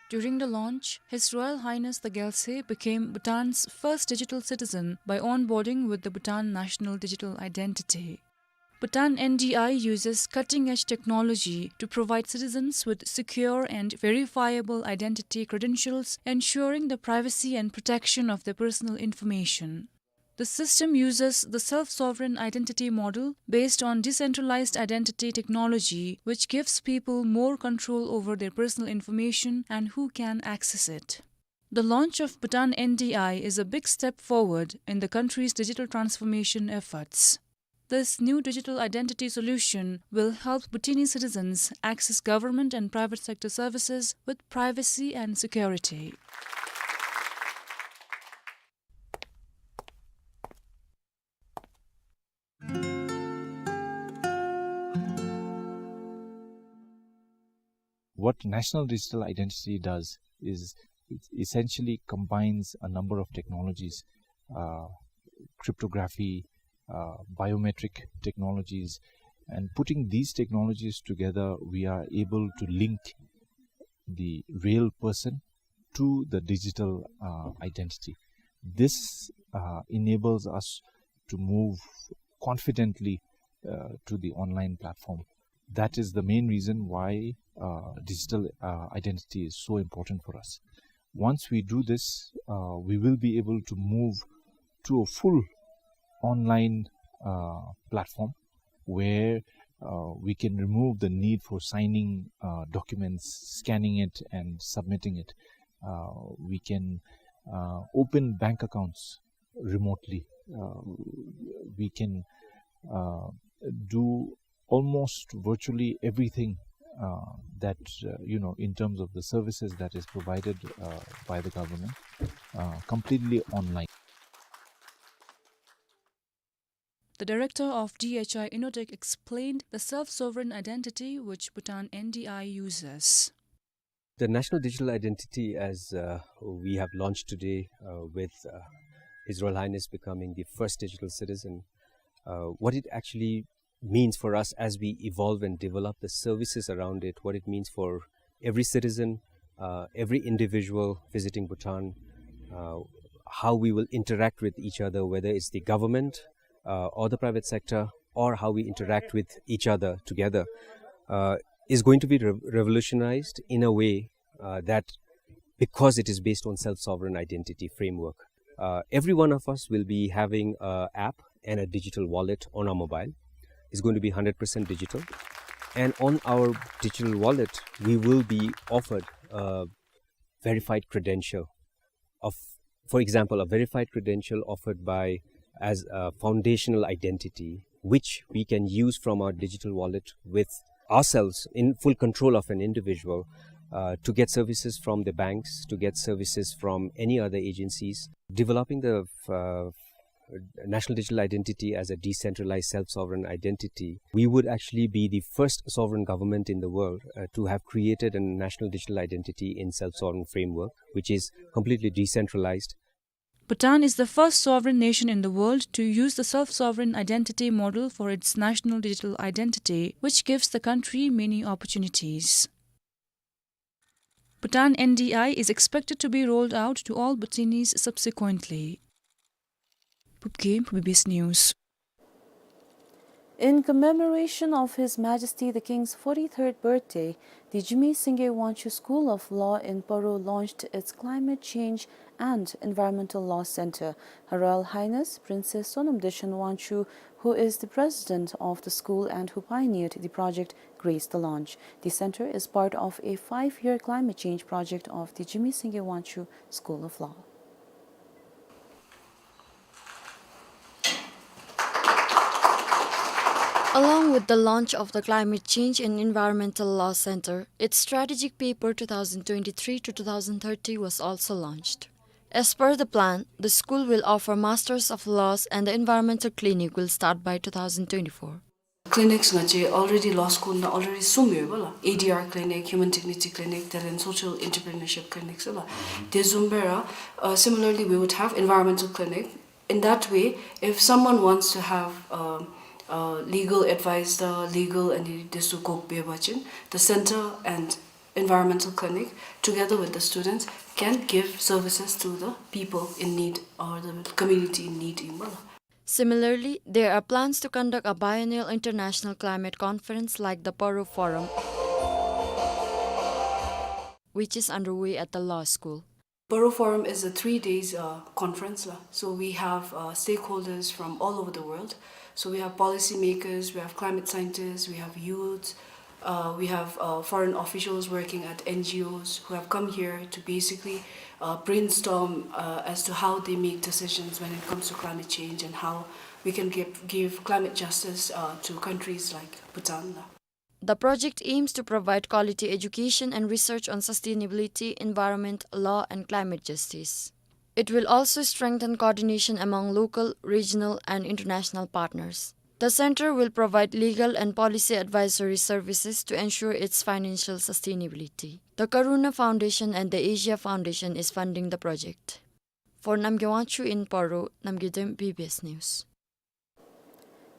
During the launch, His Royal Highness the Gyaltsey became Bhutan's first digital citizen by onboarding with the Bhutan National Digital Identity. Bhutan N D I uses cutting-edge technology to provide citizens with secure and verifiable identity credentials, ensuring the privacy and protection of their personal information. The system uses the self-sovereign identity model based on decentralized identity technology, which gives people more control over their personal information and who can access it. The launch of Bhutan N D I is a big step forward in the country's digital transformation efforts. This new digital identity solution will help Bhutanese citizens access government and private sector services with privacy and security. What National Digital Identity does is it essentially combines a number of technologies, uh, cryptography, uh, biometric technologies, and putting these technologies together, we are able to link the real person to the digital, uh, identity. This, uh, enables us to move confidently, uh, to the online platform. That is the main reason why, uh, digital, uh, identity is so important for us. Once we do this, uh, we will be able to move to a full online, uh, platform where, uh, we can remove the need for signing, uh, documents, scanning it, and submitting it. Uh, we can, uh, open bank accounts remotely. Uh, we can, uh, do almost virtually everything, uh, that, uh, you know, in terms of the services that is provided, uh, by the government, uh, completely online. The director of D H I Innotech explained the self-sovereign identity which Bhutan N D I uses. The National Digital Identity, as, uh, we have launched today, uh, with, uh, His Royal Highness becoming the first digital citizen, uh, what it actually means for us as we evolve and develop the services around it, what it means for every citizen, uh, every individual visiting Bhutan, uh, how we will interact with each other, whether it's the government, uh, or the private sector, or how we interact with each other together, uh, is going to be re-, revolutionized in a way, uh, that, because it is based on self-sovereign identity framework. Uh, every one of us will be having a app and a digital wallet on our mobile. It's going to be hundred percent digital. And on our digital wallet, we will be offered a verified credential of, for example, a verified credential offered by, as a foundational identity, which we can use from our digital wallet with ourselves in full control of an individual, uh, to get services from the banks, to get services from any other agencies. Developing the, uh, National Digital Identity as a decentralized self-sovereign identity, we would actually be the first sovereign government in the world, uh, to have created a national digital identity in self-sovereign framework, which is completely decentralized. Bhutan is the first sovereign nation in the world to use the self-sovereign identity model for its national digital identity, which gives the country many opportunities. Bhutan N D I is expected to be rolled out to all Bhutanese subsequently. Phubgim, B B S News. In commemoration of His Majesty the King's forty-third birthday, the Jigme Singye Wangchuck School of Law in Paro launched its Climate Change and Environmental Law Center. Her Royal Highness Princess Sonam Dechen Wangchuck, who is the president of the school and who pioneered the project, graced the launch. The center is part of a five-year climate change project of the Jigme Singye Wangchuck School of Law. Along with the launch of the Climate Change and Environmental Law Center, its strategic paper two thousand twenty-three to two thousand thirty was also launched. As per the plan, the school will offer Masters of Laws and the Environmental Clinic will start by two thousand twenty-four. Clinics ནང་ཅིག་already law school ནང་already གསུམ་ཡོད་པ་ལགས། A D R clinic, human dignity clinic, དེ་ལས་social entrepreneurship clinic ཟེར་ལགས། དེ་བཟུམ་སྦེ་ར། Uh, similarly, we would have environmental clinic. In that way, if someone wants to have, um, uh, legal advice དང་legal and this དགོཔ་འབད་བ་ཅིན, the center and environmental clinic, together with the students, can give services to the people in need or the community in need ཨིན་པ་ལགས། Similarly, there are plans to conduct a biennial international climate conference like the Paro Forum, which is underway at the law school. Paro Forum is a three days, uh, conference, la. So we have, uh, stakeholders from all over the world. So we have policymakers, we have climate scientists, we have youth, uh, we have, uh, foreign officials working at N G Os who have come here to basically, uh, brainstorm, uh, as to how they make decisions when it comes to climate change and how we can give, give climate justice, uh, to countries like Bhutan, la. The project aims to provide quality education and research on sustainability, environment, law, and climate justice. It will also strengthen coordination among local, regional, and international partners. The center will provide legal and policy advisory services to ensure its financial sustainability. The Karuna Foundation and the Asia Foundation is funding the project. For Namgay Wangchuk in Paro, Namgay Dem, B B S News.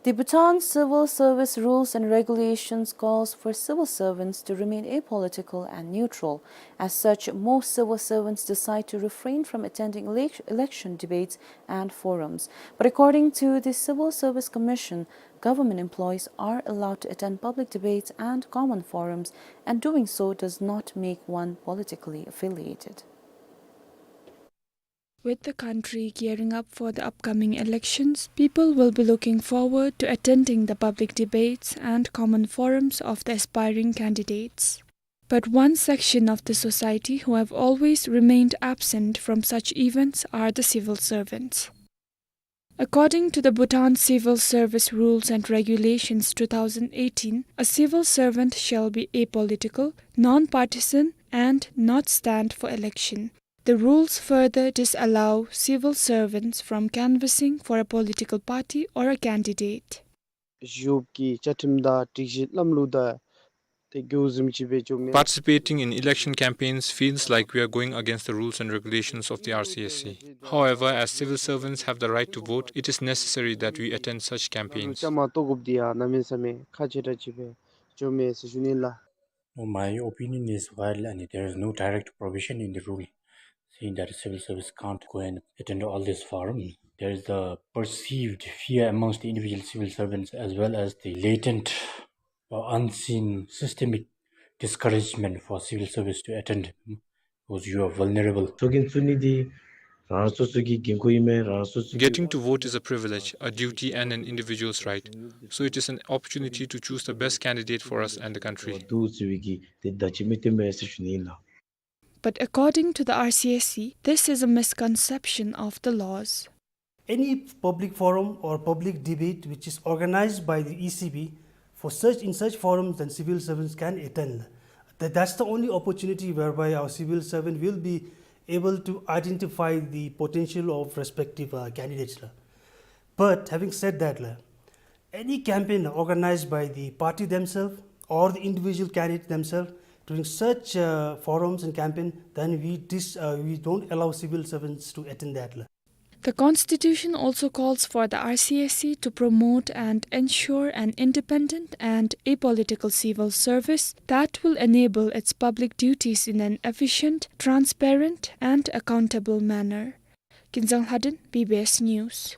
The Bhutan Civil Service Rules and Regulations calls for civil servants to remain apolitical and neutral. As such, most civil servants decide to refrain from attending elec-, election debates and forums. But according to the Civil Service Commission, government employees are allowed to attend public debates and common forums, and doing so does not make one politically affiliated. With the country gearing up for the upcoming elections, people will be looking forward to attending the public debates and common forums of the aspiring candidates. But one section of the society who have always remained absent from such events are the civil servants. According to the Bhutan Civil Service Rules and Regulations two thousand eighteen, a civil servant shall be apolitical, non-partisan, and not stand for election. The rules further disallow civil servants from canvassing for a political party or a candidate. ཞུགས་ཀྱི་བཅའ་ཁྲིམས་དང་སྒྲིག་གཞི་ལམ་ལུགས་དང་དེ་བསྒྱུར་ཟིན་ཅིག་སྦེ་བཅོ་མི། Participating in election campaigns feels like we are going against the rules and regulations of the R C S C. However, as civil servants have the right to vote, it is necessary that we attend such campaigns. བཅའ་མར་གཏོགས་དགོཔ་འདི་ཡང་གནམ་མེད་ས་མེད་ཁག་ཆེ་དྲགས་ཅིག་སྦེ་བཅོ་མི་ཟེར་ཞུ་ནི་ལགས། No, my opinion is, while, and there is no direct provision in the rule saying that civil service can't go and attend all these forums, there is the perceived fear amongst the individual civil servants as well as the latent or unseen systemic discouragement for civil service to attend, because you are vulnerable. ཚོགས་རྒྱན་བཙུགས་ནི་འདི་རང་རང་སོ་སོ་གི་འགན་ཁུར་ཨིན་མས། རང་རང་སོ་སོ་གི། Getting to vote is a privilege, a duty, and an individual's right. So it is an opportunity to choose the best candidate for us and the country. འདུག་ཟེར་བའི་གི་དེ་བརྡ་ཅིག་མི་སྟོན་པས་ཟེར་ཞུ་ནི་ཨིན་ལགས། But according to the R C S C, this is a misconception of the laws. Any public forum or public debate which is organized by the E C B, for such, in such forums, then civil servants can attend. That, that's the only opportunity whereby our civil servant will be able to identify the potential of respective, uh, candidates, la. But having said that, la, any campaign organized by the party themselves or the individual candidate themselves during such, uh, forums and campaign, then we dis-, uh, we don't allow civil servants to attend that, la. The Constitution also calls for the R C S C to promote and ensure an independent and apolitical civil service that will enable its public duties in an efficient, transparent, and accountable manner. Kinzang Lhaden, B B S News.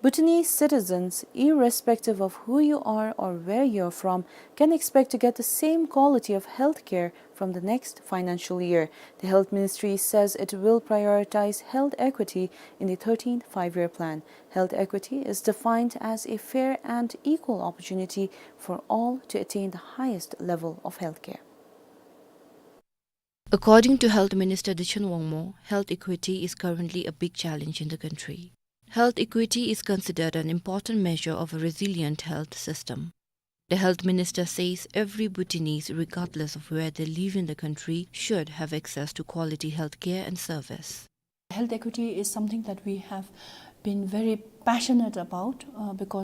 Bhutanese citizens, irrespective of who you are or where you're from, can expect to get the same quality of health care from the next financial year. The Health Ministry says it will prioritize health equity in the thirteenth Five-Year Plan. Health equity is defined as a fair and equal opportunity for all to attain the highest level of health care. According to Health Minister Dichen Wangmo, health equity is currently a big challenge in the country. Health equity is considered an important measure of a resilient health system. The health minister says every Bhutanese, regardless of where they live in the country, should have access to quality health care and service. Health equity is something that we have been very passionate about, uh, because